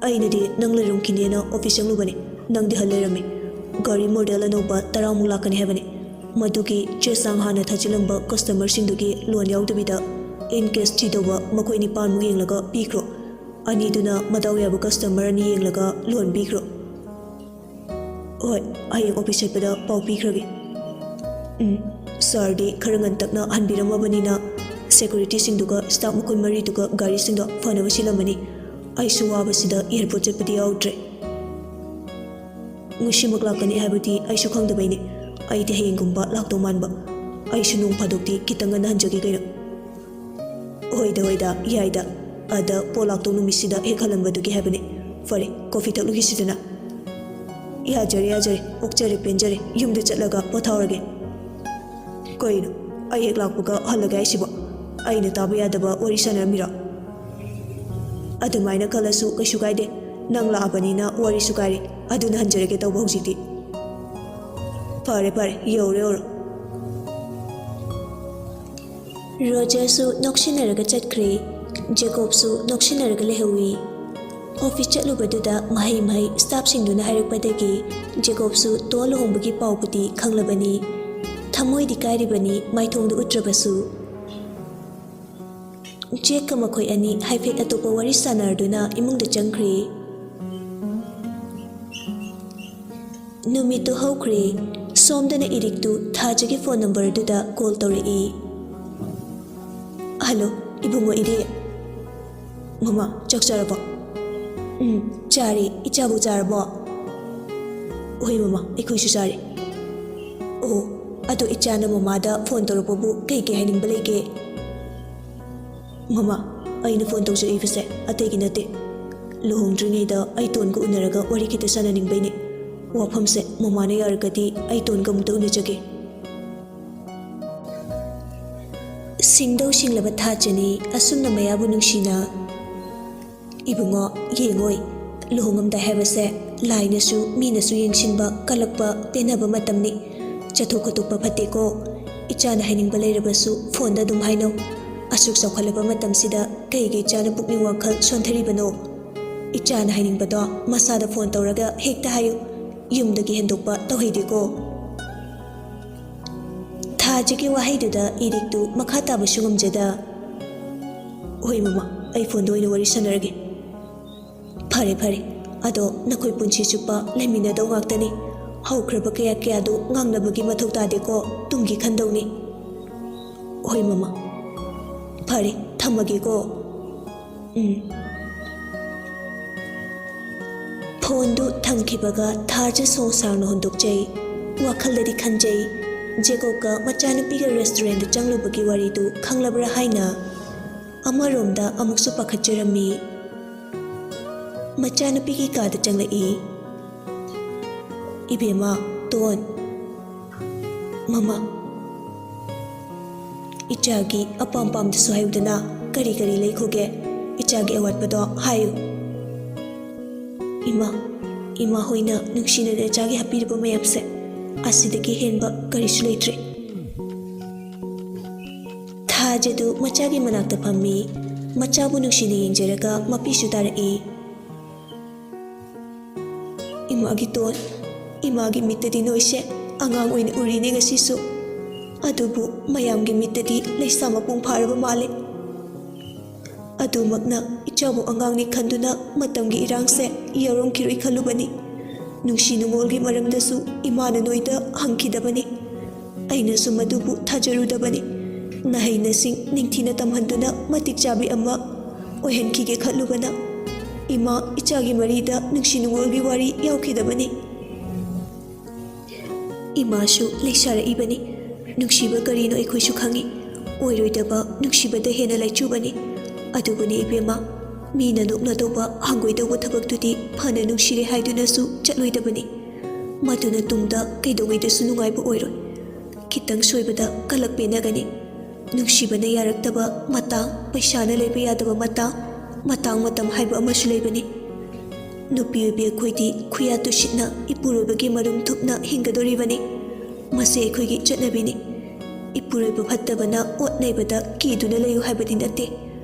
"ꯑꯩꯅꯗꯤ ꯅꯪ ꯂꯩꯔꯝꯈꯤꯅꯦꯅ ꯑꯣꯐꯤꯁ ꯆꯪꯂꯨꯕꯅꯦ, ꯅꯪꯗꯤ ꯍꯜ ꯂꯩꯔꯝꯃꯦ꯫ ꯒꯥꯔꯤ ꯃꯣꯗꯦꯜ ꯑꯅꯧꯕ ꯇꯔꯥꯃꯨꯛ ꯂꯥꯛꯀꯅꯤ ꯍꯥꯏꯕꯅꯦ꯫ ꯃꯗꯨꯒꯤ ꯆꯦ ꯆꯥꯡ ꯍꯥꯟꯅ ꯊꯥꯖꯤꯜꯂꯝꯕ ꯀꯁꯇꯃꯔꯁꯤꯡꯗꯨꯒꯤ ꯂꯣꯟ ꯌꯥꯎꯗꯕꯤꯗ ꯏꯟ ꯀꯦꯁ ꯊꯤꯗꯧꯕ ꯃꯈꯣꯏ ꯅꯤꯄꯥꯟꯃꯨꯛ ꯌꯦꯡꯂꯒ ꯄꯤꯈ꯭ꯔꯣ꯫ ꯑꯅꯤꯗꯨꯅ ꯃꯗꯥꯎ ꯌꯥꯕ ꯀꯁꯇꯃꯔ ꯑꯅꯤ ꯌꯦꯡꯂꯒ ꯂꯣꯟ ꯄꯤꯈ꯭ꯔꯣ꯫" "ꯍꯣꯏ, ꯍꯌꯦꯡ ꯑꯣꯐꯤꯁ ꯆꯠꯄꯗ ꯄꯥꯎ ꯄꯤꯈ꯭ꯔꯒꯦ꯫" "ꯎꯝ, ꯁꯥꯔꯗꯤ ꯈꯔ ꯉꯟꯇꯛꯅ ꯍꯟꯕꯤꯔꯝꯃꯕꯅꯤꯅ ꯁꯦꯀ꯭ꯌꯨꯔꯤꯇꯤꯁꯤꯡꯗꯨꯒ ꯁ꯭ꯇꯥꯐ ꯃꯈꯣꯏ ꯃꯔꯤꯗꯨꯒ ꯒꯥꯔꯤꯁꯤꯡꯗꯣ ꯐꯅꯕ ꯁꯤꯜꯂꯝꯃꯅꯤ꯫ ꯑꯩꯁꯨ ꯋꯥꯕꯁꯤꯗ ꯑꯦꯌꯔꯄꯣꯔꯠ ꯆꯠꯄꯗꯤ ꯌꯥꯎꯗ꯭ꯔꯦ꯫ ꯉꯁꯤꯃꯛ ꯂꯥꯛꯀꯅꯤ ꯍꯥꯏꯕꯗꯤ ꯑꯩꯁꯨ ꯈꯪꯗꯕꯩꯅꯦ꯫ ꯑꯩꯗꯤ ꯍꯌꯦꯡꯒꯨꯝꯕ ꯂꯥꯛꯇꯧ ꯃꯥꯟꯕ꯫ ꯑꯩꯁꯨ ꯅꯣꯡ ꯐꯥꯗꯣꯛꯇꯤ ꯈꯤꯇꯪ ꯉꯟꯅ ꯍꯟꯖꯒꯦ ꯀꯩꯅꯣ꯫" "ꯍꯣꯏꯗ, ꯍꯣꯏꯗ, ꯌꯥꯏꯗ꯫ ꯑꯗ ꯄꯣꯠ ꯂꯥꯛꯇꯧ ꯅꯨꯃꯤꯠꯁꯤꯗ ꯍꯦꯛ ꯍꯜꯂꯝꯕꯗꯨꯒꯤ ꯍꯥꯏꯕꯅꯦ꯫ ꯐꯔꯦ, ꯀꯣꯐꯤ ꯊꯛꯂꯨꯈꯤꯁꯤꯗꯅ꯫" "ꯌꯥꯖꯔꯦ, ꯌꯥꯖꯔꯦ, ꯑꯣꯛꯆꯔꯦ, ꯄꯦꯟꯖꯔꯦ, ꯌꯨꯝꯗ ꯆꯠꯂꯒ ꯄꯣꯊꯥꯎꯔꯒꯦ꯫" "ꯀꯩꯅꯣ, ꯑꯩ ꯍꯦꯛ ꯂꯥꯛꯄꯒ ꯍꯜꯂꯒꯦ ꯍꯥꯏꯁꯤꯕꯣ? ꯑꯩꯅ ꯇꯥꯕ ꯌꯥꯗꯕ ꯋꯥꯔꯤ ꯁꯥꯟꯅꯔꯝꯃꯤꯔꯣ?" "ꯑꯗꯨꯃꯥꯏꯅ ꯈꯜꯂꯁꯨ ꯀꯩꯁꯨ ꯀꯥꯏꯗꯦ, ꯅꯪ ꯂꯥꯛꯑꯕꯅꯤꯅ ꯋꯥꯔꯤꯁꯨ ꯀꯥꯏꯔꯦ, ꯑꯗꯨꯅ ꯍꯟꯖꯔꯒꯦ ꯇꯧꯕ ꯍꯧꯖꯤꯛꯇꯤ꯫" "ꯐꯔꯦ ꯐꯔꯦ, ꯌꯧꯔꯣ ꯌꯧꯔꯣ꯫" ꯔꯣꯖꯔꯁꯨ ꯅꯣꯛꯁꯤꯟꯅꯔꯒ ꯆꯠꯈ꯭ꯔꯦ꯫ ꯖꯦꯀꯣꯕꯁꯨ ꯅꯣꯛꯁꯤꯟꯅꯔꯒ ꯂꯩꯍꯧꯏ꯫ ꯑꯣꯐꯤꯁ ꯆꯠꯂꯨꯕꯗꯨꯗ ꯃꯍꯩ ꯃꯍꯩ ꯁ꯭ꯇꯥꯐꯁꯤꯡꯗꯨꯅ ꯍꯥꯏꯔꯛꯄꯗꯒꯤ ꯖꯦꯀꯣꯕꯁꯨ ꯇꯣ ꯂꯨꯍꯣꯡꯕꯒꯤ ꯄꯥꯎꯕꯨꯗꯤ ꯈꯪꯂꯕꯅꯤ꯫ ꯊꯃꯣꯏꯗꯤ ꯀꯥꯏꯔꯤꯕꯅꯤ, ꯃꯥꯏꯊꯣꯡꯗ ꯎꯠꯇ꯭ꯔꯕꯁꯨ꯫ ꯖꯦꯛꯀ ꯃꯈꯣꯏ ꯑꯅꯤ ꯍꯥꯏꯐꯦꯠ ꯑꯇꯣꯞꯄ ꯋꯥꯔꯤ ꯁꯥꯟꯅꯔꯗꯨꯅ ꯏꯃꯨꯡꯗ ꯆꯪꯈ꯭ꯔꯦ꯫ ꯅꯨꯃꯤꯠꯇꯨ ꯍꯧꯈ꯭ꯔꯦ꯫ ꯁꯣꯝꯗꯅ ꯏꯔꯤꯛꯇꯨ ꯊꯥꯖꯒꯤ ꯐꯣꯟ ꯅꯝꯕꯔꯗꯨꯗ ꯀꯣꯜ ꯇꯧꯔꯛꯏ꯫ "ꯍꯜꯂꯣ, ꯏꯕꯨꯡꯉꯣ ꯏꯔꯤꯛ꯫" "ꯃꯃꯥ, ꯆꯥꯛ ꯆꯥꯔꯕꯣ?" "ꯎꯝ, ꯆꯥꯔꯦ꯫ ꯏꯆꯥꯕꯨ ꯆꯥꯔꯕꯣ?" "ꯍꯣꯏ ꯃꯃꯥ, ꯑꯩꯈꯣꯏꯁꯨ ꯆꯥꯔꯦ꯫" "ꯑꯣ, ꯑꯗꯣ ꯏꯆꯥꯅ ꯃꯃꯥꯗ ꯐꯣꯟ ꯇꯧꯔꯛꯄꯕꯨ ꯀꯩ ꯀꯩ ꯍꯥꯏꯅꯤꯡꯕ ꯂꯩꯒꯦ?" "ꯃꯃꯥ, ꯑꯩꯅ ꯐꯣꯟ ꯇꯧꯖꯔꯛꯏꯕꯁꯦ ꯑꯇꯩꯒꯤ ꯅꯠꯇꯦ꯫ ꯂꯨꯍꯣꯡꯗ꯭ꯔꯤꯉꯩꯗ ꯑꯩ ꯇꯣꯟꯒ ꯎꯅꯔꯒ ꯋꯥꯔꯤ ꯈꯤꯇ ꯁꯥꯟꯅꯅꯤꯡꯕꯩꯅꯦ꯫ ꯋꯥꯐꯝꯁꯦ ꯃꯃꯥꯅ ꯌꯥꯔꯒꯗꯤ ꯑꯩ ꯇꯣꯟꯒ ꯑꯃꯨꯛꯇ ꯎꯅꯖꯒꯦ꯫" ꯁꯤꯡꯗꯧ ꯁꯤꯡꯂꯕ ꯊꯥꯖꯅꯤ ꯑꯁꯨꯝꯅ ꯃꯌꯥꯕꯨ ꯅꯨꯡꯁꯤꯅ꯫ "ꯏꯕꯨꯡꯉꯣ, ꯌꯦꯡꯉꯣꯏ, ꯂꯨꯍꯣꯡꯉꯝꯗꯥꯏ ꯍꯥꯏꯕꯁꯦ ꯂꯥꯏꯅꯁꯨ ꯃꯤꯅꯁꯨ ꯌꯦꯡꯁꯤꯟꯕ, ꯀꯜꯂꯛꯄ, ꯄꯦꯟꯅꯕ ꯃꯇꯝꯅꯤ꯫ ꯆꯠꯊꯣꯛ ꯈꯣꯠꯇꯣꯛꯄ ꯐꯠꯇꯦꯀꯣ꯫ ꯏꯆꯥꯅ ꯍꯥꯏꯅꯤꯡꯕ ꯂꯩꯔꯕꯁꯨ ꯐꯣꯟꯗ ꯑꯗꯨꯝ ꯍꯥꯏꯅꯧ꯫ ꯑꯁꯨꯛ ꯆꯥꯎꯈꯠꯂꯕ ꯃꯇꯝꯁꯤꯗ ꯀꯩꯒꯤ ꯏꯆꯥꯅ ꯄꯨꯛꯅꯤꯡ ꯋꯥꯈꯜ ꯁꯣꯟꯊꯔꯤꯕꯅꯣ? ꯏꯆꯥꯅ ꯍꯥꯏꯅꯤꯡꯕꯗꯣ ꯃꯁꯥꯗ ꯐꯣꯟ ꯇꯧꯔꯒ ꯍꯦꯛꯇ ꯍꯥꯏꯌꯨ꯫ ꯌꯨꯝꯗꯒꯤ ꯍꯦꯟꯗꯣꯛꯄ ꯇꯧꯍꯩꯗꯦꯀꯣ꯫" ꯊꯥꯖꯒꯤ ꯋꯥꯍꯩꯗꯨꯗ ꯏꯔꯤꯛꯇꯨ ꯃꯈꯥ ꯇꯥꯕꯁꯨ ꯉꯝꯖꯗ, "ꯍꯣꯏ ꯃꯃꯥ, ꯑꯩ ꯐꯣꯟꯗ ꯑꯣꯏꯅ ꯋꯥꯔꯤ ꯁꯥꯟꯅꯔꯒꯦ꯫" "ꯐꯔꯦ ꯐꯔꯦ, ꯑꯗꯣ ꯅꯈꯣꯏ ꯄꯨꯟꯁꯤ ꯆꯨꯞꯄ ꯂꯩꯃꯤꯟꯅꯗꯧ ꯉꯥꯛꯇꯅꯤ꯫ ꯍꯧꯈ꯭ꯔꯕ ꯀꯌꯥ ꯀꯌꯥꯗꯨ ꯉꯥꯡꯅꯕꯒꯤ ꯃꯊꯧ ꯇꯥꯗꯦꯀꯣ, ꯇꯨꯡꯒꯤ ꯈꯟꯗꯧꯅꯤ꯫" "ꯍꯣꯏ ꯃꯃꯥ, ꯐꯔꯦ, ꯊꯝꯃꯒꯦꯀꯣ꯫" "ꯎꯝ꯫" ꯐꯣꯟꯗꯨ ꯊꯝꯈꯤꯕꯒ ꯊꯥꯖ ꯁꯣꯡ ꯁꯥꯡꯅ ꯍꯨꯟꯗꯣꯛꯆꯩ꯫ ꯋꯥꯈꯜꯗꯗꯤ ꯈꯟꯖꯩ, ꯖꯦꯀꯣꯕꯀ ꯃꯆꯥꯅꯨꯄꯤꯒ ꯔꯦꯁꯇꯨꯔꯦꯟꯗ ꯆꯪꯂꯨꯕꯒꯤ ꯋꯥꯔꯤꯗꯨ ꯈꯪꯂꯕ꯭ꯔꯥ ꯍꯥꯏꯅ꯫ ꯑꯃꯔꯣꯝꯗ ꯑꯃꯨꯛꯁꯨ ꯄꯥꯈꯠꯆꯔꯝꯃꯤ꯫ ꯃꯆꯥꯅꯨꯄꯤꯒꯤ ꯀꯥꯗ ꯆꯪꯂꯛꯏ꯫ ꯏꯕꯦꯝꯃ, ꯇꯣꯟ꯫ ꯃꯃꯥ, ꯏꯆꯥꯒꯤ ꯑꯄꯥꯝ ꯄꯥꯝꯗꯁꯨ ꯍꯥꯏꯌꯨꯗꯅ, ꯀꯔꯤ ꯀꯔꯤ ꯂꯩꯈꯣꯒꯦ? ꯏꯆꯥꯒꯤ ꯑꯋꯥꯠꯄꯗꯣ ꯍꯥꯏꯌꯨ꯫ ꯏꯃꯥ, ꯏꯃꯥ ꯍꯣꯏꯅ ꯅꯨꯡꯁꯤꯅ ꯅꯆꯥꯒꯤ ꯍꯥꯞꯄꯤꯔꯤꯕ ꯃꯌꯥꯝꯁꯦ, ꯑꯁꯤꯗꯒꯤ ꯍꯦꯟꯕ ꯀꯔꯤꯁꯨ ꯂꯩꯇ꯭ꯔꯦ꯫ ꯊꯥꯖꯗꯨ ꯃꯆꯥꯒꯤ ꯃꯅꯥꯛꯇ ꯐꯝꯃꯤ꯫ ꯃꯆꯥꯕꯨ ꯅꯨꯡꯁꯤꯅ ꯌꯦꯡꯖꯔꯒ ꯃꯄꯤꯁꯨ ꯇꯥꯔꯛꯏ꯫ ꯏꯃꯥꯒꯤ ꯇꯣꯟ, ꯏꯃꯥꯒꯤ ꯃꯤꯠꯇꯗꯤ ꯅꯣꯏꯁꯦ ꯑꯉꯥꯡ ꯑꯣꯏꯅ ꯎꯔꯤꯅꯦ ꯉꯁꯤꯁꯨ꯫ ꯑꯗꯨꯕꯨ ꯃꯌꯥꯝꯒꯤ ꯃꯤꯠꯇꯗꯤ ꯂꯩꯁꯥ ꯃꯄꯨꯡ ꯐꯥꯔꯕ ꯃꯥꯜꯂꯦ꯫ ꯑꯗꯨꯃꯛꯅ ꯏꯆꯥꯕꯨ ꯑꯉꯥꯡꯅꯤ ꯈꯟꯗꯨꯅ ꯃꯇꯝꯒꯤ ꯏꯔꯥꯡꯁꯦ ꯌꯥꯎꯔꯝꯈꯤꯔꯣꯏ ꯈꯜꯂꯨꯕꯅꯤ꯫ ꯅꯨꯡꯁꯤ ꯅꯨꯡꯉꯣꯜꯒꯤ ꯃꯔꯝꯗꯁꯨ ꯏꯃꯥꯅ ꯅꯣꯏꯗ ꯍꯪꯈꯤꯗꯕꯅꯤ꯫ ꯑꯩꯅꯁꯨ ꯃꯗꯨꯕꯨ ꯊꯥꯖꯔꯨꯗꯕꯅꯤ꯫ ꯅꯍꯩ ꯅꯁꯤꯡ ꯅꯤꯡꯊꯤꯅ ꯇꯝꯍꯟꯗꯨꯅ ꯃꯇꯤꯛ ꯆꯥꯕꯤ ꯑꯃ ꯑꯣꯏꯍꯟꯈꯤꯒꯦ ꯈꯜꯂꯨꯕꯅ ꯏꯃꯥ ꯏꯆꯥꯒꯤ ꯃꯔꯤꯗ ꯅꯨꯡꯁꯤ ꯅꯨꯡꯉꯣꯜꯒꯤ ꯋꯥꯔꯤ ꯌꯥꯎꯈꯤꯗꯕꯅꯤ꯫ ꯏꯃꯥꯁꯨ ꯂꯩꯁꯥꯔꯛꯏꯕꯅꯤ꯫ ꯅꯨꯡꯁꯤꯕ ꯀꯔꯤꯅꯣ ꯑꯩꯈꯣꯏꯁꯨ ꯈꯪꯏ꯫ ꯑꯣꯏꯔꯣꯏꯗꯕ ꯅꯨꯡꯁꯤꯕꯗ ꯍꯦꯟꯅ ꯂꯥꯏꯆꯨꯕꯅꯤ꯫ ꯑꯗꯨꯕꯨꯅꯦ ꯏꯕꯦꯝꯃ, ꯃꯤꯅ ꯅꯣꯛꯅꯗꯧꯕ, ꯍꯪꯒꯣꯏꯗꯧꯕ ꯊꯕꯛꯇꯨꯗꯤ ꯐꯅ ꯅꯨꯡꯁꯤꯔꯦ ꯍꯥꯏꯗꯨꯅꯁꯨ ꯆꯠꯂꯣꯏꯗꯕꯅꯤ꯫ ꯃꯗꯨꯅ ꯇꯨꯡꯗ ꯀꯩꯗꯧꯉꯩꯗꯁꯨ ꯅꯨꯡꯉꯥꯏꯕ ꯑꯣꯏꯔꯣꯏ꯫ ꯈꯤꯇꯪ ꯁꯣꯏꯕꯗ ꯀꯂꯛ ꯄꯦꯟꯅꯒꯅꯤ꯫ ꯅꯨꯡꯁꯤꯕꯅ ꯌꯥꯔꯛꯇꯕ ꯃꯇꯥꯡ, ꯄꯩꯁꯥꯅ ꯂꯩꯕ ꯌꯥꯗꯕ ꯃꯇꯥꯡ, ꯃꯇꯥꯡ ꯃꯇꯝ ꯍꯥꯏꯕ ꯑꯃꯁꯨ ꯂꯩꯕꯅꯤ꯫ ꯅꯨꯄꯤ ꯑꯣꯏꯕꯤ ꯑꯩꯈꯣꯏꯗꯤ ꯈꯨꯌꯥ ꯇꯨꯁꯤꯠꯅ ꯏꯄꯨꯔꯣꯏꯕꯒꯤ ꯃꯔꯨꯝ ꯊꯨꯞꯅ ꯍꯤꯡꯒꯗꯧꯔꯤꯕꯅꯤ꯫ ꯃꯁꯤ ꯑꯩꯈꯣꯏꯒꯤ ꯆꯠꯅꯕꯤꯅꯤ꯫ ꯏꯄꯨꯔꯣꯏꯕ ꯐꯠꯇꯕꯅ ꯑꯣꯠ ꯅꯩꯕꯗ ꯀꯤꯗꯨꯅ ꯂꯩꯌꯨ ꯍꯥꯏꯕꯗꯤ ꯅꯠꯇꯦ꯫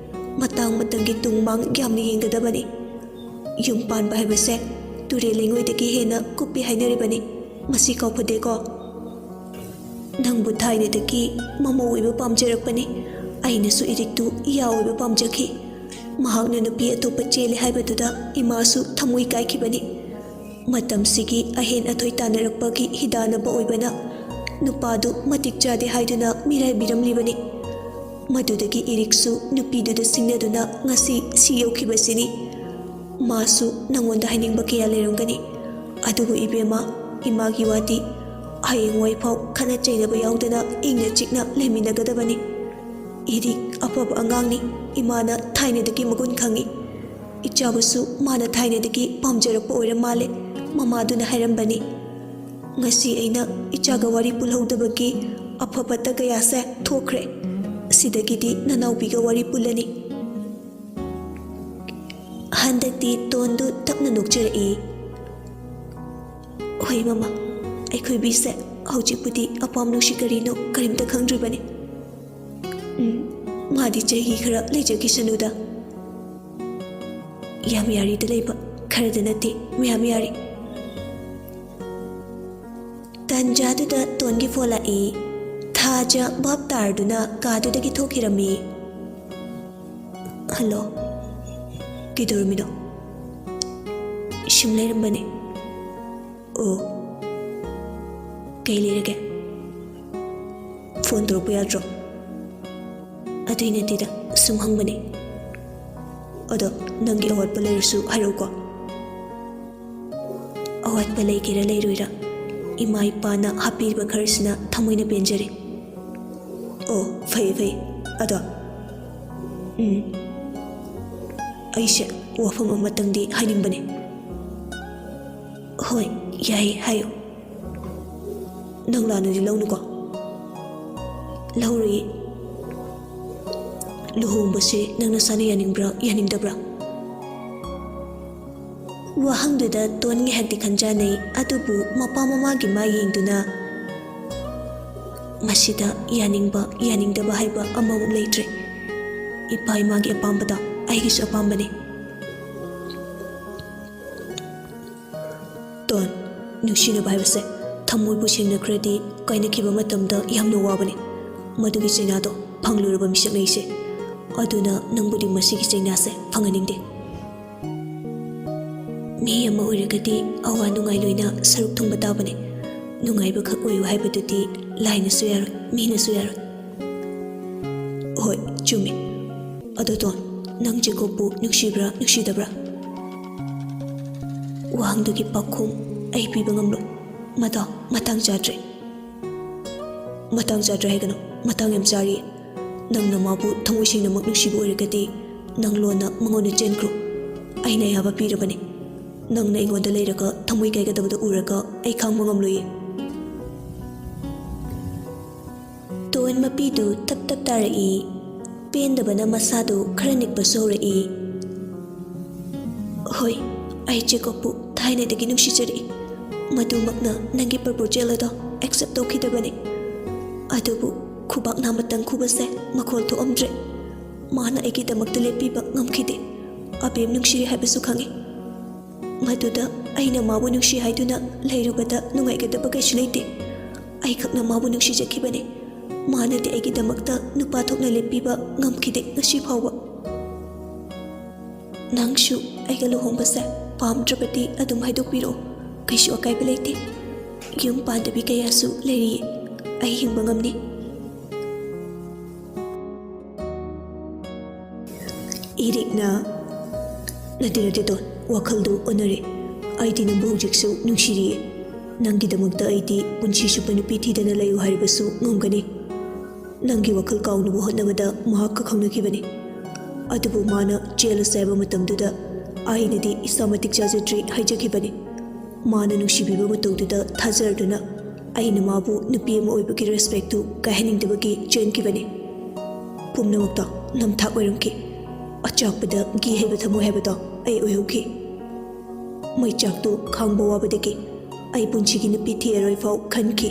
ꯃꯇꯥꯡ ꯃꯇꯝꯒꯤ ꯇꯨꯡ ꯃꯥꯡ ꯌꯥꯝꯅ ꯌꯦꯡꯒꯗꯕꯅꯤ꯫ ꯌꯨꯝ ꯄꯥꯟꯕ ꯍꯥꯏꯕꯁꯦ ꯇꯨꯔꯦꯜ ꯂꯩꯉꯣꯏꯗꯒꯤ ꯍꯦꯟꯅ ꯀꯨꯞꯄꯤ ꯍꯥꯏꯅꯔꯤꯕꯅꯤ꯫ ꯃꯁꯤ ꯀꯥꯎꯐꯗꯦꯀꯣ꯫ ꯅꯪꯕꯨ ꯊꯥꯏꯅꯗꯒꯤ ꯃꯃꯧ ꯑꯣꯏꯕ ꯄꯥꯝꯖꯔꯛꯄꯅꯤ꯫ ꯑꯩꯅꯁꯨ ꯏꯔꯤꯛꯇꯨ ꯏꯌꯥ ꯑꯣꯏꯕ ꯄꯥꯝꯖꯈꯤ꯫ ꯃꯍꯥꯛꯅ ꯅꯨꯄꯤ ꯑꯇꯣꯞꯄ ꯆꯦꯜꯂꯦ ꯍꯥꯏꯕꯗꯨꯗ ꯏꯃꯥꯁꯨ ꯊꯃꯣꯏ ꯀꯥꯏꯈꯤꯕꯅꯤ꯫ ꯃꯇꯝꯁꯤꯒꯤ ꯑꯍꯦꯟ ꯑꯊꯣꯏ ꯇꯥꯟꯅꯔꯛꯄꯒꯤ ꯍꯤꯗꯥꯟꯅꯕ ꯑꯣꯏꯕꯅ ꯅꯨꯄꯥꯗꯨ ꯃꯇꯤꯛ ꯆꯥꯗꯦ ꯍꯥꯏꯗꯨꯅ ꯃꯤꯔꯥꯏꯕꯤꯔꯝꯂꯤꯕꯅꯤ꯫ ꯃꯗꯨꯗꯒꯤ ꯏꯔꯤꯛꯁꯨ ꯅꯨꯄꯤꯗꯨꯗ ꯁꯤꯡꯅꯗꯨꯅ ꯉꯁꯤ ꯁꯤ ꯌꯧꯈꯤꯕꯁꯤꯅꯤ꯫ ꯃꯥꯁꯨ ꯅꯪꯉꯣꯟꯗ ꯍꯥꯏꯅꯤꯡꯕ ꯀꯌꯥ ꯂꯩꯔꯝꯒꯅꯤ꯫ ꯑꯗꯨꯕꯨ ꯏꯕꯦꯝꯃ, ꯏꯃꯥꯒꯤ ꯋꯥꯗꯤ ꯍꯌꯦꯡꯋꯥꯏꯐꯥꯎ ꯈꯠꯅ ꯆꯩꯅꯕ ꯌꯥꯎꯗꯅ ꯏꯪꯅ ꯆꯤꯛꯅ ꯂꯩꯃꯤꯟꯅꯒꯗꯕꯅꯤ꯫ ꯏꯔꯤꯛ ꯑꯐꯕ ꯑꯉꯥꯡꯅꯤ꯫ ꯏꯃꯥꯅ ꯊꯥꯏꯅꯗꯒꯤ ꯃꯒꯨꯟ ꯈꯪꯏ꯫ ꯏꯆꯥꯕꯨꯁꯨ ꯃꯥꯅ ꯊꯥꯏꯅꯗꯒꯤ ꯄꯥꯝꯖꯔꯛꯄ ꯑꯣꯏꯔ ꯃꯥꯜꯂꯦ꯫ ꯃꯃꯥꯗꯨꯅ ꯍꯥꯏꯔꯝꯕꯅꯤ꯫ ꯉꯁꯤ ꯑꯩꯅ ꯏꯆꯥꯒ ꯋꯥꯔꯤ ꯄꯨꯜꯍꯧꯗꯕꯒꯤ ꯑꯐ ꯐꯠꯇ ꯀꯌꯥꯁꯦ ꯊꯣꯛꯈ꯭ꯔꯦ꯫ ꯁꯤꯗꯒꯤꯗꯤ ꯅꯅꯥꯎꯄꯤꯒ ꯋꯥꯔꯤ ꯄꯨꯜꯂꯅꯤ꯫ ꯍꯟꯗꯛꯇꯤ ꯇꯣꯟꯗꯨ ꯇꯞꯅ ꯅꯣꯛꯆꯔꯛꯏ꯫ ꯍꯣꯏ ꯃꯃꯥ, ꯑꯩꯈꯣꯏ ꯕꯤꯁꯦ ꯍꯧꯖꯤꯛꯄꯨꯗꯤ ꯑꯄꯥꯝ ꯅꯨꯡꯁꯤ ꯀꯔꯤꯅꯣ ꯀꯔꯤꯝꯇ ꯈꯪꯗ꯭ꯔꯤꯕꯅꯤ꯫ ꯎꯝ, ꯃꯥꯗꯤ ꯆꯍꯤ ꯈꯔ ꯂꯩꯖꯈꯤꯁꯅꯨꯗ꯫ ꯌꯥꯝ ꯌꯥꯔꯤꯗ ꯂꯩꯕ ꯈꯔꯗ ꯅꯠꯇꯦ, ꯃꯌꯥꯝ ꯌꯥꯔꯤ꯫ ꯇꯟꯖꯥꯗꯨꯗ ꯇꯣꯟꯒꯤ ꯐꯣꯟ ꯂꯥꯛꯏ꯫ ꯊꯥꯖ ꯚꯥꯞ ꯇꯥꯔꯗꯨꯅ ꯀꯥꯗꯨꯗꯒꯤ ꯊꯣꯛꯈꯤꯔꯝꯃꯤ꯫ ꯍꯜꯂꯣ, ꯀꯩꯗꯧꯔꯝꯃꯤꯅꯣ? ꯁꯨꯝ ꯂꯩꯔꯝꯕꯅꯦ꯫ ꯑꯣ, ꯀꯩ ꯂꯩꯔꯒꯦ? ꯐꯣꯟ ꯇꯧꯔꯛꯄ ꯌꯥꯗ꯭ꯔꯣ? ꯑꯗꯨꯏ ꯅꯠꯇꯦꯗ, ꯁꯨꯝ ꯍꯪꯕꯅꯦ꯫ ꯑꯗꯣ ꯅꯪꯒꯤ ꯑꯋꯥꯠꯄ ꯂꯩꯔꯁꯨ ꯍꯥꯏꯔꯛꯎꯀꯣ꯫ ꯑꯋꯥꯠꯄ ꯂꯩꯒꯦꯔꯥ ꯂꯩꯔꯣꯏꯔꯥ, ꯏꯃꯥ ꯏꯄꯥꯅ ꯍꯥꯞꯄꯤꯕ ꯈꯔꯁꯤꯅ ꯊꯃꯣꯏꯅ ꯄꯦꯟꯖꯔꯦ꯫ ꯑꯣ, ꯐꯩ ꯐꯩ꯫ ꯑꯗꯣ, ꯎꯝ, ꯑꯩꯁꯦ ꯋꯥꯐꯝ ꯑꯃꯇꯪꯗꯤ ꯍꯥꯏꯅꯤꯡꯕꯅꯦ꯫ ꯍꯣꯏ, ꯌꯥꯏꯌꯦ, ꯍꯥꯏꯌꯨ꯫ ꯅꯪ ꯂꯥꯟꯅꯗꯤ ꯂꯧꯅꯨꯀꯣ꯫ ꯂꯧꯔꯨꯏ꯫ ꯂꯨꯍꯣꯡꯕꯁꯦ ꯅꯪ ꯅꯁꯥꯅ ꯌꯥꯅꯤꯡꯕ꯭ꯔꯥ, ꯌꯥꯅꯤꯡꯗꯕ꯭ꯔꯥ? ꯋꯥꯍꯪꯗꯨꯗ ꯇꯣꯟ ꯉꯥꯏꯍꯥꯛꯇꯤ ꯈꯟꯖꯥꯅꯩ, ꯑꯗꯨꯕꯨ ꯃꯄꯥ ꯃꯃꯥꯒꯤ ꯃꯥꯏ ꯌꯦꯡꯗꯨꯅ, "ꯃꯁꯤꯗ ꯌꯥꯅꯤꯡꯕ, ꯌꯥꯅꯤꯡꯗꯕ ꯍꯥꯏꯕ ꯑꯃꯃꯨꯛ ꯂꯩꯇ꯭ꯔꯦ꯫ ꯏꯄꯥ ꯏꯃꯥꯒꯤ ꯑꯄꯥꯝꯕꯗ ꯑꯩꯒꯤꯁꯨ ꯑꯄꯥꯝꯕꯅꯤ꯫" ꯇꯣꯟ, ꯅꯨꯡꯁꯤꯅꯕ ꯍꯥꯏꯕꯁꯦ ꯊꯃꯣꯏꯕꯨ ꯁꯦꯡꯅꯈ꯭ꯔꯗꯤ ꯀꯥꯏꯅꯈꯤꯕ ꯃꯇꯝꯗ ꯌꯥꯝꯅ ꯋꯥꯕꯅꯤ꯫ ꯃꯗꯨꯒꯤ ꯆꯩꯅꯥꯗꯣ ꯐꯪꯂꯨꯔꯕ ꯃꯤꯁꯛꯅꯤ ꯑꯩꯁꯦ꯫ ꯑꯗꯨꯅ ꯅꯪꯕꯨꯗꯤ ꯃꯁꯤꯒꯤ ꯆꯩꯅꯥꯁꯦ ꯐꯪꯍꯟꯅꯤꯡꯗꯦ꯫ ꯃꯤ ꯑꯃ ꯑꯣꯏꯔꯒꯗꯤ ꯑꯋꯥ ꯅꯨꯡꯉꯥꯏ ꯂꯣꯏꯅ ꯁꯔꯨꯛ ꯊꯨꯡꯕ ꯇꯥꯕꯅꯤ꯫ ꯅꯨꯡꯉꯥꯏꯕ ꯈꯛ ꯑꯣꯏꯌꯨ ꯍꯥꯏꯕꯗꯨꯗꯤ ꯂꯥꯏꯅꯁꯨ ꯌꯥꯔꯣꯏ, ꯃꯤꯅꯁꯨ ꯌꯥꯔꯣꯏ꯫ ꯍꯣꯏ, ꯆꯨꯝꯃꯤ꯫ ꯑꯗꯣ ꯇꯣꯟ, ꯅꯪ ꯖꯦꯀꯣꯕꯄꯨ ꯅꯨꯡꯁꯤꯕ꯭ꯔꯥ, ꯅꯨꯡꯁꯤꯗꯕ꯭ꯔꯥ? ꯋꯥꯍꯪꯗꯨꯒꯤ ꯄꯥꯎꯈꯨꯝ ꯑꯩ ꯄꯤꯕ ꯉꯝꯂꯣꯏ꯫ ꯃꯗꯣ ꯃꯇꯥꯡ ꯆꯥꯗ꯭ꯔꯦ꯫ ꯃꯇꯥꯡ ꯆꯥꯗ꯭ꯔꯦ ꯍꯥꯏꯒꯅꯨ, ꯃꯇꯥꯡ ꯌꯥꯝ ꯆꯥꯔꯤ꯫ ꯅꯪꯅ ꯃꯥꯕꯨ ꯊꯃꯣꯏ ꯁꯦꯡꯅꯃꯛ ꯅꯨꯡꯁꯤꯕ ꯑꯣꯏꯔꯒꯗꯤ, ꯅꯪ ꯂꯣꯟꯅ ꯃꯉꯣꯟꯗ ꯆꯦꯟꯈ꯭ꯔꯣ꯫ ꯑꯩꯅ ꯑꯌꯥꯕ ꯄꯤꯔꯕꯅꯤ꯫ ꯅꯪꯅ ꯑꯩꯉꯣꯟꯗ ꯂꯩꯔꯒ ꯊꯃꯣꯏ ꯀꯥꯏꯒꯗꯕꯗꯣ ꯎꯔꯒ ꯑꯩ ꯈꯥꯡꯕ ꯉꯝꯂꯣꯏꯌꯦ꯫ ꯇꯣꯟ ꯃꯄꯤꯗꯨ ꯇꯞ ꯇꯞ ꯇꯥꯔꯛꯏ꯫ ꯄꯦꯟꯗꯕꯅ ꯃꯁꯥꯗꯨ ꯈꯔ ꯅꯤꯛꯄꯁꯨ ꯍꯧꯔꯛꯏ꯫ ꯍꯣꯏ, ꯑꯩ ꯖꯦꯀꯣꯕꯄꯨ ꯊꯥꯏꯅꯗꯒꯤ ꯅꯨꯡꯁꯤꯖꯔꯛꯏ꯫ ꯃꯗꯨꯃꯛꯅ ꯅꯪꯒꯤ ꯄ꯭ꯔꯄꯣꯖꯦꯜ ꯑꯗꯣ ꯑꯦꯛꯁꯦꯞ ꯇꯧꯈꯤꯗꯕꯅꯤ꯫ ꯑꯗꯨꯕꯨ ꯈꯨꯕꯥꯛ ꯅꯥꯝꯃꯇꯪ ꯈꯨꯕꯁꯦ ꯃꯈꯣꯜ ꯊꯣꯛꯑꯝꯗ꯭ꯔꯦ꯫ ꯃꯥꯅ ꯑꯩꯒꯤꯗꯃꯛꯇ ꯂꯦꯞꯄꯤꯕ ꯉꯝꯈꯤꯗꯦ꯫ ꯑꯕꯦꯝ ꯅꯨꯡꯁꯤꯔꯤ ꯍꯥꯏꯕꯁꯨ ꯈꯪꯉꯤ꯫ ꯃꯗꯨꯗ ꯑꯩꯅ ꯃꯥꯕꯨ ꯅꯨꯡꯁꯤ ꯍꯥꯏꯗꯨꯅ ꯂꯩꯔꯨꯕꯗ ꯅꯨꯡꯉꯥꯏꯒꯗꯕ ꯀꯩꯁꯨ ꯂꯩꯇꯦ꯫ ꯑꯩꯈꯛꯅ ꯃꯥꯕꯨ ꯅꯨꯡꯁꯤꯖꯈꯤꯕꯅꯤ꯫ ꯃꯥꯅꯗꯤ ꯑꯩꯒꯤꯗꯃꯛꯇ ꯅꯨꯄꯥ ꯊꯣꯛꯅ ꯂꯦꯞꯄꯤꯕ ꯉꯝꯈꯤꯗꯦ ꯉꯁꯤ ꯐꯥꯎꯕ꯫ ꯅꯪꯁꯨ ꯑꯩꯒ ꯂꯨꯍꯣꯡꯕꯁꯦ ꯄꯥꯝꯗ꯭ꯔꯕꯗꯤ ꯑꯗꯨꯝ ꯍꯥꯏꯗꯣꯛꯄꯤꯔꯛꯑꯣ, ꯀꯩꯁꯨ ꯑꯀꯥꯏꯕ ꯂꯩꯇꯦ꯫ ꯌꯨꯝ ꯄꯥꯟꯗꯕꯤ ꯀꯌꯥꯁꯨ ꯂꯩꯔꯤꯌꯦ, ꯑꯩ ꯍꯤꯡꯕ ꯉꯝꯅꯤ꯫ ꯏꯔꯤꯛꯅ, "ꯅꯠꯇꯦ, ꯅꯠꯇꯦ, ꯇꯣꯟ, ꯋꯥꯈꯜꯗꯨ ꯑꯣꯟꯅꯔꯦ꯫ ꯑꯩꯗꯤ ꯅꯪꯕꯨ ꯍꯧꯖꯤꯛꯁꯨ ꯅꯨꯡꯁꯤꯔꯤꯌꯦ꯫ ꯅꯪꯒꯤꯗꯃꯛꯇ ꯑꯩꯗꯤ ꯄꯨꯟꯁꯤ ꯆꯨꯞꯄ ꯅꯨꯄꯤ ꯊꯤꯗꯅ ꯂꯩꯌꯨ ꯍꯥꯏꯔꯕꯁꯨ ꯉꯝꯒꯅꯤ꯫ ꯅꯪꯒꯤ ꯋꯥꯈꯜ ꯀꯥꯎꯅꯕ ꯍꯣꯠꯅꯕꯗ ꯃꯍꯥꯛꯀ ꯈꯪꯅꯈꯤꯕꯅꯤ꯫ ꯑꯗꯨꯕꯨ ꯃꯥꯅ ꯆꯦꯜꯂꯁꯦ ꯍꯥꯏꯕ ꯃꯇꯝꯗꯨꯗ ꯑꯩꯅꯗꯤ ꯏꯁꯥ ꯃꯇꯤꯛ ꯆꯥꯖꯗ꯭ꯔꯤ ꯍꯥꯏꯖꯈꯤꯕꯅꯤ꯫ ꯃꯥꯅ ꯅꯨꯡꯁꯤꯕꯤꯕ ꯃꯇꯧꯗꯨꯗ ꯊꯥꯖꯔꯗꯨꯅ ꯑꯩꯅ ꯃꯥꯕꯨ ꯅꯨꯄꯤ ꯑꯃ ꯑꯣꯏꯕꯒꯤ ꯔꯦꯁꯄꯦꯛꯇꯨ ꯀꯥꯏꯍꯟꯅꯤꯡꯗꯕꯒꯤ ꯆꯦꯟꯈꯤꯕꯅꯤ꯫ ꯄꯨꯝꯅꯃꯛꯇꯣ ꯅꯝꯊꯥꯛ ꯑꯣꯏꯔꯝꯈꯤ꯫ ꯑꯆꯥꯛꯄꯗ ꯘꯤ ꯍꯩꯕ ꯊꯃꯣꯏ ꯍꯥꯏꯕꯗꯣ ꯑꯩ ꯑꯣꯏꯍꯧꯈꯤ꯫ ꯃꯩꯆꯥꯛꯇꯨ ꯈꯥꯡꯕ ꯋꯥꯕꯗꯒꯤ ꯑꯩ ꯄꯨꯟꯁꯤꯒꯤ ꯅꯨꯄꯤ ꯊꯤꯔꯔꯣꯏ ꯐꯥꯎ ꯈꯟꯈꯤ꯫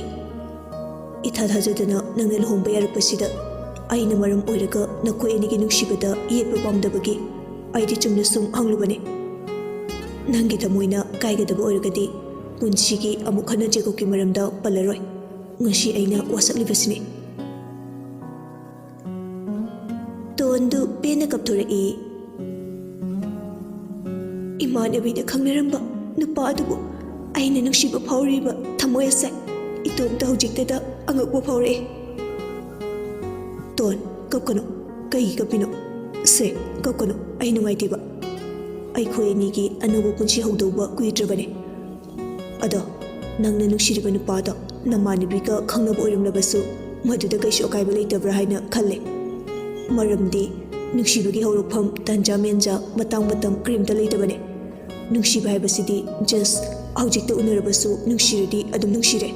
ꯏꯊꯥ ꯊꯥꯖꯗꯅ ꯅꯪꯅ ꯂꯨꯍꯣꯡꯕ ꯌꯥꯔꯛꯄꯁꯤꯗ ꯑꯩꯅ ꯃꯔꯝ ꯑꯣꯏꯔꯒ ꯅꯈꯣꯏ ꯑꯅꯤꯒꯤ ꯅꯨꯡꯁꯤꯕꯗ ꯌꯦꯠꯄ ꯄꯥꯝꯗꯕꯒꯤ ꯑꯩꯗꯤ ꯆꯨꯝꯅ ꯁꯨꯝ ꯍꯪꯂꯨꯕꯅꯤ꯫ ꯅꯪꯒꯤ ꯊꯃꯣꯏꯅ ꯀꯥꯏꯒꯗꯕ ꯑꯣꯏꯔꯒꯗꯤ ꯄꯨꯟꯁꯤꯒꯤ ꯑꯃꯨꯛ ꯍꯟꯅ ꯖꯦꯀꯣꯕꯀꯤ ꯃꯔꯝꯗ ꯄꯜꯂꯔꯣꯏ꯫ ꯉꯁꯤ ꯑꯩꯅ ꯋꯥꯁꯛꯂꯤꯕꯁꯤꯅꯤ꯫" ꯇꯣꯟꯗꯨ ꯄꯦꯟꯅ ꯀꯞꯊꯣꯔꯛꯏ꯫ ꯏꯃꯥꯟꯅꯕꯤꯅ ꯈꯪꯅꯔꯝꯕ ꯅꯨꯄꯥ ꯑꯗꯨꯕꯨ ꯑꯩꯅ ꯅꯨꯡꯁꯤꯕ ꯐꯥꯎꯔꯤꯕ ꯊꯃꯣꯏ ꯑꯁꯦ ꯏꯇꯣꯝꯇ ꯍꯧꯖꯤꯛꯇꯗ ꯑꯉꯛꯄ ꯐꯥꯎꯔꯛꯏ꯫ "ꯇꯣꯟ, ꯀꯞꯀꯅꯨ꯫ ꯀꯩꯒꯤ ꯀꯞꯄꯤꯅꯣ? ꯁꯦ, ꯀꯞꯀꯅꯨ꯫ ꯑꯩ ꯅꯨꯡꯉꯥꯏꯇꯦꯕ꯫ ꯑꯩꯈꯣꯏ ꯑꯅꯤꯒꯤ ꯑꯅꯧꯕ ꯄꯨꯟꯁꯤ ꯍꯧꯗꯧꯕ ꯀꯨꯏꯗ꯭ꯔꯕꯅꯦ꯫ ꯑꯗꯣ ꯅꯪꯅ ꯅꯨꯡꯁꯤꯔꯤꯕ ꯅꯨꯄꯥꯗꯣ ꯅꯃꯥꯟꯅꯕꯤꯒ ꯈꯪꯅꯕ ꯑꯣꯏꯔꯝꯂꯕꯁꯨ ꯃꯗꯨꯗ ꯀꯩꯁꯨ ꯑꯀꯥꯏꯕ ꯂꯩꯇꯕ꯭ꯔꯥ ꯍꯥꯏꯅ ꯈꯜꯂꯦ꯫ ꯃꯔꯝꯗꯤ ꯅꯨꯡꯁꯤꯕꯒꯤ ꯍꯧꯔꯛꯐꯝ ꯇꯟꯖꯥ ꯃꯦꯟꯖꯥ ꯃꯇꯥꯡ ꯃꯇꯝ ꯀꯔꯤꯝꯇ ꯂꯩꯇꯕꯅꯦ꯫ ꯅꯨꯡꯁꯤꯕ ꯍꯥꯏꯕꯁꯤꯗꯤ just ꯍꯧꯖꯤꯛꯇ ꯎꯅꯔꯕꯁꯨ ꯅꯨꯡꯁꯤꯔꯗꯤ ꯑꯗꯨꯝ ꯅꯨꯡꯁꯤꯔꯦ꯫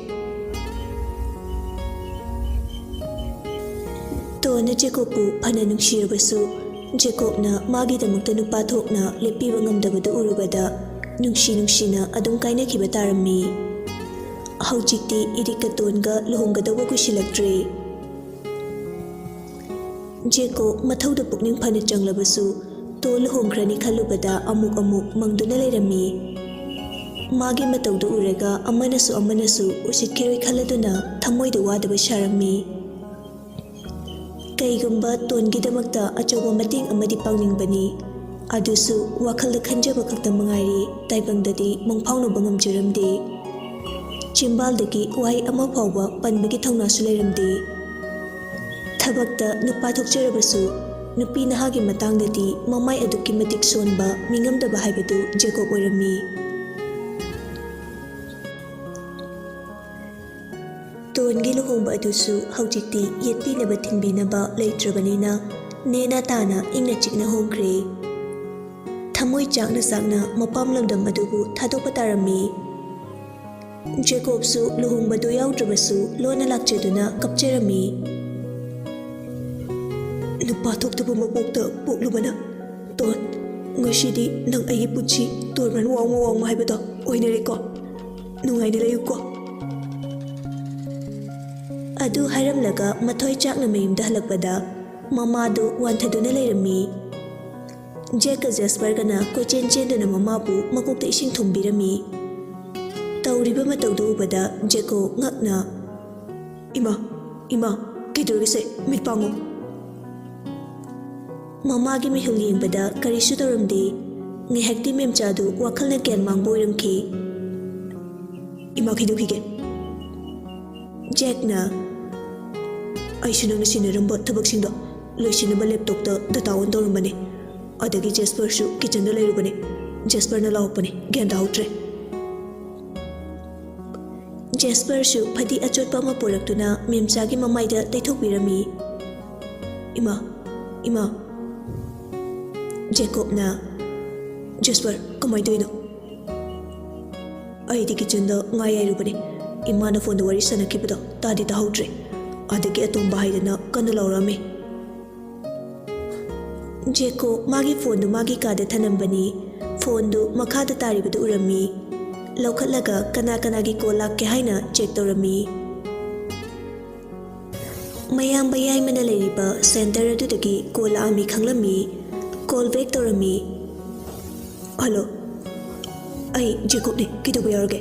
ꯇꯣꯟꯅ ꯖꯦꯀꯣꯕꯄꯨ ꯐꯅ ꯅꯨꯡꯁꯤꯔꯕꯁꯨ, ꯖꯦꯀꯣꯕꯅ ꯃꯥꯒꯤꯗꯃꯛꯇ ꯅꯨꯄꯥ ꯊꯣꯛꯅ ꯂꯦꯞꯄꯤꯕ ꯉꯝꯗꯕꯗꯨ ꯎꯔꯨꯕꯗ ꯅꯨꯡꯁꯤ ꯅꯨꯡꯁꯤꯅ ꯑꯗꯨꯝ ꯀꯥꯏꯅꯈꯤꯕ ꯇꯥꯔꯝꯃꯤ꯫ ꯍꯧꯖꯤꯛꯇꯤ ꯏꯔꯤꯛꯀ ꯇꯣꯟꯒ ꯂꯨꯍꯣꯡꯒꯗꯧꯕ ꯀꯨꯏꯁꯤꯜꯂꯛꯇ꯭ꯔꯦ꯫ ꯖꯦꯀꯣꯕ ꯃꯊꯧꯗ ꯄꯨꯛꯅꯤꯡ ꯐꯅ ꯆꯪꯂꯕꯁꯨ, ꯇꯣꯟ ꯂꯨꯍꯣꯡꯈ꯭ꯔꯅꯤ ꯈꯜꯂꯨꯕꯗ ꯑꯃꯨꯛ ꯑꯃꯨꯛ ꯃꯪꯗꯨꯅ ꯂꯩꯔꯝꯃꯤ꯫ ꯃꯥꯒꯤ ꯃꯇꯧꯗꯨ ꯎꯔꯒ ꯑꯃꯅꯁꯨ ꯑꯃꯅꯁꯨ ꯎꯁꯤꯠꯈꯤꯔꯣꯏ ꯈꯜꯂꯗꯨꯅ ꯊꯃꯣꯏꯗ ꯋꯥꯗꯕ ꯁꯥꯔꯝꯃꯤ꯫ ꯀꯩꯒꯨꯝꯕ ꯇꯣꯟꯒꯤꯗꯃꯛꯇ ꯑꯆꯧꯕ ꯃꯇꯦꯡ ꯑꯃꯗꯤ ꯄꯥꯡꯅꯤꯡꯕꯅꯤ, ꯑꯗꯨꯁꯨ ꯋꯥꯈꯜꯗ ꯈꯟꯖꯕ ꯈꯛꯇ ꯃꯉꯥꯏꯔꯦ, ꯇꯥꯏꯕꯪꯗꯗꯤ ꯃꯪꯐꯥꯎꯅꯕ ꯉꯝꯖꯔꯝꯗꯦ꯫ ꯆꯤꯝꯕꯥꯜꯗꯒꯤ ꯋꯥꯍꯩ ꯑꯃ ꯐꯥꯎꯕ ꯄꯟꯕꯒꯤ ꯊꯧꯅꯥꯁꯨ ꯂꯩꯔꯝꯗꯦ꯫ ꯊꯕꯛꯇ ꯅꯨꯄꯥ ꯊꯣꯛꯆꯔꯕꯁꯨ, ꯅꯨꯄꯤ ꯅꯍꯥꯒꯤ ꯃꯇꯥꯡꯗꯗꯤ ꯃꯃꯥꯏ ꯑꯗꯨꯛꯀꯤ ꯃꯇꯤꯛ ꯁꯣꯟꯕ, ꯃꯤꯉꯝꯗꯕ ꯍꯥꯏꯕꯗꯨ ꯖꯦꯀꯣꯕ ꯑꯣꯏꯔꯝꯃꯤ꯫ ꯇꯣꯟꯒꯤ ꯂꯨꯍꯣꯡꯕ ꯑꯗꯨꯁꯨ ꯍꯧꯖꯤꯛꯇꯤ ꯌꯦꯠꯄꯤꯅꯕ ꯊꯤꯡꯕꯤꯅꯕ ꯂꯩꯇ꯭ꯔꯕꯅꯤꯅ, ꯅꯦꯅꯥ ꯇꯥꯅ ꯏꯪꯅ ꯆꯤꯛꯅ ꯍꯣꯡꯈ꯭ꯔꯦ꯫ ꯊꯃꯣꯏ ꯆꯥꯛꯅ ꯆꯥꯛꯅ ꯃꯄꯥꯝ ꯂꯝꯗꯝ ꯑꯗꯨꯕꯨ ꯊꯥꯗꯣꯛꯄ ꯇꯥꯔꯝꯃꯤ꯫ ꯖꯦꯀꯣꯕꯁꯨ ꯂꯨꯍꯣꯡꯕꯗꯨ ꯌꯥꯎꯗ꯭ꯔꯕꯁꯨ ꯂꯣꯟꯅ ꯂꯥꯛꯆꯗꯨꯅ ꯀꯞꯆꯔꯝꯃꯤ꯫ ꯅꯨꯄꯥ ꯊꯣꯛꯇꯕ ꯃꯄꯣꯛꯇ ꯄꯣꯛꯂꯨꯕꯅ, ꯇꯣꯟ, ꯉꯁꯤꯗꯤ ꯅꯪ ꯑꯩꯒꯤ ꯄꯨꯟꯁꯤ ꯇꯣꯔꯕꯥꯟ ꯋꯥꯡꯃ ꯋꯥꯡꯃ ꯍꯥꯏꯕꯗꯣ ꯑꯣꯏꯅꯔꯦꯀꯣ꯫ ꯅꯨꯡꯉꯥꯏꯅ ꯂꯩꯌꯨꯀꯣ꯫ ꯑꯗꯨ ꯍꯥꯏꯔꯝꯂꯒ ꯃꯊꯣꯏ ꯆꯥꯛꯅ ꯃꯌꯨꯝꯗ ꯍꯜꯂꯛꯄꯗ ꯃꯃꯥꯗꯨ ꯋꯥꯟꯊꯗꯨꯅ ꯂꯩꯔꯝꯃꯤ꯫ ꯖꯦꯛꯀ ꯖꯦꯁꯄꯔꯒꯅ ꯀꯣꯏꯆꯦꯟ ꯆꯦꯟꯗꯨꯅ ꯃꯃꯥꯕꯨ ꯃꯀꯣꯛꯇ ꯏꯁꯤꯡ ꯊꯨꯝꯕꯤꯔꯝꯃꯤ꯫ ꯇꯧꯔꯤꯕ ꯃꯇꯧꯗꯨ ꯎꯕꯗ ꯖꯦꯀꯣ ꯉꯛꯅ, "ꯏꯃꯥ, ꯏꯃꯥ, ꯀꯩꯗꯧꯔꯒꯦꯁꯦ? ꯃꯤꯠ ꯄꯥꯡꯉꯣ!" ꯃꯃꯥꯒꯤ ꯃꯤꯍꯨꯜ ꯌꯦꯡꯕꯗ ꯀꯔꯤꯁꯨ ꯇꯧꯔꯝꯗꯦ꯫ ꯉꯥꯏꯍꯥꯛꯇꯤ ꯃꯦꯝꯆꯥꯗꯨ ꯋꯥꯈꯜꯅ ꯒ꯭ꯌꯥꯟ ꯃꯥꯡꯕ ꯑꯣꯏꯔꯝꯈꯤ꯫ "ꯏꯃꯥ, ꯀꯩꯗꯧꯈꯤꯒꯦ?" ꯖꯦꯛꯅ, "ꯑꯩꯁꯨ ꯅꯪꯅ ꯁꯤꯟꯅꯔꯝꯕ ꯊꯕꯛꯁꯤꯡꯗꯣ ꯂꯣꯏꯁꯤꯟꯅꯕ ꯂꯦꯞꯇꯣꯞꯇ data on ꯇꯧꯔꯝꯕꯅꯦ꯫ ꯑꯗꯒꯤ ꯖꯦꯁꯄꯔꯁꯨ ꯀꯤꯆꯟꯗ ꯂꯩꯔꯨꯕꯅꯦ꯫ ꯖꯦꯁꯄꯔꯅ ꯂꯥꯎꯔꯛꯄꯅꯦ, ꯒ꯭ꯌꯥꯟ ꯇꯥꯍꯧꯗ꯭ꯔꯦ꯫" ꯖꯦꯁꯄꯔꯁꯨ ꯐꯗꯤ ꯑꯆꯣꯠꯄ ꯑꯃ ꯄꯨꯔꯛꯇꯨꯅ ꯃꯦꯝꯆꯥꯒꯤ ꯃꯃꯥꯏꯗ ꯇꯩꯊꯣꯛꯄꯤꯔꯝꯃꯤ꯫ "ꯏꯃꯥ, ꯏꯃꯥ꯫" ꯖꯦꯀꯣꯕꯅ, "ꯖꯦꯁꯄꯔ, ꯀꯃꯥꯏꯅ ꯇꯧꯔꯤꯅꯣ? ꯑꯩꯗꯤ ꯀꯤꯆꯟꯗ ꯉꯥ ꯌꯥꯏꯔꯨꯕꯅꯦ꯫ ꯏꯃꯥꯅ ꯐꯣꯟꯗ ꯋꯥꯔꯤ ꯁꯥꯟꯅꯈꯤꯕꯗꯣ ꯇꯥꯗꯤ ꯇꯥꯍꯧꯗ꯭ꯔꯦ꯫ ꯑꯗꯒꯤ ꯑꯇꯣꯝꯕ ꯍꯥꯏꯗꯅ ꯀꯟꯅ ꯂꯥꯎꯔꯛꯑꯝꯃꯤ꯫ ꯖꯦꯀꯣ ꯃꯥꯒꯤ ꯐꯣꯟꯗꯨ ꯃꯥꯒꯤ ꯀꯥꯗ ꯊꯅꯝꯕꯅꯤ꯫ ꯐꯣꯟꯗꯨ ꯃꯈꯥꯗ ꯇꯥꯔꯤꯕꯗꯨ ꯎꯔꯝꯃꯤ꯫ ꯂꯧꯈꯠꯂꯒ ꯀꯅꯥ ꯀꯅꯥꯒꯤ ꯀꯣꯜ ꯂꯥꯛꯀꯦ ꯍꯥꯏꯅ ꯆꯦꯛ ꯇꯧꯔꯝꯃꯤ꯫ ꯃꯌꯥꯝꯕ ꯌꯥꯏꯃꯅ ꯂꯩꯔꯤꯕ ꯁꯦꯟꯇꯔ ꯑꯗꯨꯗꯒꯤ ꯀꯣꯜ ꯂꯥꯛꯑꯝꯃꯤ ꯈꯪꯂꯝꯃꯤ꯫ ꯀꯣꯜ ꯕꯦꯛ ꯇꯧꯔꯝꯃꯤ꯫ ꯍꯜꯂꯣ, ꯑꯩ ꯖꯦꯀꯣꯕꯅꯦ꯫ ꯀꯩꯗꯧꯕ ꯌꯥꯎꯔꯒꯦ?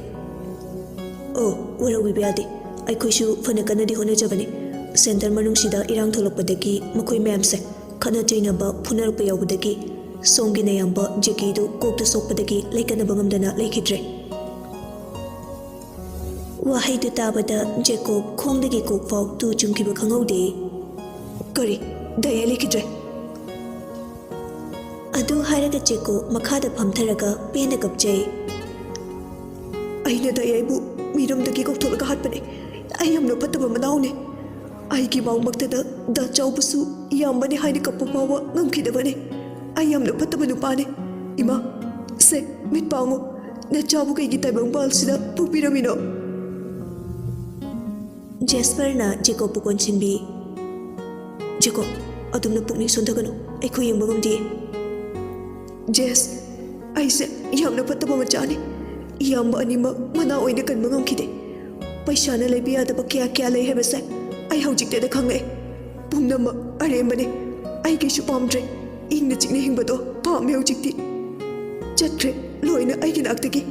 ꯑꯣ, ꯋꯥꯔꯧꯕꯤꯕ ꯌꯥꯗꯦ꯫ ꯑꯩꯈꯣꯏꯁꯨ ꯐꯅ ꯀꯟꯅꯗꯤ ꯍꯣꯠꯅꯖꯕꯅꯤ꯫ ꯁꯦꯟꯇꯔ ꯃꯅꯨꯡꯁꯤꯗ ꯏꯔꯥꯡ ꯊꯣꯛꯂꯛꯄꯗꯒꯤ ꯃꯈꯣꯏ ꯃꯌꯥꯝꯁꯦ ꯈꯠꯅ ꯆꯩꯅꯕ, ꯐꯨꯅꯔꯛꯄ ꯌꯥꯎꯕꯗꯒꯤ ꯁꯣꯝꯒꯤ ꯅꯌꯥꯝꯕ ꯖꯦꯀꯤꯗꯨ ꯀꯣꯛꯇ ꯁꯣꯛꯄꯗꯒꯤ ꯂꯩꯀꯠꯅꯕ ꯉꯝꯗꯅ ꯂꯩꯈꯤꯗ꯭ꯔꯦ꯫ ꯋꯥꯍꯩꯗꯨ ꯇꯥꯕꯗ ꯖꯦꯀꯣꯕ ꯈꯣꯡꯗꯒꯤ ꯀꯣꯛ ꯐꯥꯎ ꯇꯨ ꯆꯨꯡꯈꯤꯕ ꯈꯪꯍꯧꯗꯦ꯫ ꯀꯔꯤ? ꯗꯥꯏꯌꯥ ꯂꯩꯈꯤꯗ꯭ꯔꯦ? ꯑꯗꯨ ꯍꯥꯏꯔꯒ ꯖꯦꯀꯣꯕ ꯃꯈꯥꯗ ꯐꯝꯊꯔꯒ ꯄꯦꯟꯅ ꯀꯞꯆꯩ꯫ ꯑꯩꯅ ꯗꯥꯏꯌꯥꯕꯨ ꯃꯤꯔꯝꯗꯒꯤ ꯀꯧꯊꯣꯛꯂꯒ ꯍꯥꯠꯄꯅꯦ꯫ ꯑꯩ ꯌꯥꯝꯅ ꯐꯠꯇꯕ ꯃꯅꯥꯎꯅꯦ꯫ ꯑꯩꯒꯤ ꯃꯥꯡꯃꯛꯇꯗ ꯗꯥ ꯆꯥꯎꯕꯁꯨ ꯏꯌꯥꯝꯕꯅꯦ ꯍꯥꯏꯅ ꯀꯞꯄ ꯐꯥꯎꯕ ꯉꯝꯈꯤꯗꯕꯅꯦ꯫ ꯑꯩ ꯌꯥꯝꯅ ꯐꯠꯇꯕ ꯅꯨꯄꯥꯅꯦ꯫ ꯏꯃꯥ, ꯁꯦ, ꯃꯤꯠ ꯄꯥꯡꯉꯨ꯫ ꯅꯆꯥꯕꯨ ꯀꯩꯒꯤ ꯇꯥꯏꯕꯪꯄꯥꯜꯁꯤꯗ ꯄꯣꯛꯄꯤꯔꯝꯃꯤꯅꯣ? ꯖꯦꯁꯄꯔꯅ ꯖꯦꯀꯣꯕꯄꯨ ꯀꯣꯟꯁꯤꯟꯕꯤ꯫ ꯖꯦꯀꯣꯕ, ꯑꯗꯨꯝꯅ ꯄꯨꯛꯅꯤꯡ ꯁꯣꯟꯊꯒꯅꯨ꯫ ꯑꯩꯈꯣꯏ ꯌꯦꯡꯕ ꯉꯝꯗꯤꯌꯦ꯫ ꯖꯦꯁ, ꯑꯩꯁꯦ ꯌꯥꯝꯅ ꯐꯠꯇꯕ ꯃꯆꯥꯅꯤ꯫ ꯏꯌꯥꯝꯕ ꯑꯅꯤꯃꯛ ꯃꯅꯥ ꯑꯣꯏꯅ ꯀꯟꯕ ꯉꯝꯈꯤꯗꯦ꯫ ꯄꯩꯁꯥꯅ ꯂꯩꯕ ꯌꯥꯗꯕ ꯀꯌꯥ ꯀꯌꯥ ꯂꯩ ꯍꯥꯏꯕꯁꯦ ꯑꯩ ꯍꯧꯖꯤꯛꯇꯗ ꯈꯪꯂꯛꯑꯦ꯫ ꯄꯨꯝꯅꯃꯛ ꯑꯔꯦꯝꯕꯅꯦ꯫ ꯑꯩ ꯀꯩꯁꯨ ꯄꯥꯝꯗ꯭ꯔꯦ꯫ ꯏꯪꯅ ꯆꯤꯛꯅ ꯍꯤꯡꯕꯗꯣ ꯄꯥꯝꯃꯦ ꯍꯧꯖꯤꯛꯇꯤ꯫ ꯆꯠꯈ꯭ꯔꯦ ꯂꯣꯏꯅ ꯑꯩꯒꯤ ꯅꯥꯛꯇꯒꯤ꯫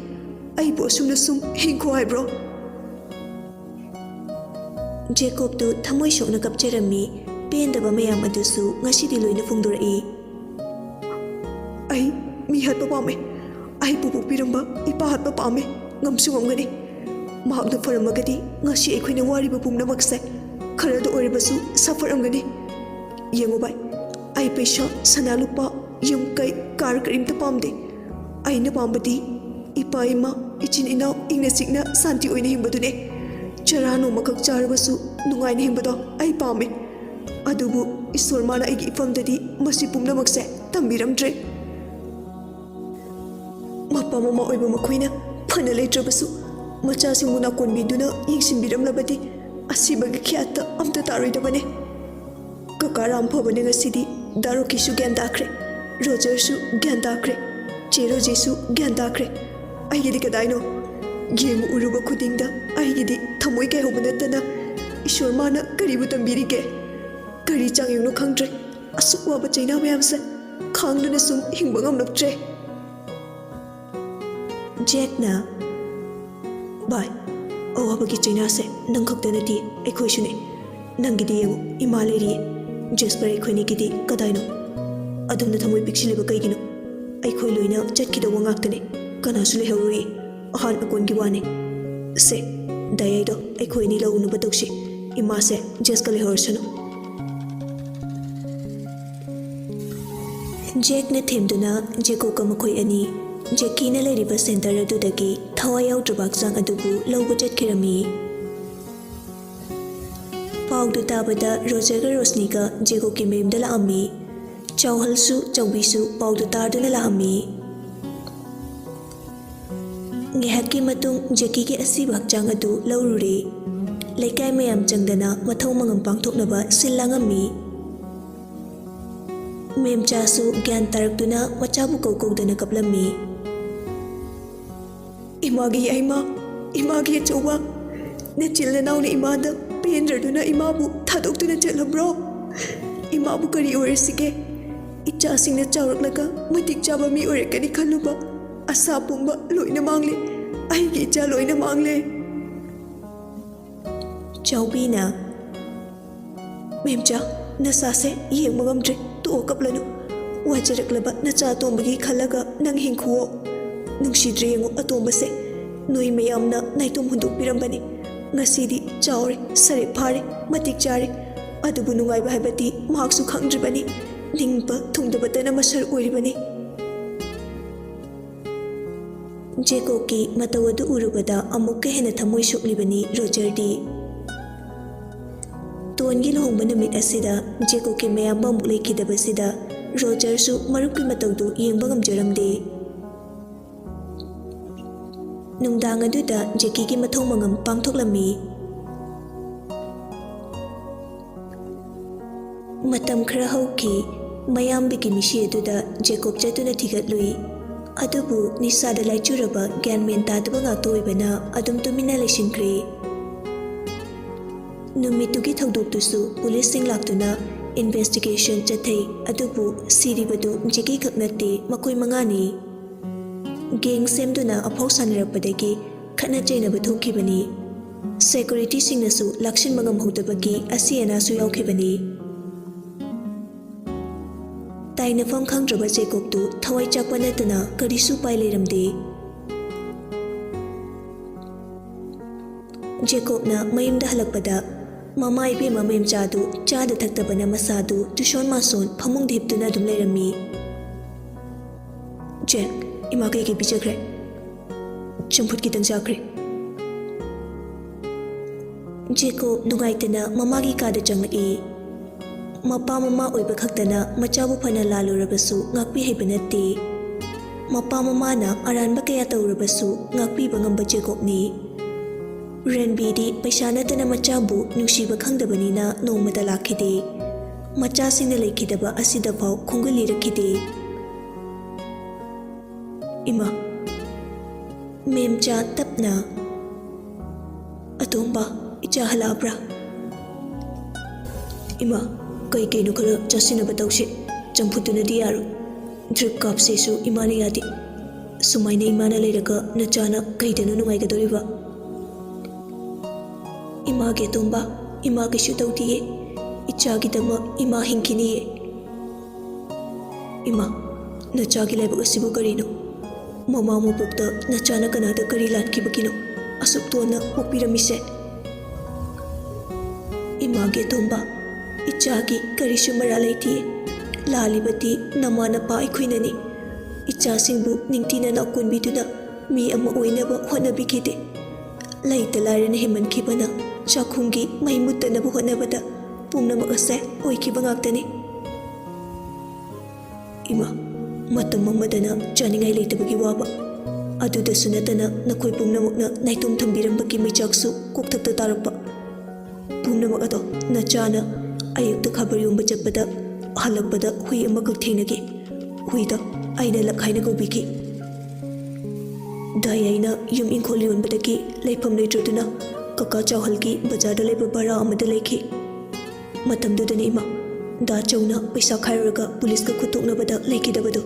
ꯑꯩꯕꯨ ꯑꯁꯨꯝꯅ ꯁꯨꯝ ꯍꯤꯡꯈꯣ ꯍꯥꯏꯕ꯭ꯔꯣ? ꯖꯦꯀꯣꯕꯇꯨ ꯊꯃꯣꯏ ꯁꯣꯛꯅ ꯀꯞꯆꯔꯝꯃꯤ꯫ ꯄꯦꯟꯗꯕ ꯃꯌꯥꯝ ꯑꯗꯨꯁꯨ ꯉꯁꯤꯗꯤ ꯂꯣꯏꯅ ꯐꯣꯡꯗꯣꯔꯛꯏ꯫ ꯑꯩ ꯃꯤ ꯍꯥꯠꯄ ꯄꯥꯝꯃꯦ꯫ ꯑꯩꯕꯨ ꯄꯣꯛꯄꯤꯔꯝꯕ ꯏꯄꯥ ꯍꯥꯠꯄ ꯄꯥꯝꯃꯦ꯫ ꯉꯝꯁꯨ ꯉꯝꯒꯅꯤ꯫ ꯃꯍꯥꯛꯅ ꯐꯔꯝꯃꯒꯗꯤ ꯉꯁꯤ ꯑꯩꯈꯣꯏꯅ ꯋꯥꯔꯤꯕ ꯄꯨꯝꯅꯃꯛꯁꯦ ꯈꯔꯗ ꯑꯣꯏꯔꯕꯁꯨ ꯁꯥꯐꯔꯝꯒꯅꯤ꯫ ꯌꯦꯡꯉꯨ ꯚꯥꯏ, ꯑꯩ ꯄꯩꯁꯥ, ꯁꯅꯥ ꯂꯨꯄꯥ, ꯌꯨꯝ ꯀꯩ, ꯀꯥꯔ ꯀꯔꯤꯝꯇ ꯄꯥꯝꯗꯦ꯫ ꯑꯩꯅ ꯄꯥꯝꯕꯗꯤ ꯏꯄꯥ ꯏꯃꯥ, ꯏꯆꯤꯟ ꯏꯅꯥꯎ ꯏꯪꯅ ꯆꯤꯛꯅ ꯁꯥꯟꯇꯤ ꯑꯣꯏꯅ ꯍꯤꯡꯕꯗꯨꯅꯦ꯫ ꯆꯔꯥ ꯅꯣꯡꯃꯈꯛ ꯆꯥꯔꯕꯁꯨ ꯅꯨꯡꯉꯥꯏꯅ ꯍꯤꯡꯕꯗꯣ ꯑꯩ ꯄꯥꯝꯃꯦ꯫ ꯑꯗꯨꯕꯨ ꯏꯁꯣꯔ ꯃꯥꯅ ꯑꯩꯒꯤ ꯏꯐꯝꯗꯗꯤ ꯃꯁꯤ ꯄꯨꯝꯅꯃꯛꯁꯦ ꯇꯝꯕꯤꯔꯝꯗ꯭ꯔꯦ꯫ ꯃꯄꯥ ꯃꯃꯥ ꯑꯣꯏꯕ ꯃꯈꯣꯏꯅ ꯐꯅ ꯂꯩꯇ꯭ꯔꯕꯁꯨ, ꯃꯆꯥꯁꯤꯡꯕꯨ ꯅꯥꯀꯣꯟꯕꯤꯗꯨꯅ ꯌꯦꯡꯁꯤꯟꯕꯤꯔꯝꯂꯕꯗꯤ ꯑꯁꯤꯕꯒꯤ ꯈ꯭ꯌꯥꯠꯇ ꯑꯝꯇ ꯇꯥꯔꯣꯏꯗꯕꯅꯤ꯫ ꯀꯀꯥ ꯔꯥꯝ ꯐꯕꯅ ꯉꯁꯤꯗꯤ ꯗꯥ ꯔꯣꯀꯤꯁꯨ ꯒ꯭ꯌꯥꯟ ꯇꯥꯈ꯭ꯔꯦ, ꯔꯣꯖꯔꯁꯨ ꯒ꯭ꯌꯥꯟ ꯇꯥꯈ꯭ꯔꯦ, ꯆꯦ ꯔꯣꯖꯤꯁꯨ ꯒ꯭ꯌꯥꯟ ꯇꯥꯈ꯭ꯔꯦ꯫ ꯑꯩꯒꯤꯗꯤ ꯀꯗꯥꯏꯅꯣ? ꯌꯦꯡꯕ ꯎꯔꯨꯕ ꯈꯨꯗꯤꯡꯗ ꯑꯩꯒꯤꯗꯤ ꯊꯃꯣꯏ ꯀꯥꯏꯍꯧꯕ ꯅꯠꯇꯅ ꯏꯁꯣꯔ ꯃꯥꯅ ꯀꯔꯤꯕꯨ ꯇꯝꯕꯤꯔꯤꯒꯦ? ꯀꯔꯤ ꯆꯥꯡꯌꯦꯡꯅꯣ ꯈꯪꯗ꯭ꯔꯦ꯫ ꯑꯁꯨꯛ ꯋꯥꯕ ꯆꯩꯅꯥ ꯃꯌꯥꯝꯁꯦ ꯈꯥꯡꯗꯨꯅ ꯁꯨꯝ ꯍꯤꯡꯕ ꯉꯝꯂꯛꯇ꯭ꯔꯦ꯫ ꯖꯦꯛꯅ, "ꯚꯥꯏ, ꯑꯋꯥꯕꯒꯤ ꯆꯩꯅꯥꯁꯦ ꯅꯪ ꯈꯛꯇ ꯅꯠꯇꯦ, ꯑꯩꯈꯣꯏꯁꯨꯅꯦ꯫ ꯅꯪꯒꯤꯗꯤ ꯌꯦꯡꯉꯨ, ꯏꯃꯥ ꯂꯩꯔꯤꯌꯦ꯫ ꯖꯦꯁꯄꯔ ꯑꯩꯈꯣꯏꯅꯤꯒꯤꯗꯤ ꯀꯗꯥꯏꯅꯣ? ꯑꯗꯨꯝꯅ ꯊꯃꯣꯏ ꯄꯤꯛꯁꯤꯜꯂꯤꯕ ꯀꯩꯒꯤꯅꯣ? ꯑꯩꯈꯣꯏ ꯂꯣꯏꯅ ꯆꯠꯈꯤꯗꯧꯕ ꯉꯥꯛꯇꯅꯦ, ꯀꯅꯥꯁꯨ ꯂꯩꯍꯧꯔꯣꯏꯌꯦ꯫ ꯑꯍꯥꯟ ꯑꯀꯣꯟꯒꯤ ꯋꯥꯅꯦ꯫ ꯁꯦ, ꯗꯥꯏꯌꯥꯏꯗꯣ ꯑꯩꯈꯣꯏ ꯑꯅꯤ ꯂꯧꯅꯕ ꯇꯧꯁꯤ꯫ ꯏꯃꯥꯁꯦ ꯖꯦꯁꯀ ꯂꯩꯍꯧꯔꯁꯅꯨ꯫" ꯖꯦꯛꯅ ꯊꯦꯝꯗꯨꯅ ꯖꯦꯀꯣꯕꯀ ꯃꯈꯣꯏ ꯑꯅꯤ ꯖꯦꯀꯤꯅ ꯂꯩꯔꯤꯕ ꯁꯦꯟꯇꯔ ꯑꯗꯨꯗꯒꯤ ꯊꯋꯥꯏ ꯌꯥꯎꯗ꯭ꯔꯕ ꯍꯛꯆꯥꯡ ꯑꯗꯨꯕꯨ ꯂꯧꯕ ꯆꯠꯈꯤꯔꯝꯃꯤ꯫ ꯄꯥꯎꯗꯨ ꯇꯥꯕꯗ ꯔꯣꯖꯔꯒ ꯔꯣꯁꯅꯤꯒ ꯖꯦꯀꯣꯕꯀꯤ ꯃꯌꯨꯝꯗ ꯂꯥꯛꯑꯝꯃꯤ꯫ ꯆꯥꯎꯍꯜꯁꯨ ꯆꯥꯎꯕꯤꯁꯨ ꯄꯥꯎꯗꯨ ꯇꯥꯗꯨꯅ ꯂꯥꯛꯑꯝꯃꯤ꯫ ꯉꯥꯏꯍꯥꯛꯀꯤ ꯃꯇꯨꯡ ꯖꯦꯀꯤꯒꯤ ꯑꯁꯤꯕ ꯍꯛꯆꯥꯡ ꯑꯗꯨ ꯂꯧꯔꯨꯔꯦ꯫ ꯂꯩꯀꯥꯏ ꯃꯌꯥꯝ ꯆꯪꯗꯅ ꯃꯊꯧ ꯃꯉꯝ ꯄꯥꯡꯊꯣꯛꯅꯕ ꯁꯤꯜ ꯂꯥꯡꯉꯝꯃꯤ꯫ ꯃꯦꯝꯆꯥꯁꯨ ꯒ꯭ꯌꯥꯟ ꯇꯥꯔꯛꯇꯨꯅ ꯃꯆꯥꯕꯨ ꯀꯧ ꯀꯧꯗꯅ ꯀꯞꯂꯝꯃꯤ꯫ "ꯏꯃꯥꯒꯤ ꯌꯥꯏꯃ, ꯏꯃꯥꯒꯤ ꯑꯆꯧꯕ, ꯅꯆꯤꯜ ꯅꯅꯥꯎꯅ ꯏꯃꯥꯗ ꯄꯦꯟꯗ꯭ꯔꯗꯨꯅ ꯏꯃꯥꯕꯨ ꯊꯥꯗꯣꯛꯇꯨꯅ ꯆꯠꯂꯕ꯭ꯔꯣ? ꯏꯃꯥꯕꯨ ꯀꯔꯤ ꯑꯣꯏꯔꯁꯤꯒꯦ? ꯏꯆꯥꯁꯤꯡꯅ ꯆꯥꯎꯔꯛꯂꯒ ꯃꯇꯤꯛ ꯆꯥꯕ ꯃꯤ ꯑꯣꯏꯔꯛꯀꯅꯤ ꯈꯜꯂꯨꯕ ꯑꯁꯥ ꯄꯨꯝꯕ ꯂꯣꯏꯅ ꯃꯥꯡꯂꯦ꯫ ꯑꯩꯒꯤ ꯏꯆꯥ ꯂꯣꯏꯅ ꯃꯥꯡꯂꯦ꯫" ꯆꯥꯎꯕꯤꯅ, "ꯃꯦꯝꯆꯥ, ꯅꯁꯥꯁꯦ ꯌꯦꯡꯕ ꯉꯝꯗ꯭ꯔꯦ, ꯇꯣꯛꯑꯣ, ꯀꯞꯂꯅꯨ꯫ ꯋꯥꯖꯔꯛꯂꯕ ꯅꯆꯥ ꯑꯇꯣꯝꯕꯒꯤ ꯈꯜꯂꯒ ꯅꯪ ꯍꯤꯡꯈꯨꯋꯣ꯫ ꯅꯨꯡꯁꯤꯗ꯭ꯔꯦ ꯌꯦꯡꯉꯨ ꯑꯇꯣꯝꯕꯁꯦ, ꯅꯣꯏ ꯃꯌꯥꯝꯅ ꯅꯥꯏꯇꯣꯝ ꯍꯨꯟꯗꯣꯛꯄꯤꯔꯝꯕꯅꯤ꯫ ꯉꯁꯤꯗꯤ ꯆꯥꯎꯔꯦ, ꯁꯔꯦꯞ ꯐꯥꯔꯦ, ꯃꯇꯤꯛ ꯆꯥꯔꯦ꯫ ꯑꯗꯨꯕꯨ ꯅꯨꯡꯉꯥꯏꯕ ꯍꯥꯏꯕꯗꯤ ꯃꯍꯥꯛꯁꯨ ꯈꯪꯗ꯭ꯔꯤꯕꯅꯤ꯫ ꯅꯤꯡꯕ ꯊꯨꯡꯗꯕꯇꯅ ꯃꯁꯔ ꯑꯣꯏꯔꯤꯕꯅꯤ꯫" ꯖꯦꯀꯣꯕꯀꯤ ꯃꯇꯧ ꯑꯗꯨ ꯎꯔꯨꯕꯗ ꯑꯃꯨꯛꯀ ꯍꯦꯟꯅ ꯊꯃꯣꯏ ꯁꯣꯛꯂꯤꯕꯅꯤ ꯔꯣꯖꯔꯗꯤ꯫ ꯇꯣꯟꯒꯤ ꯂꯨꯍꯣꯡꯕ ꯅꯨꯃꯤꯠ ꯑꯁꯤꯗ ꯖꯦꯀꯣꯕꯀꯤ ꯃꯌꯥꯝꯕ ꯑꯃꯨꯛ ꯂꯩꯈꯤꯗꯕꯁꯤꯗ ꯔꯣꯖꯔꯁꯨ ꯃꯔꯨꯞꯀꯤ ꯃꯇꯧꯗꯨ ꯌꯦꯡꯕ ꯉꯝꯖꯔꯝꯗꯦ꯫ ꯅꯨꯡꯗꯥꯡ ꯑꯗꯨꯗ ꯖꯦꯀꯤꯒꯤ ꯃꯊꯧ ꯃꯉꯝ ꯄꯥꯡꯊꯣꯛꯂꯝꯃꯤ꯫ ꯃꯇꯝ ꯈꯔ ꯍꯧꯈꯤ꯫ ꯃꯌꯥꯝꯕꯒꯤ ꯃꯤꯁꯤ ꯑꯗꯨꯗ ꯖꯦꯀꯣꯕ ꯆꯠꯇꯨꯅ ꯊꯤꯒꯠꯂꯨꯏ꯫ ꯑꯗꯨꯕꯨ ꯅꯤꯁꯥꯗ ꯂꯥꯏꯆꯨꯔꯕ ꯒ꯭ꯌꯥꯟ ꯃꯦꯟ ꯇꯥꯗꯕ ꯉꯥꯛꯇ ꯑꯣꯏꯕꯅ ꯑꯗꯨꯝ ꯇꯨꯃꯤꯟꯅ ꯂꯩꯁꯤꯟꯈ꯭ꯔꯦ꯫ ꯅꯨꯃꯤꯠꯇꯨꯒꯤ ꯊꯧꯗꯣꯛꯇꯨꯁꯨ ꯄꯨꯂꯤꯁꯁꯤꯡ ꯂꯥꯛꯇꯨꯅ ꯏꯟꯚꯦꯁꯇꯤꯒꯦꯁꯟ ꯆꯠꯊꯩ, ꯑꯗꯨꯕꯨ ꯁꯤꯔꯤꯕꯗꯨ ꯖꯦꯀꯤ ꯈꯛ ꯅꯠꯇꯦ, ꯃꯈꯣꯏ ꯃꯉꯥꯅꯤ꯫ ꯒꯦꯡ ꯁꯦꯝꯗꯨꯅ ꯑꯐꯥꯎ ꯁꯥꯟꯅꯔꯛꯄꯗꯒꯤ ꯈꯠꯅ ꯆꯩꯅꯕ ꯊꯣꯛꯈꯤꯕꯅꯤ꯫ ꯁꯦꯀ꯭ꯌꯨꯔꯤꯇꯤꯁꯤꯡꯅꯁꯨ ꯂꯥꯛꯁꯤꯟꯕ ꯉꯝꯍꯧꯗꯕꯒꯤ ꯑꯁꯤ ꯑꯅꯥꯁꯨ ꯌꯥꯎꯈꯤꯕꯅꯤ꯫ ꯇꯥꯏꯅꯐꯝ ꯈꯪꯗ꯭ꯔꯕ ꯖꯦꯀꯣꯕꯇꯨ ꯊꯋꯥꯏ ꯆꯥꯛꯄ ꯅꯠꯇꯅ ꯀꯔꯤꯁꯨ ꯎꯄꯥꯏ ꯂꯩꯔꯝꯗꯦ꯫ ꯖꯦꯀꯣꯕꯅ ꯃꯌꯨꯝꯗ ꯍꯜꯂꯛꯄꯗ ꯃꯃꯥ ꯏꯕꯦꯝꯃ ꯃꯦꯝꯆꯥꯗꯨ ꯆꯥꯗ ꯊꯛꯇꯕꯅ ꯃꯁꯥꯗꯨ ꯇꯨꯁꯣꯟ ꯃꯥꯁꯣꯟ ꯐꯃꯨꯡꯗ ꯍꯤꯞꯇꯨꯅ ꯑꯗꯨꯝ ꯂꯩꯔꯝꯃꯤ꯫ "ꯖꯦꯛ, ꯏꯃꯥ ꯀꯩꯀꯩ ꯄꯤꯖꯈ꯭ꯔꯦ?" "ꯆꯝꯐꯨꯠ ꯈꯤꯇꯪ ꯆꯥꯈ꯭ꯔꯦ꯫" ꯖꯦꯀꯣꯕ ꯅꯨꯡꯉꯥꯏꯇꯅ ꯃꯃꯥꯒꯤ ꯀꯥꯗ ꯆꯪꯂꯛꯏ꯫ ꯃꯄꯥ ꯃꯃꯥ ꯑꯣꯏꯕ ꯈꯛꯇꯅ ꯃꯆꯥꯕꯨ ꯐꯅ ꯂꯥꯜꯂꯨꯔꯕꯁꯨ ꯉꯥꯛꯄꯤ ꯍꯩꯕ ꯅꯠꯇꯦ꯫ ꯃꯄꯥ ꯃꯃꯥꯅ ꯑꯔꯥꯟꯕ ꯀꯌꯥ ꯇꯧꯔꯕꯁꯨ ꯉꯥꯛꯄꯤꯕ ꯉꯝꯕ ꯖꯦꯀꯣꯕꯅꯤ꯫ ꯔꯟꯕꯤꯗꯤ ꯄꯩꯁꯥ ꯅꯠꯇꯅ ꯃꯆꯥꯕꯨ ꯅꯨꯡꯁꯤꯕ ꯈꯪꯗꯕꯅꯤꯅ ꯅꯣꯡꯃꯇ ꯂꯥꯛꯈꯤꯗꯦ꯫ ꯃꯆꯥꯁꯤꯡꯅ ꯂꯩꯈꯤꯗꯕ ꯑꯁꯤꯗꯐꯥꯎ ꯈꯣꯡꯒꯨꯜ ꯂꯤꯔꯛꯈꯤꯗꯦ꯫ "ꯏꯃꯥ꯫" ꯃꯦꯝꯆꯥ ꯇꯞꯅ, "ꯑꯇꯣꯝꯕ, ꯏꯆꯥ ꯍꯜꯂꯛꯑꯕ꯭ꯔꯥ?" "ꯏꯃꯥ, ꯀꯩ ꯀꯩꯅꯣ ꯈꯔ ꯆꯥꯁꯤꯟꯅꯕ ꯇꯧꯁꯤ꯫ ꯆꯝꯐꯨꯠꯇꯨꯅꯗꯤ ꯌꯥꯔꯣꯏ꯫ ꯗ꯭ꯔꯤꯞ ꯀꯥꯞꯁꯦꯁꯨ ꯏꯃꯥꯅ ꯌꯥꯗꯦ꯫ ꯁꯨꯃꯥꯏꯅ ꯏꯃꯥꯅ ꯂꯩꯔꯒ ꯅꯆꯥꯅ ꯀꯩꯗꯅꯣ ꯅꯨꯡꯉꯥꯏꯒꯗꯧꯔꯤꯕ?" "ꯏꯃꯥꯒꯤ ꯑꯇꯣꯝꯕ, ꯏꯃꯥ ꯀꯩꯁꯨ ꯇꯧꯗꯤꯌꯦ꯫ ꯏꯆꯥꯒꯤꯗꯃꯛ ꯏꯃꯥ ꯍꯤꯡꯈꯤꯅꯤꯌꯦ꯫" "ꯏꯃꯥ, ꯅꯆꯥꯒꯤ ꯂꯥꯏꯕꯛ ꯑꯁꯤꯕꯨ ꯀꯔꯤꯅꯣ? ꯃꯃꯥ ꯃꯄꯣꯛꯇ ꯅꯆꯥꯅ ꯀꯅꯥꯗ ꯀꯔꯤ ꯂꯥꯟꯈꯤꯕꯒꯤꯅꯣ ꯑꯁꯨꯛ ꯇꯣꯟꯅ ꯄꯣꯛꯄꯤꯔꯝꯃꯤꯁꯦ?" "ꯏꯃꯥꯒꯤ ꯑꯇꯣꯝꯕ, ꯏꯆꯥꯒꯤ ꯀꯔꯤꯁꯨ ꯃꯔꯥ ꯂꯩꯇꯦ꯫ ꯂꯥꯜꯂꯤꯕꯗꯤ ꯅꯃꯥ ꯅꯄꯥ ꯑꯩꯈꯣꯏꯅꯅꯤ꯫ ꯏꯆꯥꯁꯤꯡꯕꯨ ꯅꯤꯡꯊꯤꯅ ꯅꯥꯎꯀꯣꯟꯕꯤꯗꯨꯅ ꯃꯤ ꯑꯃ ꯑꯣꯏꯅꯕ ꯍꯣꯠꯅꯕꯤꯈꯤꯗꯦ꯫ ꯂꯩꯇ ꯂꯥꯏꯔꯅ ꯍꯦꯟꯃꯟꯈꯤꯕꯅ ꯆꯥꯛꯈꯨꯝꯒꯤ ꯃꯩ ꯃꯨꯠꯇꯅꯕ ꯍꯣꯠꯅꯕꯗ ꯄꯨꯝꯅꯃꯛ ꯑꯁꯦ ꯑꯣꯏꯈꯤꯕ ꯉꯥꯛꯇꯅꯤ꯫" "ꯏꯃꯥ, ꯃꯇꯝ ꯑꯃꯗꯅ ꯆꯥꯅꯤꯡꯉꯥꯏ ꯂꯩꯇꯕꯒꯤ ꯋꯥꯕ, ꯑꯗꯨꯗꯁꯨ ꯅꯠꯇꯅ ꯅꯈꯣꯏ ꯄꯨꯝꯅꯃꯛꯅ ꯅꯥꯏꯇꯣꯝ ꯊꯝꯕꯤꯔꯝꯕꯒꯤ ꯃꯩꯆꯥꯛꯁꯨ ꯀꯣꯛꯊꯛꯇ ꯇꯥꯔꯛꯄ꯫ ꯄꯨꯝꯅꯃꯛ ꯑꯗꯣ ꯅꯆꯥꯅ ꯑꯌꯨꯛꯇ ꯈꯕꯔ ꯌꯣꯟꯕ ꯆꯠꯄꯗ ꯍꯜꯂꯛꯄꯗ ꯍꯨꯏ ꯑꯃꯈꯛ ꯊꯦꯡꯅꯈꯤ꯫ ꯍꯨꯏꯗ ꯑꯩꯅ ꯂꯛ ꯍꯥꯏꯅ ꯀꯧꯕꯤꯈꯤ꯫ ꯗꯥꯏ ꯑꯩꯅ ꯌꯨꯝ ꯏꯪꯈꯣꯜ ꯌꯣꯟꯕꯗꯒꯤ ꯂꯩꯐꯝ ꯂꯩꯇ꯭ꯔꯗꯨꯅ ꯀꯀꯥ ꯆꯥꯎꯍꯜꯒꯤ ꯕꯖꯥꯔꯗ ꯂꯩꯕ ꯚꯔꯥ ꯑꯃꯗ ꯂꯩꯈꯤ꯫ ꯃꯇꯝꯗꯨꯗꯅꯤ ꯏꯃꯥ, ꯗꯥ ꯆꯧꯅ ꯄꯩꯁꯥ ꯈꯥꯏꯔꯨꯔꯒ ꯄꯨꯂꯤꯁꯀ ꯈꯨꯠꯊꯣꯛꯅꯕꯗ ꯂꯩꯈꯤꯗꯕꯗꯨ꯫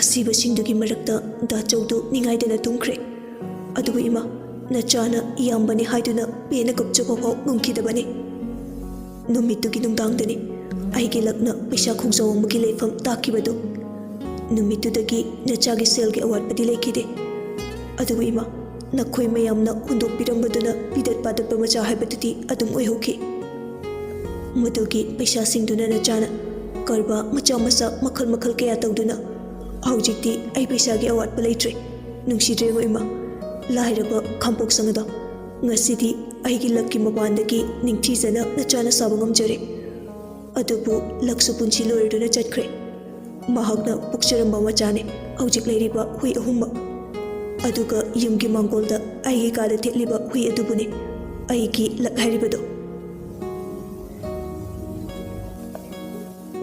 ꯑꯁꯤꯕꯁꯤꯡꯗꯨꯒꯤ ꯃꯔꯛꯇ ꯗꯥ ꯆꯧꯗꯨ ꯅꯤꯡꯉꯥꯏꯗꯅ ꯇꯨꯝꯈ꯭ꯔꯦ꯫ ꯑꯗꯨꯕꯨ ꯏꯃꯥ, ꯅꯆꯥꯅ ꯏꯌꯥꯝꯕꯅꯤ ꯍꯥꯏꯗꯨꯅ ꯄꯦꯟꯅ ꯀꯞꯆꯕ ꯐꯥꯎ ꯉꯝꯈꯤꯗꯕꯅꯤ꯫ ꯅꯨꯃꯤꯠꯇꯨꯒꯤ ꯅꯨꯡꯗꯥꯡꯗꯅꯤ ꯑꯩꯒꯤ ꯂꯛꯅ ꯄꯩꯁꯥ ꯈꯣꯡꯖꯥꯎ ꯑꯃꯒꯤ ꯂꯩꯐꯝ ꯇꯥꯛꯈꯤꯕꯗꯨ꯫ ꯅꯨꯃꯤꯠꯇꯨꯗꯒꯤ ꯅꯆꯥꯒꯤ ꯁꯦꯜꯒꯤ ꯑꯋꯥꯠꯄꯗꯤ ꯂꯩꯈꯤꯗꯦ꯫ ꯑꯗꯨꯕꯨ ꯏꯃꯥ, ꯅꯈꯣꯏ ꯃꯌꯥꯝꯅ ꯍꯨꯟꯗꯣꯛꯄꯤꯔꯝꯕꯗꯨꯅ ꯄꯤꯗꯠ ꯄꯥꯗꯠꯄ ꯃꯆꯥ ꯍꯥꯏꯕꯗꯨꯗꯤ ꯑꯗꯨꯝ ꯑꯣꯏꯍꯧꯈꯤ꯫ ꯃꯗꯨꯒꯤ ꯄꯩꯁꯥꯁꯤꯡꯗꯨꯅ ꯅꯆꯥꯅ ꯀꯔꯕꯥꯔ ꯃꯆꯥ ꯃꯆꯥ ꯃꯈꯜ ꯃꯈꯜ ꯀꯌꯥ ꯇꯧꯗꯨꯅ ꯍꯧꯖꯤꯛꯇꯤ ꯑꯩ ꯄꯩꯁꯥꯒꯤ ꯑꯋꯥꯠꯄ ꯂꯩꯇ꯭ꯔꯦ꯫ ꯅꯨꯡꯁꯤꯗ꯭ꯔꯦꯉꯣ ꯏꯃꯥ, ꯂꯥꯏꯔꯕ ꯈꯥꯝꯄꯣꯛꯁꯪ ꯑꯗꯣ꯫ ꯉꯁꯤꯗꯤ ꯑꯩꯒꯤ ꯂꯛꯀꯤ ꯃꯄꯥꯟꯗꯒꯤ ꯅꯤꯡꯊꯤꯖꯅ ꯅꯆꯥꯅ ꯁꯥꯕ ꯉꯝꯖꯔꯦ꯫ ꯑꯗꯨꯕꯨ ꯂꯛꯁꯨ ꯄꯨꯟꯁꯤ ꯂꯣꯏꯔꯗꯨꯅ ꯆꯠꯈ꯭ꯔꯦ꯫ ꯃꯍꯥꯛꯅ ꯄꯣꯛꯆꯔꯝꯕ ꯃꯆꯥꯅꯦ ꯍꯧꯖꯤꯛ ꯂꯩꯔꯤꯕ ꯍꯨꯏ ꯑꯍꯨꯝꯃꯛ꯫ ꯑꯗꯨꯒ ꯌꯨꯝꯒꯤ ꯃꯥꯡꯒꯣꯜꯗ ꯑꯩꯒꯤ ꯀꯥꯗ ꯊꯦꯠꯂꯤꯕ ꯍꯨꯏ ꯑꯗꯨꯕꯨꯅꯦ ꯑꯩꯒꯤ ꯂꯛ ꯍꯥꯏꯔꯤꯕꯗꯣ꯫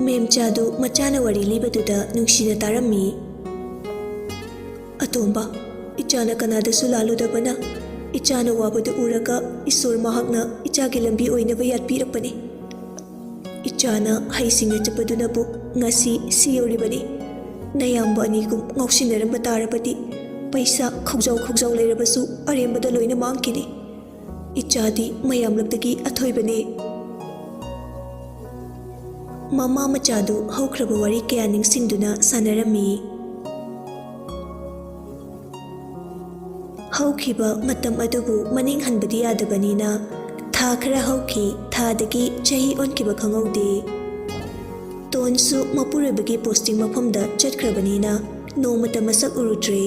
ꯃꯦꯝꯆꯥꯗꯨ ꯃꯆꯥꯅ ꯋꯥꯔꯤ ꯂꯤꯕꯗꯨꯗ ꯅꯨꯡꯁꯤꯅ ꯇꯥꯔꯝꯃꯤ꯫ "ꯑꯇꯣꯝꯕ, ꯏꯆꯥꯅ ꯀꯅꯥꯗꯁꯨ ꯂꯥꯜꯂꯨꯗꯕꯅ ꯏꯆꯥꯅ ꯋꯥꯕꯗꯨ ꯎꯔꯒ ꯏꯁꯣꯔ ꯃꯍꯥꯛꯅ ꯏꯆꯥꯒꯤ ꯂꯝꯕꯤ ꯑꯣꯏꯅꯕ ꯌꯥꯠꯄꯤꯔꯛꯄꯅꯤ꯫ ꯏꯆꯥꯅ ꯍꯩꯁꯤꯡꯅ ꯆꯠꯄꯗꯨꯅꯕꯨ ꯉꯁꯤ ꯁꯤ ꯌꯧꯔꯤꯕꯅꯤ꯫ ꯅꯌꯥꯝꯕ ꯑꯅꯤꯒꯨꯝ ꯉꯥꯎꯁꯤꯟꯅꯔꯝꯕ ꯇꯥꯔꯕꯗꯤ ꯄꯩꯁꯥ ꯈꯧꯖꯥꯎ ꯈꯧꯖꯥꯎ ꯂꯩꯔꯕꯁꯨ ꯑꯔꯦꯝꯕꯗ ꯂꯣꯏꯅ ꯃꯥꯡꯈꯤꯅꯤ꯫ ꯏꯆꯥꯗꯤ ꯃꯌꯥꯝꯂꯛꯇꯒꯤ ꯑꯊꯣꯏꯕꯅꯦ꯫" ꯃꯃꯥ ꯃꯆꯥꯗꯨ ꯍꯧꯈ꯭ꯔꯕ ꯋꯥꯔꯤ ꯀꯌꯥ ꯅꯤꯡꯁꯤꯡꯗꯨꯅ ꯁꯥꯟꯅꯔꯝꯃꯤ꯫ ꯍꯧꯈꯤꯕ ꯃꯇꯝ ꯑꯗꯨꯕꯨ ꯃꯅꯤꯡ ꯍꯟꯕꯗꯤ ꯌꯥꯗꯕꯅꯤꯅ ꯊꯥ ꯈꯔ ꯍꯧꯈꯤ꯫ ꯊꯥꯗꯒꯤ ꯆꯍꯤ ꯑꯣꯟꯈꯤꯕ ꯈꯪꯍꯧꯗꯦ꯫ ꯇꯣꯟꯁꯨ ꯃꯄꯨꯔꯣꯏꯕꯒꯤ ꯄꯣꯁꯇꯤꯡ ꯃꯐꯝꯗ ꯆꯠꯈ꯭ꯔꯕꯅꯤꯅ ꯅꯣꯡꯃꯇ ꯃꯁꯛ ꯎꯔꯨꯗ꯭ꯔꯦ꯫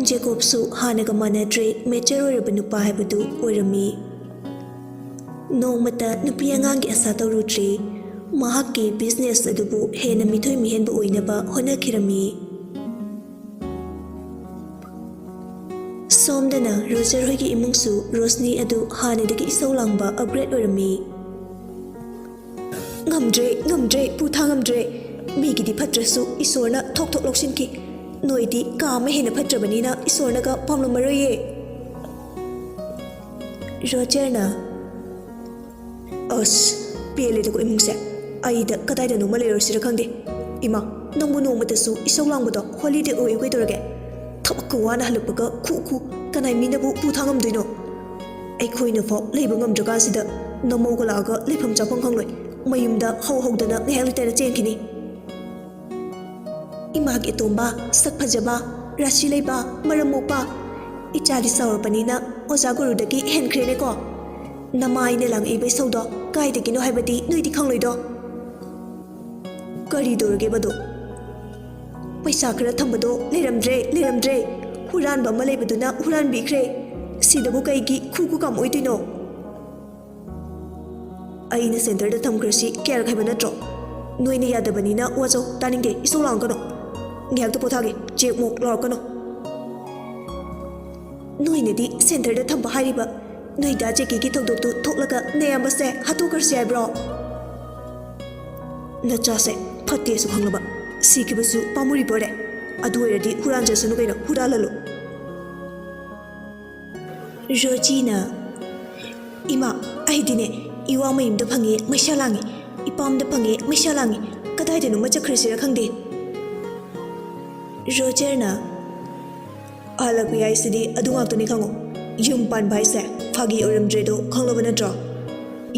ꯖꯦꯀꯣꯕꯁꯨ ꯍꯥꯟꯅꯒ ꯃꯥꯟꯅꯗ꯭ꯔꯦ, ꯃꯦꯆꯔ ꯑꯣꯏꯔꯕ ꯅꯨꯄꯥ ꯍꯥꯏꯕꯗꯨ ꯑꯣꯏꯔꯝꯃꯤ꯫ ꯅꯣꯡꯃꯇ ꯅꯨꯄꯤ ꯑꯉꯥꯡꯒꯤ ꯑꯁꯥ ꯇꯧꯔꯨꯗ꯭ꯔꯦ꯫ ꯃꯍꯥꯛꯀꯤ ꯕꯤꯖꯤꯅꯦꯁ ꯑꯗꯨꯕꯨ ꯍꯦꯟꯅ ꯃꯤꯊꯣꯏ ꯃꯤꯍꯦꯟꯕ ꯑꯣꯏꯅꯕ ꯍꯣꯠꯅꯈꯤꯔꯝꯃꯤ꯫ ꯁꯣꯝꯗꯅ ꯔꯣꯖꯔ ꯍꯣꯏꯒꯤ ꯏꯃꯨꯡꯁꯨ ꯔꯣꯁꯅꯤ ꯑꯗꯨ ꯍꯥꯟꯅꯗꯒꯤ ꯏꯁꯧ ꯂꯥꯡꯕ ꯑꯞꯒ꯭ꯔꯦꯗ ꯑꯣꯏꯔꯝꯃꯤ꯫ "ꯉꯝꯗ꯭ꯔꯦ, ꯉꯝꯗ꯭ꯔꯦ, ꯄꯨ ꯊꯥ ꯉꯝꯗ꯭ꯔꯦ꯫ ꯃꯤꯒꯤꯗꯤ ꯐꯠꯇ꯭ꯔꯁꯨ ꯏꯁꯣꯔꯅ ꯊꯣꯛ ꯊꯣꯛ ꯂꯧꯁꯤꯟꯈꯤ꯫ ꯅꯣꯏꯗꯤ ꯀꯥ ꯑꯃ ꯍꯦꯟꯅ ꯐꯠꯇ꯭ꯔꯕꯅꯤꯅ ꯏꯁꯣꯔꯅꯒ ꯄꯥꯝꯂꯝꯃꯔꯣꯏꯌꯦ"꯫ ꯔꯣꯖꯔꯅ, "ꯑꯁ, ꯄꯦꯜꯂꯦꯗꯀꯣ ꯏꯃꯨꯡꯁꯦ꯫ ꯑꯩꯗ ꯀꯗꯥꯏꯗꯅꯣꯃ ꯂꯩꯔꯨꯁꯤꯔ ꯈꯪꯗꯦ꯫ ꯏꯃꯥ, ꯅꯪꯕꯨ ꯅꯣꯡꯃꯇꯁꯨ ꯏꯁꯧ ꯂꯥꯡꯕꯗꯣ ꯍꯣꯂꯤꯗꯦ ꯑꯣꯏꯌꯨ ꯀꯩꯗꯧꯔꯒꯦ? ꯊꯕꯛꯀ ꯋꯥꯅ ꯍꯜꯂꯛꯄꯒ ꯈꯨ ꯈꯨ, ꯀꯅꯥꯏ ꯃꯤꯅꯕꯨ ꯄꯨ ꯊꯥ ꯉꯝꯗꯣꯏꯅꯣ? ꯑꯩꯈꯣꯏꯅꯐꯥꯎ ꯂꯩꯕ ꯉꯝꯗ꯭ꯔꯀꯥꯟꯁꯤꯗ ꯅꯃꯧꯒ ꯂꯥꯛꯑꯒ ꯂꯩꯐꯝ ꯆꯥꯐꯝ ꯈꯪꯂꯣꯏ꯫ ꯃꯌꯨꯝꯗ ꯍꯧ ꯍꯧꯗꯅ ꯉꯥꯏꯍꯥꯛ ꯂꯩꯇꯅ ꯆꯦꯟꯈꯤꯅꯤ"꯫ "ꯏꯃꯥꯒꯤ ꯑꯇꯣꯝꯕ, ꯁꯛ ꯐꯖꯕ, ꯔꯥꯁꯤ ꯂꯩꯕ, ꯃꯔꯝ ꯃꯣꯛꯄ, ꯏꯆꯥꯗꯤ ꯆꯥꯎꯔꯕꯅꯤꯅ ꯑꯣꯖꯥ ꯒꯨꯔꯨꯗꯒꯤ ꯍꯦꯟꯈ꯭ꯔꯦꯅꯦꯀꯣ꯫ ꯅꯃꯥꯏꯅ ꯂꯥꯡꯉꯛꯏꯕ ꯏꯁꯧꯗꯣ ꯀꯥꯏꯗꯒꯤꯅꯣ ꯍꯥꯏꯕꯗꯤ ꯅꯣꯏꯗꯤ ꯈꯪꯂꯣꯏꯗꯣ"꯫ "ꯀꯔꯤ ꯇꯧꯔꯒꯦꯕꯗꯣ? ꯄꯩꯁꯥ ꯈꯔ ꯊꯝꯕꯗꯣ ꯂꯩꯔꯝꯗ꯭ꯔꯦ, ꯂꯩꯔꯝꯗ꯭ꯔꯦ꯫ ꯍꯨꯔꯥꯟꯕ ꯑꯃ ꯂꯩꯕꯗꯨꯅ ꯍꯨꯔꯥꯟꯕꯤꯈ꯭ꯔꯦ꯫ ꯁꯤꯗꯕꯨ ꯀꯩꯒꯤ ꯈꯨ ꯈꯨ ꯀꯥꯝ ꯑꯣꯏꯗꯣꯏꯅꯣ?" "ꯑꯩꯅ ꯁꯦꯟꯇꯔꯗ ꯊꯝꯈ꯭ꯔꯁꯤ ꯀꯦꯔꯛ ꯍꯥꯏꯕ ꯅꯠꯇ꯭ꯔꯣ? ꯅꯣꯏꯅ ꯌꯥꯗꯕꯅꯤꯅ ꯋꯥꯖꯧ ꯇꯥꯅꯤꯡꯗꯦ, ꯏꯁꯧ ꯂꯥꯡꯒꯅꯨ꯫ ꯉꯥꯏꯍꯥꯛꯇ ꯄꯣꯊꯥꯒꯦ, ꯆꯦꯛ ꯃꯣꯛ ꯂꯥꯎꯔꯛꯀꯅꯨ"꯫ "ꯅꯣꯏꯅꯗꯤ ꯁꯦꯟꯇꯔꯗ ꯊꯝꯕ ꯍꯥꯏꯔꯤꯕ, ꯅꯣꯏ ꯗꯥ ꯖꯦꯀꯤꯒꯤ ꯊꯧꯗꯣꯛꯇꯨ ꯊꯣꯛꯂꯒ ꯅꯌꯥꯝꯕꯁꯦ ꯍꯥꯠꯇꯣꯛꯈ꯭ꯔꯁꯤ ꯍꯥꯏꯕ꯭ꯔꯣ?" "ꯅꯆꯥꯁꯦ ꯐꯠꯇꯦꯁꯨ ꯈꯪꯂꯕ, ꯁꯤꯈꯤꯕꯁꯨ ꯄꯥꯝꯃꯨꯔꯤꯕꯣꯔꯦ꯫ ꯑꯗꯨ ꯑꯣꯏꯔꯗꯤ ꯍꯨꯔꯥꯟꯖꯁꯅꯨ ꯀꯩꯅꯣ, ꯍꯨꯔꯥꯜꯍꯜꯂꯨ"꯫ ꯔꯣꯖꯤꯅ, "ꯏꯃꯥ, ꯑꯩꯗꯤꯅꯦ, ꯏꯋꯥ ꯃꯌꯨꯝꯗ ꯐꯪꯉꯦ ꯃꯩꯁꯥ ꯂꯥꯡꯉꯤ, ꯏꯄꯥꯝꯗ ꯐꯪꯉꯦ ꯃꯩꯁꯥ ꯂꯥꯡꯉꯤ, ꯀꯗꯥꯏꯗꯅꯣꯃ ꯆꯠꯈ꯭ꯔꯁꯤꯔ ꯈꯪꯗꯦ"꯫ ꯔꯣꯖꯔꯅ, "ꯍꯜꯂꯛꯄ ꯍꯥꯏꯁꯤꯗꯤ ꯑꯗꯨ ꯉꯥꯛꯇꯅꯤ ꯈꯪꯉꯨ꯫ ꯌꯨꯝ ꯄꯥꯟꯕ ꯍꯥꯏꯁꯦ ꯐꯥꯒꯤ ꯑꯣꯏꯔꯝꯗ꯭ꯔꯦꯗꯣ ꯈꯪꯂꯕ ꯅꯠꯇ꯭ꯔꯣ?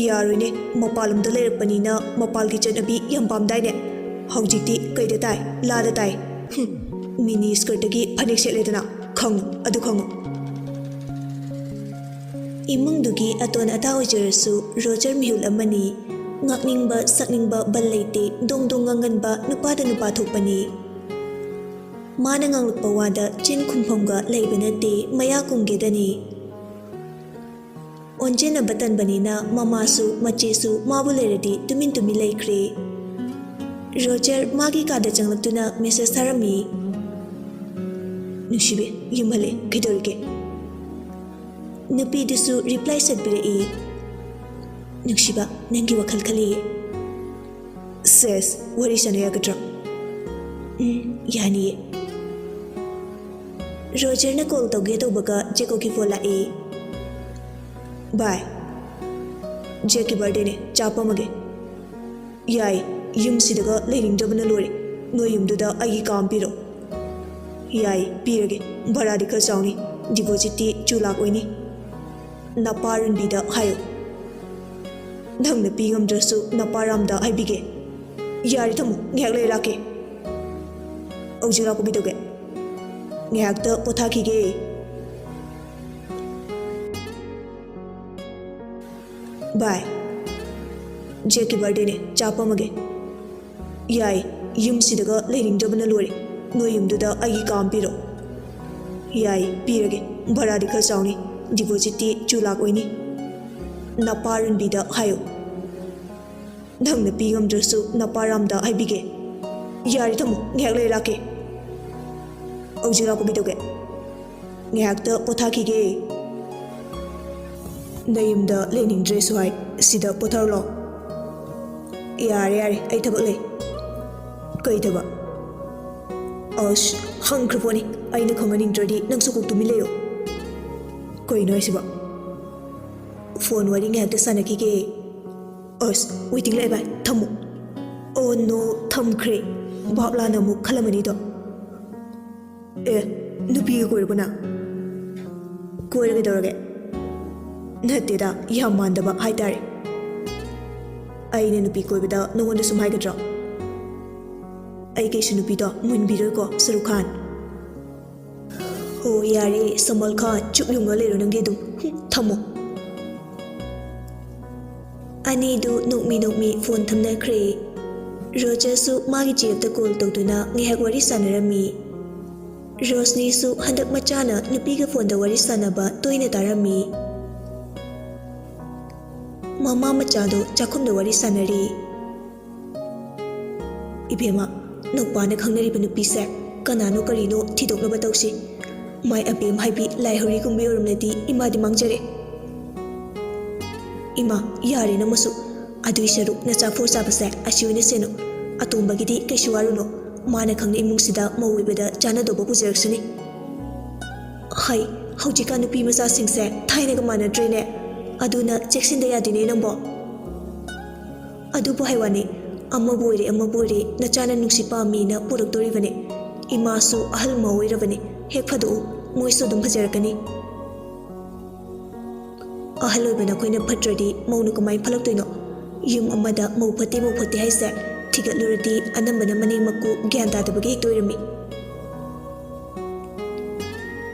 ꯌꯥꯔꯣꯏꯅꯦ, ꯃꯄꯥꯟ ꯂꯝꯗ ꯂꯩꯔꯛꯄꯅꯤꯅ ꯃꯄꯥꯜꯒꯤ ꯆꯠꯅꯕꯤ ꯌꯥꯝ ꯄꯥꯝꯗꯥꯏꯅꯦ꯫ ꯍꯧꯖꯤꯛꯇꯤ ꯀꯩꯗ ꯇꯥꯏ? ꯂꯥꯗ ꯇꯥꯏ꯫ ꯍꯨꯝ, ꯃꯤꯅꯤ ꯁ꯭ꯀꯔꯠꯇꯒꯤ ꯐꯅꯦꯛ ꯁꯦꯠꯂꯦꯗꯅ꯫ ꯈꯪꯉꯨ, ꯑꯗꯨ ꯈꯪꯉꯨ"꯫ ꯏꯃꯨꯡꯗꯨꯒꯤ ꯑꯇꯣꯟ ꯑꯇꯥ ꯑꯣꯏꯖꯔꯁꯨ ꯔꯣꯖꯔ ꯃꯤꯍꯨꯜ ꯑꯃꯅꯤ꯫ ꯉꯥꯛꯅꯤꯡꯕ, ꯁꯛꯅꯤꯡꯕ ꯕꯜ ꯂꯩꯇꯦ, ꯗꯣꯡ ꯗꯣꯡ ꯉꯥꯡꯒꯟꯕ ꯅꯨꯄꯥꯗ ꯅꯨꯄꯥ ꯊꯣꯛꯄꯅꯤ꯫ ꯃꯥꯅ ꯉꯥꯡꯂꯛꯄ ꯋꯥꯗ ꯆꯤꯟ ꯈꯨꯝꯐꯝꯒ ꯂꯩꯕ ꯅꯠꯇꯦ, ꯃꯌꯥ ꯀꯨꯝꯒꯦꯗꯅꯤ꯫ ꯑꯣꯟꯖꯟꯅꯕ ꯇꯟꯕꯅꯤꯅ ꯃꯃꯥꯁꯨ ꯃꯆꯦꯁꯨ ꯃꯥꯕꯨ ꯂꯩꯔꯗꯤ ꯇꯨꯃꯤꯟ ꯇꯨꯃꯤꯟ ꯂꯩꯈ꯭ꯔꯦ꯫ ꯔꯣꯖꯔ ꯃꯥꯒꯤ ꯀꯥꯗ ꯆꯪꯂꯛꯇꯨꯅ ꯃꯦꯁꯦꯖ ꯊꯥꯔꯝꯃꯤ꯫ ꯅꯨꯡꯁꯤꯕꯤ, ꯌꯨꯝ ꯍꯜꯂꯦ꯫ ꯀꯩꯗꯧꯔꯤꯒꯦ? ꯅꯨꯄꯤꯗꯨꯁꯨ ꯔꯤꯄ꯭ꯂꯥꯏ ꯁꯠ ꯄꯤꯔꯛꯏ꯫ ꯅꯨꯡꯁꯤꯕ, ꯅꯪꯒꯤ ꯋꯥꯈꯜ ꯈꯜꯂꯤꯌꯦ꯫ ꯁꯦꯁ, ꯋꯥꯔꯤ ꯁꯥꯟꯅ ꯌꯥꯒꯗ꯭ꯔꯣ? ꯎꯝ, ꯌꯥꯅꯤꯌꯦ꯫ ꯔꯣꯖꯔꯅ ꯀꯣꯜ ꯇꯧꯒꯦ ꯇꯧꯕꯒ ꯖꯦꯀꯣꯒꯤ ꯐꯣꯟ ꯂꯥꯛꯏ꯫ ꯚꯥꯏ, ꯖꯦꯛꯀꯤ ꯕꯥꯔꯗꯦꯅꯦ, ꯆꯥ ꯄꯝꯃꯒꯦ꯫ ꯌꯥꯏ, ꯌꯨꯝꯁꯤꯗꯒ ꯂꯩꯅꯤꯡꯗꯕꯅ ꯂꯣꯏꯔꯦ꯫ ꯅꯣꯏ ꯌꯨꯝꯗꯨꯗ ꯑꯩꯒꯤ ꯀꯥ ꯑꯃ ꯄꯤꯔꯣ꯫ ꯌꯥꯏ, ꯄꯤꯔꯒꯦ꯫ ꯚꯔꯥꯗꯤ ꯈꯔ ꯆꯥꯎꯅꯤ, ꯗꯤꯄꯣꯖꯤꯠꯇꯤ ꯆꯨ ꯂꯥꯛ ꯑꯣꯏꯅꯤ꯫ ꯅꯄꯥ ꯔꯟꯕꯤꯗ ꯍꯥꯏꯌꯨ꯫ ꯅꯪꯅ ꯄꯤ ꯉꯝꯗ꯭ꯔꯁꯨ ꯅꯄꯥ ꯔꯥꯝꯗ ꯍꯥꯏꯕꯤꯒꯦ꯫ ꯌꯥꯔꯦ, ꯊꯝꯃꯣ, ꯉꯥꯏꯍꯥꯛ ꯂꯩꯔ ꯂꯥꯛꯀꯦ꯫ ꯍꯧꯖꯤꯛ ꯂꯥꯛꯄ ꯀꯩꯗꯧꯒꯦ? ꯉꯥꯏꯍꯥꯛꯇ ꯄꯣꯊꯥꯈꯤꯒꯦ꯫ ꯚꯥꯏ, ꯖꯦꯛꯀꯤ ꯕꯥꯔꯗꯦꯅꯦ, ꯆꯥ ꯄꯝꯃꯒꯦ꯫ ꯌꯥꯏ, ꯌꯨꯝꯁꯤꯗꯒ ꯂꯩꯅꯤꯡꯗꯕꯅ ꯂꯣꯏꯔꯦ꯫ ꯅꯣꯏ ꯌꯨꯝꯗꯨꯗ ꯑꯩꯒꯤ ꯀꯥ ꯑꯃ ꯄꯤꯔꯣ꯫ ꯌꯥꯏ, ꯄꯤꯔꯒꯦ꯫ ꯚꯔꯥꯗꯤ ꯈꯔ ꯆꯥꯎꯅꯤ, ꯗꯤꯄꯣꯖꯤꯠꯇꯤ ꯆꯨ ꯂꯥꯛ ꯑꯣꯏꯅꯤ꯫ ꯅꯄꯥ ꯔꯟꯕꯤꯗ ꯍꯥꯏꯌꯨ꯫ ꯅꯪꯅ ꯄꯤ ꯉꯝꯗ꯭ꯔꯁꯨ ꯅꯄꯥ ꯔꯥꯝꯗ ꯍꯥꯏꯕꯤꯒꯦ꯫ ꯌꯥꯔꯦ, ꯊꯝꯃꯣ, ꯉꯥꯏꯍꯥꯛ ꯂꯩꯔ ꯂꯥꯛꯀꯦ꯫ ꯍꯧꯖꯤꯛ ꯂꯥꯛꯄ ꯀꯩꯗꯧꯒꯦ? ꯉꯥꯏꯍꯥꯛꯇ ꯄꯣꯊꯥꯈꯤꯒꯦ꯫ ꯅꯌꯨꯝꯗ ꯂꯩꯅꯤꯡꯗ꯭ꯔꯦ ꯁꯨꯍꯥꯏ, ꯁꯤꯗ ꯄꯣꯊꯥꯔꯨ ꯂꯥꯛꯑꯣ꯫ ꯌꯥꯔꯦ, ꯌꯥꯔꯦ, ꯑꯩ ꯊꯕꯛ ꯂꯩ꯫ ꯀꯩ ꯊꯕꯛ? ꯑꯁ, ꯍꯪꯈ꯭ꯔ ꯄꯣꯠꯅꯤ, ꯑꯩꯅ ꯈꯪꯍꯟꯅꯤꯡꯗ꯭ꯔꯗꯤ ꯅꯪꯁꯨ ꯀꯣꯛ ꯇꯨꯃꯤꯟ ꯂꯩꯌꯣ꯫ ꯀꯩꯅꯣ ꯍꯥꯏꯁꯤꯕꯣ? ꯐꯣꯟ ꯋꯥꯔꯤ ꯉꯥꯏꯍꯥꯛꯇ ꯁꯥꯟꯅꯈꯤꯒꯦ꯫ ꯑꯁ, ꯋꯦꯇꯤꯡ ꯂꯥꯛꯑꯦ ꯚꯥꯏ, ꯊꯝꯃꯣ꯫ ꯑꯣ ꯅꯣ, ꯊꯝꯈ꯭ꯔꯦ꯫ ꯚꯥꯞ ꯂꯥꯟꯅ ꯑꯃꯨꯛ ꯈꯜꯂꯝꯃꯅꯤꯗꯣ꯫ ꯑꯦ, ꯅꯨꯄꯤꯒ ꯀꯣꯏꯔꯕꯣ ꯅꯪ? ꯀꯣꯏꯔ ꯀꯩꯗꯧꯔꯒꯦ? ꯅꯠꯇꯦꯗ, ꯌꯥꯝ ꯃꯥꯟꯗꯕ ꯍꯥꯏꯇꯥꯔꯦ꯫ ꯑꯩꯅ ꯅꯨꯄꯤ ꯀꯣꯏꯕꯗ ꯅꯉꯣꯟꯗ ꯁꯨꯝ ꯍꯥꯏꯒꯗ꯭ꯔꯣ? ꯑꯩ ꯀꯩꯁꯨ ꯅꯨꯄꯤꯗꯣ ꯃꯨꯟꯕꯤꯔꯣꯏꯀꯣ, ꯁꯔꯨꯛ ꯈꯥꯟ꯫ ꯍꯣ, ꯌꯥꯔꯦ, ꯁꯜꯃꯥꯟ ꯈꯥꯟ, ꯆꯨꯞ ꯌꯨꯡꯉ ꯂꯩꯔꯣ ꯅꯪꯗꯤ ꯑꯗꯨꯝ꯫ ꯍꯨꯝ, ꯊꯝꯃꯣ꯫ ꯑꯅꯤꯗꯨ ꯅꯣꯛꯃꯤ ꯅꯣꯛꯃꯤ ꯐꯣꯟ ꯊꯝꯅꯈ꯭ꯔꯦ꯫ ꯔꯣꯖꯔꯁꯨ ꯃꯥꯒꯤ ꯆꯦꯞꯇ ꯀꯣꯜ ꯇꯧꯗꯨꯅ ꯉꯥꯏꯍꯥꯛ ꯋꯥꯔꯤ ꯁꯥꯟꯅꯔꯝꯃꯤ꯫ ꯔꯣꯁꯅꯤꯁꯨ ꯍꯟꯗꯛ ꯃꯆꯥꯅ ꯅꯨꯄꯤꯒ ꯐꯣꯟꯗ ꯋꯥꯔꯤ ꯁꯥꯟꯅꯕ ꯇꯣꯏꯅ ꯇꯥꯔꯝꯃꯤ꯫ ꯃꯃꯥ ꯃꯆꯥꯗꯣ ꯆꯥꯛꯈꯨꯝꯗ ꯋꯥꯔꯤ ꯁꯥꯟꯅꯔꯤ꯫ ꯏꯕꯦꯝꯃ, ꯅꯧꯄꯥꯅ ꯈꯪꯅꯔꯤꯕ ꯅꯨꯄꯤꯁꯦ ꯀꯅꯥꯅꯣ ꯀꯔꯤꯅꯣ ꯊꯤꯗꯣꯛꯅꯕ ꯇꯧꯁꯤ꯫ ꯃꯥꯏ ꯑꯕꯦꯝ ꯍꯥꯏꯕꯤ ꯂꯥꯏꯍꯧꯔꯤꯒꯨꯝꯕꯤ ꯑꯣꯏꯔꯝꯂꯗꯤ ꯏꯃꯥꯗꯤ ꯃꯥꯡꯖꯔꯦ꯫ ꯏꯃꯥ, ꯌꯥꯔꯦ ꯅꯪꯃꯁꯨ꯫ ꯑꯗꯨꯏ ꯁꯔꯨꯛ ꯅꯆꯥ ꯐꯣꯔ ꯆꯥꯕꯁꯦ ꯑꯁꯤ ꯑꯣꯏꯅ ꯁꯦꯟꯅꯧ꯫ ꯑꯇꯣꯝꯕꯒꯤꯗꯤ ꯀꯩꯁꯨ ꯋꯥꯔꯨꯅꯨ꯫ ꯃꯥꯅ ꯈꯪꯅ ꯏꯃꯨꯡꯁꯤꯗ ꯃꯧ ꯑꯣꯏꯕꯗ ꯆꯥꯟꯅꯗꯧꯕ ꯄꯨꯖꯔꯛꯁꯅꯤ꯫ ꯍꯩ, ꯍꯧꯖꯤꯛꯀꯥꯟ ꯅꯨꯄꯤ ꯃꯆꯥꯁꯤꯡꯁꯦ ꯊꯥꯏꯅꯒ ꯃꯥꯟꯅꯗ꯭ꯔꯦꯅꯦ꯫ ꯑꯗꯨꯅ ꯆꯦꯛꯁꯤꯟꯗ ꯌꯥꯗꯦꯅꯦ ꯅꯪꯕꯣ꯫ ꯑꯗꯨꯕꯨ ꯍꯥꯏꯋꯥꯅꯤ, ꯑꯃꯕꯨ ꯑꯣꯏꯔꯦ ꯑꯃꯕꯨ ꯑꯣꯏꯔꯦ ꯅꯆꯥꯅ ꯅꯨꯡꯁꯤ ꯄꯥꯝꯃꯤꯅ ꯄꯨꯔꯛꯇꯣꯔꯤꯕꯅꯤ꯫ ꯏꯃꯥꯁꯨ ꯑꯍꯜ ꯃꯧ ꯑꯣꯏꯔꯕꯅꯤ꯫ ꯍꯦꯛ ꯐꯥꯗꯣꯛꯎ, ꯃꯣꯏꯁꯨ ꯑꯗꯨꯝ ꯐꯖꯔꯛꯀꯅꯤ꯫ ꯑꯍꯜ ꯑꯣꯏꯕ ꯅꯈꯣꯏꯅ ꯐꯠꯇ꯭ꯔꯗꯤ ꯃꯧꯅ ꯀꯃꯥꯏꯅ ꯐꯠꯂꯛꯇꯣꯏꯅꯣ? ꯌꯨꯝ ꯑꯃꯗ ꯃꯧ ꯐꯠꯇꯦ ꯃꯧ ꯐꯠꯇꯦ ꯍꯥꯏꯁꯦ ꯊꯤꯒꯠꯂꯨꯔꯗꯤ ꯑꯅꯝꯕꯅ ꯃꯅꯦꯝ ꯃꯀꯨ ꯒ꯭ꯌꯥꯟ ꯇꯥꯗꯕꯒꯤ ꯍꯦꯛꯇ ꯑꯣꯏꯔꯝꯃꯤ꯫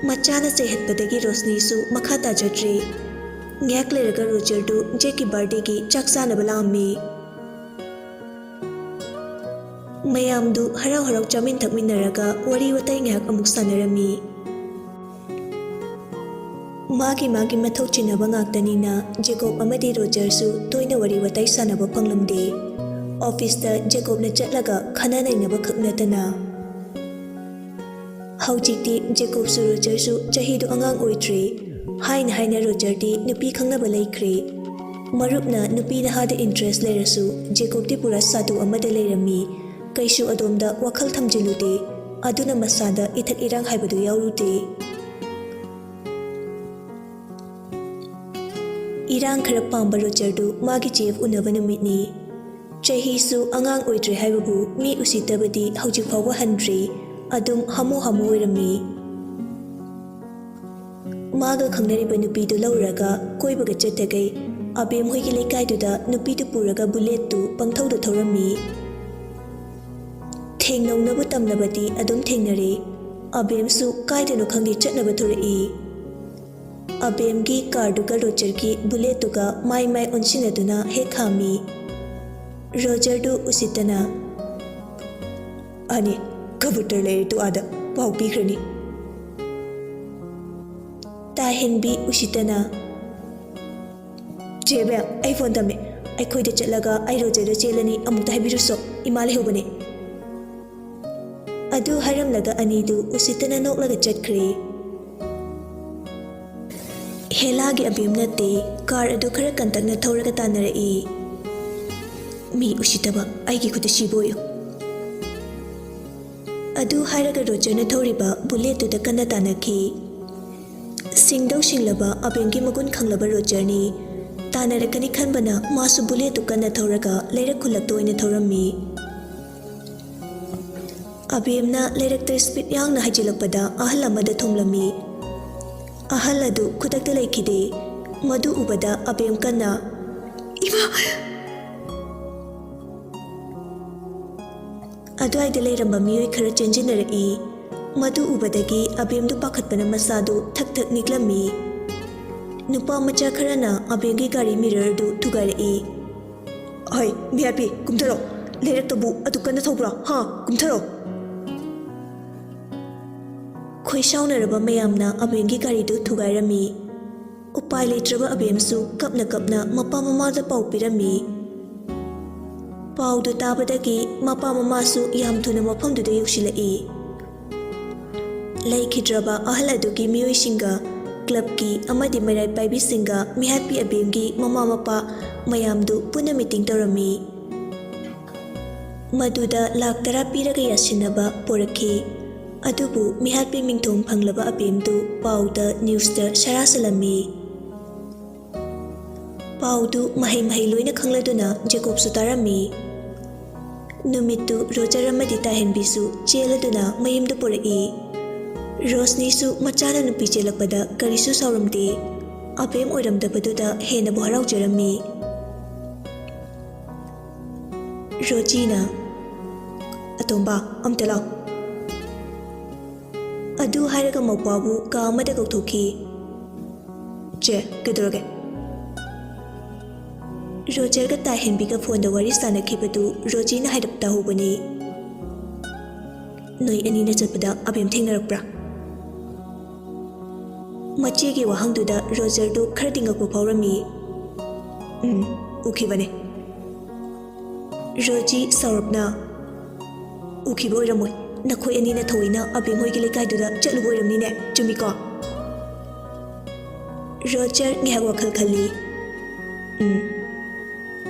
ꯃꯆꯥꯅ ꯆꯩꯍꯠꯄꯗꯒꯤ ꯔꯣꯁꯅꯤꯁꯨ ꯃꯈꯥ ꯇꯥꯖꯗ꯭ꯔꯦ꯫ ꯉꯥꯏꯍꯥꯛ ꯂꯩꯔꯒ ꯔꯣꯖꯔꯗꯨ ꯖꯦꯛꯀꯤ ꯕꯥꯔꯗꯦꯒꯤ ꯆꯥꯛ ꯆꯥꯅꯕ ꯂꯥꯛꯑꯝꯃꯤ꯫ ꯃꯌꯥꯝꯗꯨ ꯍꯔꯥꯎ ꯍꯔꯥꯎ ꯆꯥꯃꯤꯟ ꯊꯛꯃꯤꯟꯅꯔꯒ ꯋꯥꯔꯤ ꯋꯥꯇꯥꯏ ꯉꯥꯏꯍꯥꯛ ꯑꯃꯨꯛ ꯁꯥꯟꯅꯔꯝꯃꯤ꯫ ꯃꯥꯒꯤ ꯃꯥꯒꯤ ꯃꯊꯧ ꯆꯤꯟꯅꯕ ꯉꯥꯛꯇꯅꯤꯅ ꯖꯦꯀꯣꯕ ꯑꯃꯗꯤ ꯔꯣꯖꯔꯁꯨ ꯇꯣꯏꯅ ꯋꯥꯔꯤ ꯋꯥꯇꯥꯏ ꯁꯥꯟꯅꯕ ꯐꯪꯂꯝꯗꯦ꯫ ꯑꯣꯐꯤꯁꯇ ꯖꯦꯀꯣꯕꯅ ꯆꯠꯂꯒ ꯈꯟꯅ ꯅꯩꯅꯕ ꯈꯛ ꯅꯠꯇꯅ꯫ ꯍꯧꯖꯤꯛꯇꯤ ꯖꯦꯀꯣꯕꯁꯨ ꯔꯣꯖꯔꯁꯨ ꯆꯍꯤꯗꯨ ꯑꯉꯥꯡ ꯑꯣꯏꯗ꯭ꯔꯦ꯫ ꯍꯥꯏꯅ ꯍꯥꯏꯅ ꯔꯣꯖꯔꯗꯤ ꯅꯨꯄꯤ ꯈꯪꯅꯕ ꯂꯩꯈ꯭ꯔꯦ꯫ ꯃꯔꯨꯞꯅ ꯅꯨꯄꯤ ꯅꯍꯥꯗ ꯏꯟꯇꯔꯦꯁ ꯂꯩꯔꯁꯨ ꯖꯦꯀꯣꯕꯇꯤ ꯄꯨꯔꯥ ꯁꯥꯗꯨ ꯑꯃꯗ ꯂꯩꯔꯝꯃꯤ꯫ ꯀꯩꯁꯨ ꯑꯗꯣꯝꯗ ꯋꯥꯈꯜ ꯊꯝꯖꯤꯜꯂꯨꯗꯦ꯫ ꯑꯗꯨꯅ ꯃꯁꯥꯗ ꯏꯊꯛ ꯏꯔꯥꯡ ꯍꯥꯏꯕꯗꯨ ꯌꯥꯎꯔꯨꯗꯦ꯫ ꯏꯔꯥꯡ ꯈꯔ ꯄꯥꯝꯕ ꯔꯣꯖꯔꯗꯨ ꯃꯥꯒꯤ ꯆꯦꯐ ꯎꯅꯕ ꯅꯨꯃꯤꯠꯅꯤ꯫ ꯆꯍꯤꯁꯨ ꯑꯉꯥꯡ ꯑꯣꯏꯗ꯭ꯔꯦ ꯍꯥꯏꯕꯕꯨ ꯃꯤ ꯎꯁꯤꯠꯇꯕꯗꯤ ꯍꯧꯖꯤꯛ ꯐꯥꯎꯕ ꯍꯟꯗ꯭ꯔꯤ꯫ ꯑꯗꯨꯝ ꯍꯥꯃꯨ ꯍꯥꯃꯨ ꯑꯣꯏꯔꯝꯃꯤ꯫ ꯃꯥꯒ ꯈꯪꯅꯔꯤꯕ ꯅꯨꯄꯤꯗꯨ ꯂꯧꯔꯒ ꯀꯣꯏꯕꯒ ꯆꯠꯇꯈꯩ ꯑꯕꯦꯝ ꯍꯣꯏꯒꯤ ꯂꯩꯀꯥꯏꯗꯨꯗ ꯅꯨꯄꯤꯗꯨ ꯄꯨꯔꯒ ꯕꯨꯂꯦꯠꯇꯨ ꯄꯪꯊꯧꯗ ꯊꯧꯔꯝꯃꯤ꯫ ꯊꯦꯡꯅꯧꯅꯕ ꯇꯝꯂꯕꯗꯤ ꯑꯗꯨꯝ ꯊꯦꯡꯅꯔꯦ꯫ ꯑꯕꯦꯝꯁꯨ ꯀꯥꯏꯗꯅꯣ ꯈꯪꯗꯦ ꯆꯠꯅꯕ ꯊꯣꯔꯛꯏ꯫ ꯑꯕꯦꯝꯒꯤ ꯀꯥꯔꯗꯨꯒ ꯔꯣꯖꯔꯒꯤ ꯕꯨꯂꯦꯠꯇꯨꯒ ꯃꯥꯏ ꯃꯥꯏ ꯑꯣꯟꯁꯤꯟꯅꯗꯨꯅ ꯍꯦꯛ ꯈꯥꯝꯃꯤ꯫ ꯔꯣꯖꯔꯗꯨ ꯎꯁꯤꯠꯇꯅ, "ꯑꯅꯦ, ꯀꯕꯨꯇꯔ ꯂꯩꯔꯦ ꯇꯨ ꯑꯥꯗ, ꯄꯥꯎ ꯄꯤꯈ꯭ꯔꯅꯤ꯫" ꯇꯥꯍꯦꯟꯕꯤ ꯎꯁꯤꯠꯇꯅ, "ꯆꯦ ꯑꯕꯦꯝ, ꯑꯩ ꯐꯣꯟ ꯊꯝꯃꯦ꯫ ꯑꯩꯈꯣꯏꯗ ꯆꯠꯂꯒ ꯑꯩ ꯔꯣꯖꯔꯗ ꯆꯦꯜꯂꯅꯤ, ꯑꯃꯨꯛꯇ ꯍꯥꯏꯕꯤꯔꯨꯁꯣ, ꯏꯃꯥ ꯂꯩꯍꯧꯕꯅꯦ꯫" ꯑꯗꯨ ꯍꯥꯏꯔꯝꯂꯒ ꯑꯅꯤꯗꯨ ꯎꯁꯤꯠꯇꯅ ꯅꯣꯛꯂꯒ ꯆꯠꯈ꯭ꯔꯦ꯫ ꯍꯦꯂꯥꯒꯤ ꯑꯕꯦꯝ ꯅꯠꯇꯦ, ꯀꯥꯔ ꯑꯗꯨ ꯈꯔ ꯀꯟꯇꯛꯅ ꯊꯧꯔꯒ ꯇꯥꯟꯅꯔꯛꯏ꯫ "ꯃꯤ ꯎꯁꯤꯠꯇꯕ, ꯑꯩꯒꯤ ꯈꯨꯠꯇ ꯁꯤꯕ ꯑꯣꯏꯌꯨ!" ꯑꯗꯨ ꯍꯥꯏꯔꯒ ꯔꯣꯖꯔꯅ ꯊꯧꯔꯤꯕ ꯕꯨꯂꯦꯠꯇꯨꯗ ꯀꯟꯅ ꯇꯥꯟꯅꯈꯤ꯫ ꯁꯤꯡꯗꯧ ꯁꯤꯡꯂꯕ ꯑꯕꯦꯝꯒꯤ ꯃꯒꯨꯟ ꯈꯪꯂꯕ ꯔꯣꯖꯔꯅꯤ꯫ ꯇꯥꯟꯅꯔꯛꯀꯅꯤ ꯈꯟꯕꯅ ꯃꯥꯁꯨ ꯕꯨꯂꯦꯠꯇꯨ ꯀꯟꯅ ꯊꯧꯔꯒ ꯂꯩꯔꯛ ꯈꯨꯜꯂꯛꯇ ꯑꯣꯏꯅ ꯊꯧꯔꯝꯃꯤ꯫ ꯑꯕꯦꯝꯅ ꯂꯩꯔꯛꯇ ꯁ꯭ꯄꯤꯗ ꯌꯥꯡꯅ ꯍꯥꯏꯖꯤꯜꯂꯛꯄꯗ ꯑꯍꯜ ꯑꯃꯗ ꯊꯣꯝꯂꯝꯃꯤ꯫ ꯑꯍꯜ ꯑꯗꯨ ꯈꯨꯗꯛꯇ ꯂꯩꯈꯤꯗꯦ꯫ ꯃꯗꯨ ꯎꯕꯗ ꯑꯕꯦꯝ ꯀꯟꯅ, "ꯏꯃꯥ!" ꯑꯗꯨꯋꯥꯏꯗ ꯂꯩꯔꯝꯕ ꯃꯤꯑꯣꯏ ꯈꯔ ꯆꯦꯟꯁꯤꯟꯅꯔꯛꯏ꯫ ꯃꯗꯨ ꯎꯕꯗꯒꯤ ꯑꯕꯦꯝꯗꯨ ꯄꯥꯈꯠꯄꯅ ꯃꯁꯥꯗꯨ ꯊꯛ ꯊꯛ ꯅꯤꯛꯂꯝꯃꯤ꯫ ꯅꯨꯄꯥ ꯃꯆꯥ ꯈꯔꯅ ꯑꯕꯦꯝꯒꯤ ꯒꯥꯔꯤ ꯃꯤꯔꯔꯗꯨ ꯊꯨꯒꯥꯏꯔꯛꯏ꯫ "ꯍꯩ, ꯃꯤꯍꯥꯠꯄꯤ, ꯀꯨꯝꯊꯔꯣ! ꯂꯩꯔꯛꯇꯕꯨ ꯑꯗꯨꯛ ꯀꯟꯅ ꯊꯧꯕ꯭ꯔꯥ? ꯍꯥ? ꯀꯨꯝꯊꯔꯣ!" ꯈꯣꯏꯁꯥꯎꯅꯔꯕ ꯃꯌꯥꯝꯅ ꯑꯕꯦꯝꯒꯤ ꯒꯥꯔꯤꯗꯨ ꯊꯨꯒꯥꯏꯔꯝꯃꯤ꯫ ꯎꯄꯥꯏ ꯂꯩꯇ꯭ꯔꯕ ꯑꯕꯦꯝꯁꯨ ꯀꯞꯅ ꯀꯞꯅ ꯃꯄꯥ ꯃꯃꯥꯗ ꯄꯥꯎ ꯄꯤꯔꯝꯃꯤ꯫ ꯄꯥꯎꯗꯨ ꯇꯥꯕꯗꯒꯤ ꯃꯄꯥ ꯃꯃꯥꯁꯨ ꯌꯥꯝ ꯊꯨꯅ ꯃꯐꯝꯗꯨꯗ ꯌꯧꯁꯤꯜꯂꯛꯏ꯫ ꯂꯩꯈꯤꯗ꯭ꯔꯕ ꯑꯍꯜ ꯑꯗꯨꯒꯤ ꯃꯤꯑꯣꯏꯁꯤꯡꯒ ꯀ꯭ꯂꯕꯀꯤ ꯑꯃꯗꯤ ꯃꯩꯔꯥꯏ ꯄꯥꯏꯕꯤꯁꯤꯡꯒ ꯃꯤꯍꯥꯠꯄꯤ ꯑꯕꯦꯝꯒꯤ ꯃꯃꯥ ꯃꯄꯥ ꯃꯌꯥꯝꯗꯨ ꯄꯨꯟꯅ ꯃꯤꯇꯤꯡ ꯇꯧꯔꯝꯃꯤ꯫ ꯃꯗꯨꯗ ꯂꯥꯈ ꯇꯔꯥ ꯄꯤꯔꯒ ꯌꯥꯁꯤꯟꯅꯕ ꯄꯨꯔꯛꯈꯤ꯫ ꯑꯗꯨꯕꯨ ꯃꯤꯍꯥꯠꯄꯤ ꯃꯤꯡꯊꯣꯟ ꯐꯪꯂꯕ ꯑꯕꯦꯝꯗꯨ ꯄꯥꯎꯗ ꯅ꯭ꯌꯨꯁꯇ ꯁꯔꯥ ꯁꯜꯂꯝꯃꯤ꯫ ꯄꯥꯎꯗꯨ ꯃꯍꯩ ꯃꯍꯩ ꯂꯣꯏꯅ ꯈꯪꯂꯗꯨꯅ ꯖꯦꯀꯣꯕꯁꯨ ꯇꯥꯔꯝꯃꯤ꯫ ꯅꯨꯃꯤꯠꯇꯨ ꯔꯣꯖꯔ ꯑꯃꯗꯤ ꯇꯥꯍꯦꯟꯕꯤꯁꯨ ꯆꯦꯜꯂꯗꯨꯅ ꯃꯌꯨꯝꯗ ꯄꯨꯔꯛꯏ꯫ ꯔꯣꯁꯅꯤꯁꯨ ꯃꯆꯥꯅ ꯅꯨꯄꯤ ꯆꯦꯜꯂꯛꯄꯗ ꯀꯔꯤꯁꯨ ꯁꯥꯎꯔꯝꯗꯦ꯫ ꯑꯕꯦꯝ ꯑꯣꯏꯔꯝꯗꯕꯗꯨꯗ ꯍꯦꯟꯅꯕꯨ ꯍꯔꯥꯎꯖꯔꯝꯃꯤ꯫ ꯔꯣꯖꯤꯅ, "ꯑꯇꯣꯝꯕ, ꯑꯝꯇ ꯂꯥꯎ!" ꯑꯗꯨ ꯍꯥꯏꯔꯒ ꯃꯧꯄ꯭ꯋꯥꯕꯨ ꯀꯥ ꯑꯃꯗ ꯀꯧꯊꯣꯛꯈꯤ꯫ "ꯆꯦ, ꯀꯩꯗꯧꯔꯒꯦ?" ꯔꯣꯖꯔꯒ ꯇꯥꯍꯦꯟꯕꯤꯒ ꯐꯣꯟꯗ ꯋꯥꯔꯤ ꯁꯥꯟꯅꯈꯤꯕꯗꯨ ꯔꯣꯖꯤꯅ ꯍꯥꯏꯔꯞ ꯇꯥꯍꯧꯕꯅꯤ꯫ "ꯅꯣꯏ ꯑꯅꯤꯅ ꯆꯠꯄꯗ ꯑꯕꯦꯝ ꯊꯦꯡꯅꯔꯛꯄ꯭ꯔꯥ?" ꯃꯆꯦꯒꯤ ꯋꯥꯍꯪꯗꯨꯗ ꯔꯣꯖꯔꯗꯨ ꯈꯔꯗꯤ ꯉꯛꯄ ꯐꯥꯎꯔꯝꯃꯤ꯫ "ꯎꯝ, ꯎꯈꯤꯕꯅꯦ꯫" ꯔꯣꯖꯤ ꯁꯥꯎꯔꯞꯅ, "ꯎꯈꯤꯕ ꯑꯣꯏꯔꯝꯃꯣꯏ, ꯅꯈꯣꯏ ꯑꯅꯤꯅ ꯊꯑꯣꯏꯅ ꯑꯕꯦꯝ ꯍꯣꯏꯒꯤ ꯂꯩꯀꯥꯏꯗꯨꯗ ꯆꯠꯂꯨꯕ ꯑꯣꯏꯔꯝꯅꯤꯅꯦ, ꯆꯨꯝꯃꯤꯀꯣ? ꯔꯣꯖꯔ ꯉꯥꯏꯍꯥꯛ ꯋꯥꯈꯜ ꯈꯜꯂꯤ꯫ "ꯎꯝ꯫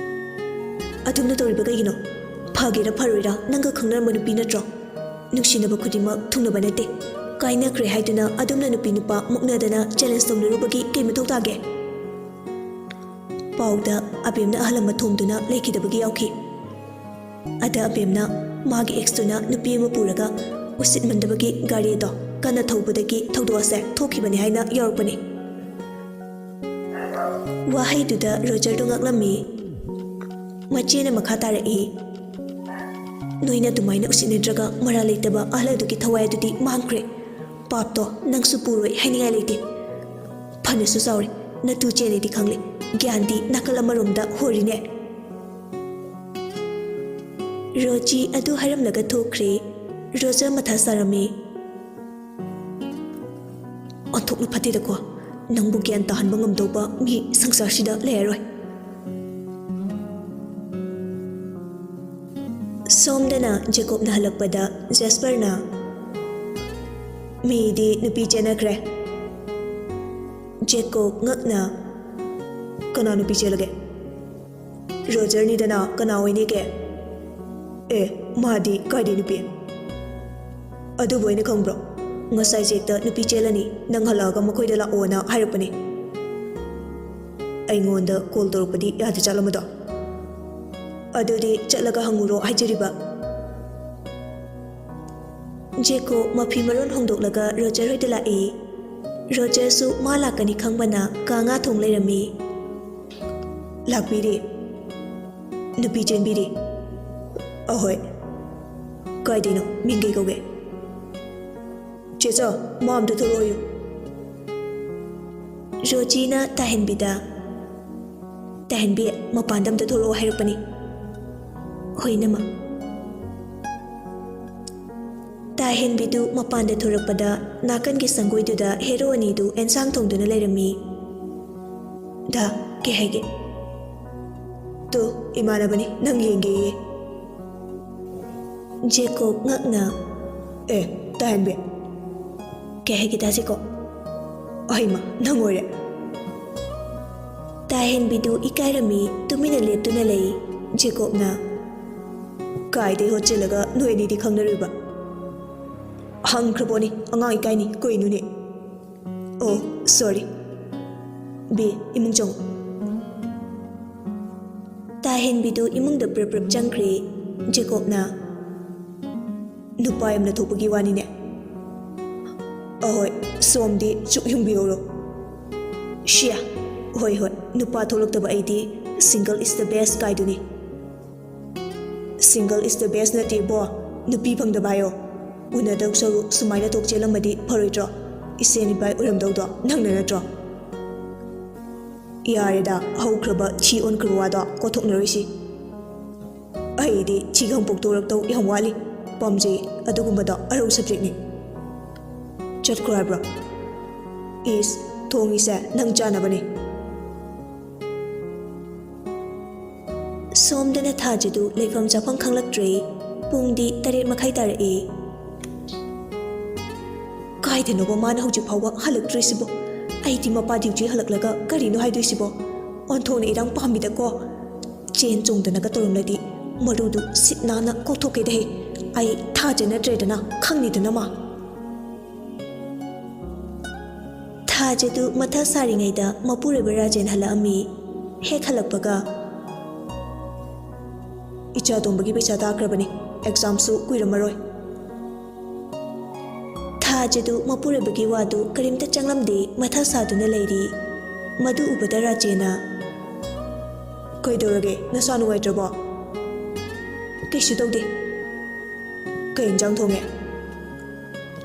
ꯑꯗꯨꯝꯅ ꯇꯧꯔꯤꯕ ꯀꯩꯒꯤꯅꯣ? ꯐꯒꯦꯔꯥ ꯐꯔꯣꯏꯔꯥ, ꯅꯪꯒ ꯈꯪꯅꯔꯝꯕ ꯅꯨꯄꯤ ꯅꯠꯇ꯭ꯔꯣ? ꯅꯨꯡꯁꯤꯅꯕ ꯈꯨꯗꯤꯡꯃꯛ ꯊꯨꯡꯅꯕ ꯅꯠꯇꯦ꯫ ꯀꯥꯏꯅꯈ꯭ꯔꯦ ꯍꯥꯏꯗꯨꯅ ꯑꯗꯨꯝꯅ ꯅꯨꯄꯤ ꯅꯨꯄꯥ ꯃꯨꯛꯅꯗꯅ challenge ꯇꯧꯅꯔꯨꯕꯒꯤ ꯀꯩ ꯃꯊꯧ ꯇꯥꯒꯦ?" ꯄꯥꯎꯗ ꯑꯕꯦꯝꯅ ꯑꯍꯜ ꯑꯃ ꯊꯣꯝꯗꯨꯅ ꯂꯩꯈꯤꯗꯕꯒꯤ ꯌꯥꯎꯈꯤ꯫ ꯑꯗ ꯑꯕꯦꯝꯅ ꯃꯥꯒꯤ ex ꯇꯨꯅ ꯅꯨꯄꯤ ꯑꯃ ꯄꯨꯔꯒ ꯎꯁꯤꯠꯃꯟꯗꯕꯒꯤ ꯒꯥꯔꯤꯗꯣ ꯀꯟꯅ ꯊꯧꯕꯗꯒꯤ ꯊꯧꯗꯣꯛ ꯑꯁꯦ ꯊꯣꯛꯈꯤꯕꯅꯤ ꯍꯥꯏꯅ ꯌꯥꯎꯔꯛꯄꯅꯤ꯫ ꯋꯥꯍꯩꯗꯨꯗ ꯔꯣꯖꯔꯗꯨ ꯉꯛꯂꯝꯃꯤ꯫ ꯃꯆꯦꯅ ꯃꯈꯥ ꯇꯥꯔꯛꯏ, "ꯅꯣꯏꯅ ꯑꯗꯨꯃꯥꯏꯅ ꯎꯁꯤꯠꯅꯗ꯭ꯔꯒ ꯃꯔꯥꯜ ꯂꯩꯇꯕ ꯑꯍꯜ ꯑꯗꯨꯒꯤ ꯊꯋꯥꯏ ꯑꯗꯨꯗꯤ ꯃꯥꯡꯈ꯭ꯔꯦ꯫ ꯄꯥꯞꯇꯣ ꯅꯪꯁꯨ ꯄꯨꯔꯣꯏ ꯍꯥꯏꯅꯤꯡꯉꯥꯏ ꯂꯩꯇꯦ꯫ ꯐꯅꯁꯨ ꯆꯥꯎꯔꯦ, ꯅꯇꯨ ꯆꯦꯜꯂꯦꯗꯤ ꯈꯪꯂꯦ, ꯒ꯭ꯌꯥꯟꯗꯤ ꯅꯥꯀꯜ ꯑꯃꯔꯣꯝꯗ ꯍꯣꯔꯤꯅꯦ꯫" ꯔꯣꯖꯤ ꯑꯗꯨ ꯍꯥꯏꯔꯝꯂꯒ ꯊꯣꯛꯈ꯭ꯔꯦ꯫ ꯔꯣꯖꯔ ꯃꯊꯥ ꯁꯥꯔꯝꯃꯤ꯫ "ꯑꯣꯟꯊꯣꯛꯅ ꯐꯠꯇꯦꯗꯀꯣ, ꯅꯪꯕꯨ ꯒ꯭ꯌꯥꯟ ꯇꯥꯍꯟꯕ ꯉꯝꯗꯧꯕ ꯃꯤ ꯁꯪꯁꯥꯔꯁꯤꯗ ꯂꯩꯔꯔꯣꯏ꯫" ꯁꯣꯝꯗꯅ ꯖꯦꯀꯣꯕꯅ ꯍꯜꯂꯛꯄꯗ ꯖꯦꯁꯄꯔꯅ, "ꯃꯤꯗꯤ ꯅꯨꯄꯤ ꯆꯦꯟꯅꯈ꯭ꯔꯦ꯫" ꯖꯦꯀꯣꯕ ꯉꯛꯅ, "ꯀꯅꯥ ꯅꯨꯄꯤ ꯆꯦꯜꯂꯒꯦ?" "ꯔꯣꯖꯔꯅꯤꯗꯅ, ꯀꯅꯥ ꯑꯣꯏꯅꯤꯒꯦ?" "ꯑꯦ, ꯃꯥꯗꯤ ꯀꯥꯏꯗꯩ ꯅꯨꯄꯤ?" "ꯑꯗꯨꯕꯨ ꯑꯩꯅ ꯈꯪꯕ꯭ꯔꯣ? ꯉꯁꯥꯏ ꯖꯦꯛꯇ ꯅꯨꯄꯤ ꯆꯦꯜꯂꯅꯤ, ꯅꯪ ꯍꯜꯂꯛꯑꯒ ꯃꯈꯣꯏꯗ ꯂꯥꯛꯑꯣꯅ ꯍꯥꯏꯔꯛꯄꯅꯦ꯫ ꯑꯩꯉꯣꯟꯗ call ꯇꯧꯔꯛꯄꯗꯤ ꯌꯥꯗꯦ ꯆꯠꯂꯝꯕꯗꯣ꯫ ꯑꯗꯨꯗꯤ ꯆꯠꯂꯒ ꯍꯪꯉꯨꯔꯣ ꯍꯥꯏꯖꯔꯤꯕ꯫" ꯖꯦꯀꯣ ꯃꯐꯤ ꯃꯔꯣꯟ ꯍꯣꯡꯗꯣꯛꯂꯒ ꯔꯣꯖꯔ ꯍꯣꯏꯗ ꯂꯥꯛꯏ꯫ ꯔꯣꯖꯔꯁꯨ ꯃꯥ ꯂꯥꯛꯀꯅꯤ ꯈꯪꯕꯅ ꯀꯥ ꯉꯥ ꯊꯣꯡ ꯂꯩꯔꯝꯃꯤ꯫ "ꯂꯥꯛꯄꯤꯔꯤ꯫ ꯅꯨꯄꯤ ꯆꯦꯟꯕꯤꯔꯤ꯫" "ꯑꯍꯣꯏ꯫ ꯀꯥꯏꯗꯩꯅꯣ? ꯃꯤꯡ ꯀꯩ ꯀꯧꯒꯦ?" "ꯆꯦꯆꯥ, ꯃꯥ ꯑꯝꯇ ꯊꯣꯛꯂꯛꯑꯣꯌꯨ꯫" ꯔꯣꯖꯤꯅ ꯇꯥꯍꯦꯟꯕꯤꯗ, "ꯇꯥꯍꯦꯟꯕꯤ, ꯃꯄꯥꯟꯗ ꯑꯝꯇ ꯊꯣꯛꯂꯛꯑꯣ ꯍꯥꯏꯔꯛꯄꯅꯤ꯫" "ꯍꯣꯏ, ꯏꯅꯝꯃ꯫" ꯇꯥꯍꯦꯟꯕꯤꯗꯨ ꯃꯄꯥꯟꯗ ꯊꯣꯔꯛꯄꯗ ꯅꯥꯀꯟꯒꯤ ꯁꯪꯒꯣꯏꯗꯨꯗ ꯍꯦꯔꯣ ꯑꯅꯤꯗꯨ ꯑꯦꯟꯁꯥꯡ ꯊꯣꯡꯗꯨꯅ ꯂꯩꯔꯝꯃꯤ꯫ "ꯗꯥ, ꯀꯩ ꯍꯥꯏꯒꯦ?" "ꯇꯨ, ꯏꯃꯥꯟꯅꯕꯅꯤ, ꯅꯪ ꯌꯦꯡꯒꯦꯌꯦ꯫" ꯖꯦꯀꯣꯕ ꯉꯛꯅ, ꯑꯦ, ꯇꯥꯍꯟꯕꯤ꯫ ꯀꯩ ꯍꯥꯏꯒꯦ ꯇꯥꯁꯤꯀꯣ? ꯑꯍꯩꯃ, ꯅꯪ ꯑꯣꯏꯔꯦ꯫ ꯇꯥꯍꯦꯟꯕꯤꯗꯨ ꯏꯀꯥꯏꯔꯝꯃꯤ, ꯇꯨꯃꯤꯟꯅ ꯂꯦꯞꯇꯨꯅ ꯂꯩ꯫ ꯖꯦꯀꯣꯕꯅ, "ꯀꯥꯏꯗꯩ ꯍꯣꯠꯆꯤꯜꯂꯒ ꯅꯣꯏ ꯑꯅꯤꯗꯤ ꯈꯪꯅꯔꯨꯏꯕ?" "ꯍꯪꯈ꯭ꯔꯕꯣꯅꯤ, ꯑꯉꯥꯡ ꯏꯀꯥꯏꯅꯤ, ꯀꯩꯅꯣꯅꯦ?" "ꯑꯣ, sorry꯫ ꯕꯤ, ꯏꯃꯨꯡ ꯆꯪꯉꯨ꯫" ꯇꯥꯍꯦꯟꯕꯤꯗꯨ ꯏꯃꯨꯡꯗ ꯄ꯭ꯔꯞ ꯄ꯭ꯔꯞ ꯆꯪꯈ꯭ꯔꯦ꯫ ꯖꯦꯀꯣꯕꯅ, "ꯅꯨꯄꯥ ꯌꯥꯝꯅ ꯊꯣꯛꯄꯒꯤ ꯋꯥꯅꯤꯅꯦ꯫" "ꯑꯍꯣꯏ, ꯁꯣꯝꯗꯤ ꯆꯨꯛ ꯌꯨꯡꯕꯤꯍꯧꯔꯣ꯫" "ꯁꯤꯌꯥ, ꯍꯣꯏ ꯍꯣꯏ, ꯅꯨꯄꯥ ꯊꯣꯛꯂꯛꯇꯕ ꯑꯩꯗꯤ single is the best ꯀꯥꯏꯗꯨꯅꯤ꯫" "Single is the best ꯅꯠꯇꯦꯕꯣ, ꯅꯨꯄꯤ ꯐꯪꯗꯕ ꯍꯥꯏꯌꯣ꯫ ꯎꯅꯗꯧ ꯁꯔꯨꯛ ꯁꯨꯃꯥꯏꯅ ꯊꯣꯛ ꯆꯦꯜꯂꯝꯃꯗꯤ ꯐꯔꯣꯏꯗ꯭ꯔꯣ? ꯏꯁꯦꯟ ꯏꯄꯥꯏ ꯑꯣꯏꯔꯝꯗꯧꯗꯣ ꯅꯪꯅ ꯅꯠꯇ꯭ꯔꯣ?" "ꯌꯥꯔꯦꯗ, ꯍꯧꯈ꯭ꯔꯕ ꯊꯤ ꯑꯣꯟꯈ꯭ꯔꯕ ꯋꯥꯗꯣ ꯀꯣꯊꯣꯛꯅꯔꯣꯏꯁꯤ꯫ ꯑꯩꯗꯤ ꯊꯤꯒ ꯄꯣꯛꯊꯣꯔꯛꯇꯧ ꯌꯥꯝ ꯋꯥꯠꯂꯤ꯫ ꯄꯥꯝꯖꯩ ꯑꯗꯨꯒꯨꯝꯕꯗꯣ, ꯑꯔꯧ subjectꯅꯤ꯫" "ꯆꯠꯈ꯭ꯔꯣ ꯍꯥꯏꯕ꯭ꯔꯣ?" "ꯏꯁ, ꯊꯣꯡꯉꯤꯁꯦ ꯅꯪ ꯆꯥꯅꯕꯅꯤ꯫" ꯁꯣꯝꯗꯅ ꯊꯥꯖꯗꯨ ꯂꯩꯐꯝ ꯆꯥꯐꯝ ꯈꯪꯂꯛꯇ꯭ꯔꯦ꯫ ꯄꯨꯡꯗꯤ ꯇꯔꯦꯠ ꯃꯈꯥꯏ ꯇꯥꯔꯛꯑꯦ꯫ "ꯀꯥꯏꯗꯅꯣꯕ ꯃꯥꯅ ꯍꯧꯖꯤꯛ ꯐꯥꯎꯕ ꯍꯜꯂꯛꯇ꯭ꯔꯤꯁꯤꯕꯣ? ꯑꯩꯗꯤ ꯃꯄꯥ duty ꯍꯜꯂꯛꯂꯒ ꯀꯔꯤꯅꯣ ꯍꯥꯏꯗꯣꯏꯁꯤꯕꯣ? ꯑꯣꯟꯊꯣꯛꯅ ꯏꯔꯥꯡ ꯄꯥꯝꯃꯤꯗꯀꯣ꯫ ꯆꯦꯟ ꯆꯣꯡꯗꯅꯒ ꯇꯧꯔꯝꯂꯗꯤ ꯃꯔꯨꯗꯨ ꯁꯤꯠ ꯅꯥꯟꯅ ꯀꯣꯛꯊꯣꯛꯀꯦꯗꯍꯦ꯫ ꯑꯩ ꯊꯥꯖꯅꯗ꯭ꯔꯦꯗꯅ, ꯈꯪꯅꯤꯗꯅ ꯃꯥ꯫" ꯊꯥꯖꯗꯨ ꯃꯊꯥ ꯁꯥꯔꯤꯉꯩꯗ ꯃꯄꯨꯔꯣꯏꯕ ꯔꯥꯖꯦꯟ ꯍꯜꯂꯛꯑꯝꯃꯤ꯫ ꯍꯦꯛ ꯍꯜꯂꯛꯄꯒ, "ꯏꯆꯥ ꯇꯣꯝꯕꯒꯤ ꯄꯩꯁꯥ ꯊꯥꯈ꯭ꯔꯕꯅꯤ, examꯁꯨ ꯀꯨꯏꯔꯝꯃꯔꯣꯏ꯫" ꯊꯥꯖꯗꯨ ꯃꯄꯨꯔꯣꯏꯕꯒꯤ ꯋꯥꯗꯨ ꯀꯔꯤꯝꯇ ꯆꯪꯂꯝꯗꯦ, ꯃꯊꯥ ꯁꯥꯗꯨꯅ ꯂꯩꯔꯤ꯫ ꯃꯗꯨ ꯎꯕꯗ ꯔꯥꯖꯦꯟꯅ, "ꯀꯩꯗꯧꯔꯒꯦ? ꯅꯁꯥ ꯅꯨꯡꯉꯥꯏꯇ꯭ꯔꯕꯣ?" "ꯀꯩꯁꯨ ꯇꯧꯗꯦ꯫" "ꯀꯩ ꯏꯟꯖꯥꯡ ꯊꯣꯡꯉꯦ?"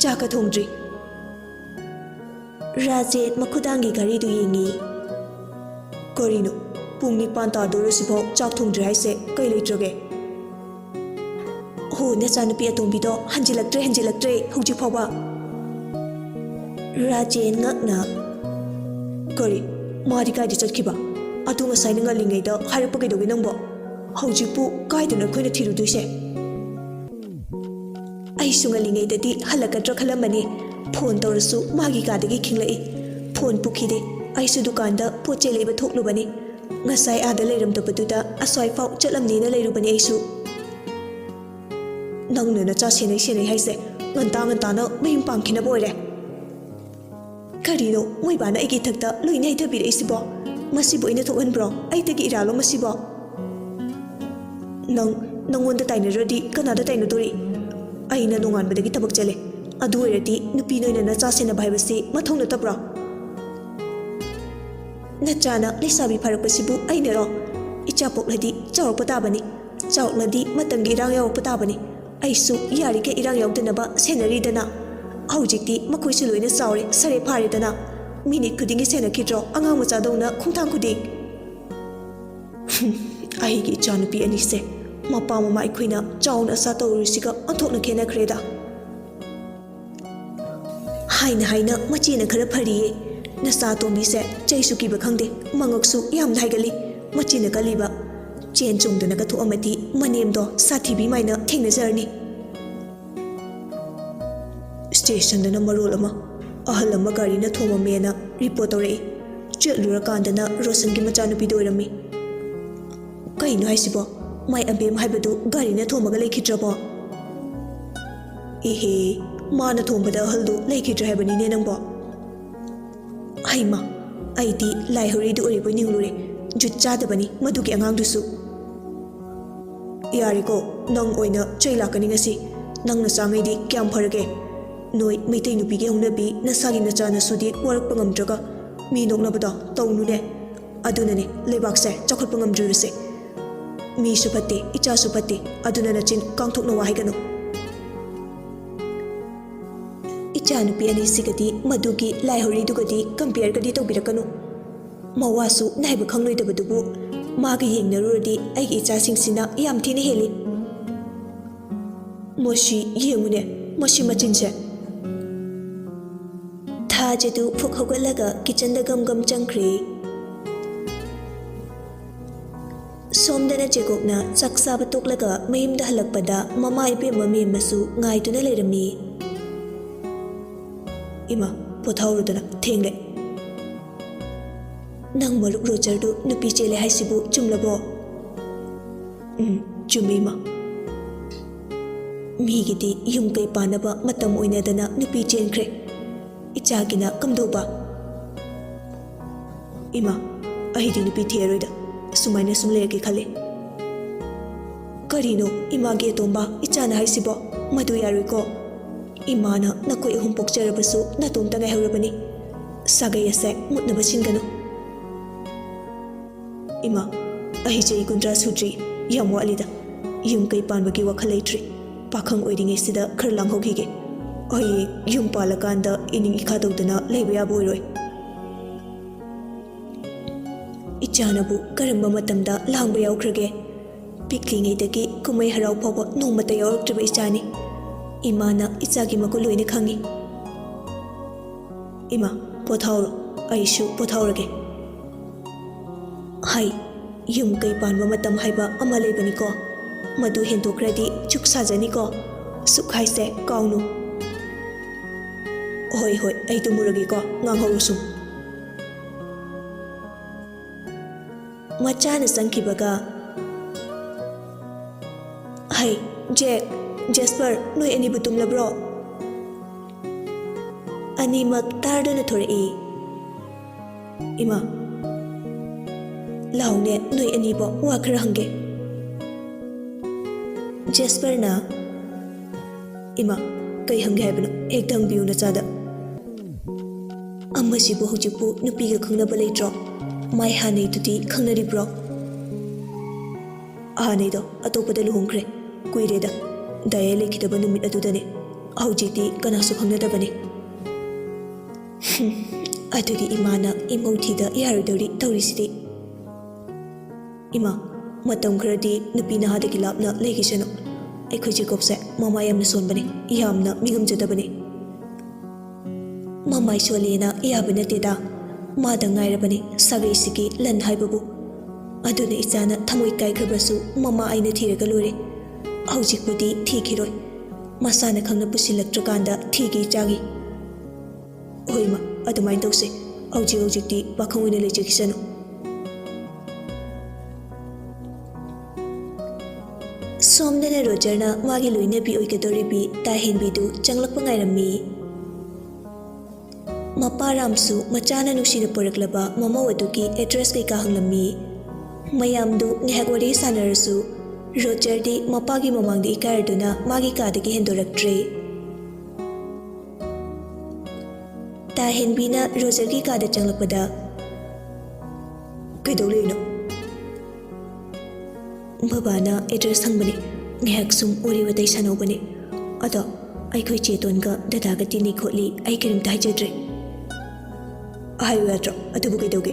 "ꯆꯥꯛꯀ ꯊꯣꯡꯗ꯭ꯔꯤ꯫" ꯔꯥꯖꯦꯟ ꯃꯈꯨꯗꯥꯡꯒꯤ ꯘꯔꯤꯗꯨ ꯌꯦꯡꯉꯤ꯫ "ꯀꯔꯤꯅꯣ? ꯄꯨꯡ ꯅꯤꯄꯥꯟ ꯇꯥꯗꯣꯔꯁꯤꯐꯥꯎ ꯆꯥꯛ ꯊꯣꯡꯗ꯭ꯔꯤ ꯍꯥꯏꯁꯦ ꯀꯩ ꯂꯩꯇ꯭ꯔꯒꯦ?" "ꯍꯣ, ꯅꯆꯥꯅꯨꯄꯤ ꯑꯇꯣꯝꯕꯤꯗꯣ ꯍꯟꯖꯤꯜꯂꯛꯇ꯭ꯔꯦ, ꯍꯟꯖꯤꯜꯂꯛꯇ꯭ꯔꯦ ꯍꯧꯖꯤꯛ ꯐꯥꯎꯕ꯫" ꯔꯥꯖꯦꯟ ꯉꯛꯅ, "ꯀꯔꯤ? ꯃꯥꯗꯤ ꯀꯥꯏꯗ ꯆꯠꯈꯤꯕ? ꯑꯗꯨ ꯉꯁꯥꯏꯅ ꯉꯜꯂꯤꯉꯩꯗ ꯍꯥꯏꯔꯛꯄ ꯀꯩꯗꯧꯒꯦ ꯅꯪꯕꯣ? ꯍꯧꯖꯤꯛꯄꯨ ꯀꯥꯏꯗꯅꯣ ꯑꯩꯈꯣꯏꯅ ꯊꯤꯔꯨꯗꯣꯏꯁꯦ?" ꯑꯩꯁꯨ ꯉꯜꯂꯤꯉꯩꯗꯗꯤ ꯍꯜꯂꯛꯀꯗ꯭ꯔꯥ ꯈꯜꯂꯝꯕꯅꯤ꯫ ꯐꯣꯟ ꯇꯧꯔꯁꯨ ꯃꯥꯒꯤ ꯀꯥꯗꯒꯤ ꯈꯤꯡꯂꯛꯏ꯫ ꯐꯣꯟ ꯄꯨꯈꯤꯗꯦ꯫ ꯑꯩꯁꯨ ꯗꯨꯀꯥꯟꯗ ꯄꯣꯠ ꯆꯩ ꯂꯩꯕ ꯊꯣꯛꯂꯨꯕꯅꯤ꯫ ꯉꯁꯥꯏ ꯑꯥꯗ ꯂꯩꯔꯝꯗꯕꯗꯨꯗ ꯑꯁ꯭ꯋꯥꯏꯐꯥꯎ ꯆꯠꯂꯝꯅꯦꯅ ꯂꯩꯔꯨꯕꯅꯤ ꯑꯩꯁꯨ꯫ ꯅꯪꯅ ꯅꯆꯥ ꯁꯦꯟꯅꯩ ꯁꯦꯟꯅꯩ ꯍꯥꯏꯁꯦ ꯉꯟꯇꯥ ꯉꯟꯇꯥꯅ ꯃꯌꯨꯝ ꯄꯥꯟꯈꯤꯅꯕ ꯑꯣꯏꯔꯦ꯫ ꯀꯔꯤꯅꯣ ꯃꯣꯏꯕꯥꯅ ꯑꯩꯒꯤ ꯏꯊꯛꯇ ꯂꯣꯏꯅ ꯍꯩꯊꯕꯤꯔꯛꯏꯁꯤꯕꯣ? ꯃꯁꯤꯕꯨ ꯑꯩꯅ ꯊꯣꯛꯍꯟꯕ꯭ꯔꯣ? ꯑꯩꯗꯒꯤ ꯏꯔꯥꯜꯂꯣ ꯃꯁꯤꯕꯣ? ꯅꯪ ꯅꯪꯉꯣꯟꯗ ꯇꯥꯏꯅꯔꯗꯤ ꯀꯅꯥꯗ ꯇꯥꯏꯅꯗꯣꯔꯤ? ꯑꯩꯅ ꯅꯣꯡꯉꯥꯟꯕꯗꯒꯤ ꯊꯕꯛ ꯆꯠꯂꯦ꯫ ꯑꯗꯨ ꯑꯣꯏꯔꯗꯤ ꯅꯨꯄꯤ ꯅꯣꯏꯅ ꯅꯆꯥ ꯁꯦꯟꯅꯕ ꯍꯥꯏꯕꯁꯤ ꯃꯊꯧ ꯅꯠꯇꯕ꯭ꯔꯣ? ꯅꯆꯥꯅ ꯂꯩꯁꯥꯕꯤ ꯐꯥꯔꯛꯄꯁꯤꯕꯨ ꯑꯩꯅꯔꯣ? ꯏꯆꯥ ꯄꯣꯛꯂꯗꯤ ꯆꯥꯎꯔꯛꯄ ꯇꯥꯕꯅꯤ꯫ ꯆꯥꯎꯔꯛꯂꯗꯤ ꯃꯇꯝꯒꯤ ꯏꯔꯥꯡ ꯌꯥꯎꯔꯛꯄ ꯇꯥꯕꯅꯤ꯫ ꯑꯩꯁꯨ ꯌꯥꯔꯤꯈꯩ ꯏꯔꯥꯡ ꯌꯥꯎꯗꯅꯕ ꯁꯦꯟꯅꯔꯤꯗꯅ꯫ ꯍꯧꯖꯤꯛꯇꯤ ꯃꯈꯣꯏꯁꯨ ꯂꯣꯏꯅ ꯆꯥꯎꯔꯦ, ꯁꯔꯦ ꯐꯥꯔꯦꯗꯅ꯫ ꯃꯤꯅꯤꯠ ꯈꯨꯗꯤꯡꯒꯤ ꯁꯦꯟꯅꯈꯤꯗ꯭ꯔꯣ ꯑꯉꯥꯡ ꯃꯆꯥꯗꯧꯅ ꯈꯣꯡꯊꯥꯡ ꯈꯨꯗꯤꯡ? ꯑꯩꯒꯤ ꯏꯆꯥꯅꯨꯄꯤ ꯑꯅꯤꯁꯦ ꯃꯄꯥ ꯃꯃꯥ ꯑꯩꯈꯣꯏꯅ ꯆꯥꯎꯅ ꯑꯁꯥ ꯇꯧꯔꯨꯔꯤꯁꯤꯒ ꯑꯣꯟꯊꯣꯛꯅ ꯈꯦꯠꯅꯈ꯭ꯔꯦꯗ꯫ ꯍꯥꯏꯅ ꯍꯥꯏꯅ ꯃꯆꯦꯅ ꯈꯔ ꯐꯔꯤꯌꯦ꯫ ꯅꯆꯥ ꯑꯇꯣꯝꯕꯤꯁꯦ ꯆꯩꯁꯨ ꯀꯤꯕ ꯈꯪꯗꯦ, ꯃꯉꯛꯁꯨ ꯌꯥꯝꯅ ꯍꯥꯏꯒꯠꯂꯤ꯫ ꯃꯆꯤꯟꯅ ꯀꯜꯂꯤꯕ꯫ ꯆꯦꯟ ꯆꯣꯡꯗꯅꯒ ꯊꯣꯛꯑꯝꯃꯗꯤ ꯃꯅꯦꯝꯗꯣ ꯁꯥꯊꯤꯕꯤ ꯃꯥꯏꯅ ꯊꯦꯡꯅꯖꯔꯅꯤ꯫ ꯁ꯭ꯇꯦꯁꯟꯗꯅ ꯃꯔꯣꯜ ꯑꯃ ꯑꯍꯜ ꯑꯃ ꯒꯥꯔꯤꯅ ꯊꯣꯝꯃꯝꯃꯦꯅ ꯔꯤꯄꯣꯔꯠ ꯇꯧꯔꯛꯏ꯫ ꯆꯠꯂꯨꯔꯀꯥꯟꯗꯅ ꯔꯣꯁꯟꯒꯤ ꯃꯆꯥꯅꯨꯄꯤꯗꯣ ꯑꯣꯏꯔꯝꯃꯤ꯫ ꯀꯩꯅꯣ ꯍꯥꯏꯁꯤꯕꯣ? ꯃꯥꯏ ꯑꯕꯦꯝ ꯍꯥꯏꯕꯗꯨ ꯒꯥꯔꯤꯅ ꯊꯣꯝꯃꯒ ꯂꯩꯈꯤꯗ꯭ꯔꯕꯣ? ꯏꯍꯦ, ꯃꯥꯅ ꯊꯣꯝꯕꯗ ꯑꯍꯜꯗꯨ ꯂꯩꯈꯤꯗ꯭ꯔꯦ ꯍꯥꯏꯕꯅꯤꯅꯦ ꯅꯪꯕꯣ꯫ ꯍꯩꯃꯥ, ꯑꯩꯗꯤ ꯂꯥꯏ ꯍꯧꯔꯤꯗꯨ ꯑꯣꯏꯔꯤꯕꯣꯏ ꯅꯤꯡꯂꯨꯔꯦ꯫ ꯖꯨꯠ ꯆꯥꯗꯕꯅꯤ ꯃꯗꯨꯒꯤ ꯑꯉꯥꯡꯗꯨꯁꯨ꯫ ꯌꯥꯔꯦꯀꯣ, ꯅꯪ ꯑꯣꯏꯅ ꯆꯩ ꯂꯥꯛꯀꯅꯤ ꯉꯁꯤ꯫ ꯅꯪ ꯅꯆꯥꯉꯩꯗꯤ ꯀꯌꯥꯝ ꯐꯔꯒꯦ? ꯅꯣꯏ ꯃꯩꯇꯩ ꯅꯨꯄꯤꯒꯤ ꯍꯧꯅꯕꯤ ꯅꯁꯥꯒꯤ ꯅꯆꯥ ꯅꯁꯨꯗꯤ ꯋꯥꯔꯛꯄ ꯉꯝꯗ꯭ꯔꯒ ꯃꯤ ꯅꯣꯛꯅꯕꯗꯣ ꯇꯧꯅꯨꯅꯦ꯫ ꯑꯗꯨꯅꯅꯦ ꯂꯩꯕꯥꯛꯁꯦ ꯆꯥꯎꯈꯠꯄ ꯉꯝꯗ꯭ꯔꯤꯕꯁꯦ꯫ ꯃꯤꯁꯨ ꯐꯠꯇꯦ, ꯏꯆꯥꯁꯨ ꯐꯠꯇꯦ, ꯑꯗꯨꯅ ꯅꯆꯤꯟ ꯀꯥꯡꯊꯣꯛꯅ ꯋꯥ ꯍꯥꯏꯒꯅꯨ꯫ ꯏꯆꯥꯅꯨꯄꯤ ꯑꯅꯤꯁꯤꯒꯗꯤ ꯃꯗꯨꯒꯤ ꯂꯥꯏ ꯍꯧꯔꯤꯗꯨꯒꯗꯤ ꯀꯝꯄꯤꯌꯔꯒꯗꯤ ꯇꯧꯕꯤꯔꯛꯀꯅꯨ꯫ ꯃꯋꯥꯁꯨ ꯅꯥꯏꯕ ꯈꯪꯂꯣꯏꯗꯕꯗꯨꯕꯨ ꯃꯥꯒ ꯌꯦꯡꯅꯔꯨꯔꯗꯤ ꯑꯩꯒꯤ ꯏꯆꯥꯁꯤꯡꯁꯤꯅ ꯌꯥꯝ ꯊꯤꯅ ꯍꯦꯜꯂꯤ꯫ ꯃꯁꯤ ꯌꯦꯡꯉꯨꯅꯦ, ꯃꯁꯤ ꯃꯆꯤꯟꯁꯦ꯫ ꯊꯥꯖꯗꯨ ꯐꯨꯛ ꯍꯧꯒꯠꯂꯒ ꯀꯤꯆꯟꯗ ꯒꯝ ꯒꯝ ꯆꯪꯈ꯭ꯔꯦ꯫ ꯁꯣꯝꯗꯅ ꯖꯦꯀꯣꯕꯅ ꯆꯥꯛ ꯆꯥꯕ ꯇꯣꯛꯂꯒ ꯃꯌꯨꯝꯗ ꯍꯜꯂꯛꯄꯗ ꯃꯃꯥ ꯏꯕꯦꯝꯃ ꯃꯦꯝꯃꯁꯨ ꯉꯥꯏꯗꯨꯅ ꯂꯩꯔꯝꯃꯤ꯫ "ꯏꯃꯥ, ꯄꯣꯊꯥꯍꯧꯔꯣꯗꯅ, ꯊꯦꯡꯂꯦ꯫ ꯅꯪ ꯃꯔꯨꯞ ꯔꯣꯖꯔꯗꯨ ꯅꯨꯄꯤ ꯆꯦꯜꯂꯦ ꯍꯥꯏꯁꯤꯕꯨ ꯆꯨꯝꯂꯕꯣ?" "ꯎꯝ, ꯆꯨꯝꯃꯤ, ꯏꯃꯥ꯫ ꯃꯤꯒꯤꯗꯤ ꯌꯨꯝ ꯀꯩ ꯄꯥꯟꯅꯕ ꯃꯇꯝ ꯑꯣꯏꯅꯗꯅ ꯅꯨꯄꯤ ꯆꯦꯟꯈ꯭ꯔꯦ꯫ ꯏꯆꯥꯒꯤꯅ ꯀꯝꯗꯧꯕ?" "ꯏꯃꯥ, ꯑꯩꯗꯤ ꯅꯨꯄꯤ ꯊꯤꯔꯔꯣꯏꯗ, ꯁꯨꯃꯥꯏꯅ ꯁꯨꯝ ꯂꯩꯔꯒꯦ ꯈꯜꯂꯤ꯫" "ꯀꯔꯤꯅꯣ ꯏꯃꯥꯒꯤ ꯑꯇꯣꯝꯕ, ꯏꯆꯥꯅ ꯍꯥꯏꯁꯤꯕꯣ? ꯃꯗꯨ ꯌꯥꯔꯣꯏꯀꯣ꯫ ꯏꯃꯥꯅ ꯅꯈꯣꯏ ꯑꯍꯨꯝ ꯄꯣꯛꯆꯔꯕꯁꯨ ꯅꯥꯇꯣꯝꯇ ꯉꯥꯏꯍꯧꯔꯕꯅꯤ꯫ ꯁꯥꯒꯩ ꯑꯁꯦ ꯃꯨꯠꯅꯕ ꯁꯤꯟꯒꯅꯨ꯫" "ꯏꯃꯥ, ꯑꯩ ꯆꯍꯤ ꯀꯨꯟꯊ꯭ꯔꯥ ꯁꯨꯗ꯭ꯔꯤ, ꯌꯥꯝ ꯋꯥꯠꯂꯤꯗ꯫ ꯌꯨꯝ ꯀꯩ ꯄꯥꯟꯕꯒꯤ ꯋꯥꯈꯜ ꯂꯩꯇ꯭ꯔꯤ꯫ ꯄꯥꯈꯪ ꯑꯣꯏꯔꯤꯉꯩꯁꯤꯗ ꯈꯔ ꯂꯥꯡꯍꯧꯈꯤꯒꯦ꯫ ꯍꯌꯦꯡ ꯌꯨꯝ ꯄꯥꯜꯂꯀꯥꯟꯗ ꯏꯅꯤꯡ ꯏꯈꯥ ꯇꯧꯗꯅ ꯂꯩꯕ ꯌꯥꯕ ꯑꯣꯏꯔꯣꯏ꯫" "ꯏꯆꯥꯅꯕꯨ ꯀꯔꯝꯕ ꯃꯇꯝꯗ ꯂꯥꯡꯕ ꯌꯥꯎꯈ꯭ꯔꯒꯦ? ꯄꯤꯛꯂꯤꯉꯩꯗꯒꯤ ꯀꯨꯝꯍꯩ ꯍꯔꯥꯎ ꯐꯥꯎꯕ ꯅꯣꯡꯃꯇ ꯌꯥꯎꯔꯛꯇ꯭ꯔꯤꯕ ꯏꯆꯥꯅꯤ꯫ ꯏꯃꯥꯅ ꯏꯆꯥꯒꯤ ꯃꯒꯨꯟ ꯂꯣꯏꯅ ꯈꯪꯉꯤ꯫" "ꯏꯃꯥ, ꯄꯣꯊꯥꯍꯧꯔꯣ, ꯑꯩꯁꯨ ꯄꯣꯊꯥꯍꯧꯔꯒꯦ꯫" "ꯍꯥꯏ, ꯌꯨꯝ ꯀꯩ ꯄꯥꯟꯕ ꯃꯇꯝ ꯍꯥꯏꯕ ꯑꯃ ꯂꯩꯕꯅꯤꯀꯣ꯫ ꯃꯗꯨ ꯍꯦꯟꯗꯣꯛꯈ꯭ꯔꯗꯤ ꯆꯨꯛ ꯁꯥꯖꯅꯤꯀꯣ꯫ ꯁꯨꯛ ꯍꯥꯏꯁꯦ ꯀꯥꯎꯅꯨ꯫" "ꯍꯣꯏ, ꯍꯣꯏ, ꯑꯩ ꯇꯨꯝꯃꯨꯔꯒꯦꯀꯣ, ꯉꯥꯡꯍꯧꯔꯣ ꯁꯨꯝ꯫" ꯃꯆꯥꯅ ꯆꯪꯈꯤꯕꯒ, "ꯍꯩ, ꯖꯦꯛ, ꯖꯦꯁꯄꯔ, ꯅꯣꯏ ꯑꯅꯤꯕꯨ ꯇꯨꯝꯂꯕ꯭ꯔꯣ?" ꯑꯅꯤꯃꯛ ꯇꯥꯔꯗꯨꯅ ꯊꯣꯔꯛꯏ꯫ "ꯏꯃꯥ, ꯂꯥꯎꯅꯦ, ꯅꯣꯏ ꯑꯅꯤꯕꯨ ꯋꯥ ꯈꯔ ꯍꯪꯒꯦ꯫" ꯖꯦꯁꯄꯔꯅ, "ꯏꯃꯥ, ꯀꯩ ꯍꯪꯒꯦ ꯍꯥꯏꯕꯅꯣ? ꯍꯦꯛꯇ ꯍꯪꯕꯤꯌꯨ ꯅꯆꯥꯗ꯫" "ꯑꯃꯁꯤꯕꯨ ꯍꯧꯖꯤꯛꯄꯨ ꯅꯨꯄꯤꯒ ꯈꯪꯅꯕ ꯂꯩꯇ꯭ꯔꯣ? ꯃꯥꯏ ꯍꯥꯟꯅꯩꯗꯨꯗꯤ ꯈꯪꯅꯔꯤꯕ꯭ꯔꯣ?" "ꯍꯥꯟꯅꯩꯗꯣ ꯑꯇꯣꯞꯄꯗ ꯂꯨꯍꯣꯡꯈ꯭ꯔꯦ꯫ ꯀꯨꯏꯔꯦꯗ, ꯗꯥꯏꯌꯥ ꯂꯩꯈꯤꯗꯕ ꯅꯨꯃꯤꯠ ꯑꯗꯨꯗꯅꯦ꯫ ꯍꯧꯖꯤꯛꯇꯤ ꯀꯅꯥꯁꯨ ꯈꯪꯅꯗꯕꯅꯦ꯫" "ꯍꯨꯝ, ꯑꯗꯨꯒꯤ ꯏꯃꯥꯅ ꯏꯃꯧ ꯊꯤꯗ ꯌꯥꯔꯣꯏꯗꯧꯔꯤ ꯇꯧꯔꯤꯁꯤꯗꯤ꯫" "ꯏꯃꯥ, ꯃꯇꯝ ꯈꯔꯗꯤ ꯅꯨꯄꯤ ꯅꯍꯥꯗꯒꯤ ꯂꯥꯞꯅ ꯂꯩꯈꯤꯁꯅꯨ꯫ ꯑꯩꯈꯣꯏ ꯖꯦꯀꯣꯕꯁꯦ ꯃꯃꯥ ꯌꯥꯝꯅ ꯁꯣꯟꯕꯅꯦ, ꯌꯥꯝꯅ ꯃꯤꯉꯝꯖꯗꯕꯅꯦ꯫" "ꯃꯃꯥꯏ ꯁꯣꯜꯂꯦꯅ ꯌꯥꯕ ꯅꯠꯇꯦꯗ꯫ ꯃꯥꯗ ꯉꯥꯏꯔꯕꯅꯦ ꯁꯥꯒꯩꯁꯤꯒꯤ ꯂꯟ ꯍꯥꯏꯕꯕꯨ꯫ ꯑꯗꯨꯅ ꯏꯆꯥꯅ ꯊꯃꯣꯏ ꯀꯥꯏꯈ꯭ꯔꯕꯁꯨ ꯃꯃꯥ ꯑꯩꯅ ꯊꯤꯔꯒ ꯂꯣꯏꯔꯦ꯫ ꯍꯧꯖꯤꯛꯄꯨꯗꯤ ꯊꯤꯈꯤꯔꯣꯏ꯫ ꯃꯁꯥꯅ ꯈꯪꯅ ꯄꯨꯁꯤꯜꯂꯛꯇ꯭ꯔꯀꯥꯟꯗ ꯊꯤꯒꯦ ꯏꯆꯥꯒꯤ꯫ ꯍꯣꯏ ꯏꯃꯥ, ꯑꯗꯨꯃꯥꯏꯅ ꯇꯧꯁꯦ꯫ ꯍꯧꯖꯤꯛ ꯍꯧꯖꯤꯛꯇꯤ ꯄꯥꯈꯪ ꯑꯣꯏꯅ ꯂꯩꯖꯈꯤꯁꯅꯨ꯫ ꯁꯣꯝꯗꯅ ꯔꯣꯖꯔꯅ ꯃꯥꯒꯤ ꯂꯣꯏꯅꯕꯤ ꯑꯣꯏꯒꯗꯧꯔꯤꯕꯤ ꯇꯥꯍꯦꯟꯕꯤꯗꯨ ꯆꯪꯂꯛꯄ ꯉꯥꯏꯔꯝꯃꯤ꯫ ꯃꯄꯥ ꯔꯥꯝꯁꯨ ꯃꯆꯥꯅ ꯅꯨꯡꯁꯤꯅ ꯄꯣꯔꯛꯂꯕ ꯃꯃꯧ ꯑꯗꯨꯒꯤ ꯑꯦꯗ꯭ꯔꯦꯁ ꯀꯩꯀꯥ ꯍꯪꯂꯝꯃꯤ꯫ ꯃꯌꯥꯝꯗꯨ ꯉꯥꯏꯍꯥꯛ ꯋꯥꯔꯤ ꯁꯥꯟꯅꯔꯁꯨ ꯔꯣꯖꯔꯗꯤ ꯃꯄꯥꯒꯤ ꯃꯃꯥꯡꯗ ꯏꯀꯥꯏꯔꯗꯨꯅ ꯃꯥꯒꯤ ꯀꯥꯗꯒꯤ ꯍꯦꯟꯗꯣꯔꯛꯇ꯭ꯔꯦ꯫ ꯇꯥꯍꯦꯟꯕꯤꯅ ꯔꯣꯖꯔꯒꯤ ꯀꯥꯗ ꯆꯪꯂꯛꯄꯗ, "ꯀꯩꯗꯧ ꯂꯩꯔꯤꯅꯣ?" "ꯕꯕꯥꯅ ꯑꯦꯗ꯭ꯔꯦꯁ ꯍꯪꯕꯅꯦ, ꯉꯥꯏꯍꯥꯛ ꯁꯨꯝ ꯋꯥꯔꯤ ꯋꯥꯇꯥꯏ ꯁꯥꯟꯅꯧꯕꯅꯦ꯫ ꯑꯗꯣ ꯑꯩꯈꯣꯏ ꯆꯦꯇꯣꯟꯒ ꯗꯗꯥꯒ ꯇꯤꯟꯅꯩ ꯈꯣꯠꯂꯤ ꯑꯩ ꯀꯔꯤꯝꯇ ꯍꯥꯏꯖꯗ꯭ꯔꯦ꯫" "ꯍꯥꯏꯌꯨ ꯌꯥꯗ꯭ꯔꯣ? ꯑꯗꯨꯕꯨ ꯀꯩꯗꯧꯒꯦ?"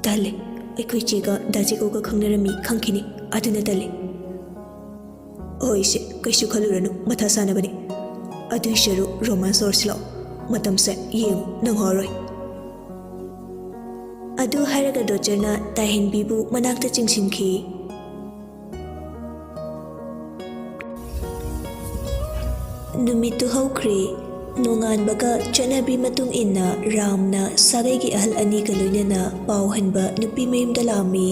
"ꯇꯜꯂꯦ, ꯑꯩꯈꯣꯏ ꯆꯦꯒ ꯗꯥ ꯖꯦꯀꯣꯒ ꯈꯪꯅꯔꯝꯃꯤ ꯈꯪꯈꯤꯅꯤ, ꯑꯗꯨꯅ ꯇꯜꯂꯦ꯫" "ꯍꯣꯏꯁꯦ, ꯀꯩꯁꯨ ꯈꯜꯂꯨꯔꯅꯨ, ꯃꯊꯥ ꯁꯥꯅꯕꯅꯤ꯫ ꯑꯗꯨꯏ ꯁꯔꯨꯛ ꯔꯣꯃꯥꯟꯁ ꯇꯧꯔꯁꯤ ꯂꯥꯛꯑꯣ, ꯃꯇꯝꯁꯦ ꯌꯦꯡꯉꯨ, ꯅꯪ ꯉꯥꯎꯔꯣꯏ꯫" ꯑꯗꯨ ꯍꯥꯏꯔꯒ ꯔꯣꯖꯔꯅ ꯇꯥꯍꯦꯟꯕꯤꯕꯨ ꯃꯅꯥꯛꯇ ꯆꯤꯡꯁꯤꯟꯈꯤ꯫ ꯅꯨꯃꯤꯠꯇꯨ ꯍꯧꯈ꯭ꯔꯦ꯫ ꯅꯣꯡꯉꯥꯟꯕꯒ ꯆꯠꯅꯕꯤ ꯃꯇꯨꯡ ꯏꯟꯅ ꯔꯥꯝꯅ ꯁꯥꯒꯩꯒꯤ ꯑꯍꯜ ꯑꯅꯤꯒ ꯂꯣꯏꯅꯅ ꯄꯥꯎ ꯍꯟꯕ ꯅꯨꯄꯤ ꯃꯌꯨꯝꯗ ꯂꯥꯛꯑꯝꯃꯤ꯫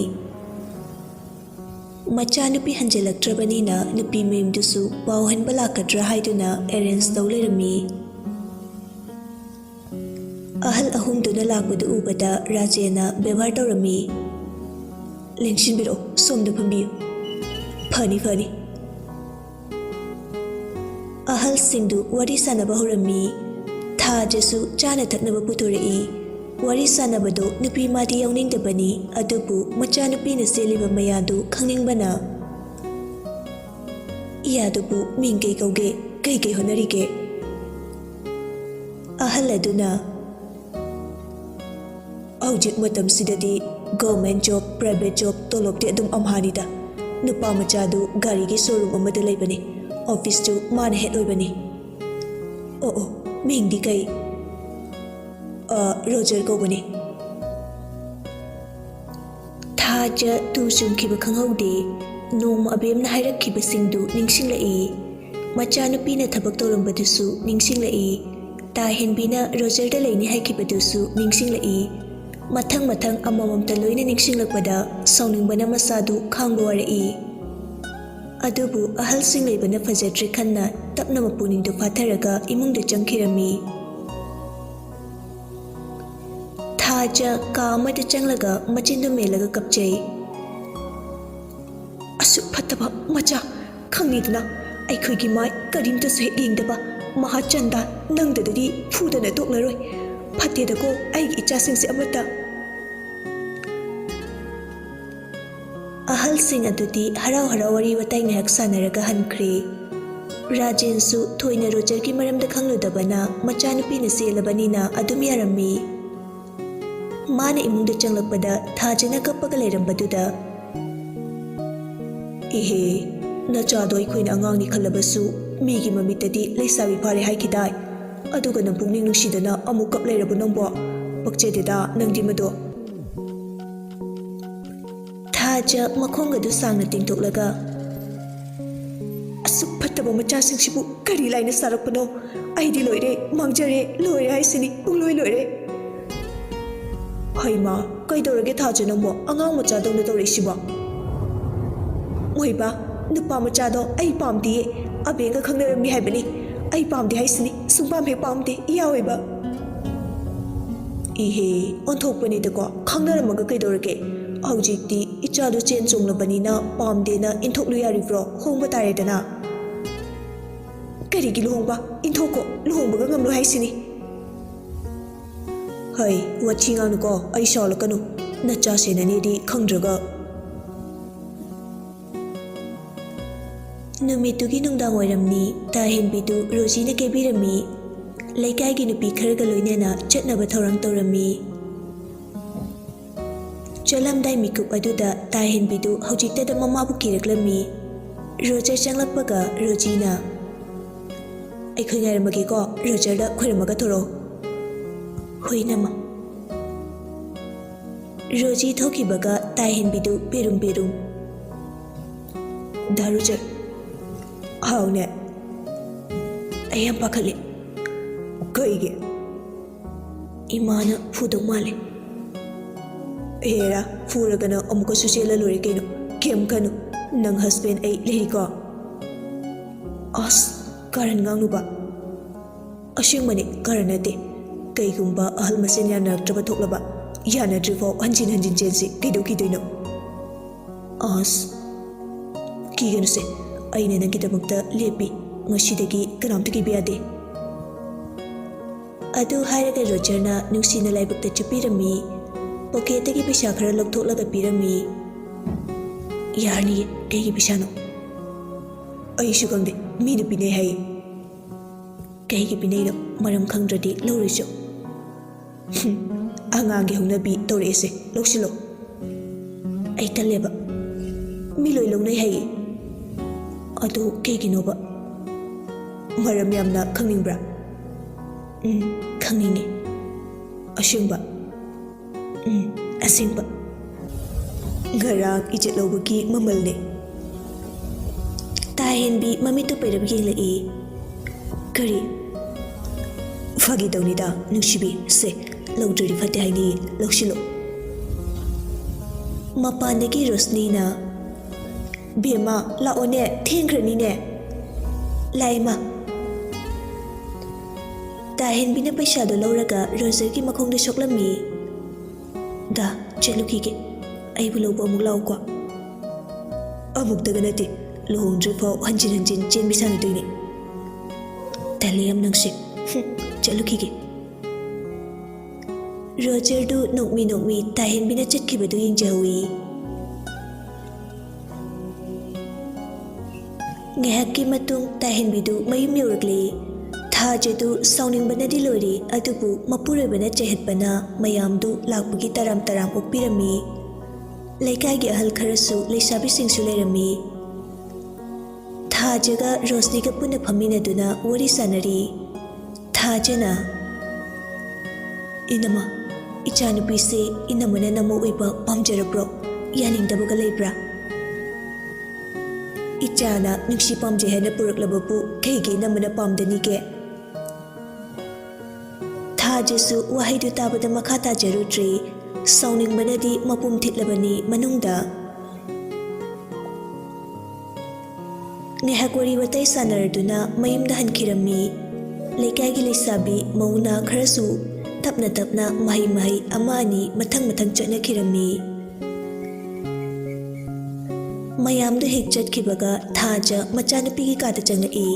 ꯃꯆꯥꯅꯨꯄꯤ ꯍꯟꯖꯤꯜꯂꯛꯇ꯭ꯔꯕꯅꯤꯅ ꯅꯨꯄꯤ ꯃꯌꯨꯝꯗꯨꯁꯨ ꯄꯥꯎ ꯍꯟꯕ ꯂꯥꯛꯀꯗ꯭ꯔꯥ ꯍꯥꯏꯗꯨꯅ ꯑꯦꯔꯦꯟꯖ ꯇꯧ ꯂꯩꯔꯝꯃꯤ꯫ ꯑꯍꯜ ꯑꯍꯨꯝꯗꯨꯅ ꯂꯥꯛꯄꯗꯨ ꯎꯕꯗ ꯔꯥꯖꯦꯟꯅ ꯕꯦꯕꯥꯔ ꯇꯧꯔꯝꯃꯤ꯫ "ꯂꯦꯡꯁꯤꯟꯕꯤꯔꯛꯑꯣ, ꯁꯣꯝꯗ ꯐꯝꯕꯤꯌꯨ꯫ ꯐꯅꯤ, ꯐꯅꯤ꯫" ꯑꯍꯜꯁꯤꯡꯗꯨ ꯋꯥꯔꯤ ꯁꯥꯟꯅꯕ ꯍꯧꯔꯝꯃꯤ꯫ ꯊꯥꯖꯁꯨ ꯆꯥꯅ ꯊꯛꯅꯕ ꯄꯨꯊꯣꯔꯛꯏ꯫ ꯋꯥꯔꯤ ꯁꯥꯟꯅꯕꯗꯣ ꯅꯨꯄꯤ ꯃꯥꯗꯤ ꯌꯥꯎꯅꯤꯡꯗꯕꯅꯤ, ꯑꯗꯨꯕꯨ ꯃꯆꯥꯅꯨꯄꯤꯅ ꯆꯦꯜꯂꯤꯕ ꯃꯌꯥꯗꯨ ꯈꯪꯅꯤꯡꯕꯅ꯫ "ꯏꯌꯥꯗꯨꯕꯨ ꯃꯤꯡ ꯀꯩ ꯀꯧꯒꯦ? ꯀꯩ ꯀꯩ ꯍꯣꯠꯅꯔꯤꯒꯦ?" ꯑꯍꯜ ꯑꯗꯨꯅ, "ꯍꯧꯖꯤꯛ ꯃꯇꯝꯁꯤꯗꯗꯤ ꯒꯚꯔꯟꯃꯦꯟꯠ ꯖꯣꯕ, ꯄ꯭ꯔꯥꯏꯚꯦꯠ ꯖꯣꯕ, ꯇꯣꯂꯣꯞꯇꯤ ꯑꯗꯨꯝ ꯑꯝꯍꯥꯅꯤꯗ꯫ ꯅꯨꯄꯥ ꯃꯆꯥꯗꯨ ꯒꯥꯔꯤꯒꯤ ꯁꯣꯔꯨꯝ ꯑꯃꯗ ꯂꯩꯕꯅꯤ꯫ ꯑꯣꯐꯤꯁꯇꯨ ꯃꯥꯅ ꯍꯦꯗ ꯑꯣꯏꯕꯅꯤ꯫" "ꯑꯣ, ꯑꯣ, ꯃꯤꯡꯗꯤ ꯀꯩ?" "ꯑ, ꯔꯣꯖꯔ ꯀꯧꯕꯅꯤ꯫" ꯊꯥꯖ ꯇꯨ ꯆꯨꯝꯈꯤꯕ ꯈꯪꯍꯧꯗꯦ꯫ ꯅꯣꯡꯃ ꯑꯕꯦꯝꯅ ꯍꯥꯏꯔꯛꯈꯤꯕꯁꯤꯡꯗꯨ ꯅꯤꯡꯁꯤꯡꯂꯛꯏ꯫ ꯃꯆꯥꯅꯨꯄꯤꯅ ꯊꯕꯛ ꯇꯧꯔꯝꯕꯗꯨꯁꯨ ꯅꯤꯡꯁꯤꯡꯂꯛꯏ꯫ ꯇꯥ ꯍꯦꯟꯕꯤꯅ ꯔꯣꯖꯔꯗ ꯂꯩꯅꯤ ꯍꯥꯏꯈꯤꯕꯗꯨꯁꯨ ꯅꯤꯡꯁꯤꯡꯂꯛꯏ꯫ ꯃꯊꯪ ꯃꯊꯪ ꯑꯃꯃꯝꯇ ꯂꯣꯏꯅ ꯅꯤꯡꯁꯤꯡꯂꯛꯄꯗ ꯁꯥꯎꯅꯤꯡꯕꯅ ꯃꯁꯥꯗꯨ ꯈꯥꯡꯕ ꯋꯥꯔꯛꯏ꯫ ꯑꯗꯨꯕꯨ ꯑꯍꯜꯁꯤꯡ ꯂꯩꯕꯅ ꯐꯖꯗ꯭ꯔꯦ ꯈꯟꯅ ꯇꯞꯅ ꯃꯄꯨꯅꯤꯡꯗꯨ ꯐꯥꯊꯔꯒ ꯏꯃꯨꯡꯗ ꯆꯪꯈꯤꯔꯝꯃꯤ꯫ ꯊꯥꯖ ꯀꯥ ꯑꯃꯗ ꯆꯪꯂꯒ ꯃꯆꯤꯟꯗꯨ ꯃꯦꯜꯂꯒ ꯀꯞꯆꯩ꯫ "ꯑꯁꯨꯛ ꯐꯠꯇꯕ ꯃꯆꯥ, ꯈꯪꯉꯤꯗꯅ ꯑꯩꯈꯣꯏꯒꯤ ꯃꯥꯏ ꯀꯔꯤꯝꯇꯁꯨ ꯍꯦꯛ ꯌꯦꯡꯗꯕ ꯃꯍꯥꯆꯟꯗ, ꯅꯪꯗꯗꯤ ꯐꯨꯗꯅ ꯇꯣꯛꯂꯔꯣꯏ꯫ ꯐꯠꯇꯦꯗꯀꯣ ꯑꯩꯒꯤ ꯏꯆꯥꯁꯤꯡꯁꯦ ꯑꯃꯠꯇ꯫" ꯑꯍꯜꯁꯤꯡ ꯑꯗꯨꯗꯤ ꯍꯔꯥꯎ ꯍꯔꯥꯎ ꯋꯥꯔꯤ ꯋꯥꯇꯥꯏ ꯉꯥꯏꯍꯥꯛ ꯁꯥꯟꯅꯔꯒ ꯍꯟꯈ꯭ꯔꯦ꯫ ꯔꯥꯖꯦꯟꯁꯨ ꯊꯣꯏꯅ ꯔꯣꯖꯔꯒꯤ ꯃꯔꯝꯗ ꯈꯪꯂꯨꯗꯕꯅ ꯃꯆꯥꯅꯨꯄꯤꯅ ꯆꯦꯜꯂꯕꯅꯤꯅ ꯑꯗꯨꯝ ꯌꯥꯔꯝꯃꯤ꯫ ꯃꯥꯅ ꯏꯃꯨꯡꯗ ꯆꯪꯂꯛꯄꯗ ꯊꯥꯖꯅ ꯀꯞꯄꯒ ꯂꯩꯔꯝꯕꯗꯨꯗ, "ꯏꯍꯦ, ꯅꯆꯥꯗꯣ ꯑꯩꯈꯣꯏꯅ ꯑꯉꯥꯡꯅꯤ ꯈꯜꯂꯕꯁꯨ ꯃꯤꯒꯤ ꯃꯃꯤꯠꯇꯗꯤ ꯂꯩꯁꯥꯕꯤ ꯐꯥꯔꯦ ꯍꯥꯏꯈꯤꯗꯥꯏ? ꯑꯗꯨꯒ ꯅꯪ ꯄꯨꯛꯅꯤꯡ ꯅꯨꯡꯁꯤꯗꯅ ꯑꯃꯨꯛ ꯀꯞ ꯂꯩꯔꯕ ꯅꯪꯕꯣ? ꯄꯛꯆꯗꯦꯗ ꯅꯪꯗꯤ ꯃꯗꯣ꯫" ꯊꯥꯖ ꯃꯈꯣꯡꯒꯗꯨ ꯁꯥꯡꯅ ꯇꯤꯡꯊꯣꯛꯂꯒ, "ꯑꯁꯨꯛ ꯐꯠꯇꯕ ꯃꯆꯥꯁꯤꯡꯁꯤꯕꯨ ꯀꯔꯤ ꯂꯥꯏꯅ ꯁꯥꯔꯛꯄꯅꯣ? ꯑꯩꯗꯤ ꯂꯣꯏꯔꯦ, ꯃꯥꯡꯖꯔꯦ, ꯂꯣꯏꯔꯦ ꯍꯥꯏꯁꯤꯅꯤ, ꯄꯨꯡꯂꯣꯏ ꯂꯣꯏꯔꯦ꯫" "ꯍꯩꯃꯥ, ꯀꯩꯗꯧꯔꯒꯦ ꯊꯥꯖ ꯅꯪꯕꯣ? ꯑꯉꯥꯡ ꯃꯆꯥꯗꯧꯅ ꯇꯧꯔꯛꯏꯁꯤꯕꯣ?" "ꯑꯣꯏꯕ, ꯅꯨꯄꯥ ꯃꯆꯥꯗꯣ ꯑꯩ ꯄꯥꯝꯗꯤꯌꯦ꯫ ꯑꯕꯦꯒ ꯈꯪꯅꯔꯝꯃꯤ ꯍꯥꯏꯕꯅꯤ꯫ ꯑꯩ ꯄꯥꯝꯗꯦ ꯍꯥꯏꯁꯤꯅꯤ, ꯁꯨꯡꯄꯥꯝ ꯍꯦꯛ ꯄꯥꯝꯗꯦ, ꯏꯌꯥ ꯑꯣꯏꯕ꯫" "ꯏꯍꯦ, ꯑꯣꯟꯊꯣꯛꯄꯅꯤꯗꯀꯣ, ꯈꯪꯅꯔꯝꯃꯒ ꯀꯩꯗꯧꯔꯒꯦ? ꯍꯧꯖꯤꯛꯇꯤ ꯏꯆꯥꯗꯨ ꯆꯦꯟ ꯆꯣꯡꯂꯕꯅꯤꯅ ꯄꯥꯝꯗꯦꯅ ꯏꯟꯊꯣꯛꯂꯨ ꯌꯥꯔꯤꯕ꯭ꯔꯣ? ꯍꯣꯡꯕ ꯇꯥꯔꯦꯗꯅ꯫" "ꯀꯔꯤꯒꯤ ꯂꯨꯍꯣꯡꯕ? ꯏꯟꯊꯣꯛꯀꯣ, ꯂꯨꯍꯣꯡꯕꯒ ꯉꯝꯂꯣꯏ ꯍꯥꯏꯁꯤꯅꯤ꯫" "ꯍꯩ, ꯋꯥꯊꯤ ꯉꯥꯡꯅꯨꯀꯣ, ꯑꯩ ꯁꯥꯎꯂꯛꯀꯅꯨ꯫ ꯅꯆꯥ ꯁꯦꯟꯅꯅꯦꯗꯤ ꯈꯪꯗ꯭ꯔꯒ꯫" ꯅꯨꯃꯤꯠꯇꯨꯒꯤ ꯅꯨꯡꯗꯥꯡ ꯋꯥꯏꯔꯝꯅꯤ꯫ ꯇꯥ ꯍꯦꯟꯕꯤꯗꯨ ꯔꯣꯖꯤꯅ ꯀꯦꯕꯤꯔꯝꯃꯤ꯫ ꯂꯩꯀꯥꯏꯒꯤ ꯅꯨꯄꯤ ꯈꯔꯒ ꯂꯣꯏꯅꯅ ꯆꯠꯅꯕ ꯊꯧꯔꯥꯡ ꯇꯧꯔꯝꯃꯤ꯫ ꯆꯠꯂꯝꯗꯥꯏ ꯃꯤꯀꯨꯞ ꯑꯗꯨꯗ ꯇꯥ ꯍꯦꯟꯕꯤꯗꯨ ꯍꯧꯖꯤꯛꯇꯗ ꯃꯃꯥꯕꯨ ꯀꯤꯔꯛꯂꯝꯃꯤ꯫ ꯔꯣꯖꯔ ꯆꯪꯂꯛꯄꯒ ꯔꯣꯖꯤꯅ, "ꯑꯩꯈꯣꯏ ꯉꯥꯏꯔꯝꯃꯒꯦꯀꯣ, ꯔꯣꯖꯔꯗ ꯈꯣꯏꯔꯝꯃꯒ ꯊꯣꯔꯛꯑꯣ꯫" "ꯍꯣꯏ, ꯏꯅꯝꯃ꯫" ꯔꯣꯖꯤ ꯊꯣꯛꯈꯤꯕꯒ ꯇꯥꯏꯍꯦꯟꯕꯤꯗꯨ ꯄꯦꯔꯨꯝ ꯄꯦꯔꯨꯝ꯫ "ꯗꯥ ꯔꯣꯖꯔ, ꯍꯥꯎꯅꯦ꯫ ꯑꯩ ꯌꯥꯝ ꯄꯥꯈꯠꯂꯦ꯫ ꯀꯩꯒꯤ? ꯏꯃꯥꯅ ꯐꯨꯗꯧ ꯃꯥꯜꯂꯦ꯫" "ꯍꯦꯔꯥ, ꯐꯨꯔꯒꯅ ꯑꯃꯨꯛꯀꯁꯨ ꯆꯦꯜꯂ ꯂꯣꯏꯔꯦ ꯀꯩꯅꯣ꯫ ꯀꯩꯝ ꯈꯟꯅꯨ, ꯅꯪ husband ꯑꯩ ꯂꯩꯔꯤꯀꯣ꯫" "ꯑꯁ, ꯀꯥꯔꯟ ꯉꯥꯡꯅꯨꯕ꯫" "ꯑꯁꯦꯡꯕꯅꯤ, ꯀꯥꯔꯟ ꯅꯠꯇꯦ꯫ ꯀꯩꯒꯨꯝꯕ ꯑꯍꯜ ꯃꯁꯦꯟ ꯌꯥꯅꯔꯛꯇ꯭ꯔꯕ ꯊꯣꯛꯂꯕ, ꯌꯥꯅꯗ꯭ꯔꯤꯐꯥꯎ ꯍꯟꯖꯤꯟ ꯍꯟꯖꯤꯟ ꯆꯦꯟꯁꯤ, ꯀꯩꯗꯧꯈꯤꯗꯣꯏꯅꯣ?" "ꯑꯁ, ꯀꯤꯒꯅꯨꯁꯦ, ꯑꯩꯅ ꯅꯪꯒꯤꯗꯃꯛꯇ ꯂꯦꯞꯄꯤ꯫ ꯉꯁꯤꯗꯒꯤ ꯀꯅꯥꯝꯇ ꯀꯤꯕ ꯌꯥꯗꯦ꯫" ꯑꯗꯨ ꯍꯥꯏꯔꯒ ꯔꯣꯖꯔꯅ ꯅꯨꯡꯁꯤꯅ ꯂꯥꯏꯕꯛꯇ ꯆꯨꯞꯄꯤꯔꯝꯃꯤ꯫ ꯄꯣꯀꯦꯠꯇꯒꯤ ꯄꯩꯁꯥ ꯈꯔ ꯂꯧꯊꯣꯛꯂꯒ ꯄꯤꯔꯝꯃꯤ꯫ "ꯌꯥꯔꯅꯤꯌꯦ, ꯀꯩꯒꯤ ꯄꯩꯁꯥꯅꯣ?" "ꯑꯩꯁꯨ ꯈꯪꯗꯦ, ꯃꯤꯅ ꯄꯤꯅꯩ ꯍꯥꯏꯌꯦ꯫" "ꯀꯩꯒꯤ ꯄꯤꯅꯩꯅꯣ? ꯃꯔꯝ ꯈꯪꯗ꯭ꯔꯗꯤ ꯂꯧꯔꯣꯏꯁꯨ꯫" "ꯍꯨꯝ, ꯑꯉꯥꯡꯒꯤ ꯍꯧꯅꯕꯤ ꯇꯧꯔꯛꯑꯦꯁꯦ, ꯂꯧꯁꯤꯜꯂꯣ꯫" "ꯑꯩ ꯇꯜꯂꯦꯕ, ꯃꯤ ꯂꯣꯏ ꯂꯧꯅꯩ ꯍꯥꯏꯌꯦ꯫" "ꯑꯗꯨ ꯀꯩꯒꯤꯅꯣꯕ? ꯃꯔꯝ ꯌꯥꯝꯅ ꯈꯪꯅꯤꯡꯕ꯭ꯔꯥ?" "ꯎꯝ, ꯈꯪꯅꯤꯡꯉꯦ꯫" "ꯑꯁꯦꯡꯕ?" "ꯎꯝ, ꯑꯁꯦꯡꯕ꯫ ꯉꯔꯥꯡ ꯏꯖꯠ ꯂꯧꯕꯒꯤ ꯃꯃꯜꯅꯦ꯫" ꯇꯥꯍꯦꯟꯕꯤ ꯃꯃꯤꯠꯇꯨ ꯄꯩꯔꯞ ꯌꯦꯡꯂꯛꯏ꯫ "ꯀꯔꯤ?" "ꯐꯥꯒꯤ ꯇꯧꯅꯤꯗ, ꯅꯨꯡꯁꯤꯕꯤ꯫ ꯁꯦ, ꯂꯧꯗ꯭ꯔꯗꯤ ꯐꯠꯇꯦ ꯍꯥꯏꯅꯤ, ꯂꯧꯁꯤꯜꯂꯣ꯫" ꯃꯄꯥꯟꯗꯒꯤ ꯔꯣꯁꯅꯤꯅ, "ꯕꯦꯝꯃ, ꯂꯥꯛꯑꯣꯅꯦ, ꯊꯦꯡꯈ꯭ꯔꯅꯤꯅꯦ꯫" "ꯂꯥꯛꯑꯦ, ꯃꯥ꯫" ꯇꯥꯍꯦꯟꯕꯤꯅ ꯄꯩꯁꯥꯗꯣ ꯂꯧꯔꯒ ꯔꯣꯖꯔꯒꯤ ꯃꯈꯣꯡꯗ ꯁꯣꯛꯂꯝꯃꯤ꯫ "ꯗꯥ, ꯆꯠꯂꯨꯈꯤꯒꯦ꯫ ꯑꯩꯕꯨ ꯂꯧꯕ ꯑꯃꯨꯛ ꯂꯥꯛꯎꯀꯣ꯫" "ꯑꯃꯨꯛꯇꯒ ꯅꯠꯇꯦ, ꯂꯨꯍꯣꯡꯗ꯭ꯔꯤꯐꯥꯎ ꯍꯟꯖꯤꯟ ꯍꯟꯖꯤꯟ ꯆꯦꯟꯕꯤ ꯁꯥꯟꯅꯗꯣꯏꯅꯦ꯫" "ꯇꯜꯂꯤ ꯌꯥꯝ ꯅꯪꯁꯦ꯫ ꯍꯨꯝ, ꯆꯠꯂꯨꯈꯤꯒꯦ꯫" ꯔꯣꯖꯔꯗꯨ ꯅꯣꯛꯃꯤ ꯅꯣꯛꯃꯤ ꯇꯥꯍꯦꯟꯕꯤꯅ ꯆꯠꯈꯤꯕꯗꯨ ꯌꯦꯡꯖꯍꯧꯏ꯫ ꯉꯥꯏꯍꯥꯛꯀꯤ ꯃꯇꯨꯡ ꯇꯥꯍꯦꯟꯕꯤꯗꯨ ꯃꯌꯨꯝ ꯌꯧꯔꯛꯂꯦ꯫ ꯊꯥꯖꯗꯨ ꯁꯥꯎꯅꯤꯡꯕꯅꯗꯤ ꯂꯣꯏꯔꯦ, ꯑꯗꯨꯕꯨ ꯃꯄꯨꯔꯣꯏꯕꯅ ꯆꯩꯍꯠꯄꯅ ꯃꯌꯥꯝꯗꯨ ꯂꯥꯛꯄꯒꯤ ꯇꯔꯥꯝ ꯇꯔꯥꯝ ꯑꯣꯛꯄꯤꯔꯝꯃꯤ꯫ ꯂꯩꯀꯥꯏꯒꯤ ꯑꯍꯜ ꯈꯔꯁꯨ ꯂꯩꯁꯥꯕꯤꯁꯤꯡꯁꯨ ꯂꯩꯔꯝꯃꯤ꯫ ꯊꯥꯖꯒ ꯔꯣꯁꯅꯤꯒ ꯄꯨꯟꯅ ꯐꯝꯃꯤꯟꯅꯗꯨꯅ ꯋꯥꯔꯤ ꯁꯥꯟꯅꯔꯤ꯫ ꯊꯥꯖꯅ, "ꯏꯅꯝꯃ, ꯏꯆꯥꯅꯨꯄꯤꯁꯦ ꯏꯅꯝꯃꯅ ꯅꯃꯧ ꯑꯣꯏꯕ ꯄꯥꯝꯖꯔꯕ꯭ꯔꯣ? ꯌꯥꯅꯤꯡꯗꯕꯒ ꯂꯩꯕ꯭ꯔꯥ? ꯏꯆꯥꯅ ꯅꯨꯡꯁꯤ ꯄꯥꯝꯖꯩ ꯍꯥꯏꯅ ꯄꯨꯔꯛꯂꯕꯕꯨ ꯀꯩꯒꯤ ꯏꯅꯝꯃꯅ ꯄꯥꯝꯗꯅꯤꯒꯦ? ꯊꯥꯖꯁꯨ ꯋꯥꯍꯩꯗꯨ ꯇꯥꯕꯗ ꯃꯈꯥ ꯇꯥꯖꯔꯨꯗ꯭ꯔꯦ꯫ ꯁꯥꯎꯅꯤꯡꯕꯅꯗꯤ ꯃꯄꯨꯝ ꯊꯤꯠꯂꯕꯅꯤ ꯃꯅꯨꯡꯗ꯫ ꯉꯥꯏꯍꯥꯛ ꯋꯥꯔꯤ ꯋꯥꯇꯥꯏ ꯁꯥꯟꯅꯔꯗꯨꯅ ꯃꯌꯨꯝꯗ ꯍꯟꯈꯤꯔꯝꯃꯤ꯫ ꯂꯩꯀꯥꯏꯒꯤ ꯂꯩꯁꯥꯕꯤ ꯃꯧ ꯅꯍꯥ ꯈꯔꯁꯨ ꯇꯞꯅ ꯇꯞꯅ ꯃꯍꯩ ꯃꯍꯩ ꯑꯃ ꯑꯅꯤ ꯃꯊꯪ ꯃꯊꯪ ꯆꯠꯅꯈꯤꯔꯝꯃꯤ꯫ ꯃꯌꯥꯝꯗꯨ ꯍꯦꯛ ꯆꯠꯈꯤꯕꯒ ꯊꯥꯖ ꯃꯆꯥꯅꯨꯄꯤꯒꯤ ꯀꯥꯗ ꯆꯪꯉꯛꯏ꯫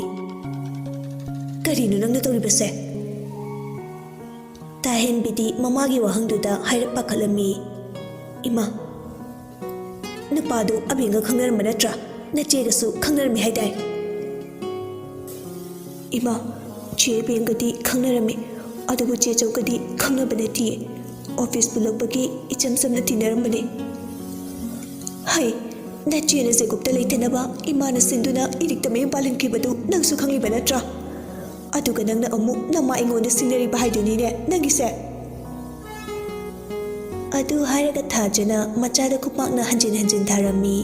"ꯀꯔꯤꯅꯣ ꯅꯪꯅ ꯇꯧꯔꯤꯕꯁꯦ?" ꯇꯥꯍꯦꯟꯕꯤꯗꯤ ꯃꯃꯥꯒꯤ ꯋꯥꯍꯪꯗꯨꯗ ꯍꯥꯏꯔꯞ ꯄꯥꯈꯠꯂꯝꯃꯤ꯫ "ꯏꯃꯥ, ꯅꯨꯄꯥꯗꯨ ꯑꯕꯦꯡꯒ ꯈꯪꯅꯔꯝꯕ ꯅꯠꯇ꯭ꯔꯥ? ꯅꯆꯦꯒꯁꯨ ꯈꯪꯅꯔꯝꯃꯤ ꯍꯥꯏꯗꯥꯏ?" "ꯏꯃꯥ, ꯆꯦ ꯑꯕꯦꯡꯒꯗꯤ ꯈꯪꯅꯔꯝꯃꯤ, ꯑꯗꯨꯕꯨ ꯆꯦ ꯆꯧꯒꯗꯤ ꯈꯪꯅꯕ ꯅꯠꯇꯤꯌꯦ꯫ ꯑꯣꯐꯤꯁ ꯄꯨꯜꯂꯛꯄꯒꯤ ꯏꯆꯝ ꯆꯝꯅ ꯇꯤꯟꯅꯔꯝꯕꯅꯤ꯫" "ꯍꯩ, ꯅꯆꯦꯅ ꯖꯦꯀꯣꯕꯇ ꯂꯩꯇꯅꯕ ꯏꯃꯥꯅ ꯁꯤꯟꯗꯨꯅ ꯏꯔꯤꯛꯇ ꯃꯌꯨꯝ ꯄꯥꯜꯍꯟꯈꯤꯕꯗꯨ ꯅꯪꯁꯨ ꯈꯪꯂꯤꯕ ꯅꯠꯇ꯭ꯔꯥ? ꯑꯗꯨꯒ ꯅꯪꯅ ꯑꯃꯨꯛ ꯅꯃꯥ ꯑꯩꯉꯣꯟꯗ ꯁꯤꯡꯅꯔꯤꯕ ꯍꯥꯏꯗꯨꯅꯤꯅꯦ ꯅꯪꯒꯤꯁꯦ?" ꯑꯗꯨ ꯍꯥꯏꯔꯒ ꯊꯥꯖꯅ ꯃꯆꯥꯗ ꯈꯨꯄꯥꯛꯅ ꯍꯟꯖꯤꯟ ꯍꯟꯖꯤꯟ ꯊꯥꯔꯝꯃꯤ꯫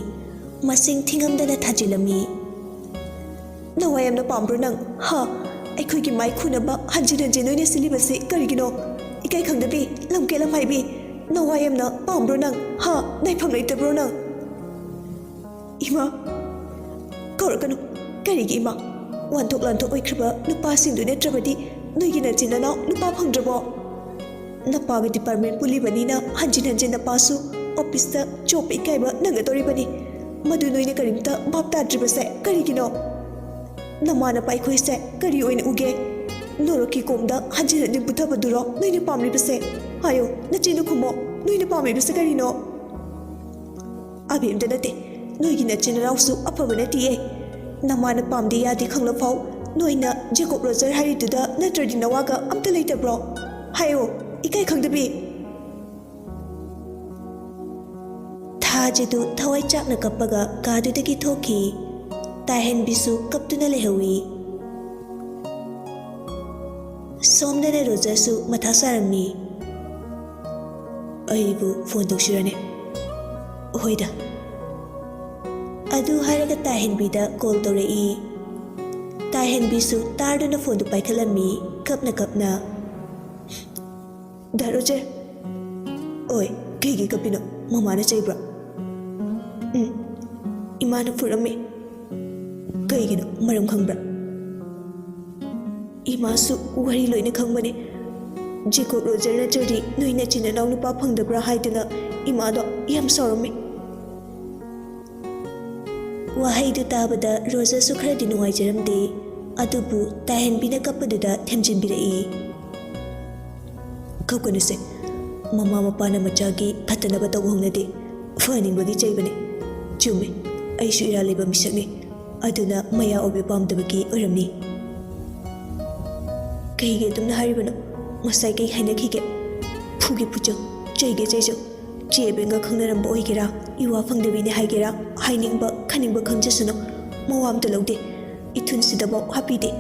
ꯃꯁꯤꯡ ꯊꯤꯉꯝꯗꯅ ꯊꯥꯖꯤꯜꯂꯝꯃꯤ꯫ "ꯅꯋꯥ ꯌꯥꯝꯅ ꯄꯥꯝꯕ꯭ꯔꯣ ꯅꯪ? ꯍꯥ? ꯑꯩꯈꯣꯏꯒꯤ ꯃꯥꯏ ꯈꯨꯅꯕ ꯍꯟꯖꯤꯟ ꯍꯟꯖꯤꯟ ꯅꯣꯏꯅ ꯁꯤꯜꯂꯤꯕꯁꯤ ꯀꯔꯤꯒꯤꯅꯣ? ꯏꯀꯥꯏ ꯈꯪꯗꯕꯤ, ꯂꯝ ꯀꯦꯂꯝ ꯍꯥꯏꯕꯤ, ꯅꯋꯥ ꯌꯥꯝꯅ ꯄꯥꯝꯕ꯭ꯔꯣ ꯅꯪ? ꯍꯥ? ꯅꯥꯏꯐꯝ ꯂꯩꯇꯕ꯭ꯔꯣ ꯅꯪ?" "ꯏꯃꯥ, ꯀꯧꯔꯛꯀꯅꯨ꯫ ꯀꯔꯤꯒꯤ ꯏꯃꯥ? ꯋꯥꯟꯊꯣꯛ ꯂꯥꯟꯊꯣꯛ ꯑꯣꯏꯈ꯭ꯔꯕ ꯅꯨꯄꯥꯁꯤꯡꯗꯨ ꯅꯠꯇ꯭ꯔꯕꯗꯤ ꯅꯣꯏꯒꯤ ꯅꯆꯤꯟ ꯅꯅꯥꯎ ꯅꯨꯄꯥ ꯐꯪꯗ꯭ꯔꯕꯣ? ꯅꯄꯥꯒ ꯗꯤꯄꯥꯔꯠꯃꯦꯟ ꯄꯨꯜꯂꯤꯕꯅꯤꯅ ꯍꯟꯖꯤꯟ ꯍꯟꯖꯤꯟ ꯅꯄꯥꯁꯨ ꯑꯣꯐꯤꯁꯇ ꯆꯣꯞꯄ ꯏꯀꯥꯏꯕ ꯅꯪꯒꯗꯧꯔꯤꯕꯅꯤ꯫ ꯃꯗꯨ ꯅꯣꯏꯅ ꯀꯔꯤꯝꯇ ꯚꯥꯞ ꯇꯥꯗ꯭ꯔꯤꯕꯁꯦ ꯀꯔꯤꯒꯤꯅꯣ? ꯅꯃꯥ ꯅꯄꯥ ꯑꯩꯈꯣꯏꯁꯦ ꯀꯔꯤ ꯑꯣꯏꯅ ꯎꯒꯦ? ꯅꯣꯔꯣꯛꯀꯤ ꯀꯣꯝꯗ ꯍꯟꯖꯤꯟ ꯍꯟꯖꯤꯟ ꯄꯨꯊꯕꯗꯨꯔꯣ ꯅꯣꯏꯅ ꯄꯥꯝꯂꯤꯕꯁꯦ? ꯍꯥꯏꯌꯣ, ꯅꯆꯤꯟꯗꯨ ꯈꯨꯝꯃꯣ, ꯅꯣꯏꯅ ꯄꯥꯝꯂꯤꯕꯁꯦ ꯀꯔꯤꯅꯣ?" "ꯑꯕꯦꯝꯗ ꯅꯠꯇꯦ, ꯅꯣꯏꯒꯤ ꯅꯆꯤꯟ ꯅꯅꯥꯎꯁꯨ ꯑꯐꯕ ꯅꯠꯇꯤꯌꯦ꯫ ꯅꯃꯥꯅ ꯄꯥꯝꯗꯦ ꯌꯥꯗꯦ ꯈꯪꯂꯐꯥꯎ ꯅꯣꯏꯅ ꯖꯦꯀꯣꯕ ꯔꯣꯖꯔ ꯍꯥꯏꯔꯤꯗꯨꯗ ꯅꯠꯇ꯭ꯔꯗꯤ ꯅꯋꯥꯒ ꯑꯝꯇ ꯂꯩꯇꯕ꯭ꯔꯣ? ꯍꯥꯏꯌꯣ, ꯏꯀꯥꯏ ꯈꯪꯗꯕꯤ!" ꯊꯥꯖꯗꯨ ꯊꯋꯥꯏ ꯆꯥꯛꯅ ꯀꯞꯄꯒ ꯀꯥꯗꯨꯗꯒꯤ ꯊꯣꯛꯈꯤ꯫ ꯇꯥꯍꯦꯟꯕꯤꯁꯨ ꯀꯞꯇꯨꯅ ꯂꯩꯍꯧꯏ꯫ ꯁꯣꯝꯗꯅ ꯔꯣꯖꯔꯁꯨ ꯃꯊꯥ ꯁꯥꯔꯝꯃꯤ꯫ ꯑꯩꯕꯨ ꯐꯣꯟ ꯇꯧꯁꯤꯔꯅꯦ? ꯍꯣꯏꯗ꯫ ꯑꯗꯨ ꯍꯥꯏꯔꯒ ꯇꯥꯍꯦꯟꯕꯤꯗ ꯀꯣꯜ ꯇꯧꯔꯛꯏ꯫ ꯇꯥꯍꯦꯟꯕꯤꯁꯨ ꯇꯥꯔꯗꯨꯅ ꯐꯣꯟꯗꯨ ꯄꯥꯏꯈꯠꯂꯝꯃꯤ, ꯀꯞꯅ ꯀꯞꯅ꯫ "ꯗꯥ ꯔꯣꯖꯔ!" "ꯑꯣꯏ, ꯀꯩꯒꯤ ꯀꯞꯄꯤꯅꯣ? ꯃꯃꯥꯅ ꯆꯩꯕ꯭ꯔꯣ?" "ꯎꯝ, ꯏꯃꯥꯅ ꯐꯨꯔꯝꯃꯤ꯫" "ꯀꯩꯒꯤꯅꯣ? ꯃꯔꯝ ꯈꯪꯕ꯭ꯔꯥ?" "ꯏꯃꯥꯁꯨ ꯋꯥꯔꯤ ꯂꯣꯏꯅ ꯈꯪꯕꯅꯦ꯫ ꯖꯦꯀꯣꯕ ꯔꯣꯖꯔ ꯅꯠꯇ꯭ꯔꯗꯤ ꯅꯣꯏ ꯅꯆꯤꯟ ꯅꯅꯥꯎ ꯅꯨꯄꯥ ꯐꯪꯗꯕ꯭ꯔꯥ ꯍꯥꯏꯗꯅ ꯏꯃꯥꯗꯣ ꯌꯥꯝ ꯁꯥꯎꯔꯝꯃꯤ꯫" ꯋꯥꯍꯩꯗꯨ ꯇꯥꯕꯗ ꯔꯣꯖꯔꯁꯨ ꯈꯔꯗꯤ ꯅꯨꯡꯉꯥꯏꯖꯔꯝꯗꯦ꯫ ꯑꯗꯨꯕꯨ ꯇꯥꯍꯦꯟꯕꯤꯅ ꯀꯞꯄꯗꯨꯗ ꯊꯦꯝꯖꯤꯟꯕꯤꯔꯛꯏ꯫ "ꯀꯞꯀꯅꯨꯁꯦ꯫ ꯃꯃꯥ ꯃꯄꯥꯅ ꯃꯆꯥꯒꯤ ꯐꯠꯇꯅꯕ ꯇꯧꯕ ꯍꯧꯅꯗꯦ꯫ ꯐꯍꯟꯅꯤꯡꯕꯒꯤ ꯆꯩꯕꯅꯦ꯫ ꯆꯨꯝꯃꯦ, ꯑꯩꯁꯨ ꯏꯔꯥꯜ ꯂꯩꯕ ꯃꯤꯁꯛꯅꯤ꯫ ꯑꯗꯨꯅ ꯃꯌꯥ ꯑꯣꯏꯕ ꯄꯥꯝꯗꯕꯒꯤ ꯑꯣꯏꯔꯝꯅꯤ꯫" "ꯀꯩꯒꯤ ꯑꯗꯨꯝꯅ ꯍꯥꯏꯔꯤꯕꯅꯣ? ꯉꯁꯥꯏ ꯀꯩ ꯍꯥꯏꯅꯈꯤꯒꯦ? ꯐꯨꯒꯦ ꯐꯨꯆꯪ, ꯆꯩꯒꯦ ꯆꯩꯖꯪ꯫ ꯆꯦ ꯑꯕꯦꯟꯒ ꯈꯪꯅꯔꯝꯕ ꯑꯣꯏꯒꯦꯔꯥ, ꯏꯋꯥ ꯐꯪꯗꯕꯤꯅꯦ ꯍꯥꯏꯒꯦꯔꯥ, ꯍꯥꯏꯅꯤꯡꯕ ꯈꯟꯅꯤꯡꯕ ꯈꯟꯖꯁꯅꯨ, ꯃꯋꯥ ꯑꯝꯇ ꯂꯧꯗꯦ꯫ ꯏꯊꯨꯟꯁꯤꯗꯐꯥꯎ ꯍꯥꯞꯄꯤꯗꯦ꯫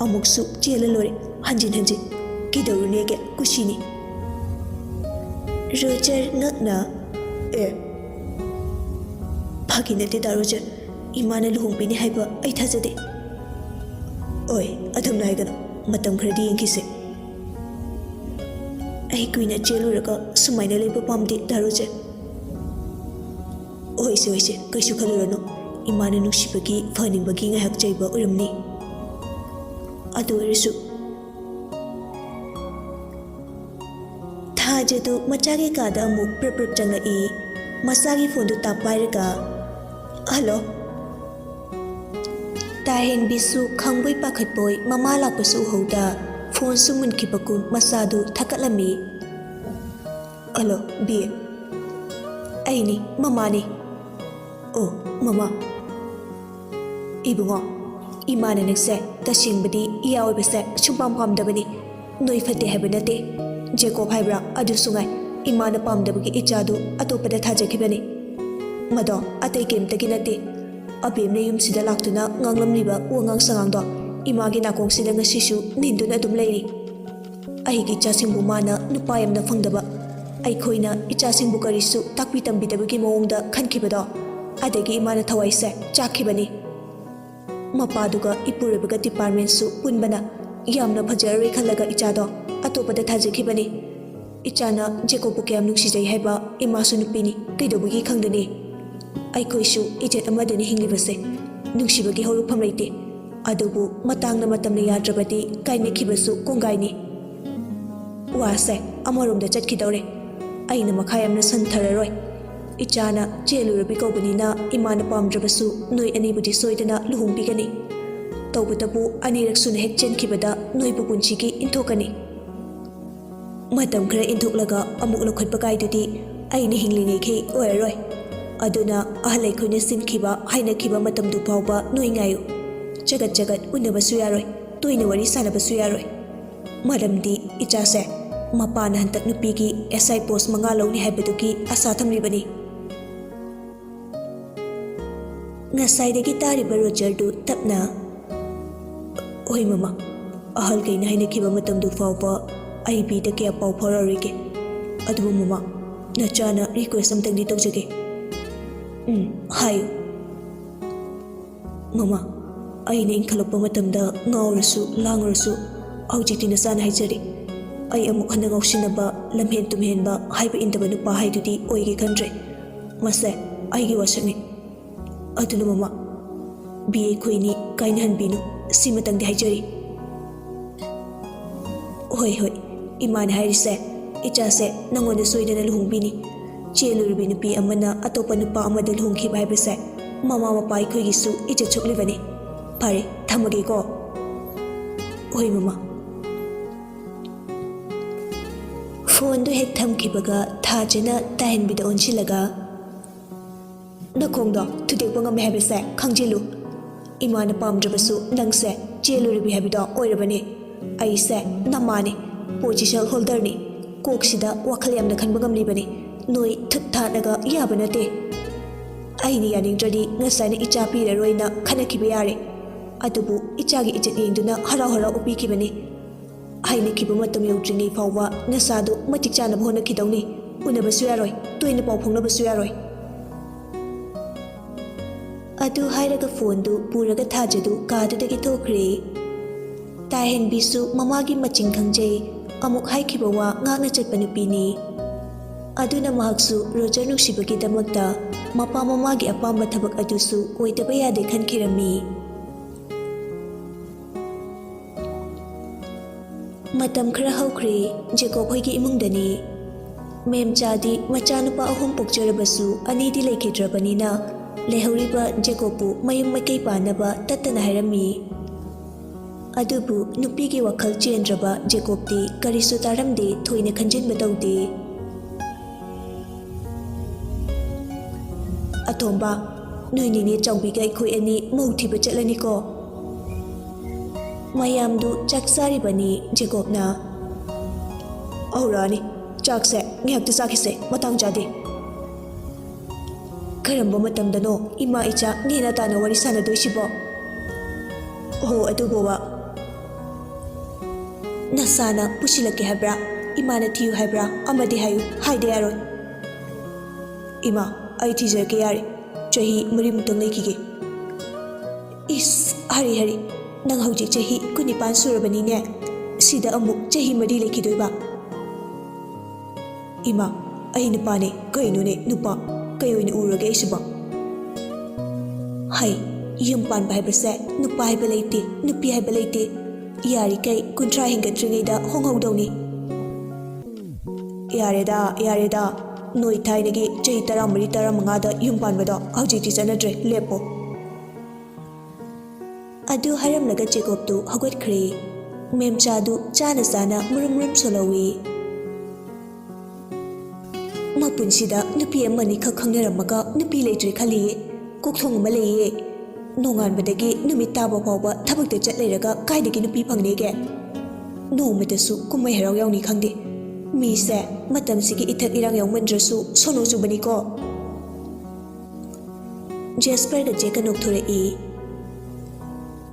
ꯑꯃꯨꯛꯁꯨ ꯆꯦꯜꯂ ꯂꯣꯏꯔꯦ, ꯍꯟꯖꯤꯟ ꯍꯟꯖꯤꯟ꯫ ꯀꯩꯗꯧꯔꯨꯅꯦꯒꯦ, ꯀꯨꯁꯤꯅꯤ꯫" ꯔꯣꯖꯔ ꯉꯛꯅ, "ꯑꯦ, ꯐꯥꯒꯤ ꯅꯠꯇꯦꯗ ꯔꯣꯖꯔ꯫ ꯏꯃꯥꯅ ꯂꯨꯍꯣꯡꯕꯤꯅꯤ ꯍꯥꯏꯕ ꯑꯩ ꯊꯥꯖꯗꯦ꯫" "ꯑꯣꯏ, ꯑꯗꯨꯝꯅ ꯍꯥꯏꯒꯅꯨ꯫ ꯃꯇꯝ ꯈꯔꯗꯤ ꯌꯦꯡꯈꯤꯁꯦ꯫" "ꯑꯩ ꯀꯨꯏꯅ ꯆꯦꯜꯂꯨꯔꯒ ꯁꯨꯃꯥꯏꯅ ꯂꯩꯕ ꯄꯥꯝꯗꯦ ꯗꯥ ꯔꯣꯖꯔ꯫" "ꯍꯣꯏꯁꯦ, ꯍꯣꯏꯁꯦ, ꯀꯩꯁꯨ ꯈꯜꯂꯨꯔꯅꯨ꯫ ꯏꯃꯥꯅ ꯅꯨꯡꯁꯤꯕꯒꯤ, ꯐꯍꯟꯅꯤꯡꯕꯒꯤ ꯉꯥꯏꯍꯥꯛ ꯆꯩꯕ ꯑꯣꯏꯔꯝꯅꯤ꯫ ꯑꯗꯨ ꯑꯣꯏꯔꯁꯨ꯫" ꯊꯥꯖꯗꯨ ꯃꯆꯥꯒꯤ ꯀꯥꯗ ꯑꯃꯨꯛ ꯄ꯭ꯔꯞ ꯄ꯭ꯔꯞ ꯆꯪꯂꯛꯏ꯫ ꯃꯆꯥꯒꯤ ꯐꯣꯟꯗꯨ ꯇꯥꯞ ꯄꯥꯏꯔꯒ, "ꯍꯜꯂꯣ?" ꯇꯥꯍꯦꯟꯕꯤꯁꯨ ꯈꯪꯕꯣꯏ ꯄꯥꯈꯠꯄꯣꯏ ꯃꯃꯥ ꯂꯥꯛꯄꯁꯨ ꯎꯍꯧꯗ ꯐꯣꯟꯁꯨ ꯃꯨꯟꯈꯤꯕꯒꯨꯝ ꯃꯆꯥꯗꯨ ꯊꯛꯀꯠꯂꯝꯃꯤ꯫ "Hello, B. ꯑꯩꯅꯤ, ꯃꯃꯥꯅꯤ꯫" "ꯑꯣ, ꯃꯃꯥ꯫" "ꯏꯕꯨꯡꯉꯣ, ꯏꯃꯥꯅ ꯅꯪꯁꯦ ꯇꯁꯦꯡꯕꯗꯤ ꯏꯌꯥ ꯑꯣꯏꯕꯁꯦ ꯁꯨꯡꯄꯥꯝ ꯄꯥꯝꯗꯕꯅꯤ꯫ ꯅꯣꯏ ꯐꯠꯇꯦ ꯍꯥꯏꯕ ꯅꯠꯇꯦ꯫ ꯖꯦꯀꯣꯕ ꯍꯥꯏꯕ꯭ꯔꯥ, ꯑꯗꯨꯁꯨ ꯉꯥꯏ, ꯏꯃꯥꯅ ꯄꯥꯝꯗꯕꯒꯤ ꯏꯆꯥꯗꯨ ꯑꯇꯣꯞꯄꯗ ꯊꯥꯖꯈꯤꯕꯅꯤ꯫ ꯃꯗꯣ ꯑꯇꯩ ꯀꯩꯝꯇꯒꯤ ꯅꯠꯇꯦ꯫ ꯑꯕꯦꯝꯅ ꯌꯨꯝꯁꯤꯗ ꯂꯥꯛꯇꯨꯅ ꯉꯥꯡꯂꯝꯂꯤꯕ ꯋꯥꯉꯥꯡ ꯁꯉꯥꯡꯗꯣ ꯏꯃꯥꯒꯤ ꯅꯥꯀꯣꯡꯁꯤꯗ ꯉꯁꯤꯁꯨ ꯅꯤꯟꯗꯨꯅ ꯑꯗꯨꯝ ꯂꯩꯔꯤ꯫ ꯑꯩꯒꯤ ꯏꯆꯥꯁꯤꯡꯕꯨ ꯃꯥꯅ ꯅꯨꯄꯥ ꯌꯥꯝꯅ ꯐꯪꯗꯕ, ꯑꯩꯈꯣꯏꯅ ꯏꯆꯥꯁꯤꯡꯕꯨ ꯀꯔꯤꯁꯨ ꯇꯥꯛꯄꯤ ꯇꯝꯕꯤꯗꯕꯒꯤ ꯃꯑꯣꯡꯗ ꯈꯟꯈꯤꯕꯗꯣ, ꯑꯗꯒꯤ ꯏꯃꯥꯅ ꯊꯋꯥꯏꯁꯦ ꯆꯥꯛꯈꯤꯕꯅꯤ꯫ ꯃꯄꯥꯗꯨꯒ ꯏꯄꯨꯔꯣꯏꯕꯒ ꯗꯤꯄꯥꯔꯠꯃꯦꯟꯁꯨ ꯄꯨꯟꯕꯅ ꯌꯥꯝꯅ ꯐꯖꯔꯔꯣꯏ ꯈꯜꯂꯒ ꯏꯆꯥꯗꯣ ꯑꯇꯣꯞꯄꯗ ꯊꯥꯖꯈꯤꯕꯅꯤ꯫ ꯏꯆꯥꯅ ꯖꯦꯀꯣꯕꯄꯨ ꯀꯌꯥꯝ ꯅꯨꯡꯁꯤꯖꯩ ꯍꯥꯏꯕ ꯏꯃꯥꯁꯨ ꯅꯨꯄꯤꯅꯤ, ꯀꯩꯗꯧꯕꯒꯤ ꯈꯪꯗꯅꯤ? ꯑꯩꯈꯣꯏꯁꯨ ꯏꯖꯠ ꯑꯃꯗꯅꯤ ꯍꯤꯡꯂꯤꯕꯁꯦ꯫ ꯅꯨꯡꯁꯤꯕꯒꯤ ꯍꯧꯔꯛꯐꯝ ꯂꯩꯇꯦ꯫ ꯑꯗꯨꯕꯨ ꯃꯇꯥꯡꯅ ꯃꯇꯝꯅ ꯌꯥꯗ꯭ꯔꯕꯗꯤ ꯀꯥꯏꯅꯈꯤꯕꯁꯨ ꯀꯣꯡꯒꯥꯏꯅꯤ꯫ ꯋꯥꯁꯦ ꯑꯃꯔꯣꯝꯗ ꯆꯠꯈꯤꯗꯧꯔꯦ꯫ ꯑꯩꯅ ꯃꯈꯥ ꯌꯥꯝꯅ ꯁꯟꯊꯔꯔꯣꯏ꯫ ꯏꯆꯥꯅ ꯆꯦꯜꯂꯨꯔꯕꯤ ꯀꯧꯕꯅꯤꯅ ꯏꯃꯥꯅ ꯄꯥꯝꯗ꯭ꯔꯕꯁꯨ ꯅꯣꯏ ꯑꯅꯤꯕꯨꯗꯤ ꯁꯣꯏꯗꯅ ꯂꯨꯍꯣꯡꯕꯤꯒꯅꯤ꯫ ꯇꯧꯕꯇꯕꯨ ꯑꯅꯤꯔꯛ ꯁꯨꯅ ꯍꯦꯛ ꯆꯦꯟꯈꯤꯕꯗ ꯅꯣꯏꯕꯨ ꯄꯨꯟꯁꯤꯒꯤ ꯏꯟꯊꯣꯛꯀꯅꯤ꯫ ꯃꯇꯝ ꯈꯔ ꯏꯟꯊꯣꯛꯂꯒ ꯑꯃꯨꯛ ꯂꯧꯈꯠꯄ ꯀꯥꯏꯗꯨꯗꯤ ꯑꯩꯅ ꯍꯤꯡꯂꯤꯉꯩꯈꯩ ꯑꯣꯏꯔꯔꯣꯏ꯫ ꯑꯗꯨꯅ ꯑꯍꯜ ꯑꯩꯈꯣꯏꯅ ꯁꯤꯟꯈꯤꯕ ꯍꯥꯏꯅꯈꯤꯕ ꯃꯇꯝꯗꯨ ꯐꯥꯎꯕ ꯅꯣꯏ ꯉꯥꯏꯌꯨ꯫ ꯆꯒꯠ ꯆꯒꯠ ꯎꯅꯕꯁꯨ ꯌꯥꯔꯣꯏ, ꯇꯣꯏꯅ ꯋꯥꯔꯤ ꯁꯥꯟꯅꯕꯁꯨ ꯌꯥꯔꯣꯏ꯫ ꯃꯔꯝꯗꯤ ꯏꯆꯥꯁꯦ ꯃꯄꯥꯅ ꯍꯟꯗꯛ ꯅꯨꯄꯤꯒꯤ ꯑꯦꯁ ꯑꯥꯏ ꯄꯣꯁ ꯃꯉꯥ ꯂꯧꯅꯤ ꯍꯥꯏꯕꯗꯨꯒꯤ ꯑꯁꯥ ꯊꯝꯂꯤꯕꯅꯤ꯫ ꯉꯁꯥꯏꯗꯒꯤ ꯇꯥꯔꯤꯕ ꯔꯣꯖꯔꯗꯨ ꯇꯞꯅ, "ꯍꯣꯏ ꯃꯃꯥ, ꯑꯍꯜꯈꯩꯅ ꯍꯥꯏꯅꯈꯤꯕ ꯃꯇꯝꯗꯨ ꯐꯥꯎꯕ ꯑꯩ ꯕꯤꯗ ꯀꯌꯥ ꯄꯥꯎ ꯐꯥꯎꯔꯛꯑꯔꯣꯏꯒꯦ꯫ ꯑꯗꯨꯕꯨ ꯃꯃꯥ, ꯅꯆꯥꯅ ꯔꯤꯀ꯭ꯋꯦꯁ ꯑꯝꯇꯪꯗꯤ ꯇꯧꯖꯒꯦ꯫" "ꯎꯝ, ꯍꯥꯏꯌꯨ꯫" "ꯃꯃꯥ, ꯑꯩꯅ ꯏꯟꯈꯠꯂꯛꯄ ꯃꯇꯝꯗ ꯉꯥꯎꯔꯁꯨ ꯂꯥꯡꯉꯨꯔꯁꯨ, ꯍꯧꯖꯤꯛꯇꯤ ꯅꯆꯥꯅ ꯍꯥꯏꯖꯔꯤ, ꯑꯩ ꯑꯃꯨꯛ ꯍꯟꯅ ꯉꯥꯎꯁꯤꯟꯅꯕ, ꯂꯝꯍꯦꯟ ꯇꯨꯝꯍꯦꯟꯕ, ꯍꯥꯏꯕ ꯏꯟꯗꯕ ꯅꯨꯄꯥ ꯍꯥꯏꯗꯨꯗꯤ ꯑꯣꯏꯒꯦ ꯈꯟꯗ꯭ꯔꯦ꯫ ꯃꯁꯦ ꯑꯩꯒꯤ ꯋꯥꯁꯛꯅꯤ꯫ ꯑꯗꯨꯅ ꯃꯃꯥ, ꯕꯤ ꯑꯩꯈꯣꯏꯅꯤ ꯀꯥꯏꯅꯍꯟꯕꯤꯅꯨ, ꯁꯤꯃꯇꯪꯗꯤ ꯍꯥꯏꯖꯔꯤ꯫" "ꯍꯣꯏ, ꯍꯣꯏ, ꯏꯃꯥꯅ ꯍꯥꯏꯔꯤꯁꯦ, ꯏꯆꯥꯁꯦ ꯅꯪꯉꯣꯟꯗ ꯁꯣꯏꯗꯅ ꯂꯨꯍꯣꯡꯕꯤꯅꯤ꯫ ꯆꯦꯜꯂꯨꯔꯤꯕꯤ ꯅꯨꯄꯤ ꯑꯃꯅ ꯑꯇꯣꯞꯄ ꯅꯨꯄꯥ ꯑꯃꯗ ꯂꯨꯍꯣꯡꯈꯤꯕ ꯍꯥꯏꯕꯁꯦ ꯃꯃꯥ ꯃꯄꯥ ꯑꯩꯈꯣꯏꯒꯤꯁꯨ ꯏꯖꯠ ꯁꯣꯛꯂꯤꯕꯅꯤ꯫ ꯐꯔꯦ, ꯊꯝꯃꯒꯦꯀꯣ꯫" "ꯍꯣꯏ ꯃꯃꯥ꯫" ꯐꯣꯟꯗꯨ ꯍꯦꯛ ꯊꯝꯈꯤꯕꯒ ꯊꯥꯖꯅ ꯇꯥꯍꯟꯕꯤꯗ ꯑꯣꯟꯁꯤꯜꯂꯒ, "ꯅꯈꯣꯡꯗꯣ ꯊꯨꯗꯦꯛꯄ ꯉꯝꯃꯦ ꯍꯥꯏꯕꯁꯦ ꯈꯪꯖꯤꯜꯂꯨ꯫ ꯏꯃꯥꯅ ꯄꯥꯝꯗ꯭ꯔꯕꯁꯨ ꯅꯪꯁꯦ ꯆꯦꯜꯂꯨꯔꯤꯕꯤ ꯍꯥꯏꯕꯗꯣ ꯑꯣꯏꯔꯕꯅꯤ꯫ ꯑꯩꯁꯦ ꯅꯃꯥꯅꯤ, ꯄꯣꯖꯤꯁꯟ ꯍꯣꯜꯗꯔꯅꯤ꯫ ꯀꯣꯛꯁꯤꯗ ꯋꯥꯈꯜ ꯌꯥꯝꯅ ꯈꯟꯕ ꯉꯝꯂꯤꯕꯅꯤ꯫ ꯅꯣꯏ ꯊꯨꯠ ꯊꯥꯠꯂꯒ ꯌꯥꯕ ꯅꯠꯇꯦ꯫ ꯑꯩꯅ ꯌꯥꯅꯤꯡꯗ꯭ꯔꯗꯤ ꯉꯁꯥꯏꯅ ꯏꯆꯥ ꯄꯤꯔꯔꯣꯏꯅ ꯈꯟꯅꯈꯤꯕ ꯌꯥꯔꯦ꯫ ꯑꯗꯨꯕꯨ ꯏꯆꯥꯒꯤ ꯏꯖꯠ ꯌꯦꯡꯗꯨꯅ ꯍꯔꯥꯎ ꯍꯔꯥꯎ ꯑꯣꯄꯤꯈꯤꯕꯅꯤ꯫ ꯍꯥꯏꯅꯈꯤꯕ ꯃꯇꯝ ꯌꯧꯗ꯭ꯔꯤꯉꯩ ꯐꯥꯎꯕ ꯅꯆꯥꯗꯨ ꯃꯇꯤꯛ ꯆꯥꯅꯕ ꯍꯣꯠꯅꯈꯤꯗꯧꯅꯤ꯫ ꯎꯅꯕꯁꯨ ꯌꯥꯔꯣꯏ, ꯇꯣꯏꯅ ꯄꯥꯎ ꯐꯥꯎꯅꯕꯁꯨ ꯌꯥꯔꯣꯏ꯫ ꯑꯗꯨ ꯍꯥꯏꯔꯒ ꯐꯣꯟꯗꯨ ꯄꯨꯔꯒ ꯊꯥꯖꯗꯨ ꯀꯥꯗꯨꯗꯒꯤ ꯊꯣꯛꯈ꯭ꯔꯦ꯫ ꯇꯥꯏꯍꯟꯕꯤꯁꯨ ꯃꯃꯥꯒꯤ ꯃꯆꯤꯡ ꯈꯪꯖꯩ, ꯑꯃꯨꯛ ꯍꯥꯏꯈꯤꯕ ꯋꯥ ꯉꯥꯛꯅ ꯆꯠꯄ ꯅꯨꯄꯤꯅꯤ꯫ ꯑꯗꯨꯅ ꯃꯍꯥꯛꯁꯨ ꯔꯣꯖꯔ ꯅꯨꯡꯁꯤꯕꯒꯤꯗꯃꯛꯇ ꯃꯄꯥ ꯃꯃꯥꯒꯤ ꯑꯄꯥꯝꯕ ꯊꯕꯛ ꯑꯗꯨꯁꯨ ꯑꯣꯏꯗꯕ ꯌꯥꯗꯦ ꯈꯟꯈꯤꯔꯝꯃꯤ꯫ ꯃꯇꯝ ꯈꯔ ꯍꯧꯈ꯭ꯔꯦ, ꯖꯦꯀꯣꯕ ꯍꯣꯏꯒꯤ ꯏꯃꯨꯡꯗꯅꯤ꯫ ꯃꯦꯝꯆꯥꯗꯤ ꯃꯆꯥꯅꯨꯄꯥ ꯑꯍꯨꯝ ꯄꯣꯛꯆꯔꯕꯁꯨ ꯑꯅꯤꯗꯤ ꯂꯩꯈꯤꯗ꯭ꯔꯕꯅꯤꯅ ꯂꯩꯍꯧꯔꯤꯕ ꯖꯦꯀꯣꯕꯄꯨ ꯃꯌꯨꯝ ꯃꯀꯩ ꯄꯥꯟꯅꯕ ꯇꯠꯇꯅ ꯍꯥꯏꯔꯝꯃꯤ꯫ ꯑꯗꯨꯕꯨ ꯅꯨꯄꯤꯒꯤ ꯋꯥꯈꯜ ꯆꯦꯟꯗ꯭ꯔꯕ ꯖꯦꯀꯣꯕꯇꯤ ꯀꯔꯤꯁꯨ ꯇꯥꯔꯝꯗꯦ, ꯊꯣꯏꯅ ꯈꯟꯖꯤꯟꯕ ꯇꯧꯗꯦ꯫ "ꯑꯇꯣꯝꯕ, ꯅꯣꯏ ꯅꯤꯅꯦ ꯆꯥꯎꯕꯤꯒ ꯑꯩꯈꯣꯏ ꯑꯅꯤ ꯃꯧ ꯊꯤꯕ ꯆꯠꯂꯅꯤꯀꯣ?" ꯃꯌꯥꯝꯗꯨ ꯆꯥꯛ ꯆꯥꯔꯤꯕꯅꯤ ꯖꯦꯀꯣꯕꯅ꯫ "ꯍꯧꯔꯛꯑꯅꯤ, ꯆꯥꯛꯁꯦ ꯉꯥꯏꯍꯥꯛꯇ ꯆꯥꯈꯤꯁꯦ, ꯃꯇꯥꯡ ꯆꯥꯗꯦ꯫ ꯀꯔꯝꯕ ꯃꯇꯝꯗꯅꯣ ꯏꯃꯥ ꯏꯆꯥ ꯅꯦꯅ ꯇꯥꯅ ꯋꯥꯔꯤ ꯁꯥꯟꯅꯗꯣꯏꯁꯤꯕꯣ? ꯍꯣ, ꯑꯗꯨꯕꯨꯕ, ꯅꯁꯥꯅ ꯄꯨꯁꯤꯜꯂꯛꯀꯦ ꯍꯥꯏꯕ꯭ꯔꯥ? ꯏꯃꯥꯅ ꯊꯤꯌꯨ ꯍꯥꯏꯕ꯭ꯔꯥ? ꯑꯃꯗꯤ ꯍꯥꯏꯌꯨ, ꯍꯥꯏꯗ ꯌꯥꯔꯣꯏ꯫" "ꯏꯃꯥ, ꯑꯩ ꯊꯤꯖꯔꯛꯀꯦ ꯌꯥꯔꯦ꯫ ꯆꯍꯤ ꯃꯔꯤꯃꯨꯛꯇꯪ ꯂꯩꯈꯤꯒꯦ꯫" "ꯏꯁ, ꯍꯔꯤ ꯍꯔꯤ, ꯅꯪ ꯍꯧꯖꯤꯛ ꯆꯍꯤ ꯀꯨꯟꯅꯤꯄꯥꯟ ꯁꯨꯔꯕꯅꯤꯅꯦ, ꯁꯤꯗ ꯑꯃꯨꯛ ꯆꯍꯤ ꯃꯔꯤ ꯂꯩꯈꯤꯗꯣꯏꯕ?" "ꯏꯃꯥ, ꯑꯩ ꯅꯨꯄꯥꯅꯦ꯫ ꯀꯩꯅꯣꯅꯦ, ꯅꯨꯄꯥ? ꯀꯩ ꯑꯣꯏꯅ ꯎꯔꯒꯦ ꯑꯩꯁꯤꯕꯣ?" "ꯍꯩ, ꯌꯨꯝ ꯄꯥꯟꯕ ꯍꯥꯏꯕꯁꯦ ꯅꯨꯄꯥ ꯍꯥꯏꯕ ꯂꯩꯇꯦ, ꯅꯨꯄꯤ ꯍꯥꯏꯕ ꯂꯩꯇꯦ꯫ ꯌꯥꯔꯤꯈꯩ ꯀꯨꯟꯊ꯭ꯔꯥ ꯍꯦꯟꯒꯠꯇ꯭ꯔꯤꯉꯩꯗ ꯍꯣꯡꯍꯧꯗꯧꯅꯤ꯫" "ꯌꯥꯔꯦꯗ, ꯌꯥꯔꯦꯗ꯫ ꯅꯣꯏ ꯊꯥꯏꯅꯒꯤ ꯆꯍꯤ ꯇꯔꯥꯃꯔꯤ, ꯇꯔꯥꯃꯉꯥꯗ ꯌꯨꯝ ꯄꯥꯟꯕꯗꯣ ꯍꯧꯖꯤꯛꯇꯤ ꯆꯠꯅꯗ꯭ꯔꯦ꯫ ꯂꯦꯞꯄꯣ꯫" ꯑꯗꯨ ꯍꯥꯏꯔꯝꯂꯒ ꯖꯦꯀꯣꯕꯇꯨ ꯍꯧꯒꯠꯈ꯭ꯔꯦ꯫ ꯃꯦꯝꯆꯥꯗꯨ ꯆꯥꯅ ꯆꯥꯅ ꯃꯨꯔꯨꯝ ꯃꯨꯔꯨꯝ ꯁꯣꯜꯍꯧꯏ꯫ "ꯃꯄꯨꯟꯁꯤꯗ ꯅꯨꯄꯤ ꯑꯃꯅꯤꯈꯛ ꯈꯪꯅꯔꯝꯃꯒ ꯅꯨꯄꯤ ꯂꯩꯇ꯭ꯔꯦ ꯈꯜꯂꯤꯌꯦ꯫ ꯀꯣꯛꯊꯣꯡ ꯑꯃ ꯂꯩꯌꯦ꯫ ꯅꯣꯡꯉꯥꯟꯕꯗꯒꯤ ꯅꯨꯃꯤꯠ ꯇꯥꯕ ꯐꯥꯎꯕ ꯊꯕꯛꯇ ꯆꯠ ꯂꯩꯔꯒ ꯀꯥꯏꯗꯒꯤ ꯅꯨꯄꯤ ꯐꯪꯅꯤꯒꯦ? ꯅꯣꯡꯃꯇꯁꯨ ꯀꯨꯝꯍꯩ ꯍꯔꯥꯎ ꯌꯥꯎꯅꯤ ꯈꯪꯗꯦ꯫ ꯃꯤꯁꯦ ꯃꯇꯝꯁꯤꯒꯤ ꯏꯊꯛ ꯏꯔꯥꯡ ꯌꯥꯎꯃꯟꯗ꯭ꯔꯁꯨ ꯁꯣꯅꯣ ꯆꯨꯕꯅꯤꯀꯣ꯫" ꯖꯦꯁꯄꯔꯒ ꯖꯦꯛꯀ ꯅꯣꯛꯊꯣꯔꯛꯏ꯫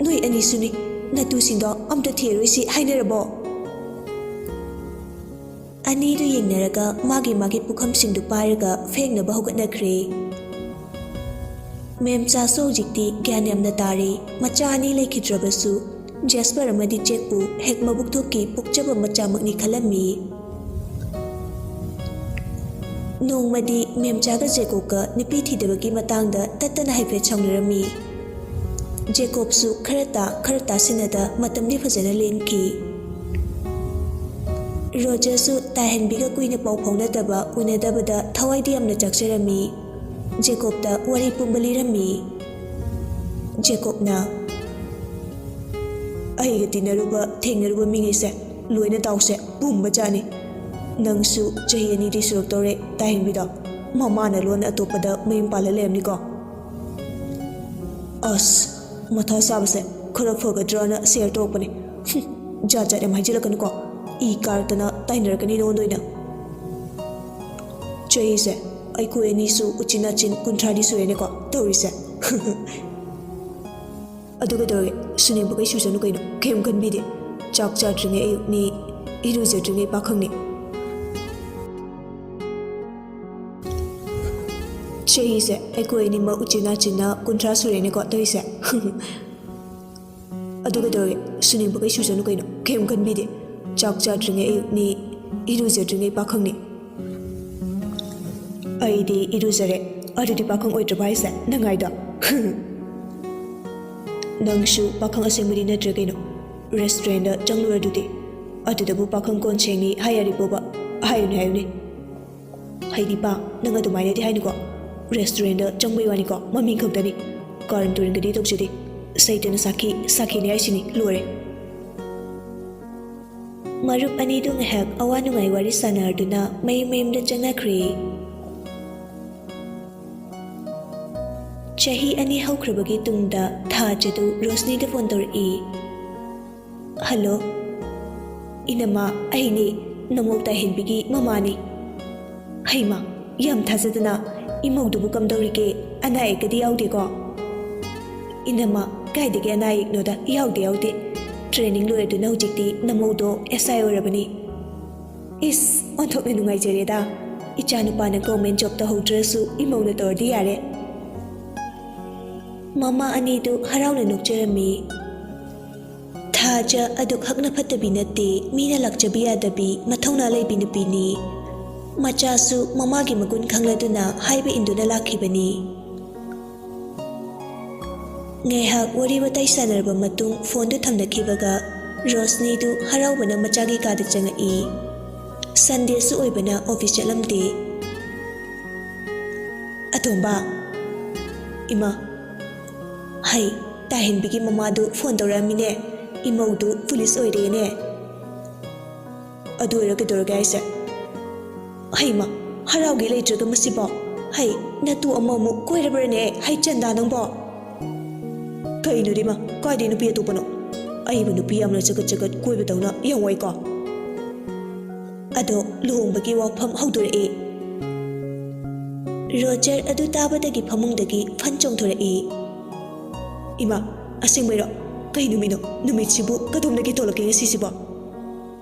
"ꯅꯣꯏ ꯑꯅꯤꯁꯨꯅꯤ, ꯅꯇꯨꯁꯤꯡꯗꯣ ꯑꯝꯇ ꯊꯤꯔꯔꯣꯏꯁꯤ ꯍꯥꯏꯅꯔꯕꯣ?" ꯑꯅꯤꯗꯨ ꯌꯦꯡꯅꯔꯒ ꯃꯥꯒꯤ ꯃꯥꯒꯤ ꯄꯨꯈꯝꯁꯤꯡꯗꯨ ꯄꯥꯏꯔꯒ ꯐꯦꯡꯅꯕ ꯍꯧꯒꯠꯅꯈ꯭ꯔꯦ꯫ ꯃꯦꯝꯆꯥꯁꯨ ꯍꯧꯖꯤꯛꯇꯤ ꯒ꯭ꯌꯥꯟ ꯌꯥꯝꯅ ꯇꯥꯔꯦ꯫ ꯃꯆꯥ ꯑꯅꯤ ꯂꯩꯈꯤꯗ꯭ꯔꯕꯁꯨ ꯖꯦꯁꯄꯔ ꯑꯃꯗꯤ ꯖꯦꯛꯄꯨ ꯍꯦꯛ ꯃꯕꯨꯛꯊꯣꯛꯀꯤ ꯄꯣꯛꯆꯕ ꯃꯆꯥꯃꯛꯅꯤ ꯈꯜꯂꯝꯃꯤ꯫ ꯅꯣꯡꯃꯗꯤ ꯃꯦꯝꯆꯥꯒ ꯖꯦꯀꯣꯕꯀ ꯅꯨꯄꯤ ꯊꯤꯗꯕꯒꯤ ꯃꯇꯥꯡꯗ ꯇꯠꯇꯅ ꯍꯥꯏꯐꯦꯠ ꯁꯥꯎꯅꯔꯝꯃꯤ꯫ ꯖꯦꯀꯣꯕꯁꯨ ꯈꯔ ꯇꯥ ꯈꯔ ꯇꯥꯁꯤꯟꯅꯗ ꯃꯇꯝꯗꯤ ꯐꯖꯅ ꯂꯦꯟꯈꯤ꯫ ꯔꯣꯖꯔꯁꯨ ꯇꯥꯍꯟꯕꯤꯒ ꯀꯨꯏꯅ ꯄꯥꯎ ꯐꯥꯎꯅꯗꯕ ꯎꯅꯗꯕꯗ ꯊꯋꯥꯏꯗꯤ ꯌꯥꯝꯅ ꯆꯥꯛꯆꯔꯝꯃꯤ꯫ ꯖꯦꯀꯣꯕꯇ ꯋꯥꯔꯤ ꯄꯨꯝꯕ ꯂꯤꯔꯝꯃꯤ꯫ ꯖꯦꯀꯣꯕꯅ, "ꯑꯩꯒ ꯇꯤꯟꯅꯔꯨꯕ ꯊꯦꯡꯅꯔꯨꯕ ꯃꯤꯉꯩꯁꯦ ꯂꯣꯏꯅ ꯗꯥꯎꯁꯦ ꯄꯨꯝꯕꯖꯥꯠꯅꯤ꯫ ꯅꯪꯁꯨ ꯆꯍꯤ ꯑꯅꯤꯗꯤ ꯁꯨꯔꯛꯇꯧꯔꯦ ꯇꯥꯍꯟꯕꯤꯗꯣ꯫ ꯃꯃꯥꯅ ꯂꯣꯟ ꯑꯇꯣꯞꯄꯗ ꯃꯌꯨꯝ ꯄꯥꯜꯂ ꯂꯩꯔꯝꯅꯤꯀꯣ꯫" ꯑꯁ, ꯃꯊꯥ ꯁꯥꯕꯁꯦ ꯈꯔ ꯐꯒꯗ꯭ꯔꯅ ꯁꯤꯌꯔ ꯇꯧꯔꯛꯄꯅꯦ꯫ ꯍꯨꯝ, ꯖꯥꯠ ꯖꯥꯠ ꯌꯥꯝ ꯍꯥꯏꯖꯤꯜꯂꯛꯀꯅꯨꯀꯣ꯫ ꯏ ꯀꯥꯔꯛꯇꯅ ꯇꯥꯏꯅꯔꯛꯀꯅꯤ ꯅꯉꯣꯟꯗ ꯑꯣꯏꯅ꯫ ꯆꯍꯤꯁꯦ ꯑꯩꯈꯣꯏ ꯑꯅꯤꯁꯨ ꯎꯆꯤꯟ ꯅꯥꯆꯤꯟ ꯀꯨꯟꯊ꯭ꯔꯥꯗꯤ ꯁꯨꯔꯦꯅꯦꯀꯣ ꯇꯧꯔꯤꯁꯦ꯫ ꯑꯗꯨ ꯀꯩꯗꯧꯔꯒꯦ? ꯁꯨꯅꯤꯡꯕꯈꯩ ꯁꯨꯖꯅꯨ ꯀꯩꯅꯣ, ꯀꯩꯝ ꯈꯟꯕꯤꯗꯦ꯫ ꯆꯥꯛ ꯆꯥꯗ꯭ꯔꯤꯉꯩ ꯑꯌꯨꯛꯅꯤ, ꯏꯔꯨꯖꯗ꯭ꯔꯤꯉꯩ ꯄꯥꯈꯪꯅꯤ꯫ ꯆꯍꯤꯁꯦ ꯑꯩꯈꯣꯏ ꯑꯅꯤꯃꯛ ꯎꯆꯤꯟ ꯅꯥꯆꯤꯟꯅ ꯀꯨꯟꯊ꯭ꯔꯥ ꯁꯨꯔꯦꯅꯦꯀꯣ ꯇꯧꯔꯤꯁꯦ꯫ ꯑꯗꯨ ꯀꯩꯗꯧꯔꯒꯦ? ꯁꯨꯅꯤꯡꯕꯈꯩ ꯁꯨꯖꯅꯨ ꯀꯩꯅꯣ, ꯀꯩꯝ ꯈꯟꯕꯤꯗꯦ꯫ ꯆꯥꯛ ꯆꯥꯗ꯭ꯔꯤꯉꯩ ꯑꯌꯨꯛꯅꯤ, ꯏꯔꯨꯖꯗ꯭ꯔꯤꯉꯩ ꯄꯥꯈꯪꯅꯤ꯫ ꯑꯩꯗꯤ ꯏꯔꯨꯖꯔꯦ, ꯑꯗꯨꯗꯤ ꯄꯥꯈꯪ ꯑꯣꯏꯗ꯭ꯔꯕ ꯍꯥꯏꯁꯦ ꯅꯪ ꯍꯥꯏꯗꯣ? ꯅꯪꯁꯨ ꯄꯥꯈꯪ ꯑꯁꯦꯡꯕꯗꯤ ꯅꯠꯇ꯭ꯔꯦ ꯀꯩꯅꯣ꯫ ꯔꯦꯁꯇꯨꯔꯦꯟꯗ ꯆꯪꯂꯨꯔꯗꯨꯗꯤ, ꯑꯗꯨꯗꯕꯨ ꯄꯥꯈꯪ ꯀꯣꯟ ꯁꯦꯡꯅꯤ ꯍꯥꯏ ꯌꯥꯔꯤꯕꯣꯕ? ꯍꯥꯏꯌꯨꯅꯦ, ꯍꯥꯏꯌꯨꯅꯦ꯫ ꯍꯩꯗꯤꯄꯥ, ꯅꯪ ꯑꯗꯨꯃꯥꯏꯅꯗꯤ ꯍꯥꯏꯅꯨꯀꯣ꯫ ꯔꯦꯁꯇꯨꯔꯦꯟꯗ ꯆꯪꯕꯩ ꯋꯥꯅꯤꯀꯣ, ꯃꯃꯤꯡ ꯈꯛꯇꯅꯤ꯫ ꯀꯥꯔꯟ ꯇꯨꯔꯟꯒꯗꯤ ꯇꯧꯖꯗꯦ꯫ ꯁꯩꯇꯅ ꯁꯥꯈꯤ, ꯁꯥꯈꯤꯅꯤ ꯍꯥꯏꯁꯤꯅꯤ, ꯂꯣꯏꯔꯦ꯫ ꯃꯔꯨꯞ ꯑꯅꯤꯗꯨ ꯉꯥꯏꯍꯥꯛ ꯑꯋꯥ ꯅꯨꯡꯉꯥꯏ ꯋꯥꯔꯤ ꯁꯥꯟꯅꯔꯗꯨꯅ ꯃꯌꯨꯝ ꯃꯌꯨꯝꯗ ꯆꯪꯅꯈ꯭ꯔꯦ꯫ ꯆꯍꯤ ꯑꯅꯤ ꯍꯧꯈ꯭ꯔꯕꯒꯤ ꯇꯨꯡꯗ ꯊꯥꯖꯗꯨ ꯔꯣꯁꯅꯤꯗ ꯐꯣꯟ ꯇꯧꯔꯛꯏ꯫ "ꯍꯜꯂꯣ, ꯏꯅꯝꯃ, ꯑꯩꯅꯤ, ꯅꯃꯧ ꯇꯥꯍꯦꯟꯕꯤꯒꯤ ꯃꯃꯥꯅꯤ꯫" "ꯍꯩꯃꯥ, ꯌꯥꯝ ꯊꯥꯖꯗꯅ, ꯏꯃꯧꯗꯨꯕꯨ ꯀꯝꯗꯧꯔꯤꯒꯦ? ꯑꯅꯥ ꯑꯌꯦꯛꯀꯗꯤ ꯌꯥꯎꯗꯦꯀꯣ?" "ꯏꯅꯝꯃ, ꯀꯥꯏꯗꯒꯤ ꯑꯅꯥ ꯑꯌꯦꯛꯅꯣꯗ, ꯌꯥꯎꯗꯦ, ꯌꯥꯎꯗꯦ꯫ ꯇ꯭ꯔꯦꯅꯤꯡ ꯂꯣꯏꯔꯗꯨꯅ ꯍꯧꯖꯤꯛꯇꯤ ꯅꯃꯧꯗꯣ ꯑꯦꯁ ꯑꯥꯏ ꯑꯣꯏꯔꯕꯅꯤ꯫" ꯏꯁ, ꯑꯣꯟꯊꯣꯛꯅ ꯅꯨꯡꯉꯥꯏꯖꯔꯦꯗ꯫ ꯏꯆꯥꯅꯨꯄꯥꯅ ꯒꯣꯔꯃꯦꯟ ꯖꯣꯕ ꯇꯧꯍꯧꯗ꯭ꯔꯁꯨ ꯏꯃꯧꯅ ꯇꯧꯔꯗꯤ ꯌꯥꯔꯦ꯫ ꯃꯃꯥ ꯑꯅꯤꯗꯨ ꯍꯔꯥꯎꯅ ꯅꯣꯛꯆꯔꯝꯃꯤ꯫ ꯊꯥꯖ ꯑꯗꯨꯛ ꯍꯛꯅ ꯐꯠꯇꯕꯤ ꯅꯠꯇꯦ, ꯃꯤꯅ ꯂꯥꯛꯆꯕꯤ ꯌꯥꯗꯕꯤ, ꯃꯊꯧꯅꯥ ꯂꯩꯕꯤ ꯅꯨꯄꯤꯅꯤ꯫ ꯃꯆꯥꯁꯨ ꯃꯃꯥꯒꯤ ꯃꯒꯨꯟ ꯈꯪꯂꯗꯨꯅ ꯍꯥꯏꯕ ꯏꯟꯗꯨꯅ ꯂꯥꯛꯈꯤꯕꯅꯤ꯫ ꯉꯥꯏꯍꯥꯛ ꯋꯥꯔꯤ ꯋꯥꯇꯥꯏ ꯁꯥꯟꯅꯔꯕ ꯃꯇꯨꯡ ꯐꯣꯟꯗꯨ ꯊꯝꯅꯈꯤꯕꯒ ꯔꯣꯁꯅꯤꯗꯨ ꯍꯔꯥꯎꯕꯅ ꯃꯆꯥꯒꯤ ꯀꯥꯗ ꯆꯪꯉꯛꯏ꯫ ꯁꯟꯗꯦꯁꯨ ꯑꯣꯏꯕꯅ ꯑꯣꯐꯤꯁ ꯆꯠꯂꯝꯗꯦ꯫ "ꯑꯇꯣꯝꯕ, ꯏꯃꯥ, ꯍꯩ, ꯇꯥꯍꯦꯟꯕꯤꯒꯤ ꯃꯃꯥꯗꯨ ꯐꯣꯟ ꯇꯧꯔꯛꯑꯝꯃꯤꯅꯦ꯫ ꯏꯃꯧꯗꯨ ꯄꯨꯂꯤꯁ ꯑꯣꯏꯔꯦꯅꯦ꯫ ꯑꯗꯨ ꯑꯣꯏꯔ ꯀꯩꯗꯧꯔꯒꯦ ꯍꯥꯏꯁꯦ? ꯍꯩꯃ, ꯍꯔꯥꯎꯒꯦ ꯂꯩꯇ꯭ꯔꯒ ꯃꯁꯤꯕꯣ? ꯍꯩ, ꯅꯇꯨ ꯑꯃꯃꯨꯛ ꯀꯣꯏꯔꯕ꯭ꯔꯅꯦ? ꯍꯩ, ꯆꯟꯗꯥ ꯅꯪꯕꯣ?" "ꯀꯩꯅꯣ ꯔꯤꯃꯥ, ꯀꯥꯏꯗꯩ ꯅꯨꯄꯤ ꯑꯇꯣꯞꯄꯅꯣ? ꯑꯩꯕꯨ ꯅꯨꯄꯤ ꯌꯥꯝꯅ ꯆꯒꯠ ꯆꯒꯠ ꯀꯣꯏꯕꯗꯧꯅ ꯌꯥꯝ ꯋꯥꯏꯀꯣ?" ꯑꯗꯣ ꯂꯨꯍꯣꯡꯕꯒꯤ ꯋꯥꯐꯝ ꯍꯧꯗꯣꯔꯛꯑꯦ꯫ ꯔꯣꯖꯔ ꯑꯗꯨ ꯇꯥꯕꯗꯒꯤ ꯐꯃꯨꯡꯗꯒꯤ ꯐꯟ ꯆꯣꯡꯊꯣꯔꯛꯏ꯫ "ꯏꯃꯥ, ꯑꯁꯦꯡꯕꯩꯔꯣ? ꯀꯩ ꯅꯨꯃꯤꯠꯅꯣ? ꯅꯨꯃꯤꯠꯁꯤꯕꯨ ꯀꯗꯣꯝꯗꯒꯤ ꯊꯣꯛꯂꯛꯀꯦ ꯉꯁꯤꯁꯤꯕꯣ?"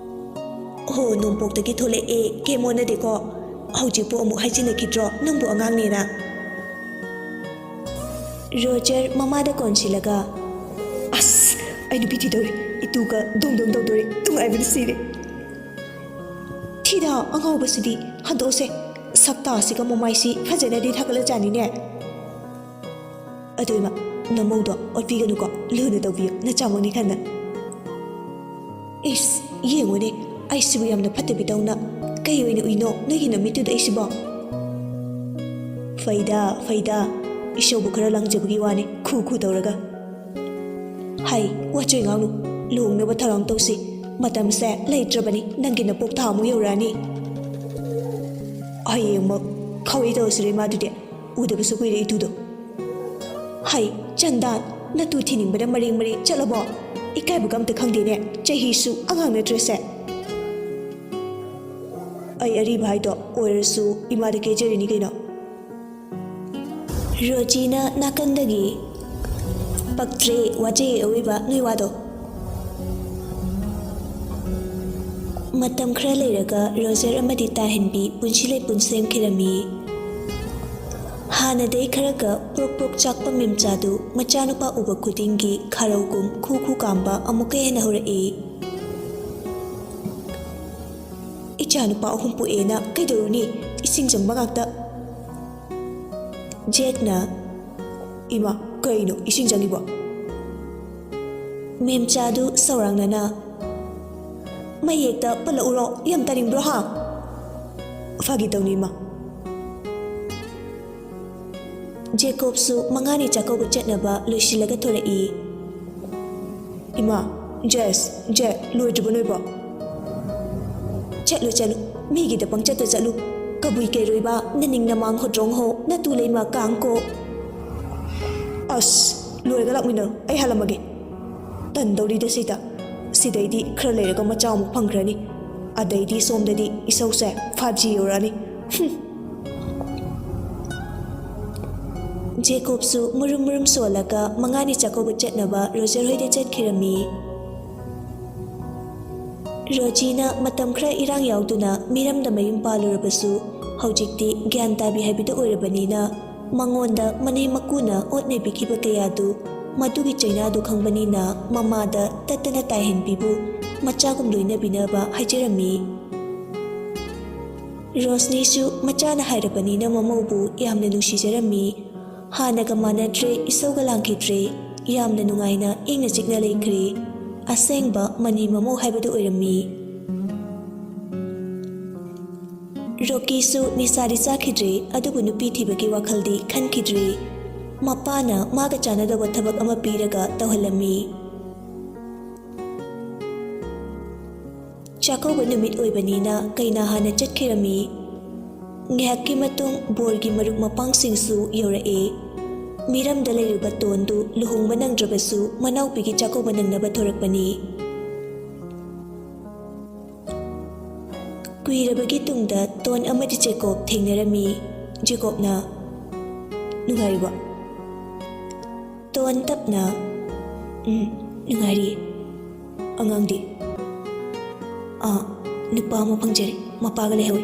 "ꯍꯣ, ꯅꯣꯡꯄꯣꯛꯇꯒꯤ ꯊꯣꯛꯂꯛꯑꯦ, ꯀꯦꯝ ꯑꯣꯟꯅꯗꯦꯀꯣ? ꯍꯧꯖꯤꯛꯄꯨ ꯑꯃꯨꯛ ꯍꯥꯏꯖꯤꯟꯅꯈꯤꯗ꯭ꯔꯣ ꯅꯪꯕꯨ ꯑꯉꯥꯡꯅꯦꯅ?" ꯔꯣꯖꯔ ꯃꯃꯥꯗ ꯀꯣꯟꯁꯤꯜꯂꯒ, "ꯑꯁ, ꯑꯩ ꯅꯨꯄꯤ ꯊꯤꯗꯧꯔꯦ, ꯏꯇꯨꯒ ꯗꯣꯡ ꯗꯣꯡ ꯇꯧꯗꯣꯔꯦ, ꯅꯨꯡꯉꯥꯏꯕꯅ ꯁꯤꯔꯦ꯫ ꯊꯤꯗ ꯑꯉꯥꯎꯕꯁꯤꯗꯤ, ꯍꯟꯗꯣꯛꯑꯁꯦ, ꯁꯛꯇꯥꯁꯤꯒ ꯃꯃꯥꯏꯁꯤ ꯐꯖꯅꯗꯤ ꯊꯥꯒꯠꯂꯖꯥꯠꯅꯤꯅꯦ꯫ ꯑꯗꯨ ꯏꯃꯥ, ꯅꯃꯧꯗꯣ ꯑꯣꯠꯄꯤꯒꯅꯨꯀꯣ, ꯂꯨꯅ ꯇꯧꯕꯤꯌꯨ, ꯅꯆꯥꯃꯛꯅꯤ ꯈꯟꯅ꯫" "ꯏꯁ, ꯌꯦꯡꯉꯨꯅꯦ, ꯑꯩꯁꯤꯕꯨ ꯌꯥꯝꯅ ꯐꯠꯇꯕꯤꯗꯧꯅ꯫ ꯀꯩ ꯑꯣꯏꯅ ꯎꯏꯅꯣ ꯅꯣꯏꯒꯤ ꯅꯃꯤꯠꯇꯨꯗ ꯑꯩꯁꯤꯕꯣ?" "ꯐꯩꯗ, ꯐꯩꯗ, ꯏꯁꯧꯕꯨ ꯈꯔ ꯂꯥꯡꯖꯕꯒꯤ ꯋꯥꯅꯤ, ꯈꯨ ꯈꯨ ꯇꯧꯔꯒ꯫ ꯍꯩ, ꯋꯥꯆꯣꯏ ꯉꯥꯡꯅꯨ, ꯂꯨꯍꯣꯡꯅꯕ ꯊꯧꯔꯥꯡ ꯇꯧꯁꯤ꯫ ꯃꯇꯝꯁꯦ ꯂꯩꯇ꯭ꯔꯕꯅꯤ, ꯅꯪꯒꯤ ꯅꯄꯣꯛ ꯊꯥ ꯑꯃꯨꯛ ꯌꯧꯔꯛꯑꯅꯤ꯫ ꯍꯌꯦꯡꯃꯛ ꯈꯥꯎꯋꯩ ꯇꯧꯔꯁꯤꯔꯣ ꯏꯃꯥꯗꯨꯗꯤ? ꯎꯗꯕꯁꯨ ꯀꯨꯏꯔꯦ ꯏꯇꯨꯗꯣ꯫ ꯍꯩ, ꯆꯟꯗꯥꯟ, ꯅꯇꯨ ꯊꯤꯅꯤꯡꯕꯅ ꯃꯔꯦꯡ ꯃꯔꯦꯡ ꯆꯠꯂꯕꯣ? ꯏꯀꯥꯏꯕꯒ ꯑꯝꯇ ꯈꯪꯗꯦꯅꯦ, ꯆꯍꯤꯁꯨ ꯑꯉꯥꯡ ꯅꯠꯇ꯭ꯔꯦꯁꯦ꯫" "ꯑꯩ ꯑꯔꯤꯕ ꯍꯥꯏꯗꯣ ꯑꯣꯏꯔꯁꯨ ꯏꯃꯥꯗ ꯀꯦꯖꯔꯤꯅꯤ ꯀꯩꯅꯣ꯫" ꯔꯣꯖꯤꯅ ꯅꯥꯀꯟꯗꯒꯤ, "ꯄꯛꯇ꯭ꯔꯦ, ꯋꯥꯖꯩ ꯑꯋꯣꯏꯕ ꯅꯣꯏ ꯋꯥꯗꯣ꯫" ꯃꯇꯝ ꯈꯔ ꯂꯩꯔꯒ ꯔꯣꯖꯔ ꯑꯃꯗꯤ ꯇꯥꯍꯦꯟꯕꯤ ꯄꯨꯟꯁꯤ ꯂꯩꯄꯨꯟ ꯁꯦꯝꯈꯤꯔꯝꯃꯤ꯫ ꯍꯥꯟꯅꯗꯩ ꯈꯔꯒ ꯄ꯭ꯔꯣꯛ ꯄ꯭ꯔꯣꯛ ꯆꯥꯛꯄ ꯃꯦꯝꯆꯥꯗꯨ ꯃꯆꯥꯅꯨꯄꯥ ꯎꯕ ꯈꯨꯗꯤꯡꯒꯤ ꯈꯥꯔꯧꯒꯨꯝ ꯈꯨ ꯈꯨ ꯀꯥꯝꯕ ꯑꯃꯨꯛꯀ ꯍꯦꯟꯅ ꯍꯧꯔꯛꯏ꯫ "ꯏꯆꯥꯅꯨꯄꯥ ꯑꯍꯨꯝ ꯄꯣꯛꯑꯦꯅ ꯀꯩꯗꯧꯔꯨꯅꯤ? ꯏꯁꯤꯡ ꯆꯪꯕ ꯉꯥꯛꯇ꯫" ꯖꯦꯛꯅ, "ꯏꯃꯥ, ꯀꯩꯅꯣ ꯏꯁꯤꯡ ꯆꯪꯉꯤꯕꯣ?" ꯃꯦꯝꯆꯥꯗꯨ ꯁꯧꯔꯥꯡꯅꯅ, "ꯃꯩ ꯍꯦꯛꯇ ꯄꯜꯂꯛꯎꯔꯣ? ꯌꯥꯝ ꯇꯥꯅꯤꯡꯕ꯭ꯔꯣ ꯍꯥ?" "ꯐꯥꯒꯤ ꯇꯧꯅꯤ ꯏꯃꯥ꯫" ꯖꯦꯀꯣꯕꯁꯨ ꯃꯉꯥꯅꯤ ꯆꯥꯛꯀꯧꯕ ꯆꯠꯅꯕ ꯂꯣꯏꯁꯤꯜꯂꯒ ꯊꯣꯔꯛꯏ꯫ "ꯏꯃꯥ, ꯖꯦꯁ, ꯖꯦꯛ, ꯂꯣꯏꯗ꯭ꯔꯤꯕꯣ ꯅꯣꯏꯕꯣ?" "ꯆꯠꯂꯨ, ꯆꯠꯂꯨ, ꯃꯤꯒꯤꯗ ꯄꯪꯆꯠꯇ ꯆꯠꯂꯨ꯫ ꯀꯕꯨꯏ ꯀꯩꯔꯣꯏꯕ, ꯅꯅꯤꯡ ꯅꯃꯥꯡ ꯍꯣꯗ꯭ꯔꯣꯡ ꯍꯣ, ꯅꯇꯨ ꯂꯩꯃ ꯀꯥꯡ ꯀꯣ꯫" "ꯑꯁ, ꯂꯣꯏꯔꯒ ꯂꯥꯛꯃꯤꯟꯅꯔꯣ, ꯑꯩ ꯍꯜꯂꯝꯃꯒꯦ꯫ ꯇꯟꯗꯧꯔꯤꯗ ꯁꯤꯗ꯫ ꯁꯤꯗꯩꯗꯤ ꯈꯔ ꯂꯩꯔꯒ ꯃꯆꯥ ꯑꯃꯨꯛ ꯐꯪꯈ꯭ꯔꯅꯤ꯫ ꯑꯗꯩꯗꯤ ꯁꯣꯝꯗꯗꯤ ꯏꯁꯧꯁꯦ five G ꯌꯧꯔꯛꯑꯅꯤ꯫ ꯍꯨꯝ꯫" ꯖꯦꯀꯣꯕꯁꯨ ꯃꯨꯔꯨꯝ ꯃꯨꯔꯨꯝ ꯁꯣꯜꯂꯒ ꯃꯉꯥꯅꯤ ꯆꯥꯛꯀꯧꯕ ꯆꯠꯅꯕ ꯔꯣꯖꯔ ꯍꯣꯏꯗ ꯆꯠꯈꯤꯔꯝꯃꯤ꯫ ꯔꯣꯖꯤꯅ ꯃꯇꯝ ꯈꯔ ꯏꯔꯥꯡ ꯌꯥꯎꯗꯨꯅ ꯃꯤꯔꯝꯗ ꯃꯌꯨꯝ ꯄꯥꯜꯂꯨꯔꯕꯁꯨ, ꯍꯧꯖꯤꯛꯇꯤ ꯒ꯭ꯌꯥꯟ ꯇꯥꯕꯤ ꯍꯥꯏꯕꯗꯨ ꯑꯣꯏꯔꯕꯅꯤꯅ, ꯃꯉꯣꯟꯗ ꯃꯅꯦꯝ ꯃꯀꯨꯅ ꯑꯣꯠ ꯅꯩꯕꯤꯈꯤꯕ ꯀꯌꯥꯗꯨ, ꯃꯗꯨꯒꯤ ꯆꯩꯅꯥꯗꯨ ꯈꯪꯕꯅꯤꯅ, ꯃꯃꯥꯗ ꯇꯠꯇꯅ ꯇꯥꯏꯍꯟꯕꯤꯕꯨ ꯃꯆꯥꯒꯨꯝ ꯂꯣꯏꯅꯕꯤꯅꯕ ꯍꯥꯏꯖꯔꯝꯃꯤ꯫ ꯔꯣꯁꯅꯤꯁꯨ ꯃꯆꯥꯅ ꯍꯥꯏꯔꯕꯅꯤꯅ ꯃꯃꯧꯕꯨ ꯌꯥꯝꯅ ꯅꯨꯡꯁꯤꯖꯔꯝꯃꯤ꯫ ꯍꯥꯟꯅꯒ ꯃꯥꯟꯅꯗ꯭ꯔꯦ, ꯏꯁꯧꯒ ꯂꯥꯡꯈꯤꯗ꯭ꯔꯦ꯫ ꯌꯥꯝꯅ ꯅꯨꯡꯉꯥꯏꯅ ꯏꯪꯅ ꯆꯤꯛꯅ ꯂꯩꯈ꯭ꯔꯦ꯫ ꯑꯁꯦꯡꯕ ꯃꯅꯤ ꯃꯃꯧ ꯍꯥꯏꯕꯗꯨ ꯑꯣꯏꯔꯝꯃꯤ꯫ ꯔꯣꯀꯤꯁꯨ ꯅꯤꯁꯥꯗꯤ ꯆꯥꯈꯤꯗ꯭ꯔꯦ, ꯑꯗꯨꯕꯨ ꯅꯨꯄꯤ ꯊꯤꯕꯒꯤ ꯋꯥꯈꯜꯗꯤ ꯈꯟꯈꯤꯗ꯭ꯔꯦ꯫ ꯃꯄꯥꯅ ꯃꯥꯒ ꯆꯥꯟꯅꯗꯕ ꯊꯕꯛ ꯑꯃ ꯄꯤꯔꯒ ꯇꯧꯍꯜꯂꯝꯃꯤ꯫ ꯆꯥꯛꯀꯧꯕ ꯅꯨꯃꯤꯠ ꯑꯣꯏꯕꯅꯤꯅ ꯀꯩꯅꯥ ꯍꯥꯟꯅ ꯆꯠꯈꯤꯔꯝꯃꯤ꯫ ꯉꯥꯏꯍꯥꯛꯀꯤ ꯃꯇꯨꯡ ꯕꯣꯔꯒꯤ ꯃꯔꯨꯞ ꯃꯄꯥꯡꯁꯤꯡꯁꯨ ꯌꯧꯔꯛꯑꯦ꯫ ꯃꯤꯔꯝꯗ ꯂꯩꯔꯨꯕ ꯇꯣꯟꯗꯨ ꯂꯨꯍꯣꯡꯕ ꯅꯪꯗ꯭ꯔꯕꯁꯨ ꯃꯅꯥꯎꯄꯤꯒꯤ ꯆꯥꯛꯀꯧꯕ ꯅꯪꯅꯕ ꯊꯣꯔꯛꯄꯅꯤ꯫ ꯀꯨꯏꯔꯕꯒꯤ ꯇꯨꯡꯗ ꯇꯣꯟ ꯑꯃꯗꯤ ꯖꯦꯀꯣꯕ ꯊꯦꯡꯅꯔꯝꯃꯤ꯫ ꯖꯦꯀꯣꯕꯅ, "ꯅꯨꯡꯉꯥꯏꯔꯤꯕꯣ?" ꯇꯣꯟ ꯇꯞꯅ, "ꯎꯝ, ꯅꯨꯡꯉꯥꯏꯔꯤ꯫ ꯑꯉꯥꯡꯗꯤ?" ꯑꯥ, ꯅꯨꯄꯥ ꯑꯃ ꯐꯪꯖꯔꯦ, ꯃꯄꯥꯒ ꯂꯩꯍꯧꯋꯤ꯫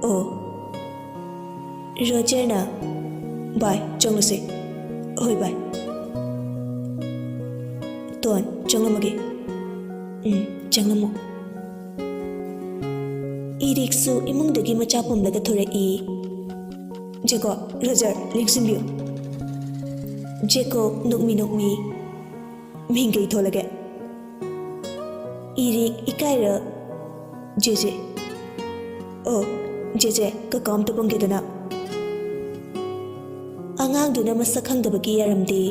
ꯑꯣ, ꯔꯣꯖꯔꯅ, "ꯚꯥꯏ, ꯆꯪꯂꯁꯦ꯫" "ꯍꯣꯏ, ꯚꯥꯏ꯫" "ꯇꯣꯟ, ꯆꯪꯂꯝꯃꯒꯦ꯫" "ꯎꯝ, ꯆꯪꯂꯝꯃꯣ꯫" ꯏꯔꯤꯛꯁꯨ ꯏꯃꯨꯡꯗꯒꯤ ꯃꯆꯥ ꯄꯨꯝꯂꯒ ꯊꯣꯔꯛꯏ꯫ "ꯖꯦꯀꯣ, ꯔꯣꯖꯔ, ꯂꯦꯡꯁꯤꯟꯕꯤꯌꯨ꯫" ꯖꯦꯀꯣ ꯅꯣꯛꯃꯤ ꯅꯣꯛꯃꯤ, "ꯃꯤꯡ ꯀꯩ ꯊꯣꯜꯂꯒꯦ?" ꯏꯔꯤꯛ ꯏꯀꯥꯏꯔ, "ꯖꯦꯖꯦ꯫" "ꯑꯣ, ꯖꯦꯖꯦ, ꯀꯀꯥ ꯑꯝꯇ ꯄꯨꯟꯒꯦꯗꯅ꯫" ꯑꯉꯥꯡꯗꯨꯅ ꯃꯁꯛ ꯈꯪꯗꯕꯒꯤ ꯌꯥꯔꯝꯗꯦ꯫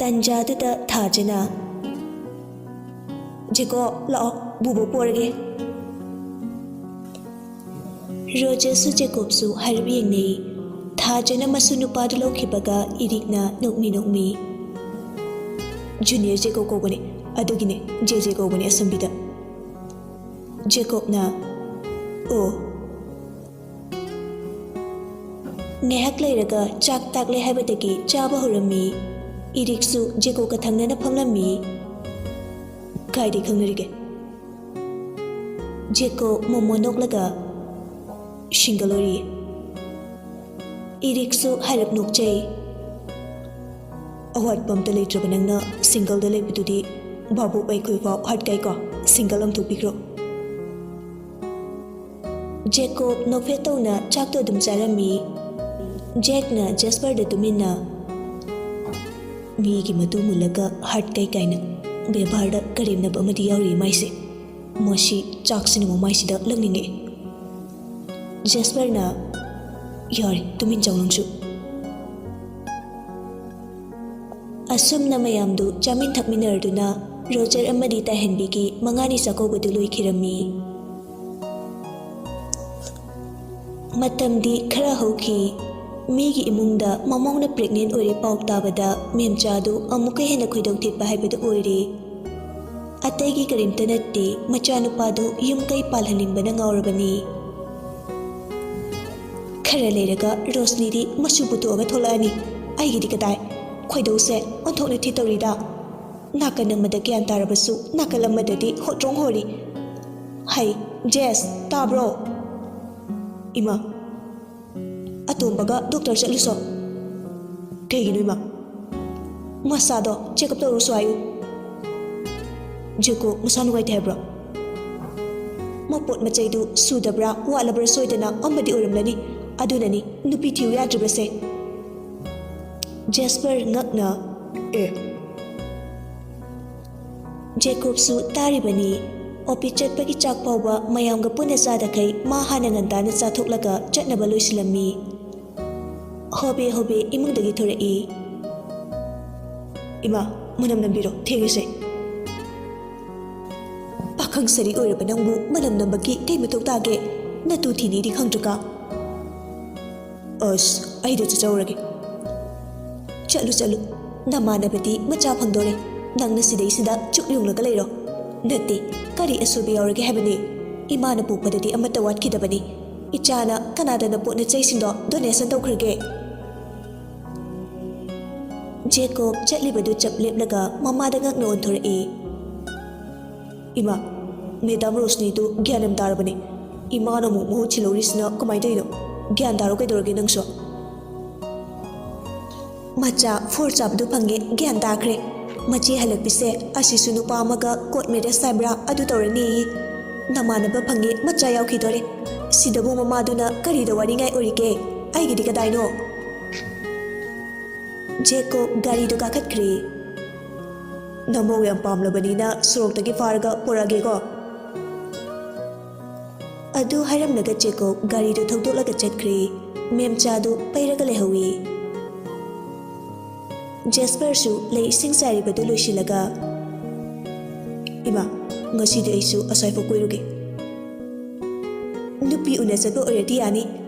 ꯇꯟꯖꯥꯗꯨꯗ ꯊꯥꯖꯅ, "ꯖꯦꯀꯣ, ꯂꯥꯛꯑꯣ, ꯕꯨꯕꯣꯛ ꯄꯣꯔꯒꯦ꯫" ꯔꯣꯖꯔꯁꯨ ꯖꯦꯀꯣꯕꯁꯨ ꯍꯥꯏꯔꯞ ꯌꯦꯡꯅꯩ꯫ ꯊꯥꯖꯅ ꯃꯁꯨ ꯅꯨꯄꯥꯗꯨ ꯂꯧꯈꯤꯕꯒ ꯏꯔꯤꯛꯅ ꯅꯣꯛꯃꯤ ꯅꯣꯛꯃꯤ, "ꯖꯨꯅꯤꯌꯔ ꯖꯦꯀꯣ ꯀꯧꯕꯅꯦ, ꯑꯗꯨꯒꯤꯅꯦ ꯖꯦꯖꯦ ꯀꯧꯕꯅꯦ ꯑꯁꯝꯕꯤꯗ꯫" ꯖꯦꯀꯣꯕꯅ, "ꯑꯣ꯫" ꯉꯥꯏꯍꯥꯛ ꯂꯩꯔꯒ ꯆꯥꯛ ꯇꯥꯛꯂꯦ ꯍꯥꯏꯕꯗꯒꯤ ꯆꯥꯕ ꯍꯧꯔꯝꯃꯤ꯫ ꯏꯔꯤꯛꯁꯨ ꯖꯦꯀꯣꯕꯀ ꯊꯪꯅꯅ ꯐꯝꯂꯝꯃꯤ꯫ "ꯀꯥꯏꯗꯩ ꯈꯪꯅꯔꯤꯒꯦ?" ꯖꯦꯀꯣꯕ ꯃꯣꯃꯣ ꯅꯣꯛꯂꯒ, "ꯁꯤꯡꯒꯜ ꯑꯣꯏꯔꯤꯌꯦ꯫" ꯏꯔꯤꯛꯁꯨ ꯍꯥꯏꯔꯞ ꯅꯣꯛꯆꯩ꯫ "ꯑꯋꯥꯠꯄ ꯑꯝꯇ ꯂꯩꯇ꯭ꯔꯕ ꯅꯪꯅ ꯁꯤꯡꯒꯜꯗ ꯂꯩꯕꯗꯨꯗꯤ ꯚꯥꯕꯣꯛ ꯑꯩꯈꯣꯏ ꯐꯥꯎ ꯍꯥꯠꯀꯥꯏꯀꯣ, ꯁꯤꯡꯒꯜ ꯑꯃ ꯊꯣꯛꯄꯤꯈ꯭ꯔꯣ꯫" ꯖꯦꯀꯣꯕ ꯅꯣꯛꯐꯦꯠ ꯇꯧꯅ ꯆꯥꯛꯇꯣ ꯑꯗꯨꯝ ꯆꯥꯔꯝꯃꯤ꯫ ꯖꯦꯛꯅ ꯖꯦꯁꯄꯔꯗ ꯇꯨꯃꯤꯟꯅ, "ꯃꯤꯒꯤ ꯃꯇꯨ ꯃꯨꯜꯂꯒ ꯍꯥꯠꯀꯥꯏ ꯀꯥꯏꯅ ꯕꯦꯕꯥꯔꯗ ꯀꯔꯦꯝꯅꯕ ꯑꯃꯗꯤ ꯌꯥꯎꯔꯤ ꯃꯥꯏꯁꯦ꯫ ꯃꯁꯤ ꯆꯥꯛꯁꯤꯅ ꯃꯃꯥꯏꯁꯤꯗ ꯂꯪꯅꯤꯡꯉꯛꯑꯦ꯫" ꯖꯦꯁꯄꯔꯅ, "ꯌꯥꯔꯦ, ꯇꯨꯃꯤꯟ ꯆꯥꯎ ꯅꯪꯁꯨ꯫" ꯑꯁꯨꯝꯅ ꯃꯌꯥꯝꯗꯨ ꯆꯥꯃꯤꯟ ꯊꯛꯃꯤꯟꯅꯔꯗꯨꯅ ꯔꯣꯖꯔ ꯑꯃꯗꯤ ꯇꯥꯏꯍꯟꯕꯤꯒꯤ ꯃꯉꯥꯅꯤ ꯆꯥꯛꯀꯧꯕꯗꯨ ꯂꯣꯏꯈꯤꯔꯝꯃꯤ꯫ ꯃꯇꯝꯗꯤ ꯈꯔ ꯍꯧꯈꯤ꯫ ꯃꯤꯒꯤ ꯏꯃꯨꯡꯗ ꯃꯃꯧꯅ ꯄ꯭ꯔꯦꯒꯅꯦꯟ ꯑꯣꯏꯔꯦ ꯄꯥꯎ ꯇꯥꯕꯗ ꯃꯦꯝꯆꯥꯗꯨ ꯑꯃꯨꯛꯀ ꯍꯦꯟꯅ ꯈꯣꯏꯗꯧ ꯊꯤꯠꯄ ꯍꯥꯏꯕꯗꯨ ꯑꯣꯏꯔꯦ꯫ ꯑꯇꯩꯒꯤ ꯀꯔꯤꯝꯇ ꯅꯠꯇꯦ, ꯃꯆꯥꯅꯨꯄꯥꯗꯨ ꯌꯨꯝ ꯀꯩ ꯄꯥꯜꯍꯟꯅꯤꯡꯕꯅ ꯉꯥꯎꯔꯕꯅꯤ꯫ ꯈꯔ ꯂꯩꯔꯒ ꯔꯣꯁꯅꯤꯗꯤ ꯃꯆꯨ ꯄꯨꯊꯣꯛꯑꯒ ꯊꯣꯛꯂꯛꯑꯅꯤ꯫ ꯑꯩꯒꯤꯗꯤ ꯀꯗꯥꯏ? ꯈꯣꯏꯗꯧꯁꯦ ꯑꯣꯟꯊꯣꯛꯅ ꯊꯤꯠꯇꯧꯔꯤꯗ꯫ ꯅꯥꯀꯟ ꯑꯃꯗ ꯒ꯭ꯌꯥꯟ ꯇꯥꯔꯕꯁꯨ ꯅꯥꯀꯜ ꯑꯃꯗꯗꯤ ꯍꯣꯇ꯭ꯔꯣꯡ ꯍꯣꯔꯤ꯫ ꯍꯩ, ꯖꯦꯁ, ꯇꯥꯕ꯭ꯔꯣ? ꯏꯃꯥ, ꯑꯇꯣꯝꯕꯒ ꯗꯣꯛꯇꯔ ꯆꯠꯂꯨꯁꯣ꯫ ꯀꯩꯒꯤꯅꯣ ꯏꯃꯥ? ꯃꯁꯥꯗꯣ ꯆꯦꯛꯑꯞ ꯇꯧꯔꯨꯁꯨ ꯍꯥꯏꯌꯨ꯫ ꯖꯦꯀꯣ ꯃꯁꯥ ꯅꯨꯡꯉꯥꯏꯇꯦ ꯍꯥꯏꯕ꯭ꯔꯣ? ꯃꯄꯣꯠ ꯃꯆꯩꯗꯨ ꯁꯨꯗꯕ꯭ꯔꯥ ꯋꯥꯠꯂꯕ꯭ꯔꯥ ꯁꯣꯏꯗꯅ ꯑꯃꯗꯤ ꯑꯣꯏꯔꯝꯂꯅꯤ꯫ ꯑꯗꯨꯅꯅꯤ ꯅꯨꯄꯤ ꯊꯤꯌꯨ ꯌꯥꯗ꯭ꯔꯤꯕꯁꯦ꯫ ꯖꯦꯁꯄꯔ ꯉꯛꯅ, ꯑꯦ꯫ ꯖꯦꯀꯣꯕꯁꯨ ꯇꯥꯔꯤꯕꯅꯤ꯫ ꯑꯣꯐꯤꯁ ꯆꯠꯄꯒꯤ ꯆꯥꯛ ꯐꯥꯎꯕ ꯃꯌꯥꯝꯒ ꯄꯨꯟꯅ ꯆꯥꯗꯈꯩ ꯃꯥ ꯍꯥꯟꯅ ꯉꯟꯇꯥꯅ ꯆꯥꯊꯣꯛꯂꯒ ꯆꯠꯅꯕ ꯂꯣꯏꯁꯤꯜꯂꯝꯃꯤ꯫ ꯍꯣꯕꯦ ꯍꯣꯕꯦ ꯏꯃꯨꯡꯗꯒꯤ ꯊꯣꯔꯛꯏ꯫ ꯏꯃꯥ, ꯃꯅꯝ ꯅꯝꯕꯤꯔꯣ, ꯊꯦꯡꯉꯁꯦ꯫ ꯄꯥꯈꯪ ꯁꯔꯤ ꯑꯣꯏꯔꯕ ꯅꯪꯕꯨ ꯃꯅꯝ ꯅꯝꯕꯒꯤ ꯀꯩ ꯃꯊꯧ ꯇꯥꯒꯦ? ꯅꯇꯨ ꯊꯤꯅꯤꯗꯤ ꯈꯪꯗ꯭ꯔꯒ꯫ ꯑꯁ, ꯑꯩꯗ ꯆꯠꯆꯧꯔꯒꯦ꯫ ꯆꯠꯂꯨ, ꯆꯠꯂꯨ꯫ ꯅꯃꯥꯟꯅꯕꯗꯤ ꯃꯆꯥ ꯐꯪꯗꯣꯔꯦ꯫ ꯅꯪꯅ ꯁꯤꯗꯩꯁꯤꯗ ꯆꯨꯞ ꯌꯨꯡꯂꯒ ꯂꯩꯔꯣ꯫ ꯅꯠꯇꯦ, ꯀꯔꯤ ꯑꯁꯣꯏꯕ ꯌꯥꯎꯔꯒꯦ ꯍꯥꯏꯕꯅꯤ? ꯏꯃꯥꯅ ꯄꯣꯛꯄꯗꯗꯤ ꯑꯃꯠꯇ ꯋꯥꯠꯈꯤꯗꯕꯅꯤ꯫ ꯏꯆꯥꯅ ꯀꯅꯥꯗꯅ ꯄꯣꯠ ꯆꯩꯁꯤꯡꯗꯣ ꯗꯣꯅꯦꯁꯟ ꯇꯧꯈ꯭ꯔꯒꯦ? ꯖꯦꯀꯣꯕ ꯆꯠꯂꯤꯕꯗꯨ ꯆꯞ ꯂꯦꯞꯂꯒ ꯃꯃꯥꯗ ꯉꯛꯅ ꯑꯣꯟꯊꯣꯔꯛꯏ꯫ ꯏꯃꯥ, ꯃꯦꯗꯥꯝ ꯔꯣꯁꯅꯤꯗꯨ ꯒ꯭ꯌꯥꯟ ꯌꯥꯝ ꯇꯥꯔꯕꯅꯤ꯫ ꯏꯃꯥꯅ ꯑꯃꯨꯛ ꯃꯍꯨꯠ ꯁꯤꯜꯍꯧꯔꯤꯁꯤꯅ ꯀꯃꯥꯏꯅ ꯇꯧꯔꯤꯅꯣ? ꯒ꯭ꯌꯥꯟ ꯇꯥꯔꯣ ꯀꯩꯗꯧꯔꯒꯦ ꯅꯪꯁꯨ? ꯃꯆꯥ ꯐꯣꯔ ꯆꯥꯕꯗꯨ ꯐꯪꯉꯦ, ꯒ꯭ꯌꯥꯟ ꯇꯥꯈ꯭ꯔꯦ꯫ ꯃꯆꯦ ꯍꯜꯂꯛꯄꯤꯁꯦ ꯑꯁꯤꯁꯨ ꯅꯨꯄꯥ ꯑꯃꯒ ꯀꯣꯔꯠ ꯃꯦꯔꯦꯖ ꯍꯥꯏꯕ꯭ꯔꯥ ꯑꯗꯨ ꯇꯧꯔꯅꯤꯌꯦ꯫ ꯅꯃꯥꯟꯅꯕ ꯐꯪꯉꯦ, ꯃꯆꯥ ꯌꯥꯎꯈꯤꯗꯣꯔꯦ꯫ ꯁꯤꯗꯕꯨ ꯃꯃꯥꯗꯨꯅ ꯀꯔꯤꯗ ꯋꯥꯔꯤꯉꯥꯏ ꯑꯣꯏꯔꯤꯒꯦ? ꯑꯩꯒꯤꯗꯤ ꯀꯗꯥꯏꯅꯣ? ꯖꯦꯀꯣꯕ ꯒꯥꯔꯤꯗꯨ ꯀꯥꯈꯠꯈ꯭ꯔꯦ꯫ ꯅꯃꯧ ꯌꯥꯝ ꯄꯥꯝꯂꯕꯅꯤꯅ ꯁꯣꯔꯣꯛꯇꯒꯤ ꯐꯥꯔꯒ ꯄꯨꯔꯛꯑꯒꯦꯀꯣ꯫ ꯑꯗꯨ ꯍꯥꯏꯔꯝꯂꯒ ꯖꯦꯀꯣꯕ ꯒꯥꯔꯤꯗꯨ ꯊꯧꯗꯣꯛꯂꯒ ꯆꯠꯈ꯭ꯔꯦ꯫ ꯃꯦꯝꯆꯥꯗꯨ ꯄꯩꯔꯒ ꯂꯩꯍꯧꯏ꯫ ꯖꯦꯁꯄꯔꯁꯨ ꯂꯩ ꯏꯁꯤꯡ ꯆꯥꯏꯔꯤꯕꯗꯨ ꯂꯣꯏꯁꯤꯜꯂꯒ, "ꯏꯃꯥ, ꯉꯁꯤꯗꯤ ꯑꯩꯁꯨ ꯑꯁ꯭ꯋꯥꯏꯐꯥꯎ ꯀꯣꯏꯔꯨꯒꯦ꯫ ꯅꯨꯄꯤ ꯎꯅ ꯆꯠꯄ ꯑꯣꯏꯔꯗꯤ ꯌꯥꯅꯤ,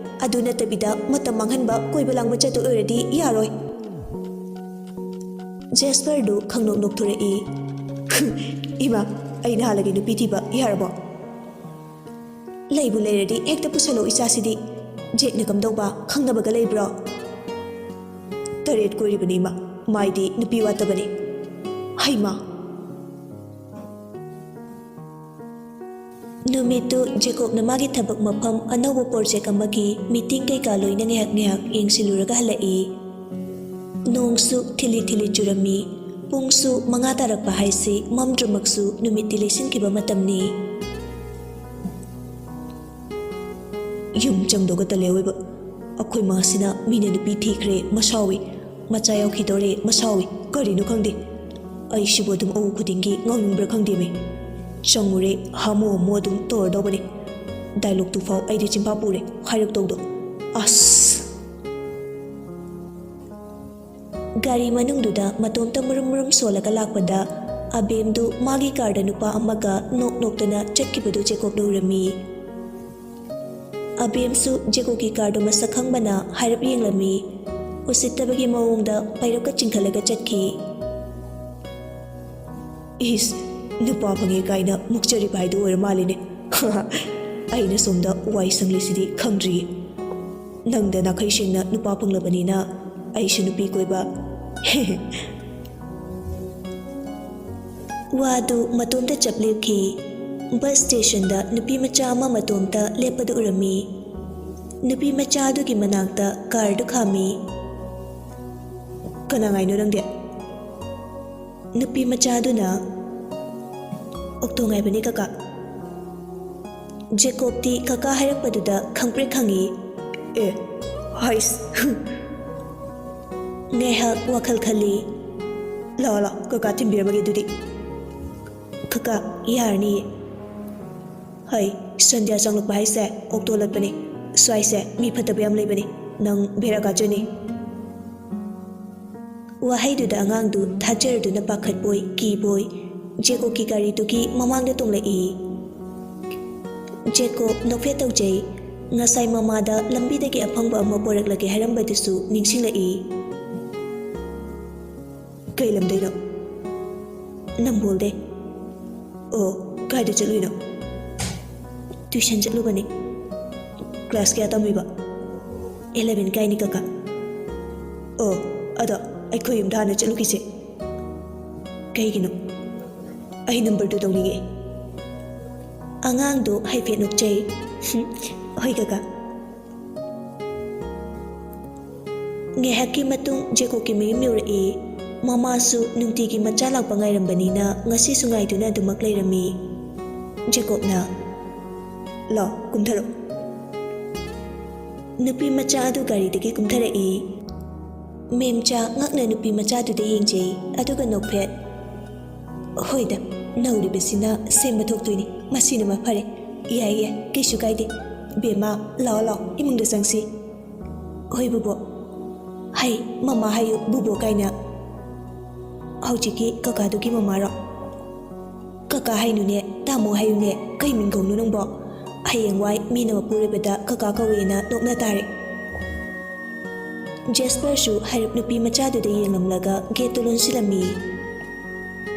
ꯑꯗꯨ ꯅꯠꯇꯕꯤꯗ ꯃꯇꯝ ꯃꯥꯡꯍꯟꯕ, ꯀꯣꯏꯕ ꯂꯥꯡꯕ ꯆꯠꯇꯣꯏ ꯑꯣꯏꯔꯗꯤ ꯌꯥꯔꯣꯏ꯫" ꯖꯦꯁꯄꯔꯗꯨ ꯈꯪꯅꯣꯛ ꯅꯣꯛꯊꯣꯔꯛꯏ꯫ "ꯏꯃꯥ, ꯑꯩ ꯅꯍꯥꯟꯂꯒꯤ ꯅꯨꯄꯤ ꯊꯤꯕ ꯌꯥꯔꯕꯣ?" "ꯂꯩꯕꯨ ꯂꯩꯔꯗꯤ ꯍꯦꯛꯇ ꯄꯨꯁꯜꯂꯣ ꯏꯆꯥꯁꯤꯗꯤ꯫ ꯖꯦꯛꯅ ꯀꯝꯗꯧꯕ, ꯈꯪꯅꯕꯒ ꯂꯩꯕ꯭ꯔꯣ?" "ꯇꯔꯦꯠ ꯀꯣꯏꯔꯤꯕꯅꯤ ꯏꯃꯥ, ꯃꯥꯏꯗꯤ ꯅꯨꯄꯤ ꯋꯥꯠꯇꯕꯅꯤ꯫" "ꯍꯩꯃꯥ!" ꯅꯨꯃꯤꯠꯇꯨ ꯖꯦꯀꯣꯕꯅ ꯃꯥꯒꯤ ꯊꯕꯛ ꯃꯐꯝ ꯑꯅꯧꯕ ꯄ꯭ꯔꯣꯖꯦꯛ ꯑꯃꯒꯤ ꯃꯤꯇꯤꯡ ꯀꯩꯀꯥ ꯂꯣꯏꯅ ꯉꯥꯏꯍꯥꯛ ꯉꯥꯏꯍꯥꯛ ꯌꯦꯡꯁꯤꯜꯂꯨꯔꯒ ꯍꯜꯂꯛꯏ꯫ ꯅꯣꯡꯁꯨ ꯊꯤꯂꯤ ꯊꯤꯂꯤ ꯆꯨꯔꯝꯃꯤ꯫ ꯄꯨꯡꯁꯨ ꯃꯉꯥ ꯇꯥꯔꯛꯄ ꯍꯥꯏꯁꯤ ꯃꯝꯗ꯭ꯔꯃꯛꯁꯨ ꯅꯨꯃꯤꯠꯇꯤ ꯂꯩꯁꯤꯟꯈꯤꯕ ꯃꯇꯝꯅꯤ꯫ ꯌꯨꯝ ꯆꯪꯗꯧꯒ ꯇꯜꯂꯦ ꯑꯑꯣꯏꯕ꯫ ꯑꯩꯈꯣꯏ ꯃꯥꯁꯤꯅ ꯃꯤꯅ ꯅꯨꯄꯤ ꯊꯤꯈ꯭ꯔꯦ ꯃꯁꯥꯎꯏ, ꯃꯆꯥ ꯌꯥꯎꯈꯤꯗꯧꯔꯦ ꯃꯁꯥꯎꯏ, ꯀꯔꯤꯅꯣ ꯈꯪꯗꯦ꯫ ꯑꯩꯁꯤꯕꯨ ꯑꯗꯨꯝ ꯑꯎ ꯈꯨꯗꯤꯡꯒꯤ ꯉꯥꯎꯅꯤꯡꯕ꯭ꯔꯥ ꯈꯪꯗꯦꯃꯤ꯫ ꯆꯪꯉꯨꯔꯦ ꯍꯥꯃꯨ ꯍꯥꯃꯨ ꯑꯗꯨꯝ ꯇꯧꯔꯗꯧꯕꯅꯤ꯫ ꯗꯥꯏꯂꯣꯛꯇꯨ ꯐꯥꯎ ꯑꯩꯗꯤ ꯆꯤꯟꯐꯥ ꯄꯨꯔꯦ ꯍꯥꯏꯔꯛꯇꯧꯗꯣ꯫ ꯑꯁ! ꯒꯥꯔꯤ ꯃꯅꯨꯡꯗꯨꯗ ꯃꯇꯣꯝꯇ ꯃꯨꯔꯨꯝ ꯃꯨꯔꯨꯝ ꯁꯣꯜꯂꯒ ꯂꯥꯛꯄꯗ ꯑꯕꯦꯝꯗꯨ ꯃꯥꯒꯤ ꯀꯥꯔꯗ ꯅꯨꯄꯥ ꯑꯃꯒ ꯅꯣꯛ ꯅꯣꯛꯇꯅ ꯆꯠꯈꯤꯕꯗꯨ ꯖꯦꯀꯣꯕꯅ ꯎꯔꯝꯃꯤ꯫ ꯑꯕꯦꯝꯁꯨ ꯖꯦꯀꯣꯕꯀꯤ ꯀꯥꯔꯗꯨ ꯃꯁꯛ ꯈꯪꯕꯅ ꯍꯥꯏꯔꯞ ꯌꯦꯡꯂꯝꯃꯤ꯫ ꯎꯁꯤꯠꯇꯕꯒꯤ ꯃꯑꯣꯡꯗ ꯄꯩꯔꯞꯀ ꯆꯤꯡꯈꯠꯂꯒ ꯆꯠꯈꯤ꯫ ꯏꯁ, ꯅꯨꯄꯥ ꯐꯪꯉꯦ ꯀꯥꯏꯅ ꯃꯨꯛꯆꯔꯤꯕ ꯍꯥꯏꯗꯨ ꯑꯣꯏꯔ ꯃꯥꯜꯂꯤꯅꯦ꯫ ꯑꯩꯅ ꯁꯣꯝꯗ ꯋꯥꯏ ꯁꯪꯂꯤꯁꯤꯗꯤ ꯈꯪꯗ꯭ꯔꯤꯌꯦ꯫ ꯅꯪꯗ ꯅꯥꯈꯩ ꯁꯦꯡꯅ ꯅꯨꯄꯥ ꯐꯪꯂꯕꯅꯤꯅ ꯑꯩꯁꯨ ꯅꯨꯄꯤ ꯀꯣꯏꯕ꯫ ꯋꯥꯗꯨ ꯃꯇꯣꯝꯇ ꯆꯞ ꯂꯦꯞꯈꯤ꯫ ꯕꯁ ꯁ꯭ꯇꯦꯁꯟꯗ ꯅꯨꯄꯤ ꯃꯆꯥ ꯑꯃ ꯃꯇꯣꯝꯇ ꯂꯦꯞꯄꯗꯨ ꯎꯔꯝꯃꯤ꯫ ꯅꯨꯄꯤ ꯃꯆꯥ ꯑꯗꯨꯒꯤ ꯃꯅꯥꯛꯇ ꯀꯥꯔꯗꯨ ꯈꯥꯝꯃꯤ꯫ "ꯀꯅꯥ ꯉꯥꯏꯅꯣ ꯅꯪꯗꯤ?" ꯅꯨꯄꯤ ꯃꯆꯥ ꯑꯗꯨꯅ, "ꯑꯣꯛꯇꯣ ꯉꯥꯏꯕꯅꯤ ꯀꯀꯥ꯫" ꯖꯦꯀꯣꯕꯇꯤ ꯀꯀꯥ ꯍꯥꯏꯔꯛꯄꯗꯨꯗ ꯈꯪꯄ꯭ꯔꯦꯛ ꯈꯪꯉꯤ꯫ "ꯑꯦ, ꯍꯩꯁ!" ꯉꯥꯏꯍꯥꯛ ꯋꯥꯈꯜ ꯈꯜꯂꯤ꯫ "ꯂꯥꯛꯑꯣ, ꯂꯥꯛꯑꯣ, ꯀꯀꯥ ꯊꯤꯟꯕꯤꯔꯝꯃꯒꯦ ꯑꯗꯨꯗꯤ꯫" "ꯀꯀꯥ, ꯌꯥꯔꯅꯤꯌꯦ꯫" "ꯍꯩ, ꯁꯟꯙ꯭ꯌꯥ ꯆꯪꯂꯛꯄ ꯍꯥꯏꯁꯦ ꯑꯣꯛꯇꯣ ꯂꯠꯄꯅꯦ꯫ ꯁ꯭ꯋꯥꯏꯁꯦ ꯃꯤ ꯐꯠꯇꯕ ꯌꯥꯝ ꯂꯩꯕꯅꯦ꯫ ꯅꯪ ꯕꯦꯔꯥ ꯀꯥꯖꯅꯤ꯫" ꯋꯥꯍꯩꯗꯨꯗ ꯑꯉꯥꯡꯗꯨ ꯊꯥꯖꯔꯗꯨꯅ ꯄꯥꯈꯠꯄꯣꯏ ꯀꯤꯕꯣꯏ ꯖꯦꯀꯣꯕꯀꯤ ꯒꯥꯔꯤꯗꯨꯒꯤ ꯃꯃꯥꯡꯗ ꯇꯣꯡꯂꯛꯏ꯫ ꯖꯦꯀꯣꯕ ꯅꯣꯛꯐꯦꯠ ꯇꯧꯖꯩ꯫ ꯉꯁꯥꯏ ꯃꯃꯥꯗ ꯂꯝꯕꯤꯗꯒꯤ ꯑꯐꯪꯕ ꯑꯃ ꯄꯣꯔꯛꯂꯒꯦ ꯍꯥꯏꯔꯝꯕꯗꯨꯁꯨ ꯅꯤꯡꯁꯤꯡꯂꯛꯏ꯫ "ꯀꯩ ꯂꯝꯗꯩꯅꯣ?" "ꯅꯝꯕꯣꯜꯗꯩ꯫" "ꯑꯣ, ꯀꯥꯏꯗ ꯆꯠꯂꯨꯏꯅꯣ?" "ꯇ꯭ꯌꯨꯁꯟ ꯆꯠꯂꯨꯕꯅꯤ꯫" "ꯀ꯭ꯂꯥꯁ ꯀꯌꯥ ꯇꯝꯃꯤꯕ?" "ꯑꯦꯂꯦꯚꯦꯟ ꯀꯥꯏꯅꯤ ꯀꯀꯥ꯫" "ꯑꯣ, ꯑꯗꯣ ꯑꯩꯈꯣꯏ ꯌꯨꯝꯗ ꯍꯥꯟꯅ ꯆꯠꯂꯨꯈꯤꯁꯦ꯫" "ꯀꯩꯒꯤꯅꯣ?" "ꯑꯩ ꯅꯝꯕꯔ ꯇꯨ ꯇꯧꯅꯤꯡꯉꯦ꯫" ꯑꯉꯥꯡꯗꯨ ꯍꯥꯏꯐꯦꯠ ꯅꯣꯛꯆꯩ꯫ "ꯍꯣꯏ ꯀꯀꯥ"꯫ ꯉꯥꯏꯍꯥꯛꯀꯤ ꯃꯇꯨꯡ ꯖꯦꯀꯣꯕꯀꯤ ꯃꯌꯨꯝ ꯌꯧꯔꯛꯏ꯫ ꯃꯃꯥꯁꯨ ꯅꯨꯡꯇꯤꯒꯤ ꯃꯆꯥ ꯂꯥꯛꯄ ꯉꯥꯏꯔꯝꯕꯅꯤꯅ ꯉꯁꯤꯁꯨ ꯉꯥꯏꯗꯨꯅ ꯑꯗꯨꯃꯛ ꯂꯩꯔꯝꯃꯤ꯫ ꯖꯦꯀꯣꯕꯅ, "ꯂꯥꯎ, ꯀꯨꯝꯊꯔꯛꯎ"꯫ ꯅꯨꯄꯤ ꯃꯆꯥ ꯑꯗꯨ ꯒꯥꯔꯤꯗꯒꯤ ꯀꯨꯝꯊꯔꯛꯏ꯫ ꯃꯦꯝꯆꯥ ꯉꯛꯅ ꯅꯨꯄꯤ ꯃꯆꯥꯗꯨꯗ ꯌꯦꯡꯖꯩ, ꯑꯗꯨꯒ ꯅꯣꯛꯐꯦꯠ꯫ "ꯍꯣꯏꯗ, ꯅꯧꯔꯤꯕꯁꯤꯅ ꯁꯦꯝꯕ ꯊꯣꯛꯇꯣꯏꯅꯤ, ꯃꯁꯤꯅ ꯃꯐꯔꯦ꯫ ꯌꯥꯏ ꯌꯥꯏ, ꯀꯩꯁꯨ ꯀꯥꯏꯗꯦ꯫ ꯕꯦꯝꯃ, ꯂꯥꯛꯑꯣ ꯂꯥꯛꯑꯣ, ꯏꯃꯨꯡꯗ ꯆꯪꯁꯤ"꯫ "ꯍꯣꯏ ꯕꯨꯕꯣꯛ"꯫ "ꯍꯩ, ꯃꯃꯥ ꯍꯥꯏꯌꯨ ꯕꯨꯕꯣꯛ ꯀꯥꯏꯅ"꯫ "ꯍꯧꯖꯤꯛꯀꯤ ꯀꯀꯥꯗꯨꯒꯤ ꯃꯃꯥꯔꯣ?" "ꯀꯀꯥ ꯍꯥꯏꯅꯨꯅꯦ, ꯇꯥꯃꯣ ꯍꯥꯏꯌꯨꯅꯦ, ꯀꯩ ꯃꯤꯡ ꯀꯧꯅꯣ ꯅꯪꯕꯣ? ꯍꯌꯦꯡꯋꯥꯏ ꯃꯤꯅ ꯃꯄꯨꯔꯣꯏꯕꯗ ꯀꯀꯥ ꯀꯧꯋꯦꯅ ꯅꯣꯛꯅ ꯇꯥꯔꯦ"꯫ ꯖꯦꯁꯄꯔꯁꯨ ꯍꯥꯏꯔꯞ ꯅꯨꯄꯤ ꯃꯆꯥꯗꯨꯗ ꯌꯦꯡꯂꯝꯂꯒ ꯒꯦꯠꯇꯨ ꯂꯣꯟꯁꯤꯜꯂꯝꯃꯤ꯫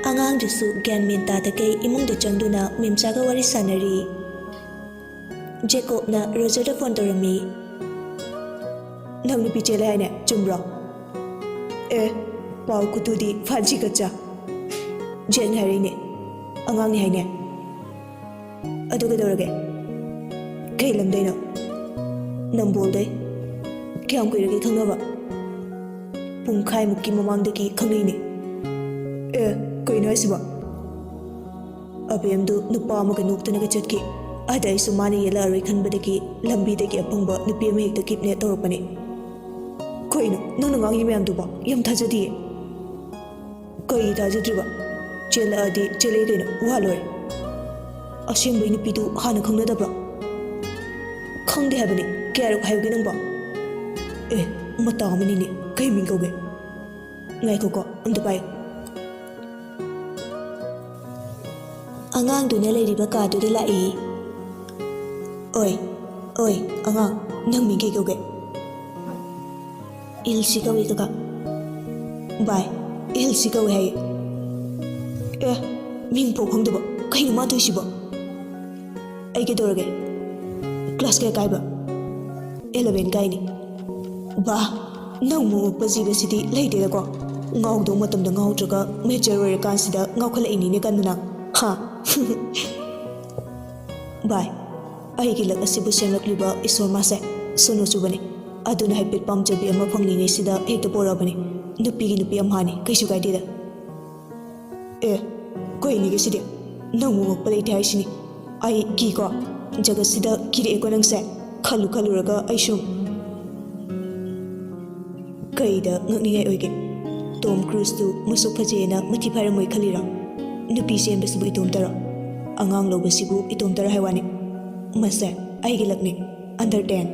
ꯑꯉꯥꯡꯗꯨꯁꯨ ꯒ꯭ꯌꯥꯟ ꯃꯦꯟ ꯇꯥꯗꯈꯩ ꯏꯃꯨꯡꯗ ꯆꯪꯗꯨꯅ ꯃꯦꯝꯆꯥꯒ ꯋꯥꯔꯤ ꯁꯥꯟꯅꯔꯤ꯫ ꯖꯦꯀꯣꯕꯅ ꯔꯣꯖꯔꯗ ꯐꯣꯟ ꯇꯧꯔꯝꯃꯤ꯫ "ꯅꯪ ꯅꯨꯄꯤ ꯆꯦꯜꯂꯦ ꯍꯥꯏꯅꯦ, ꯆꯨꯝꯕ꯭ꯔꯣ?" "ꯑꯦ, ꯄꯥꯎ ꯈꯨꯇꯨꯗꯤ ꯐꯥꯖꯤ ꯀꯠꯆꯥ꯫ ꯖꯦꯠꯅ ꯍꯥꯏꯔꯛꯏꯅꯦ꯫ ꯑꯉꯥꯡꯅꯤ ꯍꯥꯏꯅꯦ꯫ ꯑꯗꯨ ꯀꯩꯗꯧꯔꯒꯦ? ꯀꯩ ꯂꯝꯗꯩꯅꯣ?" "ꯅꯝꯕꯣꯜꯗꯩ"꯫ "ꯀꯌꯥꯝ ꯀꯨꯏꯔꯒꯦ ꯈꯪꯅꯕ?" "ꯄꯨꯡꯈꯥꯏꯃꯨꯛꯀꯤ ꯃꯃꯥꯡꯗꯒꯤ ꯈꯪꯅꯩꯅꯦ"꯫ "ꯑꯦ, ꯀꯩꯅꯣ ꯍꯥꯏꯁꯤꯕꯣ?" "ꯑꯕꯦꯝꯗꯨ ꯅꯨꯄꯥ ꯑꯃꯒ ꯅꯣꯛꯇꯅꯒ ꯆꯠꯈꯤ꯫ ꯑꯗ ꯑꯩꯁꯨ ꯃꯥꯅ ꯌꯦꯜꯂꯛꯑꯔꯣꯏ ꯈꯟꯕꯗꯒꯤ ꯂꯝꯕꯤꯗꯒꯤ ꯑꯐꯪꯕ ꯅꯨꯄꯤ ꯑꯃ ꯍꯦꯛꯇ ꯀꯤꯗꯅꯦꯞ ꯇꯧꯔꯛꯄꯅꯦ"꯫ "ꯀꯩꯅꯣ ꯅꯪꯅ ꯉꯥꯡꯉꯤ ꯃꯌꯥꯝꯗꯨꯕꯣ? ꯌꯥꯝ ꯊꯥꯖꯗꯤꯌꯦ"꯫ "ꯀꯩ ꯊꯥꯖꯗ꯭ꯔꯤꯕ? ꯆꯦꯜꯂꯛꯑꯗꯤ ꯆꯦꯜꯂꯛꯑꯦ ꯀꯩꯅꯣ, ꯋꯥ ꯂꯣꯏꯔꯦ"꯫ "ꯑꯁꯦꯡꯕꯩ ꯅꯨꯄꯤꯗꯨ ꯍꯥꯟꯅ ꯈꯪꯅꯗꯕ꯭ꯔꯣ?" "ꯈꯪꯗꯦ ꯍꯥꯏꯕꯅꯦ, ꯀꯌꯥꯔꯛ ꯍꯥꯏꯌꯨꯒꯦ ꯅꯪꯕꯣ?" "ꯑꯦ, ꯃꯇꯥ ꯑꯃꯅꯤꯅꯦ, ꯀꯩ ꯃꯤꯡ ꯀꯧꯒꯦ? ꯉꯥꯏꯈꯣꯀꯣ, ꯑꯝꯇ ꯄꯥꯏꯌꯨ"꯫ ꯑꯉꯥꯡꯗꯨꯅ ꯂꯩꯔꯤꯕ ꯀꯥꯗꯨꯗ ꯂꯥꯛꯏ꯫ "ꯑꯣꯏ, ꯑꯣꯏ, ꯑꯉꯥꯡ, ꯅꯪ ꯃꯤꯡ ꯀꯩ ꯀꯧꯒꯦ?" "ꯏꯜꯁꯤ ꯀꯧꯏ ꯀꯀꯥ"꯫ "ꯚꯥꯏ, ꯏꯜꯁꯤ ꯀꯧꯏ ꯍꯥꯏꯌꯦ"꯫ "ꯑꯦ, ꯃꯤꯡ ꯐꯥꯎ ꯈꯪꯗꯕ, ꯀꯩꯅꯣ ꯃꯥ ꯇꯧꯏꯁꯤꯕꯣ?" "ꯑꯩ ꯀꯩꯗꯧꯔꯒꯦ? ꯀ꯭ꯂꯥꯁ ꯀꯌꯥ ꯀꯥꯏꯕ?" "ꯑꯦꯂꯚꯦꯟ ꯀꯥꯏꯅꯤ"꯫ "ꯕꯥ, ꯅꯪ ꯃꯨꯛꯄ ꯖꯤꯕꯁꯤꯗꯤ ꯂꯩꯇꯦꯗꯀꯣ꯫ ꯉꯥꯎꯗꯧ ꯃꯇꯝꯗ ꯉꯥꯎꯗ꯭ꯔꯒ ꯃꯦꯆꯔ ꯑꯣꯏꯔꯀꯥꯟꯁꯤꯗ ꯉꯥꯎꯈꯠꯂꯛꯏꯅꯤꯅꯦ ꯀꯟꯗꯅ꯫ ꯍꯥ?" ꯚꯥꯏ, ꯑꯩꯒꯤ ꯂꯛ ꯑꯁꯤꯕꯨ ꯁꯦꯝꯂꯛꯂꯤꯕ ꯏꯁꯣꯔ ꯃꯥꯁꯦ ꯁꯣꯅꯣ ꯆꯨꯕꯅꯤ꯫ ꯑꯗꯨꯅ ꯍꯥꯏꯐꯦꯠ ꯄꯥꯝꯖꯕꯤ ꯑꯃ ꯐꯪꯂꯤꯉꯩꯁꯤꯗ ꯍꯦꯛꯇ ꯄꯣꯔꯛꯑꯕꯅꯤ꯫ ꯅꯨꯄꯤꯒꯤ ꯅꯨꯄꯤ ꯑꯝꯍꯥꯅꯤ, ꯀꯩꯁꯨ ꯀꯥꯏꯗꯦꯗ꯫ ꯑꯦ, ꯀꯩꯅꯤꯒꯦ ꯁꯤꯗꯤ? ꯅꯪꯕꯨ ꯉꯛꯄ ꯂꯩꯇꯦ ꯍꯥꯏꯁꯤꯅꯤ꯫ ꯑꯩ ꯀꯤꯀꯣ, ꯖꯒꯠꯁꯤꯗ ꯀꯤꯔꯛꯑꯦꯀꯣ ꯅꯪꯁꯦ꯫ ꯈꯜꯂꯨ ꯈꯜꯂꯨꯔꯒ ꯑꯩ ꯁꯨꯝ ꯀꯩꯗ ꯉꯛꯅꯤꯡꯉꯥꯏ ꯑꯣꯏꯒꯦ? ꯇꯣꯝ ꯀ꯭ꯔꯨꯖꯇꯨ ꯃꯁꯛ ꯐꯖꯩꯌꯦꯅ ꯃꯊꯤ ꯐꯥꯏꯔꯝꯃꯣꯏ ꯈꯜꯂꯤꯔꯣ? ꯅꯨꯄꯤ ꯆꯦꯟꯕꯁꯤꯕꯨ ꯏꯇꯣꯝꯇꯔꯣ? ꯑꯉꯥꯡ ꯂꯧꯕꯁꯤꯕꯨ ꯏꯇꯣꯝꯇꯔꯣ ꯍꯥꯏ ꯋꯥꯅꯤ? ꯃꯁꯦ ꯑꯩꯒꯤ ꯂꯛꯅꯤ꯫ Under ten꯫